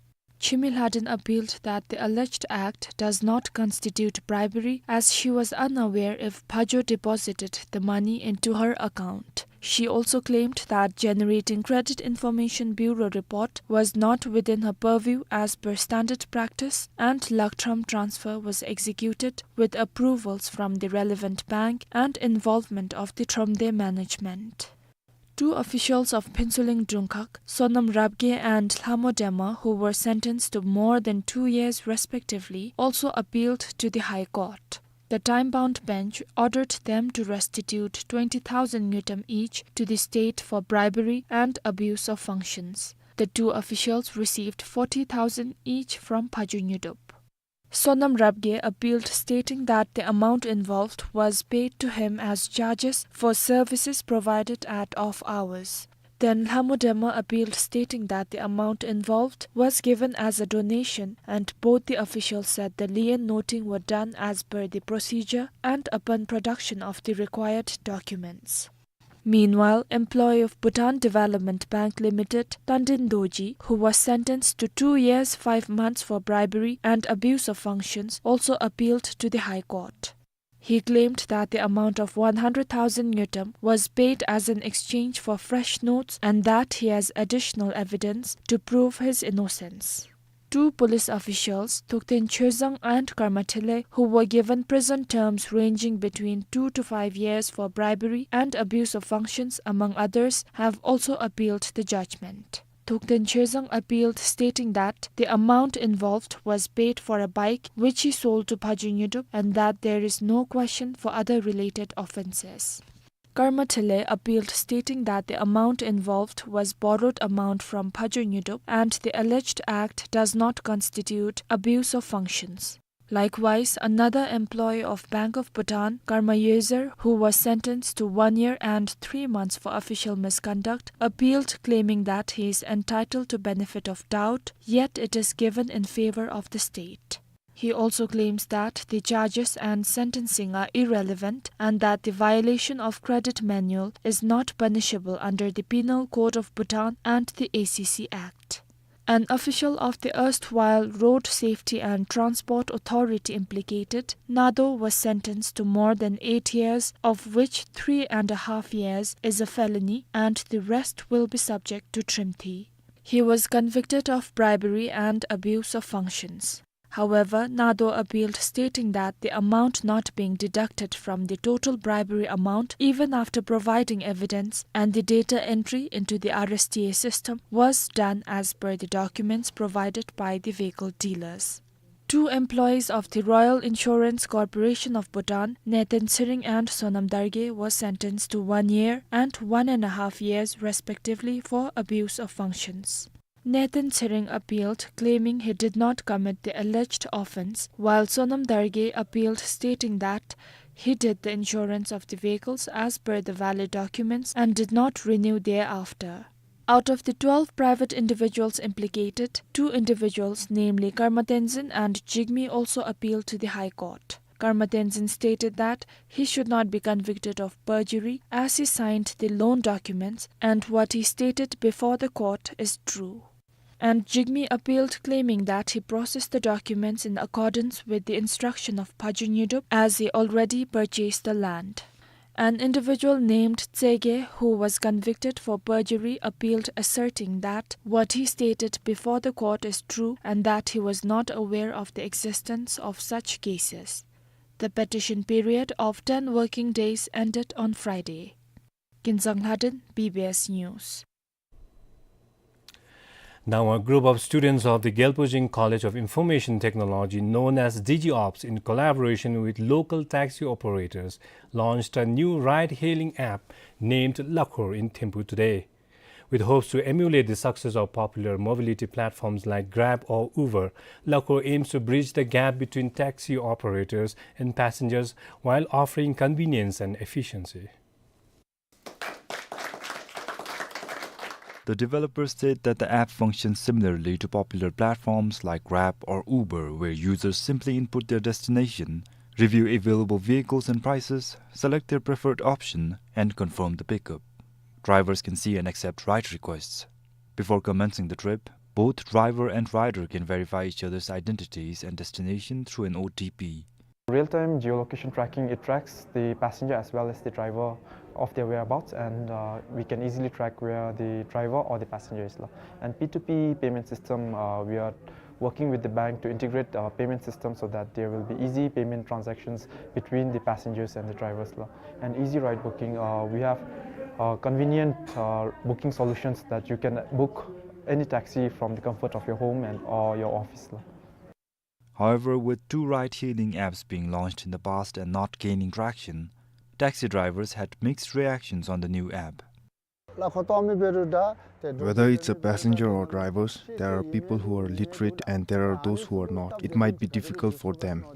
Chimi Lhaden appealed that the alleged act does not constitute bribery, as she was unaware if Phajö deposited the money into her account. She also claimed that generating Credit Information Bureau report was not within her purview as per standard practice, and Lakhtrom transfer was executed with approvals from the relevant bank and involvement of the Thromde management. Two officials of Phuentsholing Drungkhak, Sonam Rabgye and Lhamo Dema, who were sentenced to more than two years respectively, also appealed to the High Court. The time-bound bench ordered them to restitute twenty thousand ngultrum each to the state for bribery and abuse of functions. The two officials received forty thousand each from Phajö Nyodup. Sonam Rabgye appealed, stating that the amount involved was paid to him as charges for services provided at off hours. Then Lhamo Dema appealed, stating that the amount involved was given as a donation, and both the officials said the lien noting were done as per the procedure and upon production of the required documents. Meanwhile, employee of Bhutan Development Bank Limited, Tandin Dorji, who was sentenced to two years, five months for bribery and abuse of functions, also appealed to the High Court. He claimed that the amount of one hundred thousand ngultrum was paid as an exchange for fresh notes and that he has additional evidence to prove his innocence. Two police officials, Thukten Chozang and Karma Thele, who were given prison terms ranging between two to five years for bribery and abuse of functions, among others, have also appealed the judgment. Thukten Chozang appealed, stating that the amount involved was paid for a bike which he sold to Phajun Yudup and that there is no question for other related offences. Karma Thele appealed, stating that the amount involved was borrowed amount from Phajun Yudup and the alleged act does not constitute abuse of functions. Likewise, another employee of Bank of Bhutan, Karma Yozer, who was sentenced to one year and three months for official misconduct, appealed, claiming that he is entitled to benefit of doubt, yet it is given in favour of the state. He also claims that the charges and sentencing are irrelevant and that the violation of credit manual is not punishable under the Penal Code of Bhutan and the A C C Act. An official of the erstwhile Road Safety and Transport Authority implicated, Nado, was sentenced to more than eight years, of which three and a half years is a felony and the rest will be subject to trimthi. He was convicted of bribery and abuse of functions. However, Nado appealed, stating that the amount not being deducted from the total bribery amount, even after providing evidence and the data entry into the R S T A system, was done as per the documents provided by the vehicle dealers. Two employees of the Royal Insurance Corporation of Bhutan, Nathan Tsering and Sonam Dargay, were sentenced to one year and one and a half years respectively for abuse of functions. Nathan Tsering appealed, claiming he did not commit the alleged offence, while Sonam Dargay appealed, stating that he did the insurance of the vehicles as per the valid documents and did not renew thereafter. Out of the twelve private individuals implicated, two individuals, namely Karma Tenzin and Jigme, also appealed to the High Court. Karma Tenzin stated that he should not be convicted of perjury as he signed the loan documents and what he stated before the court is true. And Jigme appealed, claiming that he processed the documents in accordance with the instruction of Phajun Yudup as he already purchased the land. An individual named Tsege, who was convicted for perjury, appealed, asserting that what he stated before the court is true and that he was not aware of the existence of such cases. The petition period of ten working days ended on Friday. Kinzang Lhaden, B B S News. Now, a group of students of the Gyalpo Jing College of Information Technology, known as DigiOps, in collaboration with local taxi operators, launched a new ride-hailing app named Lakhor in Thimphu today. With hopes to emulate the success of popular mobility platforms like Grab or Uber, Lakhor aims to bridge the gap between taxi operators and passengers while offering convenience and efficiency. The developers state that the app functions similarly to popular platforms like Grab or Uber, where users simply input their destination, review available vehicles and prices, select their preferred option, and confirm the pickup. Drivers can see and accept ride requests. Before commencing the trip, both driver and rider can verify each other's identities and destination through an O T P. Real-time geolocation tracking, it tracks the passenger as well as the driver of their whereabouts, and, uh, we can easily track where the driver or the passenger is la. And P two P payment system, uh, we are working with the bank to integrate, uh, payment system so that there will be easy payment transactions between the passengers and the drivers la. And easy ride booking, uh, we have, uh, convenient, uh, booking solutions that you can book any taxi from the comfort of your home and or your office la. However, with two ride-hailing apps being launched in the past and not gaining traction, taxi drivers had mixed reactions on the new app. Whether it's a passenger or drivers, there are people who are literate and there are those who are not. It might be difficult for them.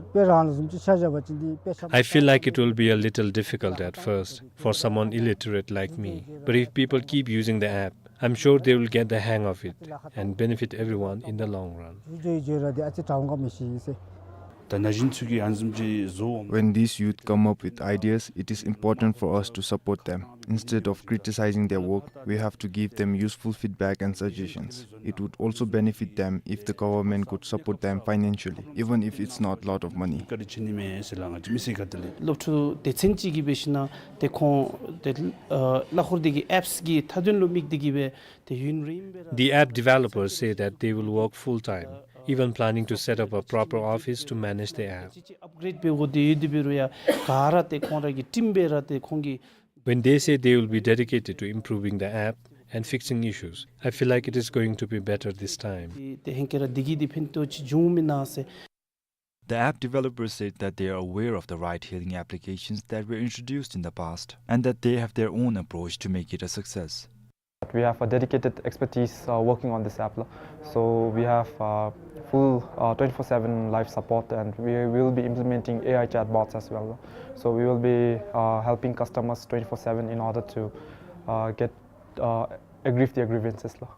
དཔེ་རང་ལུ་བཟུམ་ཅིག་ཤར་བཞག་པ་ཅིན་འདི་དཔེ་ཤར། I feel like it will be a little difficult at first for someone illiterate like me, but if people keep using the app, I'm sure they will get the hang of it and benefit everyone in the long run. ད་ན་གཞོན་ཚུ་གིས་ཨ་ནི་བཟུམ་ཅིག་བཟོ། When these youth come up with ideas, it is important for us to support them. Instead of criticizing their work, we have to give them useful feedback and suggestions. It would also benefit them if the government could support them financially, even if it's not lot of money. བཀའ་དྲིན་ཆེ་ནི་མས་ཟེར་ལགས། ང་བཅས་མི་སེར་ཁ་ཐུག་ལས། སློབ་ཕྲུག་སྡེ་ཚན་ཅིག་གིས་འབད་ཞིན་ན་ཏེ་ཁོང་ཏེ་ཨ་གླ་འཁོར་འདི་གི་ཨེཔསི་གི་མཐའ་དོན་ལུ་དམིགས་ཏེ་གིས་སྦེ་ཏེ་ཡུན་རིངམོ་སྦེ་ར། The app developers say that they will work full time, even planning to set up a proper office to manage the app. ཨཔ་གྲེཌ་འབད་དགོ་དེ་ཡོད་དེ་འབད་རུང་ཡང་ག་ར་ཏེ་ཁོང་ར་གི་ཊིམ་སྦེ་ར་ཏེ་ཁོང་གིས། When they say they will be dedicated to improving the app and fixing issues, I feel like it is going to be better this time. ཏེ་ཧེང་སྐལ་ར་འདི་གིས་འདི་ཕན་ཐོགས་ཅིག་འབྱུངམ་ཨིན་ན་ཟེར། The app developers said that they are aware of the ride-hailing applications that were introduced in the past and that they have their own approach to make it a success. We have a dedicated expertise, uh, working on this app, la. So we have, uh, full, uh, twenty-four seven live support, and we will be implementing A I chatbots as well, la. So we will be, uh, helping customers twenty-four seven in order to, uh, get, uh, aggrieve their grievances, la.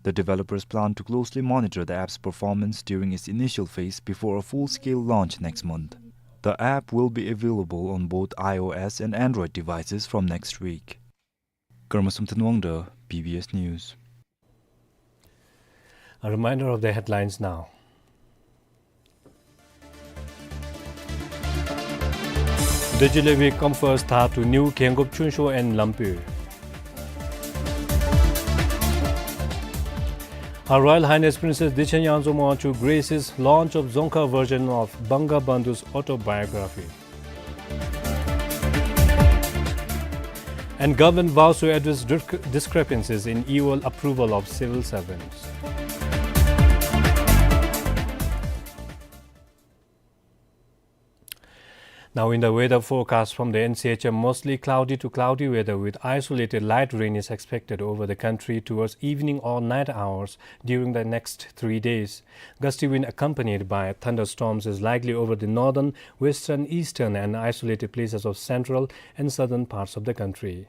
The developers plan to closely monitor the app's performance during its initial phase before a full-scale launch next month. The app will be available on both iOS and Android devices from next week. Karma Samten Wangda, B B S News. A reminder of the headlines now. བདེ་སྐྱིད་ལེགས་པའི་ཀམ་ཕརཊ་དང་ཐུག་ནིའུ་གན་གོབ་ཆུན་ཤོ་ཨན་ལམ་བུ། Her Royal Highness Princess Dichen Yangzom Wangchuck graces launch of Dzongkha version of Bangabandhu's autobiography. And government vows to address disc-, discrepancies in E O L approval of civil servants. Now in the weather forecast from the N C H M, mostly cloudy to cloudy weather with isolated light rain is expected over the country towards evening or night hours during the next three days. Gusty wind accompanied by thunderstorms is likely over the northern, western, eastern and isolated places of central and southern parts of the country.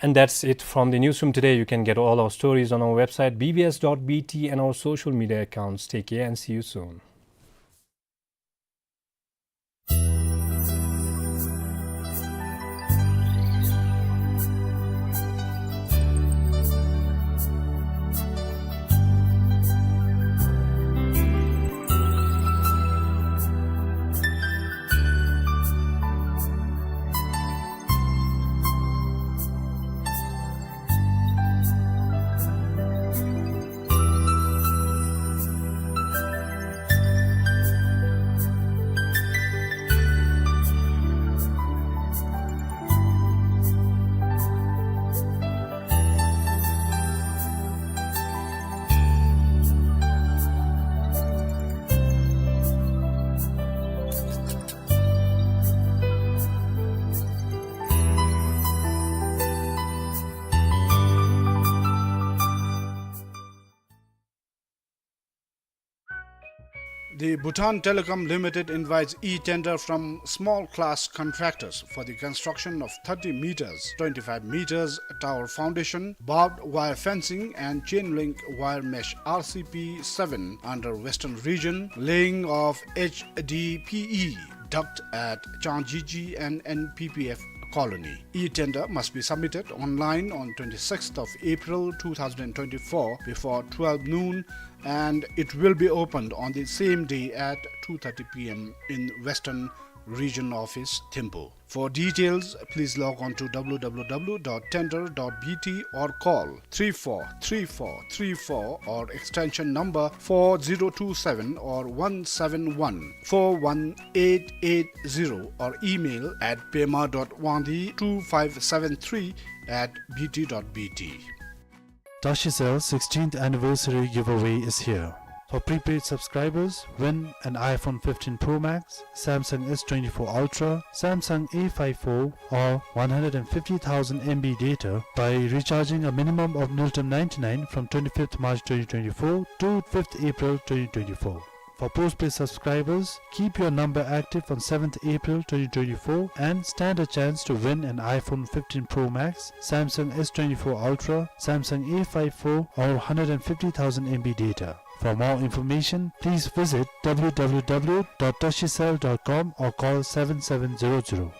And that's it from the newsroom today. You can get all our stories on our website B B S dot B T and our social media accounts. Take care and see you soon. The Bhutan Telecom Limited invites e-tender from small class contractors for the construction of thirty meters, twenty-five meters tower foundation, barbed wire fencing and chain link wire mesh R C P seven under Western Region, laying of H D P E duct at Changjiji and N P P F colony. E-tender must be submitted online on twenty-sixth of April two thousand twenty-four before twelve noon, and it will be opened on the same day at two thirty P M in Western Region Office, Thimphu. For details, please log on to W W W dot tender dot B T or call three four three four three four or extension number four zero two seven or one seven one four one eight eight zero or email at pema dot wangdi two five seven three at B T dot B T. TashiCell sixteenth anniversary giveaway is here. For prepaid subscribers, win an iPhone fifteen Pro Max, Samsung S twenty-four Ultra, Samsung A five four, or one hundred and fifty thousand M B data by recharging a minimum of Ngultrum ninety-nine from twenty-fifth March twenty twenty-four to fifth April twenty twenty-four. For postpaid subscribers, keep your number active on seventh April twenty twenty-four and stand a chance to win an iPhone fifteen Pro Max, Samsung S twenty-four Ultra, Samsung A five four, or hundred and fifty thousand M B data. For more information, please visit W W W dot tashicell dot com or call seven seven zero zero.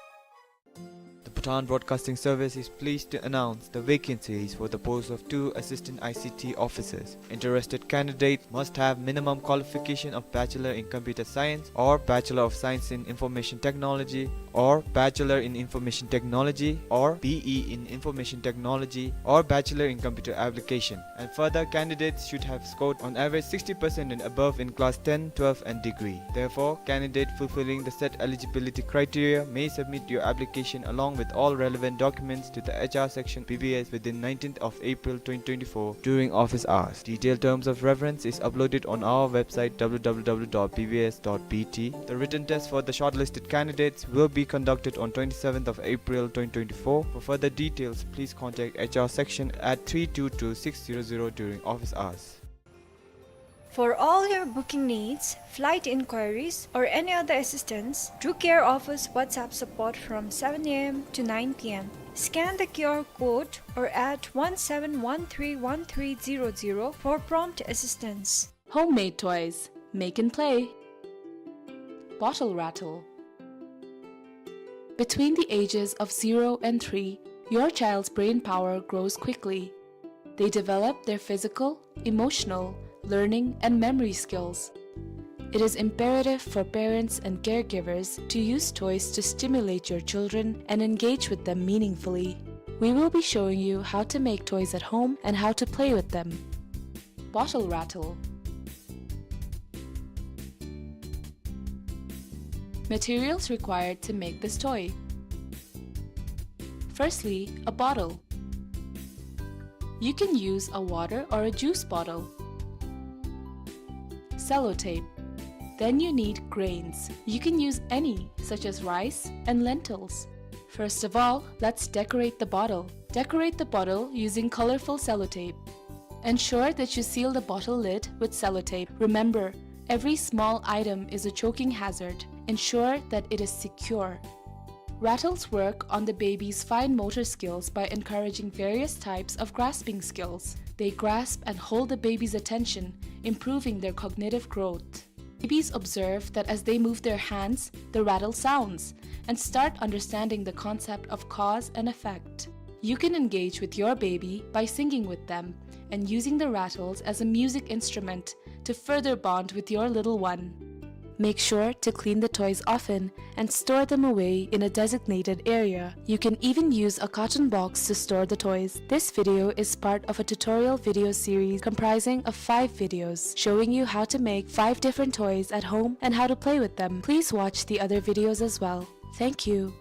The Bhutan Broadcasting Service is pleased to announce the vacancies for the post of two assistant I C T officers. Interested candidates must have minimum qualification of Bachelor in Computer Science or Bachelor of Science in Information Technology or Bachelor in Information Technology or B E in Information Technology or Bachelor in Computer Application. And further, candidates should have scored on average sixty percent and above in class ten, twelve and degree. Therefore, candidate fulfilling the set eligibility criteria may submit your application along with all relevant documents to the H R section B B S within nineteenth of April twenty twenty-four during office hours. Detailed terms of reference is uploaded on our website W W W dot B B S dot B T. The written test for the shortlisted candidates will be conducted on twenty-seventh of April twenty twenty-four. For further details, please contact H R section at three two two six zero zero during office hours. For all your booking needs, flight inquiries, or any other assistance, Druk Air offers WhatsApp support from seven A M to nine P M. Scan the Q R code or add one seven one three one three zero zero for prompt assistance. Homemade toys. Make and play. Bottle rattle. Between the ages of zero and three, your child's brain power grows quickly. They develop their physical, emotional, learning, and memory skills. It is imperative for parents and caregivers to use toys to stimulate your children and engage with them meaningfully. We will be showing you how to make toys at home and how to play with them. Bottle rattle. Materials required to make this toy. Firstly, a bottle. You can use a water or a juice bottle. Sellotape. Then you need grains. You can use any, such as rice and lentils. First of all, let's decorate the bottle. Decorate the bottle using colorful sellotape. Ensure that you seal the bottle lid with sellotape. Remember, every small item is a choking hazard. Ensure that it is secure. Rattles work on the baby's fine motor skills by encouraging various types of grasping skills. They grasp and hold the baby's attention, improving their cognitive growth. Babies observe that as they move their hands, the rattle sounds, and start understanding the concept of cause and effect. You can engage with your baby by singing with them and using the rattles as a music instrument to further bond with your little one. Make sure to clean the toys often and store them away in a designated area. You can even use a carton box to store the toys. This video is part of a tutorial video series comprising of five videos showing you how to make five different toys at home and how to play with them. Please watch the other videos as well. Thank you.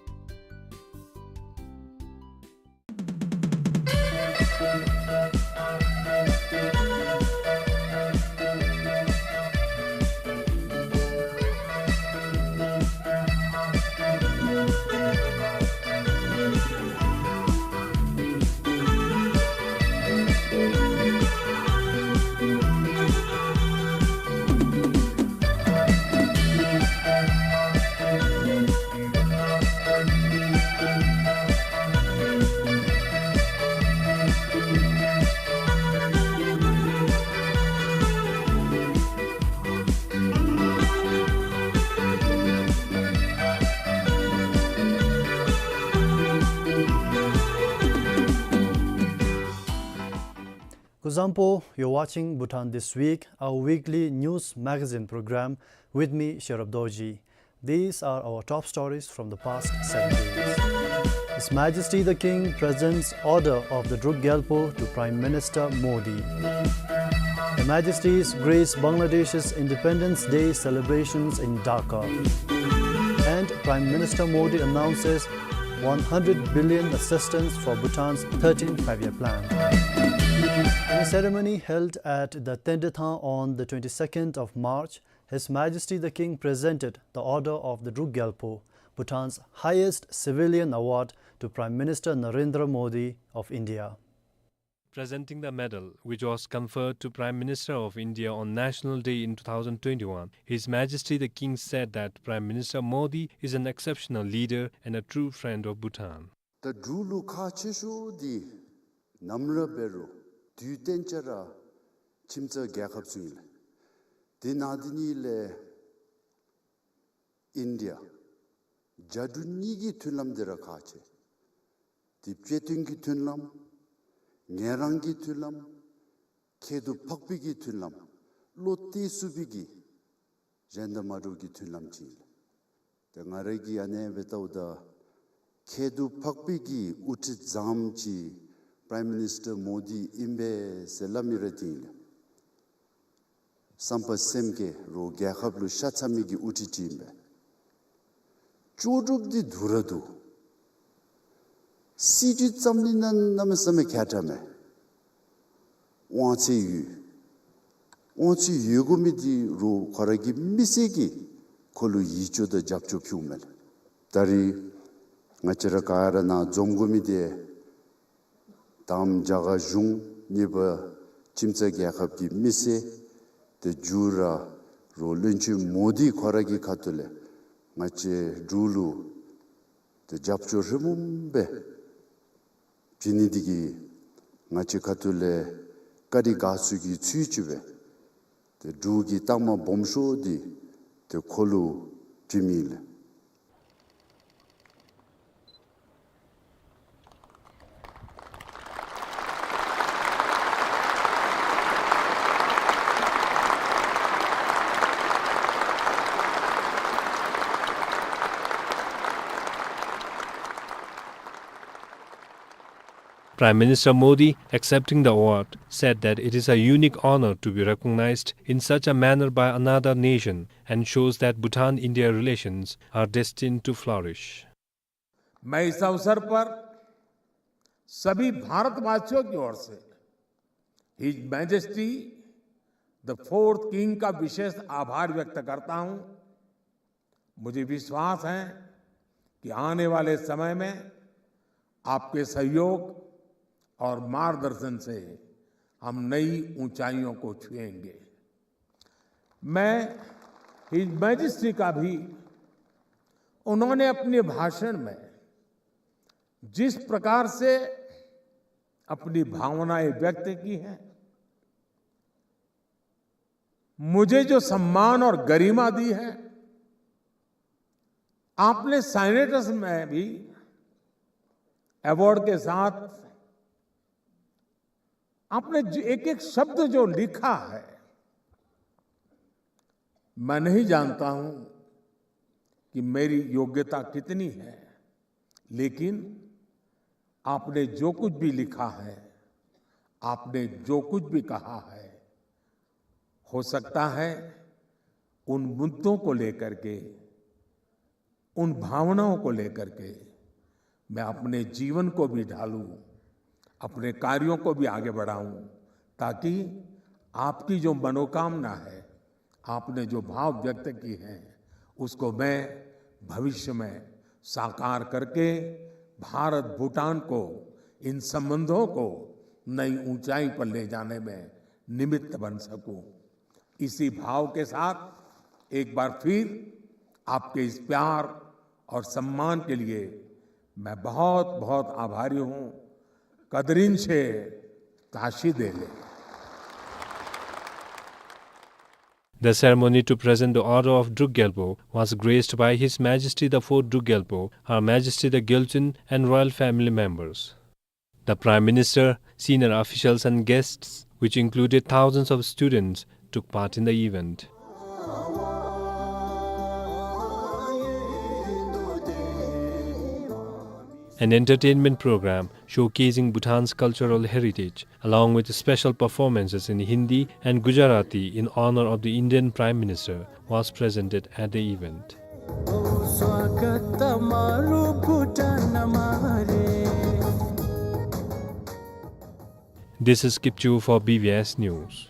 Kuzuzangpo, you're watching Bhutan This Week, our weekly news magazine program, with me, Sherab Dorji. These are our top stories from the past seven days. His Majesty the King presents Order of the Druk Gyalpo to Prime Minister Modi. Her Majesties grace Bangladesh's Independence Day celebrations in Dhaka. And Prime Minister Modi announces one hundred billion assistance for Bhutan's thirteenth Five-Year Plan. In a ceremony held at the Tendetan on the twenty-second of March, His Majesty the King presented the Order of the Druk Gyalpo, Bhutan's highest civilian award, to Prime Minister Narendra Modi of India. Presenting the medal, which was conferred to Prime Minister of India on National Day in two thousand twenty-one, His Majesty the King said that Prime Minister Modi is an exceptional leader and a true friend of Bhutan. ད་འབྲུག་ལུ་ཁག་ཆེ་ཤོས་འདི་ནམ་ར་འབད་རུང་དུས་གཏན་ཆ་ར་ཁྱིམ་ཚང་རྒྱལ་ཁབ་ཚུ་ཨིན་ལགས། དེ་ནང་དེ་ནི་ལས་ཨིན་ཌི་ཡ་རྒྱ་འབྲུག་གཉིས་ཀྱི་མཐུན་ལམ་འདི་ར་ཁག་ཆེ། དེ་དཔྱེ་སྟོན་གྱི་མཐུན་ལམ། ངལ་རངས་ཀྱི་མཐུན་ལམ། ཁྱད་དུ་འཕགས་པའི་གི་མཐུན་ལམ། བློ་གཏད་ཚུགས་པའི་གི་གཞན་དང་མ་འདྲཝ་གི་མཐུན་ལམ་ཅིག་ཨིན་ལགས། ཏེ་ང་ར་གིས་ཨ་ནེ་སྦེ་བལྟཝ་ད་ཁྱད་དུ་འཕགས་པའི་གི་དབུ་ཁྲིད་བཟངམ་ཅིག་པྲའིམ་མི་ནིས་ཊར་མོ་དི་ཨིན་པས་ཟེར་སླབ་མི་ར་འདི་ཨིན་ལགས། བསམ་པ་སེམས་བསྐྱེད་རོགས་རྒྱལ་ཁབ་ལུ་ཤ་ཚ་མི་གི་དབུ་ཁྲིད་ཅིག་ཨིན་པས། ལྕོགས་གྲུབ་འདི་སྡུག་ར་སྡུག། སྲིད་བྱུས་ཙམ་ནི་གནམ་མེད་ས་མེད་མཁས་དྲགས་མས། དབང་ཚད་ཡོད། དབང་ཚད་ཡོད་དགོ་མི་འདི་རོགས་ཁོ་ར་གི་མི་སེར་གྱིས་ཁོ་ལུ་ཡིད་སྐྱོ་དང་རྒྱབ་སྐྱོར་ཕུལཝ་མས་ལགས། ད་རིས་ང་བཅས་ར་ག་ར་ནཱ་འཛོམས་དགོ་མི་འདི་དང་པ་རྒྱ་གར་གཞུང་གཉིས་པ་ཁྱིམ་ཚང་རྒྱལ་ཁབ་ཀྱི་མི་སེར་ཏེ་མཇུག་ར་རོགས་བློན་ཆེན་མོ་དི་ཁོ་ར་གི་ཁ་ཐུག་ལས་ང་བཅས་འབྲུག་ལུ་ཏེ་རྒྱབ་སྐྱོར་ཧྲིལ་བུམ་སྦེ་བྱིན་ནི་འདི་གིས་ང་བཅས་ཁ་ཐུག་ལས་བཀའ་དྲིན་དགའ་ཚོར་གྱི་ཚུལ་ཅིག་སྦེ་ཏེ་འབྲུག་གི་རྟགས་མ་སྦོམ་ཤོས་འདི་ཏེ་ཁོ་ལུ་བྱིནམ་ཨིན་ལགས། Prime Minister Modi, accepting the award, said that it is a unique honor to be recognized in such a manner by another nation and shows that Bhutan-India relations are destined to flourish. मैं इस अवसर पर सभी भारतवासियों की ओर से His Majesty the Fourth King का विशेष आभार व्यक्त करता हूं। मुझे विश्वास है कि आने वाले समय में आपके सहयोग और मार्गदर्शन से हम नई ऊंचाइयों को छुएंगे। मैं His Majesty का भी उन्होंने अपने भाषण में जिस प्रकार से अपनी भावनाएं व्यक्त की हैं, मुझे जो सम्मान और गरिमा दी है, आपने साइनेटस में भी अवार्ड के साथ आपने जो एक-एक शब्द जो लिखा है, मैं नहीं जानता हूं कि मेरी योग्यता कितनी है, लेकिन आपने जो कुछ भी लिखा है, आपने जो कुछ भी कहा है, हो सकता है उन मुद्दों को लेकर के, उन भावनाओं को लेकर के मैं अपने जीवन को भी ढालूं, अपने कार्यों को भी आगे बढ़ाऊं, ताकि आपकी जो मनोकामना है, आपने जो भाव व्यक्त की हैं, उसको मैं भविष्य में साकार करके भारत भूटान को, इन संबंधों को नई ऊंचाई पर ले जाने में निमित्त बन सकूं। इसी भाव के साथ एक बार फिर आपके इस प्यार और सम्मान के लिए मैं बहुत, बहुत आभारी हूं। कदरिन शे ताशी देले। The ceremony to present the Order of Druk Gyalpo was graced by His Majesty the Fourth Druk Gyalpo, Her Majesty the Gyaltsuen and royal family members. The Prime Minister, senior officials and guests, which included thousands of students, took part in the event. An entertainment program showcasing Bhutan's cultural heritage, along with special performances in Hindi and Gujarati in honor of the Indian Prime Minister, was presented at the event. This is Kipchu for B B S News.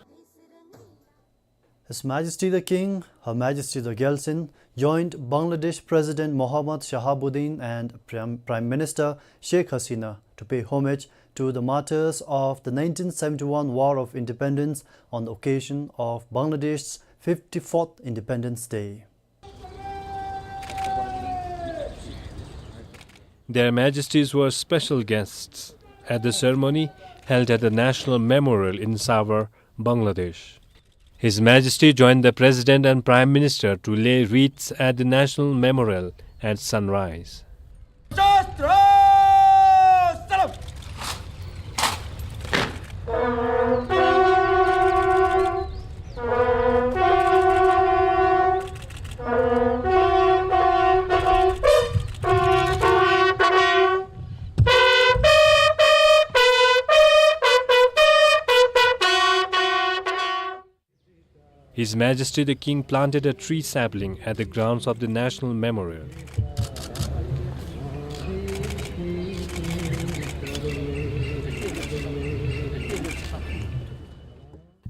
His Majesty the King, Her Majesty the Gyaltsuen joined Bangladesh President Mohammad Shahabuddin and Prime, Prime Minister Sheikh Hasina to pay homage to the martyrs of the nineteen seventy-one War of Independence on the occasion of Bangladesh's fifty-fourth Independence Day. Their Majesties were special guests at the ceremony held at the National Memorial in Savar, Bangladesh. His Majesty joined the President and Prime Minister to lay wreaths at the National Memorial at sunrise. His Majesty the King planted a tree sapling at the grounds of the National Memorial.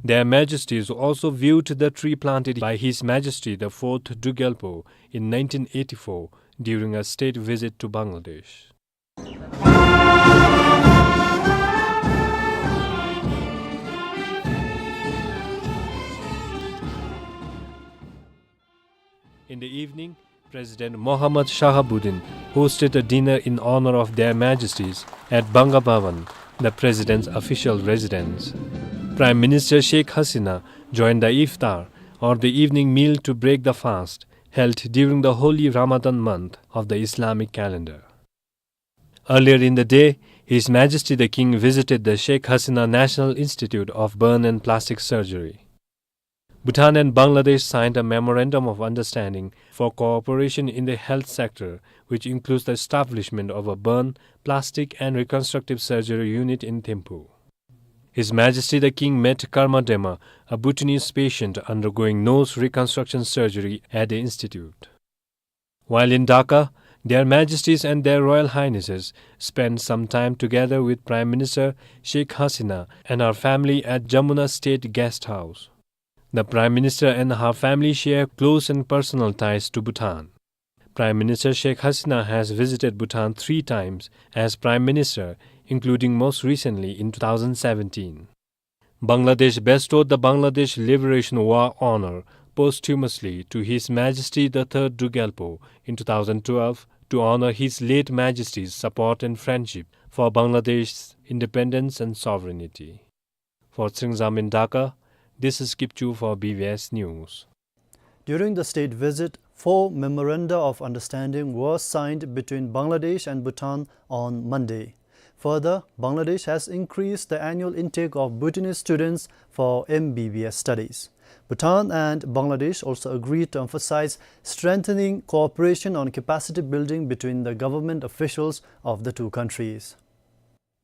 Their Majesties also viewed the tree planted by His Majesty the Fourth Druk Gyalpo in nineteen eighty-four during a state visit to Bangladesh. In the evening, President Mohammad Shahabuddin hosted a dinner in honor of Their Majesties at Banga Bhavan, the President's official residence. Prime Minister Sheikh Hasina joined the iftar, or the evening meal to break the fast, held during the holy Ramadan month of the Islamic calendar. Earlier in the day, His Majesty the King visited the Sheikh Hasina National Institute of Burn and Plastic Surgery. Bhutan and Bangladesh signed a memorandum of understanding for cooperation in the health sector, which includes the establishment of a burn, plastic and reconstructive surgery unit in Thimphu. His Majesty the King met Karma Dema, a Bhutanese patient undergoing nose reconstruction surgery at the institute. While in Dhaka, Their Majesties and Their Royal Highnesses spent some time together with Prime Minister Sheikh Hasina and her family at Jamuna State Guest House. The Prime Minister and her family share close and personal ties to Bhutan. Prime Minister Sheikh Hasina has visited Bhutan three times as Prime Minister, including most recently in two thousand seventeen. Bangladesh bestowed the Bangladesh Liberation War Honor posthumously to His Majesty the Third Druk Gyalpo in two thousand twelve to honor His Late Majesty's support and friendship for Bangladesh's independence and sovereignty. For Tshering Zamrin Dhaka, this is Kipchu for B B S News. During the state visit, four memoranda of understanding were signed between Bangladesh and Bhutan on Monday. Further, Bangladesh has increased the annual intake of Bhutanese students for M B B S studies. Bhutan and Bangladesh also agreed to emphasize strengthening cooperation on capacity building between the government officials of the two countries.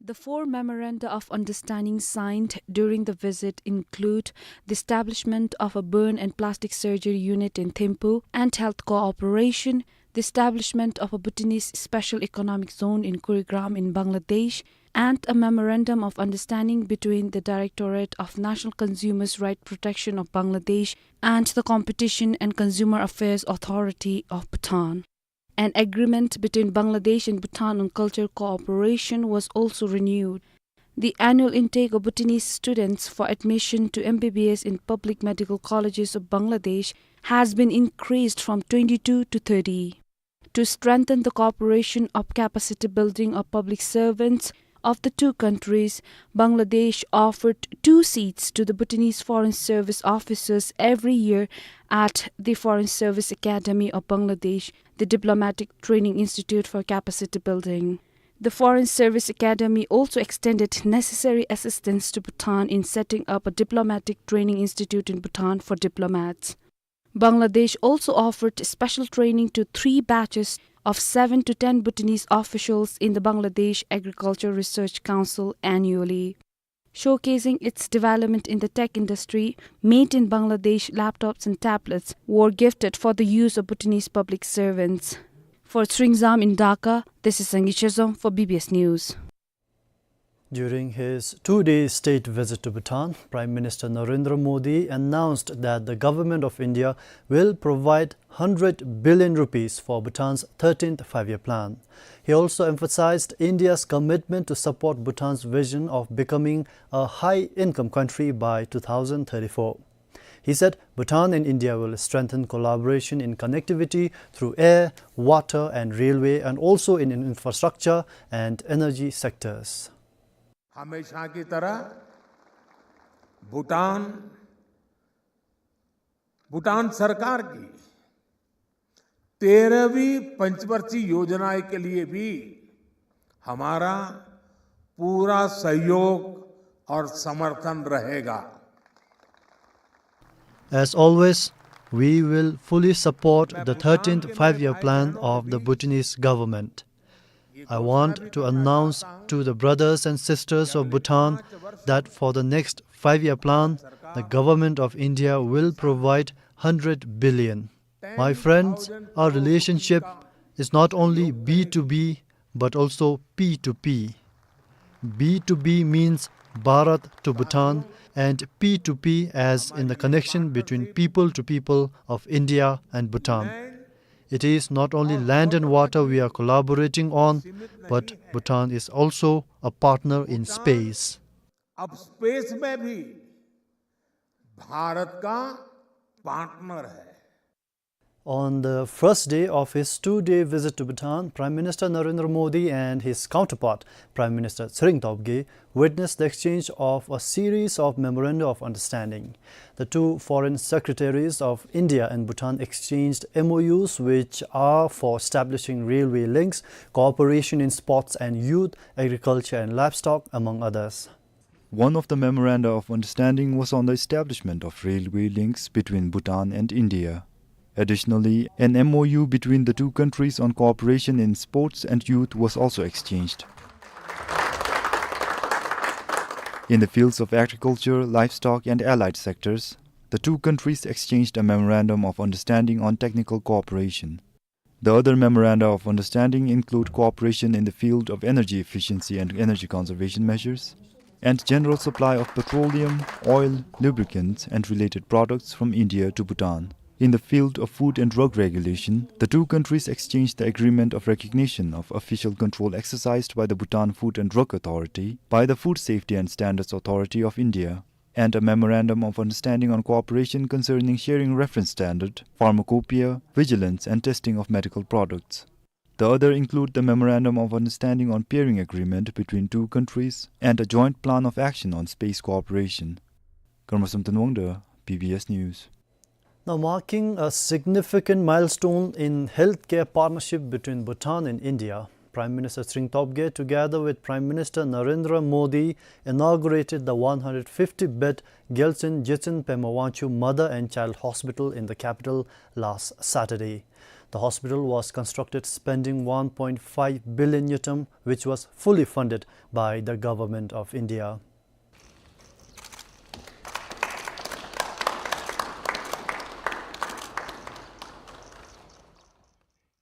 The four memoranda of understanding signed during the visit include the establishment of a burn and plastic surgery unit in Thimphu and health cooperation, the establishment of a Bhutanese special economic zone in Kurigram in Bangladesh, and a memorandum of understanding between the Directorate of National Consumers' Right Protection of Bangladesh and the Competition and Consumer Affairs Authority of Bhutan. An agreement between Bangladesh and Bhutan on cultural cooperation was also renewed. The annual intake of Bhutanese students for admission to M B B S in public medical colleges of Bangladesh has been increased from twenty-two to thirty. To strengthen the cooperation of capacity building of public servants of the two countries, Bangladesh offered two seats to the Bhutanese foreign service officers every year at the Foreign Service Academy of Bangladesh, the Diplomatic Training Institute for Capacity Building. The Foreign Service Academy also extended necessary assistance to Bhutan in setting up a diplomatic training institute in Bhutan for diplomats. Bangladesh also offered special training to three batches of seven to ten Bhutanese officials in the Bangladesh Agriculture Research Council annually. Showcasing its development in the tech industry, made in Bangladesh laptops and tablets were gifted for the use of Bhutanese public servants. For Tshering Zamrin Dhaka, this is Sangi Chezom for B B S News. During his two-day state visit to Bhutan, Prime Minister Narendra Modi announced that the Government of India will provide hundred billion rupees for Bhutan's thirteenth Five-Year Plan. He also emphasized India's commitment to support Bhutan's vision of becoming a high-income country by two thousand thirty-four. He said Bhutan and India will strengthen collaboration in connectivity through air, water and railway, and also in infrastructure and energy sectors. हमेशा की तरह भूटान, भूटान सरकार की तेरहवीं पंचवर्षीय योजना के लिए भी हमारा पूरा सहयोग और समर्थन रहेगा। As always, we will fully support the thirteenth Five-Year Plan of the Bhutanese government. I want to announce to the brothers and sisters of Bhutan that for the next five-year plan, the Government of India will provide hundred billion. My friends, our relationship is not only B to B, but also P to P. B to B means Bharat to Bhutan, and P to P as in the connection between people to people of India and Bhutan. It is not only land and water we are collaborating on, but Bhutan is also a partner in space. अब स्पेस में भी भारत का पार्टनर है। On the first day of his two-day visit to Bhutan, Prime Minister Narendra Modi and his counterpart, Prime Minister Tshering Tobgay, witnessed the exchange of a series of memoranda of understanding. The two foreign secretaries of India and Bhutan exchanged M O Us, which are for establishing railway links, cooperation in sports and youth, agriculture and livestock, among others. One of the memoranda of understanding was on the establishment of railway links between Bhutan and India. Additionally, an M O U between the two countries on cooperation in sports and youth was also exchanged. In the fields of agriculture, livestock, and allied sectors, the two countries exchanged a memorandum of understanding on technical cooperation. The other memoranda of understanding include cooperation in the field of energy efficiency and energy conservation measures, and general supply of petroleum, oil, lubricants, and related products from India to Bhutan. In the field of food and drug regulation, the two countries exchanged the agreement of recognition of official control exercised by the Bhutan Food and Drug Authority by the Food Safety and Standards Authority of India, and a memorandum of understanding on cooperation concerning sharing reference standard, pharmacopoeia, vigilance and testing of medical products. The other include the memorandum of understanding on peering agreement between two countries and a joint plan of action on space cooperation. Karma Samten Wangda, B B S News. Now, marking a significant milestone in healthcare partnership between Bhutan and India, Prime Minister Tshering Tobgay, together with Prime Minister Narendra Modi, inaugurated the one hundred fifty bed Gyaltsuen Jigtsen Pema Wangchuck Mother and Child Hospital in the capital last Saturday. The hospital was constructed spending one point five billion ngultrum, which was fully funded by the Government of India.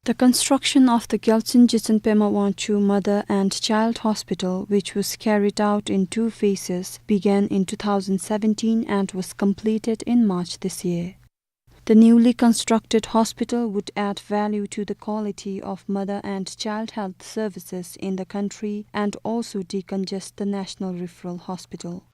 The construction of the Gyaltsuen Jigtsen Pema Wangchuck Mother and Child Hospital, which was carried out in two phases, began in two thousand seventeen and was completed in March this year. The newly constructed hospital would add value to the quality of mother and child health services in the country and also decongest the National Referral Hospital.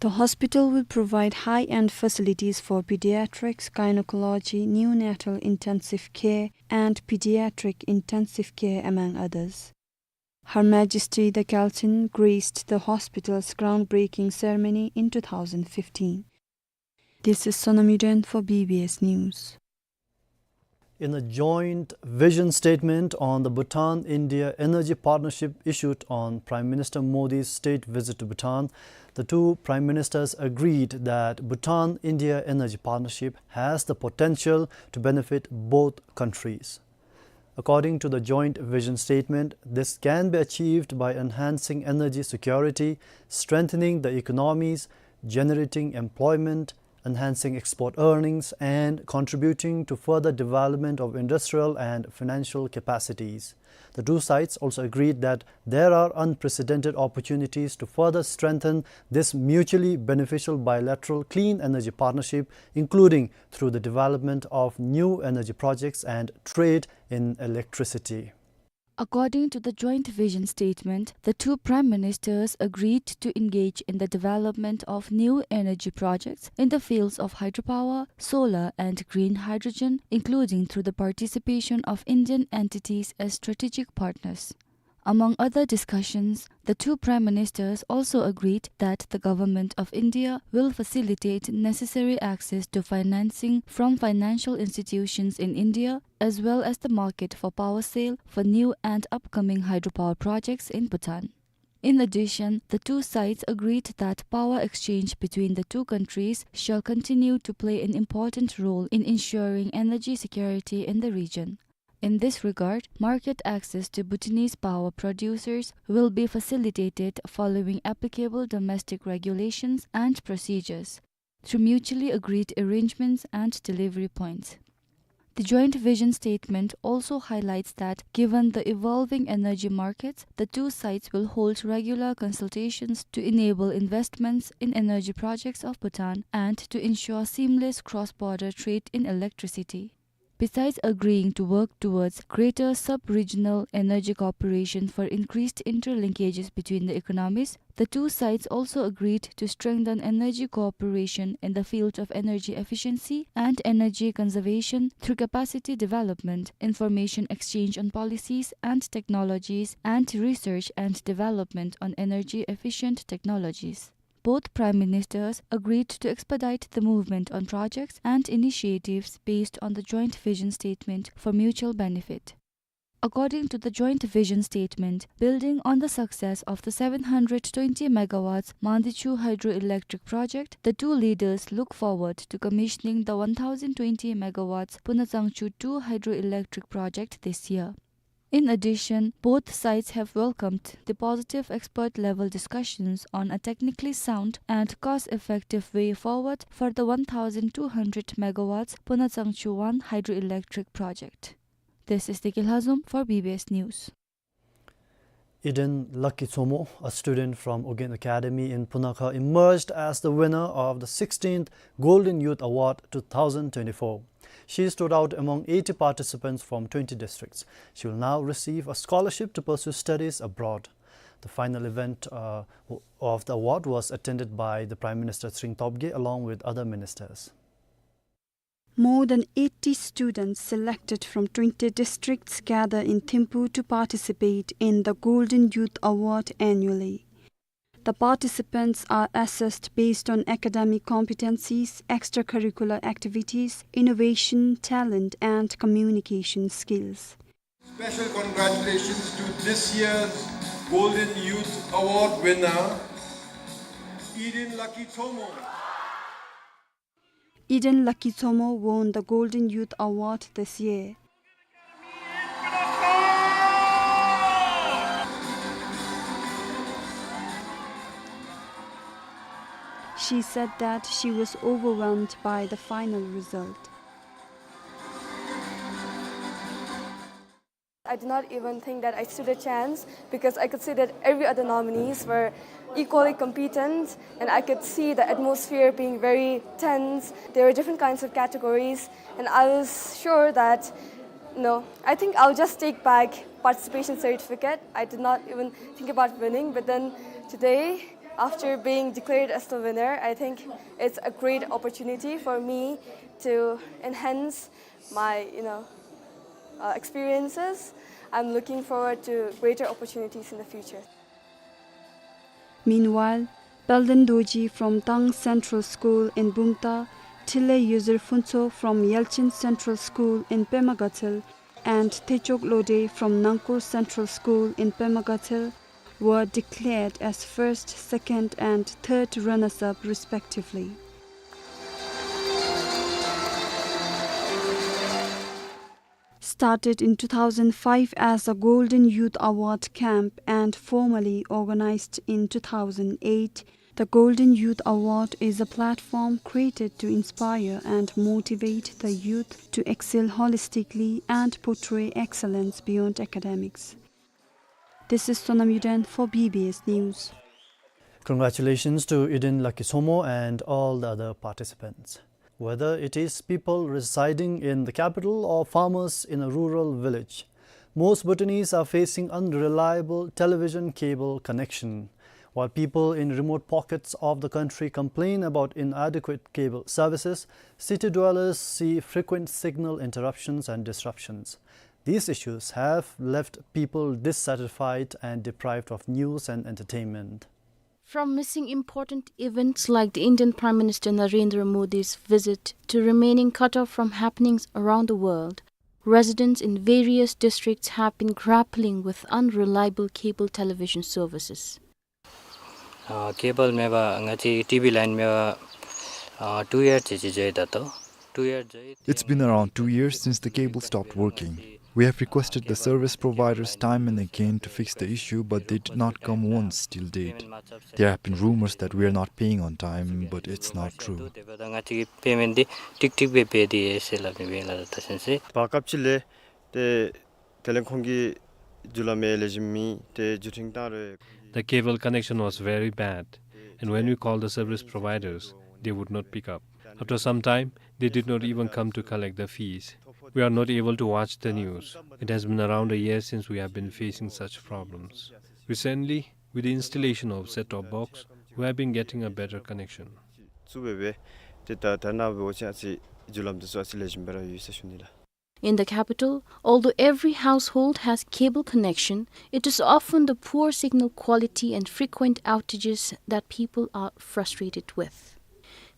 The hospital will provide high-end facilities for pediatrics, gynecology, neonatal intensive care, and pediatric intensive care, among others. Her Majesty the Gyaltsuen graced the hospital's groundbreaking ceremony in two thousand fifteen. This is Sonam Yuden for B B S News. In a joint vision statement on the Bhutan-India energy partnership issued on Prime Minister Modi's state visit to Bhutan, the two prime ministers agreed that Bhutan-India energy partnership has the potential to benefit both countries. According to the joint vision statement, this can be achieved by enhancing energy security, strengthening the economies, generating employment, enhancing export earnings, and contributing to further development of industrial and financial capacities. The two sides also agreed that there are unprecedented opportunities to further strengthen this mutually beneficial bilateral clean energy partnership, including through the development of new energy projects and trade in electricity. According to the joint vision statement, the two prime ministers agreed to engage in the development of new energy projects in the fields of hydropower, solar, and green hydrogen, including through the participation of Indian entities as strategic partners. Among other discussions, the two prime ministers also agreed that the Government of India will facilitate necessary access to financing from financial institutions in India, as well as the market for power sale for new and upcoming hydropower projects in Bhutan. In addition, the two sides agreed that power exchange between the two countries shall continue to play an important role in ensuring energy security in the region. In this regard, market access to Bhutanese power producers will be facilitated following applicable domestic regulations and procedures, through mutually agreed arrangements and delivery points. The joint vision statement also highlights that, given the evolving energy markets, the two sides will hold regular consultations to enable investments in energy projects of Bhutan and to ensure seamless cross-border trade in electricity. Besides agreeing to work towards greater sub-regional energy cooperation for increased interlinkages between the economies, the two sides also agreed to strengthen energy cooperation in the field of energy efficiency and energy conservation through capacity development, information exchange on policies and technologies, and research and development on energy efficient technologies. Both prime ministers agreed to expedite the movement on projects and initiatives based on the joint vision statement for mutual benefit. According to the joint vision statement, building on the success of the seven hundred twenty megawatts Mandichu hydroelectric project, the two leaders look forward to commissioning the one thousand twenty megawatts Punatsangchu two hydroelectric project this year. In addition, both sides have welcomed the positive expert-level discussions on a technically sound and cost-effective way forward for the one thousand two hundred megawatts Punatsangchu one hydroelectric project. This is Deki Lhazom for B B S News. Eden Lucky Tsomo, a student from Ugyen Academy in Punakha, emerged as the winner of the sixteenth Golden Youth Award two thousand twenty-four. She stood out among eighty participants from twenty districts. She will now receive a scholarship to pursue studies abroad. The final event, uh, w-, of the award was attended by the Prime Minister Tshering Tobgay along with other ministers. More than eighty students selected from twenty districts gather in Thimphu to participate in the Golden Youth Award annually. The participants are assessed based on academic competencies, extracurricular activities, innovation, talent, and communication skills. Special congratulations to this year's Golden Youth Award winner, Eden Lucky Tsomo. Eden Lucky Tsomo won the Golden Youth Award this year. She said that she was overwhelmed by the final result. I did not even think that I stood a chance because I could see that every other nominees were equally competent, and I could see the atmosphere being very tense. There were different kinds of categories, and I was sure that, no, I think I'll just take back participation certificate. I did not even think about winning, but then today, after being declared as the winner, I think it's a great opportunity for me to enhance my, you know, uh, experiences. I'm looking forward to greater opportunities in the future. Meanwhile, Palden Dorji from Tang Central School in Bumthang, Thilley Yuzir Phuntsho from Yelchin Central School in Pema Gatshel, and Thechok Lode from Nangkur Central School in Pema Gatshel were declared as first, second, and third runners-up respectively. Started in two thousand five as a Golden Youth Award camp and formally organized in two thousand eight, The Golden Youth Award is a platform created to inspire and motivate the youth to excel holistically and portray excellence beyond academics. This is Sonam Yuden for B B S News. Congratulations to Eden Lakisoma and all the other participants. Whether it is people residing in the capital or farmers in a rural village, most Bhutanese are facing unreliable television cable connection. While people in remote pockets of the country complain about inadequate cable services, city dwellers see frequent signal interruptions and disruptions. These issues have left people dissatisfied and deprived of news and entertainment. From missing important events like the Indian Prime Minister Narendra Modi's visit to remaining cut off from happenings around the world, residents in various districts have been grappling with unreliable cable television services. ཨ་ཁེ་བཱལ་མེད་པར་ང་བཅས་ཀྱི་ཊི་བི་ལའིན་མེད་པར་ཨ་two year ཅིག་ཅིག་འགྱོ་ཡི་ད་ལྟོ། Two year འགྱོ་ཡི། It's been around two years since the cable stopped working. We have requested the service providers time and again to fix the issue, but they did not come once till date. There have been rumors that we are not paying on time, but it's not true. དེ་འབདཝ་ད་ང་བཅས་ཀྱི་པེ་མེནཊ་འདི་ཊིག་ཊིག་སྦེ་འབད་དེ་ཡོད་ཟེར་སླབ་ནི་སྦེ་ལགས། ད་ཤེས་ཟེར། བར་སྐབས་ཅིག་ལས་ཏེ་དེ་ལས་ཁོང་གི་བརྒྱུད་ལམ་ཡང་ལེགས་ཤོམ་མེད། ཏེ་བརྒྱུད་འཕྲིན་བཏང་རུང་། The cable connection was very bad, and when we called the service providers, they would not pick up. After some time, they did not even come to collect the fees. We are not able to watch the news. It has been around a year since we have been facing such problems. Recently, with the installation of set-top box, we have been getting a better connection. ཚུ་སྦེ་སྦེ་ཏེ་ད་ད་ནཱ་འབད་བ་ཅིན་ཨ་ཙི་བརྒྱུད་ལམ་འདི་ཚུ་ཨ་ཙི་ལེགས་ཤོམ་སྦེ་ར་ཡོད་ཟེར་ཞུ་ནི་ལགས། In the capital, although every household has cable connection, it is often the poor signal quality and frequent outages that people are frustrated with.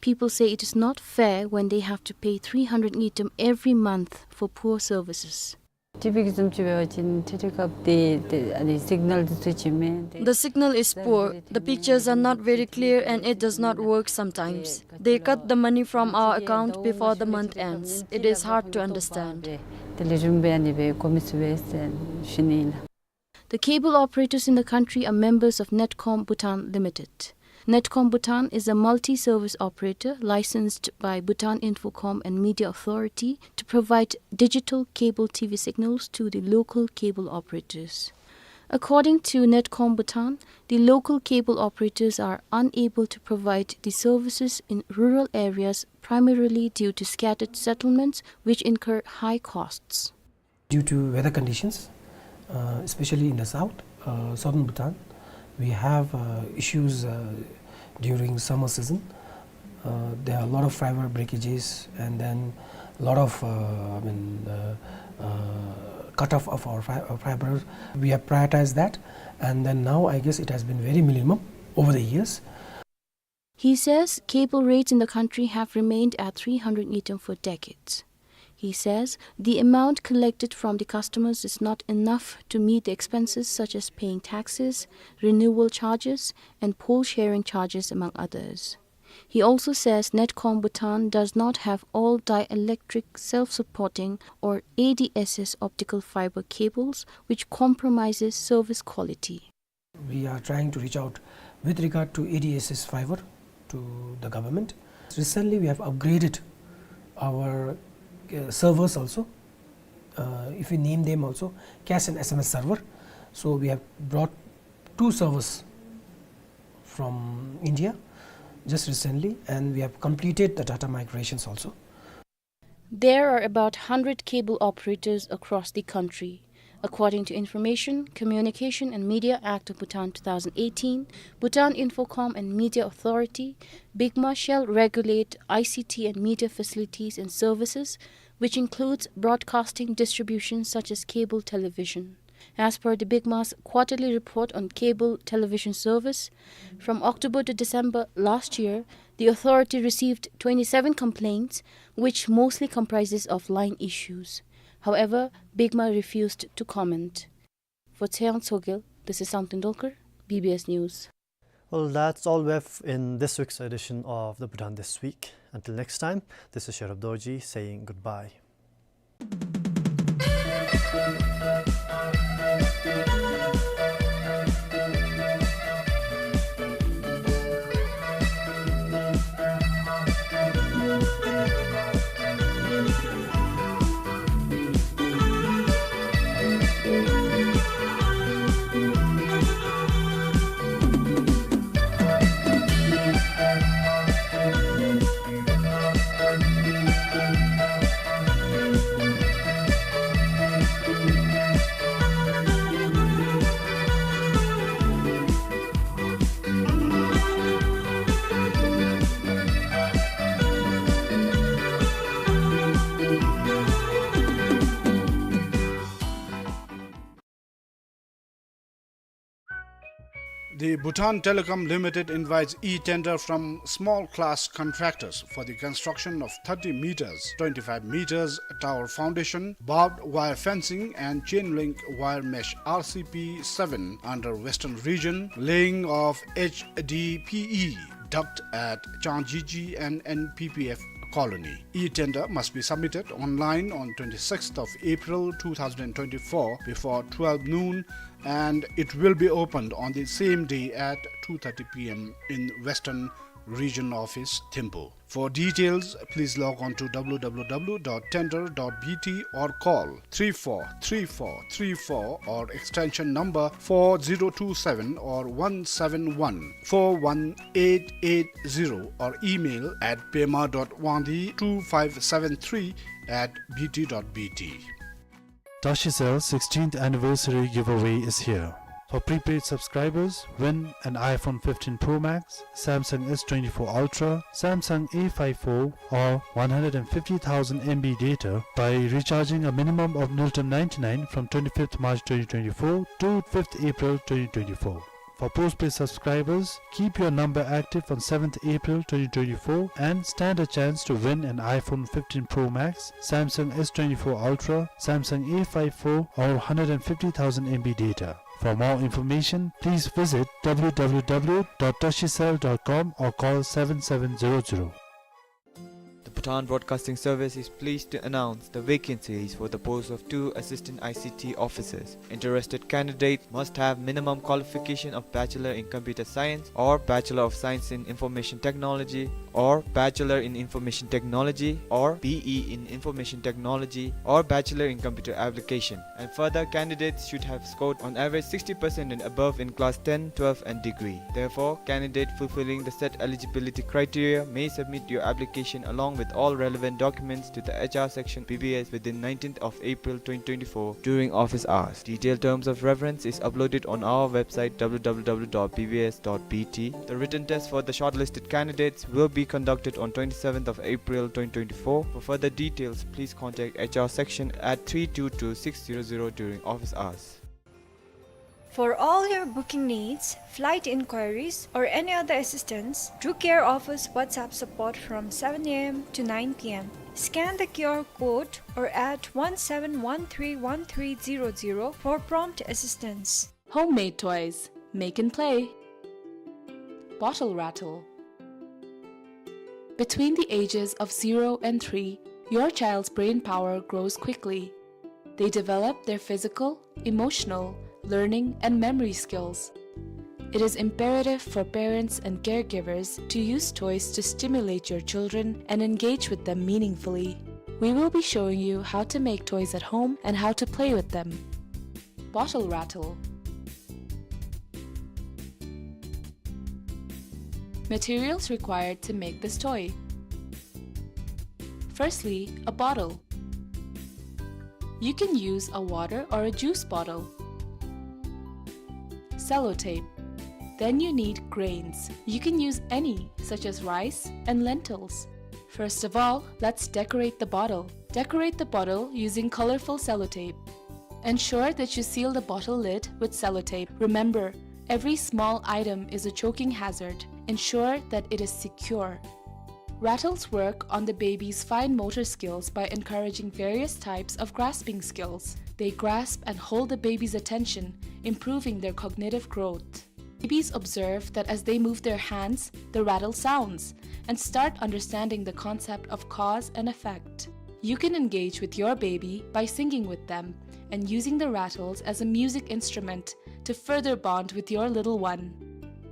People say it is not fair when they have to pay three hundred ngultrum every month for poor services. ཊི་བི་གི་བཟུམ་ཅིག་འབད་བ་ཅིན་ཊི་ཊི་སྐབས་ཏེ་ཏེ་ཨ་ནི་སིག་ནཱལ་འདི་ཚུ་ཅིག་མེད། The signal is poor, the pictures are not very clear and it does not work sometimes. They cut the money from our account before the month ends. It is hard to understand. ཏེ་ལེགས་ཤོམ་སྦེ་ཨ་ནི་སྦེ་གོ་མི་ཚུགས་པས་ཟེར་ཞུ་ནི་ལགས། The cable operators in the country are members of Netcom Bhutan Limited. Netcom Bhutan is a multi-service operator licensed by Bhutan Infocom and Media Authority to provide digital cable T V signals to the local cable operators. According to Netcom Bhutan, the local cable operators are unable to provide the services in rural areas primarily due to scattered settlements which incur high costs. Due to weather conditions, uh, especially in the south, uh, southern Bhutan, we have, uh, issues, uh, during summer season. Uh, there are a lot of fiber breakages and then a lot of, uh, I mean, uh, uh, cut off of our fi-, uh, fiber. We have prioritized that, and then now I guess it has been very minimum over the years. He says cable rates in the country have remained at three hundred ngultrum for decades. He says the amount collected from the customers is not enough to meet the expenses such as paying taxes, renewal charges, and pole sharing charges, among others. He also says Netcom Bhutan does not have all dielectric self-supporting or A D S S optical fiber cables, which compromises service quality. We are trying to reach out with regard to A D S S fiber to the government. Recently, we have upgraded our, uh, servers also. Uh, if we name them also, cash and S M S server. So we have brought two servers from India just recently, and we have completed the data migrations also. There are about hundred cable operators across the country. According to Information, Communication and Media Act of Bhutan two thousand eighteen, Bhutan Infocom and Media Authority, BICMA, shall regulate I C T and media facilities and services, which includes broadcasting distribution such as cable television. As per the BICMA's quarterly report on cable television service, from October to December last year, the authority received twenty-seven complaints, which mostly comprises of line issues. However, BICMA refused to comment. For Tshering Tshogel, this is Samten Dolkar, B B S News. Well, that's all we have in this week's edition of the Bhutan This Week. Until next time, this is Sherab Dorji saying goodbye. The Bhutan Telecom Limited invites e-tender from small class contractors for the construction of thirty meters, twenty-five meters tower foundation, barbed wire fencing and chain link wire mesh R C P seven under Western Region, laying of H D P E duct at Changjiji and N P P F colony. E-tender must be submitted online on twenty-sixth of April two thousand twenty-four before twelve noon, and it will be opened on the same day at two thirty P M in Western Region Office, Thimphu. For details, please log on to W W W dot tender dot B T or call three four three four three four or extension number four zero two seven or one seven one four one eight eight zero or email at pema dot wangdi two five seven three at B T dot B T. Tashicell sixteenth anniversary giveaway is here. For prepaid subscribers, win an iPhone fifteen Pro Max, Samsung S twenty-four Ultra, Samsung A five four, or one hundred fifty thousand M B data by recharging a minimum of Ngultrum ninety-nine from twenty-fifth March twenty twenty-four to fifth April twenty twenty-four. For postpaid subscribers, keep your number active on seventh April twenty twenty-four and stand a chance to win an iPhone fifteen Pro Max, Samsung S twenty-four Ultra, Samsung A five four, or hundred and fifty thousand M B data. For more information, please visit W W W dot tashicell dot com or call seven seven zero zero. The Bhutan Broadcasting Service is pleased to announce the vacancies for the post of two assistant I C T officers. Interested candidates must have minimum qualification of Bachelor in Computer Science or Bachelor of Science in Information Technology or Bachelor in Information Technology or B E in Information Technology or Bachelor in Computer Application. And further, candidates should have scored on average sixty percent and above in class ten, twelve and degree. Therefore, candidate fulfilling the set eligibility criteria may submit your application along with all relevant documents to the H R section B B S within nineteenth of April twenty twenty-four during office hours. Detailed terms of reference is uploaded on our website W W W dot B B S dot B T. The written test for the shortlisted candidates will be conducted on twenty-seventh of April twenty twenty-four. For further details, please contact H R section at three two two six zero zero during office hours. For all your booking needs, flight inquiries, or any other assistance, Drew Care offers WhatsApp support from seven A M to nine P M. Scan the Q R code or add one seven one three one three zero zero for prompt assistance. Homemade toys. Make and play. Bottle rattle. Between the ages of zero and three, your child's brain power grows quickly. They develop their physical, emotional, learning, and memory skills. It is imperative for parents and caregivers to use toys to stimulate your children and engage with them meaningfully. We will be showing you how to make toys at home and how to play with them. Bottle rattle. Materials required to make this toy. Firstly, a bottle. You can use a water or a juice bottle. Sellotape. Then you need grains. You can use any, such as rice and lentils. First of all, let's decorate the bottle. Decorate the bottle using colorful sellotape. Ensure that you seal the bottle lid with sellotape. Remember, every small item is a choking hazard. Ensure that it is secure. Rattles work on the baby's fine motor skills by encouraging various types of grasping skills. They grasp and hold the baby's attention, improving their cognitive growth. Babies observe that as they move their hands, the rattle sounds, and start understanding the concept of cause and effect. You can engage with your baby by singing with them and using the rattles as a music instrument to further bond with your little one.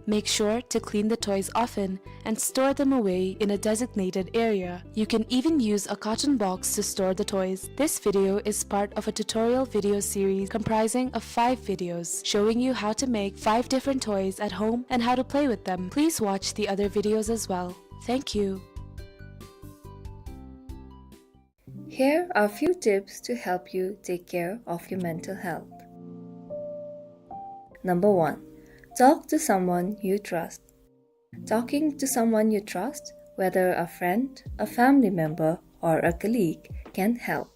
Make sure to clean the toys often and store them away in a designated area. You can even use a carton box to store the toys. This video is part of a tutorial video series comprising of five videos showing you how to make five different toys at home and how to play with them. Please watch the other videos as well. Thank you. Here are few tips to help you take care of your mental health. Number one, talk to someone you trust. Talking to someone you trust, whether a friend, a family member, or a colleague, can help.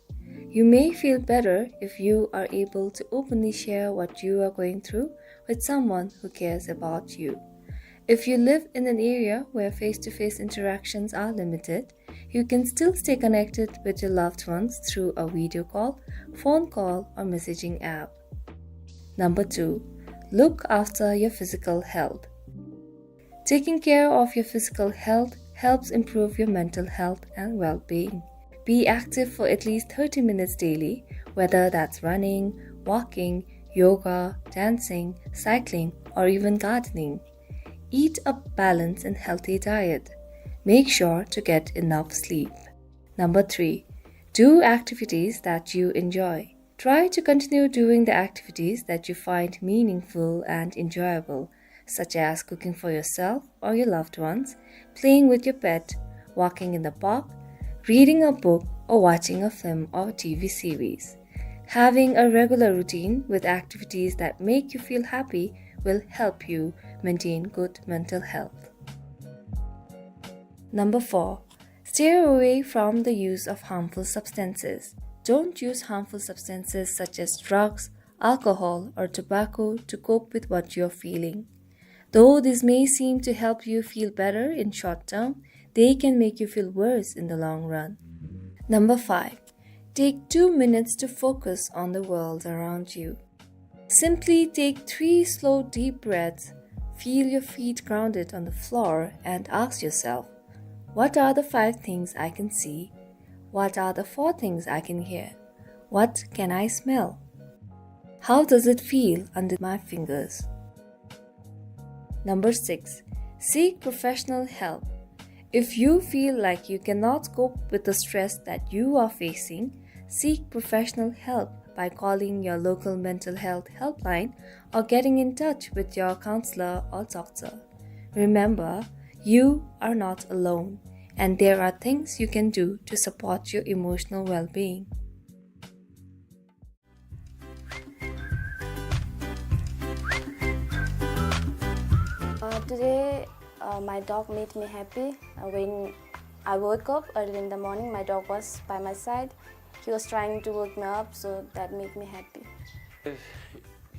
You may feel better if you are able to openly share what you are going through with someone who cares about you. If you live in an area where face-to-face interactions are limited, you can still stay connected with your loved ones through a video call, phone call, or messaging app. Number two, look after your physical health. Taking care of your physical health helps improve your mental health and well-being. Be active for at least thirty minutes daily, whether that's running, walking, yoga, dancing, cycling, or even gardening. Eat a balanced and healthy diet. Make sure to get enough sleep. Number three, do activities that you enjoy. Try to continue doing the activities that you find meaningful and enjoyable, such as cooking for yourself or your loved ones, playing with your pet, walking in the park, reading a book, or watching a film or T V series. Having a regular routine with activities that make you feel happy will help you maintain good mental health. Number four, stay away from the use of harmful substances. Don't use harmful substances such as drugs, alcohol, or tobacco to cope with what you're feeling. Though this may seem to help you feel better in short term, they can make you feel worse in the long run. Number five, take two minutes to focus on the world around you. Simply take three slow, deep breaths, feel your feet grounded on the floor, and ask yourself, "What are the five things I can see? What are the four things I can hear? What can I smell? How does it feel under my fingers?" Number six, seek professional help. If you feel like you cannot cope with the stress that you are facing, seek professional help by calling your local mental health helpline or getting in touch with your counselor or doctor. Remember, you are not alone, and there are things you can do to support your emotional well-being. Uh, today, uh, my dog made me happy. Uh, when I woke up early in the morning, my dog was by my side. He was trying to wake me up, so that made me happy.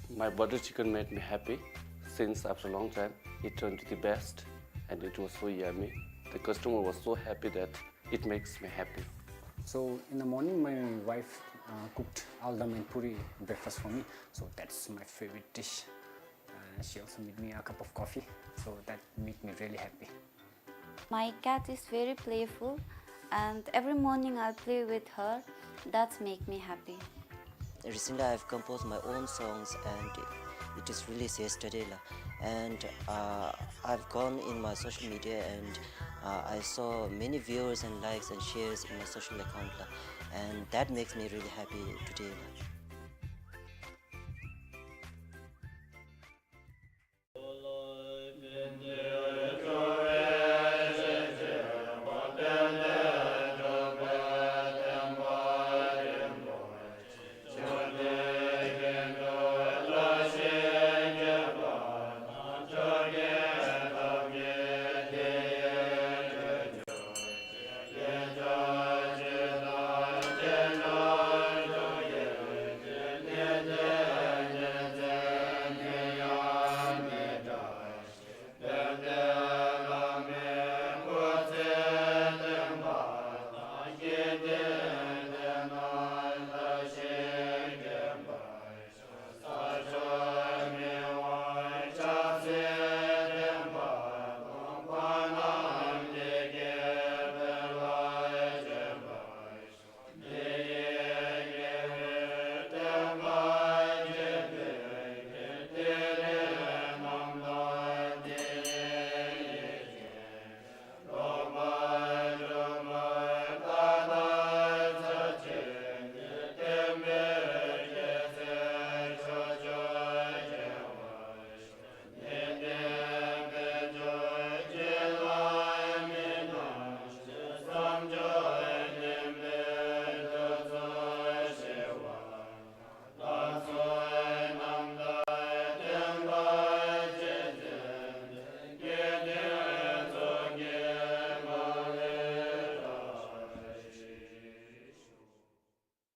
My butter chicken made me happy since after a long time. It turned to the best, and it was so yummy. The customer was so happy that it makes me happy. So in the morning, my wife, uh, cooked aldam and puri breakfast for me. So that's my favorite dish. Uh, she also made me a cup of coffee. So that made me really happy. My cat is very playful, and every morning I'll play with her. That's make me happy. Recently, I've composed my own songs, and it is released yesterday, la. And, uh, I've gone in my social media, and, uh, I saw many viewers and likes and shares in my social account, la. And that makes me really happy today, la.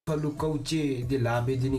ཕ་ལུ་ཀའུ་ཅེ་དེ་ལཱ་འབད་དེ་ནི།